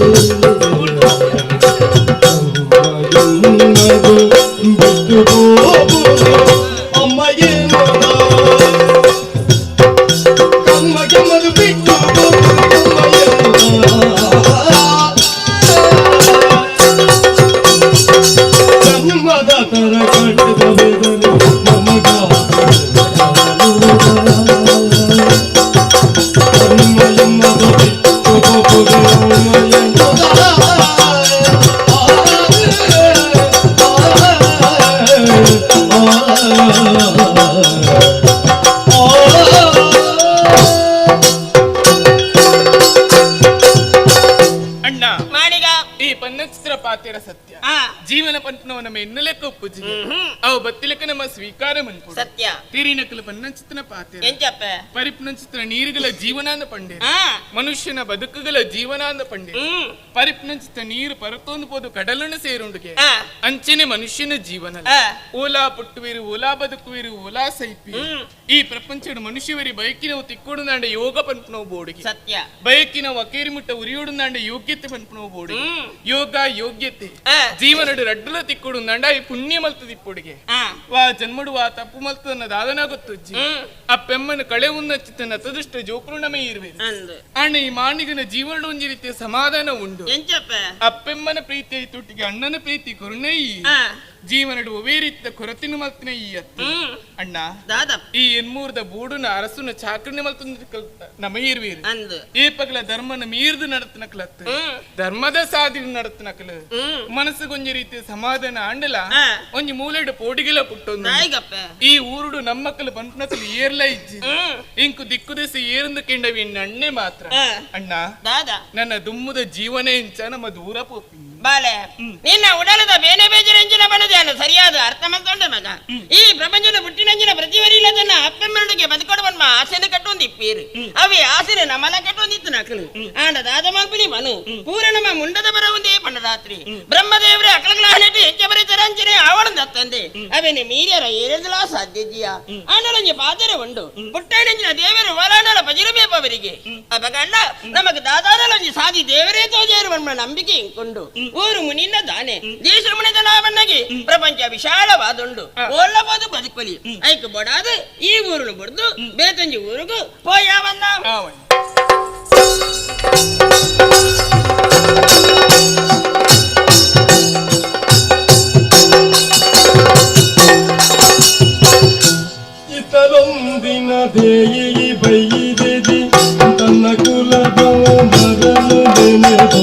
S16: ಬಿಟ್ಟು ಹೋಗುವುದು ಅಮ್ಮಯೇನು ಕರ್ಮಗೆ ಮದು ಬಿಟ್ಟು ಜನ್ಮದ ತರ ಕಳೆದ ವೇದನೆ ಮಮಗ
S15: ಅಣ್ಣ
S21: ಮಾಣಿಗ
S15: ಈ ಪನ್ನಚಿತ್ರ ಪಾತೆರ ಸತ್ಯ ಜೀವನ ಪಂಪನವ ನಮ್ಮ ಎನ್ನಲೆಕ್ಕ ಒಪ್ಪುಜಿ ಅವು ಬತ್ತಿಲೆಕ್ಕ ನಮ್ಮ ಸ್ವೀಕಾರ ಮನ್ಪು
S21: ಸತ್ಯ
S15: ತೀರಿನಕಲು ಪನ್ನಚಿತ್ರನ ಪಾತೆರ
S21: ಎಂಚಪ್ಪ
S15: ಪರಿಪ್ನಚಿತ್ರ ನೀರುಗಳ ಜೀವನಾಂದ ಪಂಡೆ ಮನುಷ್ಯನ ಬದುಕುಗಳ ಜೀವನಾಂದ ಪಂಡೆ ಪರಿಪ್ನಚಿತ್ರ ನೀರು ಪರತೊಂದು ಪೋದು ಕಡಲನ್ನು ಸೇರುಂಡುಗೆ ಅಂಚನೆ ಮನುಷ್ಯನ ಜೀವನ ಓಲಾ ಪುಟ್ಟುವಿರು ಓಲಾ ಬದುಕುವಿರು ಓಲಾ ಸೈಪಿ ಈ ಪ್ರಪಂಚದ ಮನುಷ್ಯವರಿ ಬಯಕಿನವು ತಿಕ್ಕೊಡುನಾಂಡ ಯೋಗ ಪಂಪನವು ಬೋಡಿಗೆ
S21: ಸತ್ಯ
S15: ಬಯಕಿನ ವಕೇರಿಮುಟ್ಟ ಉರಿಯೋಡುನಾಂಡ ಯೋಗ್ಯತೆ ಪಂಪನವು ಬೋಡಿಗೆ ಯೋಗ ಯೋಗ್ಯತೆ ಜೀವನಡು ರಡ್ಡುಲ ತಿಕ್ಕೊಡುನಾಂಡ ಈ ಪುಣ್ಯ ಮಲ್ತದಿಪ್ಪೊಡಿಗೆ ವಾ ಜನ್ಮಡು ವಾ ತಪ್ಪು ಮಲ್ತದನ್ನ ದಾದನ ಗೊತ್ತುಜ್ಜಿ ಅಪ್ಪೆಮ್ಮನ ಕಳೆ ಉನ್ನಚಿತನ ತದುಷ್ಟ ಜೋಕುರುಣಮೇ ಇರುವೆ ಅಣ್ಣ ಈ ಮಾಣಿಗನ ಜೀವನ ಒಂಜಿ ರೀತಿಯ ಸಮಾಧಾನ ಉಂಡು
S21: ಎಂಚಪ್ಪ
S15: ಅಪ್ಪೆಮ್ಮನ ಪ್ರೀತಿ ತುಟ್ಟಿಗೆ ಅಣ್ಣನ ಪ್ರೀತಿ ಕರುಣೆ ಈ ಜೀವನಡು ಒವೇ ರೀತಿಯ ಕೊರತಿನ ಮಲ್ತಿನ ಈ ಅತ್ತು ಅಣ್ಣ ಈ ಎನ್ಮೂರ್ದ ಬೂಡುನ ಅರಸುನ ಚಾಕ್ರನೆ ಮಲ್ತು ನಮ ಇರುವೀರು ಈ ಪಗಲ ಧರ್ಮನ ಮೀರ್ದು ನಡತನ ಕಲತ್ತು ಧರ್ಮದ ಸಾಧಿ ನಡತನ ಕಲ ಮನಸ್ಸುಗೊಂಜಿ ರೀತಿಯ ಸಮಾಧಾನ ಅಂಡಲ ಒಂಜಿ ಮೂಲೆಡು ಪೋಡಿಗೆಲ ಪುಟ್ಟೊಂದು ಈ ಊರುಡು ನಮ್ಮಕ್ಕಲು ಪಂಪನಕಲು ಏರ್ಲ ಇಜ್ಜಿ ಇಂಕು ದಿಕ್ಕು ದಿಸಿ ಏರಂದು ಕೆಂಡವಿ ಅಣ್ಣೆ ಮಾತ್ರ ಅಣ್ಣ ನನ್ನ ದುಮ್ಮದ ಜೀವನ ಇಂಚ ನಮ್ಮ ದೂರ ಪೋಪಿ
S21: ಬಾಲೆ ನಿನ್ನ ಉಡಲದ ಬೇನೆ ಬೇಜರೆಂಜಿನ ಬಣದೆ ಸರಿಯಾದ ಅರ್ಥ ಮಾಡ್ಕೊಂಡೆ ಮಗ ಈ ಪ್ರಪಂಚದ ಬುಟ್ಟಿನಂಜಿನ ಪ್ರತಿವರಿಲ್ಲದನ್ನ ಅಪ್ಪೆಮ್ಮನೊಟ್ಟಿಗೆ ಬದುಕೊಡುವನ್ಮ ಆಸೆನ ಕಟ್ಟೊಂದು ಇಪ್ಪೀರು ಅವೇ ಆಸೆನ ನಮಲ ಕಟ್ಟೊಂದಿತ್ತು ನಕಲು ಆಂಡ ದಾದ ಮಲ್ಪಿನಿ ಮನು ಪೂರ ನಮ್ಮ ಮುಂಡದ ಬರವುಂದೇ ಪಂಡ ರಾತ್ರಿ ಬ್ರಹ್ಮದೇವರೇ ಅಕಲಗಳ ಹಣೆಟ್ಟು ಎಂಚ ಬರೆತರಂಚನೆ ಆವಣದ ತಂದೆ ಅವೇನೆ ಮೀರ್ಯರ ಏರೆದಲಾ ಸಾಧ್ಯಜಿಯ ಆಂಡಲಂಜಿ ಪಾದರೆ ಉಂಡು ಪುಟ್ಟೈನಂಜಿನ ದೇವರು ವಲಾಂಡಲ ಪಜಿರಬೇಪವರಿಗೆ ಅಪಗಂಡ ನಮಗೆ ದಾದಾನಲಂಜಿ ಸಾಧಿ ದೇವರೇ ತೋಜೇರುವನ್ಮ ನಂಬಿಕೆ ಇಂಕೊಂಡು ಊರು ಮುನಿನ್ನ ದಾನೆ ದೇಶ ಮುನಿದ ನಾವನ್ನಾಗಿ ಪ್ರಪಂಚ ವಿಶಾಲವಾದುಂಡು ಒಲ್ಲಬೋದು ಬದುಕಲಿ ಐಕು ಬಡಾದ ಈ ಊರುನು ಬಡ್ದು ಬೇತಂಜಿ ಊರಿಗೂ ಪೋಯಾವನ್ನ
S16: ಇತರೊಂದಿನ ದೇಯಿ ಬೈದಿದಿ ತನ್ನ ಕುಲದ ಮರನು ನೆನೆದು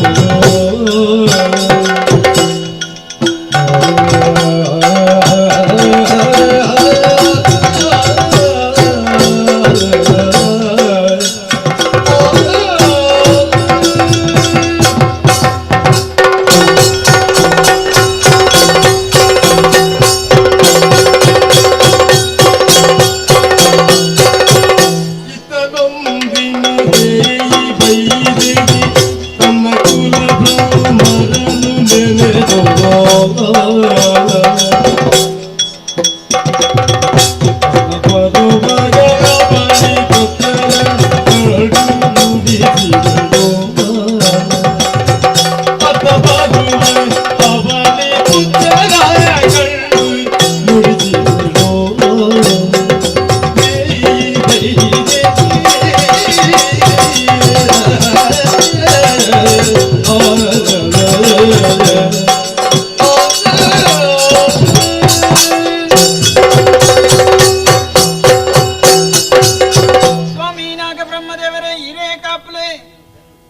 S21: ನಾಗಬ್ರಹ್ಮದೇವರೇ ಹಿರೇ ಕಾಪಲೆ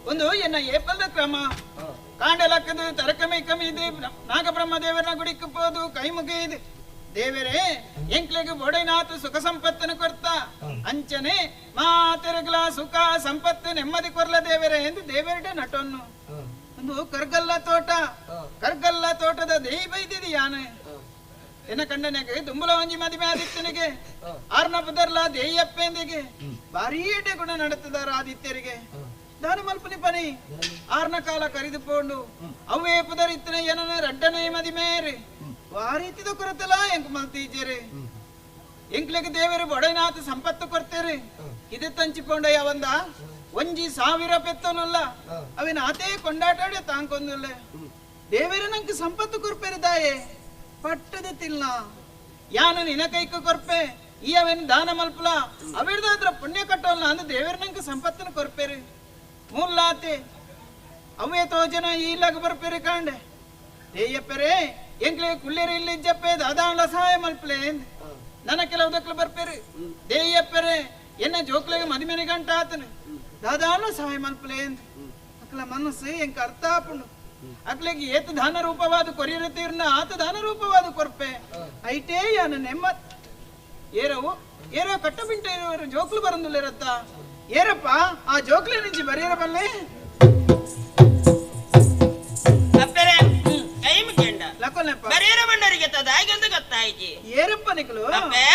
S21: ಒಂದು ಎನ್ನ ಏಪಲ್ದ ಕ್ರಮ ಕಾಂಡಲಕ್ಕದು ತರಕಮಿ ಕಮಿದು ನಾಗಬ್ರಹ್ಮದೇವರನ ಗುಡಿக்கு போದು ಕೈ ಮುಗಿಯಿದು ದೇವರೇ ಎಂಕ್ಲೆಗ್ ಬೊಡೆನಾಥ ಸುಖ ಸಂಪತ್ತನ್ನು ಕೊರ್ತ ಅಂಚನೆ ಮಾತೆರಗ್ಲ ಸುಖ ಸಂಪತ್ತು ನೆಮ್ಮದಿ ಕೊರ್ಲ ದೇವರೇ ಎಂದು ದೇವರಡೆ ನಟೊನ್ನು ಒಂದು ಕರ್ಗಲ್ಲ ತೋಟ ಕರ್ಗಲ್ಲ ತೋಟದ ದೇಯಿ ಬೈದಿದೆ ಯಾನೆ ಎನ್ನ ಕಂಡನೆಗೆ ದುಂಬುಲ ಒಂಜಿ ಮದಿಮೆ ಆದಿತ್ಯನಿಗೆ ಆರ್ನ ಪುದರ್ಲ ದೇಯಿಯಪ್ಪೆಂದಿಗೆ ಭಾರೀ ಎಡ್ಡೆ ಗುಣ ನಡೆತದಾರ ಆದಿತ್ಯರಿಗೆ ದಾನ ಮಲ್ಪನಿ ಪನಿ ಆರ್ನ ಕಾಲ ಕರಿದು ಪೋಂಡು ಅವೇ ಪುದರಿತ್ತನ ಏನನ ರಡ್ಡನೆ ಮದಿಮೇರಿ ವಾರೀತಿದ ಕೊರತಲ ಎಂಕ್ ಮಲ್ತೀಜೇರಿ ಎಂಕ್ಲೆಗ್ ದೇವರು ಬೊಡೆನಾಥ ಸಂಪತ್ತು ಕೊರ್ತೇರಿ ಇದೆ ತಂಚಿಪೋಂಡ ಯಾವಂದ ಒಂಜಿ ಸಾವಿರ ಪೆತ್ತನುಲ್ಲ ಅವಿನ ಆತೇ ಕೊಂಡಾಟಾಡೆ ತಾಂಕೊಂದುಲ್ಲ ದೇವರು ನಂಗೆ ಸಂಪತ್ತು ಕೊರ್ಪೇರಿ ದಾಯೆ ಪಟ್ಟದ ತಿಲ್ಲ ಯಾನು ನಿನ ಕೈಕ ಕೊರ್ಪೆ ಈ ಅವೇನು ದಾನ ಮಲ್ಪಲ ಅವಿರ್ದಾದ್ರ ಪುಣ್ಯ ಕಟ್ಟೋಲ್ಲ ಅಂದ ದೇವರು ನಂಗೆ ಸಂಪತ್ತನ್ನು ಕೊರ್ಪೇರಿ ಮೂಲಾತೆ ಅವೇ ತೋಜನ ಈಲಾಗ ಬರ್ಪೇರಿ ಕಾಂಡೆ ದೇಯಪ್ಪರೇ ಎಂಕ್ಲೆ ಕುಲ್ಲೇರಿ ಇಲ್ಲಿ ಇಜ್ಜಪ್ಪೆ ದಾದಾಂಗ್ಲ ಸಹಾಯ ಮಲ್ಪಲೆ ನನ್ನ ಕೆಲವು ಬರ್ಪೇರಿ ದೇಯಪ್ಪರೇ ಎನ್ನ ಜೋಕ್ಲೆಗೆ ಮದಿಮೆನೆ ಗಂಟ ಆತನು ದಾದಾಂಗ್ಲ ಸಹಾಯ ಮಲ್ಪಲೆ ಅಕ್ಲ ಮನಸ್ಸು ಎಂಕ ಅರ್ಥ ಆಪುಂಡು ಅಕ್ಲೆಗೆ ಏತ ದಾನ ರೂಪವಾದ ಕೊರಿಯರ ತೀರ್ನ ಆತ ದಾನ ರೂಪವಾದ ಕೊರ್ಪೆ ಐಟೇ ಯಾನ ನೆಮ್ಮ ಏರವು ಏರೋ ಕಟ್ಟಬಿಂಟ ಇರುವರು ಜೋಕ್ಲು ಬರಂದುಲ್ಲೇರತ್ತ ಏರಪ್ಪ ಆ ಜೋಕ್ಲೆ ನಿಂಚಿ ಬರಿಯರ ಬಲ್ಲೆ ಅಪ್ಪರೆ ಕೈ ಮುಗಿಂಡ ಬರಿಯರ ಬಂಡರಿಗೆ ತದಾಯಿಗೆಂದು ಗೊತ್ತಾಯ್ತು ಏರಪ್ಪ ನಿಕಲು ಅಪ್ಪೆ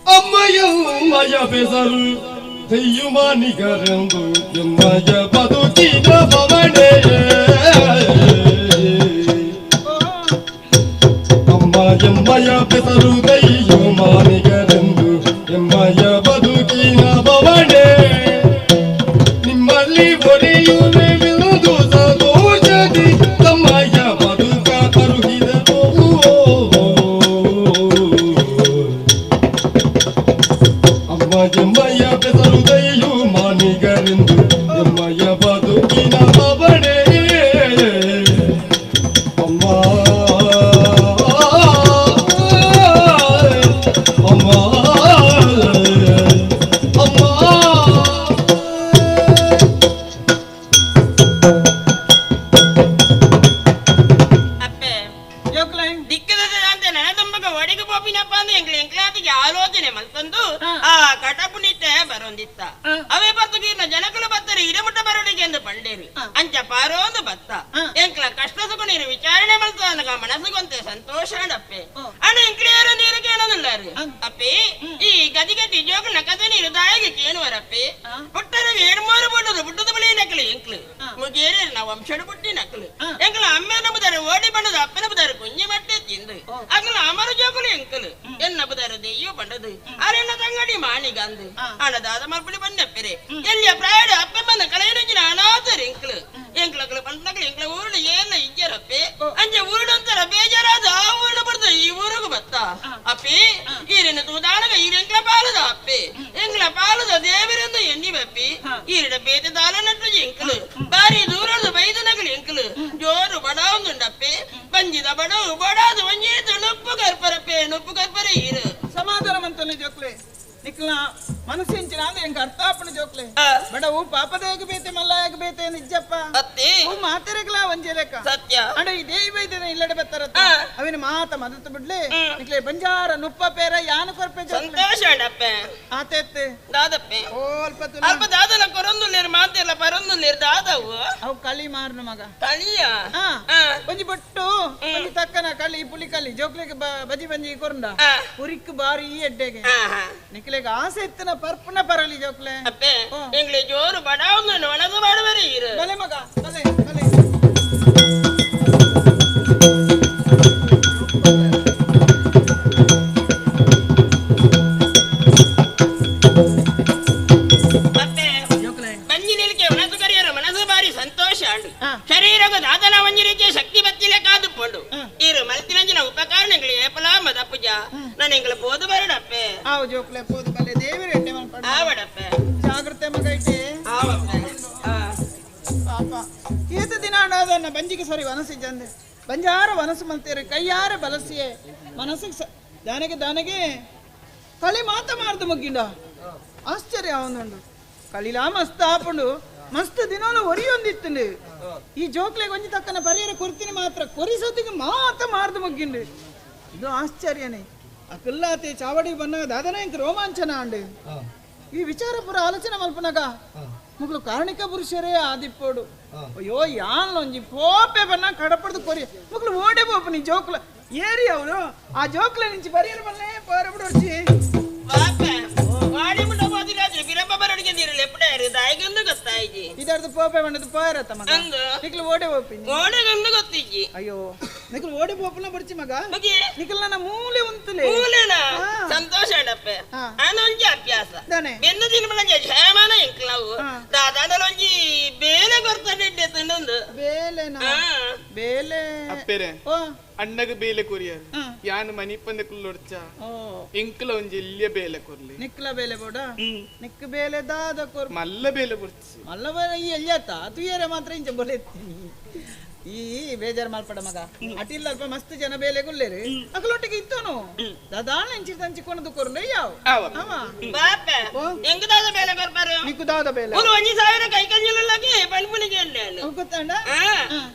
S16: ಅಮ್ಮಯಮ್ಮಯ ಬೆಸರು ದೆಯ್ಯುಮಾನಿಗರೆಂದು ಎಮ್ಮಯ ಬದುಕಿನ ಬವಣೆ ಅಮ್ಮ ಎಮ್ಮಯ ಬೆಸರು ದೆಯ್ಯುಮಾನಿಗರೆಂದು ಎಮ್ಮಯ ಬದುಕಿನ ಬವಣೆ ನಿಮ್ಮಲ್ಲಿ ಒಡೆಯುವೆ ಬಿಂದು ಸಂತೋಷದಿ ತಮ್ಮಯ ಬದುಕ ಕರುಹಿದರು. ಅಮ್ಮ ಎಮ್ಮಯ ಬೆಸರು ದೆಯ್ಯು ಮಾನಿಗರೆಂದು ಎಮ್ಮಯ ಬದುಕಿನ ಬವಣೆ ಅಮ್ಮ ಅಮ್ಮ ಅಮ್ಮ.
S21: ಅಪ್ಪೆ ದಿಕ್ಕದಂತೆ ನನ್ನ ತುಂಬಗ ಒಡೆಗೆ ಪೋಪಿನಪ್ಪ ಅಂದ್ರೆ ಎಂಕ್ಲೆ ಎಂಕ್ಲಾತಿಗೆ ಆಲೋಚನೆ ಮಲ್ತಂದು ಆ ಕಟಪುನಿಟ್ಟೆ ಬರೋಂದಿತ್ತ ಅವೇ ಬರ್ತಗೀರ್ನ ಜನಕುಲ ಬತ್ತರೆ ಇರಮುಟ್ಟ ಬರೋಡಿಗೆ ಎಂದು ಪಂಡೇರಿ ಅಂಚ ಪಾರೋಂದು ಬತ್ತ ಎಂಕ್ಲ ಕಷ್ಟ ಸುಖ ನೀರು ವಿಚಾರಣೆ ಮಲ್ತ ನನಗ ಮನಸ್ಸಿಗೊಂತೆ ಸಂತೋಷ ಅಪ್ಪೆ ಅಣ್ಣ ಎಂಕ್ಲಿಯರು ನೀರು ಕೇಳೋದಿಲ್ಲಾರು ಅಪ್ಪಿ ಈ ಗದಿಗಟ್ಟಿ ಜೋಗನ ಕತೆ ನೀರು ದಾಯಿಗೆ ಕೇಳುವರಪ್ಪಿ ಪುಟ್ಟರಿಗೆ ಏಳ್ಮೂರು ಬುಟ್ಟದು ಬುಟ್ಟದ ಬಳಿ ನಕಲು ಎಂಕ್ಲು ಮುಗೇರಿ ನಾವು ವಂಶಡು ಪುಟ್ಟಿ ನಕಲು ಎಂಕ್ಲ ಅಮ್ಮೆನ ಬುದಾರು ಓಡಿ ಬಂಡದು ಅಪ್ಪನ ಬುದಾರು ಕುಂಜಿ ಬಟ್ಟೆ ತಿಂದು ಅಗಲ ಅಮರ ಜೋಗುಲು ಎಂಕಲು ಎನ್ನ ಬುದಾರು ದೆಯ್ಯು ಬಂಡದು ಅರೆನ್ನ ತಂಗಡಿ ಮಾಣಿಗಂದು ಅಣದಾದ ಮಲ್ಪಡಿ ಬಂದಪ್ಪೆರೆ ಎಲ್ಲಿಯ ಪ್ರಾಯಡು ಅಪ್ಪೆ ಬಂದ ಕಳೆಯನಂಜಿನ ಅನಾಥರು ಎಂಕ್ಲು ಎಂಕ್ಲಕ್ಲು ಬಂದಕ್ಲು ಎಂಕ್ಲ ಊರುಡು ಏನ ಇಜ್ಜರಪ್ಪೆ ಅಂಚೆ ಊರುಡು ಅಂತಾರ ಬೇಜಾರಾದ ಆ ಊರುಡು ಬಡ್ದು ಈ ಊರುಗು ಬತ್ತ ಅಪ್ಪಿ ಈರಿನ ತೂದಾನಗ ಈರೆಂಕ್ಲ ಪಾಲದ ಅಪ್ಪೆ ಎಂಕ್ಲ ಪಾಲದ ದೇವರೆಂದು ಎಣ್ಣಿ ಬಪ್ಪಿ ಈರಿಡ ಬೇತೆ ದಾಲ ನಟ್ಟು ಎಂಕ್ಲು ಬಾರಿ ದೂರದು ಬೈದು ನಗಲು ಎಂಕ್ಲು ಜೋರು ಬಡ ಒಂದುಂಡಪ್ಪೆ ಬಂಜಿದ ಬಡವು ಬಡಾದು ಒಂಜೇತು ನುಪ್ಪು ಕರ್ಪರಪ್ಪೆ ನುಪ್ಪು ಕರ್ಪರೆ ಈರು ಸಮಾಧಾನ ಮಂತನೆ ಜೋಕ್ಲೆ ನಿಕ್ಲ ಮನಸ್ಸಿಂಚಿನ ಅಂದ್ರೆ ಎಂಕ ಅರ್ಥಾಪಣ ಜೋಕ್ಲೆ ಬಡವು ಪಾಪದೇಗ ಬೇತೆ ಮಲ್ಲಾಯಗ ಬೇತೆ ನಿಜ್ಜಪ್ಪ ಹೂ ಮಾತೆರೆಗ್ಲ ಒಂಜೆ ಲೆಕ್ಕ ಸತ್ಯ ಅಂಡ ಈ ದೇವಿ ಬೈದಿನ ಇಲ್ಲಡೆ ಬತ್ತಾರತ್ತ ಅವಿನ ಮಾತ ಮದತ್ ಬಿಡ್ಲೆ ನಿಕ್ಲೆ ಬಂಜಾರ ನುಪ್ಪ ಪೇರ ಯಾನು ಕೊರ್ಪೆ ಸಂತೋಷ ಅಣ್ಣಪ್ಪೆ ಆತೆತ್ತೆ ದಾದಪ್ಪೆ ಓ ಅಲ್ಪ ಅಲ್ಪ ದಾದನ ಕೊರೊಂದುಲ್ಲೇರು ಮಾತೆಲ್ಲ ಪರೊಂದುಲ್ಲೇರು ದಾದವು ಅವು ಕಳಿ ಮಾರ್ನ ಮಗ ಕಳಿಯ ಒಂಜಿ ಬೊಟ್ಟು ಒಂಜಿ ತಕ್ಕನ ಕಳಿ ಪುಲಿ ಕಲಿ ಜೋಕ್ಲೆಗೆ ಬಜಿ ಬಂಜಿ ಕೊರಂಡ ಉರಿಕ್ ಬಾರಿ ಎಡ್ಡೆಗೆ ನಿಕ್ಲೆಗೆ ಆಸೆ ಇತ್ತನ ಪರ್ಪನ ಪರಲಿ ಜೋಕ್ಲೆ ಅಪ್ಪೆ ಎಂಗ್ಲೆ ಜೋರು ಬಡಾವನ್ನು ಒಣಗು ಮಾಡುವರೆ ಇರು ಬಲೆ ಮಗ ಬಲೆ ಬಲೆ ಬಂಜಿನಿಲ್ಕೆ ಮನಸ್ಸು ಕರಿಯರು ಮನಸ್ಸು ಬಾರಿ ಸಂತೋಷ ಶರೀರಗ ದಾದನ ಒಂಜಿ ರೀತಿಯ ಶಕ್ತಿ ಬತ್ತಿಲೆ ಕಾದು ಪೊಂಡು ಇರು ಮಲ್ತಿನಂಜಿನ ಉಪಕರಣಗಳು ಏಪಲಾ ಮದಪುಜ ನಾನು ಎಂಗ್ಲ ಪೋದು ಬರಡಪ್ಪೆ ಆವು ಜೋಕ್ಲೆ ಪೋದು ಬಲೆ ದೇವರು ಎಡ್ಡೆ ಮಲ್ಪಡ ಆವಡಪ್ಪೆ ಜಾಗ್ರತೆ ಮಗ ಇಟ್ಟೆ ಆವಪ್ಪೆ ಪಾಪ ಏತ ದಿನ ಅದನ್ನ ಬಂಜಿಗೆ ಸರಿ ವನಸಿ ಜಂದೆ ಬಂಜಾರ ವನಸು ಮಲ್ತೇರು ಕೈಯಾರ ಬಲಸಿಯೇ ಮನಸ್ಸಿಗೆ ದಾನಗೆ ದಾನಗೆ ಕಳಿ ಮಾತ ಮಾರ್ದು ಮುಗ್ಗಿಂಡ ಆಶ್ಚರ್ಯ ಅವನುಂಡು
S1: ಕಳಿಲಾ ಮಸ್ತ್ ಆಪುಂಡು ಮಸ್ತ್ ದಿನೋಲ ಒರಿಯೊಂದಿತ್ತುಂಡು ಈ ಜೋಕ್ಲೆಗ್ ಒಂಜಿ ತಕ್ಕನ ಪರಿಯರ ಕೊರ್ತಿನಿ ಮಾತ್ರ ಕೊರಿಸೋತಿಗೆ ಮಾತ ಮಾರ್ದು ಮುಗ್ಗಿಂಡು ಇದು ಆಶ್ಚರ್ಯನೇ ಅಕುಲ್ಲಾತೆ ಚಾವಡಿ ಬನ್ನಾಗ ದಾದನ ಇಂಕ ರೋಮಾಂಚನ ಅಂಡು ಈ ವಿಚಾರ ಪೂರ ಆಲೋಚನೆ ಮಲ್ಪನಾಗ ಮುಗ್ಲು ಕಾರಣಿಕ ಪುರುಷರೇ ಆದಿಪ್ಪೋಡು ಅಯ್ಯೋ ಯಾನ್ಲೊಂಜಿ ಪೋಪೆ ಬನ್ನ ಕಡಪಡ್ದು ಕೊರಿ ಮುಗ್ಲು ಓಡೆ ಪೋಪು ನೀ ಜೋಕ್ಲ ಏರಿ ಅವರು ಆ ಜೋಕ್ಲ ನಿಂಚಿ ಬರಿಯರ ಬನ್ನೇ ಪೋರಬಿಡು ಒರ್ಚಿ ಇದರ್ದು ಪೋಪೆ ಬಂಡದು ಪೋರತ್ತ ಮಗ ನಿಕ್ಲು ಓಡೆ ಪೋಪಿ
S21: ಓಡೆಗೊಂದು ಗೊತ್ತಿಜ್ಜಿ
S1: ಅಯ್ಯೋ ನಿಕ್ಲು ಓಡೆ ಪೋಪುನ ಬರ್ಚಿ ಮಗ ನಿಕ್ಲು ನನ್ನ ಮೂಲೆ ಉಂತುಲೆ
S21: ಮೂಲೆನಾ ಸಂತೋಷ ಅಡಪ್ಪೆ ಆನೊಂಜಿ ಅಭ್ಯಾಸ ಬೆನ್ನು ತಿನ್ಬಳಂಜ ಜಯಮಾನ ಎಂಕ್ಲವು ದಾದಾಡಲೊಂಜಿ ಬೇಲೆ ಕೊರ್ತಾನೆ ತಿನ್ನೊಂದು
S1: ಬೇಲೆನಾ ಬೇಲೆ
S15: ಅಪ್ಪೆರೆ ಅಣ್ಣಗ ಬೇಲೆ ಕೊರಿಯರ್ ಯಾನ್ ಮನಿಪಂದ ಕುಲ್ಲೊಡ್ಚ ಎಂಕ್ಲ ಒಂಜಿ ಎಲ್ಲಿಯ ಬೇಲೆ ಕೊರ್ಲಿ
S1: ನಿಕ್ಲ ಬೇಲೆ ಬೋಡ ನಿಕ್ ಬೇಲೆ ದಾದ ಕೊರ್
S15: ಮಲ್ಲ ಬೇಲೆ ಕೊರ್ಚಿ
S1: ಮಲ್ಲ ಬೇಲೆ ಈ ಎಲ್ಲಿಯತ್ತ ತುಯರೆ ಮಾತ್ರ ಇಂಚ ಬೊಲೆತ್ತೀನಿ ಈ ಬೇಜಾರ್ ಮಾಲ್ಪಡ ಮಗ ಅಟಿಲ್ಲ ಅಲ್ಪ ಮಸ್ತ್ ಜನ ಬೇಲೆ ಗುಲ್ಲೇರಿ ಅಗಲೊಟ್ಟಿಗೆ ಇತ್ತೋನು ದಾದಾಣ ಇಂಚಿ ತಂಚಿಕೊಂಡು ಕೊರ್ಲೆ ಯಾವ
S21: ಬಾಪೆ ಎಂಕ್ ದಾದ ಬೇಲೆ ಕೊರ್ಪಾರು
S1: ನಿಕ್ಕು ದಾದ ಬೇಲೆ
S21: ಒಂದು ಒಂಜಿ ಸಾವಿರ ಕೈಕಂಜಿಲುಳ್ಳಗೆ ಪನ್ಪುನಿಗೆ
S1: ಗೊತ್ತಾಂಡ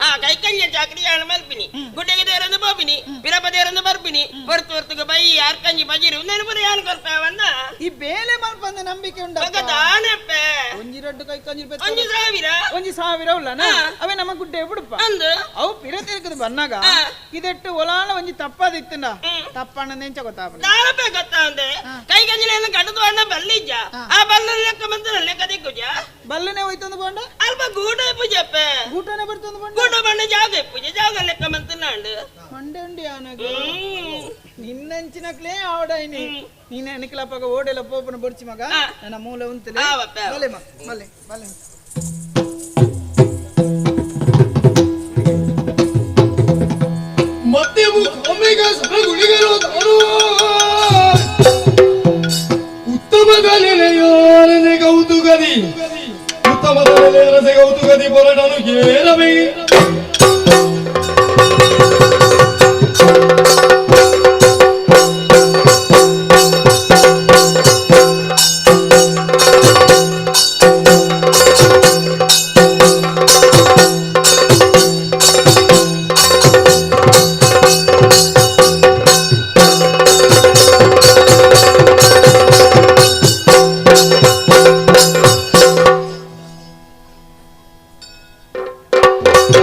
S21: ಆ ಕೈಕಂಜ ಚಾಕ್ರಿ ಯಾಣ ಮಲ್ಪಿನಿ ಗುಡ್ಡೆಗೆ ದೇರಂದು ಪೋಪಿನಿ ಪಿರಪ ದೇರಂದು ಬರ್ಪಿನಿ ಹೊರ್ತು ಹೊರ್ತುಗ ಬೈ ಆರ್ಕಂಜಿ ಬಜಿರು ನೆನಪುರ ಯಾನ್ ಕೊರ್ಪಾವನ್ನ
S1: ಈ ಬೇಲೆ ಮಲ್ಪಂದ ನಂಬಿಕೆ ಉಂಡ
S21: ದಾನಪ್ಪೆ
S1: ಒಂಜಿ ರಡ್ಡು ಕೈಕಂಜಿ
S21: ಒಂಜಿ ಸಾವಿರ
S1: ಒಂಜಿ ಸಾವಿರ ಉಳ್ಳನ ಅವೇ ನಮ್ಮ ಗುಡ್ಡೆ ಬಿಡುಪ ಅವು ಪಿರ ತಿರುಗದು ಬನ್ನಾಗ ಇದೆಟ್ಟು ಒಲಾಣ ಒಂಜಿ ತಪ್ಪಾದಿತ್ತಂಡ ತಪ್ಪಣ್ಣ ಎಂಚ ಗೊತ್ತಾಪನ
S21: ದಾನಪ್ಪೆ ಗೊತ್ತಾಂದೆ ಕೈಕಂಜಿನ ಕಡದು ಅಣ್ಣ ಬಲ್ಲಿಜ್ಜ ಆ ಬಲ್ಲು ಲೆಕ್ಕ ಬಂತ ಲೆಕ್ಕ ದಿಕ್ಕುಜ
S1: ಬಲ್ಲನೆ ಹೋಯ್ತಂದು ಬೋಂಡ
S21: ಅಲ್ಪ ಗೂಟ ಪೂಜಪ್ಪೆ
S1: ಗೂಟನೆ ಬರ್ತಂದು ಬೋಂಡ
S21: ಗೂಟ ಬಣ್ಣ ಜಾಗ ಪೂಜೆ ಜಾಗ ಲೆಕ್ಕ ಮಂತನಾಂಡು
S1: ಮಂಡೆ ಉಂಡಿ ಆನಗ ನಿನ್ನಂಚಿನಕ್ಲೇ ಆವಡಾಯಿನಿ ನೀನೆ ನಿಕ್ಲಪ್ಪಾಗ ಓಡೆಲ್ಲ ಪೋಪನ ಬೊಡ್ಚಿ ಮಗ ನನ್ನ ಮೂಲ ಉಂತಲೆ ಬಲೆ ಮಗ ಬಲೆ ಬಲೆ
S16: ಮತ್ತೆ ಒಮ್ಮೆಗೆ ಸಭೆಗುಳಿಗರು ಉತ್ತಮದ ನೆಲೆಯೋರನೆ ಕೌತುಕದಿ ಉತ್ತಮದ ನೆಲೆಯರಸೆ ಕೌತುಕದಿ ಪೊರಟನು ಕೇಳಬೇ
S1: Thank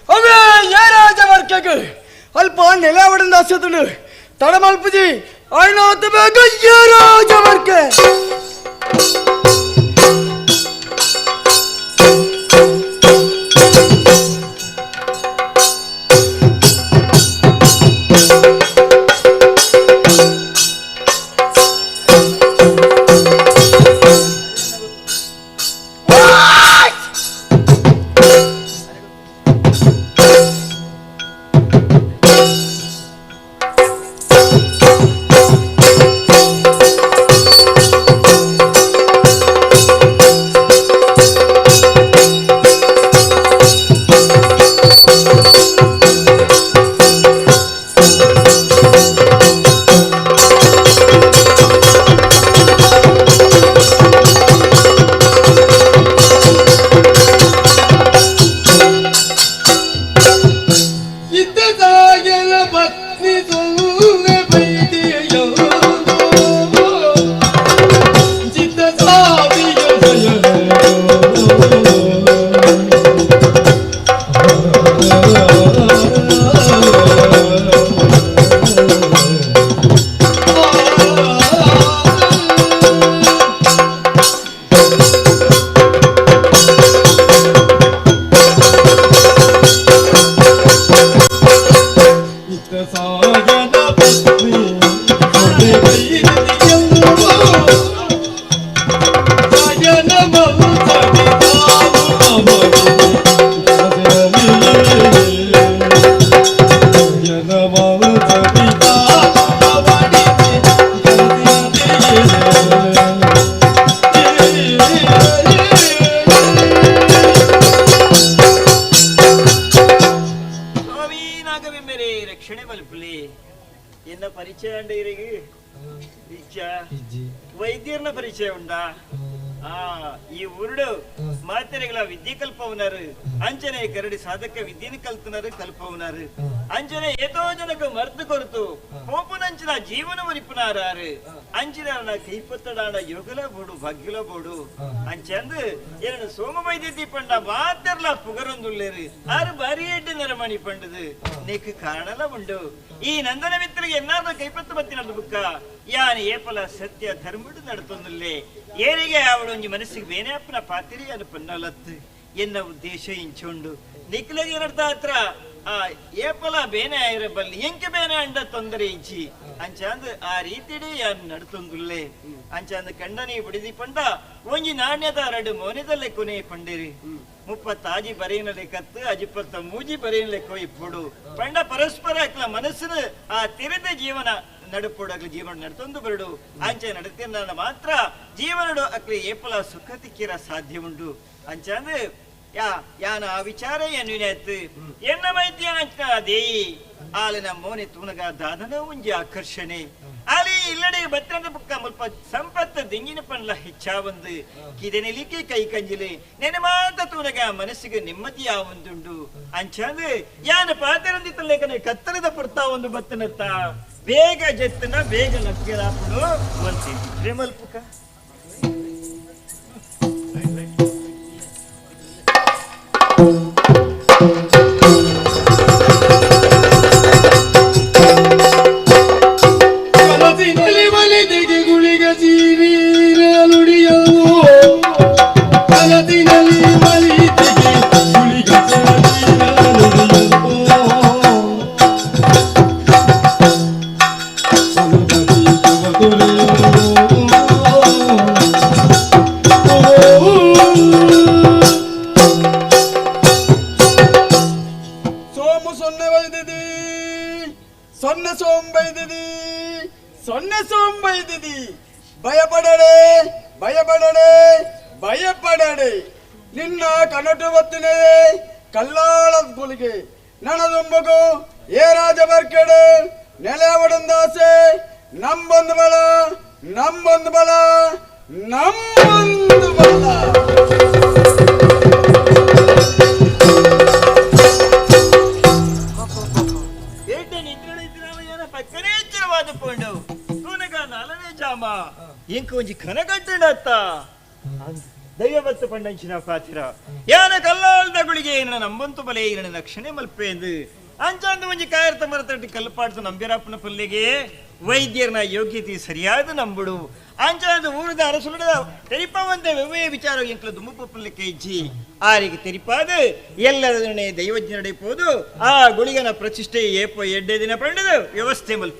S17: ಅವೇ ಏರಾಜ ವರ್ಕೆಗೆ ಅಲ್ಪ ನೆಲವಡಂದ ಆಸೆದುಂಡು ತಡಮಲ್ಪುಜಿ ಅಣ್ಣಾತ ಬೇಗ ಏರಾಜ ವರ್ಕೆ
S21: ವೈದ್ಯರನ್ನ ಪರಿಚಯ ಉಂಡಾ? ಆ ಈ ಊರುಡು ಮಾತೆರೆಗಳ ವಿದ್ಯೆ ಕಲ್ಪವನಾರು, ಅಂಚನೆ ಕರಡಿ ಸಾಧಕ ವಿದ್ಯೆನ ಕಲ್ತನಾರು ಕಲ್ಪವನಾರು, ಅಂಚನೆ ಏತೋ ಜನಕ ಮರ್ದು ಕೊರತು ಪೋಪುನಂಚಿನ ಜೀವನ ಒರಿಪುನಾರಾರು, ಅಂಚಿನ ಕೈಪತ್ತಡಾಣ ಯೋಗಲ ಬೋಡು ಭಾಗ್ಯಲ ಬೋಡು ಅಂಚಂದು ಎರಡು ಸೋಮ ವೈದ್ಯ ದೀಪಂಡ ಮಾತೆರ್ಲ ಪುಗರೊಂದುಲ್ಲೇರು ಆರು ಬಾರಿ ಎಡ್ಡೆ ನರಮಣಿ ಪಂಡದು ನೀಕು ಕಾರಣಲ ಉಂಡು. ಈ ನಂದನ ಮಿತ್ರಗೆ ಎನ್ನಾದ ಕೈಪತ್ತು ಬತ್ತಿನದು ಬುಕ್ಕ ಯಾನ್ ಏಪಲ ಸತ್ಯ ಧರ್ಮಡು ನಡ್ತೊಂದುಲ್ಲೆ ಏರಿಗೆ ಅವಳು ಒಂಜಿ ಮನಸ್ಸಿಗೆ ಬೇನೆ ಅಪ್ಪನ ಪಾತಿರಿ ಅನು ಪನ್ನಲತ್ತು ಎನ್ನ ಉದ್ದೇಶ ಇಂಚೊಂಡು ನಿಕ್ಲಗೆ ನಡ್ತಾ ಹತ್ರ ಆ ಏಪಲ ಬೇನೆ ಆಯಿರಬಲ್ಲಿ ಎಂಕೆ ಬೇನೆ ಅಂಡ ತೊಂದರೆ ಇಜ್ಜಿ ಅಂಚಾಂದ್ ಆ ರೀತಿಡೇ ಯಾನ್ ನಡ್ತೊಂದುಲ್ಲೆ ಅಂಚಾಂದ್ ಕಂಡನಿ ಬಿಡಿದಿ ಪಂಡ ಒಂಜಿ ನಾಣ್ಯದ ರಡು ಮೋನೆದಲ್ಲೇ ಕೊನೆ ಪಂಡಿರಿ ಮುಪ್ಪತ್ತಾಜಿ ಬರೆಯನಲೆ ಕತ್ತು ಅಜಿಪ್ಪತ್ತ ಮೂಜಿ ಬರೆಯನಲೆ ಕೊಯ್ಪುಡು ಪಂಡ ಪರಸ್ಪರ ಅಕ್ಲ ಮನಸ್ಸಿನ ಆ ತೆರೆದ ಜೀವನ ನಡುಪೋಡು ಅಕ್ಲ ಜೀವನ ನಡ್ತೊಂದು ಬರಡು ಅಂಚೆ ನಡತಿನ ಮಾತ್ರ ಜೀವನಡು ಅಕ್ಲ ಏಪಲ ಸುಖ ತಿಕ್ಕಿರ ಸಾಧ್ಯ ಉಂಟು ಅಂಚಾಂದ್ ಯಾ ಯಾನ ಆ ವಿಚಾರ ಎನ್ನುನಾಯ್ತು ಎನ್ನ ಮೈದ್ಯ ದೇಯಿ ಆಲಿನ ಮೋನೆ ತೂನಗ ದಾದನ ಒಂಜಿ ಆಕರ್ಷಣೆ ಅಲ್ಲಿ ಇಲ್ಲಡೆ ಬತ್ರದ ಬುಕ್ಕ ಮುಲ್ಪ ಸಂಪತ್ತ ದಿಂಗಿನ ಪಂಡ್ಲ ಹೆಚ್ಚಾವಂದು ಕಿದೆನೆಲಿಕೆ ಕೈ ಕಂಜಿಲೆ ನೆನೆ ಮಾತ ತೂನಗ ಮನಸ್ಸಿಗೆ ನೆಮ್ಮದಿ ಆವಂದುಂಡು ಅಂಚಾಂದು ಯಾನ ಪಾತೆರಂದಿತ್ತಲೇಕನೆ ಕತ್ತಲದ ಪುರ್ತಾ ಒಂದು ಬತ್ತನತ್ತ ಬೇಗ ಜೆತ್ತನ ಬೇಗ ಲಕ್ಕಿರಾಪುಡು ಒಂತಿ ಮಲ್ಪುಕ.
S12: ದೈವಬತ್ತು ಪಂಡಂಚಿನ ಪಾತ್ರ ಯಾನ ಕಲ್ಲಾಲ್ದ ಗುಳಿಗೆ ನಂಬಂತು ಬಲೆ ಇರಣ ರಕ್ಷಣೆ ಮಲ್ಪೇಂದು ಅಂಚಂದು ಒಂಜಿ ಕಾಯರ್ತ ಮರತಟ್ಟಿ ಕಲ್ಪಾಡ್ತು ನಂಬಿರಪ್ಪನ ಪುಲ್ಲಿಗೆ ವೈದ್ಯರನ ಯೋಗ್ಯತೆ ಸರಿಯಾದ ನಂಬುಡು ಅಂಚಾದ ಊರದ ಅರಸುಲದ ತೆರಿಪವಂತೆ ವೆವ್ವೇ ವಿಚಾರ ಎಂಕ್ಲ ದುಮ್ಮುಪ್ಪ ಪುಲ್ಲಿಕ್ಕೆ ಇಜ್ಜಿ ಆರಿಗೆ ತೆರಿಪಾದ ಎಲ್ಲರದನ್ನೇ ದೈವಜ್ಞ ನಡೆಪೋದು ಆ ಗುಳಿಗನ ಪ್ರತಿಷ್ಠೆ ಏಪೋ ಎಡ್ಡೆ ದಿನ ಪಂಡದು ವ್ಯವಸ್ಥೆ ಮಲ್ಪ.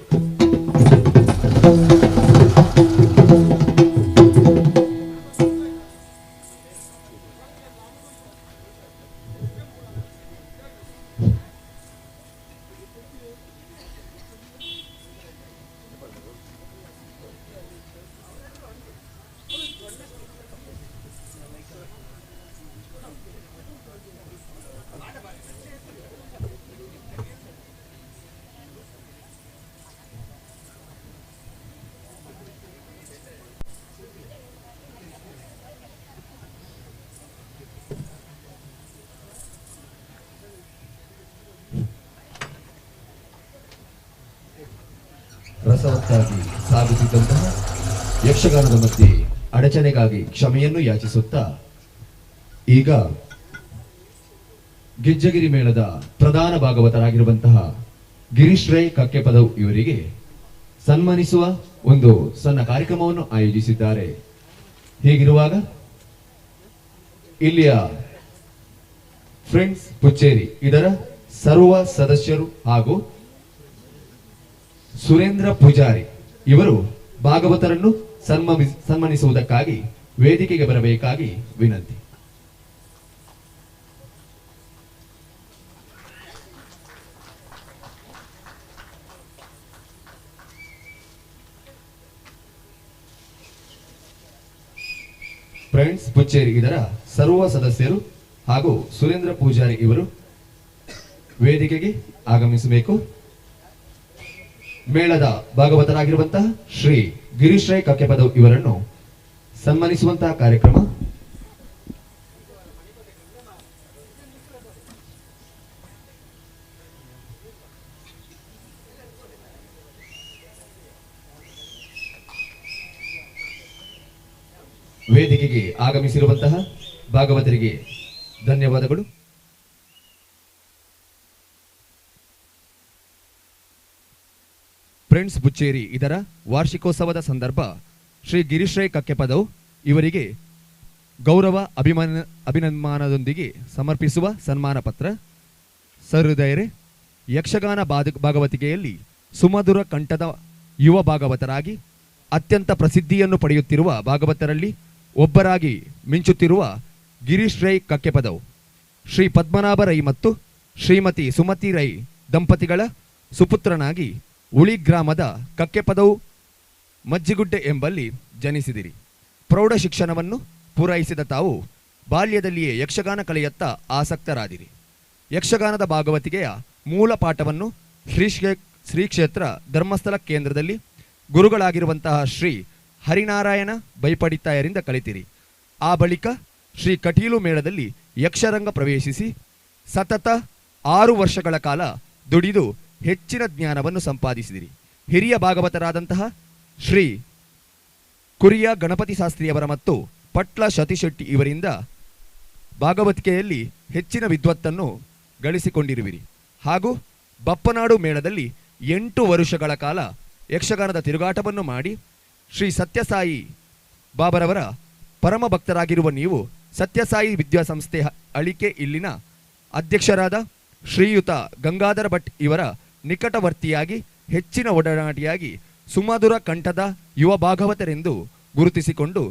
S3: ರಸವತ್ತಾಗಿ ಸಾಗುತ್ತಿದ್ದಂತಹ ಯಕ್ಷಗಾನದ ಮಧ್ಯೆ ಅಡಚಣೆಗಾಗಿ ಕ್ಷಮೆಯನ್ನು ಯಾಚಿಸುತ್ತಾ ಈಗ ಗೆಜ್ಜಗಿರಿ ಮೇಳದ ಪ್ರಧಾನ ಭಾಗವತರಾಗಿರುವಂತಹ ಗಿರೀಶ್ ರೈ ಕಕ್ಕೆಪದವು ಇವರಿಗೆ ಸನ್ಮಾನಿಸುವ ಒಂದು ಸಣ್ಣ ಕಾರ್ಯಕ್ರಮವನ್ನು ಆಯೋಜಿಸಿದ್ದಾರೆ. ಹೀಗಿರುವಾಗ ಇಲ್ಲಿಯ ಫ್ರೆಂಡ್ಸ್ ಪುಚ್ಚೇರಿ ಇದರ ಸರ್ವ ಸದಸ್ಯರು ಹಾಗೂ ಸುರೇಂದ್ರ ಪೂಜಾರಿ ಇವರು ಭಾಗವತರನ್ನು ಸನ್ಮಾನಿಸುವುದಕ್ಕಾಗಿ ವೇದಿಕೆಗೆ ಬರಬೇಕಾಗಿ ವಿನಂತಿ. ಫ್ರೆಂಡ್ಸ್ ಪುಚ್ಚೇರಿ ಇದರ ಸರ್ವ ಸದಸ್ಯರು ಹಾಗೂ ಸುರೇಂದ್ರ ಪೂಜಾರಿ ಇವರು ವೇದಿಕೆಗೆ ಆಗಮಿಸಬೇಕು. ಮೇಳದ ಭಾಗವತರಾಗಿರುವಂತಹ ಶ್ರೀ ಗಿರೀಶ್ ರೈ ಕಕ್ಕೆಪದವ್ ಇವರನ್ನು ಸನ್ಮಾನಿಸುವಂತಹ ಕಾರ್ಯಕ್ರಮ. ವೇದಿಕೆಗೆ ಆಗಮಿಸಿರುವಂತಹ ಭಾಗವತರಿಗೆ ಧನ್ಯವಾದಗಳು. ಫ್ರೆಂಡ್ಸ್ ಬುಚ್ಚೇರಿ ಇದರ ವಾರ್ಷಿಕೋತ್ಸವದ ಸಂದರ್ಭ ಶ್ರೀ ಗಿರೀಶ್ ರೈ ಕಕ್ಕೆಪದವ್ ಇವರಿಗೆ ಗೌರವ ಅಭಿಮಾನದೊಂದಿಗೆ ಸಮರ್ಪಿಸುವ ಸನ್ಮಾನ ಪತ್ರ. ಸಹೃದಯರೇ, ಯಕ್ಷಗಾನ ಭಾಗವತಿಕೆಯಲ್ಲಿ ಸುಮಧುರ ಕಂಠದ ಯುವ ಭಾಗವತರಾಗಿ ಅತ್ಯಂತ ಪ್ರಸಿದ್ಧಿಯನ್ನು ಪಡೆಯುತ್ತಿರುವ ಭಾಗವತರಲ್ಲಿ ಒಬ್ಬರಾಗಿ ಮಿಂಚುತ್ತಿರುವ ಗಿರೀಶ್ ರೈ ಕಕ್ಕೆಪದವ್ ಶ್ರೀ ಪದ್ಮನಾಭ ರೈ ಮತ್ತು ಶ್ರೀಮತಿ ಸುಮತಿ ರೈ ದಂಪತಿಗಳ ಸುಪುತ್ರನಾಗಿ ಉಳಿ ಗ್ರಾಮದ ಕಕ್ಕೆಪದವು ಮಜ್ಜಿಗುಡ್ಡೆ ಎಂಬಲ್ಲಿ ಜನಿಸಿದಿರಿ. ಪ್ರೌಢ ಶಿಕ್ಷಣವನ್ನು ಪೂರೈಸಿದ ತಾವು ಬಾಲ್ಯದಲ್ಲಿಯೇ ಯಕ್ಷಗಾನ ಕಲೆಯತ್ತ ಆಸಕ್ತರಾದಿರಿ. ಯಕ್ಷಗಾನದ ಭಾಗವತಿಕೆಯ ಮೂಲ ಪಾಠವನ್ನು ಶ್ರೀ ಕ್ಷೇತ್ರ ಧರ್ಮಸ್ಥಳ ಕೇಂದ್ರದಲ್ಲಿ ಗುರುಗಳಾಗಿರುವಂತಹ ಶ್ರೀ ಹರಿನಾರಾಯಣ ಬೈಪಡಿತಾಯರಿಂದ ಕಲಿತಿರಿ. ಆ ಬಳಿಕ ಶ್ರೀ ಕಟೀಲು ಮೇಳದಲ್ಲಿ ಯಕ್ಷರಂಗ ಪ್ರವೇಶಿಸಿ ಸತತ 6 ವರ್ಷಗಳ ಕಾಲ ದುಡಿದು ಹೆಚ್ಚಿನ ಜ್ಞಾನವನ್ನು ಸಂಪಾದಿಸಿದಿರಿ. ಹಿರಿಯ ಭಾಗವತರಾದಂತಹ ಶ್ರೀ ಕುರಿಯ ಗಣಪತಿ ಶಾಸ್ತ್ರಿಯವರ ಮತ್ತು ಪಟ್ಲ ಸತೀಶೆಟ್ಟಿ ಇವರಿಂದ ಭಾಗವತಿಕೆಯಲ್ಲಿ ಹೆಚ್ಚಿನ ವಿದ್ವತ್ತನ್ನು ಗಳಿಸಿಕೊಂಡಿರುವಿರಿ. ಹಾಗೂ ಬಪ್ಪನಾಡು ಮೇಳದಲ್ಲಿ 8 ವರುಷಗಳ ಕಾಲ ಯಕ್ಷಗಾನದ ತಿರುಗಾಟವನ್ನು ಮಾಡಿ ಶ್ರೀ ಸತ್ಯಸಾಯಿ ಬಾಬರವರ ಪರಮ ಭಕ್ತರಾಗಿರುವ ನೀವು ಸತ್ಯಸಾಯಿ ವಿದ್ಯಾಸಂಸ್ಥೆ ಅಳಿಕೆ ಇಲ್ಲಿನ ಅಧ್ಯಕ್ಷರಾದ ಶ್ರೀಯುತ ಗಂಗಾಧರ ಭಟ್ ಇವರ ನಿಕಟವರ್ತಿಯಾಗಿ ಹೆಚ್ಚಿನ ಒಡನಾಟಿಯಾಗಿ ಸುಮಧುರ ಕಂಠದ ಯುವ ಭಾಗವತರೆಂದು ಗುರುತಿಸಿಕೊಂಡು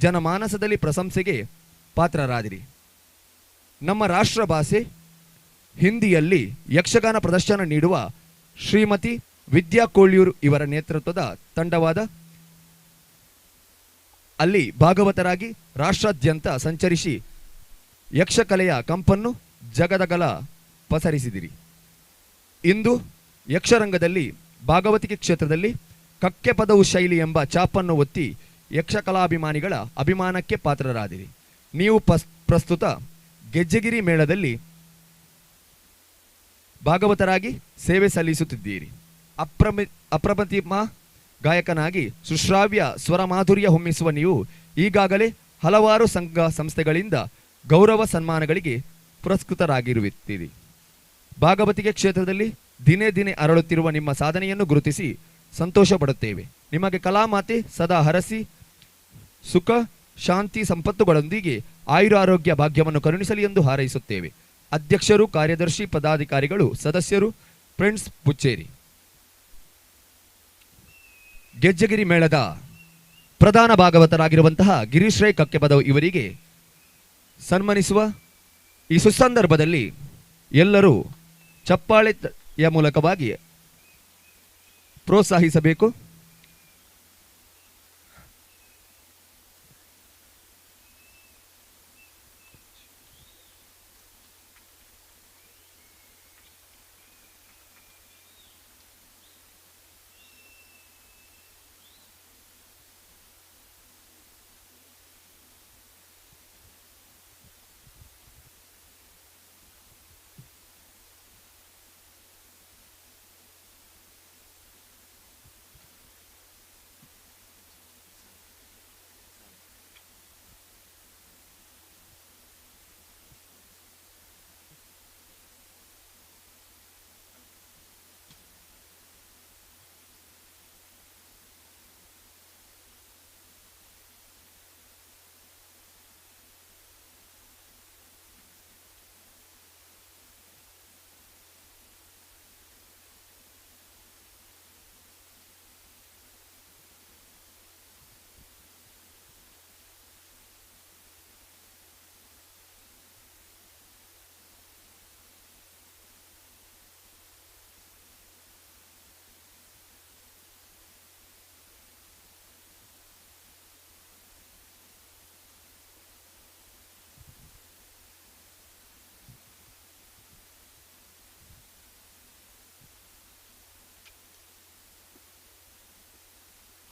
S3: ಜನಮಾನಸದಲ್ಲಿ ಪ್ರಶಂಸೆಗೆ ಪಾತ್ರರಾದಿರಿ. ನಮ್ಮ ರಾಷ್ಟ್ರ ಭಾಷೆ ಹಿಂದಿಯಲ್ಲಿ ಯಕ್ಷಗಾನ ಪ್ರದರ್ಶನ ನೀಡುವ ಶ್ರೀಮತಿ ವಿದ್ಯಾ ಕೋಳ್ಯೂರು ಇವರ ನೇತೃತ್ವದ ತಂಡವಾದ ಅಲ್ಲಿ ಭಾಗವತರಾಗಿ ರಾಷ್ಟ್ರಾದ್ಯಂತ ಸಂಚರಿಸಿ ಯಕ್ಷಕಲೆಯ ಕಂಪನ್ನು ಜಗದಗಲ ಪಸರಿಸಿದಿರಿ. ಇಂದು ಯಕ್ಷರಂಗದಲ್ಲಿ ಭಾಗವತಿಕೆ ಕ್ಷೇತ್ರದಲ್ಲಿ ಕಕ್ಕೆಪದವು ಶೈಲಿ ಎಂಬ ಛಾಪನ್ನು ಒತ್ತಿ ಯಕ್ಷಕಲಾಭಿಮಾನಿಗಳ ಅಭಿಮಾನಕ್ಕೆ ಪಾತ್ರರಾದಿರಿ. ನೀವು ಪ್ರಸ್ತುತ ಗೆಜ್ಜೆಗಿರಿ ಮೇಳದಲ್ಲಿ ಭಾಗವತರಾಗಿ ಸೇವೆ ಸಲ್ಲಿಸುತ್ತಿದ್ದೀರಿ. ಅಪ್ರತಿಮ ಗಾಯಕನಾಗಿ ಸುಶ್ರಾವ್ಯ ಸ್ವರಮಾಧುರ್ಯ ಹೊಮ್ಮಿಸುವ ನೀವು ಈಗಾಗಲೇ ಹಲವಾರು ಸಂಘ ಸಂಸ್ಥೆಗಳಿಂದ ಗೌರವ ಸನ್ಮಾನಗಳಿಗೆ ಪುರಸ್ಕೃತರಾಗಿರುತ್ತೀರಿ. ಭಾಗವತಿಕೆ ಕ್ಷೇತ್ರದಲ್ಲಿ ದಿನೇ ದಿನೇ ಅರಳುತ್ತಿರುವ ನಿಮ್ಮ ಸಾಧನೆಯನ್ನು ಗುರುತಿಸಿ ಸಂತೋಷ ಪಡುತ್ತೇವೆ. ನಿಮಗೆ ಕಲಾಮಾತೆ ಸದಾ ಹರಸಿ ಸುಖ ಶಾಂತಿ ಸಂಪತ್ತುಗಳೊಂದಿಗೆ ಆಯುರಾರೋಗ್ಯ ಭಾಗ್ಯವನ್ನು ಕರುಣಿಸಲಿ ಎಂದು ಹಾರೈಸುತ್ತೇವೆ. ಅಧ್ಯಕ್ಷರು, ಕಾರ್ಯದರ್ಶಿ, ಪದಾಧಿಕಾರಿಗಳು, ಸದಸ್ಯರು, ಫ್ರೆಂಡ್ಸ್ ಪುಚ್ಚೇರಿ. ಗೆಜ್ಜೆಗಿರಿ ಮೇಳದ ಪ್ರಧಾನ ಭಾಗವತರಾಗಿರುವಂತಹ ಗಿರೀಶ್ ರೈ ಕಕ್ಕೆಪದವು ಇವರಿಗೆ ಸನ್ಮಾನಿಸುವ ಈ ಸುಸಂದರ್ಭದಲ್ಲಿ ಎಲ್ಲರೂ ಚಪ್ಪಾಳೆಯ ಮೂಲಕವಾಗಿ ಪ್ರೋತ್ಸಾಹಿಸಬೇಕು.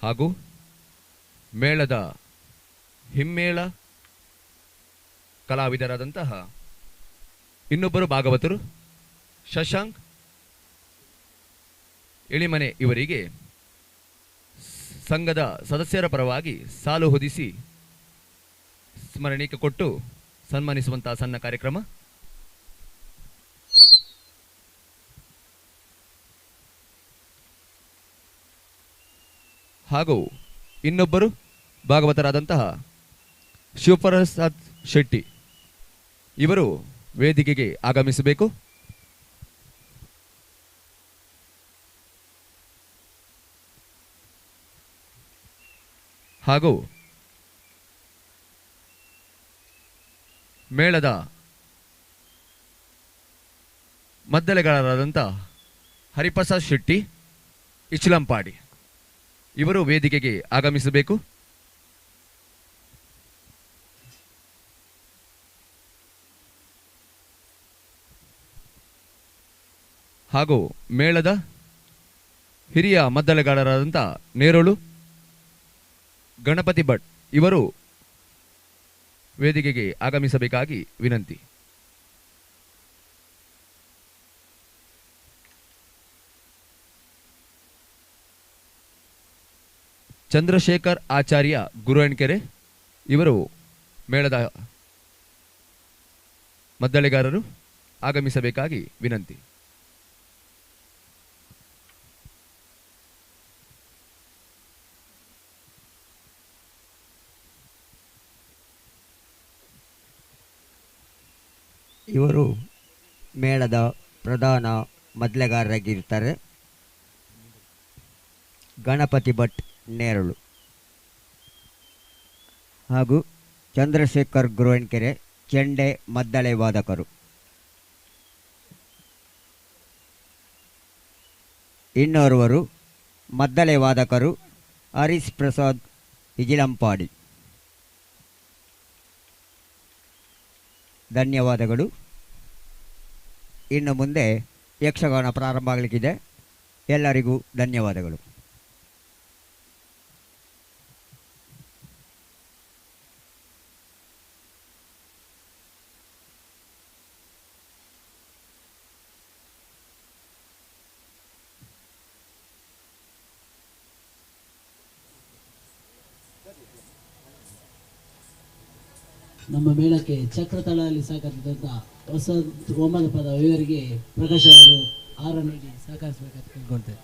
S3: ಹಾಗೂ ಮೇಳದ ಹಿಮ್ಮೇಳ ಕಲಾವಿದರಾದಂತಹ ಇನ್ನೊಬ್ಬರು ಭಾಗವತರು ಶಶಾಂಕ್ ಇಳಿಮನೆ ಇವರಿಗೆ ಸಂಘದ ಸದಸ್ಯರ ಪರವಾಗಿ ಸಾಲು ಹೊದಿಸಿ ಸ್ಮರಣಿಕೆ ಕೊಟ್ಟು ಸನ್ಮಾನಿಸುವಂತಹ ಸಣ್ಣ ಕಾರ್ಯಕ್ರಮ. ಹಾಗೂ ಇನ್ನೊಬ್ಬರು ಭಾಗವತರಾದಂತಹ ಶಿವಪ್ರಸಾದ್ ಶೆಟ್ಟಿ ಇವರು ವೇದಿಕೆಗೆ ಆಗಮಿಸಬೇಕು. ಹಾಗೂ ಮೇಳದ ಮದ್ದಲೆಗಾರರಾದಂಥ ಹರಿಪ್ರಸಾದ್ ಶೆಟ್ಟಿ ಇಚ್ಲಂಪಾಡಿ ಇವರು ವೇದಿಕೆಗೆ ಆಗಮಿಸಬೇಕು. ಹಾಗೂ ಮೇಳದ ಹಿರಿಯ ಮದ್ದಲೆಗಾರರಾದಂಥ ನೇರಳು ಗಣಪತಿ ಭಟ್ ಇವರು ವೇದಿಕೆಗೆ ಆಗಮಿಸಬೇಕಾಗಿ ವಿನಂತಿ. ಚಂದ್ರಶೇಖರ್ ಆಚಾರ್ಯ ಗುರುವಣ್ಕೆರೆ ಇವರು ಮೇಳದ ಮದ್ದಳೆಗಾರರು ಆಗಮಿಸಬೇಕಾಗಿ ವಿನಂತಿ.
S7: ಇವರು ಮೇಳದ ಪ್ರಧಾನ ಮದ್ದಳೆಗಾರರಾಗಿರ್ತಾರೆ. ಗಣಪತಿ ಭಟ್ ನೇರಳು ಹಾಗೂ ಚಂದ್ರಶೇಖರ್ ಗುರುವಣ್ಕೆರೆ ಚೆಂಡೆ ಮದ್ದಳೆ ವಾದಕರು. ಇನ್ನೋರ್ವರು ಮದ್ದಳೆ ವಾದಕರು ಹರೀಶ್ ಪ್ರಸಾದ್ ಇಜಿಲಂಪಾಡಿ. ಧನ್ಯವಾದಗಳು. ಇನ್ನು ಮುಂದೆ ಯಕ್ಷಗಾನ ಪ್ರಾರಂಭ ಆಗಲಿಕ್ಕಿದೆ. ಎಲ್ಲರಿಗೂ ಧನ್ಯವಾದಗಳು.
S8: ನಮ್ಮ ಮೇಳಕ್ಕೆ ಚಕ್ರತಾಳದಲ್ಲಿ ಸಹಕರಿಸಿದಂಥ ವಸಂತ್ ಓಮದ ಪದ ಇವರಿಗೆ ಪ್ರಕಾಶ್ ಅವರು ಆರ ನೀಡಿ ಸಹಕರಿಸಬೇಕಂತ ಕೇಳ್ಕೊಳ್ತೇನೆ.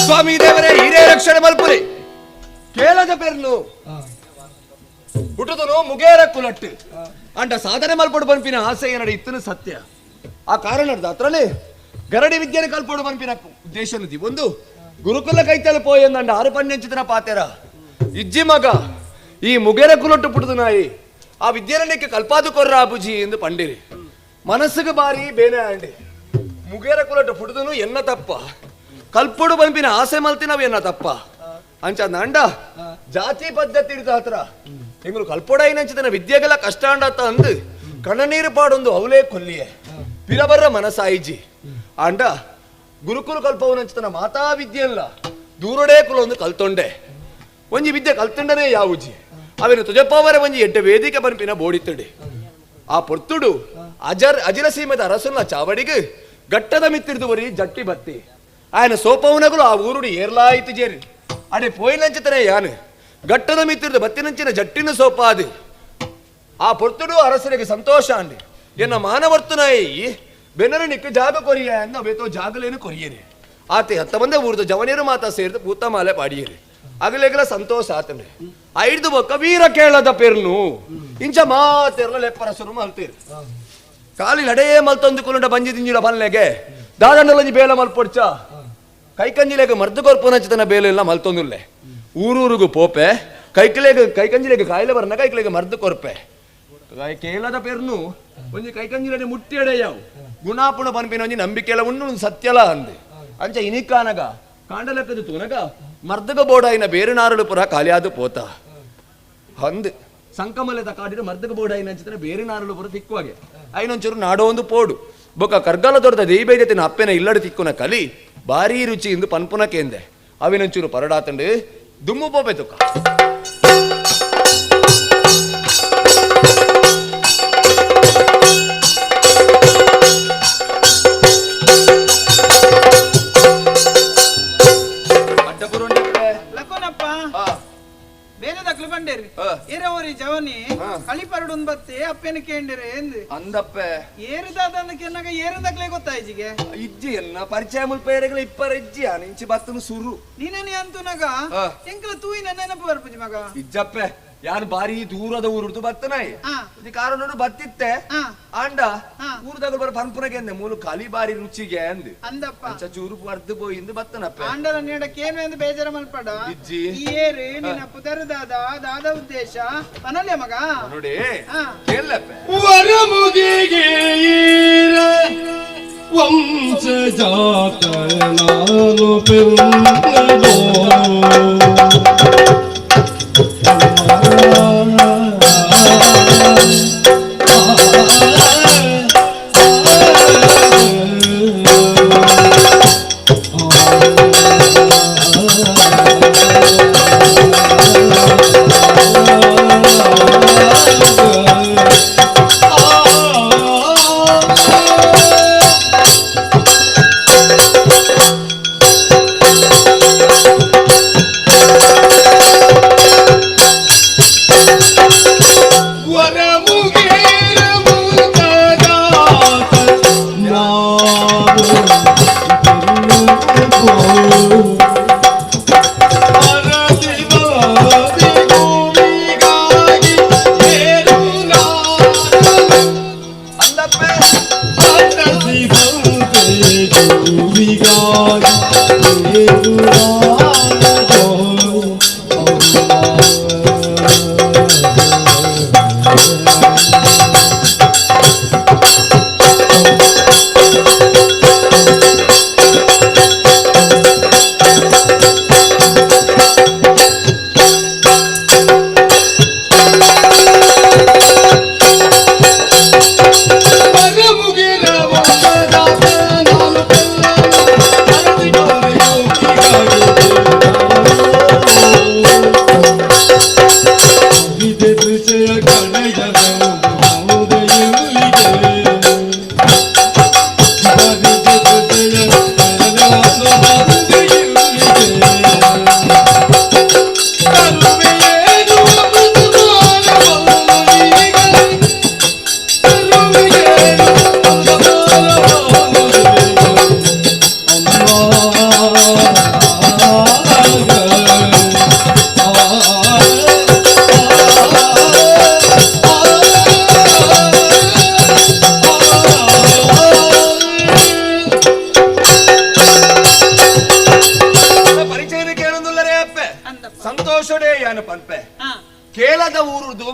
S10: ಸ್ವಾಮಿ ದೇವರೇ ಹಿರಿಯ ರಕ್ಷಣೆ ಮಲ್ಪುರಿ ಕೇಳದ ಪೆರ್ನು ಹುಟ್ಟುದನು ಮುಗೇರ ಕುಲಟ್ಟು ಅಂಡ ಸಾಧನೆ ಮಲ್ಪಡು ಪನ್ಪಿನ ಆಸೆ ಏನಡ ಇತ್ತನು ಸತ್ಯ. ಆ ಕಾರಣದ ಅತ್ರಲೇ ಗರಡಿ ವಿದ್ಯೆನ ಕಲ್ಪಡು ಪನ್ಪಿನ ಉದ್ದೇಶ ಒಂದು ಗುರುಕುಲ ಕೈತಲು ಪೋಯಂದಂಡ ಆರು ಪನ್ಯಂಚಿತನ ಪಾತೆರ ಇಜ್ಜಿ ಮಗ ಈ ಮುಗೇರ ಕುಲಟ್ಟು ಪುಟ್ಟದು ನಾಯಿ ಆ ವಿದ್ಯೆನಕ್ಕೆ ಕಲ್ಪಾದು ಕೊರ್ರ ಅಬುಜಿ ಎಂದು ಪಂಡಿರಿ. ಮನಸ್ಸಿಗೆ ಬಾರಿ ಬೇನೆ ಅಂಡಿ ಮುಗೇರ ಕುಲಟ್ಟು ಪುಟ್ಟದನು ಎನ್ನ ತಪ್ಪ ಕಲ್ಪಡು ಪನ್ಪಿನ ಆಸೆ ಮಲ್ತಿನವು ಎನ್ನ ತಪ್ಪ ಅಂಚ ಅಂಡ ಜಾತಿ ಪದ್ಧತಿ ಇರ್ತ ಹತ್ರ ಎಂಗಳು ಕಲ್ಪೊಡೈನಂಚಿತನ ವಿದ್ಯೆಗೆಲ್ಲ ಕಷ್ಟ ಅಂಡತ್ತ ಅಂದು ಕಣ್ಣನೀರು ಪಾಡೊಂದು ಅವಲೇ ಕೊಲ್ಲಿಯೇ ಪಿರಬರ್ರ ಮನಸಾಯಿಜಿ ಅಂಡ ಗುರುಕುಲ ಕಲ್ಪವನಂಚಿತನ ಮಾತಾ ವಿದ್ಯೆಲ್ಲ ದೂರಡೇ ಕುಲೊಂದು ಕಲ್ತೊಂಡೆ ಒಂಜಿ ವಿದ್ಯೆ ಕಲ್ತೊಂಡನೇ ಯಾವುಜಿ ಅವೇನು ತುಜಪ್ಪವರ ಒಂಜಿ ಎಡ್ಡೆ ವೇದಿಕೆ ಪನ್ಪಿನ ಬೋಡಿತ್ತಡಿ ಆ ಪೊರ್ತುಡು ಅಜರ್ ಅಜಿಲ ಸೀಮೆದ ಅರಸುನ ಚಾವಡಿಗೆ ಗಟ್ಟದ ಮಿತ್ತಿರ್ದುವರಿ ಜಟ್ಟಿ ಬತ್ತಿ ఆయన ಸೋಪವನಗಳು ಆ ಊರುಡು ಏರ್ಲಾಯಿತು ಜೇರಿ ಅಡೆ ಪೋಯಿನಂಚಿತನೇ ಯಾನು ಗಟ್ಟದ ಮಿತ್ತಿರ್ದು ಬತ್ತಿನಂಚಿನ ಜಟ್ಟಿನ ಸೋಪಾದು ಆ ಪೊರ್ತುಡು ಅರಸರಿಗೆ ಸಂತೋಷ ಅಂಡಿ ಎನ್ನ ಮಾನವರ್ತನಾಯಿ ಬೆನ್ನರನಿಕ್ಕು ಜಾಗ ಕೊರಿಯ ಅಂದ ಬೇತೋ ಜಾಗಲೇನು ಕೊರಿಯೇನೆ ಆತೆ ಹತ್ತ ಬಂದ ಊರ್ದು ಜವನಿಯರು ಮಾತಾ ಸೇರಿದು ಪೂತಮಾಲೆ ಪಾಡಿಯೇರಿ ಅಗಲೆಗಲ ಸಂತೋಷ ಆತನೆ ಐದು ಬೊಕ್ಕ ವೀರ ಕೇಳದ ಪೆರ್ನು ಇಂಚ ಮಾತೆರ್ಲ ಲೆಪ್ಪರ ಸುರು ಮಲ್ತೀರಿ ಕಾಲಿ ಲಡೇ ಮಲ್ತೊಂದು ಕುಲುಂಡ ಬಂಜಿ ದಿಂಜಿಡ ಬಲ್ಲೆಗೆ ದಾದಂಡಲಂಜಿ ಬೇಲ ಮಲ್ಪೊಡ್ಚ ಕೈಕಂಜಿಲೇಗ ಮರ್ದು ಕೊರ್ಪುನಂಚಿತನ ಬೇಲೆ ಇಲ್ಲ ಮಲ್ತೊಂದುಲ್ಲೆ ಊರೂರಿಗೂ ಪೋಪೆ ಕೈಕಲೇಗ ಕೈಕಂಜಿಲೇಗ ಕಾಯಿಲೆ ಬರ್ನ ಕೈಕಲೇಗ ಮರ್ದು ಕೊರ್ಪೆ ಕೇಳದ ಪೆರ್ನು ಒಂಜಿ ಕೈಕಂಜಿಲಡೆ ಮುಟ್ಟಿಯಡೆ ಯಾವು ಗುಣಾಪುಣ ಪನ್ಪಿನ ಒಂಜಿ ನಂಬಿಕೆಲ ಉಣ್ಣು ಸತ್ಯಲ ಅಂದೆ ಅಂಚ ಇನಿಕಾನಗ ಕಾಂಡಲೆಕ್ಕದು ತೂನಗ ಮರ್ದಗ ಬೋಡಾಯಿನ ಬೇರೆ ನಾರಳು ಪುರ ಖಾಲಿಯಾದು ಪೋತ ಹಂದ್ ಸಂಕಮಲೆದ ಕಾಡಿನ ಮರ್ದಗ ಬೋಡಾಯಿನ ಅಂಚಿತನ ಬೇರೆ ನಾರಳು ಪುರ ತಿಕ್ಕುವಾಗೆ ಐನೊಂಚೂರು ನಾಡೋ ಒಂದು ಪೋಡು ಬೊಕ್ಕ ಕರ್ಗಲ ದೊಡ್ಡ ದೇಯ್ಬೈದತಿನ ಅಪ್ಪೆನ ಇಲ್ಲಡು ತಿಕ್ಕುನ ಕಲಿ ಭಾರೀ ರುಚಿ ಇಂದು ಪನ್ಪುನ ಕೇಂದೆ ಅವಿನೊಂಚೂರು ಪರಡಾತಂಡು ದುಮ್ಮು ಪೋಪೆ ತುಕ್ಕ ಅಡ್ಡಪುರೊಂಡೆ
S1: ಕಳಿಪರಡು ಬತ್ತೆ ಅಪ್ಪೆನ ಕೇಂಡಿರೆ ಎಂದ್
S10: ಅಂದಪ್ಪೆ
S1: ಏರುದಾದ ಕೆನ್ನಾಗ ಏರುದಾಗ್ಲೇ ಗೊತ್ತಾಯ್ಜಿಗೆ
S10: ಇಜ್ಜಿ ಎನ್ನ ಪರಿಚಯ ಮುಲ್ಪ ಏರೆಗಳ ಇಪ್ಪರ ಇಜ್ಜಿ ನಿಂಚಿ ಬತ್ತನು ಸುರು
S1: ನೀನನಿ ಅಂತುನಾಗ ಎಂಕಲ ತೂಯಿನ ನೆನಪು ಬರ್ಪುಜಿ ಮಗ
S10: ಇಜ್ಜಪ್ಪೆ ಯಾನು ಬಾರಿ ದೂರದ ಊರುಡ್ದು ಬತ್ತನಾಯಿ ಕಾರಣ ಬತ್ತಿತ್ತೆ ಆಂಡ ಊರುದಾಗ ಬರ ಪನ್ಪುನಗೆ ಅಂದೆ ಮೂಲು ಕಲಿ ಬಾರಿ ರುಚಿಗೆ ಅಂದ್
S1: ಅಂದಪ್ಪ
S10: ಅಂಚ ಚೂರು ಬರ್ದು ಪೋಯಿಂದು ಬತ್ತನಪ್ಪ
S1: ಆಂಡಲ ನೀಡಕ್ಕೇನು ಎಂದು ಬೇಜಾರ ಮಲ್ಪಡ
S10: ಇಜ್ಜಿ
S1: ಈ ಏರು ನಿನ್ನ ಪುದರುದಾದ ದಾದ ಉದ್ದೇಶ ಪನಲ್ಯ ಮಗ
S10: ನೋಡಿ ಕೇಳಪ್ಪ
S16: ವರಮುಗಿಗೆ ಈರ ವಂಶ ಜಾತ ನಾನು ಪಿನ್ನದೋ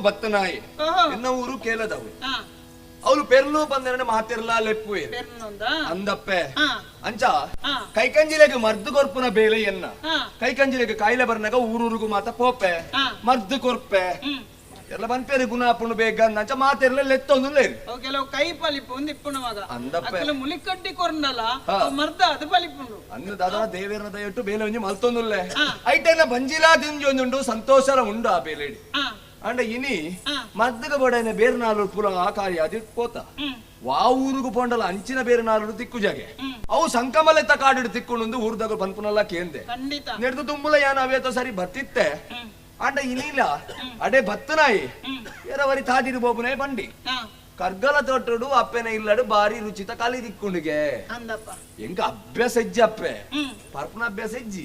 S10: ಬತ್ತನಾಯಿ ಎನ್ನ ಊರು ಕೇಳದವು ಅವಳು ಪೆರ್ಲು ಬಂದ್ರೆ ಮಾತಿರ್ಲಾ ಲೆಪ್ಪು ಅಂದಪ್ಪೆ ಅಂಚ ಕೈಕಂಜಿಲೆಗ್ ಮರ್ದು ಕೊರ್ಪುನ ಬೇಲೆ ಎನ್ನ ಕೈಕಂಜಿಲೆಗ್ ಕಾಯಿಲೆ ಬರ್ನಾಗ ಊರೂರಿಗೂ ಮಾತ ಪೋಪೆ ಮರ್ದು ಕೊರ್ಪೆ ಎಲ್ಲ ಬನ್ಪೇರು ಗುಣ ಬೇಗ ಅಂಚ ಮಾತಿರ್ಲ ಲೆತ್ತೊಂದು
S1: ಕೆಲವು ಕೈ ಪಲಿಪು ಒಂದು ಇಪ್ಪುಣ ಮಗ
S10: ಅಂದಪ್ಪೆ
S1: ಮುಲಿಕಡ್ಡಿ ಕೊರ್ನಲ್ಲ ಮರ್ದ ಅದು ಪಲಿಪುಂಡು
S10: ಅಂದ್ರೆ ದಾದಾ ದೇವೇರ್ನ ದಯಟ್ಟು ಬೇಲೆ ಒಂಜಿ ಮಲ್ತೊಂದುಲ್ಲೆ ಐಟೆಲ್ಲ ಬಂಜಿಲಾ ದಿಂಜಿ ಒಂದುಂಡು ಸಂತೋಷರ ಉಂಡು ಆ ಬೇಲೆಡಿ ಅಂಡ ಇನಿ ಮದ್ದಗ ಬಡನೆ ಬೇರೆ ನಾಲು ಪುಲ ಆ ಕಾರ್ಯ ಅದು ಪೋತ ವಾ ಊರುಗು ಪೋಂಡಲ ಅಂಚಿನ ಬೇರೆ ನಾಲು ತಿಕ್ಕು ಜಾಗೆ ಅವು ಸಂಕಮಲೆತ್ತ ಕಾಡಿಡು ತಿಕ್ಕೊಂಡು ಊರ್ದಾಗ ಪನ್ಪುನಲ್ಲ ಕೇಂದೆ ನೆಡ್ದು ತುಂಬುಲ ಯಾನ ಅವೇತೋ ಸರಿ ಬತ್ತಿತ್ತೆ ಅಂಡ ಇನಿಲ್ಲ ಅಡೆ ಬತ್ತನಾಯಿ ಎರವರಿ ತಾದಿರು ಬೋಬುನೇ ಬಂಡಿ ಕರ್ಗಲ ತೋಟಡು ಅಪ್ಪೆನ ಇಲ್ಲಡು ಬಾರಿ ರುಚಿತ ಕಲಿ ದಿಕ್ಕುಂಡಿಗೆ ಎಂಕ ಅಭ್ಯಾಸ ಇಜ್ಜಿ ಅಪ್ಪೆ ಪರ್ಪುನ ಅಭ್ಯಾಸ ಇಜ್ಜಿ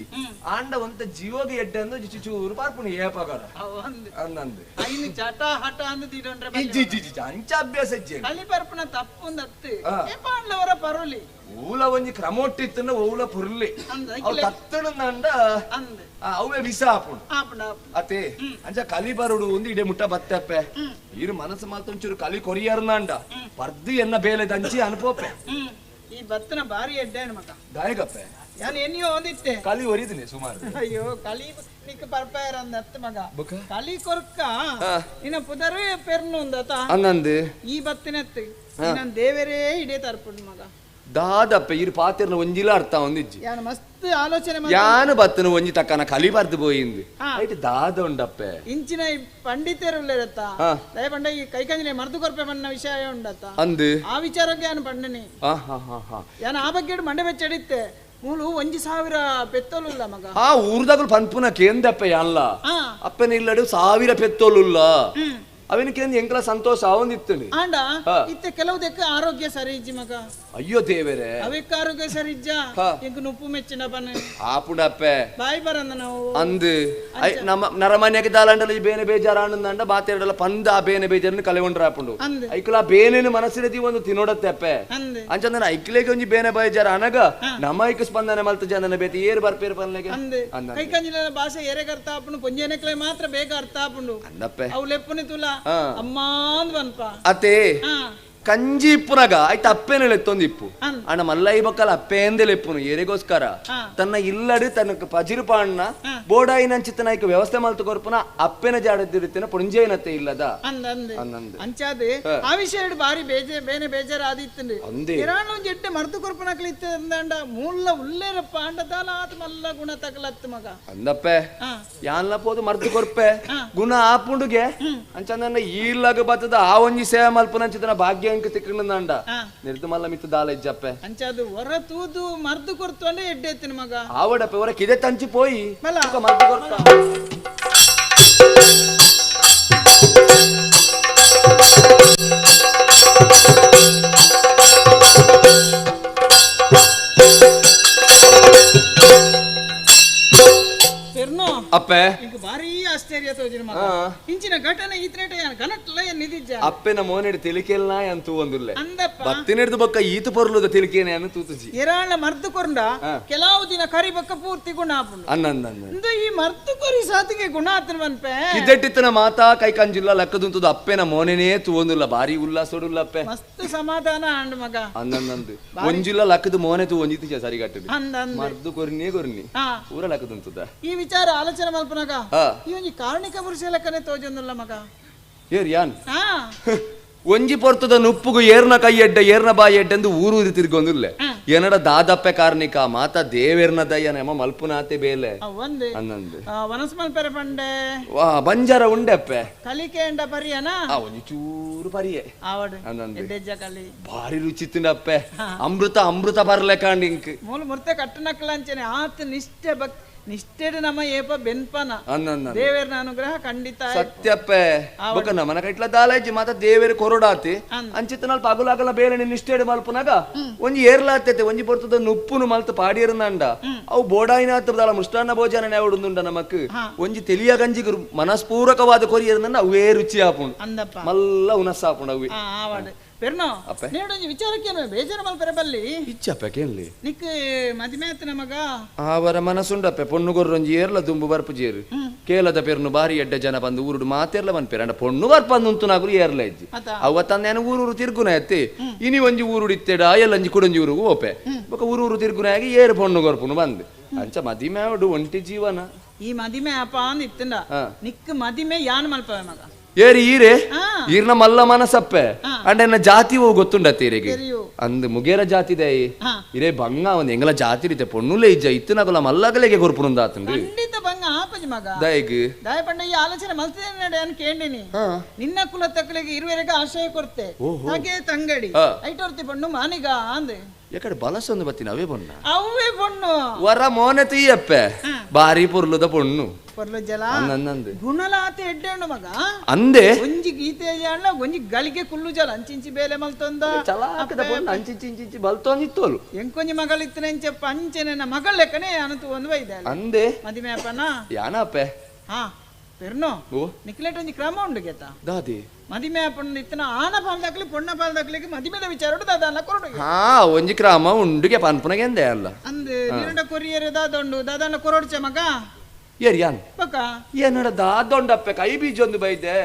S10: ಆಂಡ ಒಂತ ಜೀವಗ ಎಡ್ಡೆ ಅಂದು ಚೂರು ಪರ್ಪುನ ಏಪಗರ ಅಂದಂದು ಇಜ್ಜಿ ಇಜ್ಜಿ ಇಜ್ಜಿ ಅಂಚ ಅಭ್ಯಾಸ ಇಜ್ಜಿ
S1: ಕಲಿ ಪರ್ಪುನ ತಪ್ಪು ಏಪಾಂಡ್ಲವರ ಪರುಲಿ
S10: ಊಲ ಒಂಜಿ ಕ್ರಮ ಒಟ್ಟಿತ್ತನ್ನ ಓಲ ಪುರ್ಲಿ ಅವು ತತ್ತಣಂದ ಅವೇ ವಿಷ ಆಪುಂಡು ಅತೆ ಅಂಚ ಕಲಿ ಬರುಡು ಒಂದು ಇಡೆ ಮುಟ್ಟ ಬತ್ತಪ್ಪೆ ಇರು ಮನಸ್ಸು ಮಾತ್ರ ಒಂಚೂರು ಕಲಿ ಕೊರಿಯರ್ನಾಂಡ ಪರ್ದು ಎನ್ನ ಬೇಲೆ ದಂಚಿ ಅನುಪೋಪೆ
S1: ಈ ಬತ್ತನ ಬಾರಿ ಎಡ್ಡೆ ಮಗ
S10: ದಾಯಕಪ್ಪೆ
S1: ಯಾನ್ ಎನ್ನಿಯೋ ಒಂದಿತ್ತೆ
S10: ಕಲಿ ಒರಿದಿನಿ ಸುಮಾರು
S1: ಅಯ್ಯೋ ಕಲಿ ನಿಕ್ ಪರ್ಪಯರ್ ಅಂದ ಅತ್ತ ಮಗ ಕಲಿ ಕೊರ್ಕ ನಿನ್ನ ಪುದರೇ ಪೆರ್ನು ಅಂದತ
S10: ಅಂದಂದು
S1: ಈ ಬತ್ತಿನತ್ತು ನನ್ನ ದೇವರೇ ಇಡೇ ತರ್ಪುಂಡು ಮಗ
S10: ದಾದಪ್ಪ ಇರು ಪಾತಿರ್ನ ಒಂಜಿಲ ಅರ್ಥ ಒಂದಿಜ್ಜಿ
S1: ಯಾನ್ ಮಸ್ತ್ ಆಲೋಚನೆ
S10: ಯಾನು ಬತ್ತನ ಒಂಜಿ ತಕ್ಕನ ಕಲಿ ಬರ್ದು ಪೋಯಿಂದು ಐಟ್ ದಾದ ಉಂಡಪ್ಪೆ
S1: ಇಂಚಿನ ಪಂಡಿತರು ಉಲ್ಲೇರತ್ತ ದಯ ಪಂಡ ಈ ಕೈಕಂಜಿನೆ ಮರ್ದು ಕೊರ್ಪೆ ಬಣ್ಣ ವಿಷಯ ಉಂಡತ್ತ
S10: ಅಂದು
S1: ಆ ವಿಚಾರಕ್ಕೆ ಯಾನು ಪಂಡನೆ ಯಾನು ಆ ಬಗ್ಗೆ ಮಂಡೆ ಬೆಚ್ಚಡಿತ್ತೆ ಮೂಲು 1000 ಪೆತ್ತೋಲುಲ್ಲ ಮಗ
S10: ಆ ಊರ್ದಾಗಲು ಪನ್ಪುನ ಕೇಂದಪ್ಪೆ ಅಲ್ಲ ಅಪ್ಪನ ಇಲ್ಲಡು 1000 ಪೆತ್ತೋಲುಲ್ಲ ಅವನಿಗೆ ಎಂಕಲ ಸಂತೋಷ ಆವೊಂದಿತ್ತು
S1: ಆಂಡ ಇತ್ತೆ ಕೆಲವುದಕ್ಕೆ ಆರೋಗ್ಯ ಸರಿ ಇಜ್ಜಿ ಮಗ
S10: ಅಯ್ಯೋ ದೇವರೇ
S1: ಅವೆಕ್ಕ ಆರೋಗ್ಯ ಸರಿ ಇಜ್ಜ ಎಂಕ್ ನುಪ್ಪು ಮೆಚ್ಚಿನ ಪನೆ
S10: ಆಪುಂಡಪ್ಪೆ
S1: ಬಾಯಿ ಬರಂದ ನಾವು
S10: ಅಂದ್ ನಮ್ಮ ನರಮಾನ್ಯಕ್ಕೆ ದಾಲಾಂಡಲ ಈ ಬೇನೆ ಬೇಜಾರ ಆನಂದ ಬಾತೆರಡಲ ಪಂದ ಆ ಬೇನೆ ಬೇಜಾರನ್ನು ಕಲೆಗೊಂಡ್ರ ಆಪುಂಡು ಐಕುಲ ಬೇನೇನು ಮನಸ್ಸಿನ ಒಂದು ತಿನ್ನೋಡತ್ತೆ ಅಪ್ಪೆ ಅಂಚಂದನ ಐಕ್ಲೆಗೆ ಒಂಜಿ ಬೇನೆ ಬೇಜಾರ ಅನಗ ನಮ್ಮ ಐಕ ಸ್ಪಂದನೆ ಮಲ್ತ ಜನನ ಬೇತಿ ಏರು ಬರ್ಪೇರು ಪನ್ಲೆಗೆ
S1: ಕೈಕಂಜಿನ ಭಾಷೆ ಏರೆಗೆ ಅರ್ಥ ಆಪುಂಡು ಪೊಂಜೆನೆಕ್ಲೆ ಮಾತ್ರ ಬೇಗ ಅರ್ಥ ಆಪುಂಡು
S10: ಅಂದಪ್ಪೆ
S1: ಅವು ಲೆಪ್ಪುನಿ ತುಲ ಅಮ್ಮ ಅಂದ್ ಬನ್ಪ
S10: ಅತೆ ಕಂಜಿ ಇಪ್ಪುನಗ ಆಯ್ತು ಅಪ್ಪೇನೆ ಲೆತ್ತೊಂದು ಇಪ್ಪು ಅಣ್ಣ ಮಲ್ಲೈ ಬಕ್ಕಲ ಅಪ್ಪೇಂದೆ ಲೆಪ್ಪುನು ಏರಿಗೋಸ್ಕರ ತನ್ನ ಇಲ್ಲಡು ತನ್ನ ಪಜಿರು ಪಾಣ್ಣ ಬೋಡಾಯಿನಂಚಿತನ ಐಕ ವ್ಯವಸ್ಥೆ ಮಲ್ತು ಕೊರ್ಪುನ ಅಪ್ಪೆನ ಜಾಡದಿರುತ್ತಿನ ಪುಂಜೈನತ್ತೆ ಇಲ್ಲದ
S1: ಅಂಚಾದೆ ಆ ವಿಷಯ ಬಾರಿ ಬೇಜೆ ಬೇನೆ ಬೇಜಾರ ಆದಿತ್ತಂಡು ಇರಾಣ ಒಂಜಿ ಎಡ್ಡೆ ಮರ್ದು ಕೊರ್ಪುನಕ್ಲು ಇತ್ತ ಅಂದಾಂಡ ಮೂಲ ಉಲ್ಲೇರಪ್ಪ ಅಂಡ ದಾಲ ಆತ ಮಲ್ಲ ಗುಣ ತಕಲತ್ತು ಮಗ
S10: ಅಂದಪ್ಪೆ ಯಾನ್ಲ ಪೋದು ಮರ್ದು ಕೊರ್ಪೆ ಗುಣ ಆಪುಂಡುಗೆ ಅಂಚಂದನ್ನ ಈಲಾಗ ಬತ್ತದ ಆ ಒಂಜಿ ಸೇವೆ ಮಲ್ಪುನಂಚಿತನ ಭಾಗ್ಯ ತಿಕ್ಕಂಡ ನಿರ್ದು ಮಲ್ಲ ಮಿತ್ತು ದಾಲ ಇಜ್ಜಪ್ಪೆ
S1: ಅಂಚಾದು ಹೊರ ತೂದು ಮರ್ದು ಕೊರ್ತು ಅಂದ್ರೆ ಎಡ್ಡೆ ಎತ್ತಿನ ಮಗ
S10: ಆವಡಪ್ಪೆ ಹೊರ ಕಿದೆ ತಂಚಿ ಪೋಯಿ ಮರ್ದು ಕೊರ್ತ ಅಪ್ಪೆ
S1: ಭಾರಿ ಆಶ್ಚರ್ಯ ತೋಜಿನ ಮಗ ಇಂಚಿನ ಘಟನೆ ಈತನೇಟ ಗನಟ್ಲ ನಿದಿಜ್ಜ
S10: ಅಪ್ಪೆನ ಮೋನೆಡ್ ತಿಳಿಕೆಲ್ಲ ಅಂತೂ ಒಂದುಲ್ಲೆ
S1: ಅಂದಪ್ಪ
S10: ಬತ್ತಿನೆಡ್ದು ಬೊಕ್ಕ ಈತ ಪೊರ್ಲುದ ತಿಳಿಕೇನೆ ಅನ್ನು ತೂತುಜಿ
S1: ಎರಾಳ ಮರ್ದು ಕೊರಂಡ ಕೆಲವು ದಿನ ಕರಿ ಬೊಕ್ಕ ಪೂರ್ತಿ ಗುಣ ಆಪುಂಡು
S10: ಅನ್ನಂದನ್ನ
S1: ಇಂದು ಈ ಮರ್ದು ಕೊರಿ ಸಾತಿಗೆ ಗುಣ ಆತನ ಮನ್ಪೆ
S10: ಕಿದೆಟ್ಟಿತ್ತನ ಮಾತಾ ಕೈ ಕಂಜಿಲ್ಲ ಲಕ್ಕದುಂತದ ಅಪ್ಪೆನ ಮೋನೆನೇ ತೂವೊಂದುಲ್ಲ ಭಾರಿ ಉಲ್ಲಾಸೊಡುಲ್ಲ ಅಪ್ಪೆ
S1: ಮಸ್ತ್ ಸಮಾಧಾನ ಅಂಡ್ ಮಗ
S10: ಅನ್ನಂದಂದು ಒಂಜಿಲ್ಲ ಲಕ್ಕದ ಮೋನೆ ತೂ ಒಂಜಿತಿಜ ಸರಿಗಟ್ಟದು
S1: ಅಂದಂದು
S10: ಮರ್ದು ಕೊರಿನೇ ಕೊರಿನಿ ಊರ ಲಕ್ಕದುಂತದ
S1: ಈ ವಿಚಾರ ಆಲೋಚನೆ ಮಲ್ಪನಾಗ ಈ ಒಂಜಿ ಕಾರಣಿಕ ಪುರುಷ ಲೆಕ್ಕನೆ ತೋಜೊಂದುಲ್ಲ ಮಗ
S10: ಏರ್ ಯಾನ್ ಒಂಜಿ ಪೊರ್ತದ ನುಪ್ಪುಗು ಏರ್ನ ಕೈ ಎಡ್ಡ ಏರ್ನ ಬಾಯಿ ಎಡ್ಡೆಂದು ಊರು ತಿರ್ಗೊಂದುಲ್ಲೆ ಏನಡ ದಾದಪ್ಪೆ ಕಾರ್ಣಿಕ ಮಾತಾ ದೇವೇರ್ನ ದಯ್ಯ ನಮ್ಮ ಮಲ್ಪುನಾತೆ ಬೇಲೆ ಅನ್ನಂದು
S1: ವನಸ್ ಮಲ್ಪೆರೆ ಪಂಡೆ
S10: ವಾ ಬಂಜಾರ ಉಂಡೆ ಅಪ್ಪೆ
S1: ಕಲಿಕೆ ಎಂಡ ಪರಿಯನ
S10: ಒಂಜಿ ಚೂರು ಪರಿಯೆ
S1: ಆವಡು
S10: ಅನ್ನಂದು
S1: ಕಲಿ
S10: ಭಾರಿ ರುಚಿ ಅಪ್ಪೆ ಅಮೃತ ಅಮೃತ ಬರ್ಲೆ ಕಾಂಡ್ ಇಂಕ್
S1: ಮೂಲ ಮುರ್ತೆ ಕಟ್ಟನಕ್ಕಲಂಚನೆ ಆತ ನಿಷ್ಠೆ ಭಕ್ತಿ ನಿಷ್ಠೆಡು ನಮ್ಮ ಏಪ ಬೆನ್ಪನ ದೇವೇರ್ನ ಅನುಗ್ರಹ ಖಂಡಿತ
S10: ಸತ್ಯಪ್ಪೆ ಬೊಕ್ಕ ನಮನ ಕೈಟ್ಲ ದಾಲಾಜಿ ಮಾತ ದೇವೇರು ಕೊರಡಾತಿ ಅಂಚಿತ್ತನಲ್ಲಿ ಪಗುಲಾಗಲ ಬೇರೆ ನಿಷ್ಠೆಡು ಮಲ್ಪುನಾಗ ಒಂಜಿ ಏರ್ಲಾತೈತೆ ಒಂಜಿ ಪೊರ್ತದ ನುಪ್ಪುನು ಮಲ್ತು ಪಾಡಿಯರ್ನಂಡ ಅವು ಬೋಡಾಯಿನ ದಾಲ ಮುಷ್ಟಾನ್ನ ಭೋಜನ ಯಾವಡುಂದುಂಡ ನಮಕ್ ಒಂಜಿ ತಿಳಿಯ ಗಂಜಿಗೆ ಮನಸ್ಪೂರಕವಾದ ಕೊರಿಯರ್ನಂಡ ಅವೇ ರುಚಿ ಆಪುಂಡು
S1: ಅಂದಪ್ಪ
S10: ಮಲ್ಲ ಉನಸ್ ಆಪುಂಡು ಅವೇ
S1: ಪೆರ್ನೋ ನೇಡೊಂಜಿ ವಿಚಾರಕ್ಕೆ ಬೇಜಾರು ಮಲ್ಪೆರೆ ಬಲ್ಲಿ
S10: ಇಚ್ಚಪ್ಪೆ ಕೇಳಿ
S1: ನಿಕ್ ಮದಿಮೆ ಆತನ ಮಗ
S10: ಅವರ ಮನಸ್ಸುಂಡಪ್ಪೆ ಪೊಣ್ಣು ಗೊರ್ರೊಂಜಿ ಏರ್ಲ ದುಂಬು ಬರ್ಪು ಜೇರು ಕೇಲದ ಪೆರ್ನು ಬಾರಿ ಎಡ್ಡೆ ಜನ ಬಂದು ಊರುಡು ಮಾತೇರ್ಲ ಬಂದ್ಪೇರ ಅಂಡ ಪೊಣ್ಣು ಬರ್ಪಂದು ನಾಗುಲು ಏರ್ಲ ಇಜ್ಜಿ ಅವ ತಂದೆ ಊರೂರು ತಿರ್ಗುನ ಎತ್ತಿ ಇನಿ ಒಂಜಿ ಊರುಡು ಇತ್ತೆಡ ಎಲ್ಲಂಜಿ ಕುಡೊಂಜಿ ಊರುಗು ಓಪೆ ಬೊಕ ಊರೂರು ತಿರ್ಗುನ ಆಗಿ ಏರು ಪೊಣ್ಣು ಗೊರ್ಪುನು ಬಂದು ಅಂಚ ಮದಿಮೆ ಅವಡು ಒಂಟಿ ಜೀವನ
S1: ಈ ಮದಿಮೆ ಅಪ್ಪ ಅಂದ್ ಇತ್ತಂಡ ನಿಕ್ ಮದಿಮೆ ಯಾನ್ ಮಲ್ಪವೆ ಮಗ
S10: ಏರಿ ಈರೆ ಈರ್ನ ಮಲ್ಲ ಮನಸಪ್ಪೆ ಅಂಡ ಎನ್ನ ಜಾತಿ ಹೋಗಿ ಗೊತ್ತುಂಡ ತೀರಿಗೆ ಅಂದ್ ಮುಗೇರ ಜಾತಿ ದೈ ಇರೇ ಬಂಗ ಒಂದ್ ಎಂಗಲ ಜಾತಿ ರೀತೆ ಪೊಣ್ಣುಲೇ ಇಜ್ಜ ಇತ್ತನಗಲ ಮಲ್ಲಗಲೆಗೆ ಕೊರ್ಪುನುಂದ ಆತಂದು
S1: ಖಂಡಿತ ಬಂಗ ಆಪಜಿ ಮಗ
S10: ದಯಗ್
S1: ದಯ ಪಂಡ ಈ ಆಲೋಚನೆ ಮಲ್ತಿದ್ದೇನೆ ಅನ್ ಕೇಂಡಿನಿ ನಿನ್ನ ಕುಲ ತಕ್ಕಲಿಗೆ ಇರುವರೆಗೆ ಆಶಯ ಕೊರ್ತೆ ಹಾಗೆ ತಂಗಡಿ ಐಟೋರ್ತಿ ಪಣ್ಣು ಮಾನಿಗ ಅಂದೆ
S10: ಯಾಕಡೆ ಬಲಸೊಂದು ಬತ್ತಿನ ಅವೇ ಬೊಣ್ಣ
S1: ಅವೇ ಪೊಣ್ಣು
S10: ವರ ಮೋನೆ ತೀಯಪ್ಪೆ ಬಾರಿ ಪೊರ್ಲುದ ಪೊಣ್ಣು
S1: ಪೊರ್ಲು ಜಲ ಗುಣಲಾತೆ ಎಡ್ಡೆಣ್ಣು ಮಗ
S10: ಅಂದೆ
S1: ಒಂಜಿ ಗೀತೆ ಜಾಣ ಒಂಜಿ ಗಳಿಗೆ ಕುಲ್ಲು ಜಲ ಅಂಚಿಂಚಿ ಬೇಲೆ ಮಲ್ತೊಂದ
S10: ಚಲಾಕದ ಪೊಣ್ಣು ಅಂಚಿಂಚಿಂಚಿ ಬಲ್ತೊಂದಿತ್ತೋಲು
S1: ಎಂಕೊಂಜಿ ಮಗಳಿತ್ತನೆ ಅಂಚಪ್ಪ ಅಂಚೆನೆ ಮಗಳ ಲೆಕ್ಕನೆ ಅನತು ಒಂದು ವೈದ್ಯ
S10: ಅಂದೆ
S1: ಮದಿಮೆ ಅಪ್ಪನ
S10: ಯಾನಪ್ಪೆ
S1: ಹಾ ಪೆರ್ನೋ ನಿಕ್ಲೆಟ್ ಒಂಜಿ ಕ್ರಮ ಉಂಡು ಗೆತ್ತ
S10: ದಾದಿ
S1: ಮದಿಮೆ ಅಪ್ಪನ ಇತ್ತನ ಆನ ಪಾಲ್ದಾಕ್ಲಿ ಪೊಣ್ಣ ಪಾಲ್ದಾಕ್ಲಿಗೆ ಮದಿಮೆದ ವಿಚಾರ ದಾದಾನ ಕೊರಡು
S10: ಹಾ ಒಂಜಿ ಕ್ರಮ ಉಂಡುಗೆ ಪನ್ಪುನಗೆಂದೆ ಅಲ್ಲ
S1: ಅಂದೆ ನಿರಂಡ ಕೊರಿಯರೆ ದಾದೊಂಡು ದಾದಾನ ಕೊರೊಡ್ಚೆ ಮಗ
S10: ಏರ್ ಯಾನ್
S1: ಬಕ್ಕ
S10: ಏನಡ ದಾದೊಂಡಪ್ಪೆ ಕೈ ಬೀಜೊಂದು ಬೈದೆ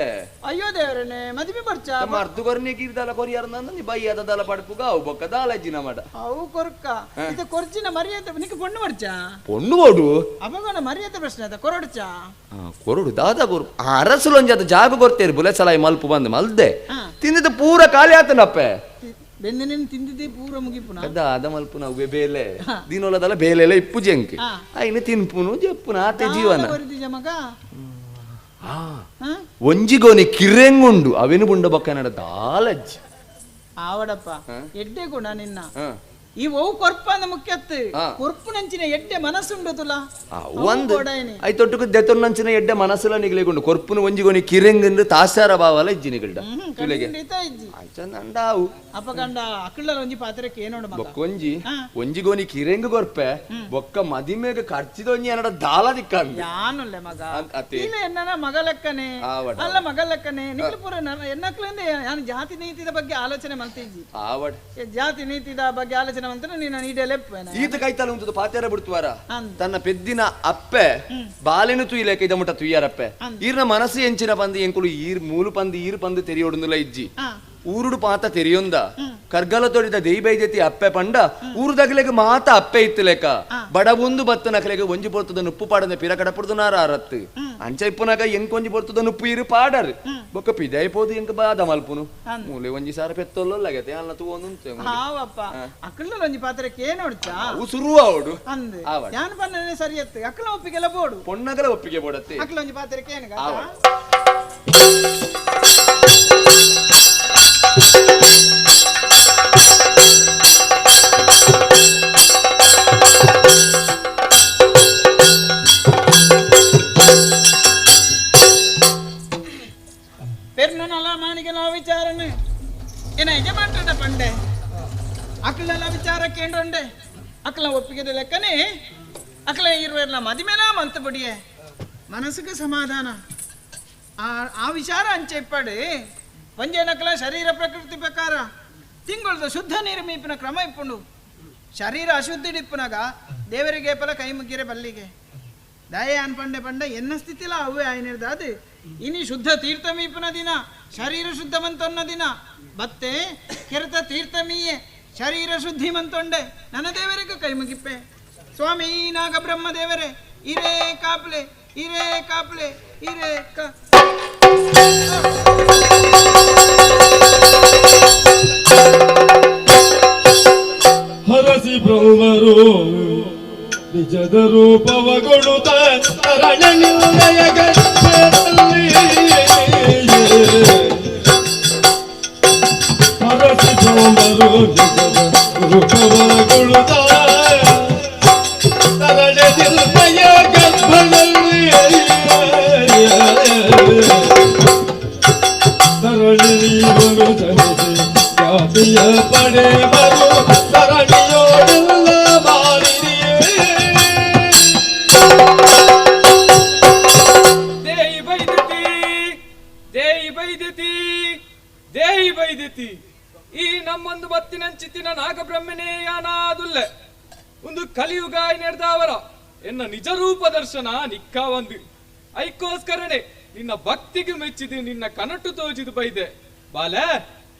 S1: ಅಯ್ಯೋ ದೇವರನೆ ಮದಿಮೆ ಬರ್ಚ
S10: ಮರ್ದು ಕೊರ್ನಿ ಗಿರ್ದಲ ಕೊರಿಯರ್ ನಂದು ಬೈ ಅದ ಪಡ್ಪುಗ ಅವು ಬೊಕ್ಕ ದಾಲಜ್ಜಿನ ಮಾಡ
S1: ಅವು ಕೊರ್ಕ ಇದು ಕೊರ್ಚಿನ ಮರ್ಯಾದೆ ನಿಕ್ ಪೊಣ್ಣು ಬರ್ಚ
S10: ಪೊಣ್ಣು ಕೊಡು
S1: ಅಪಗಣ ಮರ್ಯಾದೆ ಪ್ರಶ್ನೆ ಅದ ಕೊರೊಡ್ಚ
S10: ಕೊರಡು ದಾದ ಕೊರು ಅರಸುಲೊಂಜಿ ಜಾಗ ಕೊರ್ತೇರಿ ಬುಲೆ ಸಲಾಯಿ ಮಲ್ಪು ಬಂದು ಮಲ್ದೆ ತಿಂದಿದ್ದು ಪೂರ ಖಾಲಿ ಆತನಪ್ಪೆ
S1: ಬೆಂದಿನ ತಿಂದಿದ್ದೆ ಪೂರ ಮುಗಿಪುನ
S10: ಅದ ಮಲ್ಪುನ ಅವ್ವೆ ಬೇಲೆ ದಿನೊಲದಲ್ಲ ಬೇಲೆಲ್ಲ ಇಪ್ಪು ಜಂಕಿ ಐನ ತಿನ್ಪುನು ಜಪ್ಪುನ ಆತೆ ಜೀವನ
S1: ಮಗ
S10: ಒಂಜಿಗೋನಿ ಕಿರೆಂಗುಂಡು ಅವೇನು ಬುಂಡ ಬೊಕ್ಕ ನಡ ದಾಲಜ್ಜಿ
S1: ಆವಡಪ್ಪ ಎಡ್ಡೆ ಗುಣ ನಿನ್ನ ಈ ಒವು ಕೊರ್ಪಂದ ಮುಖ್ಯತ್ತು ಕೊರ್ಪುನಂಚಿನ ಎಡ್ಡೆ ಮನಸ್ಸುಂಡುತುಲ
S10: ಒಂದು ಐತೊಟ್ಟುಕು ದೆತೊನ್ನಂಚಿನ ಎಡ್ಡೆ ಮನಸ್ಸುಲ ನಿಗಲಿಗೊಂಡು ಕೊರ್ಪುನು ಒಂಜಿಗೊನಿ ಕಿರೆಂಗಂದು ತಾಸಾರ ಭಾವಲ ಇಜ್ಜಿ ನಿಗಲ್ಡ ತುಲೆಗೆ ಅಂಡಾವು
S1: ಅಪಗಂಡ ಅಕ್ಕಳ ಒಂಜಿ ಪಾತ್ರಕ್ಕೆ ಏನೋಡು ಮಗ
S10: ಬೊಕ್ಕೊಂಜಿ ಒಂಜಿಗೋನಿ ಕಿರೆಂಗ್ ಕೊರ್ಪೆ ಬೊಕ್ಕ ಮದಿಮೆಗೆ ಖರ್ಚಿದೊಂಜಿ ಏನಡ ದಾಲ ದಿಕ್ಕಂದು
S1: ಯಾನುಲ್ಲೆ ಮಗ ಇಲ್ಲ ಎನ್ನ ಮಗ ಲೆಕ್ಕನೆ ಅಲ್ಲ ಮಗ ಲೆಕ್ಕನೆ ನಿಗಲು ಪೂರ ಎನ್ನಕ್ಲಿಂದ ನಾನು ಜಾತಿ ನೀತಿದ ಬಗ್ಗೆ ಆಲೋಚನೆ ಮಲ್ತಿಜ್ಜಿ ಜಾತಿ ನೀತಿದ ಬಗ್ಗೆ ಆಲೋಚನೆ
S10: ಈತ ಕೈತಲ ಉಂಟು ಪಾತ್ಯಾರ ಬಿಡ್ತುವಾರ ತನ್ನ ಪೆದ್ದಿನ ಅಪ್ಪೆ ಬಾಲೆನು ತುಯ್ಲೇಕ ಇದ ಮುಟ್ಟ ತುಯ್ಯಾರಪ್ಪೆ ಈರ್ನ ಮನಸ್ಸು ಎಂಚಿನ ಪಂದು ಎಂಕುಲು ಈರ್ ಮೂಲು ಪಂದು ಈರ್ ಪಂದು ತೆರಿಯೋಡುಂದುಲ ಇಜ್ಜಿ ಊರುಡು ಪಾತ ತೆರಿಯೊಂದ ಕರ್ಗಲ ತೊಡಿದ ದೇಯಿ ಬೈದೆತಿ ಅಪ್ಪೆ ಪಂಡ ಊರುದಗಲೆಗೆ ಮಾತ ಅಪ್ಪೆ ಇತ್ತುಲೇಕ ಬಡವೊಂದು ಬತ್ತ ನಕಲೆಗೆ ಒಂಜಿ ಪೊರ್ತದ ನುಪ್ಪು ಪಾಡದ ಪಿರ ಕಡಪುಡ್ದು ನಾರ ಅರತ್ತು ಅಂಚ ಇಪ್ಪುನಾಗ ಎಂಕೊಂಜಿ ಪೊರ್ತದ ನುಪ್ಪು ಇರು ಪಾಡರು ಬೊಕ್ಕ ಪಿದಾಯಿ ಪೋದು ಎಂಕ ಬಾದ ಮಲ್ಪುನು ಮೂಲೆ ಒಂಜಿ ಸಾರ ಪೆತ್ತೊಲ್ಲಗತೆ ಅಲ್ಲ ತೂವೊಂದು
S1: ಹಾವಪ್ಪ ಅಕ್ಕಳ ಒಂಜಿ ಪಾತ್ರಕ್ಕೆ ಏನೋಡ್ಚಾ
S10: ಸುರು ಅವಡು
S1: ಅಂದ್ ಯಾನ್ ಪನ್ನನೆ ಸರಿಯತ್ತು ಅಕ್ಕಳ ಒಪ್ಪಿಗೆಲ್ಲ ಬೋಡು
S10: ಪೊಣ್ಣಗಲ ಒಪ್ಪಿಗೆ ಬೋಡತ್ತೆ
S1: ಅಕ್ಕಳ ಒಂಜಿ ಪಾತ್ರಕ್ಕೆ ಏನಗ ಪೆರ್ನಲ್ಲ ಮಾನಿಗೆ ನಾವು ವಿಚಾರಣೆ ಏನ ಯಜಮಾನ್ರ ಪಂಡೆ ಅಕ್ಕಲೆಲ್ಲ ವಿಚಾರ ಕೇಂದ್ರಂಡೆ ಅಕ್ಕಲ ಒಪ್ಪಿಗೆ ಲೆಕ್ಕನೆ ಅಕ್ಕಲ ಇರುವೆಲ್ಲ ಮದಿಮೇಲ ಮಂತ ಬಿಡಿಯೆ ಮನಸ್ಸಿಗೆ ಸಮಾಧಾನ ಆ ವಿಚಾರ ಅಂಚೆ ಇಪ್ಪಡಿ ಒಂಜೇನಕಲ ಶರೀರ ಪ್ರಕೃತಿ ಪ್ರಕಾರ ತಿಂಗಳದ ಶುದ್ಧ ನೀರು ಮೀಪಿನ ಕ್ರಮ ಇಪ್ಪುಂಡು ಶರೀರ ಅಶುದ್ಧಿ ಇಪ್ಪುನಾಗ ದೇವರಿಗೆ ಪಲ ಕೈ ಮುಗ್ಗಿರೆ ಬಲ್ಲಿಗೆ ದಯ ಅನ್ಪಂಡೆ ಪಂಡ ಎನ್ನ ಸ್ಥಿತಿಲ ಅವೇ ಆಯ್ನಿರ್ದಾದು ಇನಿ ಶುದ್ಧ ತೀರ್ಥ ಮೀಪಿನ ದಿನ ಶರೀರ ಶುದ್ಧ ಮಂತೊನ್ನ ದಿನ ಬತ್ತೆ ಕೆರೆತ ತೀರ್ಥ ಮೀಯೆ ಶರೀರ ಶುದ್ಧಿ ಮಂತೊಂಡೆ ನನ್ನ ದೇವರಿಗೂ ಕೈ ಮುಗಿಪ್ಪೆ ಸ್ವಾಮಿ ನಾಗ ಬ್ರಹ್ಮ ದೇವರೇ ಇರೇ ಕಾಪ್ಲೆ ಇರೇ ಕಾಪ್ಲೆ ಇರೇ ಕಾ
S16: ಹರಸಿ ಬ್ರಹ್ಮರು ನಿಜದ ರೂಪವಗೊಳುತ್ತ ಅರಣ್ಯ ನಿರ್ಣಯ ಗರ್ಭದಲ್ಲಿ ಹರಸಿ ಬ್ರಹ್ಮರು ನಿಜದ ರೂಪವಗೊಳುತ್ತ ಅರಣ್ಯ ನಿರ್ಣಯ ಗರ್ಭದಲ್ಲಿ ತರಣಿವರು ಜನಿಸಿ ಜಾತಿಯ ಪಡೆವರು ತರಣಿಯೋಡೆಲ್ಲ ಮಾರಿರಿಯೇ
S15: ದೇಯಿ ಬೈದತಿ ದೇಯಿ ಬೈದತಿ ದೇಯಿ ಬೈದತಿ ಈ ನಮ್ಮೊಂದು ಬತ್ತಿನಂಚಿತ್ತಿನ ನಾಗಬ್ರಹ್ಮನೇ ಯಾನಾದುಲ್ಲೆ ಒಂದು ಕಲಿಯುಗ ನಡೆದವರ ಎನ್ನ ನಿಜ ರೂಪ ದರ್ಶನ ನಿಕ್ಕ ಒಂದು ಐಕೋಸ್ಕರನೇ ನಿನ್ನ ಭಕ್ತಿಗೆ ಮೆಚ್ಚಿದು ನಿನ್ನ ಕನಟು ತೋಜಿದು ಬೈದೆ ಬಾಲೆ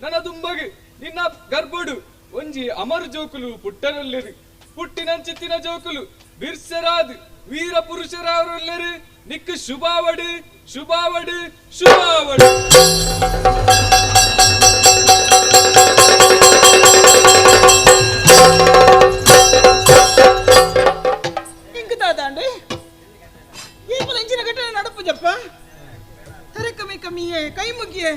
S15: ನನ್ನ ದುಂಬಗು ನಿನ್ನ ಗರ್ಭಡು ಒಂಜಿ ಅಮರ್ ಜೋಕುಲು ಪುಟ್ಟರೊಲ್ಲೆರು ಪುಟ್ಟಿನಂಚಿತ್ತಿನ ಜೋಕುಲು ಬಿರ್ಸರಾದ್ ವೀರ ಪುರುಷರವರೊಲ್ಲೆರು ನಿಕ್ಕು ಶುಭಾವಡು ಶುಭಾವಡು ಶುಭಾವಡು.
S1: ಇಂಕು ತಾತಾಂಡೆ ಈ ಇಂಚಿನ ಘಟನೆ ನಡಪು ಜಪ್ಪ ತರೆ ಕಮ್ಮಿ ಕಮ್ಮಿಯೇ ಕೈ ಮುಗಿಯೇ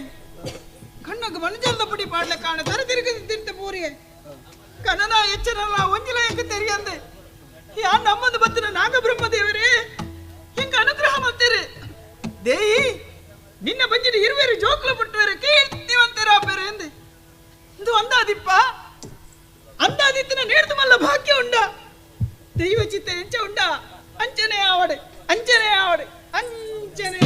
S1: ಕಣ್ಣಗ ಮನುಜಲ್ದ ಪುಡಿ ಪಾಡ್ಲೆ ಕಾಣ ತರೆ ತಿರುಗಿ ತಿರ್ತ ಪೂರಿಯೇ ಕನ್ನಡ ಎಚ್ಚರಲ್ಲ ಒಂಜಿಲ ಎಂಕ ತೆರಿಯಂದೆ ಯಾ ನಮ್ಮದು ಬತ್ತಿನ ನಾಗಬ್ರಹ್ಮ ದೇವರೇ ಹಿಂಗ ಅನುಗ್ರಹ ಮಾಡ್ತೀರಿ ದೇಯಿ ನಿನ್ನ ಬಂಜಿನ ಇರುವೆರು ಜೋಕ್ಲ ಪುಟ್ಟುವೆರು ಕೀರ್ತಿವಂತರ ಬೇರೆ ಎಂದೆ ಇದು ಅಂದಾದಿಪ್ಪ ಅಂದಾದಿತ್ತಿನ ನೇರ್ದು ಮಲ್ಲ ಭಾಗ್ಯ ಉಂಡ ದೈವ ಚಿತ್ತ ಎಂಚ ಉಂಡ ಅಂಚನೆ ಆವಡೆ ಅಂಚನೆ ಆವಡೆ ಅಂಚನೆ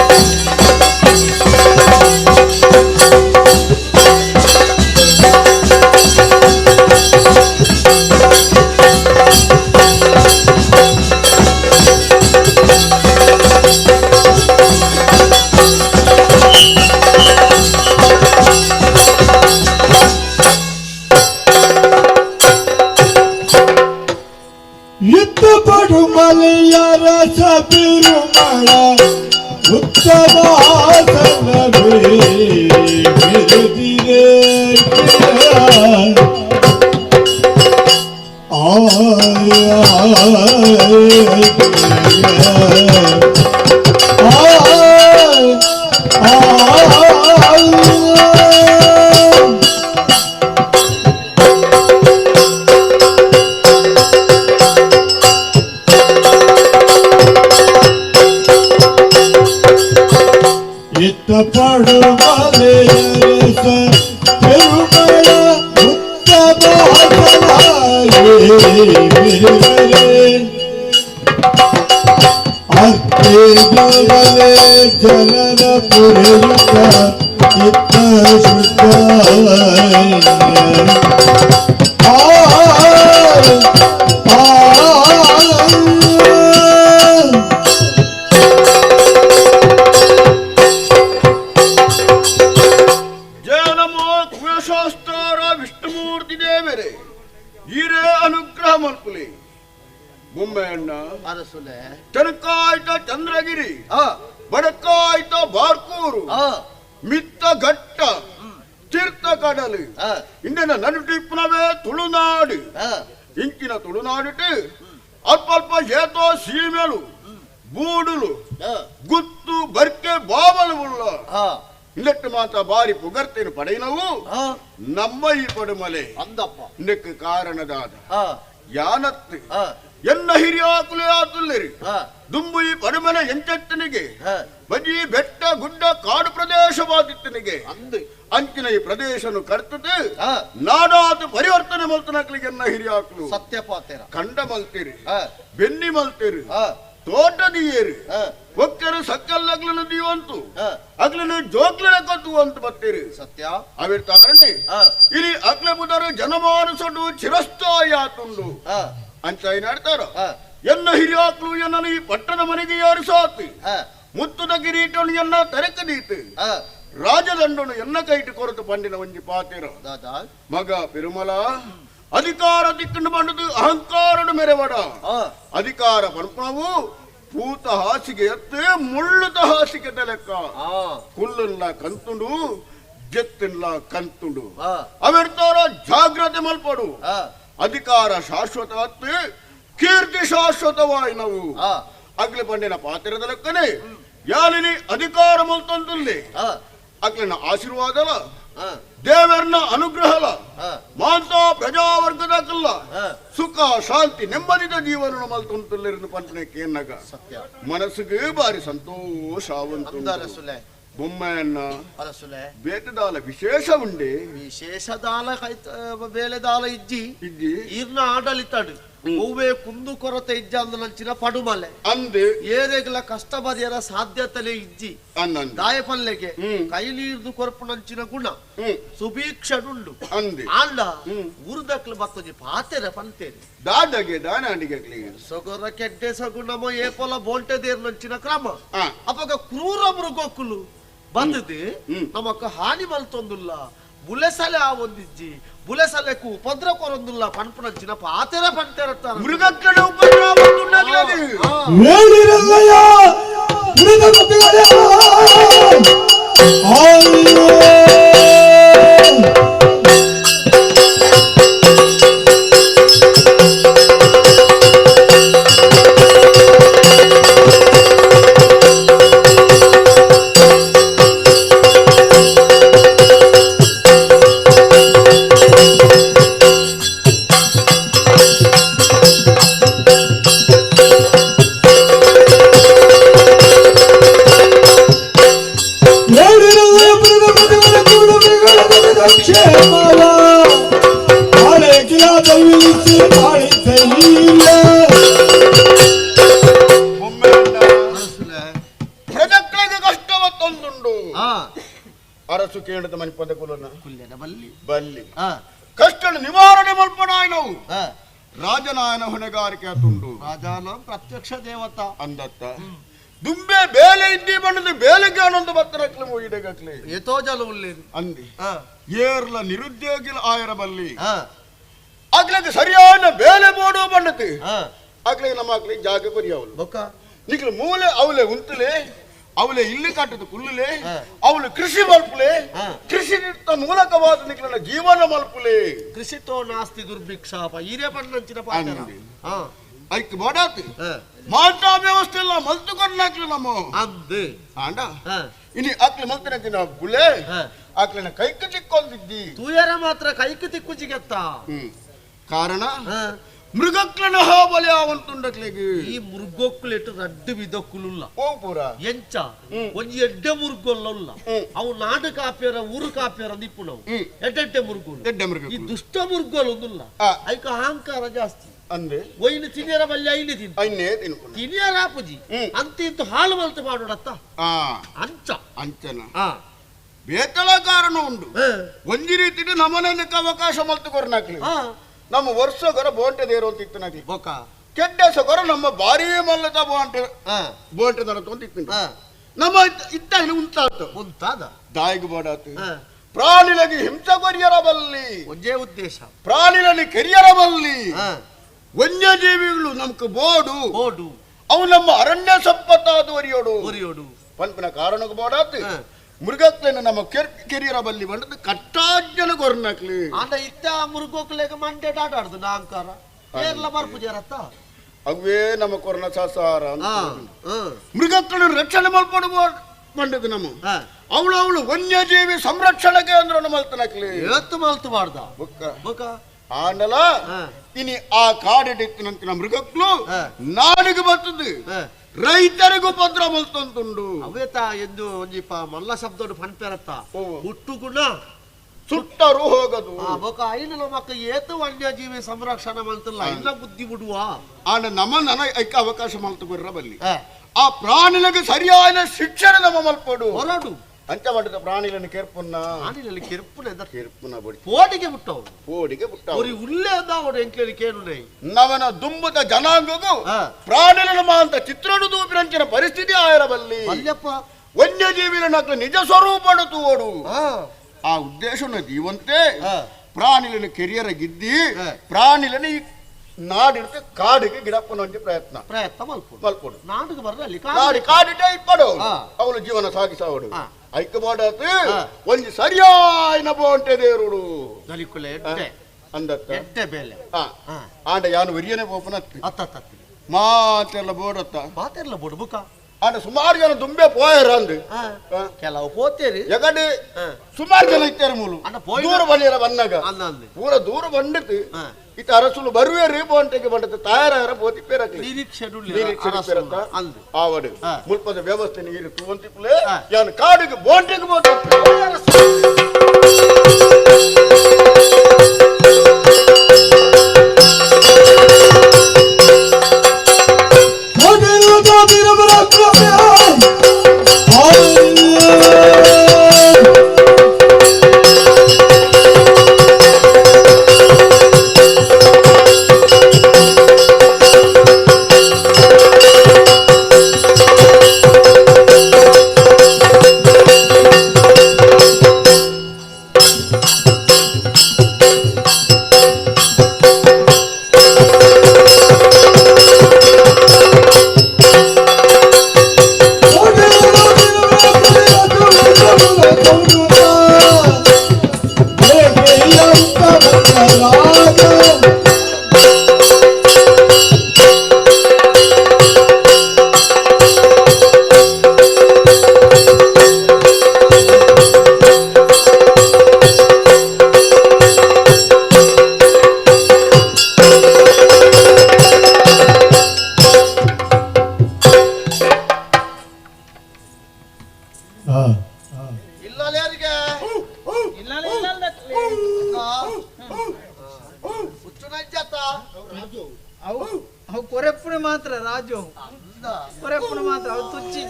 S16: Thank you. ಮಲೆಯರಸ ಪೆರುಮಳ ಉತ್ತಮಾಸನವೇ ಮೆರೆದಿರೆ ಪಡುಮಲೆಯರಸ ಪೆರುಮಳ ಉತ್ತಮಾಸನವೇ ಮೆರೆದಿರೆ ಅರ್ಪಿದುವಲೆ ಜನನ ಪುರಯುತ ಇತ್ತ ಶುದ್ಧ
S9: ಜಯ ನಮೋ ಕುಲಶಾಸ್ತಾರ ವಿಷ್ಣುಮೂರ್ತಿ ದೇವರೇ, ಈರೇ ಅನುಗ್ರಹ ಮಲ್ಪುಲಿ. ಬೊಮ್ಮೆಯಣ್ಣ
S19: ಅರಸುಲೆ,
S9: ತನಕಾಯ್ತ ಚಂದ್ರಗಿರಿ, ಬಡಕಾಯ್ತ ಬಾರ್ಕೂರು, ಮಿತ್ತ ಘಟ್ಟ ತೀರ್ಥ ಕಡಲು, ಇಂದಿನ ನಡುಟಿಪ್ಪನವೇ ತುಳುನಾಡು. ಇಂಚಿನ ತುಳುನಾಡಿಟ್ಟು ಅಲ್ಪ ಅಲ್ಪ ಏತೋ ಸೀಮೆಲು ಬೂಡುಲು ಗುತ್ತು ಬರ್ಕೆ ಬಾವಲು ಉಳ್ಳ ಇಂದಟ್ಟು ಮಾತ್ರ ಬಾರಿ ಪುಗರ್ತೇನು ಪಡೆಯಿನವು ನಮ್ಮ ಈ ಪಡುಮಲೆ.
S19: ಅಂದಪ್ಪ
S9: ಇಂದಕ್ಕೆ ಕಾರಣದಾದ ಯಾನತ್ತು ಎನ್ನ ಹಿರಿಯಾಕುಲೆ ಆತುಲ್ಲಿರಿ ದುಂಬು ಈ ಪಡುಮನೆ ಎಂಚೆತ್ತನಿಗೆ ಬಜಿ ಬೆಟ್ಟ ಗುಡ್ಡ ಕಾಡು ಪ್ರದೇಶವಾದಿತ್ತನಿಗೆ ಅಂಚಿನ ಈ ಪ್ರದೇಶನು ಕರ್ತದೆ ನಾಡಾತು ಪರಿವರ್ತನೆ ಮಲ್ತನಕ್ಲಿಗೆ ಎನ್ನ ಹಿರಿಯಾಕಲು
S19: ಸತ್ಯಪಾತೇರ
S9: ಕಂಡ ಮಲ್ತೀರಿ, ಬೆನ್ನಿ ಮಲ್ತೀರಿ, ತೋಟದಿಯೇರಿ, ಒಕ್ಕರು ಸಕ್ಕಲ್ಲಗ್ಲನ್ನು ದೀವಂತು ಅಗ್ಲನು ಜೋಗ್ಲನ ಕತ್ತುವಂತ ಬರ್ತೀರಿ.
S19: ಸತ್ಯ
S9: ಅವಿರ್ತಾರಣೆ ಇಲ್ಲಿ ಅಗ್ಲ ಬುದರು ಜನಮಾನಸಡು ಚಿರಸ್ಥಾಯಾತುಂಡು ಅಂತ ಏನಾಡ್ತಾರ. ಎನ್ನ ಹಿರಿಯಾಕ್ಲು ಎನ್ನನು ಈ ಪಟ್ಟಣ ಮನೆಗೆ ಯಾರು ಸಾತು ಮುತ್ತುದ ಕಿರೀಟನು ಎನ್ನ ತೆರಕದೀತು ರಾಜದಂಡನು ಎನ್ನ ಕೈಟು ಕೊರತು ಪಂಡಿನ ಒಂಜಿ ಪಾತಿರ ಮಗ ಪೆರುಮಲ ಅಧಿಕಾರ ದಿಕ್ಕನ್ನು ಬಂಡದು ಅಹಂಕಾರಡು ಮೆರೆವಡ ಅಧಿಕಾರ ಪಂಪವು ಪೂತ ಹಾಸಿಗೆ ಎತ್ತೆ ಮುಳ್ಳುತ ಹಾಸಿಗೆ ತಲೆಕ್ಕ ಕುಲ್ಲುಲ್ಲ ಕಂತುಂಡು ಜೆತ್ತಿಲ್ಲ ಕಂತುಂಡು ಅವಿರ್ತಾರ ಜಾಗ್ರತೆ ಮಲ್ಪಡು ಅಧಿಕಾರ ಶಾಶ್ವತ ಕೀರ್ತಿ ಶಾಶ್ವತವಾಯಿನವು ಅಗ್ಲಿ ಪಂಡಿನ ಪಾತಿರದ ಲೆಕ್ಕನೆ ಯಾಲಿನಿ ಅಧಿಕಾರ ಮಲ್ತಂದುಲ್ಲಿ ಅಗ್ಲಿನ ಆಶೀರ್ವಾದಲ ದೇವರನ್ನ ಅನುಗ್ರಹಲ ಮಾಂತ ಪ್ರಜಾವರ್ಗದ ಕಲ್ಲ ಸುಖ ಶಾಂತಿ ನೆಮ್ಮದಿದ ಜೀವನ ಮಲ್ತಂತುಲ್ಲಿರನ್ನು ಪಂಪನೆ ಕೇನ್ನಗ ಮನಸ್ಸಿಗೆ ಬಾರಿ ಸಂತೋಷ ಅವಂತು. ಬೊಮ್ಮೆಯನ್ನ ಬೇಟದಾಲ ವಿಶೇಷ ಉಂಡೆ
S19: ವಿಶೇಷದಾಲ ಬೇಲೆದಾಲ ಇಜ್ಜಿ ಇಜ್ಜಿ ಈರ್ನ ಆಡಳಿತಾಡು ಹೂವೆ ಕುಂದು ಕೊರತೆ ಇಜ್ಜ ಅಂದ ನಂಚಿನ ಪಡುಮಲೆ
S9: ಅಂದೆ
S19: ಏರೆಗ್ಲ ಕಷ್ಟ ಬದಿಯರ ಸಾಧ್ಯತೆಲೆ ಇಜ್ಜಿ ದಾಯ ಪಲ್ಲೆಗೆ ಕೈಲೀರ್ದು ಕೊರಪು ನಂಚಿನ ಗುಣ ಸುಭೀಕ್ಷನುಂಡು
S9: ಅಂದೆ
S19: ಆಂಡ ಊರುದಕ್ಲು ಬತ್ತೊಂಜಿ ಪಾತೆರ ಪಂತೇನೆ
S9: ದಾದಗೆ ದಾನಾಂಡಿಗೆ
S19: ಸೊಗರ ಕೆಡ್ಡೆ ಸಗುಣಮ ಏಪೊಲ ಬೋಂಟೆ ದೇರ್ ನಂಚಿನ ಕ್ರಮ ಅಪಗ ಕ್ರೂರ ಮೃಗೋಕುಲು ಬಂದದು ನಮಕ್ ಹಾನಿ ಮಲ್ತೊಂದುಲ್ಲ ಬುಲೆಸಲೆ ಆ ಒಂದಿಜ್ಜಿ ಬುಲೆಸಲೆಕು ಉಪದ್ರ ಕೊರೊಂದುಲ್ಲ ಪನ್ಪುನಂಚಿನ ಪಾತೆರ ಪಂತೆರ
S9: ಮೃಗಕ್ಕಡ ಉಪದ್ರ
S16: ಹೇಳಿರಲ್ಲಯ್ಯ
S9: ಪ್ರಜಕ್ಕಳಿಗೆ ಕಷ್ಟವ ತಂದುಂಡು ಅರಸು ಕೇಳಿದ ಮನಿಪದ ಕುಲನ
S19: ಬಲ್ಲಿ
S9: ಬಲ್ಲಿ ಕಷ್ಟ ನಿವಾರಣೆ ಮಲ್ಪನಾಯನವು ರಾಜನಾಯನ ಹೊಣೆಗಾರಿಕೆ ಆತುಂಡು
S19: ರಾಜಾನ ಪ್ರತ್ಯಕ್ಷ ದೇವತಾ
S9: ಅಂದತ್ತ ದುಂಬೆ ಬೇಲೆ ಇದ್ದಿ ಬಣ್ಣದ ಬೇಲೆಗೆ ಆನಂದ ಬತ್ತರಕ್ಲೆ ಮೂಯಿಡೆಗಕ್ಲೆ
S19: ಏತೋ ಜಲ ಉಲ್ಲೇನು
S9: ಅಂದಿ ಏರ್ಲ ನಿರುದ್ಯೋಗಿಲ ಆಯರ ಬಲ್ಲಿ ಆಗ್ಲಕ್ಕೆ ಸರಿಯಾದ ಬೇಲೆ ಬೋಡು ಬಣ್ಣತಿ ಅಕ್ಲೆಗೆ ನಮ್ಮ ಅಕ್ಲೆಗೆ ಜಾಗ ಕೊರಿಯವಳು
S19: ಬೊಕ್ಕ
S9: ನಿಕ್ಲು ಮೂಲೆ ಅವಲೆ ಉಂತುಲೆ ಅವಲೆ ಇಲ್ಲಿ ಕಟ್ಟದ ಕುಲ್ಲುಲೆ ಅವಳು ಕೃಷಿ ಮಲ್ಪುಲೆ ಕೃಷಿ ಮೂಲಕವಾದ ನಿಕ್ಲನ ಜೀವನ ಮಲ್ಪುಲೆ
S19: ಕೃಷಿತೋ ನಾಸ್ತಿ ದುರ್ಭಿಕ್ಷಾಪ ಈರೇ ಪಣ್ಣಂಚಿನ ಪಾತ್ರ
S9: ಐಕ್ ಬೋಡಾತ್ ಮಾತಾ ವ್ಯವಸ್ಥೆ ಎಲ್ಲ ಮಲ್ತುಕೊಂಡಾಕ್ಲಿ ನಮ್ಮ
S19: ಅಂದು
S9: ಆಂಡ ಇನಿ ಅಕ್ಲೆ ಮಲ್ತನ ಬುಲೆ ಆಕ್ಲೆನ ಕೈಕ್ ತಿಕ್ಕೊಂದಿದ್ದಿ
S19: ತೂಯರ ಮಾತ್ರ ಕೈಕ್ ತಿಕ್ಕುಜಿಗೆತ್ತ
S9: ಕಾರಣ ಮೃಗಕ್ಲನ ಹಾವಲಿ ಆವಂತುಂಡಕ್ಲೆಗೆ
S19: ಈ ಮೃಗೊಕ್ಕುಲೆಟ್ಟು ರಡ್ಡು ವಿಧಕ್ಕುಲುಲ್ಲ
S9: ಓ ಪೂರ
S19: ಎಂಚ ಒಂಜಿ ಎಡ್ಡೆ ಮುರುಗೊಲ್ಲ ಅವು ನಾಡು ಕಾಪ್ಯರ ಊರು ಕಾಪ್ಯರ ನಿಪ್ಪುಣವು ಎಡ್ಡೆಡ್ಡೆ ಮುರುಗೋಲು
S9: ಎಡ್ಡೆ ಮೃಗ
S19: ಈ ದುಷ್ಟ ಮುರುಗೋಲು ಒಂದುಲ್ಲ ಐಕ ಅಹಂಕಾರ ಜಾಸ್ತಿ
S9: ಅಂದ್ರೆ
S19: ಒಯ್ನು ತಿನಿಯರ ಬಲ್ಲಿ ಐನೆ ತಿನ್
S9: ಐನೆ ತಿನ್ಕೊಂಡು
S19: ತಿನಿಯರ ಆಪುಜಿ ಅಂತ ಇಂತು ಹಾಳು ಮಲ್ತು ಮಾಡೋಡತ್ತ ಅಂಚ
S9: ಅಂಚನ ಬೇತಳ ಕಾರಣ ಉಂಡು ಒಂಜಿ ರೀತಿ ನಮನಕ್ಕೆ ಅವಕಾಶ ಮಲ್ತು ಕೊರ್ನಾಕ್ಲಿ ನಮ್ಮ ವರ್ಷಗೊರ ಬೋಂಟೆ ದೇರು ಅಂತ ಇತ್ತು
S19: ಬೊಕ
S9: ಕೆಡ್ಡ ಸೊಗರ ನಮ್ಮ ಭಾರೀ ಮಲ್ಲದ ಬೋಂಟೆ ಬೋಂಟೆ ದರ ಅಂತ ಇತ್ತು ನಮ್ಮ ಇತ್ತ ಉಂಟಾತು
S19: ಉಂಟಾದ
S9: ದಾಯಿಗೆ ಬೋಡಾತು ಪ್ರಾಣಿಲಗಿ ಹಿಂಸೆ ಕೊರಿಯರ ಬಲ್ಲಿ
S19: ಒಂದೇ ಉದ್ದೇಶ
S9: ಪ್ರಾಣಿಲಲ್ಲಿ ಕೆರಿಯರ ಬಲ್ಲಿ ವನ್ಯಜೀವಿಗಳು ನಮ್ಗೆ ಬೋಡು
S19: ಬೋಡು
S9: ಅವು ನಮ್ಮ ಅರಣ್ಯ ಸಂಪತ್ತಾದ ಒರಿಯೋಡು
S19: ಒರಿಯೋಡು
S9: ಪಂಪಿನ ಕಾರಣಕ್ಕೆ ಬೋಡಾತು ಮೃಗಕ್ಲೇನ ನಮ್ಮ ಕೆರಿಯರ ಬಲ್ಲಿ ಬಂದದ್ದು ಕಟ್ಟಾಜ್ಜನ ಕೊರ್ನಾಕ್ಲಿ
S19: ಆಂಡ ಇತ್ತ ಮೃಗೋಕ್ಲೇಗ ಮಂಡೆ ಆಟ ಆಡ್ದು ನಾಂಕಾರ ಏರ್ಲ ಬರ್ಪುಜಾರತ್ತ
S9: ಅವೇ ನಮ್ಮ ಕೊರ್ನ ಸಾಸಾರ ಮೃಗಕ್ಕಳು ರಕ್ಷಣೆ ಮಲ್ಪಡು ಬಂದದ್ದು ನಮ್ಮ ಅವಳು ಅವಳು ವನ್ಯಜೀವಿ ಸಂರಕ್ಷಣೆ ಕೇಂದ್ರ ಮಲ್ತನಕ್ಲಿ
S19: ಏತ್ತು ಮಲ್ತು ಮಾಡ್ದ
S9: ಬುಕ್ಕ
S19: ಬುಕ್ಕ
S9: ಆಂಡಲ ಇನಿ ಆ ಕಾಡಿಟ್ಟಿನಂತಿನ ಮೃಗಕ್ಲು ನಾಡಿಗೆ ಬರ್ತದೆ ರೈತರಿಗೂ ಉಪದ್ರ ಮಲ್ತಂತುಂಡು
S19: ಅವೇತ ಎಂದು ಒಂಜಿ ಮಲ್ಲ ಶಬ್ದೋಡು ಪನ್ಪೆರತ್ತ ಹುಟ್ಟುಗುಣ
S9: ಸುಟ್ಟರು ಹೋಗದು
S19: ಬೊಕ ಐನ ನಮಕ್ಕ ಏತು ವನ್ಯಜೀವಿ ಸಂರಕ್ಷಣೆ ಮಲ್ತಲ್ಲ ಇಲ್ಲ ಬುದ್ಧಿ ಬಿಡುವ
S9: ಆಂಡ ನಮ್ಮ ನನ ಐಕ ಅವಕಾಶ ಮಲ್ತು ಬರ್ರ ಬಲ್ಲಿ ಆ ಪ್ರಾಣಿಗಳಿಗೆ ಸರಿಯಾದ ಶಿಕ್ಷಣ ನಮ್ಮ ಮಲ್ಪಡು
S19: ಹೊರಡು
S9: ಅಂಚ ಮಾಡಿದ ಪ್ರಾಣಿಗಳನ್ನು ಕೆರ್ಪುನ್ನ
S19: ಪ್ರಾಣಿಗಳಲ್ಲಿ ಕೆರ್ಪುನ
S9: ಕೆರ್ಪುನ ಬಡಿ
S19: ಪೋಡಿಗೆ ಬಿಟ್ಟವು
S9: ಪೋಡಿಗೆ ಬಿಟ್ಟವು
S19: ಒರಿ ಉಲ್ಲೇ ಅಂದ ಎಂಕ್ಲೇಲಿ ಕೇಳುನೆ
S9: ನವನ ದುಂಬುದ ಜನಾಂಗಗೂ ಪ್ರಾಣಿಗಳ ಮಾಂತ ಚಿತ್ರಡು ದೂಪಿರಂಚಿನ ಪರಿಸ್ಥಿತಿ ಆಯರಬಲ್ಲಿ
S19: ಅಲ್ಲಪ್ಪ
S9: ವನ್ಯಜೀವಿಗಳ ನಿಜ ಸ್ವರೂಪಡು ತೂವಡು ಆ ಉದ್ದೇಶ ಜೀವಂತೆ ಪ್ರಾಣಿಗಳನ್ನು ಕೆರಿಯರ ಗಿದ್ದಿ ಪ್ರಾಣಿಗಳನ್ನು ನಾಡಿಡ್ತು ಕಾಡಿಗೆ ಗಿಡಪ್ಪನ ಪ್ರಯತ್ನ
S19: ಪ್ರಯತ್ನ ಮಲ್ಪಡು
S9: ಮಲ್ಪಡು
S19: ನಾಡಿಗೆ ಬರ್ರ ಅಲ್ಲಿ
S9: ನಾಡು ಕಾಡಿಟ್ಟೆ ಇಪ್ಪಡು ಅವನು ಜೀವನ ಸಾಗಿಸವಡು ಐಕ್ಯ ಮಾಡಾತು ಒಂಜಿ ಸರಿಯಾಯಿನ ಬೋಂಟೆ ದೇರುಡು
S19: ದಲಿಕುಲೆ ಎಡ್ಡೆ
S9: ಅಂದತ್ತ
S19: ಎಡ್ಡೆ ಬೇಲೆ
S9: ಆಂಡ ಯಾನು ಒರಿಯನೆ ಪೋಪನ
S19: ಅತ್ತ
S9: ಮಾತೆಲ್ಲ ಬೋಡತ್ತ
S19: ಮಾತೆಲ್ಲ ಬೋಡು ಬುಕ
S9: ಆಂಡ ಸುಮಾರು ಜನ ದುಂಬೆ ಪೋಯರ ಅಂದು
S19: ಕೆಲವು ಪೋತೇರಿ
S9: ಎಗಡೆ ಸುಮಾರು ಜನ ಇತ್ತಾರೆ ಮೂಲು ದೂರ ಬಲಿಯರ ಬಂದಾಗ ಪೂರ ದೂರ ಬಂಡಿತು ಇತ್ತ ಅರಸುಲು ಬರುವೇರಿ ಬೋಂಟೆಗೆ ಬಂಡತ ತಾಯರ ಪೋತಿ ಪೇರಕ್ಲಿ
S19: ನಿರೀಕ್ಷೆ
S9: ನಿರೀಕ್ಷೆ ಆವಡು ಮುಲ್ಪದ ವ್ಯವಸ್ಥೆ ನೀರು ತೂವಂತಿಪ್ಪಲೆ ಯಾನು ಕಾಡಿಗೆ ಬೋಂಟೆಗೆ ಬೋತ
S1: ಮಾತ್ರ ರಾಜು ಕೊರೆಪ್ಪುನ ಮಾತ್ರ ಅವು ತುಚ್ಚಿ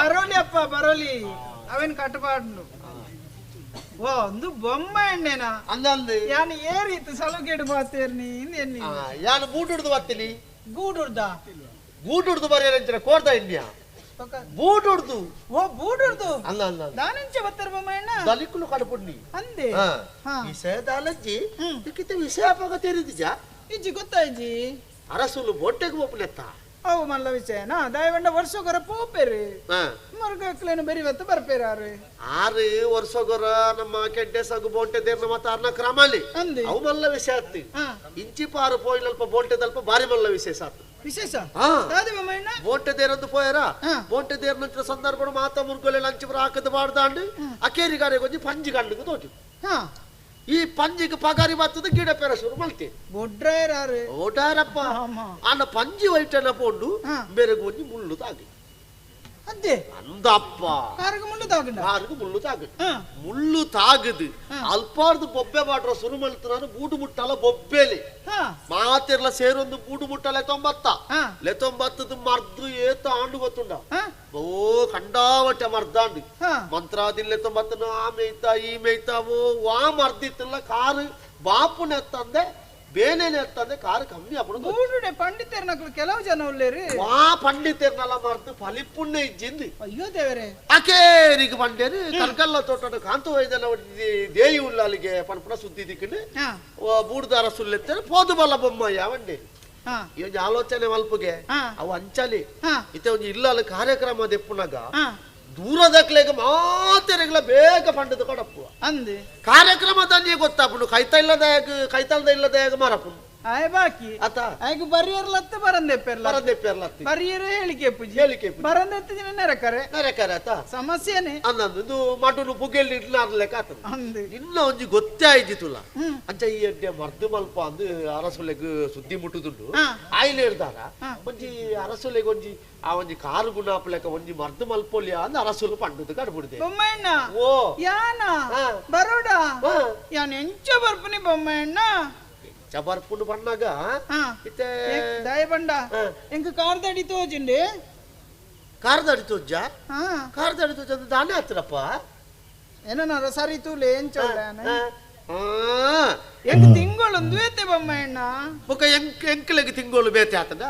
S1: ಬರೋಲಿ ಅಪ್ಪ ಬರೋಲಿ ಅವೇನು ಕಟ್ಟಬಾರ್ದು. ಓ ಒಂದು ಬೊಮ್ಮ ಎಣ್ಣೆನಾ
S19: ಅಂದಂದು
S1: ಯಾನು ಏ ರೀತಿ ಸಲುಗೆಡು ಬಾತೇರ್ನಿ ಎಣ್ಣೆ
S19: ಯಾನು ಬೂಟುಡ್ದು ಬರ್ತೀನಿ
S1: ಗೂಡುಡ್ದ
S19: ಗೂಟುಡ್ದು ಬರೆಯರಂಚಿನ ಕೋರ್ದ ಇಂಡಿಯಾ ಬೂಟುಡ್ದು
S1: ಓ ಬೂಟುಡ್ದು
S19: ಅಲ್ಲ ಅಲ್ಲ
S1: ದಾನಂಚೆ ಬತ್ತರ ಬೊಮ್ಮ ಎಣ್ಣ
S19: ದಲಿಕುಲು ಕಡಪುಡ್ನಿ
S1: ಅಂದೆ
S19: ವಿಷಯ ದಾಲಜ್ಜಿ ಇದಕ್ಕಿಂತ ವಿಷಯ ಅಪಗ ತೆರಿದಿಜಾ
S1: ಇಜ್ಜಿ ಗೊತ್ತಾಯ್ಜಿ.
S19: ಅರಸುಲು ಬೋಟೆಗೆ ಒಪ್ಪನೆತ್ತ
S1: ಅವು ಮಲ್ಲ ವಿಷಯನಾ ದಯವಂಡ ವರ್ಷಗೊರ ಪೋಪೇರು ಮರುಗಕ್ಲೇನು ಬೆರಿವತ್ತು ಬರ್ಪೇರಾರು
S19: ಆರು ವರ್ಷಗೊರ ನಮ್ಮ ಕೆಡ್ಡೆ ಸಗು ಬೋಂಟೆ ದೇರ್ನ ಮತ್ತ ಅರ್ನ ಕ್ರಮಲಿ ಅವು ಮಲ್ಲ ವಿಷಯ ಆತ್ತಿ ಇಂಚಿ ಪಾರು ಪೋಯಿನಲ್ಪ ಬೋಂಟೆ ತಲ್ಪ ಬಾರಿ ಮಲ್ಲ ವಿಶೇಷ ಆತು
S1: ವಿಶೇಷ
S19: ಬೋಂಟೆ ದೇರಂದು ಪೋಯರ ಬೋಂಟೆ ದೇರ್ ನಂತರ ಸಂದರ್ಭ ಮಾತ ಮುರ್ಗೊಲೆ ಲಂಚಿ ಹಾಕದ ಬಾಡ್ದಾಂಡು ಅಕೇರಿಗಾರೆ ಗೊಂಜಿ ಪಂಜಿ ಗಂಡುಗು ತೋಟಿ ಈ ಪಂಜಿಗೆ ಪಗಾರಿ ಬರ್ತದ ಗಿಡ ಪೆರ ಶುರು ಮಲ್ತೆ ಓಡಾರಪ್ಪ ಆನ ಪಂಜಿ ವೈಟನ ಪೋಂಡು ಬೇರೆ ಗೊಂಜಿ ಮುಳ್ಳು ತಾಗಿ
S1: ಅದೇ
S19: ಅಂದಪ್ಪ
S1: ಕಾರಿಗೆ ಮುಳ್ಳು ತಾಗಂಡ
S19: ಕಾರಿಗೆ ಮುಳ್ಳು ತಾಗ ಮುಳ್ಳು ತಾಗದು ಅಲ್ಪಾರ್ದು ಬೊಬ್ಬೆ ಮಾಡ್ರ ಶುರು ಮಲ್ತ ಬೂಡು ಮುಟ್ಟಲ ಬೊಬ್ಬೆಲಿ ಮಾತಿರ್ಲ ಸೇರೊಂದು ಬೂಡು ಮುಟ್ಟಲೆ ತೊಂಬತ್ತ ಲೆ ತೊಂಬತ್ತದ ಮರ್ದು ಏತ ಆಂಡು ಗೊತ್ತುಂಡ ಓ ಕಂಡಾವಟ್ಟೆ ಮರ್ದಾಂಡು ಮಂತ್ರಾದಿಲ್ಲೆ ತೊಂಬತ್ತನ ಆ ಮೇಯ್ತಾ ಈ ಮೇಯ್ತಾ ಓ ವಾ ಮರ್ದಿತ್ತಲ್ಲ ಕಾರು ಬಾಪು ನೆತ್ತಂದೆ ಬೇನೆ ಅಂತಂದ್ರೆ ಕಾರು ಕಮ್ಮಿ ಅప్పుడు
S1: ಗೂಡುಡೆ ಪಂಡಿತರ್ನಕಲು ಕೆಲವು ಜನ ಉಲ್ಲೇರಿ
S19: ವಾ ಪಂಡಿತರ್ನಲ್ಲ ಮರ್ತು ಫಲಿಪುಣ್ಯ ಇಜ್ಜಿಂದು
S1: ಅಯ್ಯೋ ದೇವರೇ
S19: ಅಕೇರಿಗೆ ಬಂಡೇರಿ ಕರ್ಕಲ್ಲ ತೋಟದ ಕಾಂತ ವೈದ್ಯನ ದೇಯಿ ಉಳ್ಳಾಲಿಗೆ ಪಣಪುಣ ಸುದ್ದಿ ದಿಕ್ಕಂಡು ಬೂಡ್ದಾರ ಸುಲ್ಲೆತ್ತಾರೆ ಪೋದು ಬಲ್ಲ ಬೊಮ್ಮಯ್ಯ ವಂಡೇರಿ ಈ ಒಂಜಿ ಆಲೋಚನೆ ಮಲ್ಪುಗೆ ಅವು ಅಂಚಲಿ ಇತ್ತೆ ಒಂಜಿ ಇಲ್ಲಲ್ಲಿ ಕಾರ್ಯಕ್ರಮ ದೆಪ್ಪುನಾಗ ದೂರದಕ್ಲೆಗ ಮಾತೆರೆಗ್ಲ ಬೇಗ ಪಂಡದ ಕಡಪ್ಪು
S1: ಅಂದೆ
S19: ಕಾರ್ಯಕ್ರಮ ತಂದೆ ಗೊತ್ತಾಪುಂಡು ಕೈತ ಇಲ್ಲದಾಗ ಕೈತಲ್ದ ಇಲ್ಲದಾಗ ಮರಪುಂಡು
S1: ಆಯ್ ಬಾಕಿ
S19: ಅತ
S1: ಆಯ್ಗ ಬರಿಯರ್ಲತ್ತ ಬರಂದೆಪ್ಪೆರ್ಲ
S19: ಬರಂದೆಪ್ಪೆರ್ಲತ್ತಿ
S1: ಬರಿಯರ ಹೇಳಿಕೆ ಪೂಜೆ
S19: ಹೇಳಿಕೆ
S1: ಬರಂದೆತ್ತ ದಿನ ನೆರಕರೆ
S19: ನೆರಕರೆ ಅತ
S1: ಸಮಸ್ಯೆನೆ
S19: ಅಂದಂದು ಇದು ಮಟುನು ಪುಗೆಲ್ ಇಡ್ಲಾರ್ಲೆಕ್ಕ ಆತದ
S1: ಅಂದೆ
S19: ನಿನ್ನ ಒಂಜಿ ಗೊತ್ತೇ ಆಯ್ತಿತ್ತುಲ್ಲ ಅಂಚ ಈ ಅಡ್ಡೆ ಮರ್ದು ಮಲ್ಪ ಅಂದು ಅರಸುಲೆಗ್ ಸುದ್ದಿ ಮುಟ್ಟುದುಂಡು ಆಯ್ಲೆ ಇರ್ದಾರ ಒಂಜಿ ಅರಸುಲೆಗ್ ಒಂಜಿ ಆ ಒಂಜಿ ಕಾರು ಗುಣಾಪಲೆಕ ಒಂಜಿ ಮರ್ದು ಮಲ್ಪೊಲಿಯ ಅಂದ್ ಅರಸುಲು ಪಂಡದು ಕಡ್ಬಿಡ್ದೆ
S1: ಬೊಮ್ಮಣ್ಣ
S19: ಓ
S1: ಯಾನ ಬರೋಡ ಯಾನ್ ಎಂಚ ಬರ್ಪುನಿ ಬೊಮ್ಮಣ್ಣ
S19: ಚಬರ್ಪುಂಡು ಬಣ್ಣಗ ಇತ್ತೆ
S1: ದಯಬಂಡ ಎಂಕ ಕಾರ್ದಡಿ ತೋಜುಂಡೆ
S19: ಕಾರ್ದಡಿ ತೋಜ ಕಾರ್ದಡಿ ತೋಜ ದಾನೆ ಆತ್ರಪ್ಪ
S1: ಏನನಾರ ಸರಿ ತೂಲೆ ಎಂಚ ಎಂಕ ತಿಂಗಳೊಂದು ಬೇತೆ ಬೊಮ್ಮಣ್ಣ
S19: ಬೊಕ ಎಂಕ್ ಎಂಕ್ಲೆಗ್ ತಿಂಗಳು ಬೇತೆ ಆತದ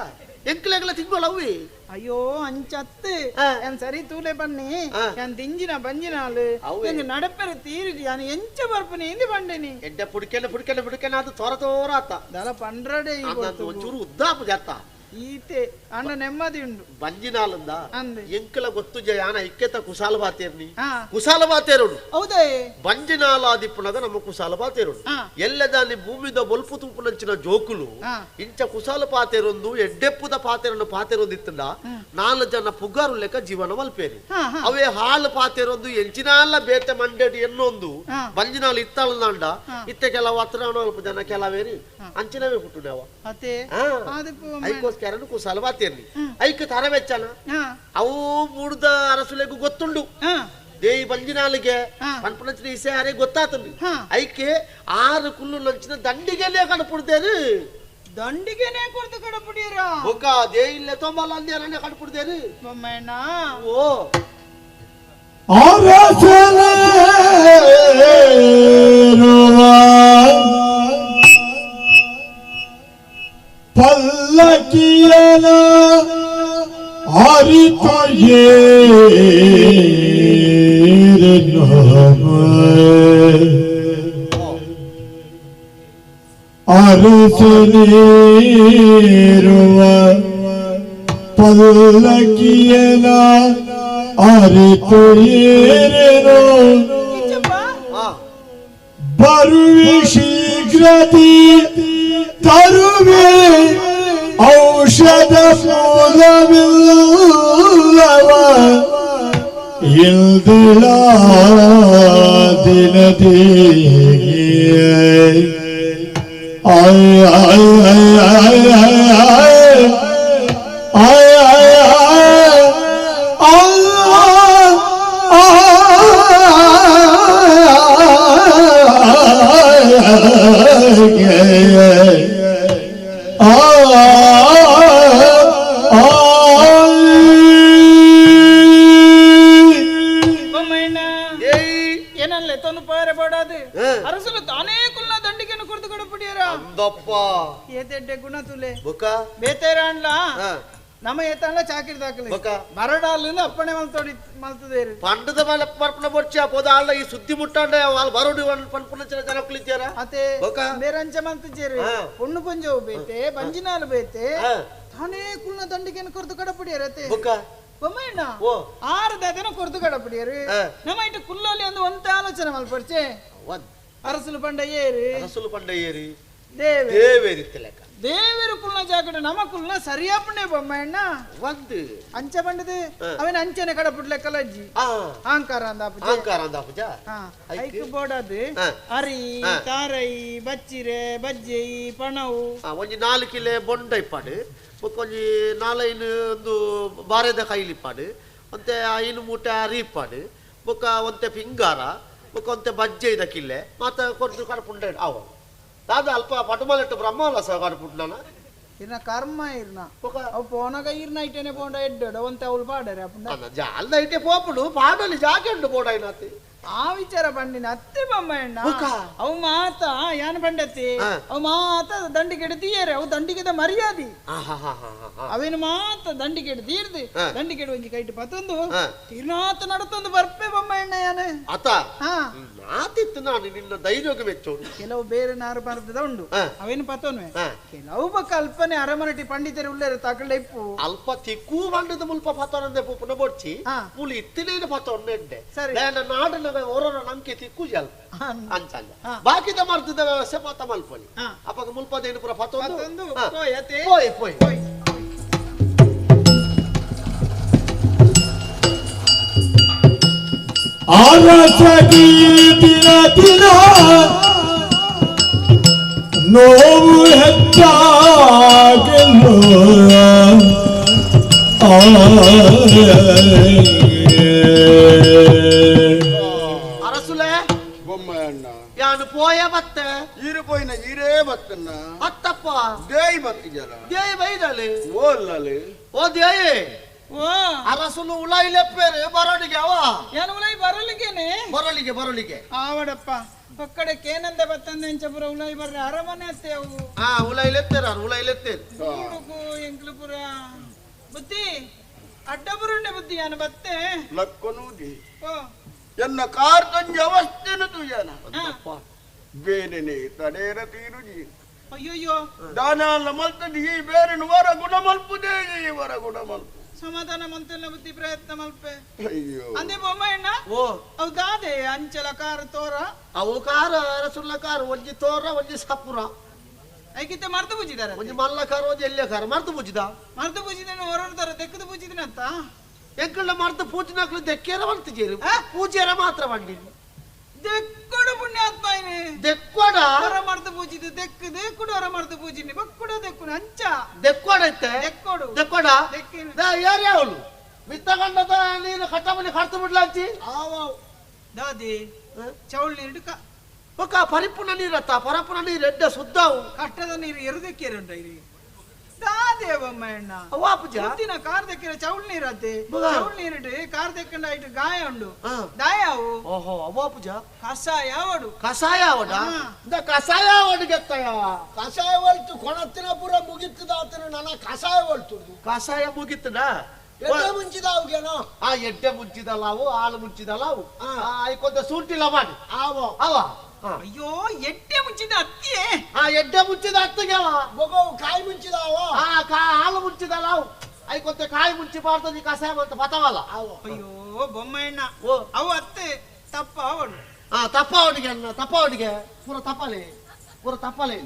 S19: ಎಂಕ್ಲೆಗ್ಲ ತಿಂಗಳು ಅವಿ
S1: ಅಯ್ಯೋ ಅಂಚತ್ತು ಏನ್ ಸರಿ ತೂಲೆ ಬನ್ನಿ ಯಾನ್ ದಿಂಜಿನ ಬಂಜಿನಾಲು ಎಂಗ ನಡಪೆರ ತೀರಿಜಿ ಯಾನ್ ಎಂಚ ಬರ್ಪುನಿ ಇಂದು ಬಂಡೆನಿ
S19: ಎಡ್ಡೆ ಪುಡಿಕೆನ ಪುಡಿಕೆನ ಪುಡಿಕೆನ ಅದು ತೋರ ತೋರ ಆತ
S1: ದಲ ಪಂಡ್ರಡೆ
S19: ಒಂಚೂರು ಉದ್ದಾಪು ಜಾತ
S1: ಈತೆ ಅಣ್ಣ ನೆಮ್ಮದಿ ಉಂಡು
S19: ಬಂಜಿನಾಲಂದ ಎಂಕಲ ಗೊತ್ತು ಜಯಾನ ಇಕ್ಕೆತ ಕುಸಾಲ ಬಾತೇರ್ನಿ ಕುಸಾಲ ಬಾತೇರುಡು
S1: ಹೌದೇ
S19: ಬಂಜಿನಾಲಾದಿಪ್ಪುನಗ ನಮ್ಮ ಕುಸಾಲ ಬಾತೇರುಡು ಎಲ್ಲದಾನಿ ಭೂಮಿದ ಬೊಲ್ಪು ತುಪ್ಪುನಂಚಿನ ಜೋಕುಲು ಇಂಚ ಕುಸಾಲ ಪಾತೇರೊಂದು ಎಡ್ಡೆಪ್ಪುದ ಪಾತೇರನ್ನು ಪಾತೇರೊಂದು ಇತ್ತಂದ ನಾಲ್ ಜನ ಪುಗಾರು ಲೆಕ್ಕ ಜೀವನ ಮಲ್ಪೇರಿ ಅವೇ ಹಾಲು ಪಾತೇರೊಂದು ಎಂಚಿನಾಲ ಬೇತೆ ಮಂಡೆಡ್ ಎನ್ನೊಂದು ಬಂಜಿನಾಲ್ ಇತ್ತಾಳಂದ ಇತ್ತೆ ಕೆಲವು ಹತ್ರ ಅಲ್ಪ ಜನ ಕೆಲವೇರಿ ಅಂಚಿನವೇ ಹುಟ್ಟುಡವ ಐಕೋಸ್ಕರ ಕುಸಾಲ ಬಾತೇರ್ನಿ ಐಕ್ ತರ ವೆಚ್ಚನ ಅವು ಮೂಡ್ದ ಅರಸುಲೆಗು ಗೊತ್ತುಂಡು ದೇಯಿ ಬಂಜಿನಾಲಿಗೆ ಪನ್ಪುನಂಚಿನ ಇಸೆ ಆರೆ ಗೊತ್ತಾತಂದು ಐಕೆ ಆರು ಕುಲ್ಲು ನಂಚಿನ ದಂಡಿಗೆನೆ ಕಡಪುಡ್ದೇನು
S1: ದಂಡಿಗೆನೆ ಕೊಡ್ದು ಕಡಪುಡೀರ
S19: ಬೊಕ್ಕ ದೇಯಿಲ್ಲೆ ತೊಂಬಲ್ಲ ಅಂದೇರನೆ ಕಡಪುಡ್ದೇನು
S1: ಬೊಮ್ಮಣ್ಣ
S19: ಓ
S16: ಪಲ್ಲಕ್ಕಿಯನ ಅರಸನೇರುವ ಪಲ್ಲಕ್ಕಿಯನ ಅರಿತು ಏರೆನು ಬರುವೆ ಶೀಘ್ರತಿ ತರುವೆ ಔಷಧ ಮೂಲವಿಲ್ಲವ ಇಲ್ದಿಳ ದಿನದಿ ಆಯ್ ಆಯ್ ಆಯ್ ಆಯ್ ಆಯ್ ಆಯ್ ಆಯ್ ಆಯ್
S1: ಏನಲ್ಲ ತೊಂದು ಪಾರೆ ಬಡಾದು ಅರಸಲು ತಾನೇ ಕುಲ್ಲ ದಂಡಿಗೆಯನ್ನು ಕುರಿತು ಕೊಡಪುಡಿಯರ
S19: ಅಂದಪ್ಪ
S1: ಏತೆಡ್ಡೆ ಗುಣ ತುಲೆ
S19: ಬುಕ್ಕ
S1: ಬೇತೇರಾಣ್ಲ ನಮ್ಮ ಏತಾಂಡ ಚಾಕಿರಿ ದಾಖಲೆ ಬರಡಾಲಿಂದ ಅಪ್ಪಣೆ ಮಲ್ತೋಡಿ ಮಲ್ತದೇರು
S19: ಪಂಡದ ಮೇಲೆ ಪರ್ಪನ ಬೊರ್ಚಿ ಪೋದ ಆಳ್ನ ಈ ಸುದ್ದಿ ಮುಟ್ಟಾಂಡ ವಾಲ್ ಬರೋಡಿ ಪನ್ಪುನ ಜನಕ್ಕುಲಿದ್ದಾರ
S1: ಅತೆ ಬೇರಂಚ ಮಲ್ತಜೇರು ಪೊಣ್ಣು ಪಂಜವು ಬೇತೆ ಬಂಜಿನಾಲು ಬೇತೆ ತಾನೇ ಕುಲ್ನ ದಂಡಿಗೆನ ಕೊರ್ದು ಕಡಪುಡಿಯರ ಅತೆ ಬೊಮ್ಮಣ್ಣ ಆರು ದಾದನ ಕೊರ್ದು ಕಡಪುಡಿಯರು ನಮ್ಮ ಇಟ್ಟು ಕುಲ್ಲಲ್ಲಿ ಒಂದು ಒಂತ ಆಲೋಚನೆ ಮಲ್ಪರ್ಚೆ ಅರಸುಲು ಪಂಡ ಏರಿ
S19: ಅರಸುಲು ಪಂಡ ಏರಿ
S1: ದೇವೇರಿ ದೇವರು ಕುಲ್ನ ಜಾಗಡ ನಮ್ಮ ಕುಲ್ನ ಸರಿಯಾಪಣೆ ಬೊಮ್ಮಣ್ಣ
S19: ಒಂದು
S1: ಅಂಚ ಬಂಡದು ಅವನ ಅಂಚನೆ ಕಡಪುಡ್ಲೆ ಕಲಜ್ಜಿ ಆಂಕಾರ ಅಂದಾಪುಜ
S19: ಆಂಕಾರ ಅಂದಾಪುಜ
S1: ಐಕ್ ಬೋಡದು ಅರಿ ತಾರೈ ಬಚ್ಚಿರೆ ಬಜ್ಜೈ ಪಣವು
S19: ಒಂಜಿ 4 ಕಿಲೆ ಬೊಂಡ ಇಪ್ಪಾಡು ಒಂಜಿ 4 ಒಂದು ಬಾರೆದ ಕೈಲಿ ಇಪ್ಪಾಡು ಒಂತೆ 5 ಮೂಟೆ ಅರಿ ಇಪ್ಪಾಡು ಬೊಕ್ಕ ಒಂತೆ ಪಿಂಗಾರ ಬೊಕ್ಕ ಒಂತೆ ಬಜ್ಜೆ ಇದ ಕಿಲ್ಲೆ ಮಾತ ಕೊರ್ದು ಕಡಪುಂಡ ಅವ ದಾದ ಅಲ್ಪ ಪಟುಮಲೆಟ್ಟು ಬ್ರಹ್ಮಲ ಸಹ ಕಡಪುಂಡನ
S1: ಇರ್ನ ಕರ್ಮ ಇರ್ನ ಅವು ಪೋನಗ ಇರ್ನ ಇಟ್ಟನೆ ಪೋಂಡ ಎಡ್ಡೋಡ ಒಂತೆ ಅವಳು ಪಾಡರೆ ಅಪ್ಪುಂಡ
S19: ಜಾಲ್ದ ಇಟ್ಟೆ ಪೋಪುಡು ಪಾಡಲಿ ಜಾಗೆ ಉಂಡು ಬೋಡಾಯಿನಾತಿ
S1: ಆ ವಿಚಾರ ಬಂಡಿನ ಅತ್ತೆ ಬೊಮ್ಮಣ್ಣ ಅವು ಮಾತ ಯಾನ್ ಬಂಡತಿ ಅವು ಮಾತ ದಂಡಿಗೆಡು ತೀಯರೆ ಅವು ದಂಡಿಗೆದ ಮರ್ಯಾದಿ ಅವೇನು ಮಾತ ದಂಡಿಗೆಡು ತೀರ್ದು ದಂಡಿಗೆಡು ಒಂಜಿ ಕೈಟ್ ಪತ್ತೊಂದು ತೀರ್ನಾತ ನಡತೊಂದು ಬರ್ಪೆ ಬೊಮ್ಮಣ್ಣ ಯಾನೆ
S19: ಅತ ನಾತಿತ್ತು ನಾನು ನಿನ್ನ ಧೈರ್ಯಕ್ಕೆ ಮೆಚ್ಚೋಡು
S1: ಕೆಲವು ಬೇರೆ ನಾರು ಬರ್ತದ ಉಂಡು ಅವೇನು ಪತ್ತೊನ್ವೆ ಕೆಲವು ಕಲ್ಪನೆ ಅರಮನಟಿ ಪಂಡಿತರು ಉಳ್ಳೇರು ತಕಳೆ ಇಪ್ಪು
S19: ಅಲ್ಪ ತಿಕ್ಕು ಬಂಡದ ಮುಲ್ಪ ಪತ್ತೊಂದೆ ಪುನ ಬೊಡ್ಚಿ ಮುಲು ಇತ್ತಿನೇನು ಪತ್ತೊಂದೆ ಎಡ್ಡೆ
S1: ಸರಿ
S19: ನಾಡಿನ ಓರೋರ ನಂಬಿಕೆ ತಿಕ್ಕು ಜಲ್ ಅಂಚಲ್ಲ ಬಾಕಿದ ಮರ್ದದ ವ್ಯವಸ್ಥೆ ಮಾತ ಮಲ್ಪೊಲಿ ಅಪ್ಪಗ ಮುಲ್ಪದೇನು ಪೂರ ಪತ್ತೊಂದು ಪೋಯ್ ಪೋಯ್
S16: ಅರಸಗಿ ದಿನ ದಿನ ನೋವು ಹೆಚ್ಚಾಗೆಲ್ಲ
S19: ಅರಸುಲೆ
S9: ಬೊಮ್ಮಣ್ಣ
S19: ಯಾನು ಪೋಯ ಬತ್ತೆ
S9: ಈರು ಪೋಯಿನ ಈರೇ ಬತ್ತನ್ನ
S19: ಅತ್ತಪ್ಪ
S9: ದೇಯಿ ಬತ್ತಿಜಲ
S19: ದೇಯಿ ಬೈದಲೆ
S9: ಓಲ್ಲಲೆ
S19: ಓ ದೇಯಿ
S1: ಓ
S19: ಅರಸುಲು ಉಲಾಯಿಲೆಪ್ಪೇರು ಬರೋಡಿಗೆ ಅವ
S1: ಏನು ಉಲಾಯಿ ಬರಲಿಗೆನೆ
S19: ಬರಲಿಗೆ ಬರಲಿಗೆ
S1: ಆವಡಪ್ಪ ಪಕ್ಕಡೆ ಕೇನಂದ ಬತ್ತಂದೆ ಎಂಚಪುರ ಉಲಾಯಿ ಬರ್ರೆ ಅರಮನೆ ಅತ್ತೆ ಅವು
S19: ಹಾ ಉಲಾಯಿಲೆತ್ತೇರ ಉಲಾಯಿಲೆತ್ತೇರು
S1: ಹುಡುಗು ಎಂಕ್ಲುಪುರ ಬುದ್ಧಿ ಅಡ್ಡಪುರುಂಡೆ ಬುದ್ಧಿ ಯಾನು ಬತ್ತೆ
S9: ಲಕ್ಕೊನೂದಿ
S1: ಓ
S9: ಎನ್ನ ಕಾರ್ ತಂಜಿ ಅವಸ್ಥೆನು ತುಯ್ಯನ ಬೇರೆನೆ ತಡೇರ ತೀರುಜಿ
S1: ಅಯ್ಯಯ್ಯೋ
S9: ದಾನ ಮಲ್ತದಿ ಈ ಬೇರೆನು ವರ ಗುಣ ಮಲ್ಪುದೇ ಈ ವರ ಗುಣ ಮಲ್ಪು
S1: ಸಮಾಧಾನ ಮಂತಲ್ಲ ಬುದ್ಧಿ ಪ್ರಯತ್ನ ಮಲ್ಪೆ
S9: ಅಯ್ಯೋ
S1: ಅಂದೆ ಬೊಮ್ಮಣ್ಣ
S19: ಓ
S1: ಅವು ದಾದೆ ಅಂಚಲ ಕಾರ್ ತೋರ
S19: ಅವು ಕಾರ ಅರಸುಲ್ಲ ಕಾರ್ ಒಂಜಿ ತೋರ ಒಂಜಿ ಸಪುರ
S1: ಐಕಿತ್ತ ಮರ್ತು ಪೂಜಿದಾರ
S19: ಒಂಜಿ ಮಲ್ಲ ಕಾರ್ ಒಂಜಿ ಎಲ್ಲೆ ಕಾರ್ ಮರ್ತು ಪೂಜಿದ
S1: ಮರ್ತು ಪೂಜಿದ ಹೊರಡ್ತಾರ ದೆಕ್ಕದ ಪೂಜಿದಿನಂತ
S19: ಎಂಕಳ್ಳ ಮರ್ತು ಪೂಜಿನಾಕ್ಲು ದೆಕ್ಕೇರ ಬಂತಿಜೇರು ಪೂಜೆರ ಮಾತ್ರ ಬಂಡಿ
S1: ದೆಕ್ಕಡು ಪುಣ್ಯಾತ್ಮ
S19: ದೆಕ್ಕೊಡ
S1: ಹೊರ ಮರ್ತು ಪೂಜಿದ ದೆಕ್ಕು ದೆಕ್ಕುಡು ಹೊರ ಮರ್ತು ಪೂಜಿನಿ ಬಕ್ಕುಡ ದೆಕ್ಕುಡು ಅಂಚ
S19: ದೆಕ್ಕೊಡ ಇತ್ತೆ
S1: ದೆಕ್ಕೊಡು
S19: ದೆಕ್ಕೊಡ ಯಾರು ಅವಳು ಮಿತ್ತಗಂಡದ ನೀನು ಕಟ್ಟಮನಿ ಕಡ್ತು ಬಿಡ್ಲಾಂಚಿ
S1: ದಾದಿ ಚೌಳ್ ನೀರು
S19: ಬೊಕ್ಕ ಪರಿಪುನ ನೀರತ್ತ ಪರಪುನ ನೀರು ಎಡ್ಡ ಸುದ್ದಾವು
S1: ಕಟ್ಟದ ನೀರು ಎರುದಕ್ಕೇರುಂಟ ಇಲ್ಲಿ ದಾದೇವಮ್ಮಣ್ಣ ಬುದ್ಧಿನ ಕಾರ್ ದಕ್ಕಿರ ಚೌಳ್ ನೀರತ್ತೆ ಚೌಳ್ ನೀರಿಟ್ಟು ಕಾರ್ ದಕ್ಕಂಡ ಇಟ್ಟು ಗಾಯ ಉಂಡು ದಾಯಾವು
S19: ಓಹೋ ಅವ್ವಾಪುಜ
S1: ಕಷಾಯ ಅವಡು
S19: ಕಷಾಯ ಅವಡ ಕಷಾಯ ಅವಡಿಗೆತ್ತಯ
S18: ಕಷಾಯ ಒಲ್ತು ಕೊಣತ್ತಿನ ಪೂರ ಮುಗಿತ್ತದಾತನ ನನ್ನ ಕಷಾಯ ಒಲ್ತು
S19: ಕಷಾಯ ಮುಗಿತ್ತದ
S18: ಎಡ್ಡೆ ಮುಂಚಿದ ಅವುಗೇನೋ
S19: ಆ ಎಡ್ಡೆ ಮುಂಚಿದಲ್ಲ ಅವು ಹಾಲು ಮುಂಚಿದಲ್ಲ ಅವು ಐಕೊಂತ ಸೂಟಿಲ್ಲ ಮಾಡಿ
S18: ಆವೋ
S19: ಅವ
S1: ಅಯ್ಯೋ ಎಡ್ಡೆ ಮುಂಚಿದ ಅತ್ತಿಯೇ
S19: ಆ ಎಡ್ಡೆ ಮುಂಚಿದ ಅತ್ತಿಗೆ
S18: ಬೊಗವು ಕಾಯಿ ಮುಂಚಿದಾವ
S19: ಆ ಕಾ ಹಾಲು ಮುಂಚಿದಲ್ಲ ಅವು ಐಕೊಂತ ಕಾಯಿ ಮುಂಚಿ ಬಾರ್ತದೆ ಕಷಾಯ ಅಂತ ಪತವಲ್ಲ
S1: ಅಯ್ಯೋ ಬೊಮ್ಮಣ್ಣ ಅವು ಅತ್ತೆ ತಪ್ಪ ಅವಳು
S19: ಆ ತಪ್ಪ ಅವನಿಗೆ ಅಣ್ಣ ತಪ್ಪ ಅವನಿಗೆ ಪೂರ ತಪ್ಪಲೆ ಪೂರ ತಪ್ಪಲೆ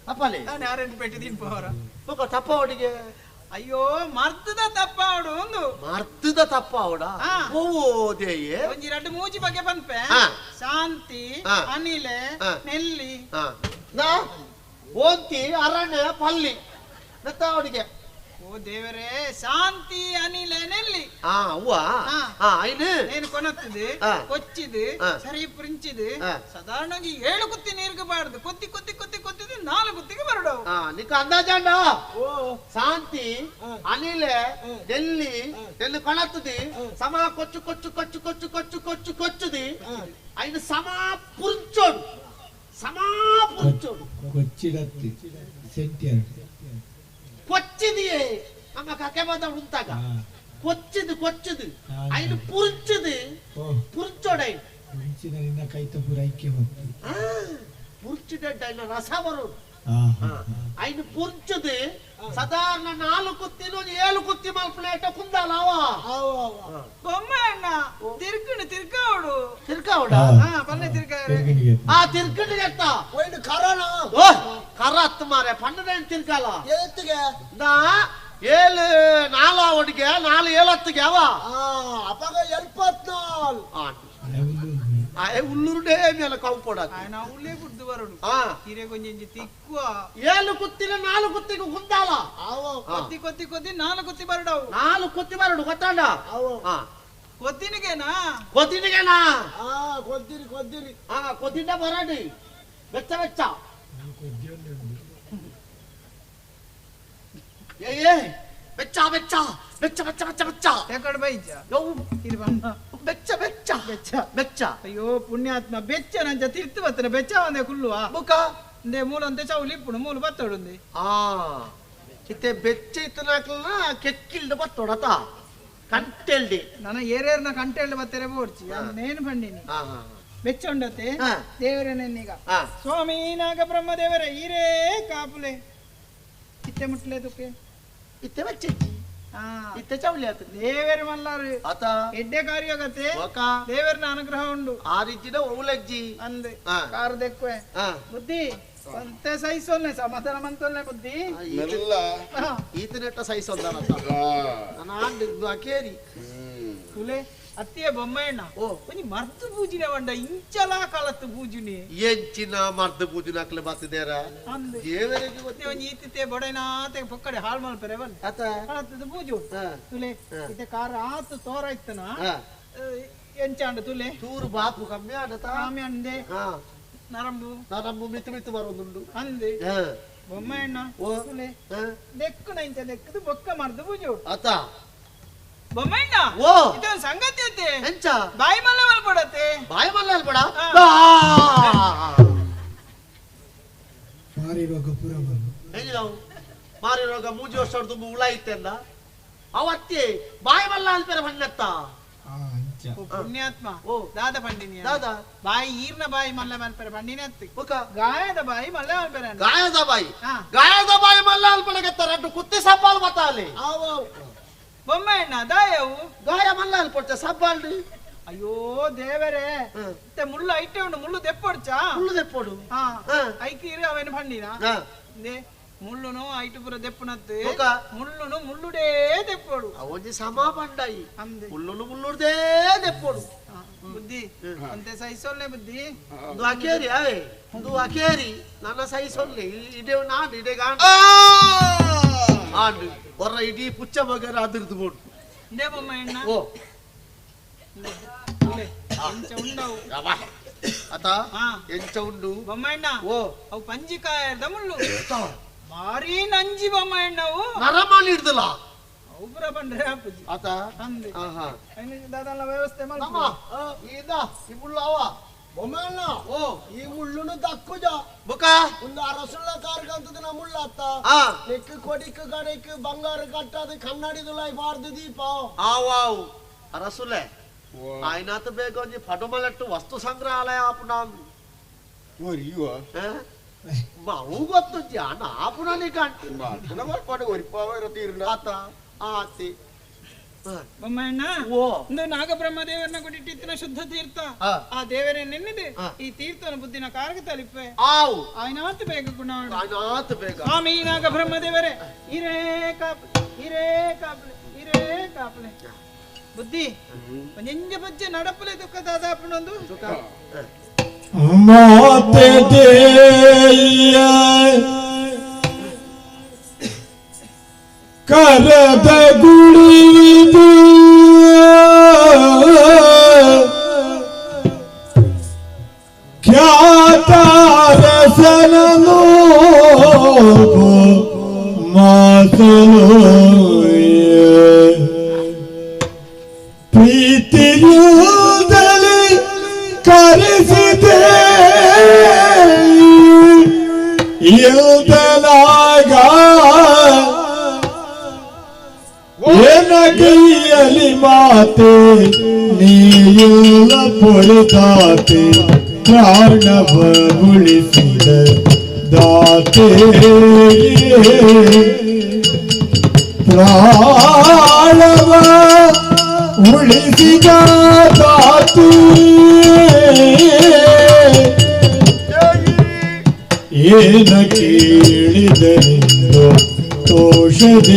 S19: ತಪ್ಪಲೆ
S1: ನಾನು ಯಾರನ್ನು ಪೆಟ್ಟಿದ್ದೀನಿ ಪವರ
S19: ಬೊಕ ತಪ್ಪ ಅವನಿಗೆ
S1: ಅಯ್ಯೋ ಮರ್ತದ ತಪ್ಪ ಅವಡು ಒಂದು
S19: ಮರ್ತದ ತಪ್ಪ ಅವಡ ಓದೇಯೇ
S1: ಒಂಜಿ ಎರಡು ಮೂಜಿ ಬಗ್ಗೆ ಪನ್ಪೆ ಶಾಂತಿ ಅನಿಲೆ ನೆಲ್ಲಿ
S19: ಓಂತಿ ಅರಣ್ಯ ಪಲ್ಲಿ ನತ್ತ ಅವನಿಗೆ
S1: ಓ ದೇವರೇ ಶಾಂತಿ ಅನಿಲೆ ನೆಲ್ಲಿ ಏನು ಕೊನತ್ತದೆ ಕೊಚ್ಚಿದು ಸರಿ ಪ್ರಿಂಚಿದು ಸಾಧಾರಣ 7 ಕುತ್ತಿ ನೀರಿಗೆ ಬಾರದು ಕೊತ್ತಿ ಕೊತ್ತಿ ಕೊತ್ತಿ ಕೊತ್ತಿದ್ದು 4 ಕುತ್ತಿಗೆ ಬರಡವು
S19: ನಿಕ್ಕ ಅಂದಾಜಂಡ ಶಾಂತಿ ಅನಿಲೆ ನೆಲ್ಲಿ ನೆಲ್ಲಿ ಕೊಣತ್ತದೆ ಸಮ ಕೊಚ್ಚು ಕೊಚ್ಚು ಕೊಚ್ಚು ಕೊಚ್ಚು ಕೊಚ್ಚು ಕೊಚ್ಚು ಕೊಚ್ಚುದಿ ಐನು ಸಮ ಪುಂಚೋಡು ಸಮ ಪುಂಚೋಡು
S11: ಕೊಚ್ಚಿಡತ್ತಿ ಸೆಟ್ಟಿಯರ್
S19: ಕೊಚ್ಚಿದೆಯೇ ನಮ್ಮ ಕಕೆ ಬಂದ ಉಂತಾಗ ಕೊಚ್ಚಿದು ಕೊಚ್ಚಿದು ಐನು ಪುರ್ಚಿದು ಪುರ್ಚೋಡೈ
S2: ಪುರ್ಚಿದ ಕೈತ ಪೂರ ಐಕ್ಯ ಬಂತು
S19: ಪುರ್ಚಿದ ಐನ ರಸ ಬರೋಡು ಐನು ಪುರ್ಚದು ಸಾಧಾರಣ 4 ಕುತ್ತಿನ 7 ಕುತ್ತಿ ಮಲ್ಪಲೇಟ ಕುಂದಾಲ ಅವ
S1: ಬೊಮ್ಮ ಅಣ್ಣ ತಿರ್ಕಣು ತಿರ್ಕಾವಡು
S19: ತಿರ್ಕಾವಡ
S1: ಪಲ್ಲೆ ತಿರ್ಕಾರೆ
S19: ಆ ತಿರ್ಕಣು ಎತ್ತ
S18: ಒಯ್ದು ಕರಣ
S19: ಓ ಕರ ಹತ್ತು ಮಾರೆ ಪಣ್ಣದೇನು ತಿರ್ಕಾಲ
S18: ಎತ್ತಿಗೆ
S19: ನಾ 7 4 ಒಡಿಗೆ 4 7 ಹತ್ತಿಗೆ ಅವ
S18: ಅಪಗ 74
S19: ಉಲ್ಲೂರುಡೇ ಮೇಲೆ ಕಾಂಪೌಂಡ್
S1: ಉಲ್ಲೇ ಗುಡ್ದು ಬರೋಡು ಹಿರೇ ಕೊಂಚ ತಿಕ್ಕುವ
S19: 7 ಕುತ್ತಿನ 4 ಕುತ್ತಿಗೆ ಕುಂದಾಲ
S1: ಕೊತ್ತಿ ಕೊತ್ತಿ ಕೊತ್ತಿ 4 ಕುತ್ತಿ ಬರಡವು
S19: 4 ಕುತ್ತಿ ಬರಡು ಗೊತ್ತಾಂಡ
S1: ಕೊತ್ತಿನಿಗೆನಾ
S19: ಕೊತ್ತಿನಿಗೆನಾ
S18: ಕೊದ್ದಿರಿ ಕೊದ್ದಿರಿ
S19: ಕೊದ್ದಿಂದ ಬರಡಿ ಬೆಚ್ಚ ಬೆಚ್ಚ ಏ ಬೆಚ್ಚ ಬೆಚ್ಚ ಬೆಚ್ಚ ಬೆಚ್ಚ ಬೆಚ್ಚ ಬೆಚ್ಚ
S1: ಎಕಡೆ ಬೈಜ
S19: ಬೆಚ್ಚ ಬೆಚ್ಚ ಬೆಚ್ಚ ಬೆಚ್ಚ
S1: ಅಯ್ಯೋ ಪುಣ್ಯಾತ್ಮ ಬೆಚ್ಚ ನಂಜ ತಿರ್ತು ಬತ್ತನೆ ಬೆಚ್ಚ ಒಂದೇ ಕುಳ್ಳುವ
S19: ಬುಕ
S1: ಇಂದೇ ಮೂಲ ಅಂತೆ ಚೌಲಿ ಇಪ್ಪುಡು ಮೂಲು ಬತ್ತೋಡುಂದೆ
S19: ಆ ಇತ್ತೆ ಬೆಚ್ಚ ಇತ್ತನಾಕ್ಲನ ಕೆಕ್ಕಿಲ್ದ ಬತ್ತೋಡತ ಕಂಟೆಲ್ಡಿ
S1: ನನ್ನ ಏರೇರ್ನ ಕಂಟೆಲ್ಡ್ ಬತ್ತೆರೆ ಬೋಡ್ಚಿ ನೇನು ಬಂಡಿನಿ ಬೆಚ್ಚ ಉಂಡತೆ ದೇವರೇ ನೆನ್ನೀಗ ಸ್ವಾಮಿ ನಾಗ ಬ್ರಹ್ಮ ದೇವರೇ ಈರೇ ಕಾಪುಲೆ ಇತ್ತೆ ಮುಟ್ಲೆ ತುಕ್ಕೆ
S19: ಇತ್ತೆ ಬೆಚ್ಚ ಇತ್ತೆ ಚೌಲಿ ಆತ
S1: ದೇವೇರ ಮಲ್ಲಾರು
S19: ಆತ
S1: ಎಡ್ಡೆ ಕಾರ್ಯಗತೆ ದೇವರನ ಅನುಗ್ರಹ ಉಂಡು
S19: ಆ ರೀತಿದ ಓಲಜ್ಜಿ
S1: ಅಂದೆ ಕಾರ್ ದೆಕ್ವೆ ಬುದ್ಧಿ ಅಂತೆ ಸಹಿಸೋಲ್ನೆ ಸಮಾಧಾನ ಮಂತೋಲ್ನೆ ಬುದ್ಧಿ
S19: ಈತನೆಟ್ಟ ಸಹಿಸೋಲ್ದಾನ ನಾನು ಅಕೇರಿ
S1: ಕುಲೆ ಅತ್ತಿಯ ಬೊಮ್ಮಯ್ಯಣ್ಣ ಒಂಜಿ ಮರ್ದು ಪೂಜಿನ ಬಂಡ ಇಂಚಲ ಕಾಲತ್ತು ಪೂಜುನಿ
S19: ಎಂಚಿನ ಮರ್ದು ಪೂಜಿನ ಅಕ್ಲೆ ಬತ್ತಿದೇರ ದೇವರಿಗೆ
S1: ಗೊತ್ತೆ ಒಂಜಿ ಈತಿತೆ ಬೊಡೆನಾತೆ ಪೊಕ್ಕಡೆ ಹಾಳು ಮಲ್ಪೆರೆ ಬಲ್ಲೆ
S19: ಅತ
S1: ಆತದ ಪೂಜು ತುಲೆ ಇತ್ತೆ ಕಾರ್ ಆತು ತೋರ ಇತ್ತನ ಎಂಚಾಂಡ ತುಲೆ
S19: ತೂರು ಬಾಪು ಕಮ್ಮಿ ಆಡತ
S1: ಕಮ್ಮಿ ಅಂದೆ ನರಂಬು
S19: ನರಂಬು ಮಿತ್ತು ಮಿತ್ತು ಬರೋದುಂಡು
S1: ಅಂದೆ ಬೊಮ್ಮಯ್ಯಣ್ಣ ತುಲೆ ದೆಕ್ಕುನ ಇಂಚ ದೆಕ್ಕದು ಬೊಕ್ಕ ಮರ್ದು ಪೂಜು
S19: ಅತ
S1: ಬೊಮ್ಮಣ್ಣ
S19: ಓ
S1: ಇದೊಂದು ಸಂಗತಿ ಐತೆ
S19: ಎಂಚ
S1: ಬಾಯಿ ಮಲ್ಲ ಮಲ್ಪಡತ್ತೆ
S19: ಬಾಯಿ ಮಲ್ಲ ಅಲ್ಪಡ
S2: ಮಾರಿ ರೋಗ ಪೂರ ಬಂದು
S19: ಮಾರಿ ರೋಗ ಮೂಜಿ ವರ್ಷ ತುಂಬ ಉಳ ಇತ್ತೆ ಅಂದ ಅವತ್ತೆ ಬಾಯಿ ಮಲ್ಲ ಅಲ್ಪೆರ ಬಣ್ಣತ್ತ
S1: ಪುಣ್ಯಾತ್ಮ ದಾದ ಪಂಡಿನಿ
S19: ದಾದ
S1: ಬಾಯಿ ಈರ್ನ ಬಾಯಿ ಮಲ್ಲ ಮಲ್ಪೆರ ಪಂಡಿನಿ ಅತ್ತಿ ಗಾಯದ ಬಾಯಿ ಮಲ್ಲ ಮಲ್ಪೆರ
S19: ಗಾಯದ ಬಾಯಿ ಗಾಯದ ಬಾಯಿ ಮಲ್ಲ ಅಲ್ಪಡಗತ್ತ ರಡ್ಡು ಕುತ್ತಿ ಸಬ್ಬಾಲ್ ಬತ್ತಾಲೆ
S1: ಬೊಮ್ಮಣ್ಣ ದಾಯವು
S19: ಗಾಯ ಮಲ್ಲ ಅಲ್ಪೊಡ್ಚ ಸಬ್ಬಾಲ್ರಿ
S1: ಅಯ್ಯೋ ದೇವರೇ ಮತ್ತೆ ಮುಳ್ಳು ಐಟೆ ಉಂಡು ಮುಳ್ಳು ದೆಪ್ಪೊಡ್ಚ
S19: ಮುಳ್ಳು ದೆಪ್ಪೊಡು
S1: ಐಕೀರು ಅವೇನು ಪಂಡಿನ ಮುಳ್ಳುನು ಐಟು ಪೂರ ದೆಪ್ಪುನತ್ತು ಮುಳ್ಳುನು ಮುಳ್ಳುಡೇ ದೆಪ್ಪೊಡು
S19: ಒಂಜಿ ಸಮ ಪಂಡಾಯಿ ಮುಳ್ಳುನು ಮುಳ್ಳುಡೇ ದೆಪ್ಪೊಡು
S1: ಬುದ್ಧಿ ಅಂತೆ ಸಹಿಸೊಲ್ಲೆ ಬುದ್ಧಿ
S19: ಒಂದು ಅಕೇರಿ ಅವೇ ಒಂದು ಅಕೇರಿ ನನ್ನ ಸಹಿಸೊಲ್ಲೆ ಇದೇ ನಾಡು ಇದೇ ಗಾಂಡು ಆಂಡು ಹೊರ ಇಡೀ ಪುಚ್ಚ ಮಗರ ಅದಿರ್ದು ಬೋಡು
S1: ಇದೇ ಬೊಮ್ಮಣ್ಣ
S19: ಓ
S1: ಎಂಚ ಉಂಡವು
S19: ಅತ ಎಂಚ ಉಂಡು
S1: ಬೊಮ್ಮಣ್ಣ
S19: ಓ
S1: ಅವು ಪಂಜಿಕಾಯದ ಮುಳ್ಳು ಭಾರಿ ನಂಜಿ ಬೊಮ್ಮಣ್ಣವು
S19: ನರಮಾನಿ ಹಿಡ್ದಲ್ಲ
S1: ಅವು ಪೂರ ಪಂಡ್ರೆ ಆಪುಜಿ
S19: ಆತ
S1: ಅಂದೆ ದಾದಲ್ಲ ವ್ಯವಸ್ಥೆ
S19: ನಮ್ಮ ಈದ ಈ ಮುಳ್ಳು ಅವ
S18: ಬೊಮ್ಮಣ್ಣ
S19: ಓ
S18: ಈ ಮುಳ್ಳುನು ದಕ್ಕುಜ
S19: ಬುಕ
S18: ಒಂದು ಅರಸುಳ್ಳ ಕಾರ್ಗಂತದ ನಾ ಮುಳ್ಳತ್ತ ನೆಕ್ ಕೊಡಿಕ್ ಕಡೆಕ್ ಬಂಗಾರ ಕಟ್ಟದು ಕನ್ನಡಿದುಲ ಬಾರ್ದು ದೀಪ
S19: ಆವಾವು ಅರಸುಲೆ ಆಯ್ನಾತ ಬೇಗ ಒಂಜಿ ಫಟುಮಲಟ್ಟು ವಸ್ತು ಸಂಗ್ರಹಾಲಯ ಆಪುನ ಅವು ಗೊತ್ತುಂಜಿ ಅಣ್ಣ ಆಪುನನೇ ಕಾಣ್ತು ಆತ ಆತಿ
S1: ಬೊಮ್ಮಣ್ಣ ಒಂದು ನಾಗಬ್ರಹ್ಮ ದೇವರನ್ನ ಕೊಟ್ಟಿಟ್ಟಿತ್ತಿನ ಶುದ್ಧ ತೀರ್ಥ ಆ ದೇವರೇ ನಿನ್ನಿದೆ ಈ ತೀರ್ಥನ ಬುದ್ಧಿನ ಕಾರ್ಗ ತಲುಪೆ
S19: ಆವು
S1: ಆಯ್ನಾತ್ ಬೇಗ ಗುಣ
S19: ಆಯ್ನಾತ್ ಬೇಗ
S1: ಸ್ವಾಮಿ ನಾಗಬ್ರಹ್ಮ ದೇವರೇ ಹಿರೇ ಕಾಪ್ಲೆ ಹಿರೇ ಕಾಪ್ಲೆ ಹಿರೇ ಕಾಪ್ಲೆ ಬುದ್ಧಿ ಒಂಜೆಂಜ ಬಜ್ಜೆ ನಡಪಲೆ ದುಃಖ ದಾದಾಪುನೊಂದು
S16: ಮಾತೆ ದೇಯ ಕರದ ಗುಡಿದು ಖ್ಯಾತಾರಸನನು ಮಾಸಲು ಪ್ರೀತಿಯುದಲಿ ಕರೆಸಿದೆ ಇಲ್ದಲಾಗ
S2: ಮಾತೆ ನೀಯುಲ ಪೊರೆದಾತೆ ಪ್ರಾಣವ ಉಳಿಸಿದ ದಾತೆ ಪ್ರಾಣವ ಉಳಿಸಿದ ದಾತೆ ಏನ ಕೇಳಿದರೆಂದು ತೋಷದೆಯೇವನೇ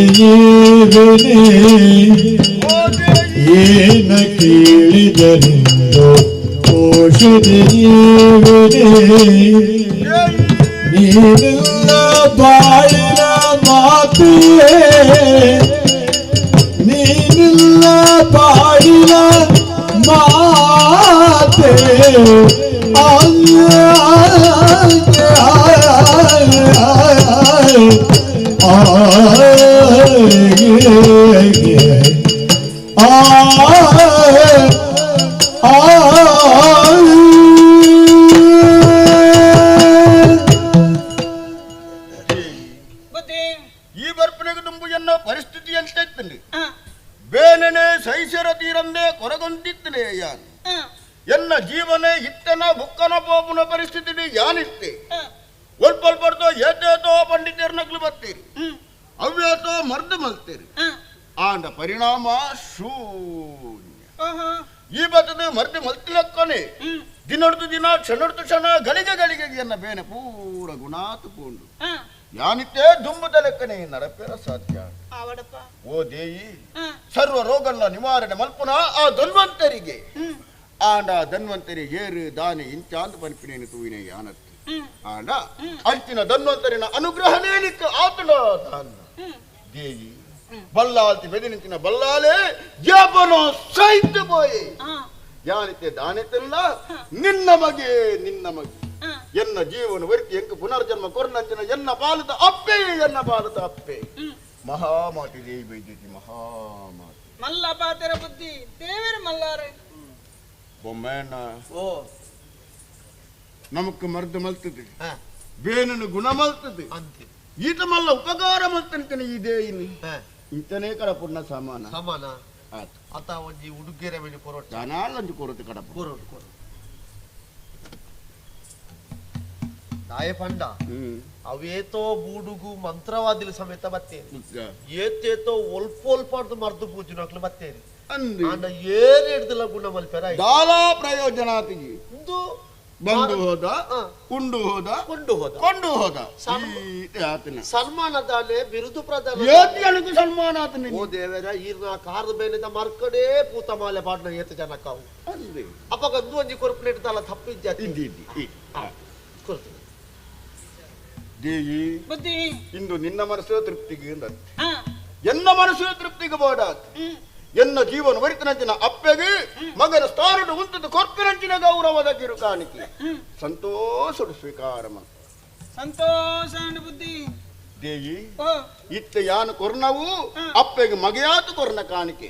S2: ಏನ ಕೇಳಿದರೆಂದು ತೋಷದೆಯೇವನೇ ನೀನೆಲ್ಲ ಬಾಳಿನ ಮಾತೇ ನೀನೆಲ್ಲ ಬಾಳಿನ ಮಾತೇ
S9: ಈ ಬರ್ಪಣೆಗೆ ತುಂಬು ಎನ್ನ ಪರಿಸ್ಥಿತಿ ಅಂತ ಇತ್ತಂడి ಬೇನನೆ ಸಹಿಸರ ತೀರಂದೆ ಕೊರಗೊಂದಿತ್ತನೆ ಯಾನ್ ಎನ್ನ ಜೀವನ ಇತ್ತನ ಬುಕ್ಕನ ಪೋಪುನ ಪರಿಸ್ಥಿತಿ ಯಾನಿತ್ತೆ ಒಲ್ಪಲ್ಪಡ್ತೋ ಏತೇತೋ ಪಂಡಿತರು ನಕ್ಲು ಬರ್ತೀರಿ ಅವ್ಯಾತೋ ಮರ್ದು ಮಲ್ತೀರಿ ಆಂಡ ಪರಿಣಾಮ ಶೂನ್ಯ. ಈ ಬತ್ತದ ಮರ್ದು ಮಲ್ತಿಲಕ್ಕನೆ ದಿನಡ್ದು ದಿನ ಕ್ಷಣಡ್ದು ಕ್ಷಣ ಗಳಿಗೆ ಗಳಿಗೆ ಎನ್ನ ಬೇನೆ ಪೂರ ಗುಣಾತು ಪೂಂಡು ಯಾನಿತ್ತೆ ದುಂಬುದ ಲೆಕ್ಕನೆ ನಡಪೆರ ಸಾಧ್ಯ. ಓ ದೇಯಿ ಸರ್ವ ರೋಗಲ್ಲ ನಿವಾರಣೆ ಮಲ್ಪುನ ಆ ಧನ್ವಂತರಿಗೆ ಆಂಡ ಧನ್ವಂತರಿ ಏರು ದಾನೆ ಇಂಚಾಂತ ಪನ್ಪಿನೇನು ತೂವಿನ ಯಾನತ್ತು ಆಂಡ ಅಂಚಿನ ಧನ್ವಂತರಿನ ಅನುಗ್ರಹನೇನಿಕ್ಕ ಆತನ ದಾನ ದೇಯಿ ಬಲ್ಲಾಲ್ತಿ ಬೆದಿನಿಂಚಿನ ಬಲ್ಲಾಲೆ ಜಪನೋ ಸಹಿತ ಪೋಯಿ ಯಾನಿತ್ತೆ ದಾನಿತಿಲ್ಲ ನಿನ್ನ ಮಗೆ ನಿನ್ನ ಮಗೆ ಎನ್ನ ಜೀವನ ವರಿತಿ ಎಂಕ ಪುನರ್ಜನ್ಮ ಕೊರ್ನಂಚಿನ ಎನ್ನ ಬಾಲದ ಅಪ್ಪೆ ಎನ್ನ ಬಾಲದ ಅಪ್ಪೆ ಮಹಾಮಾತಿ ದೇವಿ ಬೈದೇತಿ ಮಹಾಮಾತಿ
S1: ಮಲ್ಲ ಪಾತೆರ ಬುದ್ಧಿ ದೇವರ ಮಲ್ಲಾರೆ
S9: ಬೊಮ್ಮೆಣ್ಣ ಓ ನಮಕ್ ಮರ್ದು ಮಲ್ತದೆ ಬೇನನು ಗುಣ ಮಲ್ತದೆ ಈತ ಮಲ್ಲ ಉಪಕಾರ ಮಲ್ತಂತಾನೆ ಈ ದೇಯಿನಿ ಇಂತನೇ ಕಡಪುಣ್ಣ ಸಮಾನ
S19: ಸಮಾನ
S9: ಆತು
S19: ಅತ ಒಂಜಿ ಉಡುಗೆರೆ ಮೇಲೆ ಕೊರೋಟ
S9: ದಾನಾಲಂಜಿ ಕೊರತೆ ಕಡಪ
S19: ಕೊರೋಟು ಕೊರೋಟು ದಾಯ ಪಂಡ ಅವೇತೋ ಬೂಡುಗು ಮಂತ್ರವಾದಿಲು ಸಮೇತ ಬತ್ತೇನೆ ಏತೇತೋ ಒಲ್ಪ ಒಲ್ಪಾಡ್ದು ಮರ್ದು ಪೂಜನಕ್ಲು ಬತ್ತೇನೆ ಅಂದ ಏನ್ ಹಿಡ್ದಿಲ್ಲ ಗುಣ ಮಲ್ಪೆರ
S9: ದಾಲಾ ಪ್ರಯೋಜನಾತಿಗೆ ಬಂದು ಹೋದ ಉಂಡು ಹೋದ
S19: ಕೊಂಡು ಹೋದ
S9: ಕೊಂಡು ಹೋದ
S19: ಸನ್ಮಾನದಾನೆ ಬಿರುದು ಪ್ರದಾನ
S9: ಸನ್ಮಾನ ಆತನ
S19: ಓ ದೇವರ ಈರ್ನ ಕಾರದ ಮೇಲಿದ್ದ ಮರ್ಕಡೆ ಪೂತ ಮಾಲೆ ಪಾಡ್ನ ಏತ ಜನಕ್ಕಾವು ಅಪ್ಪಗ ಅಂದು ಒಂಜಿ ಕೊರ್ಪುನೇಟ್ ದಾಲ ತಪ್ಪಿದ್ದ
S9: ದೇವಿ
S1: ಬುದ್ಧಿ
S9: ಇಂದು ನಿನ್ನ ಮನಸ್ಸು ತೃಪ್ತಿಗೆ ಎನ್ನ ಮನಸ್ಸು ತೃಪ್ತಿಗೆ ಬೋಡಾತ್ ಎನ್ನ ಜೀವನ ವರಿತನಂಚಿನ ಅಪ್ಪೆಗೆ ಮಗನ ಸ್ಥಾನಡು ಉಂಟದ ಕೊರ್ಪಿನಂಚಿನ ಗೌರವದ ಕಿರುಕಾಣಿಕೆ ಸಂತೋಷಡು ಸ್ವೀಕಾರ
S1: ಸಂತೋಷ ಬುದ್ಧಿ
S9: ದೇವಿ ಇತ್ತ ಯಾನು ಕೊರ್ನವು ಅಪ್ಪೆಗೆ ಮಗೆಯಾತು ಕೊರ್ನ ಕಾಣಿಕೆ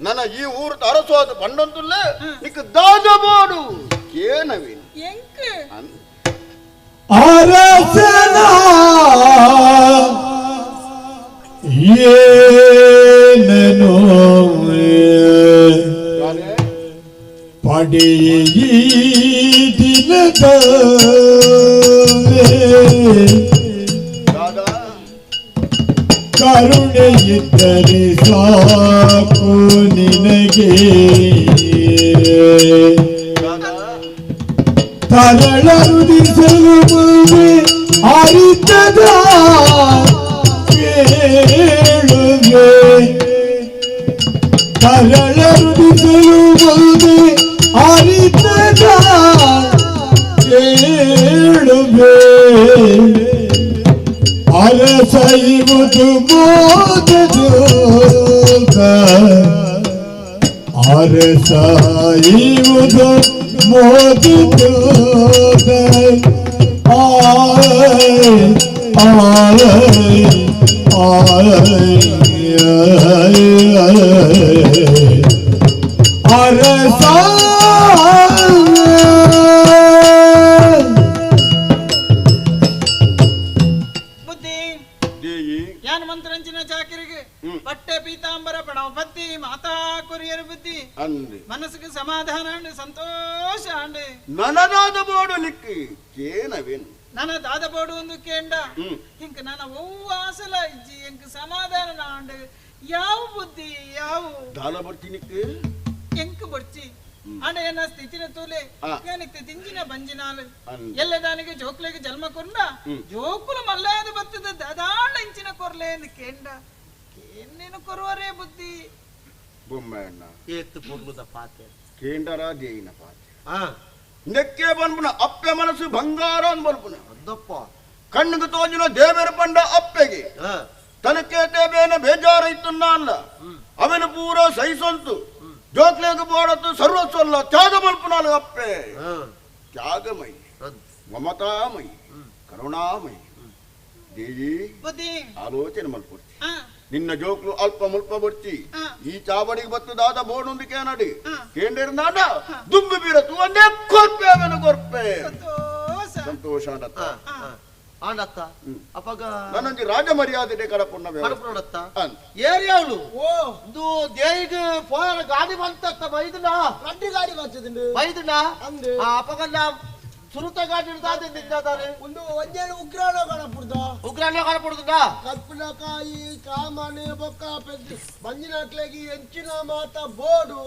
S9: ನನ್ನ ಈ ಊರು ಅರಸೋದು ಪಂಡಂತುಲ್ಲ ನಿಕ್ಕ ದಾದಬೋಡು ಕೇನವೇನು
S2: ಅರಸನ ಏನನು ಪಡೆಯ ದಿನದಲ್ಲಿ ಕರುಣೆಯಿದ್ದರೆ ಸಾಕು ನಿನಗೆ ತರಳ ರುದಿಸಲು ಮುಂದೆ ಅರಿತದ ಕೇಳುವೆ ತರಳ ರುದಿಸಲು ಮುಂದೆ ಅರಿತದ ಕೇಳುವೆ ಅರಸೈವುದು ಮೋದದ ಅರಸೈವುದು ಮೋದಿತ ಅರಸ
S1: ಬುದ್ಧಿ ಯಾನ್ ಮಂತ್ರಂಚಿನ ಚಾಕಿರಿಗೆ ಬಟ್ಟೆ ಪೀತಾಂಬರ ಪಣವು ಬತ್ತಿ ಮಾತಾ ಕೊರಿಯರ್ ಬುದ್ಧಿ
S9: ಅಂದೆ
S1: ಮನಸ್ಸಿಗೆ ಸಮಾಧಾನ ಅಂಡು ಸಂತೋಷ ಅಂಡು.
S9: ನನದಾದ ಬೋಡು ನಿಕ್ಕಿ ಕೇನವೇನು?
S1: ನನ್ನ ದಾದ ಬೋಡು ಒಂದು ಕೇಂಡ ಇಂಕ ನನ್ನ ಒವ್ವ ಆಸಲ ಇಜ್ಜಿ ಎಂಕ್ ಸಮಾಧಾನ ಅಂಡು. ಯಾವ ಬುದ್ಧಿ ಯಾವ
S9: ದಾಲ ಬರ್ತಿ ನಿಕ್ಕಿ
S1: ಎಂಕ್ ಬರ್ಚಿ ಅಂಡ ಎನ್ನ ಸ್ಥಿತಿನ ತೂಲೆ ಯಾನಿಕ್ತೆ ತಿಂಜಿನ ಬಂಜಿನಾಲು ಎಲ್ಲ ದಾನಿಗೆ ಜೋಕ್ಲೆಗೆ ಜನ್ಮ ಕೊರ್ನ ಜೋಕುಲು ಮಲ್ಲಾದ ಬತ್ತದ ದಾದಾಂಡ ಇಂಚಿನ ಕೊರ್ಲೆ ಎಂದು ಕೇಂಡ ಕೇನ್ನೇನು ಕೊರುವರೇ ಬುದ್ಧಿ.
S9: ಬೊಮ್ಮಣ್ಣ
S19: ಏತ್ತು ಪೊರ್ಲುದ ಪಾತೆ
S9: ಕೇಂಡರ ದೇಯಿನ ಪಾತೆ ನೆಕ್ಕೆ ಬನ್ಪುನ ಅಪ್ಪೆ ಮನಸ್ಸು ಬಂಗಾರ ಅಂದ್ ಬನ್ಪುನ
S19: ಅದಪ್ಪ
S9: ಕಣ್ಣಿಗೆ ತೋಜಿನ ದೇವರ ಪಂಡ ಅಪ್ಪೆಗೆ ತನಕ್ಕೆ ತೇಬೇನ ಬೇಜಾರ ಇತ್ತನ್ನ ಅಲ್ಲ ಅವನ ಪೂರ ಸಹಿಸಂತು ಜೋಕ್ಲೇಗ ಬೋಡತ್ತು ಸರ್ವಸ್ವಲ್ಲ ತ್ಯಾಗ ಮಲ್ಪುನಾಲು ಅಪ್ಪೆ. ತ್ಯಾಗಮಯಿ ಮಮತಾಮಯಿ ಕರುಣಾಮಯಿ ದೇವಿ ಆಲೋಚನೆ ಮಲ್ಪುರ್ತಿ. ನಿನ್ನ ಜೋಕ್ಲು ಅಲ್ಪ ಮುಲ್ಪ ಬರ್ತಿ ಈ ಚಾವಡಿಗೆ ಬತ್ತದಾದ ಬೋಡೊಂದು ಕೇನಡಿ ಕೇಂದ್ರ ದುಂಬಿ ಬೀರತು ಒಂದೇ ಕೊರ್ಪೆ ಅವನು ಕೊರ್ಪೆ ಸಂತೋಷ ಆಂಡತ್ತ
S19: ಆಂಡತ್ತ ಅಪಗ
S9: ನನ್ನೊಂಜಿ ರಾಜ ಮರ್ಯಾದೆ ಕಡಪುಣ್ಣ
S19: ಕಡಪುಣತ್ತ ಏರಿಯಾವಳು ಓ ಇದು ದೇಯಿಗ್ ಪೋಯರ ಗಾಡಿ ಬಂತತ್ತ ಬೈದುನಾ
S13: ರಡ್ಡು ಗಾಡಿ ಬರ್ತದೆ
S19: ಬೈದುನಾ ಅಪಗ ನಾ ಸುರುತ ಗಾಡಿ ದಾದೆ
S13: ಒಂದು ಒಂಜೇಳು ಉಗ್ರಾಣ ಕಾಣಪುಡ್ದ
S19: ಉಗ್ರಾಣ ಕಾಣಪುಡ್ದ
S13: ಕತ್ಪಿನಕಾಯಿ ಕಾಮನೆ ಬೊಕ್ಕ ಬಂಜಿನಕ್ಲೆಗಿ ಎಂಚಿನ ಮಾತ ಬೋಡು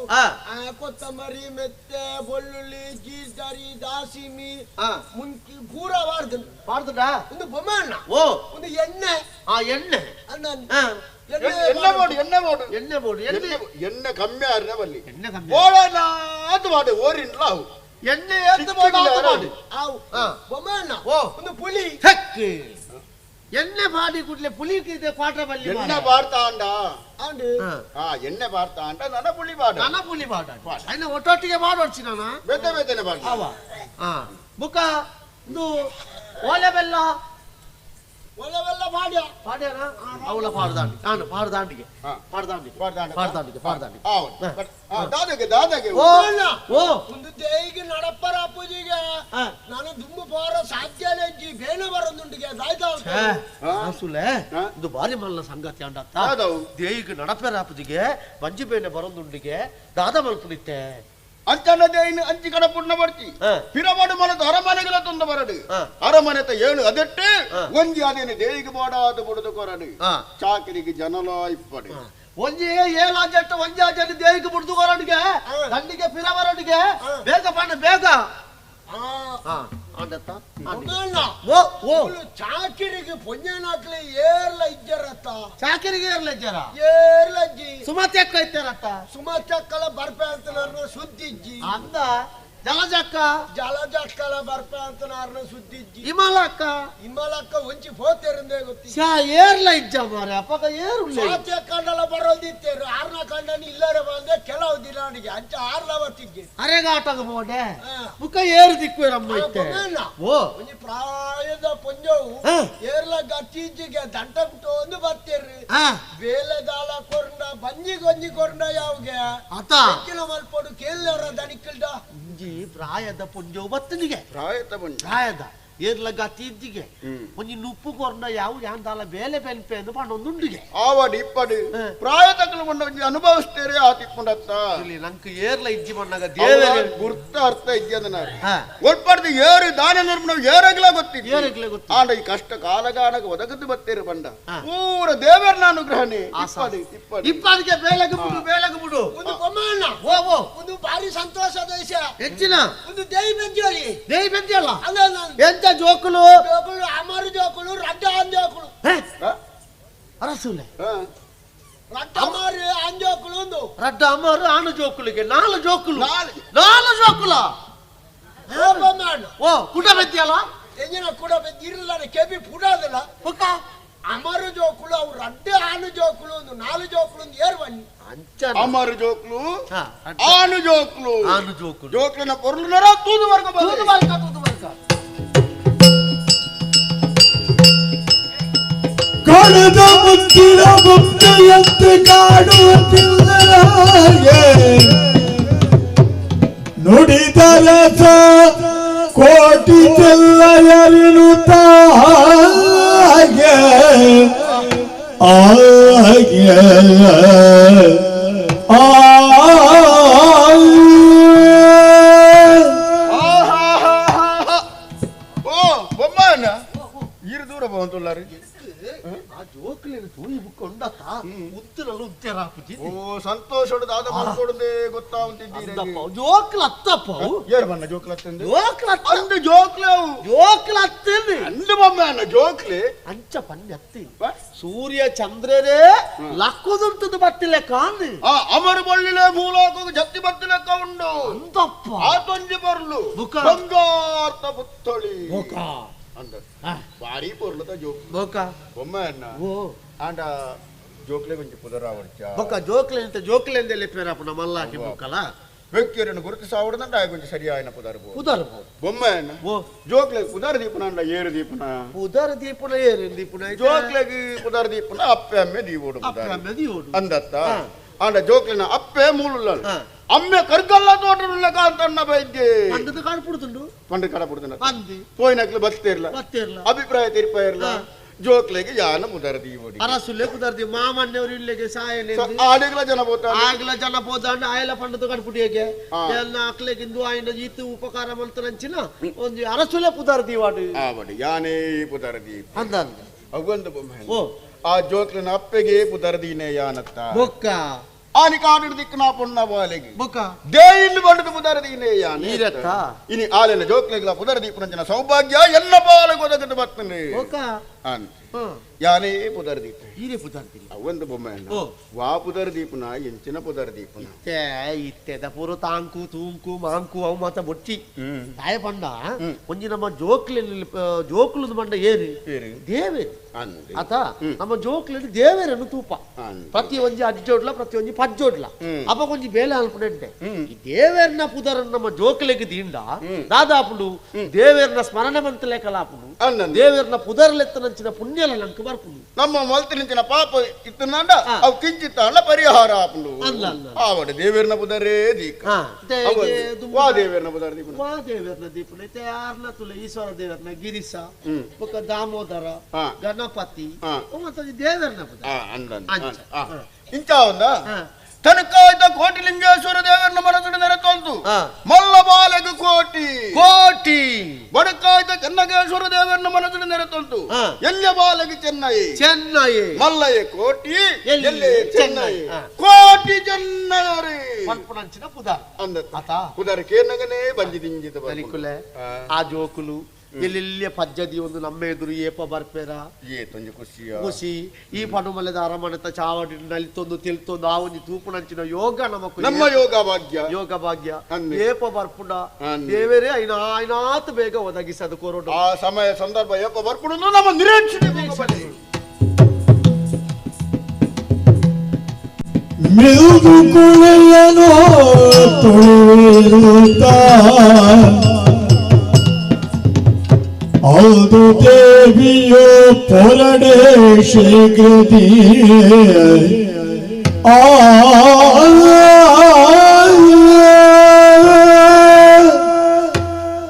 S13: ಕೊತ್ತಂಬರಿ ಮೆತ್ತೆ ಬೆಳ್ಳುಳ್ಳಿ ಜೀರ್ದರಿ ದಾಸಿಮಿ ಮುಂಚಿ ಪೂರ ಬಾರ್ದು
S19: ಬಾರ್ದುಡ
S13: ಒಂದು ಬೊಮ್ಮಣ್ಣ
S19: ಓ
S13: ಒಂದು ಎಣ್ಣೆ
S19: ಆ ಎಣ್ಣೆ
S9: ಎಣ್ಣೆ ಬೋಡು ಎಣ್ಣೆ ಬೋಡು
S19: ಎಣ್ಣೆ ಬೋಡು
S9: ಎಣ್ಣೆ ಎಣ್ಣೆ ಕಮ್ಮಿ ಆರ್ನೆ ಬಲ್ಲಿ ಎಣ್ಣೆ ಕಮ್ಮಿ ಬೋಡೋಣ ಅದು ಮಾಡು ಓರಿನ್ಲ ಅವು
S19: ಎಣ್ಣೆ ಎತ್ತು ಮಾಡಿ
S13: ಬೊಮ್ಮಣ್ಣ ಒಂದು ಪುಲಿ
S19: ಹೆಕ್ಕಿ ಎಣ್ಣೆ ಮಾಡಿ ಕೂಡಲೇ ಪುಲಿ ಕ್ವಾಟ್ರ ಬಲ್ಲಿ
S9: ಎಣ್ಣೆ ಬಾರ್ತಾ ಅಂಡ ಎಣ್ಣೆ ಬಾರ್ತಾ ಅಂಡ ನನ್ನ ಪುಳಿ ಬಾಡ
S19: ನನ್ನ ಪುಲಿ ಬಾಡ ಅಯ್ಯ ಒಟ್ಟೊಟ್ಟಿಗೆ ಮಾಡೋಡ್ಸಿ ನಾನು
S9: ಬೇತೆ ಬೇತೆನೆ ಬಾಡ
S19: ಅವ ಬುಕ್ಕ ಇದು ಓಲೆ ಬೆಲ್ಲ
S13: ಓಲೆ ಬೆಲ್ಲ ಪಾಡ್ಯ
S19: ಪಾಡ್ಯನ ಅವಳ ಪಾಡ್ದಾಂಡಿ ನಾನು ಪಾಡ್ದಾಂಡಿಗೆ ಪಾಡ್ದಾಂಡಿಗೆ ಪಾಡ್ದಾಂಡಿಗೆ ಪಾಡ್ದಾಂಡಿಗೆ
S9: ದಾದಗೆ ದಾದಗೆ
S19: ಓ ಓ
S13: ಒಂದು ದೇಯಿಗೆ ನಡಪ್ಪರ ಅಪ್ಪುಜಿಗೆ ನಾನು ದುಂಬು ಪೋರ ಸಾಧ್ಯನೇ ಬೇನೆ ಬರೋದುಂಡಿಗೆ
S19: ಸುಲೆ ಇದು ಬಾರಿ ಮಲ್ಲ ಸಂಗತಿ ಅಂಡತ್ತ ದೇಯಿಗೆ ನಡಪ್ಪರ ಅಪ್ಪುಜಿಗೆ ಬಂಜಿ ಬೇನೆ ಬರೋದುಂಡಿಗೆ ದಾದ ಮಲ್ಪುನಿತ್ತೆ
S9: ಅಂಚನ ದೇಯಿನ ಅಂಚಿ ಕಡ ಪುಣ್ಣ ಬರ್ತಿ ಪಿರಬಡು ಮನದ ಅರಮನೆಗಳ ತೊಂದ ಬರಡು ಅರಮನೆತ ಏಳು ಅದೆಟ್ಟು ಒಂಜಿ ಅದೇನು ದೇಯಿಗೆ ಬೋಡಾದ ಬುಡದು ಕೊರಡು ಚಾಕರಿಗೆ ಜನಲ ಇಪ್ಪಡು
S19: ಒಂಜಿ ಏಳು ಅಜಟ್ಟು ಒಂಜಿ ಅಜಟ್ಟು ದೇಯಿಗೆ ಬುಡ್ದು ಕೊರಡಿಗೆ ದಂಡಿಗೆ ಪಿರ ಬರಡಿಗೆ ಬೇಗ ಪಣ್ಣ ಬೇಗ
S13: ಚಾಕಿರಿಗೆ ಪೊಂಜನಾಕ್ಲೆ ಏರ್ಲ ಇಜ್ಜರತ್ತ
S19: ಚಾಕಿರಿಗೆ ಏರ್ಲ ಇಜ್ಜರ
S13: ಏರ್ಲ ಇಜ್ಜಿ
S19: ಸುಮತ್ಯಕ್ಕ ಇತ್ತಾರತ್ತ
S13: ಸುಮತ್ಯಕ್ಕಲ ಬರ್ಪೆ ಅಂತ ಸುದ್ದಿಜ್ಜಿ
S19: ಅಂದ ಜಲಜಕ್ಕ
S13: ಜಲಜಕ್ಕಲ ಬರ್ಪೆ ಅಂತ ಸುದ್ದಿಜ್ಜಿ
S19: ಹಿಮಲಕ್ಕ
S13: ಹಿಮಲಕ್ಕ ಒಂಚಿ ಪೋತೇರಂದೇ ಗೊತ್ತಿ
S19: ಏರ್ಲ ಇಜ್ಜ ಮಾರೆ ಅಪ್ಪಗ ಏರು
S13: ಸಾತ್ಯ ಕಂಡಲ ಬರೋದಿತ್ತೇರು ಆರ್ನ ಕಂಡನ ಇಲ್ಲರೆ ಬಂದೆ ಕೆಲವು ದಿನ ಅವನಿಗೆ ಅಂಚ ಆರ್ಲ ಬರ್ತಿದ್ದೆ
S19: ಅರೆಗಾಟಗ ಬೋಡೆ ಮುಖ ಏರು ದಿಕ್ಕುವೆ ನಮ್ಮ ಇತ್ತೆ ಓ
S13: ಒಂಜಿ ಪ್ರಾಯದ ಪೊಂಜವು ಏರ್ಲ ಗತ್ತೀಜಿಗೆ ದಂಟ ಬಿಟ್ಟು ಒಂದು ಬರ್ತೇರ್ರಿ ಬೇಲೆದಾಲ ಕೊರ್ಂಡ ಬಂಜಿ ಗೊಂಜಿ ಕೊರ್ಂಡ ಯಾವ್ಗೆ
S19: ಆತ
S13: ಮಲ್ಪೋಡು ಕೇಳವ್ರ ದಣಿಕಲ್ದ
S19: ಒಂಜಿ ಪ್ರಾಯದ ಪೊಂಜವು ಬತ್ತನಿಗೆ
S9: ಪ್ರಾಯದ ಪೊಂಜ
S19: ಪ್ರಾಯದ ಏರ್ಲ ಗತ್ತೀಜಿಗೆ ಒಂಜಿ ನುಪ್ಪು ಕೊರ್ಂಡ ಯಾವ ಯಾಂದಾಲ ಬೇಲೆ ಬೆನ್ಪೆ ಅಂದು ಪಂಡೊಂದುಂಡಿಗೆ
S9: ಆವಡಿ ಇಪ್ಪಡಿ ಪ್ರಾಯ ತಕ್ಕಲು ಬಂಡ ಒಂಜಿ ಅನುಭವಿಸ್ತೇರೆ ಆ ತಿಪ್ಪುಂಡತ್ತ
S19: ಇಲ್ಲಿ ನಂಗೆ ಏರ್ಲ ಇಜ್ಜಿ ಬಣ್ಣಗ ದೇವರ
S9: ಗುರ್ತ ಅರ್ಥ ಇಜ್ಜದ ಒಟ್ಪಡ್ದು ಏರು ದಾನ ನಿರ್ಮಣ ಏರಗ್ಲ ಗೊತ್ತಿತ್ತು
S19: ಏರಗ್ಲ ಗೊತ್ತು
S9: ಆಂಡ ಈ ಕಷ್ಟ ಕಾಲಗಾನಗ ಒದಗದ್ದು ಬತ್ತೇರು ಬಂಡ ಪೂರ ದೇವರನ ಅನುಗ್ರಹನೇ ಇಪ್ಪಡಿ ಇಪ್ಪಡಿ
S19: ಇಪ್ಪಡಿಗೆ ಬೇಲಗ ಬಿಡು ಬೇಲಗ ಬಿಡು
S13: ಒಂದು ಬೊಮ್ಮಣ್ಣ
S19: ಓ ಓ
S13: ಒಂದು ಭಾರಿ ಸಂತೋಷದ ವಿಷಯ
S19: ಹೆಚ್ಚಿನ
S13: ಒಂದು ದೇವಿ ಬೆಂಜೋಳಿ
S19: ದೇವಿ ಬೆಂಜೋಳ
S13: ಅಲ್ಲ
S19: ಎಂತ ಜೋಕುಲು
S13: ಜೋಕುಲು ಅಮರು ಜೋಕುಲು ರಡ್ಡ ಅಂಜೋಕುಲು
S19: ಅರಸುಲೆ
S13: ರಡ್ಡ ಅಮರು ಅಂಜೋಕುಲು ಒಂದು
S19: ರಡ್ಡ ಅಮರು ಆನು ಜೋಕುಲಿಗೆ ನಾಲು ಜೋಕುಲು ನಾಲು ಜೋಕುಲ ಓ ಕುಟ ಬೆತ್ತಿಯಲ್ಲ
S13: ಎಂಜಿನ ಕುಡ ಬೆತ್ತಿ ಇರಲ್ಲ ಕೆಬಿ ಪುಡಾದಲ್ಲ
S19: ಪುಕ್ಕ
S13: ಅಮರು ಜೋಕುಲು ಅವು ರಡ್ಡ ಆನು ಜೋಕುಲು ಒಂದು ನಾಲು ಜೋಕುಲು ಒಂದು ಏರ್ ಬನ್ನಿ
S9: ಅಮರು ಜೋಕ್ಲು ಆನು ಜೋಕ್ಲು
S19: ಆನು ಜೋಕುಲು
S9: ಜೋಕ್ಲಿನ ಪೊರ್ಲುನರ ತೂದು ವರ್ಗ
S19: ತೂದು ವರ್ಗ ತೂದು ವರ್ಗ
S2: ಕಳೆದ ಮುತ್ತಿನ ಬೊಂಬೆಯಂತೆ ಕಾಡುವ ತಿಲ್ಲರಾಗೆ ನುಡಿದ ರಸ ಕೋಟಿ ಚೆಲ್ಲಯರಿನುತ್ತಾಗೆ ಆಗೆ.
S9: ಬೊಮ್ಮನ ಈರು ದೂರ ಬಂತುಲ್ಲಾರಿ
S19: ಆ ಜೋಕ್ಲೇನು ತೂಯಿ ಬುಕ್ ಉಂಡತ್ತ ಉತ್ತರಲು ಉತ್ತರ.
S9: ಓ ಸಂತೋಷ ದಾದ ಮಾಡ್ಕೊಡದೆ ಗೊತ್ತಾಗುತ್ತಿದ್ದೀರಿ.
S19: ಜೋಕ್ಲ ಅತ್ತಪ್ಪ.
S9: ಏರು ಬಣ್ಣ ಜೋಕ್ಲ ಅತ್ತಂದು?
S19: ಜೋಕ್ಲ
S9: ಅಂದು ಜೋಕ್ಲೆ ಅವು.
S19: ಜೋಕ್ಲ ಅತ್ತಂದು
S9: ಅಂದು ಬೊಮ್ಮನ ಜೋಕ್ಲೆ
S19: ಅಂಚ ಪನ್ನೆ ಅತ್ತಿ ಸೂರ್ಯ ಚಂದ್ರರೇ ಲಕ್ಕುದುಂಟದು ಬತ್ತಿಲ್ಲ ಕಾಂದು.
S9: ಅಮರ ಬಳ್ಳಿಲೆ ಭೂಲೋಕ ಜತ್ತಿ ಬತ್ತಿಲೆಕ್ಕ ಉಂಡು
S19: ಅಂತಪ್ಪ.
S9: ಆತೊಂಜಿ ಬರ್ಲು ಬಂಗಾರ್ತ ಪುತ್ತಳಿ ಅಂದ ಭಾರಿ ಪೊರ್ಲದ ಜೋಕ್
S19: ಬೊಕ
S9: ಬೊಮ್ಮ ಅಣ್ಣ. ಆಂಡ ಜೋಕ್ಲೆ ಕೊಂಚ ಪುದರಾವಡ್ಚ
S19: ಬೊಕ ಜೋಕ್ಲೆ ಅಂತ ಜೋಕ್ಲೆ ಅಂದೆಲ್ಲ ಪೇರಪ್ಪ ನಮ್ಮಲ್ಲಾಕಿ ಬೊಕ್ಕಲ
S9: ವ್ಯಕ್ತಿಯರನ್ನು ಗುರುತಿಸಾವಡದಂಡ ಕೊಂಚ ಸರಿಯಾಯನ ಪುದರ್
S19: ಪುದರ್
S9: ಬೊಮ್ಮ ಅಣ್ಣ. ಜೋಕ್ಲೆ ಪುದರ್ ದೀಪನ ಅಂಡ ಏರು ದೀಪನ
S19: ಪುದರ್ ದೀಪನ ಏರು ದೀಪನ
S9: ಜೋಕ್ಲೆಗೆ ಪುದರ್ ದೀಪನ ಅಪ್ಪೆ ಅಮ್ಮೆ ದೀವೋಡು
S19: ಅಪ್ಪೆ ಅಮ್ಮೆ ದೀವೋಡು
S9: ಅಂದತ್ತ. ಆಂಡ ಜೋಕ್ಲೆನ ಅಪ್ಪೆ ಮೂಲುಲ್ಲ ಅಮ್ಮೆ ಕರ್ಗಲ್ಲ ತೋಟುಲ್ಲ ಕಾಂತಣ್ಣ ಬೈದ್ಯೆ
S19: ಪಂಡದ ಕಾಡ್ಪುಡ್ತುಂಡು
S9: ಪಂಡ ಕಾಡ್ಪುಡ್ತುಂಡು ಪೋಯಿನಕ್ಲು ಬತ್ತಿರ್ಲ
S19: ಬತ್ತಿರ್ಲ
S9: ಅಭಿಪ್ರಾಯ ತೀರ್ಪ ಇರ್ಲ ಜೋಕ್ಲೆಗೆ ಯಾನ ಪುದರ್ ದೀವೋಡಿ
S19: ಅರಸುಲೆ ಪುದರ್ ದೀ ಮಾಮಣ್ಣವರು ಇಲ್ಲೆಗೆ ಸಾಯನೆ
S9: ಆಡಿಗ್ಲ ಜನ ಪೋತ
S19: ಆಗ್ಲ ಜನ ಪೋತಾಂಡ ಆಯಲ ಪಂಡದ ಕಾಡ್ಪುಡಿಯಗೆ ಎಲ್ಲ ಅಕ್ಲೆಗಿಂದು ಆಯ್ನ ಈತು ಉಪಕಾರ ಮಂತನಂಚಿನ ಒಂದು ಅರಸುಲೆ ಪುದರ್ ದೀವಾಡು
S9: ಆವಡಿ ಯಾನೇ ಪುದರ್ ದೀಪ
S19: ಅಂದ
S9: ಅವೊಂದು ಬೊಮ್ಮೆ ಆ ಜೋಕ್ಲೆನ ಅಪ್ಪೆಗೆ ಪುದರ್ ದೀನೆ ಯಾನತ್ತ
S19: ಬೊಕ್ಕ
S9: ಆನಿ ಕಾಡಿನ ದಿಕ್ಕನ ಪೊಣ್ಣ ಬಾಲೆಗೆ
S19: ಬೊಕ್ಕ
S9: ದೇಯಿಲ್ಲು ಬಂಡದ ಪುದರ ದೀನೆ ಯಾನೆ ಇನಿ ಆಲೆನ ಜೋಕ್ಲೆಗ್ಲ ಪುದರ ದೀಪನಂಚಿನ ಸೌಭಾಗ್ಯ ಎಲ್ಲ ಬಾಲೆಗೆ ಒದಗದು ಬರ್ತನೆ
S19: ಬೊಕ್ಕ
S9: ಅಂತ ಯಾನೇ ಪುದರ ದೀಪ
S19: ಈರೆ ಪುದರ್ ದೀಪ
S9: ಅವೊಂದು ಬೊಮ್ಮೆ ವಾ ಪುದರ ದೀಪನ ಎಂಚಿನ ಪುದರ ದೀಪನ
S19: ಇತ್ತೆ ಇತ್ತೆದ ಪೂರ ತಾಂಕು ತೂಂಕು ಮಾಂಕು ಅವು ಮಾತ ಬೊಟ್ಟಿ ತಾಯ ಪಂಡ ಒಂಜಿ ನಮ್ಮ ಜೋಕ್ಲೆ ಜೋಕ್ಲುದು ಬಂಡ ಏರು ದೇವೇರು ಆತ ನಮ್ಮ ಜೋಕ್ಲೆಡ್ ದೇವೇರನ್ನು ತೂಪ ಪ್ರತಿ ಒಂಜಿ ಅಜ್ಜೋಡ್ಲ ಪ್ರತಿ ಒಂಜಿ ಪಜ್ಜೋಡ್ಲ ಅಪ್ಪ ಒಂಜಿ ಬೇಲೆ ಅನ್ಪುಂಡೆ ಈ ದೇವೇರ್ನ ಪುದರನ್ನು ನಮ್ಮ ಜೋಕ್ಲೆಗ್ ದಿಂಡ ದಾದಾಪುಂಡು ದೇವೇರ್ನ ಸ್ಮರಣೆ ಮಂತಲೆ ಕಲಾಪುಂಡು ದೇವೇರ್ನ ಪುದರ್ಲೆತ್ತನಂಚಿನ ಪುಣ್ಯಲ ನಂಕು ಬರ್ಪುಂಡು
S9: ನಮ್ಮ ಮೊಲ್ತಿನಿಂಚಿನ ಪಾಪ ಇತ್ತನಾಂಡ ಅವು ಕಿಂಚಿತ್ತ ಅಲ್ಲ ಪರಿಹಾರ ಆಪುಂಡು ಆವಡೆ ದೇವೇರ್ನ ಪುದರೇ ದೀಕ ವಾ ದೇವೇರ್ನ ಪುದರ್ ದೀಪನ
S19: ವಾ ದೇವೇರ್ನ ದೀಪನ ಇತ್ತೆ ಯಾರ್ನ ತುಲೆ ಈಶ್ವರ ದೇವೇರ್ನ ಗಿರೀಶ ಬೊಕ್ಕ ದಾಮೋದರ ಗಣಪತಿ ಮತ್ತೆ ದೇವೇರ್ನ ಪುದರ್
S9: ಇಂಚ ಒಂದ ತನಕಾಯ್ತ ಕೋಟಿ ಲಿಂಗೇಶ್ವರ ದೇವರನ್ನ ಮನಸ್ಸಿನ ನೆರೆತೊಂದು ಮಲ್ಲ ಬಾಲೆಗು ಕೋಟಿ
S19: ಕೋಟಿ
S9: ಬಡಕಾಯ್ತ ಚೆನ್ನಗೇಶ್ವರ ದೇವರನ್ನ ಮನಸ್ಸಿನ ನೆರೆತೊಂದು ಎಲ್ಲ ಬಾಲೆಗೆ ಚೆನ್ನೈ
S19: ಚೆನ್ನೈ
S9: ಮಲ್ಲಯ್ಯ ಕೋಟಿ ಎಲ್ಲೆ ಚೆನ್ನೈ ಕೋಟಿ ಚೆನ್ನಯರೇ
S19: ಪನ್ಪುನಂಚಿನ ಪುದರ್
S9: ಅಂದ ಪುದರ್ ಕೇನಗನೇ ಬಂಜಿ ದಿಂಜಿತ
S19: ಬಲಿಕುಲೆ ಆ ಜೋಕುಲು ಎಲ್ಲೆಲ್ಲಿಯ ಪಜ್ಜದಿ ಒಂದು ನಮ್ಮ ಎದುರು ಏಪ ಬರ್ಪೇರ
S9: ಏತೊಂಜಿ ಖುಷಿ
S19: ಖುಷಿ ಈ ಪಡುಮಲೆದ ಅರಮನೆತ ಚಾವಡಿ ನಲಿತೊಂದು ತಿಳ್ತೊಂದು ಆ ಒಂಜಿ ತೂಪುನಂಚಿನ ಯೋಗ ನಮಕು
S9: ನಮ್ಮ ಯೋಗ ಭಾಗ್ಯ
S19: ಯೋಗ ಭಾಗ್ಯ ಏಪ ಬರ್ಪುಂಡ ದೇವರೇ ಐನಾ ಐನಾತ್ ಬೇಗ ಒದಗಿಸದು ಕೊರೋಡು
S9: ಆ ಸಮಯ ಸಂದರ್ಭ ಏಪ ಬರ್ಪುಂಡು ನಮ್ಮ ನಿರೀಕ್ಷಣೆ
S2: ಮಿಲ್ದು ಕುಳೆಯನು ತುಳಿಯುತ್ತ ಹೌದು ದೇವಿಯೋ ಪೊರಡೆ ಶೀಘ್ರದಿ ಆ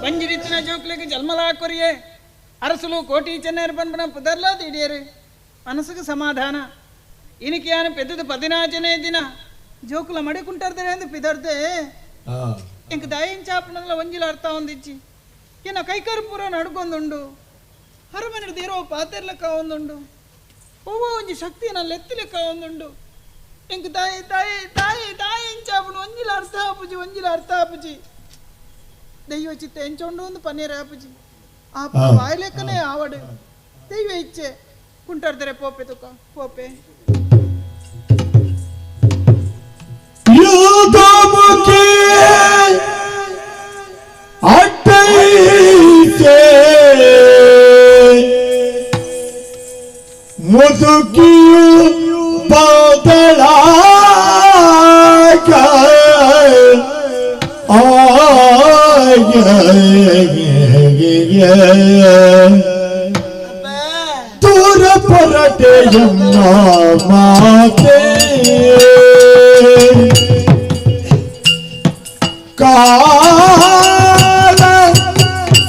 S1: ಬಂಜಿರಿತ್ತಿನ ಜೋಕ್ಲೆಗ್ ಜನ್ಮಲ ಕೊರಿಯೆ ಅರಸುಲು ಕೋಟಿ ಚೆನ್ನೈರ್ ಪನ್ಪನ ಪುದರ್ಲ ದಿಡಿಯರು ಮನಸ್ಸಿಗೆ ಸಮಾಧಾನ ಇನಿಕೆ ಯಾನು ಪೆದ್ದದು 14ನೇ ದಿನ ಜೋಕುಲ ಮಡಿಕುಂಟರ್ದರೆ ಅಂದು ಪಿದರ್ದೆ ಇಂಕ ದಯಿಂಚಾಪನಲ್ಲ ಒಂಜಿಲ ಅರ್ಥ ಒಂದಿಚ್ಚಿ ಏನ ಕೈಕರ್ಪೂರ ನಡ್ಕೊಂದುಂಡು ಹರಮನೆ ದೇರೋ ಪಾತೆರ್ಲಕ್ಕ ಒಂದುಂಡು ಒವ್ವ ಒಂಜಿ ಶಕ್ತಿ ನನ್ನ ಎತ್ತಿಲೆಕ್ಕ ಒಂದುಂಡು ಇಂಕ ತಾಯಿ ತಾಯಿ ತಾಯಿ ತಾಯಿ ಇಂಚಾಪುನು ಒಂಜಿಲ ಅರ್ಥ ಆಪುಜಿ ಒಂಜಿಲ ಅರ್ಥ ಆಪುಜಿ ದೈವ ಚಿತ್ತ ಎಂಚೊಂಡು ಒಂದು ಪನ್ನೀರ್ ಆಪುಜಿ ಆ ಬಾಯ್ಲೆಕ್ಕನೇ ಆವಡು ದೈವ ಇಚ್ಛೆ ಕುಂಟಾಡ್ತಾರೆ ಪೋಪೆ ತುಕ್ಕ ಪೋಪೆ
S2: ಯುದ್ಧಮುಖಿ ಅಟ್ಟೈತೆ ಮುದುಕಿಯು ಬದಲಾಗ ದೂರ ಪೊರಟೆಯಮ್ಮ ಮಾತೆ ಕಾಲ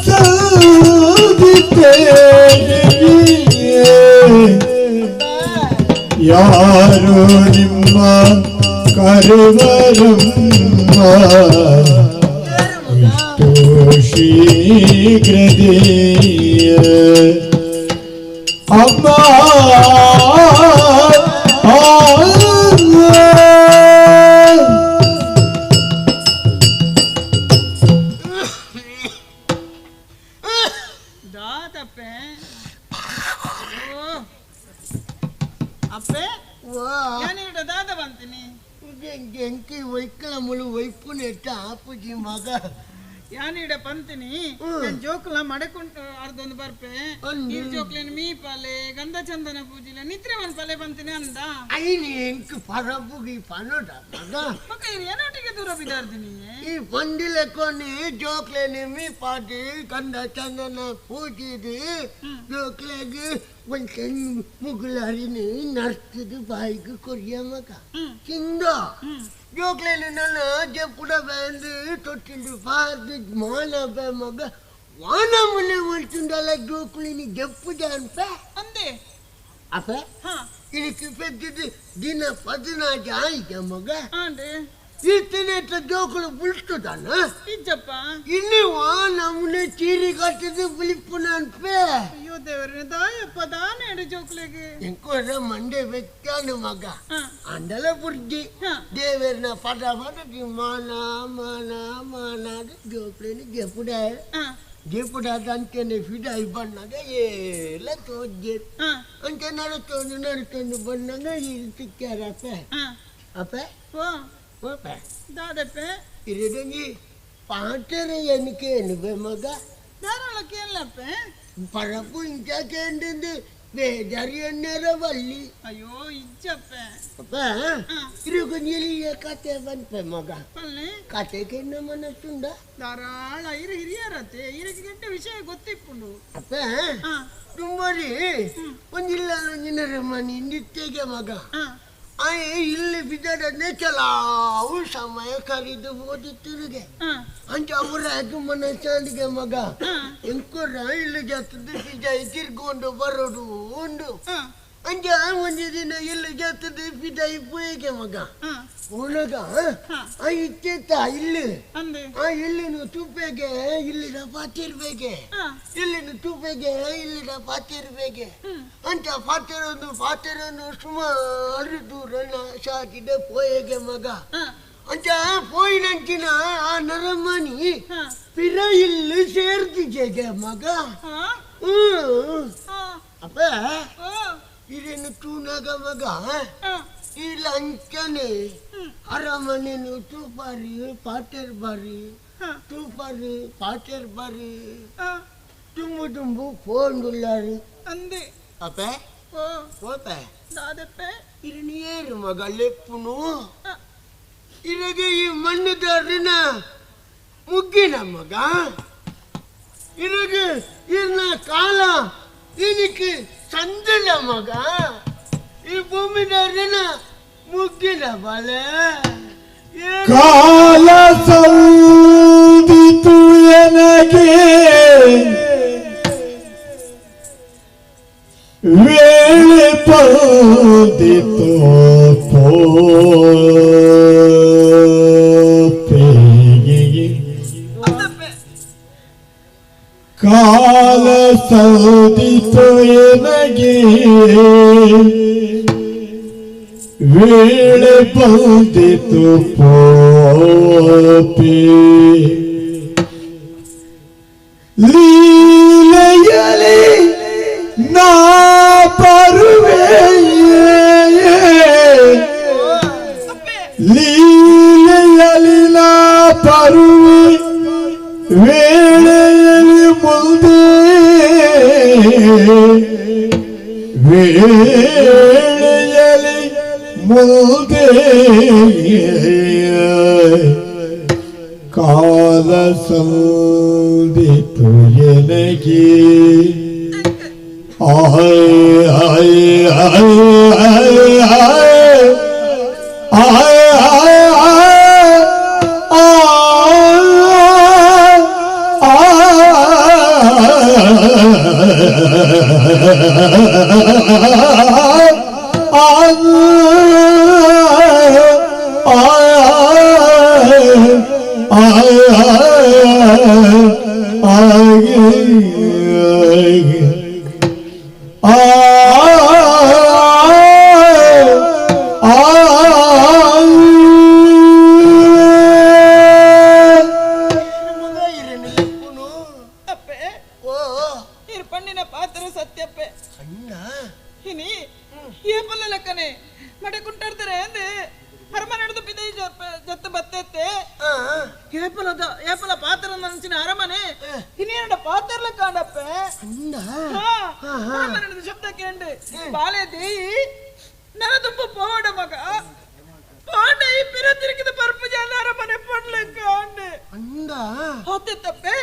S2: ಸದಿತೆ ಯಾರು ನಿಮ್ಮ ಕರೆವರಮ್ಮ ಇಷ್ಟು ಶೀಘ್ರದೇ ಅಮ್ಮ.
S1: ದಾದಪ್ಪೆ, ಅಪ್ಪೆ, ಯಾನಿಡ ದಾದ ಬಂತೀನಿ.
S13: ಎಂಕಿ ವೈಕಲ ಮುಳು ವೈಪುನೆಟ್ಟ ಆಪುಜಿ ಮಗ.
S1: ಯಾನಿಡ ಪಂತಿನಿ, ನನ್ ಜೋಕುಲ ಮಡಕುಂಟು ಅರ್ಧೊಂದು ಬರ್ಪೆ. ಈ ಜೋಕ್ಲೇನ್ ಮೀ ಪಾಲೆ ಗಂಧ ಚಂದನ ಪೂಜಿಲ ನಿತ್ರೆ ಒಂದ್ ಪಲೆ ಬಂತೀನಿ ಅಂದ.
S13: ಐನಿ ಎಂಕ್ ಪರಬುಗಿ ಪನೋಡ ಮಗ.
S1: ಮಕ್ಕ ಏನೊಟ್ಟಿಗೆ ದೂರ ಬಿದಾರ್ದಿನಿ.
S13: ಈ ಬಂದಿಲೆಕ್ಕೊನಿ ಜೋಕ್ಲೇನಿ ಮೀ ಪಾಟಿ ಗಂಧ ಚಂದನ ಪೂಜಿದಿ ಜೋಕ್ಲೆಗ್ ಒಂದ್ ಸಣ್ಣ ಮುಗುಲಾರಿನಿ ನರ್ತಿದು ಬಾಯಿಗೆ ಕೊರಿಯ ಮಗ. ಚಿಂದ ಜೋಕ್ಲೇನಿ ನನ್ನ ಜಪ್ಪುಡ ಬಂದು ತೊಟ್ಟಿಂಡು ಪಾರ್ದು ಮಾನ ಬೆ ಮಗ. ವಾನ ಮುನೆ ಮಾಡ್ತುಂಡಲ್ಲ ಜೋಕುಲಿನಿ ಜಪ್ಪುದ ಅನ್ಪ
S1: ಅಂದೆ.
S13: ಅಪ್ಪ ಇದಕ್ಕೆ ಪೆದ್ದಿದ್ದು ದಿನ 14 ಆಯ್ತ ಮಗ. ಈತನೇಟ ಜೋಕುಲು ಬುಲ್ತುದಾನ
S1: ಇಜ್ಜಪ್ಪ.
S13: ಇಲ್ಲಿ ನಮ್ಮನೆ ಚೀರಿ ಕಟ್ಟಿದ್ದು ಬುಲಿಪುನ ಅನ್ಪೆ.
S1: ಅಯ್ಯೋ ದೇವರೇ, ದಾಯಪ್ಪ ದಾನೇಡು ಜೋಕ್ಲೆಗೆ.
S13: ಎಂಕೋರ ಮಂಡೆ ಬೆಚ್ಚಾನು ಮಗ. ಅಂದಲ ಬುರ್ಜಿ ದೇವರನ ಪದ ಪದ ಮಾನ ಮಾನ ಮಾನ ಜೋಕ್ಲೇನಿ ಜಪುಡ ಜಪುಡ ಅಂಚನೆ ಫಿಡಾಯಿ ಬಣ್ಣಾಗ ಎಲ್ಲ ತೋಜೆ ಅಂಚೆ ನಡತೊಂದು ನಡತೊಂದು ಬಣ್ಣಾಗ ಇದು ತಿಕ್ಕಾರಪ್ಪ. ಅಪ್ಪ ಓಪೆ
S1: ದಾದಪ್ಪೆ,
S13: ಇರದಂಗಿ ಪಾಟರೆ ಎನ್ಕೇನು ಬೆ ಮಗ.
S1: ಧಾರಾಳಕ್ಕೆ ಎಲ್ಲಪ್ಪೆ
S13: ಪರಪು ಇಂಚ ಕೇಂದ್ರಿಂದ ಬೇಜಾರಿ ಎಣ್ಣೆರ ಬಲ್ಲಿ.
S1: ಅಯ್ಯೋ ಇಜ್ಜಪ್ಪೆ.
S13: ಅಪ್ಪ ಇರುಗೊಂದು ಕತೆ ಬಂತೆ ಮಗ. ಕತೆ ಕೆನ್ನ ಮನಸ್ಸುಂಡ
S1: ಧಾರಾಳ ಇರು ಹಿರಿಯರತ್ತೆ ಇರಕ್ಕೆ ಕೆಟ್ಟ ವಿಷಯ ಗೊತ್ತಿಪ್ಪುಂಡು.
S13: ಅಪ್ಪ ತುಂಬರಿ ಒಂದಿಲ್ಲ ಒಂದಿನರ ಮನೆ ನಿತ್ಯಗೆ ಮಗ. ಇಲ್ಲಿ ಬಿದ್ದಾಡನೆ ಕೆಲವು ಸಮಯ ಕಲಿದು ಓದುತ್ತಿರುಗೆ ಅಂಚ ಅವರ ಅದು ಮನಸ್ಸಾಂಡಿಗೆ ಮಗ. ಎಂಕೊರ ಇಲ್ಲಿ ಜಾತದ್ದು ಬಿಜಾಯಿ ತಿರ್ಕೊಂಡು ಬರೋದು ಉಂಡು. ಅಂಚ ಒಂದು ದಿನ ಇಲ್ಲಿ ಜಾತದ್ದು ಬಿಜಾಯಿ ಪೋಯಿಗೆ ಮಗ. ಒಳಗ ಆ ಇತ್ತೆತ್ತ ಇಲ್ಲಿ ಆ ಇಲ್ಲಿನ ತುಪ್ಪೆಗೆ ಇಲ್ಲಿನ ಪಾತಿರ್ಬೇಕೆ ಇಲ್ಲಿನ ತುಪ್ಪೆಗೆ ಇಲ್ಲಿನ ಪಾತಿರ್ಬೇಕೆ ಅಂತ ಪಾತಿರೊಂದು ಪಾತಿರೊಂದು ಸುಮಾರು ದೂರ ಸಾಕಿದ ಪೋಯೆಗೆ ಮಗ. ಅಂತ ಪೋಯಿನಂಚಿನ ಆ ನರಮನಿ ಪಿರ ಇಲ್ಲಿ ಸೇರ್ತಿಜೆಗೆ ಮಗ. ಅಪ್ಪ ಇದೇನು ತೂನಾಗ ಮಗ ಇಲ್ಲ ಅಂಚನೆ ಅರಮನೆನು ತೂಪಾರಿ ಪಾಟೇರ್ ಬಾರಿ ತೂಪಾರಿ ಪಾಟೇರ್ ಬಾರಿ ತುಂಬು ತುಂಬು ಫೋನ್
S1: ಅಂದೆ.
S13: ಅಪ್ಪೆ ಓಪೆ
S1: ದಾದಪ್ಪೆ,
S13: ಇರನಿಯೇರು ಮಗ ಲೆಪ್ಪುನು ಇರಗೆ ಈ ಮಣ್ಣುದಾರನ ಮುಗ್ಗಿನ ಮಗ. ಇರಗೆ ಇರ್ನ ಕಾಲ ಇದಕ್ಕೆ ಸಂದಿಲ್ಲ ಮಗ. ಈ ಭೂಮಿದಾರನ ಮುಗ್ಗಿನ ಬಲೆ
S2: ಕಾಲ ಸಂದಿತು ಎನಗೆ ವೇಳೆ ಬಂದಿತು ಪೋಪೆಗೆ ಕಾಲ ಸಂದಿತು ಎನಗೆ ವೇಳೆ ಬಂದಿತು ಪೋಪೆ ಲೀಲೆಯಲಿ ನಾ ಬರುವೆ ಲೀಲೆಯಲಿ ನಾ ಬರುವೆ ವೇಳೆಯಲ್ಲಿ ಮುಂದೆ ವೇಳೆಯಲ್ಲಿ ಮುಂದೆ ಕಾಲ ಸಂದಿತು ಎನಗೆ ಆಯ್ ಆಯ್ ಆಯ್ ಆಯ್ ಆಯ್ ಆಯ್ ಆಯ್ ಆಯ್. ಆ ಆ
S1: ಅಪ್ಪೆ ಇರು ಪಣ್ಣಿನ ಪಾತ್ರ ಸತ್ಯಪ್ಪೆ ಇನಿ ಏಪಲ್ಲ ಲೆಕ್ಕನೆ ಮಡೆ ಕುಂಟಾಡ್ತಾರೆ ಅಂದೆ ಅರಮನೆ ನಡೆದು ಬಿದ್ದ ಜೊತೆ ಬತ್ತೈತೆ ಏಪಲದ ಏಪಲ ಪಾತ್ರ ನಂಚಿನ ಅರಮನೆ ಇನ್ನೇನಡ ಪಾತ್ರ ಕಾಂಡಪ್ಪೆ ಅರಮನೆ ನಡೆದು ಶಬ್ದ ಕೇಂಡು ಬಾಲೆ ದೇಯಿ ನನ್ನ ತುಂಬ ಪೋಡ ಮಗ ಪೋಡ ಈ ಪಿರ ತಿರುಗಿದ ಪರ್ಪು ಜನ ಅರಮನೆ ಪಡ್ಲೆ ಕಾಂಡೆ ಹೊತ್ತೆ ತಪ್ಪೆ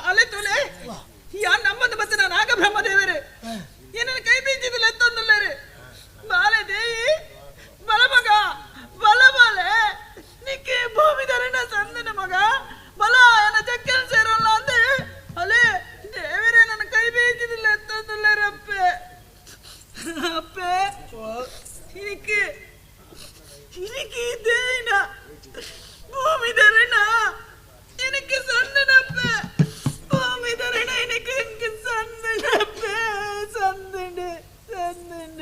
S1: ಅಲೆ ತುಲೆ ಯಾ ನಮ್ಮದು ಬತ್ತ ನಾಗಬ್ರಹ್ಮ ದೇವರೇ ಏನನ್ನ ಕೈ ಬೀಜಿದಿಲ್ಲ ಎತ್ತೊಂದುಲ್ಲಾರೆ ಬಾಲೆ ದೇಯಿ ಬಲ ಮಗ ಬಲ ಬಾಲೆ ನಿಕ್ಕೆ ಭೂಮಿ ಧರಣ ಸಂದನ ಮಗ ಬಲ ನನ್ನ ಚಕ್ಕನ್ ಸೇರಲ್ಲ ಅಂದೆ ಅಲೆ ದೇವರೇ ನನ್ನ ಕೈ ಬೀಜಿದಿಲ್ಲ ಎತ್ತೊಂದುಲ್ಲಾರೆ ಅಪ್ಪೆ ಅಪ್ಪೆ ಇದಕ್ಕೆ ಇದಕ್ಕೆ ಇದೇನ ಭೂಮಿ ಧರಣ எனக்கு சந்தனப்பே பூமி தரண எனக்கு எனக்கு சந்தனப்பே சந்தன சந்தன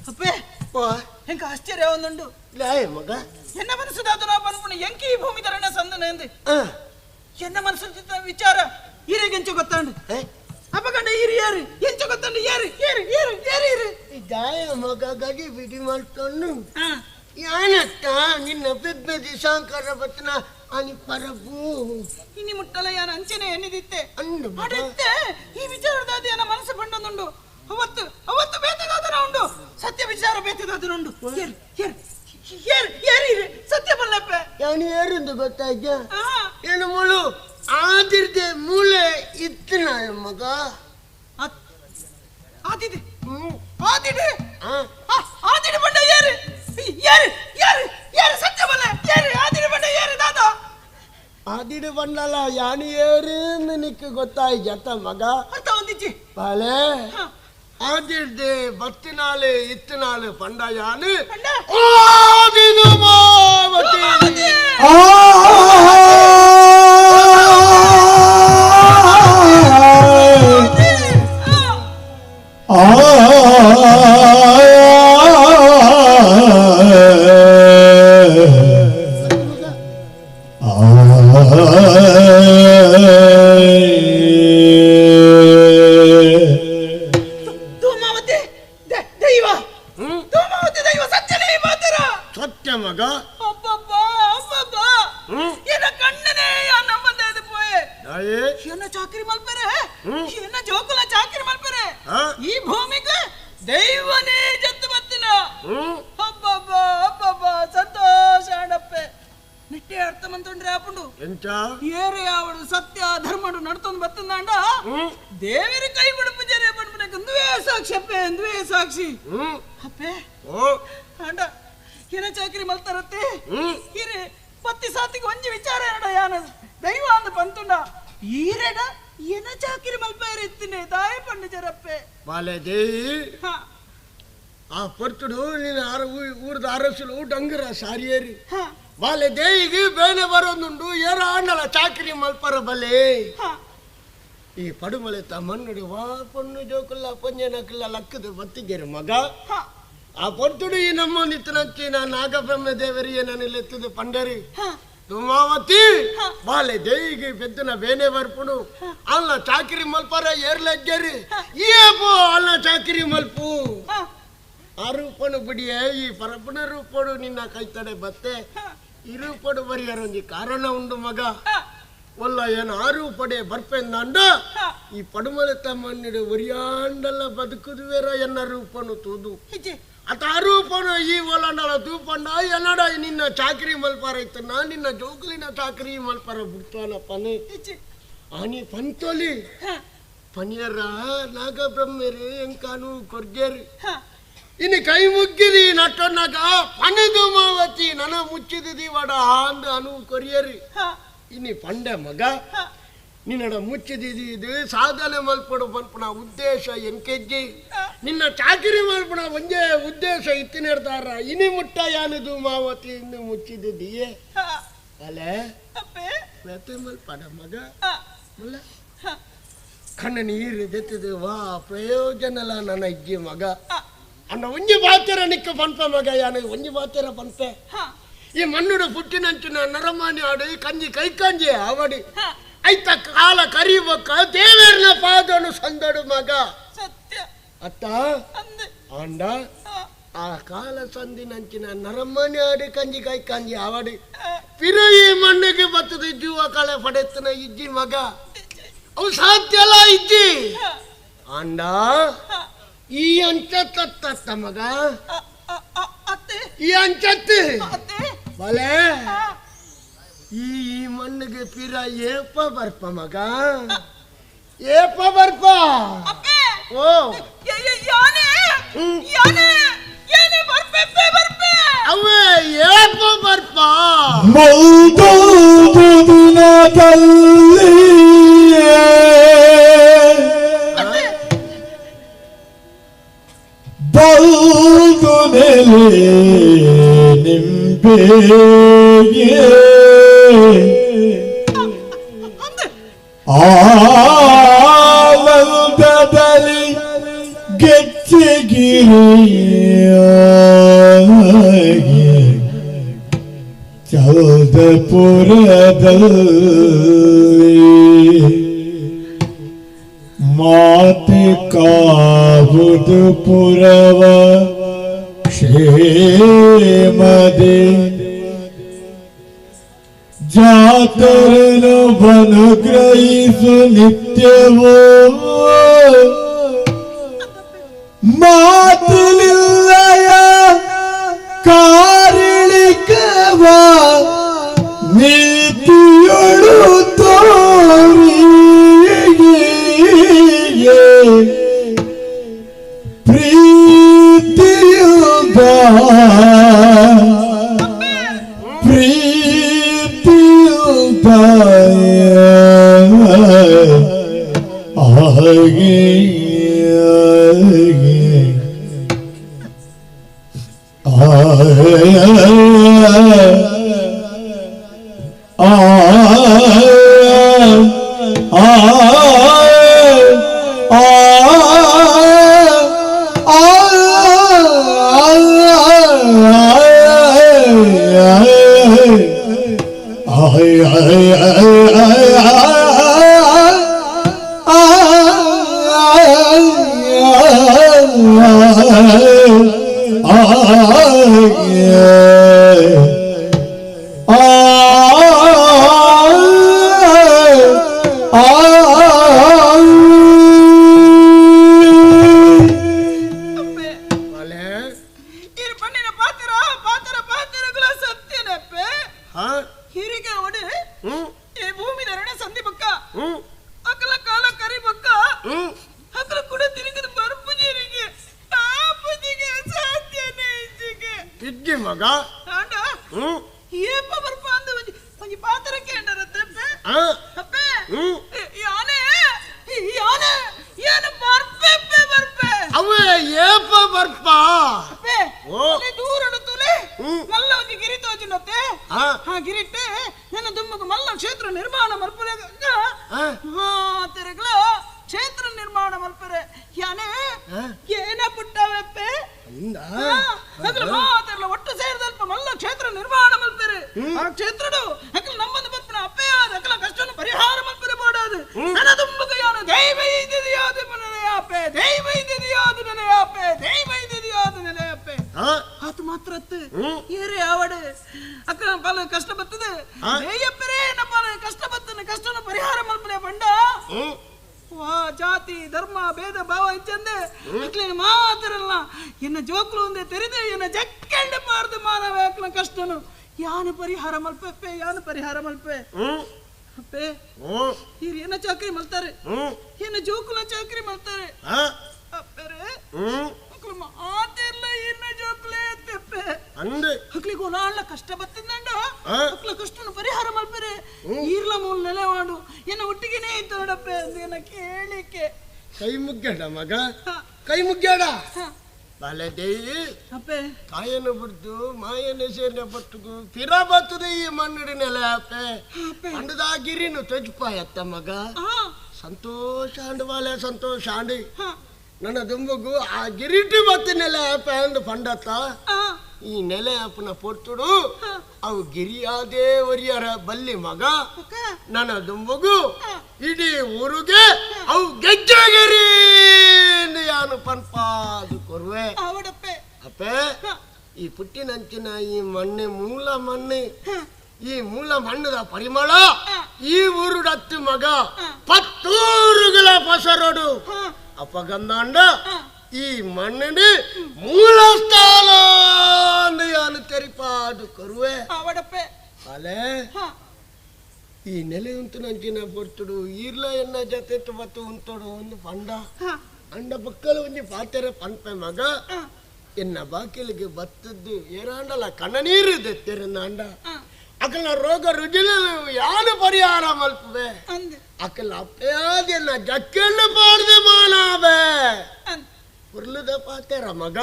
S1: ಅಪ್ಪೆ ಎಂಕ ಆಶ್ಚರ್ಯ ಒಂದುಂಡು
S13: ಮಗ
S1: ಎನ್ನ ಮನಸ್ಸು ದಾತನ ಪನ್ಪುಣ ಎಂಕಿ ಈ ಭೂಮಿ ಧರಣ ಸಂದನ ಎಂದೆ ಎನ್ನ ಮನಸ್ಸು ವಿಚಾರ ಈರೆಗೆ ಎಂಚ ಗೊತ್ತಾಂಡು ಅಪ್ಪಗಂಡ ಈರು ಯಾರು ಎಂಚ ಗೊತ್ತಾಂಡು ಯಾರು ಯಾರು ಯಾರು ಯಾರು ಇರು
S13: ದಾಯ ಮಗ ಗಡಿ ಬಿಡಿ ಮಾಡ್ಕೊಂಡು ಯಾನತ್ತ ನಿನ್ನ ಪೆದ್ಮೆದಿ ಶಂಕರ ಬತ್ತನ అని ಪರಬು
S1: ಇನಿ ಮುಟ್ಟಲ ಯಾನ ಅಂಚನೆ ಎನ್ನಿದಿತ್ತೆ ಅಡಿತ್ತೆ ಈ ವಿಚಾರದಾದ ಯಾನ ಮನಸ್ಸು ಬಂಡೊಂದುಂಡು ಅವತ್ತು ಅವತ್ತು ಬೇತೆದಾದನ ಉಂಡು ಸತ್ಯ ವಿಚಾರ ಬೇತೆದಾದನ ಉಂಡು ಏರು ಏರು ಏರು ಏರು ಇರು ಸತ್ಯ ಬಲ್ಲಪ್ಪೆ
S13: ಯಾನು ಏರಿಂದು ಗೊತ್ತಾಯ್ತ ಏನು ಮುಳು ಆದಿರ್ದೆ ಮೂಳೆ ಇತ್ತು ನಾನು ಮಗ
S1: ಆದಿದೆ ಆದಿಡೆ ಆದಿಡೆ ಬಂಡ ಏರು ಯಾರು ಯಾರು ಯಾರು ಸತ್ಯ ಬಲ್ಲ ಯಾರು ಆದಿಡೆ ಬಂಡ ಯಾರು ದಾದಾ
S13: ಆದಿಡು ಬಂಡಲ ಯಾನು ಏರು ನಿನಕ್ಕೆ ಗೊತ್ತಾಯ್ತ ಮಗ
S1: ಅರ್ಥ ಒಂದಿಚ್ಚಿ
S13: ಬಾಲೆ ಆದಿರ್ದೆ ಬತ್ತಿನಾಲೆ ಇತ್ತಿನಾಲೆ ಪಂಡ ಯಾನು ಆದಿದು ಮಾವತಿ
S1: ಧೂಮಾವತಿ ದೈವ ಧೂಮಾವತಿ ದೈವ ಸತ್ಯನೇ ಮಾತರ
S13: ಸತ್ಯ ಮಗ
S1: ಅಬ್ಬಬ್ಬಾ ಅಬ್ಬಬ್ಬಾ ಎನ್ನ ಕಣ್ಣನೇ ನಮ್ಮಂದಾದ ಪೋಯೆ ಎನ್ನ ಚಾಕರಿ ಮಲ್ಪರೆ ಎನ್ನ ಜೋಕುಲ ಚಾಕರಿ ಮಲ್ಪರೆ ಈ ಭೂಮಿಗೆ ದೈವನೇ ಜತ್ತು ಬತ್ತಿನ ಅಬ್ಬಬ್ಬಾ ಅಬ್ಬಬ್ಬಾ ಸಂತೋಷ ಅಣ್ಣಪ್ಪೆ ನಿಟ್ಟೆ ಅರ್ಥ ಮಂತುಂಡ್ರೆ ಆಪುಂಡು
S13: ಎಂಚ
S1: ಏರೆ ಅವಳು ಸತ್ಯ ಧರ್ಮಡು ನಡ್ತೊಂದು ಬತ್ತಂದಾಂಡ ದೇವರ ಕೈ ಬಿಡುಪು ಜರೆ ಪನ್ಪುನಕ್ಕೆ ಒಂದುವೇ ಸಾಕ್ಷಿ ಅಪ್ಪೆ ಒಂದುವೇ ಸಾಕ್ಷಿ ಅಪ್ಪೆ ಅಂಡ ಏನ ಚಾಕರಿ ಮಲ್ತಾರತ್ತೆ ಹಿರೇ ಪತ್ತಿ ಸಾತಿಗೆ ಒಂಜಿ ವಿಚಾರ ಏನಡ ಯಾನ ದೈವ ಅಂದ ಪಂತುಂಡ ಈರೆಡ ಏನ ಚಾಕರಿ ಮಲ್ಪೇರೆ ಇತ್ತಿನೆ ದಾಯ ಪಣ್ಣು ಜರಪ್ಪೆ
S13: ಬಾಲೆ ದೇಯಿ ಆ ಪರ್ತುಡು ನೀನು ಆರ ಊರದ ಅರಸುಲು ಡಂಗರ ಸಾರಿಯೇರಿ ಬಾಲೆ ದೇಯಿಗೆ ಬೇನೆ ಬರೋದುಂಡು ಏರ ಆಂಡಲ ಚಾಕರಿ ಮಲ್ಪರ ಬಲೆ ಈ ಪಡುಮಲೆ ತಮ್ಮನ್ನುಡಿ ವಾ ಪೊಣ್ಣು ಜೋಕುಲ್ಲ ಪೊಂಜನಕುಲ್ಲ ಲಕ್ಕದ ಬತ್ತಿಗೆರು ಮಗ ಆ ಪೊರ್ತುಡು ಈ ನಮ್ಮ ನಿತ್ತನಂಚಿನ ನಾಗಬ್ರಹ್ಮ ದೇವರಿಗೆ ನಾನು ಪಂಡರಿ ಧೂಮಾವತಿ ಬಾಲೆ ದೇಯಿಗೆ ಪೆದ್ದನ ಬೇನೆ ಬರ್ಪುಡು ಅಲ್ಲ ಚಾಕರಿ ಮಲ್ಪರ ಏರ್ಲಜ್ಜರಿ ಏಪೋ ಅಲ್ಲ ಚಾಕರಿ ಮಲ್ಪು ಆ ರೂಪನು ಬಿಡಿಯೇ ಈ ಪರಪನ ರೂಪಡು ನಿನ್ನ ಕೈತಡೆ ಬತ್ತೆ ಈ ರೂಪಡು ಬರಿಯರೊಂದು ಕಾರಣ ಉಂಡು ಮಗ ಒಲ್ಲ ಏನು ಆ ರೂಪಡೆ ಬರ್ಪೆಂದಂಡ ಈ ಪಡುಮಲೆ ತಮ್ಮನ್ನಿಡು ಒರಿಯಾಂಡಲ್ಲ ಬದುಕುದುವೇರ ಎನ್ನ ರೂಪನು ತೂದು ಅತ ಆ ರೂಪನು ಈ ಒಲಂಡಲ ತೂಪಂಡ ಎನ್ನಡ ನಿನ್ನ ಚಾಕರಿ ಮಲ್ಪಾರ ಇತ್ತು ನಾ ನಿನ್ನ ಜೋಕುಲಿನ ಚಾಕರಿ ಮಲ್ಪಾರ ಬಿಡ್ತಾನಪ್ಪನೆ ಆನಿ ಪಂತೋಲಿ ಪನಿಯರ ನಾಗಬ್ರಹ್ಮರೇ ಎಂಕಾನು ಕೊರ್ಗೇರಿ ಇನ್ನು ಕೈ ಮುಗ್ಗಿದಿ ನಟ್ಟೊನ್ನಾಗ ಪಣದು ಮಾವತಿ ನನ ಮುಚ್ಚಿದಿದಿ ವಡ ಅಂದು ಅನು ಕೊರಿಯರಿ ಇನ್ನು ಪಂಡೆ ಮಗ ನಿನ್ನಡ ಮುಚ್ಚಿದಿದಿ ಇದು ಸಾಧನೆ ಮಲ್ಪಡು ಮಲ್ಪನ ಉದ್ದೇಶ ಎಂಕೆಜ್ಜಿ ನಿನ್ನ ಚಾಕಿರಿ ಮಲ್ಪನ ಒಂದೇ ಉದ್ದೇಶ ಇತ್ತಿನಿರ್ತಾರ ಇನಿ ಮುಟ್ಟ ಯಾನದು ಮಾವತಿ ಇನ್ನು ಮುಚ್ಚಿದಿದಿಯೇ ಅಲೆ ವ್ಯತೆ ಮಲ್ಪಡ ಮಗ ಕಣ್ಣ ನೀರು ದೆತ್ತದು ವಾ ಪ್ರಯೋಜನಲ ನನ್ನ ಇಜ್ಜಿ ಮಗ ಅಣ್ಣ ಒಂಜಿ ಬಾತೆರ ನಿಕ್ಕ ಪನ್ಪೆ ಮಗ ಯಾನ ಒಂಜಿ ಬಾತೆರ ಪನ್ಪೆ ಈ ಮಣ್ಣುಡು ಪುಟ್ಟಿನಂಚಿನ ನರಮಾನಿ ಆಡು ಕಂಜಿ ಕೈ ಕಂಜಿ ಅವಡಿ ಐತ ಕಾಲ ಕರಿಬಕ್ಕ ದೇವೇರ್ನ ಪಾದನು ಸಂದಡು ಮಗ ಅತ್ತ ಅಂಡ ಆ ಕಾಲ ಸಂದಿನಂಚಿನ ನರಮಾನಿ ಆಡು ಕಂಜಿ ಕೈ ಕಂಜಿ ಅವಡಿ ಪಿರ ಈ ಮಣ್ಣಿಗೆ ಬತ್ತದ ಜೀವ ಕಾಲ ಪಡೆತನ ಇಜ್ಜಿ ಮಗ ಅವು ಸಾಧ್ಯಲ್ಲ ಇಜ್ಜಿ ಅಂಡ ಈ ಅಂಚತ್ತ ಮಗ ಈ ಅಂಚತ್ತು ಬಲೆ ಈ ಮಣ್ಣಿಗೆ ಪಿರ ಏಪ ಬರ್ಪ ಮಗ ಏಪ ಬರ್ಪ ಓ ಅವೇ ಏಪ ಬರ್ಪ
S2: ದಿನದಲ್ಲಿ ಬಲ್ದು ನೆಲೆ ನಿಂಬೆಗೆ ಆನಂದದಲ್ಲಿ ಗೆಚ್ಚಗಿರಿಯಾಗಿ ಚೌದಪುರದಲ್ಲಿ ಮಾತೆ ಕಾವುದು ಪುರವ ಕ್ಷೇಮದೆ ಜಾತರನು ಬನುಗ್ರಹಿಸು ನಿತ್ಯವೋ ಮಾತಿಲಿಲ್ಲಯ ಕಾರಣಿಕವ ನೀತಿಯೊಳು ತೋರಿ ಪ್ರೀತಿಯುದ ಪ್ರೀತಿಯುದ ಆಗಿ
S13: ಕೈ ಮುಗ್ಯಾಡ ಮಗ, ಕೈ ಮುಗ್ಯಾಡ. ಬಾಲದೇಯಿ ಕಾಯನ ಬಿಡ್ದು ಮಾಯನ ಸೇರಿನ ಪಟ್ಟುಗು ಪಿರ ಬತ್ತದ ಈ ಮಣ್ಣಿಡ ನೆಲೆ ಅಪ್ಪೆ ಅಂಡದ ಗಿರಿನು ತೊಜ್ಪಾಯತ್ತ ಮಗ ಸಂತೋಷ ಅಂಡು ಬಾಲೆ ಸಂತೋಷ ಅಂಡಿ ನನ್ನ ದುಂಬಗು ಆ ಗಿರಿಟಿ ಬತ್ತ ನೆಲೆ ಅಪ್ಪೆ ಅಂದು ಪಂಡತ್ತ ಈ ನೆಲೆ ಅಪ್ಪನ ಪೊರ್ತುಡು ಅವು ಗಿರಿಯಾದೇ ಒರಿಯರ ಬಲ್ಲಿ ಮಗ ನನ್ನ ದುಂಬಗು ಇಡೀ ಊರಿಗೆ ಅವು ಗೆಜ್ಜೆಗಿರಿ ಯಾನು ಪನ್ಪಾದು ಕೊರುವೆ ಅಪ್ಪೆ ಈ ಪುಟ್ಟಿನಂಚಿನ ಈ ಮಣ್ಣೆ ಮೂಲ ಮಣ್ಣೆ ಈ ಮೂಲ ಮಣ್ಣದ ಪರಿಮಳ ಈ ಊರುಡತ್ತು ಮಗ ಪತ್ತೂರುಗಳ ಪಸರಡು ಅಪಗಂದಾಂಡ ಈ ಮಣ್ಣಿನ ಮೂಲ ಸ್ಥಾನ ಯಾನು ತೆರಿಪಾದು ಕೊರುವೆ ಅಲೆ ಈ ನೆಲೆ ಉಂಟು ನಂಚಿನ ಪೊರ್ತುಡು ಈರ್ಲ ಎನ್ನ ಜೊತೆ ಬತ್ತು ಉಂಟೋಡು ಒಂದು ಪಂಡ ಅಂಡ ಪಕ್ಕಲು ಒಂಜಿ ಪಾತೆರೆ ಪನ್ಪೆ ಮಗ ಎನ್ನ ಬಾಕಿಲಿಗೆ ಬತ್ತದ್ದು ಏರಾಂಡಲ ಕಣ್ಣನೀರು ದೆತ್ತೆರನ್ನ ಅಂಡ ಅಕಲ ರೋಗ ರುಜಿನ ಯಾನು ಪರಿಹಾರ ಮಲ್ಪುವೆ ಅಕಲ ಅಪ್ಪೆಯಾದೆನ್ನ ಜಕ್ಕೆಣ್ಣು ಪಾಡ್ದೆ ಮಾನಾವೆ ಪುರ್ಲದ ಪಾತೆರ ಮಗ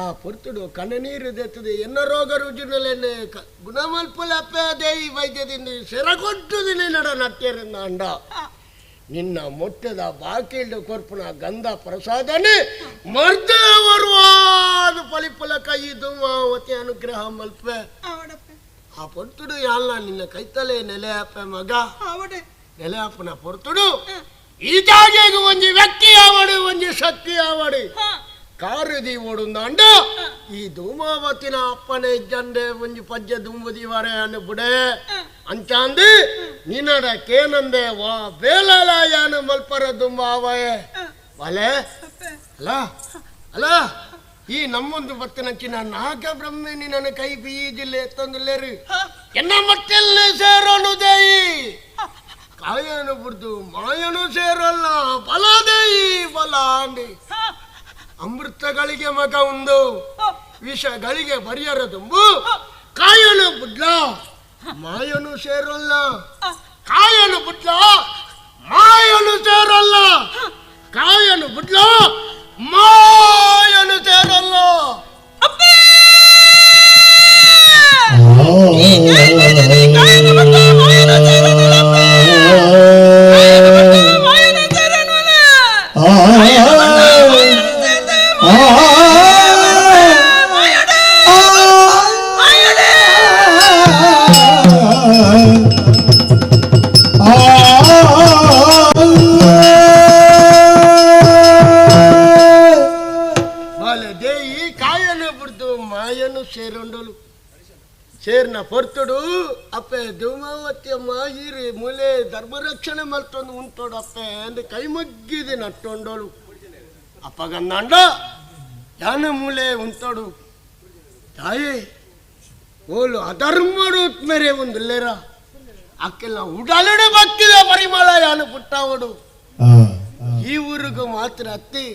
S13: ಆ ಪೊರ್ತುಡು ಕಣ್ಣನೀರು ದೆತ್ತದೆ ಎನ್ನ ರೋಗ ರುಜಿನಲೆನ್ನೆ ಗುಣಮಲ್ಪುಲ ಅಪ್ಪೆ ಈ ವೈದ್ಯದಿಂದ ಸೆರಗೊಟ್ಟುದಿನ ನಡ ನಟ್ಟೆರನ್ನ ಅಂಡ ನಿನ್ನ ಮೊಟ್ಟದ ಬಾಕಿಲ್ಡು ಕೊರ್ಪುನ ಗಂಧ ಪ್ರಸಾದನೆ ಮರ್ದವರುವಾದ ಫಲಿಫಲ ಕೈ ಧೂಮಾವತಿ ಅನುಗ್ರಹ ಮಲ್ಪೆ ಆ ಪೊರ್ತುಡು ಯಾಲ್ಲ ನಿನ್ನ ಕೈತಲೆ ನೆಲೆ ಅಪ್ಪೆ ಮಗ ನೆಲೆ ಅಪ್ಪನ ಪೊರ್ತುಡು ಈ ಜಾಗೆಗೆ ಒಂಜಿ ವ್ಯಕ್ತಿ ಆವಡು ಒಂಜಿ ಶಕ್ತಿ ಆವಡು ಕಾರು ದೀವೋಡುಂದಾಂಡ ಈ ಧೂಮಾವತಿನ ಅಪ್ಪನ ಇಜ್ಜಂಡೆ ಒಂಜಿ ಪಜ್ಜೆ ದುಂಬುದಿವರೆ ಅನ್ನು ಬುಡೆ ಅಂಚಾಂದು ನಿನ್ನಡ ಕೇನಂದೆ ವಾ ಬೇಲಲಾಯಾನು ಮಲ್ಪರ ದುಂಬಾವಯೆ ವಲೆ ಅಲ್ಲ ಅಲ್ಲ ಈ ನಮ್ಮೊಂದು ಬತ್ತಿನಂಚಿನ ನಾಗ ಬ್ರಹ್ಮನಿ ನನ್ನ ಕೈ ಬೀಜಿಲ್ಲೆ ಎತ್ತೊಂದುಲ್ಲೇರು ಎನ್ನ ಮಟ್ಟೆಲ್ಲ ಸೇರೋನು ದೇಯಿ ಕಾಯನು ಬುಡ್ದು ಮಾಯನು ಸೇರಲ್ಲ ಬಲ ದೇಯಿ ಬಲ ಅಂಡಿ ಅಮೃತಗಳಿಗೆ ಮಗ ಉಂದು ವಿಷಗಳಿಗೆ ಬರಿಯರ ದುಂಬು ಕಾಯನು ಬುಡ್ಲ ಮಾಯನು ಸೇರಲ್ಲ ಕಾಯನು ಬುಡ್ಲ ಮಾಯನು ಸೇರಲ್ಲ ಕಾಯನು ಬುಡ್ಲ ಮಾಯನು ಸೇರಲ್ಲ ಸೇರ್ನ ಪೊರ್ತುಡು ಅಪ್ಪೆ ಧೂಮಾವತಿ ಅಮ್ಮ ಈರಿ ಮೂಲೆ ಧರ್ಮರಕ್ಷಣೆ ಮಲ್ತೊಂದು ಉಂಟೋಡು ಅಪ್ಪೆ ಅಂದು ಕೈ ಮಗ್ಗಿದೆ ನಟ್ಟೊಂಡೋಳು ಅಪ್ಪಗಂದಾಂಡ ಯಾನ ಮೂಲೆ ಉಂಟೋಡು ತಾಯಿ ಓಲು ಅಧರ್ಮಡು ಮೇರೆ ಒಂದು ಲೇರ ಅಕ್ಕೆಲ್ಲ ಉಡಲುಡು ಬಕ್ಕಿದ ಪರಿಮಳ ಯಾನು ಪುಟ್ಟಾವಡು ಈ ಊರಿಗೂ ಮಾತ್ರ ಅತ್ತಿ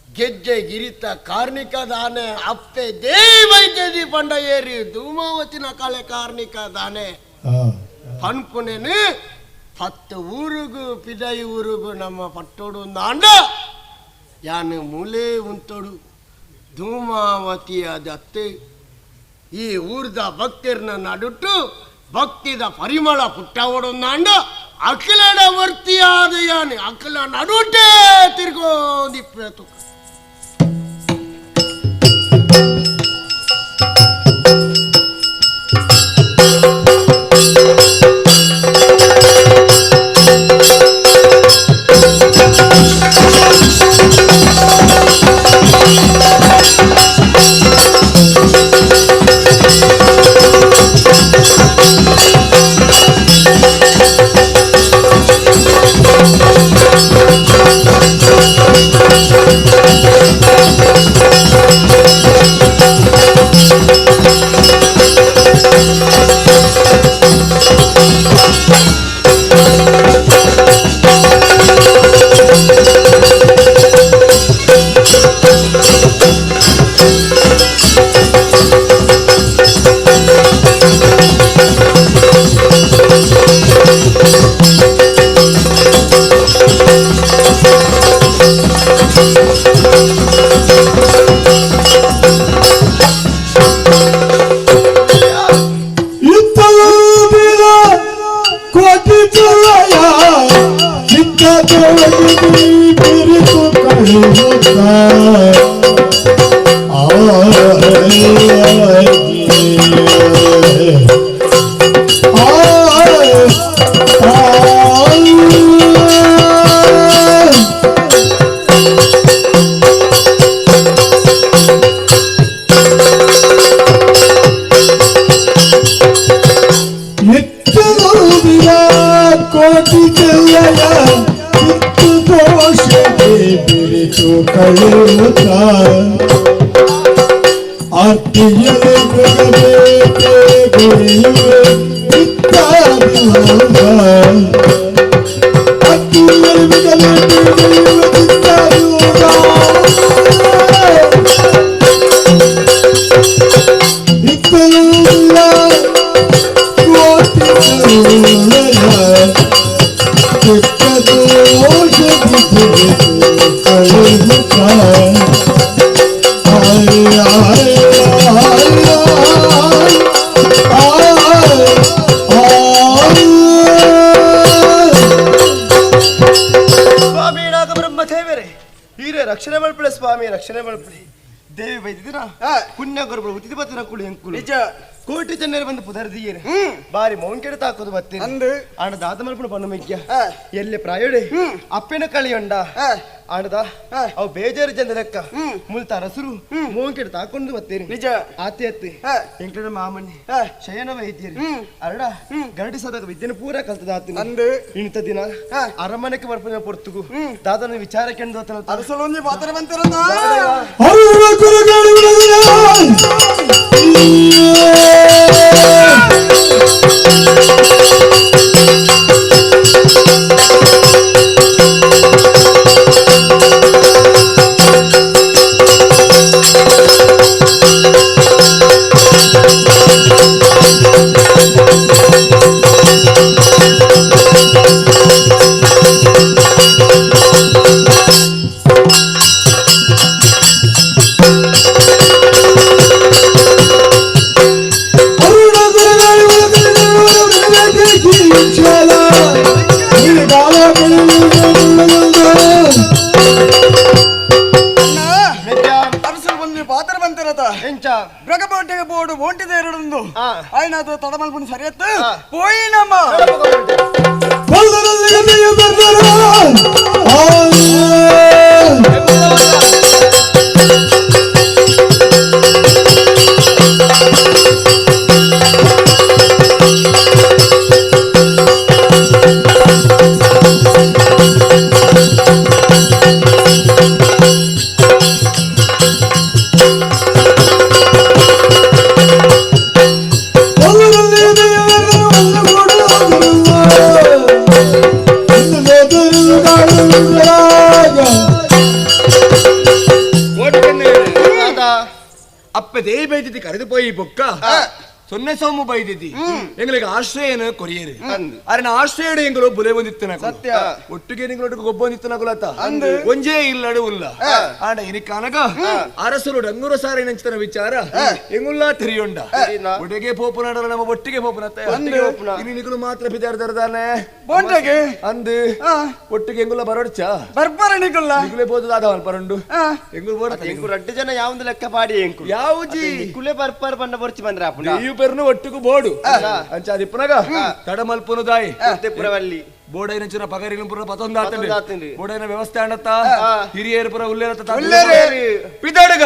S13: ಗೆಜ್ಜೆ ಗಿರಿತ ಕಾರ್ಣಿಕ ದಾನೆ ಅಪ್ಪೆ ದೇವೈದ್ಯದಿ ಪಂಡ ಏರಿ ಧೂಮಾವತಿನ ಕಾಲೆ ಕಾರ್ಣಿಕ ದಾನೆ ಪನ್ಪುನೇನು ಪತ್ತು ಊರಿಗೂ ಪಿದೈ ಊರಿಗೂ ನಮ್ಮ ಪಟ್ಟೋಡು ನಾಂಡ ಯಾನು ಮೂಲೆ ಉಂಟೋಡು ಧೂಮಾವತಿಯ ದತ್ತೆ ಈ ಊರ್ದ ಭಕ್ತಿರ್ನ ನಡುಟ್ಟು ಭಕ್ತಿದ ಪರಿಮಳ ಪುಟ್ಟವಡು ನಾಂಡ ಅಖಿಲಡ ವರ್ತಿಯಾದ ಯಾನೆ ಅಖಿಲ ನಡುಟೇ ತಿರ್ಗೋದಿಪ್ಪು.
S16: Thank you.
S2: ಚಲಯ ಚಿತ್ತ ದೋಷದಿ ಬಿರಿತು ಕಳೆಯುತ್ತ ಕೋಟಿ ಚೆಲ್ಲಯ ಕಿತ್ತು ದೋಷಕ್ಕೆ ಬಿರಿತು ಕಳೆಯುತ್ತ ಆರ್ತಿಯಲೆ ಮೃಗಬೇಟೆ ಗುರಿಯುವೆ ಚಿತ್ತಾದಿಯೋಗ ಆರ್ತಿಯಲೆ ಮೃಗಬೇಟೆ ಗುರಿಯುವೆ ಚಿತ್ತಾದಿಯೋಗ ಇತ್ತಲೂರ ಕೋಟಿ ಚೆಲ್ಲಯ
S4: ಸ್ವಾಮಿ ನಾಗಬ್ರಹ್ಮ ದೇವರೇ, ಹೀರೆ ರಕ್ಷಣೆ ಮಲ್ಪಳೆ ಸ್ವಾಮಿ, ರಕ್ಷಣೆ ಮಲ್ಪಳೆ. ದೇವಿ ಬೈದಿದ್ದೀರಾ ಪುಣ್ಯ ಗುರುಗಳು ಉತಿದು ಬತ್ತಿನ ಕುಳಿ ಎಂಕುಲು ನಿಜ ಕೋಟಿ ಜನರು ಬಂದು ಪುದರ್ದಿಯೇನೆ ಬಾರಿ ಮೌಂಕೆಡೆ ತಾಕೋದು ಬತ್ತೀನಿ ಅಂದು ಆಣ ದಾದ ಮಲ್ಪಣ ಪಣ್ಣು ಮಿಗ್ಯ ಎಲ್ಲಿ ಪ್ರಾಯೋಡೆ ಅಪ್ಪೆನ ಕಳಿಯೊಂಡ ಆಣದ ಅವು ಬೇಜಾರು ಜನರಕ್ಕ ಮುಲ್ತ ಅರಸರು ಮೌಂಕೆಡೆ ತಾಕೊಂಡು ಬತ್ತೀನಿ ನಿಜ ಆತಿ ಅತ್ತಿ ಎಂಕಡ ಮಾಮಣ್ಣಿ ಶಯನ ವೈದ್ಯರು ಅರಡ ಗರಡಿ ಸದಾಗ ವಿದ್ಯೆನ ಪೂರ ಕಲ್ತದ ಆತೀನಿ ಅಂದು ಇಂಥ ದಿನ ಅರಮನೆಗೆ ಬರ್ಪನ ಪೊರ್ತುಗು ದಾದನ ವಿಚಾರ ಕೆಂದು
S1: ಅರಸಲೊಂದು ಪಾತ್ರ ಬಂತಿರೋದ. ತಡಮಲ್ಪುನ ಸರಿಯತ್ತು ಪೋಯಿನಮ್ಮ.
S10: ಅಪ್ಪ ದೇವಿ ಬೈದಿದ್ದಿ ಕರೆದು ಪೋಯಿ ಬೊಕ್ಕ ಸೊನ್ನೆ ಸೋಮು ಬೈದಿದ್ದಿ ಎಂಗಳಿಗೆ ಆಶ್ರಯನ ಕೊರಿಯರು ಅರಣ ಆಶ್ರಯಡು ಎಂಗಳು ಬುಲೆ ಬಂದಿತ್ತು ಸತ್ಯ ಒಟ್ಟಿಗೆ ನಿಂಗಳೊಟ್ಟಿಗೆ ಗೊಬ್ಬ ಬಂದಿತ್ತು ನಗುಲತ ಒಂಜೇ ಇಲ್ಲಡು ಉಲ್ಲ ಆಂಡ ಇನಿಕಾನಗ ಅರಸರು ಡಂಗೂರ ಸಾರಿ ನಂಚಿತನ ವಿಚಾರ ಎಂಗುಲ್ಲ ತೆರಿಯೊಂಡ ಒಡೆಗೆ ಪೋಪುನಾಡಲ್ಲ ನಮ್ಮ ಒಟ್ಟಿಗೆ ಪೋಪುನತ್ತ ಇನ್ನು ನಿಗುಲು ಮಾತ್ರ ಬಿದಾರ್ದಾನೆ ಅಂದು ಒಟ್ಟಿಗೆ ಎಂಗುಲ್ಲ ಬರೋಡ್ಚ
S1: ಬರ್ಬರ ನಿಗುಲ್ಲ
S10: ನಿಗುಲೇ ಬೋದದಾದ ಪರಂಡು ಎಂಗುಲ್ ಬೋಡ
S4: ಎಂಕು ರಡ್ಡು ಜನ ಯಾವೊಂದು ಲೆಕ್ಕ ಪಾಡಿ ಎಂಕು
S10: ಯಾವುಜಿ
S4: ನಿಕುಲೇ ಬರ್ಪರ್ ಬಣ್ಣ ಬೊರ್ಚಿ ಬಂದ್ರ
S10: ನೀವು ಪೆರ್ನು ಒಟ್ಟಿಗೂ ಬೋಡು ಅಂಚ ಅದಿಪ್ಪನಗ ತಡಮಲ್ಪುನು ದಾಯಿ
S4: ಪುರವಲ್ಲಿ
S10: ಬೋಡೈನ ಚಿನ್ನ ಪಗರಿಲು ಪುರ ಪತೊಂದಾತಂಡು ಬೋಡೈನ ವ್ಯವಸ್ಥೆ ಅಣ್ಣತ್ತ ಹಿರಿಯರು ಪುರ ಉಲ್ಲೇರತ್ತ ಪಿದಾಡುಗ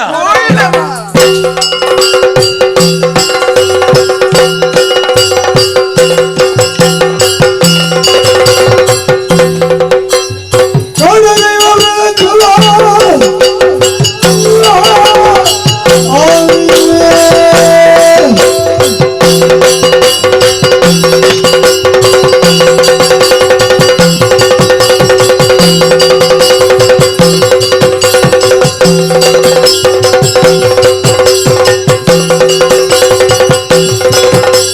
S2: Thank you.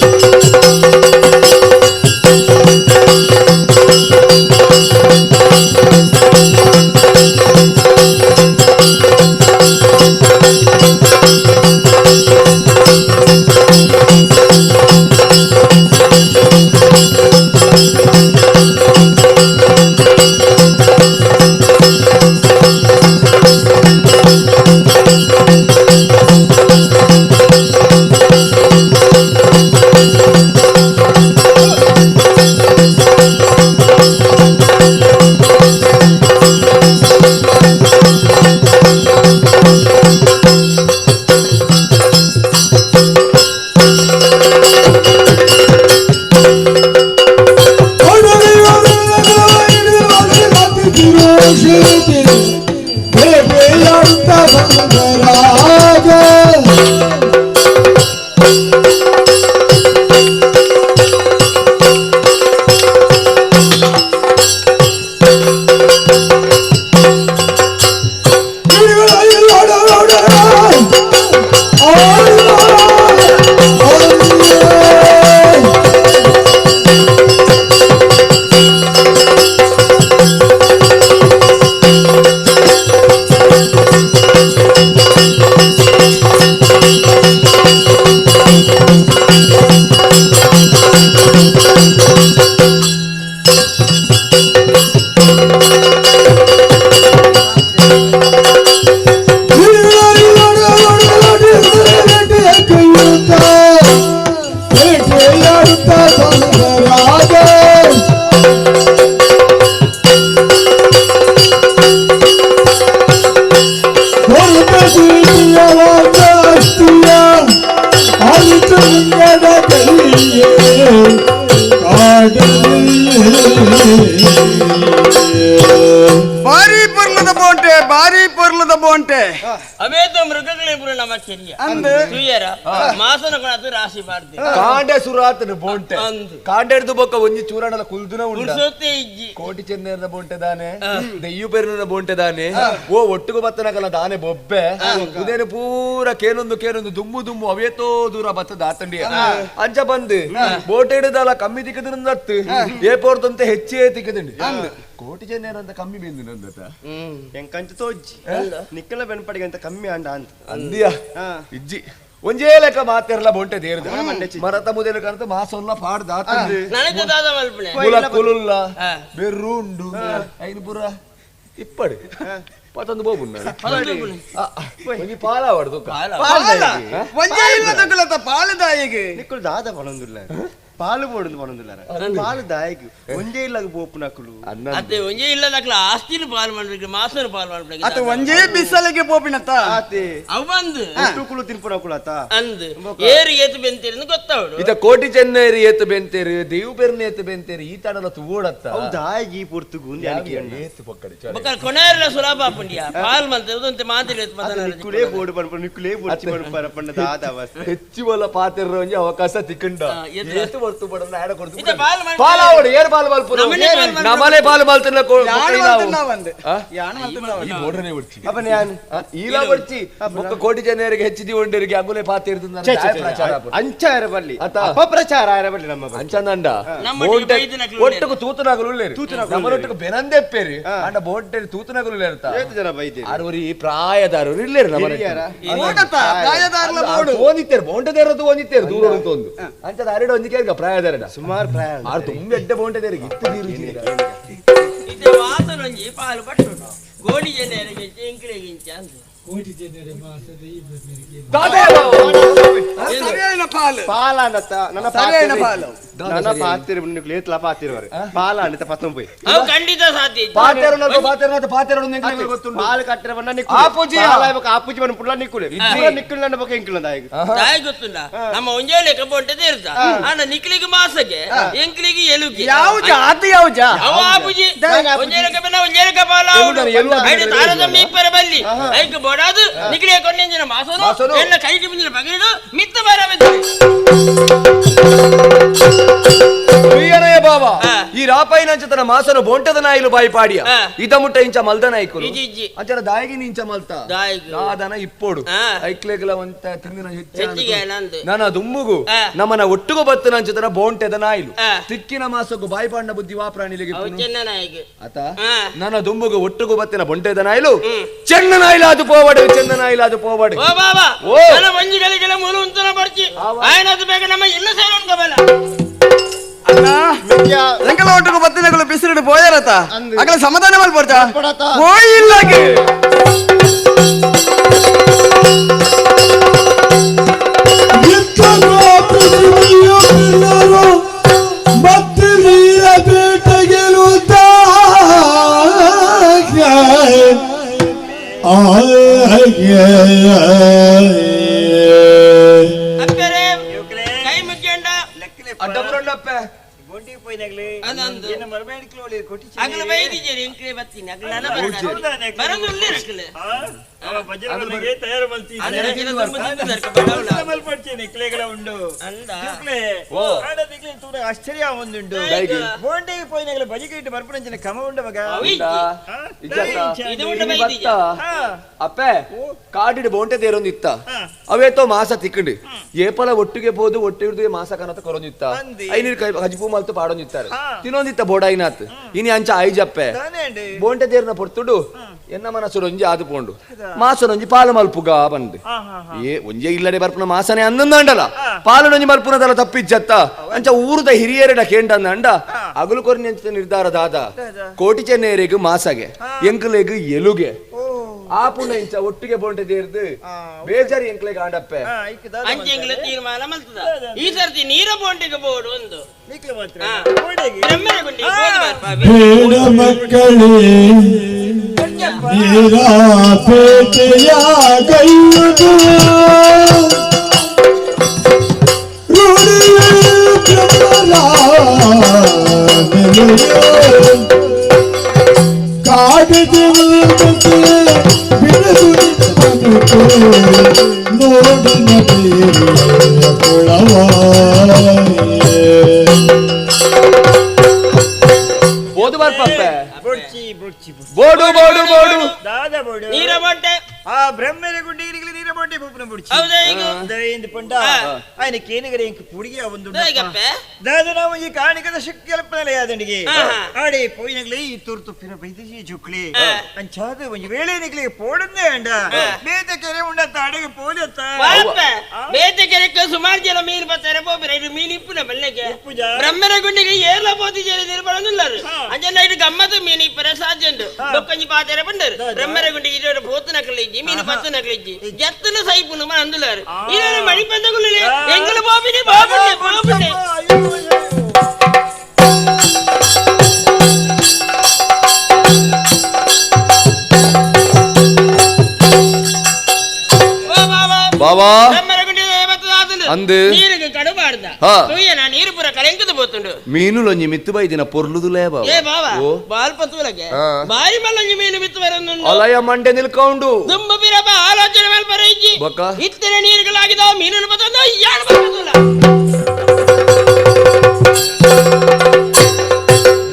S1: ಬಾರಿ ಪೊರ್ಲದ ಬೋಂಟೆ, ಬಾರಿ ಪೊರ್ಲದ ಬೋಂಟೆ.
S21: ಅವೇತ ಮೃಗಗಳೇ ಪೂರ ನಮ್ಮ ಚೆರಿಯ
S1: ಅಂದು
S21: ತುಯ್ಯರ ಮಾಸನ ಕೊಣತು ರಾಶಿ ಬಾರ್ದೆ
S10: ಕಾಂಡೆ ಸುರಾತನ ಬೋಂಟೆ ಕಾಂಡೆಡ್ದು ಬೊಕ್ಕ ಒಂಜಿ ಚೂರಣಲ ಕುಲ್ದುನ ಉಂಡ
S21: ಉರ್ಸೋತೆ ಇಜ್ಜಿ
S10: ಕೋಟಿ ಚೆನ್ನೇರ್ನ ಬೋಂಟೆ ದಾನೆ, ದೆಯ್ಯು ಪೆರ್ನ ಬೋಂಟೆ ದಾನೆ, ಓ ಒಟ್ಟುಗು ಬತ್ತನಕಲ ದಾನೆ ಬೊಬ್ಬೆ ಉದೇನು ಪೂರ ಕೇನೊಂದು ಕೇನೊಂದು ದುಮ್ಮು ದುಮ್ಮು ಅವೇತೋ ದೂರ ಬತ್ತದ ಆತಂಡಿ ಅಂಚ ಬಂದು ಬೋಟೆ ಹಿಡಿದಲ್ಲ ಕಮ್ಮಿ ತಿಕ್ಕದತ್ತು ಏಪೋರ್ದಂತೆ ಹೆಚ್ಚೇ ತಿಕ್ಕದಂಡಿ ಕೋಟಿ ಚೆನ್ನೇರಂತ ಕಮ್ಮಿ ಬೆಂದು ನಂದತ
S4: ಎಂಕಂಚ ತೋಜ್ಜಿ ನಿಕ್ಕಲ ಬೆನ್ಪಡಿಗೆ ಅಂತ ಕಮ್ಮಿ ಅಂಡ ಅಂತ
S10: ಅಂದಿಯ ಇಜ್ಜಿ ಒಂಜೇ ಲೆಕ್ಕ ಮಾತಿರಲ್ಲ ಬೊಂಟೆ ದೇರ್ದ ಮರತ ಮುದೇನು ಕನತ ಮಾಸೊಲ್ಲ ಪಾಡ್ದ ಮುಲ ಕುಲುಲ್ಲ ಬೆರ್ರು ಉಂಡು ಐನು ಪೂರ ಇಪ್ಪಡು ಪತ್ತೊಂದು ಬೋಬುನ್ನ ಒಂಜಿ ಪಾಲ ಅವಡ್ದು
S1: ಒಂಜೇ ಇಲ್ಲದಕ್ಕಲತ ಪಾಲದಾಯಿಗೆ
S4: ನಿಕ್ಕಲು ದಾದ ಪಣೊಂದುಲ್ಲ ಪಾಲು ಬೋಡುದು ಪಣೊಂದುಲ್ಲ ಪಾಲು ದಾಯಿಗೆ ಒಂಜೇ ಇಲ್ಲಗ ಬೋಪುನಕುಲು
S21: ಅತ್ತೆ ಒಂಜೇ ಇಲ್ಲದಕ್ಲ ಆಸ್ತಿನ ಪಾಲ್ ಮಾಡ್ಬೇಕು ಮಾಸನ ಪಾಲ್ ಮಾಡ್ಬೇಕು
S1: ಅತ್ತೆ ಒಂಜೇ ಬಿಸಲಿಗೆ ಪೋಪಿನತ್ತ
S4: ಆತೆ
S21: ಅವ್ ಬಂದು
S4: ಕುಳು ತಿನ್ಪುನಕುಲು ಆತ
S21: ಅಂದು ಏರು ಏತು ಬೆಂತೇರಿ ಗೊತ್ತಾವಡು
S10: ಇತ ಕೋಟಿ ಚೆನ್ನೇರಿ ಏತು ಬೇಂತೇರು ದೇವು ಪೆರ್ನ ಏತು ಬೇಂತೇರು ಈ ತಡಲ ತೂಡತ್ತ
S4: ಅವು ದಾಯಿಗೆ ಈ ಪೊರ್ತುಗು
S10: ಏತು ಪಕ್ಕಡಿ
S21: ಬೊಕ್ಕ ಕೊನೆಯಲ್ಲ ಸುಲಭ ಪುಂಡಿಯ ಪಾಲ್ ಮಂತೆ ಉದಂತೆ ಮಾತಿರ
S4: ನಿಕ್ಕುಲೇ ಬೋಡು ಪನ್ಪ ನಿಕ್ಕುಲೇ ಬೋಡ್ಚಿ ಪನ್ಪರ ಪಂಡ ದಾದ ಅವಸ್ಥೆ
S10: ಹೆಚ್ಚು ವಲ ಪಾತೆರ ಒಂಜಿ ಅವಕಾಶ ತಿಕ್ಕಂಡ ಏತು ಹೊರ್ತು ಬಡನ ಆಡ ಕೊಡ್ತು
S21: ಇತ ಪಾಲ್
S10: ಪಾಲ್ ಆವಡು ಏರ್ ಪಾಲ್ ಮಲ್ಪುನ ನಮನೆ ಪಾಲ್ ಮಲ್ತನ ಈ ಬೋರ್ಡನೆ ಒಡ್ಚಿ
S4: ಅಪನೆ ಯಾನ್
S10: ಈಲ ಒಡ್ಚಿ ಬೊಕ್ಕ ಕೋಟಿ ಜನರಿಗೆ ಹೆಚ್ಚು ಜೀವಂಡರಿಗೆ ಅಗುಲೆ ಪಾತೆರ್ದು ಪ್ರಚಾರ
S4: ಅಂಚ ಇರಬಲ್ಲಿ ಅಪಪ್ರಚಾರ ಇರಬಲ್ಲಿ ನಮ್ಮ
S10: ಅಂಚಂದಂಡ ಒಟ್ಟುಗು ತೂತುನಗಲು ಉಳ್ಳೇರು ನಮ್ಮನೊಟ್ಟುಗು ಬೆನಂದೆಪ್ಪೇರಿ ಅಂಡ ಬೋಂಟೆ ತೂತುನಗಲು ಉಳ್ಳೇರ್ತ
S4: ಏತು ಜನ ಬೈದೇರಿ
S10: ಆರು ಈ ಪ್ರಾಯದಾರರು ಇಲ್ಲೇರು ನಮ್ಮ ಓದಿತ್ತೇರು ಬೋಂಟದೇರದ್ದು ಓದಿತ್ತೇರು ದೂರ ಒಂದು ಅಂಚದ ಅರೆಡ ಒಂಜಿ ಕೇಳ್ಗ ಪ್ರಾಯದಾರಡ
S4: ಸುಮಾರು ಪ್ರಾಯ
S10: ಆರು ತುಂಬ ಎಡ್ಡೆ ಬೋಂಟದೇರಿಗೆ ಇತ್ತು ನೀರು
S21: ಇತ್ತೆ ವಾಸನೊಂಜಿ ಪಾಲು ಪಟ್ಟು ಗೋಡಿ ಜನರಿಗೆ ಎಂಕ್ಲೆಗಿಂಚ ಅಂದು
S8: ಕೋಟಿ ಜನರ ಮಾಸದ ಈ ಬೆನ್ನಿಗೆ
S1: ಸರಿಯಾಯಿನ ಪಾಲು
S4: ಪಾಲ ಅಂದತ್ತ ನನ್ನ
S1: ಸರಿಯಾಯಿನ ಪಾಲು
S4: ನನ್ನ ಪಾತಿರ ಏತ್ಲ ಪಾತಿರುವರು ಪಾಲ ಅಂಡತ ಪತ್ತೊಂಬೈ
S21: ಅವು ಖಂಡಿತ ಸಾಧ್ಯ
S10: ಪಾತೆರನಲ್ಪ ಪಾತೆರನತ ಪಾತೆರನ ಎಂಕ್ಲೆಗ್ ಗೊತ್ತುಂಡು
S4: ಪಾಲು ಕಟ್ಟರ ಬಣ್ಣ ನಿಕ್ಕುಲೆ
S10: ಆಪುಜಿ
S4: ಪಾಲ ಬೊಕ ಆಪುಜಿ ಬಣ್ಣ ಪುಲ್ಲ ನಿಕ್ಕುಲೆ ಪೂರ ನಿಕ್ಕುಲೆ ನನ್ನ ಬೊಕ ಎಂಕ್ಲ ದಾಯಿಗ್
S21: ದಾಯಿ ಗೊತ್ತುಂಡ ನಮ್ಮ ಒಂಜೇ ಲೆಕ್ಕ ಬೋಂಟೆ ದೇರ್ದ ಆಂಡ ನಿಕ್ಲಿಗೆ ಮಾಸಗೆ ಎಂಕ್ಲಿಗೆ ಎಲುಗೆ
S1: ಯಾವ್ಜ ಅದು ಯಾವ್ಜ
S21: ಅವು ಆಪುಜಿ ಒಂಜೇ ಲೆಕ್ಕ ಬಣ್ಣ ಒಂಜೇ ಲೆಕ್ಕ ಪಾಲ ಐದು ತಾರತಮ್ಯ ಇಪ್ಪರ ಬಲ್ಲಿ ಐಕ್ ಬೋಡಾದು ನಿಕ್ಲೆ ಕೊನ್ನೆಂಜಿನ ಮಾಸನು ಎಲ್ಲ ಕೈಟಿ ಮುಂದಿನ ಪಗರಿಡು ಮಿತ್ತ ಬರಬೇಕು
S10: ಪ್ರಿಯನಯ ಬಾಬಾ ಈ ರಾಪಾಯಿನಂಚತನ ಮಾಸನು ಬೊಂಟದ ನಾಯಿಲು ಬಾಯಿ ಪಾಡಿಯ ಇದ ಮುಟ್ಟ ಇಂಚ ಮಲ್ದ ನಾಯ್ಕುಲು ಅಂಚನ ದಾಯಿಗಿನ ಇಂಚ ಮಲ್ತ ದಾದನ ಇಪ್ಪೋಡು ಐಕ್ಲೆಗ್ಲ ಒಂತ ತಿಂದಿನ
S21: ಹೆಚ್ಚಿಗೆ ನಂದು
S10: ನನ್ನ ದುಮ್ಮುಗು ನಮ್ಮನ ಒಟ್ಟುಗು ಬತ್ತನಂಚತನ ಬೋಂಟೆದ ನಾಯಿಲು ತಿಕ್ಕಿನ ಮಾಸಕ್ಕೂ ಬಾಯಿ ಪಾಂಡ ಬುದ್ಧಿ ವಾ ಪ್ರಾಣಿಲಿಗೆ
S21: ಚೆನ್ನ ನಾಯಿಗೆ
S10: ಆತ ನನ್ನ ದುಂಬುಗು ಒಟ್ಟುಗು ಬತ್ತಿನ ಬೊಂಟೆದ ನಾಯಿಲು ಚೆನ್ನ ನಾಯಿಲಾದು ಪೋವಡು ಚೆನ್ನ ನಾಯಿಲಾದು ಪೋವಡು
S21: ಓ ಬಾಬಾ ನನ್ನ ಒಂಜಿಗಳಿಗೆಲ್ಲ ಮೂಲು ಉಂತನ ಬರ್ಚಿ ಆಯನದು ಬೇಗ ನಮ್ಮ ಇಲ್ಲ ಸೇರೋಣ
S1: ಎಂಕಲ ಒಟ್ಟುಗು ಬತ್ತಿನಗಳು ಬಿಸಿಲಿಡು ಪೋಯರತ ಅಗಲ ಸಮಾಧಾನ ಮಲ್ಪಡ್ತ ಪೋಯಿಲ್ಲಗೆ
S2: ಮತ್ತು ನೀರ ಬೇಟೆಗೆಲುತ್ತ
S21: ಕೈ ಮುಖ್ಯಂಡ
S10: ಅಡ್ಡಬುರಂಡಪ್ಪೆ
S21: ಅಗಲ ಬೈದಿದ್ದೀರಿ ಎಂಕ್ಲೆ ಬತ್ತೀನಿ ಅಗಲ ಬರೋದು ಅಗಲ
S12: ಆಶ್ಚರ್ಯ ಒಂದುಂಡು ಬೋಂಡೆಗೆ ಪೋಯಿನಾಗಲ ಬಜಿಗೆ ಇಟ್ಟು ಬರ್ಪುನಂಚಿನ ಕ್ರಮ ಉಂಡು ಮಗ
S10: ಅಪ್ಪೆ ಕಾಡಿಡ್ ಬೋಂಟೆ ತೇರೊಂದಿತ್ತ ಅವೇತೋ ಮಾಸ ತಿಕ್ಕಂಡು ಏಪಲ ಒಟ್ಟಿಗೆ ಪೋದು ಒಟ್ಟಿಗೆ ಮಾಸ ಕನತ ಕೊರೊಂದಿತ್ತ ಐನೀರು ಕೈ ಹಜಿಪು ಮಲ್ತು ಪಾಡೊಂದಿತ್ತಾರೆ ತಿನ್ನೊಂದಿತ್ತ ಬೋಡಾಯಿನಾತ್ ಇನಿ ಅಂಚ ಐಜಪ್ಪೆ ಬೋಂಟೆ ತೇರ್ನ ಪೊರ್ತುಡು ಎನ್ನ ಮನಸ್ಸು ಒಂಜಿ ಆದು ಪೋಂಡು ಮಾಸನೊಂಜಿ ಪಾಲು ಮಲ್ಪುಗ ಬಂದು ಏ ಒಂಜೆ ಇಲ್ಲಡೆ ಬರ್ಪುನ ಮಾಸನೆ ಅಂದಂಡಲ ಪಾಲನೊಂಜಿ ಮಲ್ಪುನದಲ್ಲ ತಪ್ಪಿಜ್ಜತ್ತ ಅಂಚ ಊರುದ ಹಿರಿಯರೆಡ ಕೇಂಡಂದ ಅಗಲು ಕೊರಿನ ನಿರ್ಧಾರ ದಾದ ಕೋಟಿ ಚೆನ್ನೇರಿಗೂ ಮಾಸಗೆ ಎಂಕಲೆಗ್ ಎಲುಗೆ ಆ ಪುಣ್ಯ ಇಂಚ ಒಟ್ಟಿಗೆ ಬೋಂಟೆ ತೀರ್ದು ಬೇಜಾರಿ ಎಂಕ್ಲೆಗ್ ಆಂಡಪ್ಪೆ
S21: ಅಂಚೆಂಗ್ಲ ತೀರ್ಮಾನ ಮಲ್ತದ ಈ ಸರ್ತಿ ನೀರ ಬೋಂಟೆಗೆ ಬೋಡು ಒಂದು
S2: ಬೇಡ ಮಕ್ಕಳೇ ನೀರಾಪೇಟೆಯ ಕೈಯುದು ರೂಢಿಯು ಬ್ರಹ್ಮರ
S10: ಬೋಡು ಬೋಡು ಬೋಡು
S6: ದಾದ ಬೋಡು
S21: ನೀರ ಬೋಟೆ
S6: ಆ ಬ್ರಹ್ಮರ ಗುಡ್ಡಿಗಿರಿಗಳು ನೀರ ಬೋಟೆ ಪೂಪನ ಬುಡ್ಚಿ
S21: ಹೌದಾ ಈಗ
S6: ದಯಿಂದ ಪಂಡ ಆಯ್ನ ಕೇನಗರೆ ಇಂಕ ಪುಡಿಗೆ ಒಂದು
S21: ದಾಗಪ್ಪೆ
S6: ದಾದ ನಾವು ಈ ಕಾಣಿಕದ ಶಕ್ತಿ ಅಲ್ಪನಲೆ ಯಾದಂಡಿಗೆ ಆಡೆ ಪೋಯಿನಗಲೇ ಈ ತುರ್ತು ಪಿರ ಬೈದಜಿ ಜುಕ್ಲಿ ಅಂಚಾದ ಒಂದು ವೇಳೆ ನಿಗಲಿ ಪೋಡಂದೆ ಅಂಡ ಬೇತೆ ಕೆರೆ ಉಂಡತ್ತ ಅಡೆಗೆ ಪೋಲತ್ತ
S21: ವಾಪೆ ಬೇತೆ ಕೆರೆಕ್ಕೆ ಸುಮಾರು ಜನ ಮೀನು ಬತ್ತಾರೆ ಪೋಪಿರ ಇದು ಮೀನು ಇಪ್ಪುನ ಬಲ್ಲೆಗೆ ಬ್ರಹ್ಮರ ಗುಂಡಿಗೆ ಏರ್ಲ ಪೋತಿ ಜನ ನಿರ್ಬಳಂದುಲ್ಲಾರು ಅಂಜನ ಇದು ಗಮ್ಮತ್ತು ಮೀನು ಇಪ್ಪರ ಸಾಧ್ಯ ಉಂಟು ಬೊಕ್ಕಂಜಿ ಪಾತೆರೆ ಬಂದರು ಬ್ರಹ್ಮರ ಗುಂಡಿಗೆ ಇದು ಪೋತನಕಲಿಜ್ಜಿ ಮೀನು ಪತ್ತನಕಲಿಜ್ಜಿ ಜತ್ತನ ಸೈಪುನು ಅಂದುಲಾರು ಇದನ್ನು ಮಣಿಪಂದಗುಲೇ ಎಂಗಲ ಬಾಬಿನಿ ಬಾಬುನೆ ಬಾಬುನೆ
S10: ಬಾಬಾ ಅಂದು
S21: ನೀರಿಗೆ ಕಡಬಾರ್ದ ತೂಯನ ನೀರು ಪೂರ ಕಲೆಂಕದ ಪೋತುಂಡು
S10: ಮೀನುಲೊಂಜಿ ಮಿತ್ತು ಬೈದಿನ ಪೊರ್ಲುದುಲೇ ಬಾವ
S21: ಏ ಬಾವ ಬಾಲ್ ಪತುಲಗೆ ಬಾರಿ ಮಲ್ಲೊಂಜಿ ಮೀನು ಮಿತ್ತು ಬರೊಂದುಂಡು
S10: ಅಲಯ ಮಂಡೆ ನಿಲ್ಕೌಂಡು
S21: ದುಂಬು ಬಿರಬ ಆಲೋಚನೆ ಮೇಲ್ ಬರೈಜಿ
S10: ಬೊಕ್ಕ
S21: ಇತ್ತನೆ ನೀರುಗಳಾಗಿದಾವ ಮೀನು ಪತೊಂದು ಯಾಣ ಬರ್ತುಲ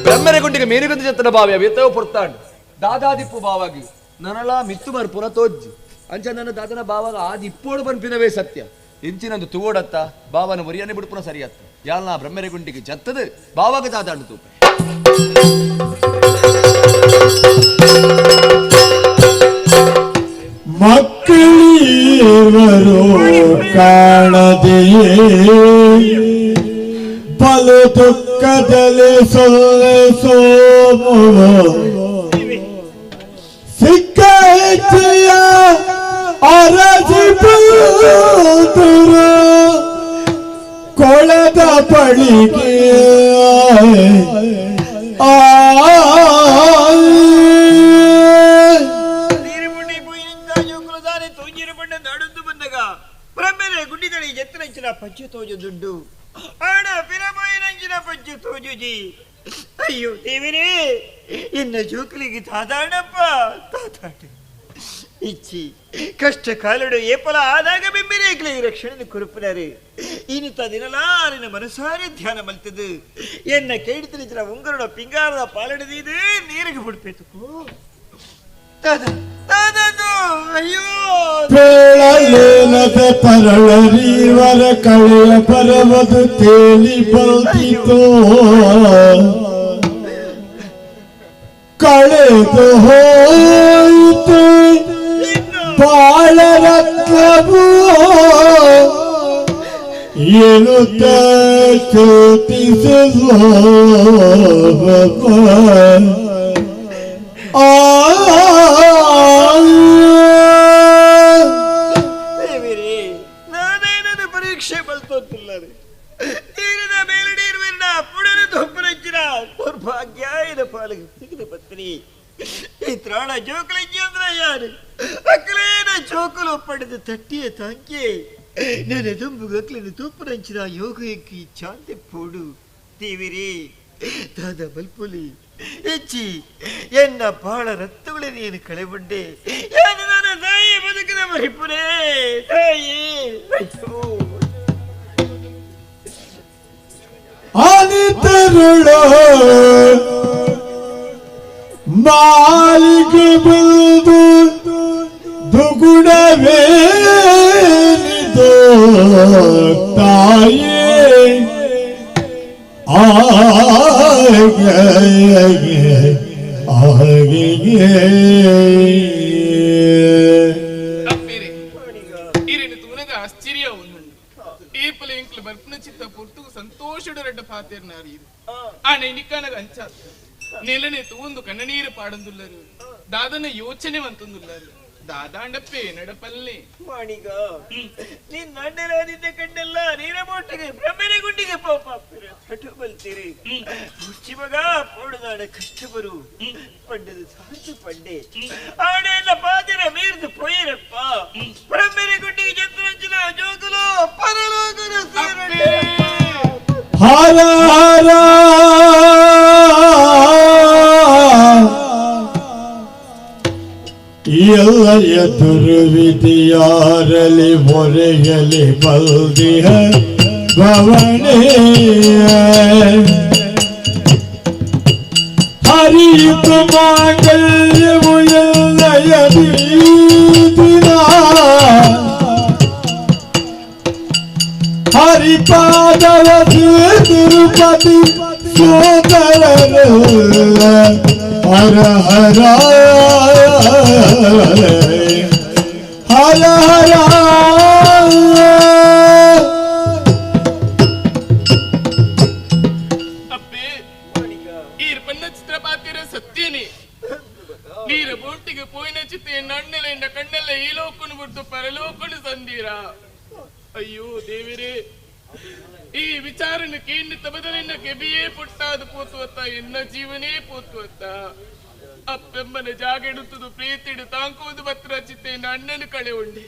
S10: ಬ್ರಹ್ಮರ ಗುಂಡಿಗೆ ಮೀನುಗೊಂದು ಜತ್ತನ ಬಾವ್ಯ ವಿತ್ತವ ಪೊರ್ತಾಂಡು ದಾದಾದಿಪ್ಪು ಬಾವಾಗಿ ನನಲ ಮಿತ್ತು ಬರ್ಪುನ ತೋಜ್ಜಿ ಅಂಚ ನನ್ನ ದಾದನ ಬಾವಾಗ ಆದಿಪ್ಪೋಡು ಬನ್ಪಿನವೇ ಸತ್ಯ ಇಂಚಿನಂದು ತೂವೋಡತ್ತ ಬಾವನ ಒರಿಯನೆ ಬಿಡ್ಪುನ ಸರಿಯತ್ತ ಯಾಲ್ನ ಬ್ರಹ್ಮರೆ ಗುಂಡಿಗೆ ಜತ್ತದು ಬಾವಾಗ ದಾದಾಂಡು ತೂಪೆ
S2: ಮಕ್ಕಳಿವರು ಕಾಣದೆಯೇ ಬಲು ದುಃಖದಲ್ಲಿ ಸೊಲ್ಲೆ ಸೋಮುವ ಸಿಕ್ಕ ಹೆಜ್ಜೆಯ ಅರಸಿ ಬಂದರು ಕೊಳದ ಬಳಿಗೆ ಆ
S6: ಗುಂಡಿದಳಿ ಜತ್ತನಂಚಿನ ಪಜ್ಜು ತೋಜು ದುಡ್ಡು ಆಡ ಪಿರಮೋಯಿನಂಚಿನ ಪಜ್ಜು ತೋಜುಜಿ ಅಯ್ಯೋ ದೇವರೇ ಇನ್ನ ಜೋಕಲಿಗೆ ತಾದಾಡಪ್ಪ ತಾತಾಡ ಇಚ್ಚಿ ಕಷ್ಟ ಕಾಲಡು ಏಪಲ ಆದಾಗ ಬಿಂಬಿರೇಗ್ಲಿ ರಕ್ಷಣೆ ಕುರುಪುನರು ಇನಿತ ದಿನಲಾರಿನ ಮನಸಾರೆ ಧ್ಯಾನ ಮಲ್ತದು ಎನ್ನ ಕೇಳಿತನಿಚಿನ ಉಂಗರುಡ ಪಿಂಗಾರದ ಪಾಲಡದಿದೆ ನೀರಿಗೆ ಬಿಡ್ಪೇತು ತಾದ ತಾದದು ಅಯ್ಯೋ
S2: ಪೇಳಲೇನದ ತರಳರೀವರ ಕಳೆಯ ಪರವದು ತೇಲಿ ಬಂದಿತೋ ಕಳೆದು ಹೋಯಿತು ಬಾಳರತ್ನವು ಎನ್ನುತ್ತ ಚೋತಿಸಲು ಆ
S6: ನಾನೇನದು ಪರೀಕ್ಷೆ ಬಲ್ತೊತ್ತಿಲ್ಲದೆ ನೀರಿನ ಮೇಲಡಿರುವಿನ ಪುಡನ ದೊಪ್ಪನಂಚಿನ ದೌರ್ಭಾಗ್ಯ ಇದ ಪಾಲಿಗೆ ಸಿಗದ ಪತ್ನಿ ಈ ತ್ರಾಣ ಜೋಕಲಿಂಜಿ ಅಂದ್ರೆ ಯಾರು ಅಕ್ಕಲೇನ ಜೋಕಲು ಪಡೆದ ತಟ್ಟಿಯ ತಾಂಕೆ ನನ್ನ ದುಂಬು ಗಕ್ಲಿನ ತೂಪುರಂಚಿನ ಯೋಗ ಎಕ್ಕಿ ಚಾಂತೆ ಪೋಡು ದೇವಿರೇ ದಾದ ಬಲ್ಪುಲಿ ಹೆಚ್ಚಿ ಎನ್ನ ಬಾಳ ರಕ್ತಗಳೇ ನೀನು ಕಳೆಬಂಡೆ ಯಾರು ನನ್ನ ತಾಯಿ ಬದುಕಿನ ಮರಿಪುರೇ ತಾಯಿ ಅಯ್ಯೋ
S2: ಅನಿತರುಳು ಮಾಲಿಗೆ ಬಂದು ದುಗುಡವೇನಿದು ತಾಯಿ ಆಗೆ ಆಗೆ
S15: ಈರಿನ ತೂನಗ ಆಶ್ಚರ್ಯ ಒಂದುಂಡು ಏಪಲ ಎಂಕ್ಲು ಬರ್ಪುನ ಚಿತ್ತ ಪೊರ್ತುಗು ಸಂತೋಷಡು ರೆಡ್ಡ ಪಾತೇರ್ನಾರು ಇದು ಆನೆ ನಿಕ್ಕನಗ ಅಂಚಾತ್ ನೆಲನೆ ತೂಂದು ಕಣ್ಣನೀರು ಪಾಡಂದುಲ್ಲರು ದಾದನ ಯೋಚನೆ వంతుందుಲ್ಲರು ದಾದಾಂಡಪ್ಪೆ ನಡಪಲ್ಲೆ
S6: ಮಾಣಿಗ ನೀನ್ ನಡ್ಡೆರಾದಿದ್ದ ಕಂಡೆಲ್ಲ ನೀರ ಬೋಟಿಗೆ ಬ್ರಹ್ಮನೆ ಗುಂಡಿಗೆ ಪಾಪ ಹಠ ಬಲ್ತೀರಿ ಹುಚ್ಚಿ ಮಗ ಪೋಡುದಾಡ ಕಷ್ಟಬರು ಪಂಡದ ಸಾಕು ಪಂಡೆ ಆಡೆಲ್ಲ ಪಾದಿರ ಮೀರ್ದು ಪೋಯಿರಪ್ಪ ಬ್ರಹ್ಮನೆ ಗುಂಡಿಗೆ ಜಂತರಂಚಿನ ಜೋಗುಲು ಪರಲೋಕದ ಸೇರಡೆ
S2: ಹರ ಹರ ಎಲ್ಲ ಎದುರು ವಿಧಿಯಾರಲಿ ಮೊರೆಯಲಿ ಬಲ್ದಿಹ ಭವನೇ ಹರಿಯಿತು ಮಾಂಗಲ್ಯವು ಎಲ್ಲಯ ದಿನ ಹರಿಪಾದವ ತಿರುಪತಿ ಸೋದರರೆಲ್ಲ ಹರ ಹರ ಹರ ಹರ.
S15: ಅಪ್ಪೆ, ಈರ್ ಪನ್ನ ಚಿತ್ರ ಪಾತಿರ ಸತ್ಯನೇ. ನೀರ ಬೋಟಿಗೆ ಪೋಯಿನ ಚಿತ್ತೆ ನಣ್ಣೆಲ್ಲ ಎಂಡ ಕಣ್ಣೆಲ್ಲ ಈ ಲೋಕನು ಬಿಡ್ತು ಪರಲೋಕನು ಸಂದೀರ. ಅಯ್ಯೋ ದೇವರೇ, ಈ ವಿಚಾರನ ಕೇಂದ್ರ ತಬದಲಿನ ಕೆಬಿಯೇ ಪುಟ್ಟಾದ ಪೋತುವತ್ತ, ಎನ್ನ ಜೀವನೇ ಪೋತುವತ್ತ. ಅಪ್ಪೆಮ್ಮನ ಜಾಗೆಡುತ್ತದು ಪ್ರೀತಿಡು ತಾಂಕುವುದು ಬತ್ರ ಚಿತ್ತೆಯನ್ನು ಅಣ್ಣನ ಕಳೆ ಉಂಡೆ,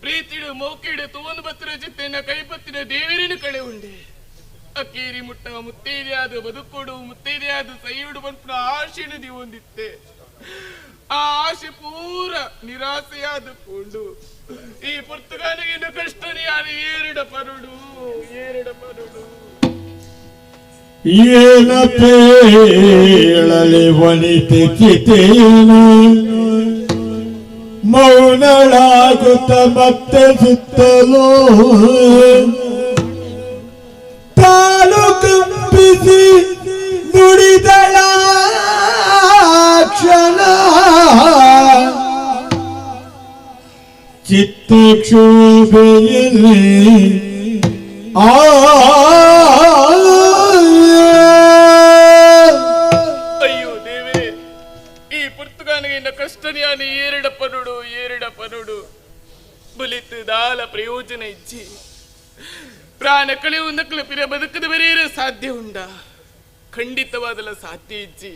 S15: ಪ್ರೀತಿಡು ಮೌಕಿಡು ತೋನು ಬತ್ರ ಚಿತ್ತೆಯನ್ನ ಕೈಪತ್ತಿನ ದೇವರಿನ ಕಳೆ ಉಂಡೆ. ಅಕ್ಕೇರಿ ಮುಟ್ಟ ಮುತ್ತೈದೆಯಾದ ಬದುಕೋಡು ಮುತ್ತೈದೆಯಾದ ಸೈಯುಡು ಬಂಪುನ ಆಶೆನು ದಿವೊಂದಿತ್ತೆ. ಆ ಆಶೆ ಪೂರ ನಿರಾಸೆಯಾದ ಕೊಂಡು ಈ ಪುರ್ತುಗಾನಿಗೆ ಕಷ್ಟನಿ ಯಾರು ಏರಿಡ ಪರುಡು ಏರಿಡ ಪರುಡು.
S2: ಏನ ಪೇಳಲಿ ವನಿತೆ ಚಿತೇನು ಮೌನಳಾಗುತ್ತ ಮತ್ತೆ ಸುತ್ತಲೂ ತಾನು ಕಂಪಿಸಿ ನುಡಿದಳ ಕ್ಷಣ ಚಿತ್ತಕ್ಷೋಭೆಯಲ್ಲಿ ಆ.
S15: ಅಯ್ಯೋ ದೇವರೇ, ಈ ಪುರ್ತುಗಾನಿಗೆ ಕಷ್ಟನಿಯಾನ ಏರಿಡ ಪರುಡು ಏರಿಡ ಪರುಡು. ಬಲಿತು ದಾಲ ಪ್ರಯೋಜನ ಇಚ್ಚಿ ಪ್ರಾಣ ಕಳೆಯುವುದಕ್ಕೂ ಪಿರ ಬದುಕದ ಬೇರೆ ಸಾಧ್ಯ ಉಂಡ? ಖಂಡಿತವಾದಲ ಸಾಧ್ಯ ಇಜ್ಜಿ.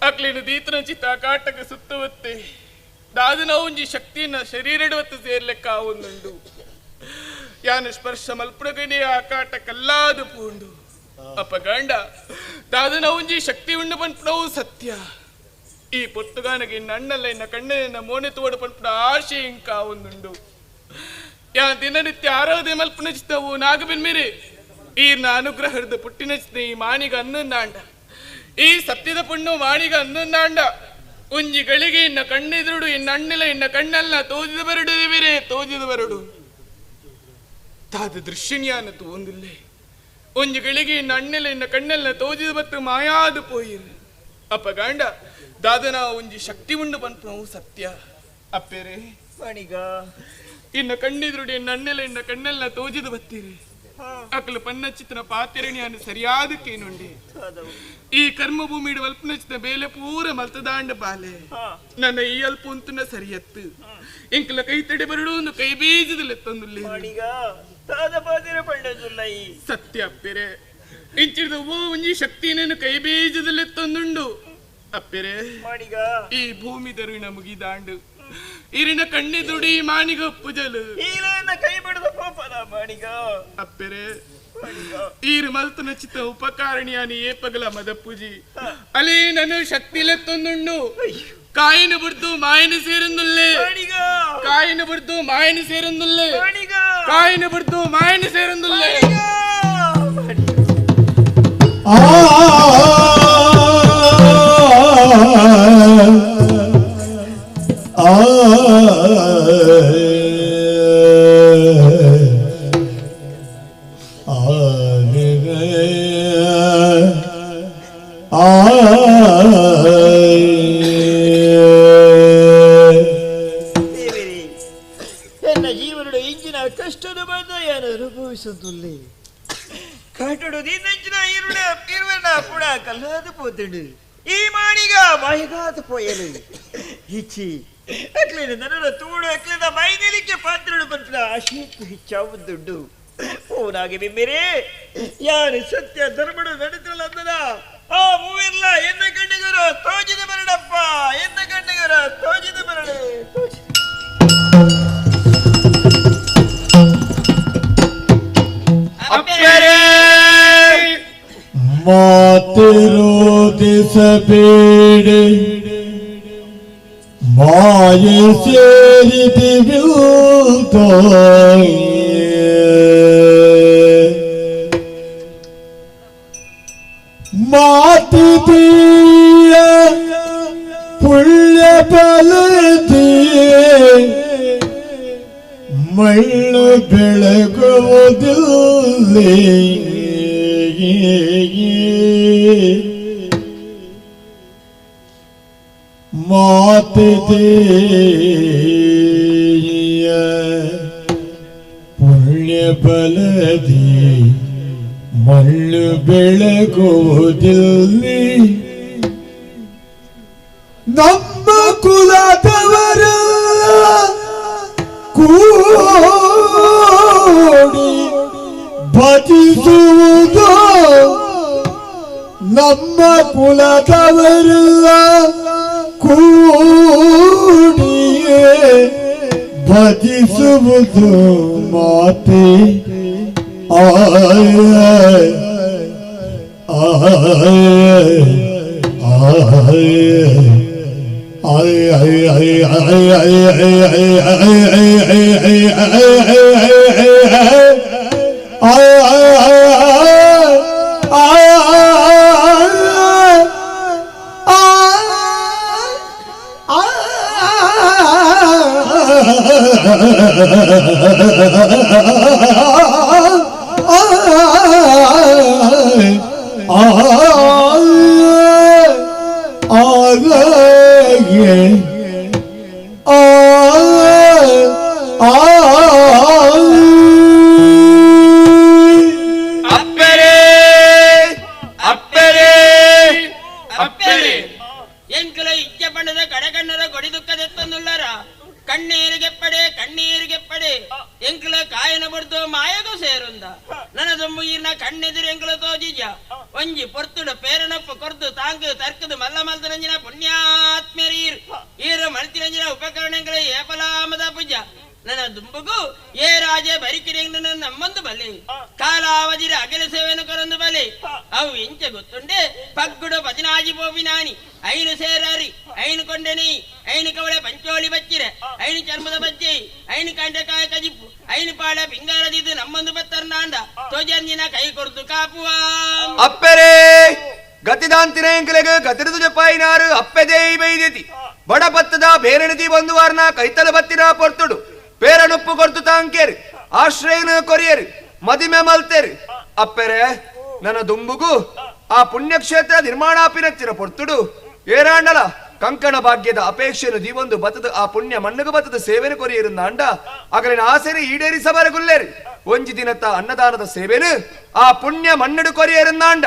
S15: ಅಕ್ಲಿನ ದೀತನ ಚಿತ್ತ ಕಾಟಕ ಸುತ್ತುವತ್ತೆ ದಾದನ ಒಂಜಿ ಶಕ್ತಿಯನ್ನ ಶರೀರಡವತ್ತು ಸೇರ್ಲೆಕ್ಕ ಒಂದುಂಡು. ಯಾನು ಸ್ಪರ್ಶ ಮಲ್ಪುಡಗನೆ ಆ ಕಾಟ ಕಲ್ಲಾದು ಪೂಂಡು. ಅಪ್ಪ ಗಂಡ ದಾದನ ಒಂಜಿ ಶಕ್ತಿ ಉಂಡು ಪನ್ಪುನವು ಸತ್ಯ. ಈ ಪೊತ್ತುಗಾನಗೆ ನಣ್ಣಲ್ಲ ಇನ್ನ ಕಣ್ಣನ ಮೋನೆ ತೋಡು ಪನ್ಪುನ ಆಶೆ ಇಂಕ ಒಂದುಂಡು. ಯಾ ದಿನನಿತ್ಯ ಆರಾಧನೆ ಮಲ್ಪುನ ಚಿತ್ತವು ನಾಗಬಿನ್ ಮೇರೆ ಈರ್ನ ಅನುಗ್ರಹದ ಪುಟ್ಟಿನ ಚಿತ್ತ ಈ ಮಾಣಿಗ ಅನ್ನಂದಾಂಡ, ಈ ಸತ್ಯದ ಪುಣ್ಣು ಮಾಣಿಗ ಅನ್ನಂದಾಂಡ. ಒಂಜಿ ಗಳಿಗೆ ಇನ್ನ ಕಣ್ಣೆದುರುಡು ಇನ್ನ ಅಣ್ಣಿಲ್ಲ ಇನ್ನ ಕಣ್ಣಲ್ಲ ತೋಜಿದ ಬರಡು ಬೇರೆ ತೋಜಿದ ಬರಡು. ತಾದ ದೃಶ್ಯನ್ಯಾನ ತೋಂದಿಲ್ಲೆ ಒಂಜಿ ಗಳಿಗೆ ಇನ್ನ ಅಣ್ಣಿಲ್ಲ ಇನ್ನ ಕಣ್ಣೆಲ್ಲ ತೋಜಿದ ಬತ್ತು ಮಾಯಾದು ಪೋಯಿರು. ಅಪ್ಪ ಗಾಂಡ ದಾದನ ಒಂಜಿ ಶಕ್ತಿ ಉಂಡು ಪನ್ಪುನವು ಸತ್ಯ. ಅಪ್ಪೇರೆ
S6: ಮಾಣಿಗ
S15: ಇನ್ನ ಕಣ್ಣಿದ್ರುಡಿ ಇನ್ನ ಅಣ್ಣೆಲ್ಲ ಇನ್ನ ಕಣ್ಣೆಲ್ಲ ತೋಜಿದ ಬತ್ತೀರಿ. ಅಕಲು ಪನ್ನಚಿತನ ಪಾತಿರಣಿಯನ್ನು ಸರಿಯಾದಕ್ಕೇನುಂಡೆ. ಈ ಕರ್ಮಭೂಮಿ ಅಲ್ಪನಚಿತ ಬೇಲೆ ಪೂರ ಮಲ್ತದಾಂಡ ಬಾಲೆ ನನ್ನ ಈ ಅಲ್ಪ ಉಂತುನ ಸರಿಯತ್ತು ಇಂಕಲ ಕೈ ತಡೆ ಬರಡು ಒಂದು ಕೈ ಬೀಜದಲ್ಲಿ ತಂದುಲ್ಲೆ ಸತ್ಯ ಅಪ್ಪೆರೆ. ಇಂಚಿದ ಓ ಒಂಜಿ ಶಕ್ತಿನೇನು ಕೈ ಬೀಜದಲ್ಲಿ ತಂದುಂಡು ಅಪ್ಪೆರೆ. ಈ ಭೂಮಿ ದರುಣ ಮುಗಿದಾಂಡು ಇರಿನ ಕಣ್ಣೆದುಡಿ ಮಾಣಿಗ ಪುಜಲು
S6: ಕೈ ಬಿಡದ ಪಾಪದ ಮಾಣಿಗ.
S15: ಅಪ್ಪೆರೆ ಈರು ಮಲ್ತನ ಚಿತ್ತ ಉಪಕಾರಣಿಯಾನಿ ಏಪಗಲ ಮದ ಪೂಜಿ ಅಲೇ ನಾನು ಶಕ್ತಿಲೆ ತಂದುಂಡು. ಕಾಯಿನ ಬಿಡ್ತು ಮಾಯನ ಸೇರಂದುಲ್ಲೆ, ಕಾಯಿನ ಬಿಡ್ತು ಮಾಯನ ಸೇರಂದುಲ್ಲೆ, ಕಾಯಿನ ಬಿಡ್ತು ಮಾಯನ ಸೇರಂದುಲ್ಲೆ.
S2: ಆ ಆ
S6: ಎನ್ನ ಜೀವನದ ಇಂಚಿನ ಕಷ್ಟದ ಬಂದ ಏನು ಅನುಭವಿಸುತ್ತಿಲ್ಲ. ಕಾಟುಡು ದಿನಂಚಿನ ಇರುಳ ಇರುವನ ಪುಡ ಕಲ್ಲಾದ ಪೋತುಂಡು ಈ ಮಾಣಿಗ ಮಾಯಿಗಾದ ಪೋಯಲು ಹಿಚ್ಚಿ ಅಕ್ಲಿನ ನನ್ನ ತೂಡು ಅಕ್ಲಿನ ಮೈನಿಲಿಕ್ಕೆ ಪಾತ್ರಳು ಬಂತ ಆಶೀಕು ಹಿಚ್ಚಾವುದುಂಡು. ಓನಾಗಿ ಬಿಮ್ಮಿರಿ ಯಾರು ಸತ್ಯ ಧರ್ಮಡು ನಡೆದ್ರಲ್ಲ ಆ ಮೂವಿರ್ಲ ಎನ್ನ ಗಂಡಿಗರು ತೋಜಿದ ಬರಡಪ್ಪ, ಎನ್ನ ಗಂಡಿಗರು ತೋಜಿದ ಬರಡೆ.
S2: ಮಾತಿರೋದಿಸಬೇಡಿ ಮಾಯೆ ಸೇರಿದಿ ಬಿಲ್ತ ಮಾತಿದೀಯ ಪುಣ್ಯ ಬಲದಿಯೇ ಮಣ್ಣು ಬೆಳಗುವುದಿಲ್ಲ. ಮಾತಿದೀಯ ಪುಣ್ಯ ಬಲದಿ ಮಣ್ಣು ಬೆಳಗುವುದಿಲ್ಲ. ನಮ್ಮ ಕುಲದವರ ಕೂಡಿ ಭಜಿಸುವುದು, ನಮ್ಮ ಕುಲದವರೆಲ್ಲ ಕೂಡಿಯೇ ಭಜಿಸುವುದು ಮಾತೆ. ಆಯ ಆಯ ಆಯ
S21: ಅಪ್ಪರೇ ಅಪ್ಪರೇ ಅಪ್ಪರೇ
S5: ಎಂಕಲ ಇಜ್ಜ ಬಣ್ಣದ ಕಡಗಣ್ಣರ ಕೊಡಿ ದುಃಖದೆತ್ತಂದುಳ್ಳಾರ ಕಣ್ಣೀರಿಗೆಪ್ಪಡೆ ಕಣ್ಣೀರಿಗೆಪ್ಪಡೆ ಎಂಕಲ ಕಾಯನ ಬಡ್ದು ಮಾಯಗೂ ಸೇರುಂದ ನನ್ನ ದೊಂಬು ಈರ್ನ ಕಣ್ಣೆದುರು ಎಂಕಲ ತೋಜಿಜ ಒಂಜಿ ಪೊರ್ತುಡು ಪೇರನಪ್ಪ ಕೊರ್ದು ತಾಂಗು ತರ್ಕದು ಮಲ್ಲ ಮಲ್ತರಂಜಿನ ಪುಣ್ಯಾತ್ಮೇರಿ ಈರು ಮಲ್ತಿರಂಜಿನ ಉಪಕರಣಗಳ ಏಪಲಾಮದ ಪೂಜ ನನ್ನ ದುಂಬುಗು ಏ ರಾಜ ಬರಿಕಿರಿಂಗ್ ನಮ್ಮೊಂದು ಬಲಿ ಕಾಲಾವಧಿರ ಅಗಲ ಸೇವೆಯನ್ನು ಕೊರೊಂದು ಬಲಿ ಅವು ಇಂಚ ಗೊತ್ತುಂಡೆ ಪಗ್ಗುಡು ಪದಿನಾಜಿ ಪೋಪಿನಾನಿ ಐನು ಸೇರಾರಿ ಐನು ಕೊಂಡೆನಿ ಐನು ಕವಳೆ ಪಂಚೋಳಿ ಬಚ್ಚಿರೆ ಐನು ಚರ್ಮದ ಬಜ್ಜೆ ಐನು ಕಾಂಡಕಾಯ ಕಜಿಪ್ಪು ಐನು ಪಾಡ ಪಿಂಗಾರದಿದ್ದು ನಮ್ಮೊಂದು ಬತ್ತರ್ನಾಂಡ ತೋಜಂಜಿನ ಕೈ ಕೊಡ್ತು ಕಾಪುವ.
S10: ಅಪ್ಪರೇ ಗತಿದಾಂತಿನ ಎಂಕಲೆಗ್ ಗತಿರದು ಜಪಾಯಿನಾರು ಅಪ್ಪೆದೇ ಬೈದೆತಿ ಬಡಪತ್ತದ ಬೇರೆಣತಿ ಬಂದುವಾರ್ನ ಕೈತಲ ಬತ್ತಿನ ಪೊರ್ತುಡು ಪೇರನುಪ್ಪು ಕೊರ್ತು ತಾಂಕೇರು ಆಶ್ರಯನ ಕೊರಿಯರು ಮದಿಮೆ ಮಲ್ತೇರು. ಅಪ್ಪೆರೆ ನನ್ನ ದುಂಬುಗು ಆ ಪುಣ್ಯಕ್ಷೇತ್ರ ನಿರ್ಮಾಣಾಪಿನಚ್ಚಿನ ಪೊರ್ತುಡು ಏರಾಂಡಲ ಕಂಕಣ ಭಾಗ್ಯದ ಅಪೇಕ್ಷೆಯನ್ನು ದೀವೊಂದು ಬತದ ಆ ಪುಣ್ಯ ಮಣ್ಣುಗು ಬತದ ಸೇವೆನು ಕೊರಿಯರುಂದಾಂಡ ಅಗಲಿನ ಆಸೆನು ಈಡೇರಿಸಬಾರಗುಲ್ಲೇರು. ಒಂಜಿ ದಿನತ್ತ ಅನ್ನದಾನದ ಸೇವೆನು ಆ ಪುಣ್ಯ ಮಣ್ಣಡು ಕೊರಿಯರುಂದಾಂಡ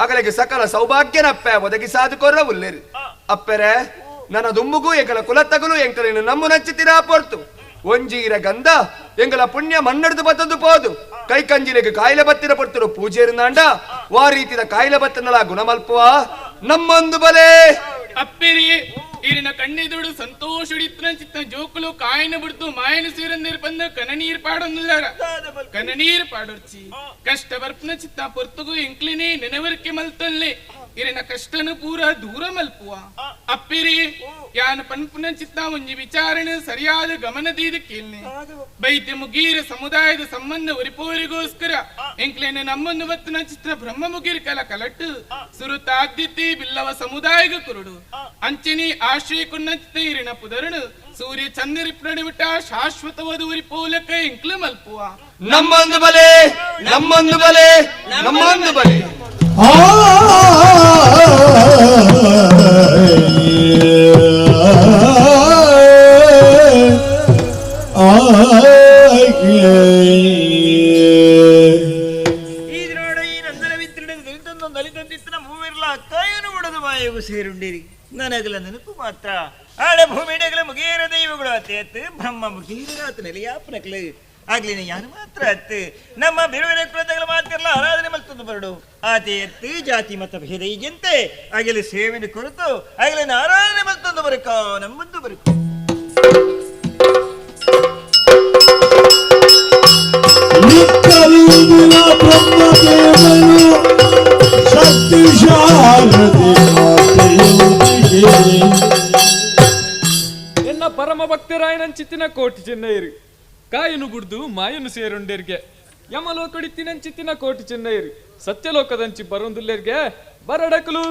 S10: ಅಗಲಿಗೆ ಸಕಲ ಸೌಭಾಗ್ಯನಪ್ಪೆ ಒದಗಿಸಾದು ಕೊರ್ರವುಲ್ಲೇರು. ಅಪ್ಪೆರೆ ನನ್ನ ದುಂಬುಗು ಎಂಕಲ ಕುಲತ್ತಗಲು ಎಂಕಲಿನ ನಮ್ಮ ನಚ್ಚುತ್ತೀರಾ ಪೊರ್ತು ಒಂಜೀರ ಗಂಧ ಎಂಗಲ ಪುಣ್ಯ ಮಣ್ಣಡ್ದು ಬತ್ತಂದು ಪೋದು ಕೈ ಕಂಜಿಲೆಗೆ ಕಾಯಿಲೆ ಬತ್ತಿನ ಪೊರ್ತರು ಪೂಜೆರುಂದಾಂಡ ವಾ ರೀತಿದ ಕಾಯಿಲೆ ಬತ್ತನಲ ಗುಣಮಲ್ಪುವ ನಮ್ಮೊಂದು ಬಲೆ.
S15: ಅಪ್ಪಿರಿ ಈರಿನ ಕಣ್ಣೆದುಡು ಸಂತೋಷುಡಿತ್ನ ಚಿತ್ತ ಜೋಕುಲು ಕಾಯಿನ ಬಿಡ್ತು ಮಾಯನ ಸೀರಂದಿರ್ ಬಂದ ಕನನೀರ್ ಪಾಡೊಂದುಲ್ಲಾರ ಕನನೀರ್ ಪಾಡೊರ್ಚಿ ಕಷ್ಟ ಬರ್ಪನ ಚಿತ್ತ ಪೊರ್ತುಗು ಎಂಕ್ಲಿನೇ ನೆನವರಿಕೆ ಮಲ್ತಲ್ಲೆ ಇರಿನ ಕಷ್ಟನು ಪೂರ ದೂರ ಮಲ್ಪುವ. ಅಪ್ಪಿರಿ ಯಾನ ಪನ್ಪುನ ಚಿತ್ತ ಒಂಜಿ ವಿಚಾರಣೆ ಸರಿಯಾದ ಗಮನ ದೀದ ಕೇಳ್ನೆ ಬೈದ್ಯ ಮುಗೀರ ಸಮುದಾಯದ ಸಂಬಂಧ ಒರಿಪೋರಿಗೋಸ್ಕರ ಎಂಕ್ಲೇನೆ ನಮ್ಮನ್ನು ಬತ್ತನ ಚಿತ್ರ ಬ್ರಹ್ಮ ಮುಗೀರ್ ಕಲ ಕಲಟ್ಟು ಸುರುತಾದ್ಯತೆ ಬಿಲ್ಲವ ಸಮುದಾಯಗ ಕುರುಡು ಅಂಚಿನಿ ಆಶ್ರಯ ಕುನ್ನಚಿತ ಇರಿನ ಪುದರುಣು ಸೂರ್ಯ ಚಂದ್ರಿಪ್ರಣಿ ಬಿಟ್ಟ ಶಾಶ್ವತವಾದ ಉರಿಪೋಲಕ ಎಂಕ್ಲು ಮಲ್ಪುವ.
S10: ನಮ್ಮೊಂದು ಬಲೆ ನಮ್ಮೊಂದು ಬಲೆ ನಮ್ಮೊಂದು ಬಲೆ.
S6: ಸೇರುಂಡಿರಿ ನನಗಲ ನೆನಪು ಮಾತ್ರ ಆಡ ಭೂಮಿಡಗಲ ಮುಗೇರ ದೈವಗಳು ಅತ್ತೆ ಬ್ರಹ್ಮ ಮುಗೇರಾತ ನೆಲೆಯಾಪನಕಲು ಆಗ್ಲಿನ ಯಾರು ಮಾತ್ರ ಅತ್ತು ನಮ್ಮ ಬಿರುವಿನ ಕುಲದಗಳ ಮಾತಿರಲ್ಲ ಆರಾಧನೆ ಮಲ್ತಂದು ಬರಡು ಆತೆ ಎತ್ತು ಜಾತಿ ಮತ ಭೇದ ಈಗಂತೆ ಆಗಲಿ ಸೇವೆನ ಕೊರತು ಆಗಲಿನ ಆರಾಧನೆ ಮಲ್ತಂದು ಬರಕ ನಮ್ಮಂದು ಬರಕು.
S2: ಬ್ರಹ್ಮದೇವನು ಶಕ್ತಿ ಶಾರದೆ ಮಾತೆಯೊಂದಿಗೆ
S14: ಪರಮ ಭಕ್ತರಾಯನಂಚಿತ್ತಿನ ಕೋಟಿ ಚೆನ್ನೈರು ಕಾಯನು ಬುಡ್ದು ಮಾಯನು ಸೇರುಂಡೇರ್ಗೆ ಯಮಲೋಕಡಿತ್ತಿನಂಚಿತ್ತಿನ ಕೋಟಿ ಚೆನ್ನೈರು ಸತ್ಯಲೋಕದಂಚಿ ಬರೊಂದುಲ್ಲೇರ್ಗೆ ಬರಡಕಲು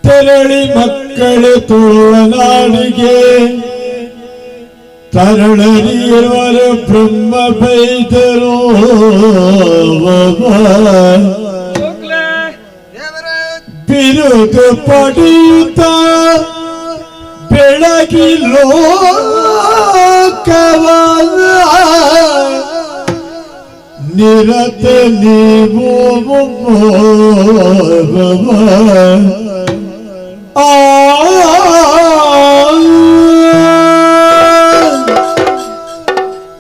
S2: ತೆರಳಿ ಮಕ್ಕಳು ತುಳುನಾಡಿಗೆ ತರಳರಿರುವರು ಬ್ರಹ್ಮ ಬೈದರು ಬಿರುದು ಪಡೆಯುತ್ತ ಬೆಳಗಿ ಲೋಕವ ನಿರತ ನೀವು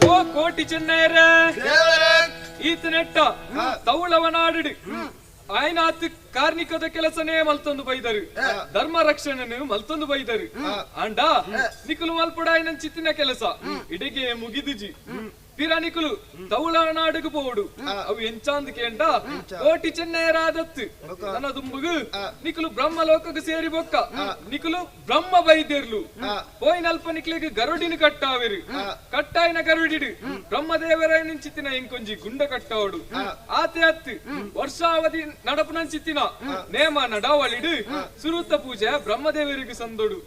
S14: ಓ ಕೋಟಿ ಚೆನ್ನಯ್ಯರ ಈತನೆಟ್ಟ ತೌಳವನಾಡು ಆಯ್ನಾತ್ ಕಾರ್ಣಿಕದ ಕೆಲಸನೇ ಮಲ್ತೊಂದು ಬೈದರು ಧರ್ಮ ರಕ್ಷಣೆನು ಮಲ್ತೊಂದು ಬೈದರು ಅಂಡ ನಿಕುಲು ಮಲ್ಪುಡಾಯ್ನನ್ ಚಿತ್ತಿನ ಕೆಲಸ ಇಡಿಗೆ ಮುಗಿದುಜಿ ಪಿರ ನಿಕುಲು ತೌಳನಾಡುಗು ಪೋಡು ಅವು ಎಂಚಾಂದ್ ಕೇಂಡ ಕೋಟಿ ಚೆನ್ನಯ್ಯರಾದತ್ತು ನನ್ನ ದುಂಬುಗು ನಿಕುಲು ಬ್ರಹ್ಮ ಲೋಕಕ್ಕೆ ಸೇರಿ ಬೊಕ್ಕ ನಿಕುಲು ಬ್ರಹ್ಮ ಬೈದೆರ್ಲು ಪೋಯಿನಲ್ಪ ನಿಕ್ಲಿಗೆ ಗರುಡಿನ ಕಟ್ಟಾವಿರು ಕಟ್ಟಾಯಿನ ಗರುಡಿಡು ಬ್ರಹ್ಮದೇವರಾಯನ ಚಿತ್ತಿನ ಇಂಕೊಂಜಿ ಗುಂಡ ಕಟ್ಟಾವಡು ಆತೆ ಅತ್ತು ವರ್ಷಾವಧಿ ನಡಪುನಂಚಿತ್ತಿನ ನೇಮ ನಡಾವಳಿಡು ಸುರುತ್ತ ಪೂಜೆ ಬ್ರಹ್ಮದೇವರಿಗೆ ಸಂದೋಡು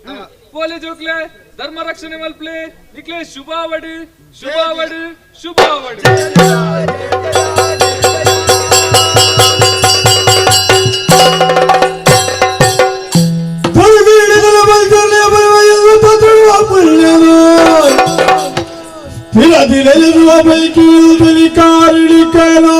S14: ಪೋಲೆ ಜೋಕ್ಲೆ ಧರ್ಮ ರಕ್ಷಣೆ ಮಲ್ಪ್ಲೆ ನಿಕ್ಲೆ ಶುಭಾವಡು ಶುಭಾವಡು ಶುಭಾವಡು.
S2: ಕಾರಣಿಕನು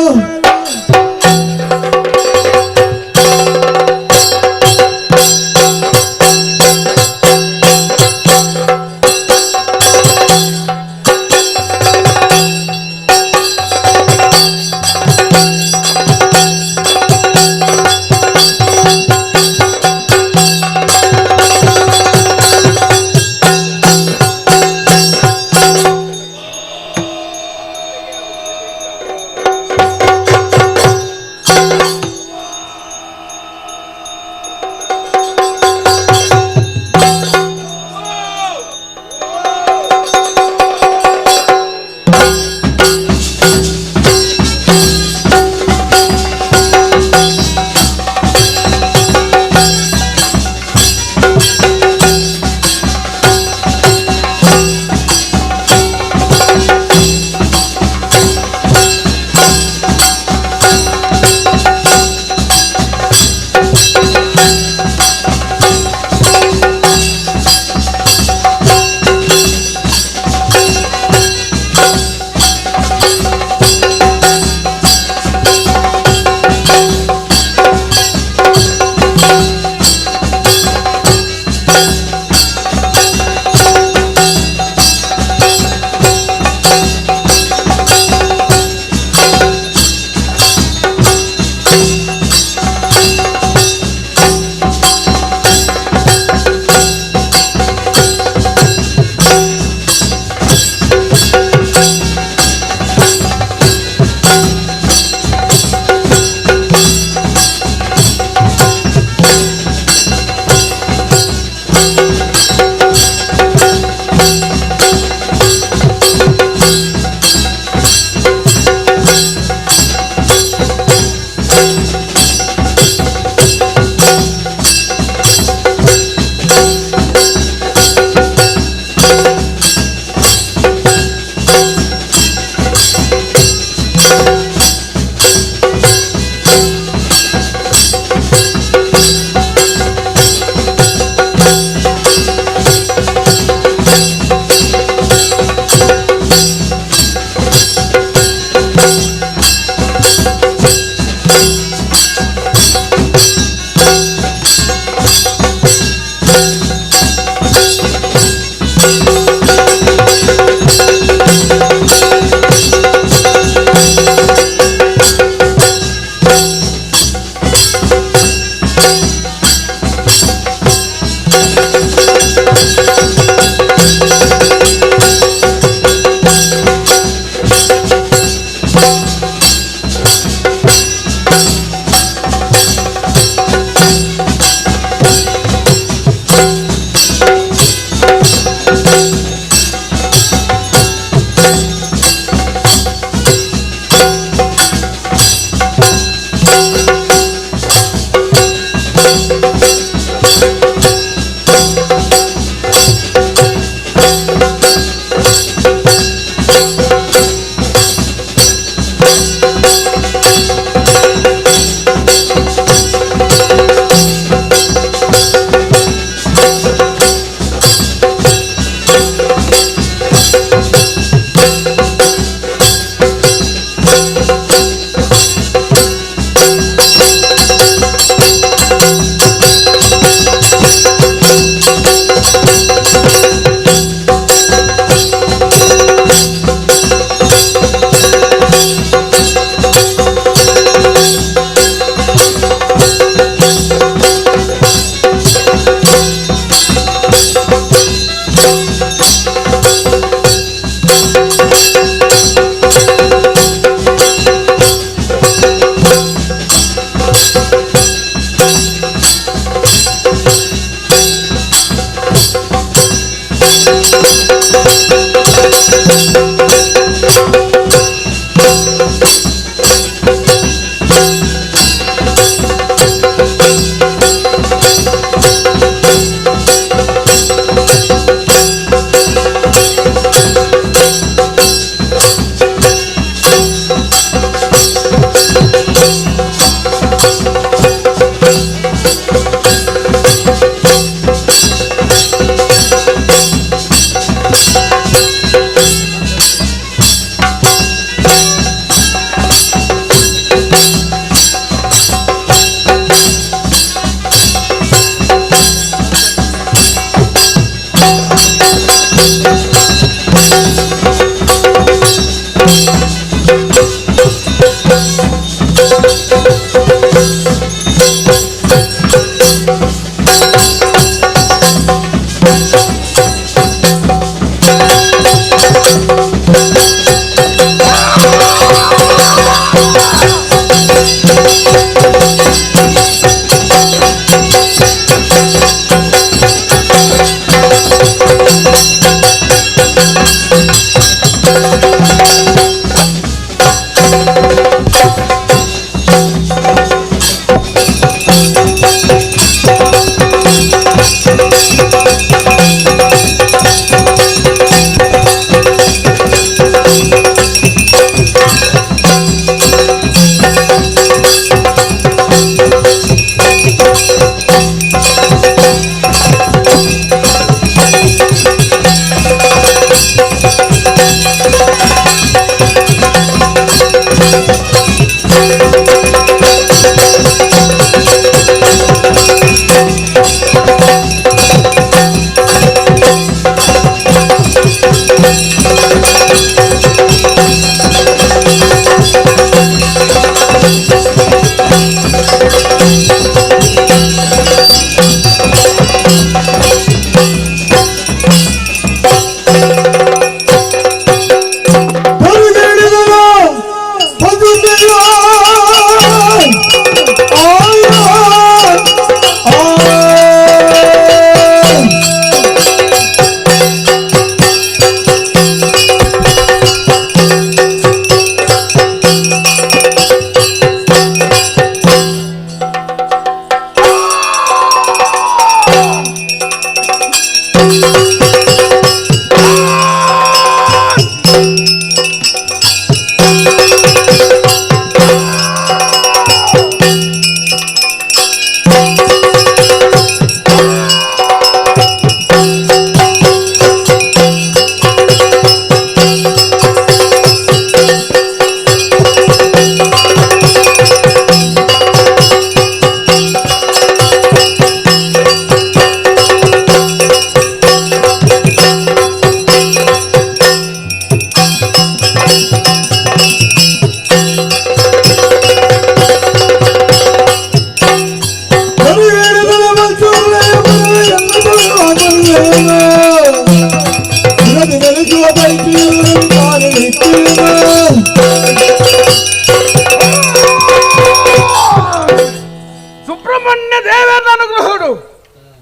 S15: Subrahmanya ದೇವರ ಅನುಗ್ರಹಡು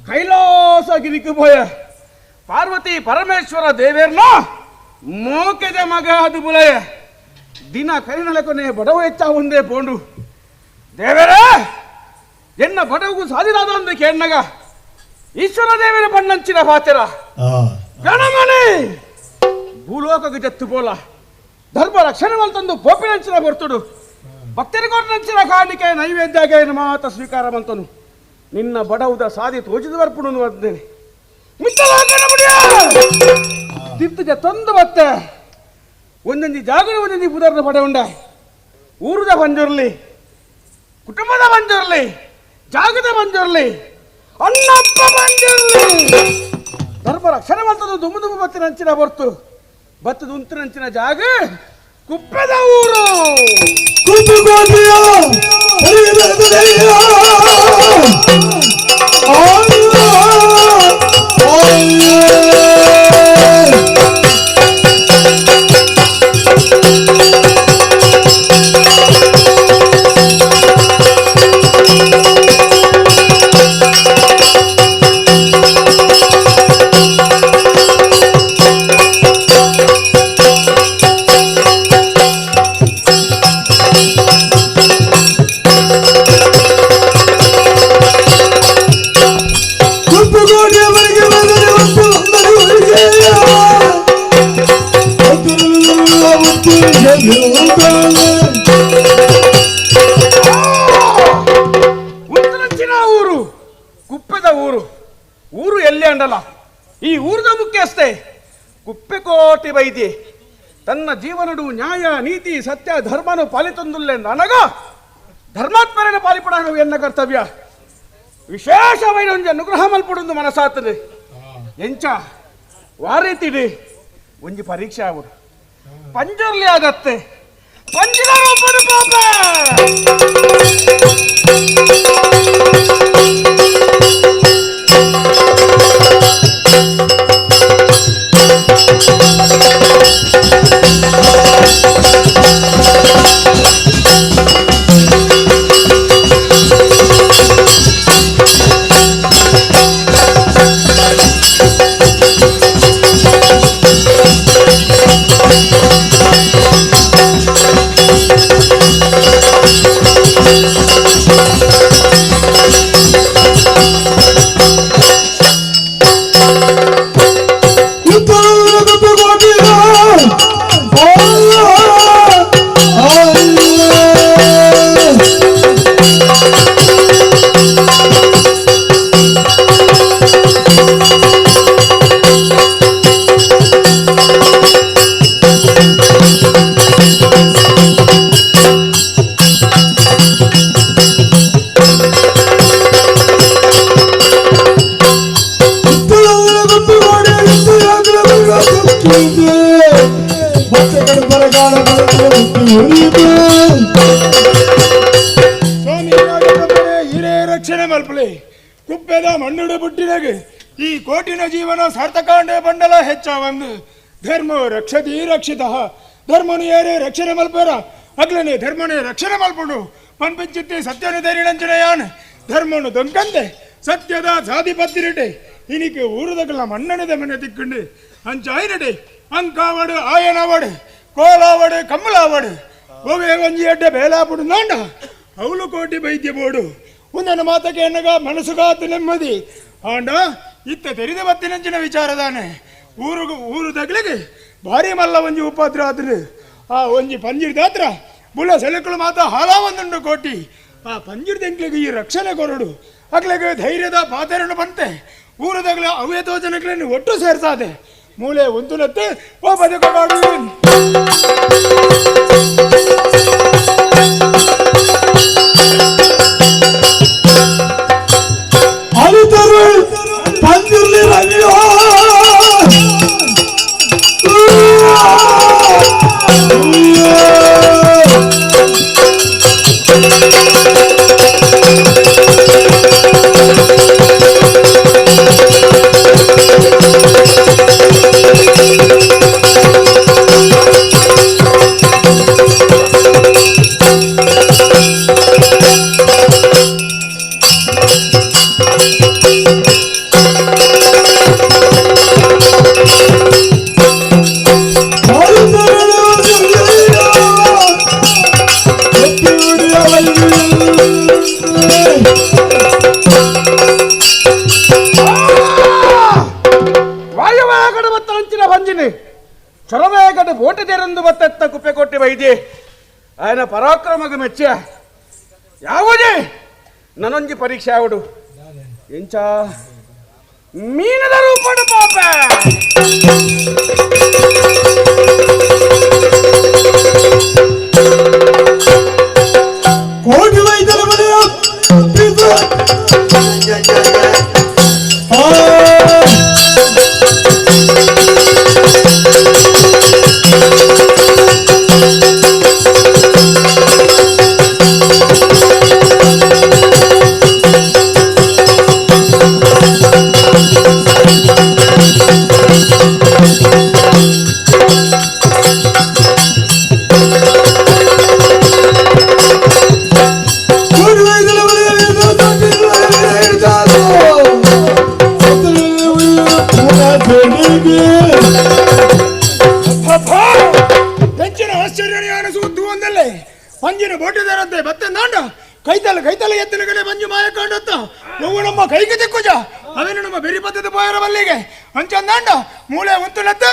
S15: ಕೈಲಾಸಗಿರಿಕು ಭಯ ಪಾರ್ವತಿ ಪರಮೇಶ್ವರ ದೇವೇರ್ನ ಮೋಕೆದ ಮಗ ಅದು ಬುಲಯ ದಿನ ಕೈನಲಕೊನೆ ಬಡವ ಹೆಚ್ಚ ಒಂದೇ ಪೋಂಡು ದೇವರೇ ಎನ್ನ ಬಡವಗೂ ಸಾಧಿರಾದ ಅಂದ ಕೇಣ್ಣಗ ಈಶ್ವರ ದೇವರ ಬಣ್ಣಂಚಿನ ಪಾತ್ರ ಗಣಮಣಿ ಭೂಲೋಕಕ್ಕೆ ಜತ್ತು ಪೋಲ ಧರ್ಮ ರಕ್ಷಣೆ ತಂದು ಪೋಪಿನಂಚಿನ ಬರ್ತುಡು ಭಕ್ತರಿಗೋರ್ನಂಚಿನ ಕಾಣಿಕೆ ನೈವೇದ್ಯಗೆ ಮಾತ ಸ್ವೀಕಾರ ಮಂತನು ನಿನ್ನ ಬಡವುದ ಸಾಧಿ ತೋಜಿದ ಬರ್ಪುಡು ಅಂತೇನೆ ತಿರ್ತುಜ ತಂದು ಬತ್ತೆ ಒಂದೊಂದು ಜಾಗರ ಒಂದೊಂದು ಬುದರ್ನ ಪಡೆ ಉಂಡ ಊರುದ ಬಂದಿರಲಿ ಕುಟುಂಬದ ಬಂದಿರಲಿ ಜಾಗದ ಬಂದಿರಲಿ ಅಣ್ಣಪ್ಪ ಬಂದಿರಲಿ ಧರ್ಮ ರಕ್ಷಣೆ ಮಾಡ್ತದ್ದು ದುಮ್ಮು ದುಮ್ಮು ಬತ್ತಿನ ಅಂಚಿನ ಬರ್ತು ಬತ್ತದ ಉಂತಿನಂಚಿನ ಜಾಗ ಕುಪ್ಪದ ಊರು. ಉತ್ತರಂಚಿನ ಊರು ಕುಪ್ಪೆದ ಊರು ಊರು ಎಲ್ಲಿ ಅಂಡಲ್ಲ ಈ ಊರದ ಮುಖ್ಯಸ್ಥೆ ಕುಪ್ಪೆಕೋಟಿ ವೈದ್ಯೆ ತನ್ನ ಜೀವನಡು ನ್ಯಾಯ ನೀತಿ ಸತ್ಯ ಧರ್ಮನು ಪಾಲಿತಂದುಲ್ಲೆ ನನಗ ಧರ್ಮಾತ್ಮರನ್ನು ಪಾಲಿಪಡ ಎನ್ನ ಕರ್ತವ್ಯ ವಿಶೇಷವೈನ ಒಂಜಿ ಅನುಗ್ರಹ ಮಲ್ಪಡೊಂದು ಮನಸಾತದೆ ಎಂಚ ವಾರೀತಿಡಿ ಒಂಜಿ ಪರೀಕ್ಷೆ ಆಗುದು
S1: Panjurli ಆಗತ್ತೆ ಪಂಜಿನ ರೂಪದ ಪಾಪ.
S15: ಕುಪ್ಪೆದ ಮಣ್ಣುಡು ಬುಟ್ಟಿನಗೆ ಈ ಕೋಟಿನ ಜೀವನ ಸಾರ್ಥಕಾಂಡೆ ಬಂಡಲ ಹೆಚ್ಚಾವಂದು ಧರ್ಮ ರಕ್ಷತಿ ರಕ್ಷಿತ ಧರ್ಮನು ಏರೇ ರಕ್ಷಣೆ ಮಲ್ಪರ ಅಗ್ಲನೆ ಧರ್ಮನೇ ರಕ್ಷಣೆ ಮಲ್ಪುಡು ಪನ್ಪಿಂಚಿತ್ತಿ ಸತ್ಯನು ಧರಿಣಂಚನೆಯಾನ್ ಧರ್ಮನು ದೊಂಕಂದೆ ಸತ್ಯದ ಸಾಧಿಪತ್ತಿರಟೆ ಇನಿಕೆ ಊರುದಗಲ ಮಣ್ಣನದ ಮನೆ ತಿಕ್ಕಂಡು ಅಂಚಾಯಿನಟೆ ಅಂಕಾವಡು ಆಯನವಡು ಕೋಲಾವಡು ಕಮ್ಮಲಾವಡು ಒವೆ ಒಂಜಿ ಅಡ್ಡೆ ಬೇಲಾಪುಡು ನಾಂಡ ಅವಳು ಕೋಟಿ ವೈದ್ಯ ಬೋಡು ಒಂದನ್ನು ಮಾತಕ್ಕೆ ಎನ್ನಗ ಮನಸ್ಸುಗಾತು ನೆಮ್ಮದಿ ಆಂಡ ಇತ್ತ ತೆರಿದ ಬತ್ತಿನಂಚಿನ ವಿಚಾರದಾನೆ ಊರುಗು ಊರು ತಗ್ಲಿಗೆ ಭಾರಿ ಮಲ್ಲ ಒಂಜಿ ಉಪಾದ್ರ ಆದ್ರೆ ಆ ಒಂಜಿ ಪಂಜಿರ್ದಾತ್ರ ಬುಲ ಸೆಲಕಲು ಮಾತ ಹಾಲ ಒಂದುಂಡು ಕೋಟಿ ಆ ಪಂಜಿರ್ದೆಂಕ್ಲಿಗೆ ಈ ರಕ್ಷಣೆ ಕೊರಡು ಅಗ್ಲಿಗೆ ಧೈರ್ಯದ ಪಾತೆರನ್ನು ಬಂತೆ ಊರು ತಗ್ಲ ಅವ್ಯತೋ ಜನಕ್ಗಳನ್ನು ಒಟ್ಟು ಸೇರ್ಸಾದೆ ಮೂಲೆ ಉಂತುನತ್ತೆ ಓ ಬದುಕಬಾಡು.
S2: ಪಂಜುರ್ಲಿ ರವಿಯೋ
S1: ಚೊರವೇಗಡು ಬೋಟದೇರೆಂದು ಬತ್ತೆತ್ತ ಕುಪ್ಪೆಕೊಟ್ಟಿ ವೈದ್ಯೆ ಆಯನ ಪರಾಕ್ರಮಗ ಮೆಚ್ಚ ಯಾವುದೇ ನನೊಂಜಿ ಪರೀಕ್ಷೆ ಆವಡು ಎಂಚ ಮೀನದ ರೂಪಡು ಪಾಪ.
S2: ಕೋಟಿ ವೈದ್ಯರ ಮನೆಯ
S15: ಹೆಚ್ಚಿನ ಆಶ್ಚರ್ಯ ಅನಿಸುವುದು ಒಂದಲ್ಲೇ ಪಂಜಿನ ಬೋಟಿದಾರಂತೆ ಬತ್ತೆ ನಾಂಡ ಕೈತಲ್ಲ ಕೈತಲ್ಲ ಎತ್ತಿನ ಕಡೆ ಮಂಜು ಮಾಯ ಕಾಂಡತ್ತ ನೋವು ನಮ್ಮ ಕೈಗೆ ತಿಕ್ಕುಜ ಅವೇನು ನಮ್ಮ ಬೆರಿ ಪದ್ಧತಿ ಪೋಯರ ಬಲ್ಲಿಗೆ ಅಂಚಂದಾಂಡ ಮೂಲೆ ಉಂತುಲತ್ತ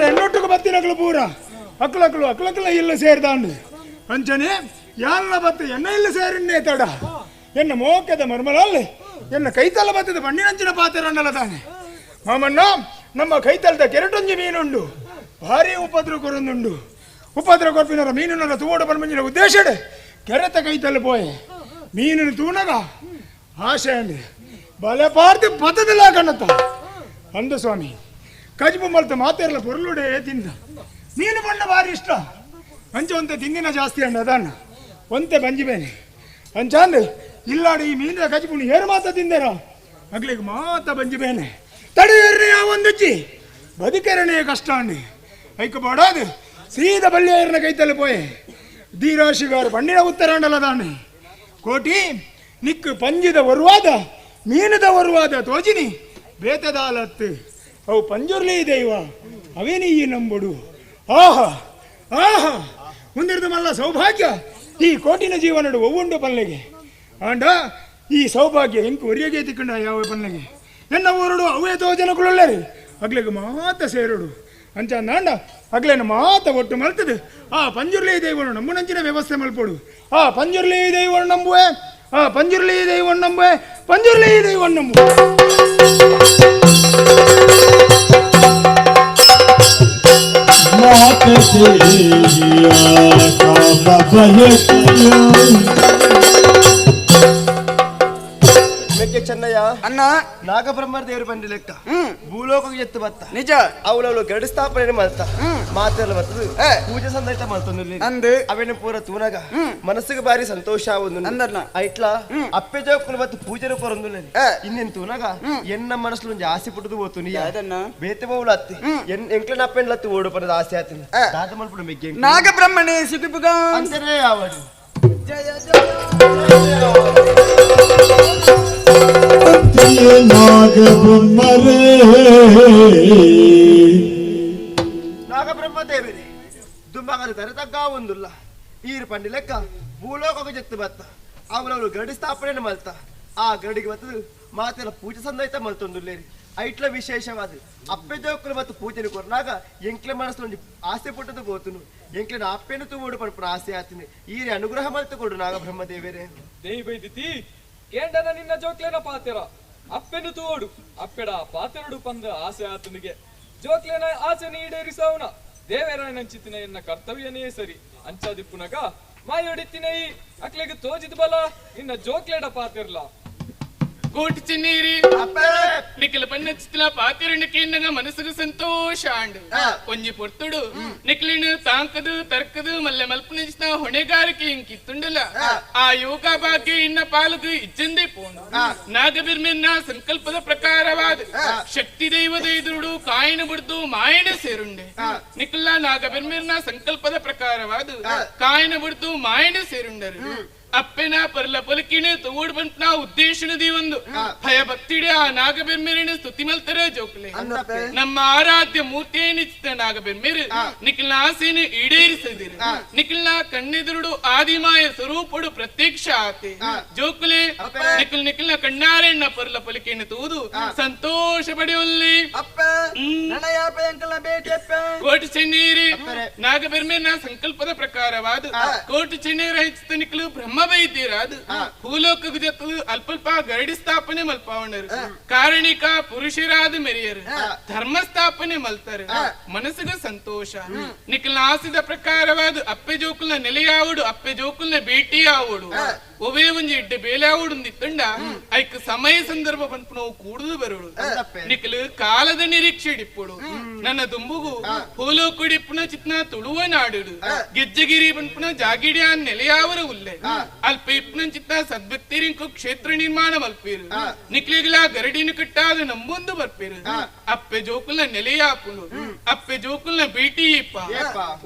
S15: ಎನ್ನೊಟ್ಟುಕು ಬತ್ತಿನಗಳು ಪೂರ ಅಕ್ಲಕ್ಲು ಅಕ್ಲಕ್ಲ ಇಲ್ಲ ಸೇರ್ದಾಂಡು ಅಂಚನೆ ಯಾಲ್ಲ ಬತ್ತ ಎಣ್ಣ ಇಲ್ಲ ಸೇರಿನ್ನೇ ತಡ ಎನ್ನ ಮೋಕದ ಮರ್ಮಲಲ್ಲಿ ಎನ್ನ ಕೈತಲ್ಲ ಬತ್ತದ ಬಣ್ಣಿನಂಚಿನ ಪಾತೆರಣ್ಣಲ್ಲ ತಾನೆ ಮಾಮಣ್ಣ ನಮ್ಮ ಕೈತಲದ ಕೆರಟೊಂಜಿ ಮೀನುಂಡು ಭಾರಿ ಉಪದ್ರ ಕೊರೊಂದುಂಡು ಉಪದ್ರ ಕೊರ್ಪಿನರ ಮೀನುನರ ತೂವಡ ಪನ್ಮಂಜಿನ ಉದ್ದೇಶಡೆ ಕೆರೆತ ಕೈತಲ್ಲಿ ಪೋಯೆ ಮೀನನ್ನು ತೂನಗ ಆಶೆ ಅಂದೆ ಬಲೆ ಪಾರ್ದು ಪದದಲ್ಲ ಕಣ್ಣತ್ತ ಅಂದ ಸ್ವಾಮಿ ಕಜ್ಬು ಮಲ್ತ ಮಾತೆರ್ಲ ಪೊರ್ಲುಡೆ ತಿಂದ ಮೀನು ಬಣ್ಣ ಭಾರಿ ಇಷ್ಟ ಅಂಚೆ ಒಂತೆ ತಿಂದಿನ ಜಾಸ್ತಿ ಅಂಡ ಅದನ್ನ ಒಂತೆ ಬಂಜಿ ಬೇನೆ ಅಂಚಾಂದು ಇಲ್ಲಾಡು ಈ ಮೀನಿನ ಕಜ್ಬುಣಿ ಏರು ಮಾತ ತಿಂದೇರ ಮಗ್ಲಿಗೆ ಮಾತ ಬಂಜಿ ಬೇನೆ ತಡೆಯರ್ನೆ ಒಂದುಜ್ಜಿ ಬದುಕೆರಣೆ ಕಷ್ಟ ಅಂಡಿ ಐಕ ಬಾಡಾದು ಸೀದ ಬಳ್ಳಿಯರ್ನ ಕೈತಲ್ಲಿ ಪೋಯೆ ಧೀರಾಶಿಗಾರು ಬಣ್ಣಿನ ಉತ್ತರಾಂಡಲ ದಾನೆ ಕೋಟಿ ನಿಕ್ಕು ಪಂಜಿದ ಒರುವಾದ ಮೀನದ ಒರುವಾದ ತೋಜಿನಿ ಬೇತದಾಲತ್ತು ಅವು ಪಂಜುರ್ಲಿ ದೈವ ಅವೇನಿ ಈ ನಂಬುಡು ಆಹಾ ಆಹಾ ಮುಂದಿರ್ದು ಮಲ್ಲ ಸೌಭಾಗ್ಯ ಈ ಕೋಟಿನ ಜೀವನಡು ಒವ್ವುಂಡು ಪಲ್ಲೆಗೆ ಆಂಡ ಈ ಸೌಭಾಗ್ಯ ಎಂಕು ಒರಿಯಗೆ ತಿಕ್ಕಂಡ ಯಾವ ಪಲ್ಲೆಗೆ ಎನ್ನ ಊರುಡು ಅವೇ ತೋಜನಕುಲೊಲ್ಲರಿ ಅಗ್ಲೆಗೆ ಮಾತ ಸೇರುಡು ಅಂಚ ನಾಂಡ ಅಗ್ಲೇನ ಮಾತ ಒಟ್ಟು ಮಲ್ತದು ಆ ಪಂಜುರ್ಲಿ ದೈವನು ನಂಬುನಂಚಿನ ವ್ಯವಸ್ಥೆ ಮಲ್ಪೊಡು ಆ ಪಂಜುರ್ಲಿ ದೈವನು ನಂಬುವೆ ಆ ಪಂಜುರ್ಲಿ ದೈವನು ನಂಬುವೆ ಪಂಜುರ್ಲಿ ದೈವನು ನಂಬುವೆ.
S4: ಮೆಕ್ಕೆ ಚೆನ್ನಯ್ಯ ಅಣ್ಣ ನಾಗಬ್ರಹ್ಮ ದೇವರು ಬಂದಿ ಲೆಕ್ಕ ಭೂಲೋಕಕ್ಕೆ ಎತ್ತು ಬತ್ತ ನಿಜ ಅವಳವಳು ಗರಡಿ ಸ್ಥಾಪನೆ ಮಾಡ್ತ ಮಾತೆಲ್ಲ ಬರ್ತದೆ ಪೂಜೆ ಸಂದೈತ ಮಾಡ್ತಂದು ಅಂದು ಅವೇನು ಪೂರ ತೂನಗ ಮನಸ್ಸಿಗೆ ಬಾರಿ ಸಂತೋಷ ಆವೊಂದು ಅಂದರ್ನ ಐಟ್ಲಾ ಅಪ್ಪೆ ಜೋಕುಲು ಮತ್ತು ಪೂಜೆ ಕೊರೊಂದು ಇನ್ನೇನ್ ತೂನಗ ಎನ್ನ ಮನಸ್ಸು ಒಂಜಿ ಆಸೆ ಪುಟ್ಟದು ಹೋತು ನೀ ಬೇತೆ ಬೋಳು ಅತ್ತಿ ಎಂಕ್ಲನ ಅಪ್ಪೆನ್ಲತ್ತಿ ಓಡು ಪನದ ಆಸೆ ಆತಿನ ದಾದ ಮಲ್ಪುಡು ಮೆಗ್ಗೆ
S1: ನಾಗಬ್ರಹ್ಮಣೇ ಸುಗಿಪುಗ
S4: ಅಂತಾರೆ ಆವಡು
S1: ಜಯ
S4: ನಾಗಬ್ರಹ್ಮ ದೇವರೇ ದುಂಬಾಗದ ತರತಗ್ಗ ಒಂದುಲ್ಲ ಈರು ಪಂಡಿ ಲೆಕ್ಕ ಭೂಲೋಕಕ್ಕೆ ಜತ್ತು ಬತ್ತ ಅವರವರು ಗರಡಿ ಸ್ಥಾಪನೆ ಮಲ್ತ ಆ ಗರಡಿಗೆ ಬತ್ತದು ಮಾತೆಲ್ಲ ಪೂಜೆ ಸಂದೈತ ಮಲ್ತೊಂದುಲ್ಲೇರಿ ಐಟ್ಲ ವಿಶೇಷವಾದ ಅಪ್ಪೆ ಜೋಕುಲು ಮತ್ತು ಪೂಜೆನು ಕೊರ್ನಾಗ ಎಂಕ್ಲೆ ಮನಸ್ಸು ಆಸೆ ಪುಟ್ಟದು ಬೋತುನು ಎಂಕ್ಲೆನ ಅಪ್ಪೆನು ತೂಡು ಪಡ್ಪುನ ಆಸೆ ಆತಿನಿ ಈರೆ ಅನುಗ್ರಹ ಮಲ್ತು ಕೊಡು ನಾಗಬ್ರಹ್ಮ ದೇವರೇ.
S14: ದೇವಿ ಬೈದಿತಿ ಕೇಂಡನ ನಿನ್ನ ಜೋಕ್ಲೇನ ಪಾತೆರ ಅಪ್ಪೆನು ತೂಡು ಅಪ್ಪೆಡ ಪಾತೆರಡು ಪಂದ ಆಸೆ ಆತನಿಗೆ ಜೋಕ್ಲೇನ ಆಸೆ ಈಡೇರಿಸವನ ದೇವರಾಯನಂಚಿತಿನ ಎನ್ನ ಕರ್ತವ್ಯನೇ ಸರಿ ಅಂಚಾದಿಪ್ಪುನಗ ಮಾಯೊಡಿತ್ತಿನ ಈ ಅಕ್ಲೆಗೆ ತೋಜಿದ ಬಲ ನಿನ್ನ ಜೋಕ್ಲೇಡ ಪಾತಿರ್ಲ.
S20: ಕೋಟಿ ಚಿನ್ನೀರಿ ನಿಖಿಲ ಪನ್ನಚಿತ್ಲ ಪಾತಿರಣಿಕೆ ಮನಸ್ಸಿಗೆ ಸಂತೋಷ ಆಂಡು ಒಂಜಿ ಪೊರ್ತುಡು ನಿಖಲಿನ ತಾಂಕದು ತರ್ಕದು ಮಲ್ಲೆ ಮಲ್ಪನಿಸ್ನ ಹೊಣೆಗಾರಿಕೆ ಇಂಕಿತ್ತುಂಡಲ ಆ ಯೋಗ ಭಾಗ್ಯ ಇನ್ನ ಪಾಲುಗು ಇಜ್ಜಂದೇ ಪೋಂಡು ನಾಗಬಿರ್ಮಿನ್ನ ಸಂಕಲ್ಪದ ಪ್ರಕಾರವಾದ ಶಕ್ತಿ ದೈವದ ಎದುರುಡು ಕಾಯಿನ ಬಿಡ್ದು ಮಾಯನ ಸೇರುಂಡೆ ನಿಖಿಲ ನಾಗಬಿರ್ಮಿರ್ನ ಸಂಕಲ್ಪದ ಪ್ರಕಾರವಾದ ಕಾಯಿನ ಬಿಡ್ದು ಮಾಯನ ಸೇರುಂಡರು ಅಪ್ಪೆನ ಪರ್ಲ ಪೊಲಕಿನ ತೋಡ್ ಬಂಟ್ನ ಉದ್ದೇಶನದಿ ಒಂದು ಭಯ ಭಕ್ತಿಡೆ ಆ ನಾಗಬೆಮ್ಮೆರಿನ ಸ್ತುತಿ ಮಲ್ತರ ಜೋಕ್ಲೆ ನಮ್ಮ ಆರಾಧ್ಯ ಮೂರ್ತಿಯೇನಿಚ್ಚಿತ ನಾಗಬೆಮ್ಮೆರು ನಿಖಿಲ್ನ ಆಸೆಯನ್ನು ಈಡೇರಿಸದಿರು ನಿಖಿಲ್ನ ಕಣ್ಣೆದುರುಡು ಆದಿಮಾಯ ಸ್ವರೂಪಡು ಪ್ರತ್ಯಕ್ಷ ಆತೆ ಜೋಕುಲೆ ನಿಖಿಲ್ ನಿಖಿಲ್ನ ಕಣ್ಣಾರೆಣ್ಣ ಪರ್ಲ ಪೊಲಕಿನ ತೂದು ಸಂತೋಷ ಪಡೆಯುವಲ್ಲಿ. ಕೋಟಿ ಚೆನ್ನೀರಿ ನಾಗಬೆರ್ಮೆನ ಸಂಕಲ್ಪದ ಪ್ರಕಾರವಾದ ಕೋಟಿ ಚೆನ್ನೀರ ಹೆಚ್ಚಿತ ನಿಖಲು ಬ್ರಹ್ಮ ವೈದ್ಯರಾದ ಭೂಲೋಕದ ಜೊತೆ ಅಲ್ಪಲ್ಪ ಗರಡಿ ಸ್ಥಾಪನೆ ಮಲ್ಪಾವಣರು ಕಾರಣಿಕ ಪುರುಷರಾದ ಮೆರಿಯರು ಧರ್ಮ ಸ್ಥಾಪನೆ ಮಲ್ತಾರೆ ಮನಸ್ಸಿಗೆ ಸಂತೋಷ ನಿಖಲ್ನ ಆಸಿದ ಪ್ರಕಾರವಾದ ಅಪ್ಪೆ ಜೋಕುಲ್ನ ನೆಲೆಯಾವುಡು ಅಪ್ಪೆ ಜೋಕುಲ್ನ ಭೇಟಿಯಾವುಡು ಒವೇ ಒಂಜಿ ಇಡ್ಡೆ ಬೇಲಾವುಡು ನಿತ್ತಂಡ ಐಕ್ ಸಮಯ ಸಂದರ್ಭ ಪನ್ಪುನವು ಕೂಡುದು ಬರುಡು ನಿಖಲು ಕಾಲದ ನಿರೀಕ್ಷೆ ಇಡಿಪ್ಪುಡು ನನ್ನ ದುಂಬುಗು ಭೂಲೋಕಡಿಪ್ಪುನ ಚಿತ್ನ ತುಳುವ ನಾಡುಡು ಗೆಜ್ಜಗಿರಿ ಪನ್ಪುನ ಜಾಗಿಡಿಯ ನೆಲೆಯಾವರ ಉಲ್ಲೆ ಅಲ್ಪ ಇಪ್ಪನ ಚಿತ್ತ ಸದ್ಭಕ್ತಿರಿಂಕು ಕ್ಷೇತ್ರ ನಿರ್ಮಾಣ ಮಲ್ಪೀರು ನಿಕ್ಲಿಗಿಲ ಗರಡಿನ ಕಟ್ಟಾದ ನಂಬೊಂದು ಬರ್ಪೀರು ಅಪ್ಪೆ ಜೋಕುಲ್ನ ನೆಲೆಯಾಪುನು ಅಪ್ಪೆ ಜೋಕುಲ್ನ ಭೇಟಿ ಇಪ್ಪ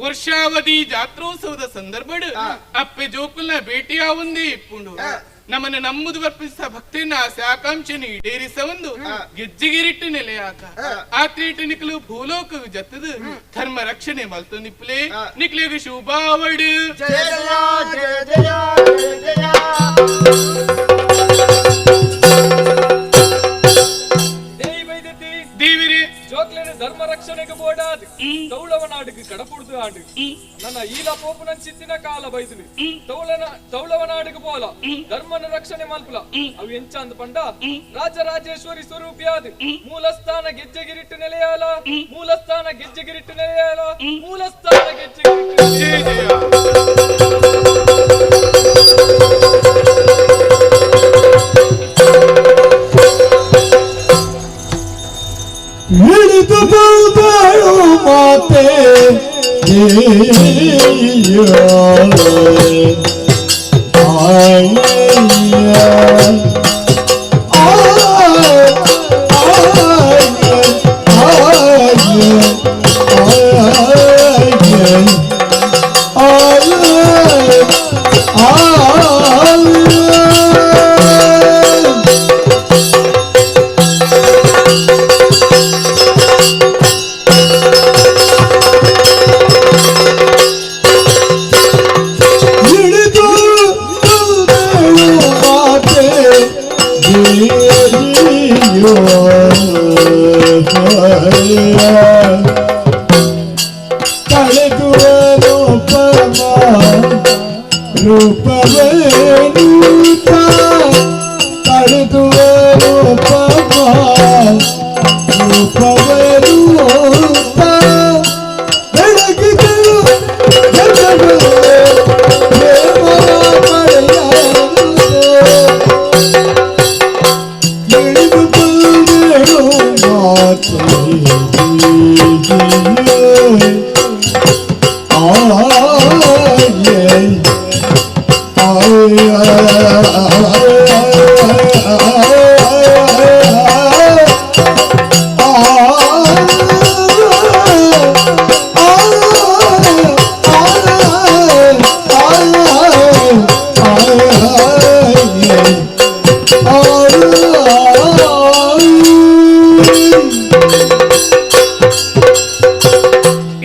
S20: ವರ್ಷಾವಧಿ ಜಾತ್ರೋತ್ಸವದ ಸಂದರ್ಭಡು ಅಪ್ಪೆ ಜೋಕುಲ್ನ ಭೇಟಿಯಾವಂದೇ ಇಪ್ಪುಂಡು ನಮ್ಮನ್ನು ನಮ್ಮದು ವರ್ಪಿಸ ಭಕ್ತಿನ ಆಸೆ ಆಕಾಂಕ್ಷೆಯನ್ನು ಈಡೇರಿಸ ಒಂದು ಗೆಜ್ಜೆಗಿರಿಟ್ಟು ನೆಲೆಯಾಕ ಆತ್ರೀಟು ನಿಕ್ಲು ಭೂಲೋಕ ಜತ್ತದು ಧರ್ಮ ರಕ್ಷಣೆ ಮಲ್ತು ನಿಪ್ಲೆ ನಿಕ್ಲೆಗೆ ಶುಭಾವಡು.
S4: ಜಯ ಜಯ ಜಯ ಜಯ
S14: ದೇವಿರಿ ಜೋಕ್ಲೇನ ಧರ್ಮ ರಕ್ಷಣೆಗೆ ಬೋಡಾದ್ ತೌಳವನಾಡಿಗೆ ಕಡಪುಡ್ದು ಆಂಡು ನನ್ನ ಈಲ ಪೋಪುನ ಚಿತ್ತಿನ ಕಾಲ ಬೈದುನಿ ತೌಳವನಾಡಿಗೆ ಪೋಲ ಧರ್ಮನ ರಕ್ಷಣೆ ಮಲ್ಪುಲ ಅವು ಎಂಚ ಅಂದ ಪಂಡ ರಾಜರಾಜೇಶ್ವರಿ ಸ್ವರೂಪಿಯಾದ ಮೂಲಸ್ಥಾನ ಗೆಜ್ಜೆಗಿರಿಟ್ಟು ನೆಲೆಯಾಲ ಮೂಲಸ್ಥಾನ ಗೆಜ್ಜೆಗಿರಿಟ್ಟು ನೆಲೆಯಾಲ ಮೂಲಸ್ಥಾನ ಗೆಜ್ಜೆಗಿರಿಟ್ಟು.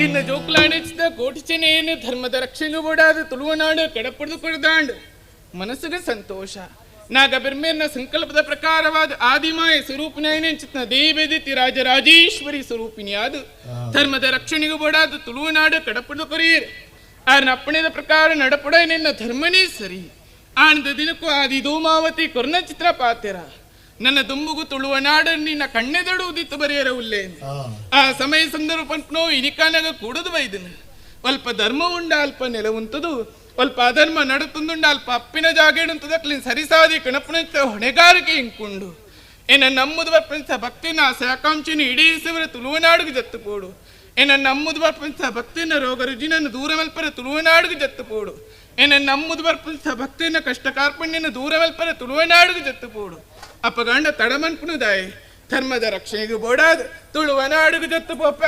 S20: ಇನ್ನು ಜೋಕ್ಲಾಣಿಸಿದ ಕೋಟಿಚೆನೆಯನ್ನು ಧರ್ಮದ ರಕ್ಷಣೆ ಓಡಾದ ತುಳುವನಾಡು ಕಡಪಡೆದು ಕೊಡದಾಂಡ್ ಮನಸ್ಸಿಗೆ ಸಂತೋಷ. ನಾಗ ಬೆರ್ಮೇರ್ನ ಸಂಕಲ್ಪದ ಪ್ರಕಾರವಾದ ಆದಿಮಾಯ ಸ್ವರೂಪಿನ ದೇವೇದಿತಿ ರಾಜರಾಜೇಶ್ವರಿ ಸ್ವರೂಪಿಣಿಯಾದ ಧರ್ಮದ ರಕ್ಷಣೆಗೂ ಬೋಡಾದ ತುಳುವನಾಡು ಕಡಪಡೆದು ಕೊರಿಯರ್ ಆರ್ನ ಅಪ್ಪಣೆದ ಪ್ರಕಾರ ನಡಪಡ ನಿನ್ನ ಧರ್ಮನೇ ಸರಿ. ಆನಂದ ದಿನಕ್ಕೂ ಆದಿ ಧೂಮಾವತಿ ಕೊರ್ನ ಚಿತ್ರ ಪಾತೆರ ನನ್ನ ದುಂಬುಗು ತುಳುವನಾಡು ನಿನ್ನ ಕಣ್ಣೆದಡು ಉದಿತ್ತು ಬರೆಯರ ಉಲ್ಲೆ. ಆ ಸಮಯ ಸಂದರ್ಭ ಪಂಪ್ನೋ ಇನಿಕಾನಾಗ ಕೂಡದು ಬೈದನು. ಅಲ್ಪ ಧರ್ಮ ಉಂಡ ಅಲ್ಪ ನೆಲವುಂತದು, ಅಲ್ಪ ಅಧರ್ಮ ನಡುತ್ತುಂದುಂಡ ಅಲ್ಪ ಅಪ್ಪಿನ ಜಾಗೇಡುಂತದ ಕ್ಲೀನ್ ಸರಿಸಾದಿ ಕಣಪುಣಂತ ಹೊಣೆಗಾರಿಕೆ ಇಂಕುಂಡು ಎನ್ನ ನಮ್ಮದು ಬರ್ಪಂತ ಭಕ್ತಿನ ಆಸೆ ಆಕಾಂಕ್ಷಿನ ಇಡೀ ಸವರ ತುಳುವನಾಡಿಗೆ ಜತ್ತುಪೋಡು. ಎನ್ನ ನಮ್ಮದು ಬರ್ಪಂತ ಭಕ್ತಿನ ರೋಗ ರುಜಿನನ್ನು ದೂರ ಮಲ್ಪರ ತುಳುವನಾಡಿಗೆ ಜತ್ತುಪೋಡು. ಎನ್ನ ನಮ್ಮದು ಬರ್ಪಂತ ಭಕ್ತಿನ ಕಷ್ಟ ಕಾರ್ಪಣ್ಯನ ದೂರ ಮಲ್ಪರ ತುಳುವನಾಡಿಗೆ ಜತ್ತುಪೋಡು. ಅಪಗಂಡ ತಡಮನ್ಪುನುದಾಯಿ ಧರ್ಮದ ರಕ್ಷಣೆಗೆ ಬೋಡಾದ ತುಳುವನಾಡಿಗೆ ಜತ್ತು ಪೋಪ.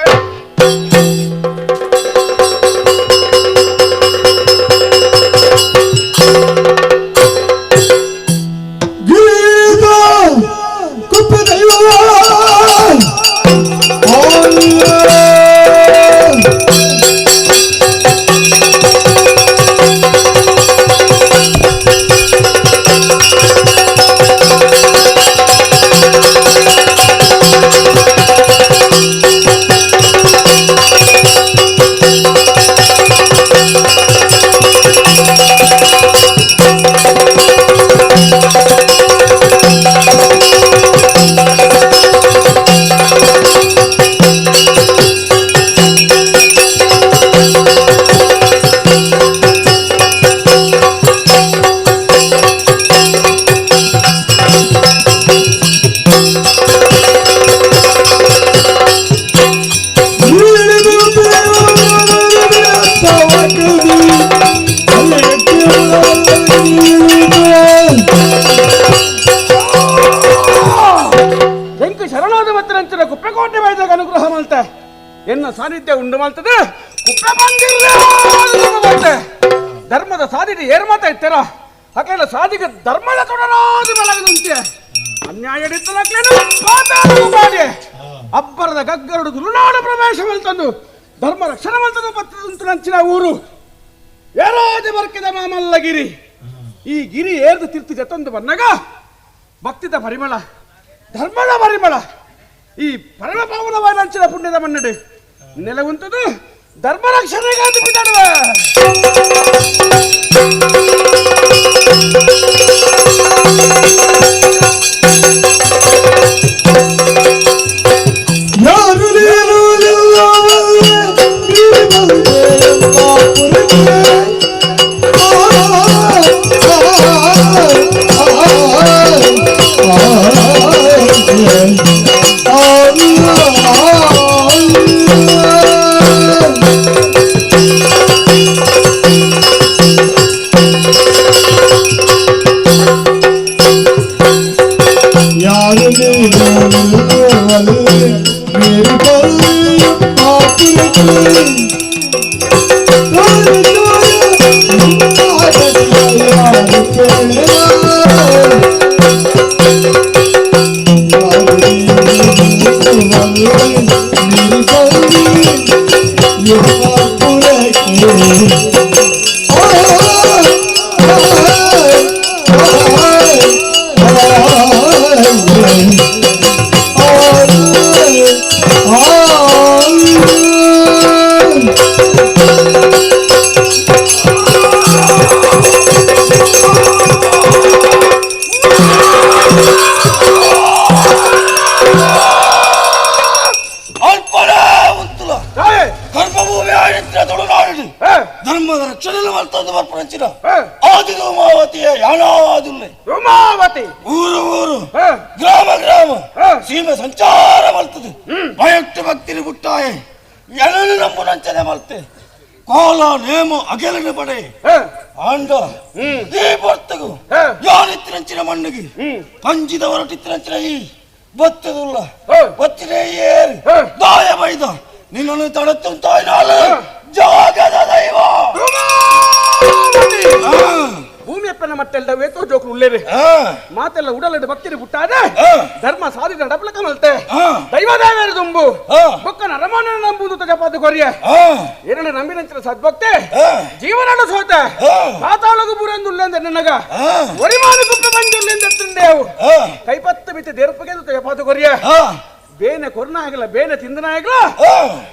S15: ಎನ್ನ ಸಾನ್ನಿಧ್ಯ ಉಂಡು ಮಾಡ್ತದೆ ಧರ್ಮದ ಸಾಧಿಗೆ ಏರ್ ಮಾತಾ ಇತ್ತೀರ ಹಾಗೆಲ್ಲ ಸಾಧಿಗೆ ಧರ್ಮದ ತೊಡರಾದ ಮಲಗದಂತೆ ಅನ್ಯಾಯ ಮಾಡಿ ಅಬ್ಬರದ ಗಗ್ಗರಡು ತುಳುನಾಡು ಪ್ರವೇಶ ಮಲ್ತಂದು ಧರ್ಮ ರಕ್ಷಣೆ ಮಲ್ತಂದು ಪತ್ತದಂತು ನಂಚಿನ ಊರು ಏರಾದಿ ಬರ್ಕಿದ ಮಾಮಲ್ಲಗಿರಿ. ಈ ಗಿರಿ ಏರ್ದು ತಿರ್ತು ಜತ್ತೊಂದು ಬನ್ನಗ ಭಕ್ತಿದ ಪರಿಮಳ ಧರ್ಮದ ಪರಿಮಳ ಈ ಪರಮ ಪಾವನವಾದ ನಂಚಿನ ಪುಣ್ಯದ ಮನ್ನಡೆ ನೆಲವಂತದ್ದು ಧರ್ಮ ರಕ್ಷಣೆಗಾಗಿ ಬಿದ್ದಾಡುವ.
S16: ಯಾರು
S9: ಊರು ಊರು ಗ್ರಾಮ ಗ್ರಾಮ ಸೀಮೆ ಸಂಚಾರ ಮಲ್ತದೆ ಭಯಕ್ತಿ ಭಕ್ತಿನಿ ಗುಟ್ಟಾಯೆ ಎಳಲು ನಂಬುನಂಚನೆ ಮಲ್ತೆ ಕೋಲ ನೇಮ ಅಗೆಲನು ಪಡೆ ಆಂಡ ಈ ಬರ್ತಗು ಯಾರಿತ್ತಿನಂಚಿನ ಮಣ್ಣಿಗೆ ಪಂಜಿದ ಹೊರಟಿತ್ತಿನಂಚಿನ ಈ ಬತ್ತದುಲ್ಲ ಬತ್ತಿನೇ ಏರಿ ದಾಯ ಬೈದ ನಿನ್ನನ್ನು ತಡತ್ತುಂತಾಯ್ನಾಳು ಜಾಗದ ದೈವ
S15: ಭೂಮಿಯಪ್ಪನ ಮಟ್ಟೆಲ್ಲ ವೇತೋ ಜೋಕ್ಲು ಉಳ್ಳೇರಿ ಮಾತೆಲ್ಲ ಉಡಲಡು ಭಕ್ತಿರಿ ಹುಟ್ಟಾದ ಧರ್ಮ ಸಾಧಿದ ಡಬ್ಲಕ ಮಲ್ತೆ ದೈವದೇವರು ದುಂಬು ಬೊಕ್ಕನ ಅರಮಾನ ನಂಬುದು ತಜಪಾದು ಕೊರಿಯ ಏನನ್ನ ನಂಬಿನಂಚಿನ ಸದ್ಭಕ್ತೆ ಜೀವನ ಸೋತ ಪಾತಾಳಗು ಬುರಂದುಲ್ಲೆಂದ ನಿನ್ನಗ ಒರಿಮಾನ ಗುಪ್ಪ ಬಂದುಲ್ಲೆಂದೆತ್ತುಂಡೇವು ಕೈಪತ್ತು ಬಿತ್ತ ದೇರ್ಪಗೆ ತಜಪಾದು ಕೊರಿಯ ಬೇನೆ ಕೊರ್ನ ಆಗಲ್ಲ ಬೇನೆ ತಿಂದನ ಆಗಲ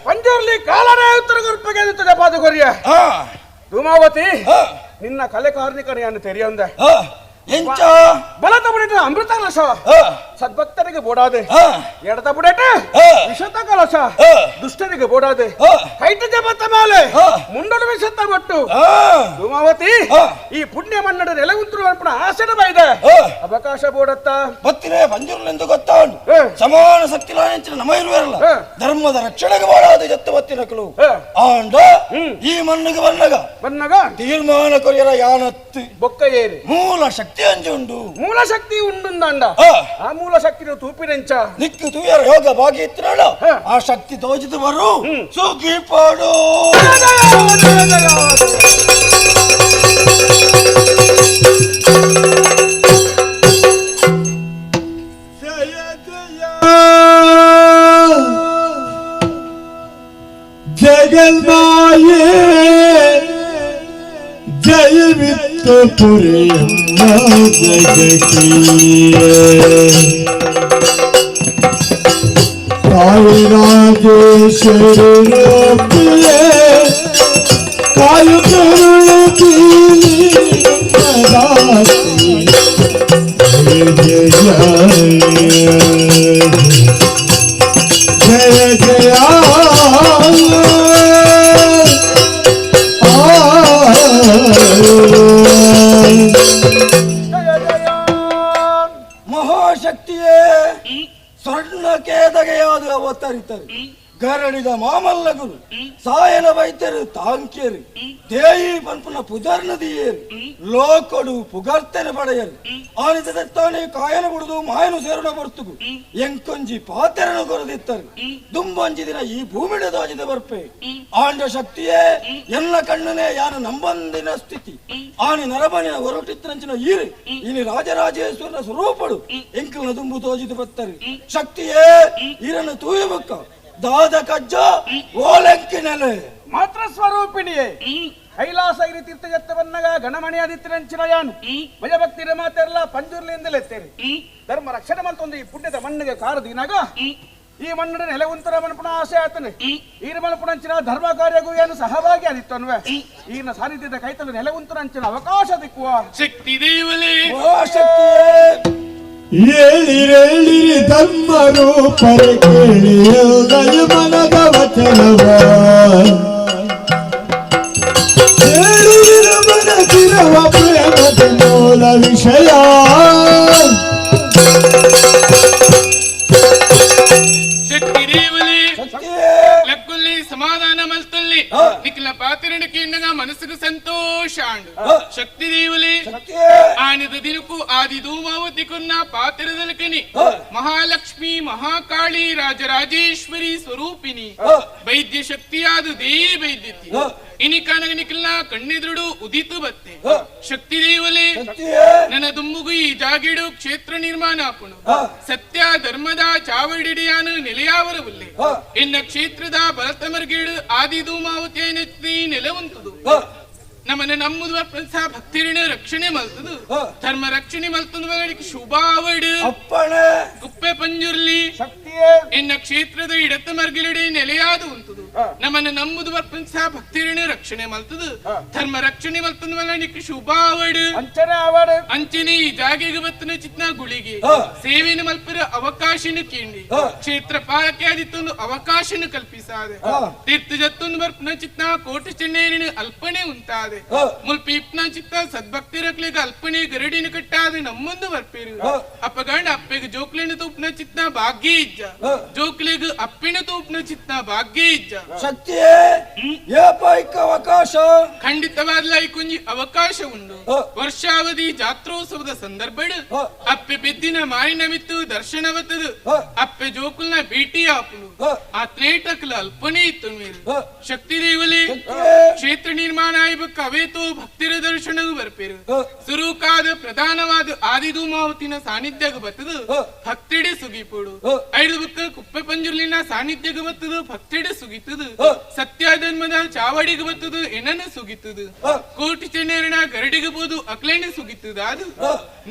S15: ಪಂಜುರ್ಲಿ ಕಾಲನೇ ಉತ್ತರ ಗುರುಪಗೆ ತಜಪಾದು ಕೊರಿಯ ಧೂಮಾವತಿ ನಿನ್ನ ಕಲೆ ಕಾರ್ಣಿಕನೆಯನ್ನು ತೆರೆಯೊಂದ ಬಲತ ಬುಡೇಟ ಅಮೃತ ಕಲಶ ಸದ್ಭಕ್ತರಿಗೆ ಬೋಡಾದೆ ಎಡತ ಬುಡೇಟ ವಿಷತ ಕಲಶ ದುಷ್ಟರಿಗೆ ಬೋಡಾದೆ ಕೈಟ ಜಬತ್ತ ಮೇಲೆ ಮುಂಡಡು ವಿಷತ ಬಟ್ಟು ಧೂಮಾವತಿ ಈ ಪುಣ್ಯ ಮನ್ನಡ ನೆಲಗುಂತರು ಅರ್ಪಣ ಆಸೆಡ ಬೈದೆ ಅವಕಾಶ ಬೋಡತ್ತ
S9: ಬತ್ತಿನೇ ಬಂದಿರಲೆಂದು ಗೊತ್ತಾಂಡು ಸಮಾನ ಶಕ್ತಿ ನಮ್ಮ ಇರುವರಲ್ಲ ಧರ್ಮದ ರಕ್ಷಣೆಗೆ ಬಾಳಾದ ಜತ್ತು ಬತ್ತಿನಕಲು ಆಂಡ ಈ ಮಣ್ಣಿಗೆ ಬನ್ನಗ
S15: ಬನ್ನಗ
S9: ತೀರ್ಮಾನ ಕೊರಿಯರ ಯಾನತ್ತು
S15: ಬೊಕ್ಕ ಏರಿ
S9: ಮೂಲ ಶಕ್ತಿ ಅಂಜುಂಡು
S15: ಮೂಲ ಶಕ್ತಿ ಉಂಡುಂದಾಂಡ ಆ ಮೂಲ ಶಕ್ತಿ ತೂಪಿನೆಂಚ
S9: ನಿಕ್ಕು ತೂಯರ ಯೋಗ ಭಾಗಿ ಇತ್ತಿನಲ್ಲ ಆ ಶಕ್ತಿ ತೋಜಿದು ಬರು ಸುಖಿ ಪಾಡು
S2: ಜಗನ್ಮಾಯೇ ಜಯ ವಿತ್ತಪುರಿ ಜಗಕೀಯೇ ತಾಯಿ ರಾಜೇಶ್ವರಿ ರೂಪಿಯೇ ಕಾಯು ಕರುಳು ಜಯ ಜಯ ಜಯ
S9: ಮಹಾಶಕ್ತಿಯೇ ಸ್ವರ್ಣ ಕೇದಗೆಯಾದ ಅವತರಿತರು ಗರಡಿದ ಮಾಮಲ್ಲಗುರು ಸಾಯನ ವೈದ್ಯರು ತಾಂಕ್ಯರು ದೇಯಿ ಪನ್ಪುನ ಪುಜರ್ನದಿಯೇರು ಲೋಕಡು ಪುಗರ್ತೆನ ಪಡೆಯರು ಆನಿತ ದತ್ತಾನೆ ಕಾಯನ ಬುಡುದು ಮಾಯನು ಸೇರಣ ಬರ್ತುಗು ಎಂಕೊಂಜಿ ಪಾತೆರನು ಕೊರದಿತ್ತರು ದುಂಬಂಜಿ ದಿನ ಈ ಭೂಮಿಡ ದೋಜಿದ ಬರ್ಪೆ ಆಂಡ ಶಕ್ತಿಯೇ ಎಲ್ಲ ಕಣ್ಣನೇ ಯಾನು ನಂಬಂದಿನ ಸ್ಥಿತಿ ಆನಿ ನರಬನಿನ ಹೊರಟಿತ್ತರಂಚಿನ ಈರು ಇನಿ ರಾಜರಾಜೇಶ್ವರನ ಸ್ವರೂಪಡು ಎಂಕಲ್ನ ದುಂಬು ತೋಜಿದು ಬತ್ತರು ಶಕ್ತಿಯೇ ಈರನ್ನು ತೂಯಬಕ್ಕ ದಾದ ಕಜ್ಜ ಓಲಂಕಿನಲೆ
S15: ಮಾತ್ರ ಸ್ವರೂಪಿಣಿಯೇ ಕೈಲಾಸಗಿರಿ ತೀರ್ಥಜತ್ತವನ್ನಗ ಗಣಮಣಿಯಾದಿತ್ತಿರಂಚಿನಯಾನು ಭಯಭಕ್ತಿ ಮಾತೆಲ್ಲ ಪಂಜುರ್ಲಿಂದಲೆತ್ತೇರಿ ಧರ್ಮ ರಕ್ಷಣೆ ಮಲ್ತೊಂದು ಈ ಪುಣ್ಯದ ಮಣ್ಣಿಗೆ ಕಾರದಿನಾಗ ಈ ಮಣ್ಣಿನ ನೆಲೆ ಉಂತರ ಮನ್ಪುಣ ಆಸೆ ಆತನೆ ಈರ ಮಲ್ಪುಣಂಚಿನ ಧರ್ಮ ಕಾರ್ಯಗೂ ಏನು ಸಹಭಾಗಿ ಆದಿತ್ತನ್ವೆ ಈನ ಸಾನ್ನಿಧ್ಯದ ಕೈತಲು ನೆಲೆ ಉಂತರಂಚಿನ ಅವಕಾಶ ದಿಕ್ಕುವ
S20: ಶಕ್ತಿ ದೇವಲೇ
S2: ಏಳಿರೇಳಿರಿ ಧರ್ಮ ರೂಪರೆ ಕೇಳಿಯೋದಯ ಮನದ ವಚನವ ಏಳಿರ ಮನದಿರುವ ಪ್ರೇಮದ ಮೂಲ ವಿಷಯ
S20: ಶಕ್ತಿ ದೇವಲೇ ಲಕ್ಕುಲ್ಲಿ ಸಮಾಧಾನ ಮಲ್ತುಲ್ಲಿ ನಿಖಿಲ ಪಾತಿರಣ ಕೇಂದ್ರ ಮನಸ್ಸಿಗೆ ಸಂತೋಷ ಶಕ್ತಿ ದೇವಲಿ ಆನದ ದಿನಕ್ಕೂ ಆದಿ ಧೂಮಾವತಿ ಕುನ್ನ ಪಾತ್ರದಲ್ಕನಿ ಮಹಾಲಕ್ಷ್ಮಿ ಮಹಾಕಾಳಿ ರಾಜರಾಜೇಶ್ವರಿ ಸ್ವರೂಪಿಣಿ ವೈದ್ಯ ಶಕ್ತಿಯಾದ ದೇವಿ ವೈದ್ಯತಿ ಇನಿಕಾನಗನಿಕಲ್ನ ಕಣ್ಣೆದುರುಡು ಉದಿತು ಬತ್ತೆ ಶಕ್ತಿ ದೇವಲೆ ನನ್ನ ದುಂಬುಗು ಈ ಜಾಗಿಡು ಕ್ಷೇತ್ರ ನಿರ್ಮಾಣ ಆಪುಣು ಸತ್ಯ ಧರ್ಮದ ಚಾವಡಿಡಿಯಾನು ನೆಲೆಯಾವರವುಲ್ಲೆ ಎನ್ನ ಕ್ಷೇತ್ರದ ಭರತಮರ್ಗೇಡು ಆದಿ ಧೂಮಾವತಿಯ ನೆಲವಂತುದು ನಮ್ಮನ್ನ ನಮ್ಮದು ಭಕ್ತಿರಿನ ರಕ್ಷಣೆ ಮಲ್ತದು ಧರ್ಮ ರಕ್ಷಣೆ ಮಲ್ತದು ಶುಭಾವಡು ಗುಪ್ಪೆ ಪಂಜುರ್ಲಿ ಎನ್ನ ಕ್ಷೇತ್ರದ ಇಡತ ಮರ್ಗಿಲಿಡೆ ನೆಲೆಯಾದ ಉಂಟುದು ನಮ್ಮನ್ನ ನಮ್ಮದು ಭಕ್ತಿರಿನ ರಕ್ಷಣೆ ಮಲ್ತದು ಧರ್ಮ ರಕ್ಷಣೆ ಮಲ್ತದು ಶುಭಾವಡು ಅಂಚನೆ ಈ ಜಾಗೆಗೆ ಬತ್ತನ ಚಿತ್ನ ಗುಳಿಗೆ ಸೇವೆನ ಮಲ್ಪರ ಅವಕಾಶನ ಕೇಂಡಿ ಕ್ಷೇತ್ರ ಪಾಲಕೆ ಆದಿತ್ತೊಂದು ಅವಕಾಶನ ಕಲ್ಪಿಸಾದೆ ತೀರ್ಥ ಜತ್ತೊಂದು ಬರ್ಪನ ಚಿತ್ನ ಕೋಟಿ ಚೆನ್ನೇರಿನ ಅಲ್ಪನೆ ಉಂಟಾದೆ ಮುಲ್ಪ ಇಪ್ನ ಚಿತ್ತ ಸದ್ಭಕ್ತಿರಕ್ಲಿಗೆ ಅಲ್ಪನೆ ಗರಡಿನ ಕಟ್ಟಾದ ನಮ್ಮೊಂದು ಬರ್ಪೇರು ಅಪ್ಪಗಂಡ ಅಪ್ಪೆಗೆ ಜೋಕ್ಲಿನ ತೂಪ್ನ ಚಿತ್ನ ಭಾಗ್ಯ ಇಜ್ಜ ಜೋಕ್ಲಿಗೆ ಅಪ್ಪಿನ ತೂಪ್ನ ಚಿತ್ನ ಭಾಗ್ಯ ಇಜ್ಜ
S2: ಶಕ್ತಿಯೇ ಅವಕಾಶ
S20: ಖಂಡಿತವಾದ ಐಕೊಂಜಿ ಅವಕಾಶ ಉಂಡು ವರ್ಷಾವಧಿ ಜಾತ್ರೋತ್ಸವದ ಸಂದರ್ಭ ಅಪ್ಪೆ ಪೆದ್ದಿನ ಮಾಯಿನ ಮಿತ್ತು ದರ್ಶನವತ್ತದು ಅಪ್ಪೆ ಜೋಕುಲ್ನ ಭೇಟಿ ಆಪುನು ಆ ತ್ರೇಟಕ್ಲ ಅಲ್ಪನೆ ಇತ್ತು ಶಕ್ತಿ ದೇವಲಿ ಕ್ಷೇತ್ರ ನಿರ್ಮಾಣ ಆಯ್ಬೇಕು ಅವೇತೋ ಭಕ್ತರ ದರ್ಶನಗೂ ಬರ್ಪೇರು ಸುರುಕಾದ ಪ್ರಧಾನವಾದ ಆದಿಧೂಮಾವತಿನ ಸಾನ್ನಿಧ್ಯಗ ಬತ್ತದು ಭಕ್ತಿಡೆ ಸುಗಿಪೋಡು ಐದು ಬುಕ್ಕ ಕುಪ್ಪೆ ಪಂಜುರ್ಲಿನ ಸಾನ್ನಿಧ್ಯಗ ಬತ್ತದು ಭಕ್ತಿಡೆ ಸುಗಿತದು ಸತ್ಯ ಧರ್ಮದ ಚಾವಡಿಗೆ ಬತ್ತದು ಏನನ್ನ ಸುಗಿತದು ಕೋಟಿ ಚೆನ್ನೇರಿನ ಗರಡಿಗೆ ಬೋದು ಅಕ್ಲೇನ ಸುಗಿತದ ಅದು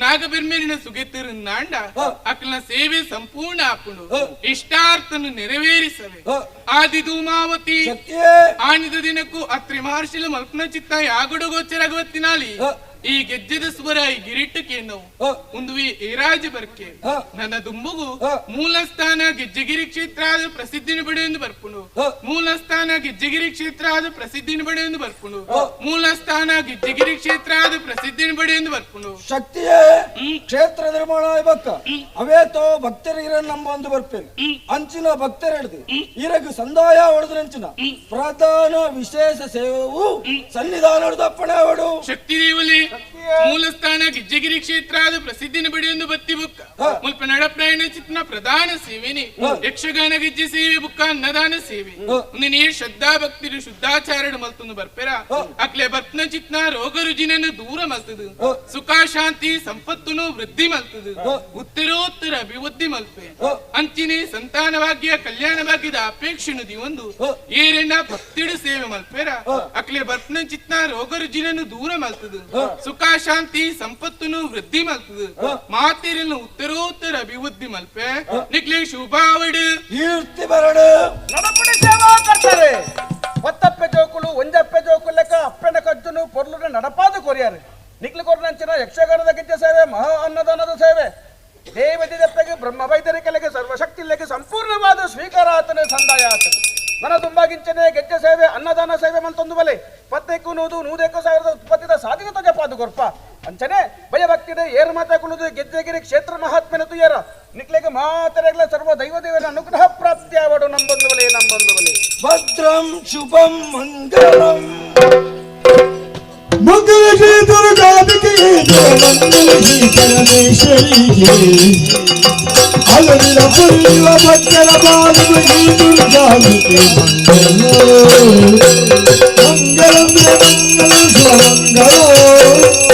S20: ನಾಗಬೆರ್ಮೇರಿನ ಸುಗಿತರು ನಾಂಡ ಅಕ್ಲನ ಸೇವೆ ಸಂಪೂರ್ಣ ಆಪುಣು ಇಷ್ಟಾರ್ಥನು ನೆರವೇರಿಸವೆ ಆದಿಧೂಮಾವತಿ ಆನಿದ ದಿನಕ್ಕೂ ಅತ್ರಿ ಮಹರ್ಷಿಲು ಮಲ್ಪನ ಚಿತ್ತ ಯಾಗುಡು ಗೋಚರಗವತ್ತಿನಾಲಿ ಈ ಗೆಜ್ಜೆದ ಸ್ವರ ಈ ಗಿರಿಟಕ್ಕೆ ನಾವು ಉಂದುವಿ ಏರಾಜ ಬರ್ಕೆ ನನ್ನ ದುಂಬುಗು ಮೂಲಸ್ಥಾನ ಗೆಜ್ಜೆಗಿರಿ ಕ್ಷೇತ್ರ ಆದ ಪ್ರಸಿದ್ಧಿನ ಬಡೆಯೊಂದು ಬರ್ಪುಣು ಮೂಲಸ್ಥಾನ ಗೆಜ್ಜೆಗಿರಿ ಕ್ಷೇತ್ರ ಆದ ಪ್ರಸಿದ್ಧಿನ ಬಡೆಯೊಂದು ಬರ್ಪುಣು ಮೂಲಸ್ಥಾನ ಗೆಜ್ಜೆಗಿರಿ ಕ್ಷೇತ್ರ ಆದ ಪ್ರಸಿದ್ಧಿನ ಬಡೆಯೊಂದು ಬರ್ಪುಣು
S2: ಶಕ್ತಿಯೇ ಕ್ಷೇತ್ರ ನಿರ್ಮಾಣ ಬಕ್ಕ ಅವೇತೋ ಭಕ್ತರ ಇರ ನಮ್ಮ ಒಂದು ಬರ್ಪೇರು ಅಂಚಿನ ಭಕ್ತರ ಹಿಡಿದು ಇರಗು ಸಂದಾಯ ಹೊಡೆದ್ರಂಚಿನ ಪ್ರಧಾನ ವಿಶೇಷ ಸೇವೆವು ಸನ್ನಿಧಾನ ಹೊಡೆದಪ್ಪಣೆ ಅವಡು
S20: ಶಕ್ತಿ ದೇವಲಿ ಮೂಲಸ್ಥಾನ ಗಿಜ್ಜಗಿರಿ ಕ್ಷೇತ್ರ ಅದು ಪ್ರಸಿದ್ಧಿನ ಬಡಿಯೊಂದು ಬತ್ತಿ ಬುಕ್ಕ ಮುಲ್ಪ ನಡಪ್ರಾಯಣ ಚಿತ್ನ ಪ್ರಧಾನ ಸೇವೆನೆ ಯಕ್ಷಗಾನ ಗೆಜ್ಜೆ ಸೇವೆ ಬುಕ್ಕ ಅನ್ನದಾನ ಸೇವೆ ನೀ ಶ್ರದ್ಧಾ ಭಕ್ತಿರು ಶುದ್ಧಾಚಾರಣ ಮಲ್ತೊಂದು ಬರ್ಪೆರ ಅಕ್ಲೆ ಬತ್ನ ಚಿತ್ನ ರೋಗ ರುಜಿನನ್ನು ದೂರ ಮಲ್ತದು ಸುಖ ಶಾಂತಿ ಸಂಪತ್ತುನು ವೃದ್ಧಿ ಮಲ್ತದು ಉತ್ತರೋತ್ತರ ಅಭಿವೃದ್ಧಿ ಮಲ್ಪೆ ಅಂಚಿನೆ ಸಂತಾನ ಭಾಗ್ಯ ಕಲ್ಯಾಣ ಭಾಗ್ಯದ ಅಪೇಕ್ಷೆನು ಒಂದು ಏರೆಣ್ಣ ಭಕ್ತಿಡು ಸೇವೆ ಮಲ್ಪೆರ ಅಕ್ಲೆ ಬತ್ನ ಚಿತ್ನ ರೋಗ ರುಜಿನನ್ನು ದೂರ ಮಲ್ತದು ಸುಖ ಶಾಂತಿ ಸಂಪತ್ತುನು ವೃದ್ಧಿ ಮಲ್ತದು ಮಾತಿರನ್ನು ಉತ್ತರೋತ್ತರ ಅಭಿವೃದ್ಧಿ ಮಲ್ಪೆ ನಿಕ್ಲೆ ಶುಭಾವಡು
S2: ಕೀರ್ತಿ ಬರಡು
S1: ನಡಪುಡಿ ಸೇವಾ ಕರ್ತಾರೆ ಒತ್ತಪ್ಪೆ ಜೋಕುಲು ಒಂಜಪ್ಪೆ ಜೋಕುಲೆಕ್ಕ ಅಪ್ಪೆನ ಕಜ್ಜುನು ಪೊರ್ಲುನ ನಡಪಾದು ಕೊರಿಯಾರು ನಿಕ್ಲು ಕೊರ್ನಂಚಿನ ಯಕ್ಷಗಾನದ ಗೆಜ್ಜೆ ಸೇವೆ ಮಹಾ ಅನ್ನದಾನದ ಸೇವೆ ದೇವದಿದಪ್ಪೆಗೆ ಬ್ರಹ್ಮ ವೈದ್ಯರಿಕೆಲೆಗೆ ಸರ್ವಶಕ್ತಿಲೆಗೆ ಸಂಪೂರ್ಣವಾದ ಸ್ವೀಕಾರ ಆತನು ಸಂದಾಯ ಆತನು ನನ್ನ ತುಂಬಾಗಿಂಚನೆ ಗೆಜ್ಜೆ ಸೇವೆ ಅನ್ನದಾನ ಸೇವೆ ಮಂತೊಂದು ಬಲೆ ಪತ್ತೆಕ್ಕು ನೂದು ನೂದೆಕ್ಕು ಸಾವಿರದ ಉತ್ಪತ್ತಿದ ಸಾಧಿತ ತಜಪಾದು ಕೊರ್ಪ ಅಂಚನೆ ಭಯಭಕ್ತಿಡೆ ಏರು ಮಾತಾ ಕುಲುದು ಗೆಜ್ಜೆಗಿರಿ ಕ್ಷೇತ್ರ ಮಹಾತ್ಮೆನ ತುಯರ ನಿಕ್ಲೆಗೆ ಮಾತರೆಗಳ ಸರ್ವ ದೈವ ದೇವರ ಅನುಗ್ರಹ ಪ್ರಾಪ್ತಿ ಆವಡು ನಂಬೊಂದು ಬಲೆ ನಂಬೊಂದು ಬಲೆ
S2: ಭದ್ರಂ ಶುಭಂ ಮಂಗಳಂ
S16: ಮಂಗಳ ಶ್ರೀ ದುರ್ಗಾಂಬಿಕೆ ಮಂಗಳ ಶ್ರೀ ಪರಮೇಶ್ವರಿಗೆ ಅಲರಿದ ಪುರಿಯುವ ಭಕ್ತರ ಬಾಲುವ ಶ್ರೀ ದುರ್ಗಾಂಬಿಕೆ ಮಂಗಳ ಮಂಗಳಂ ಮಂಗಳ ಶುಭಮಂಗಳ.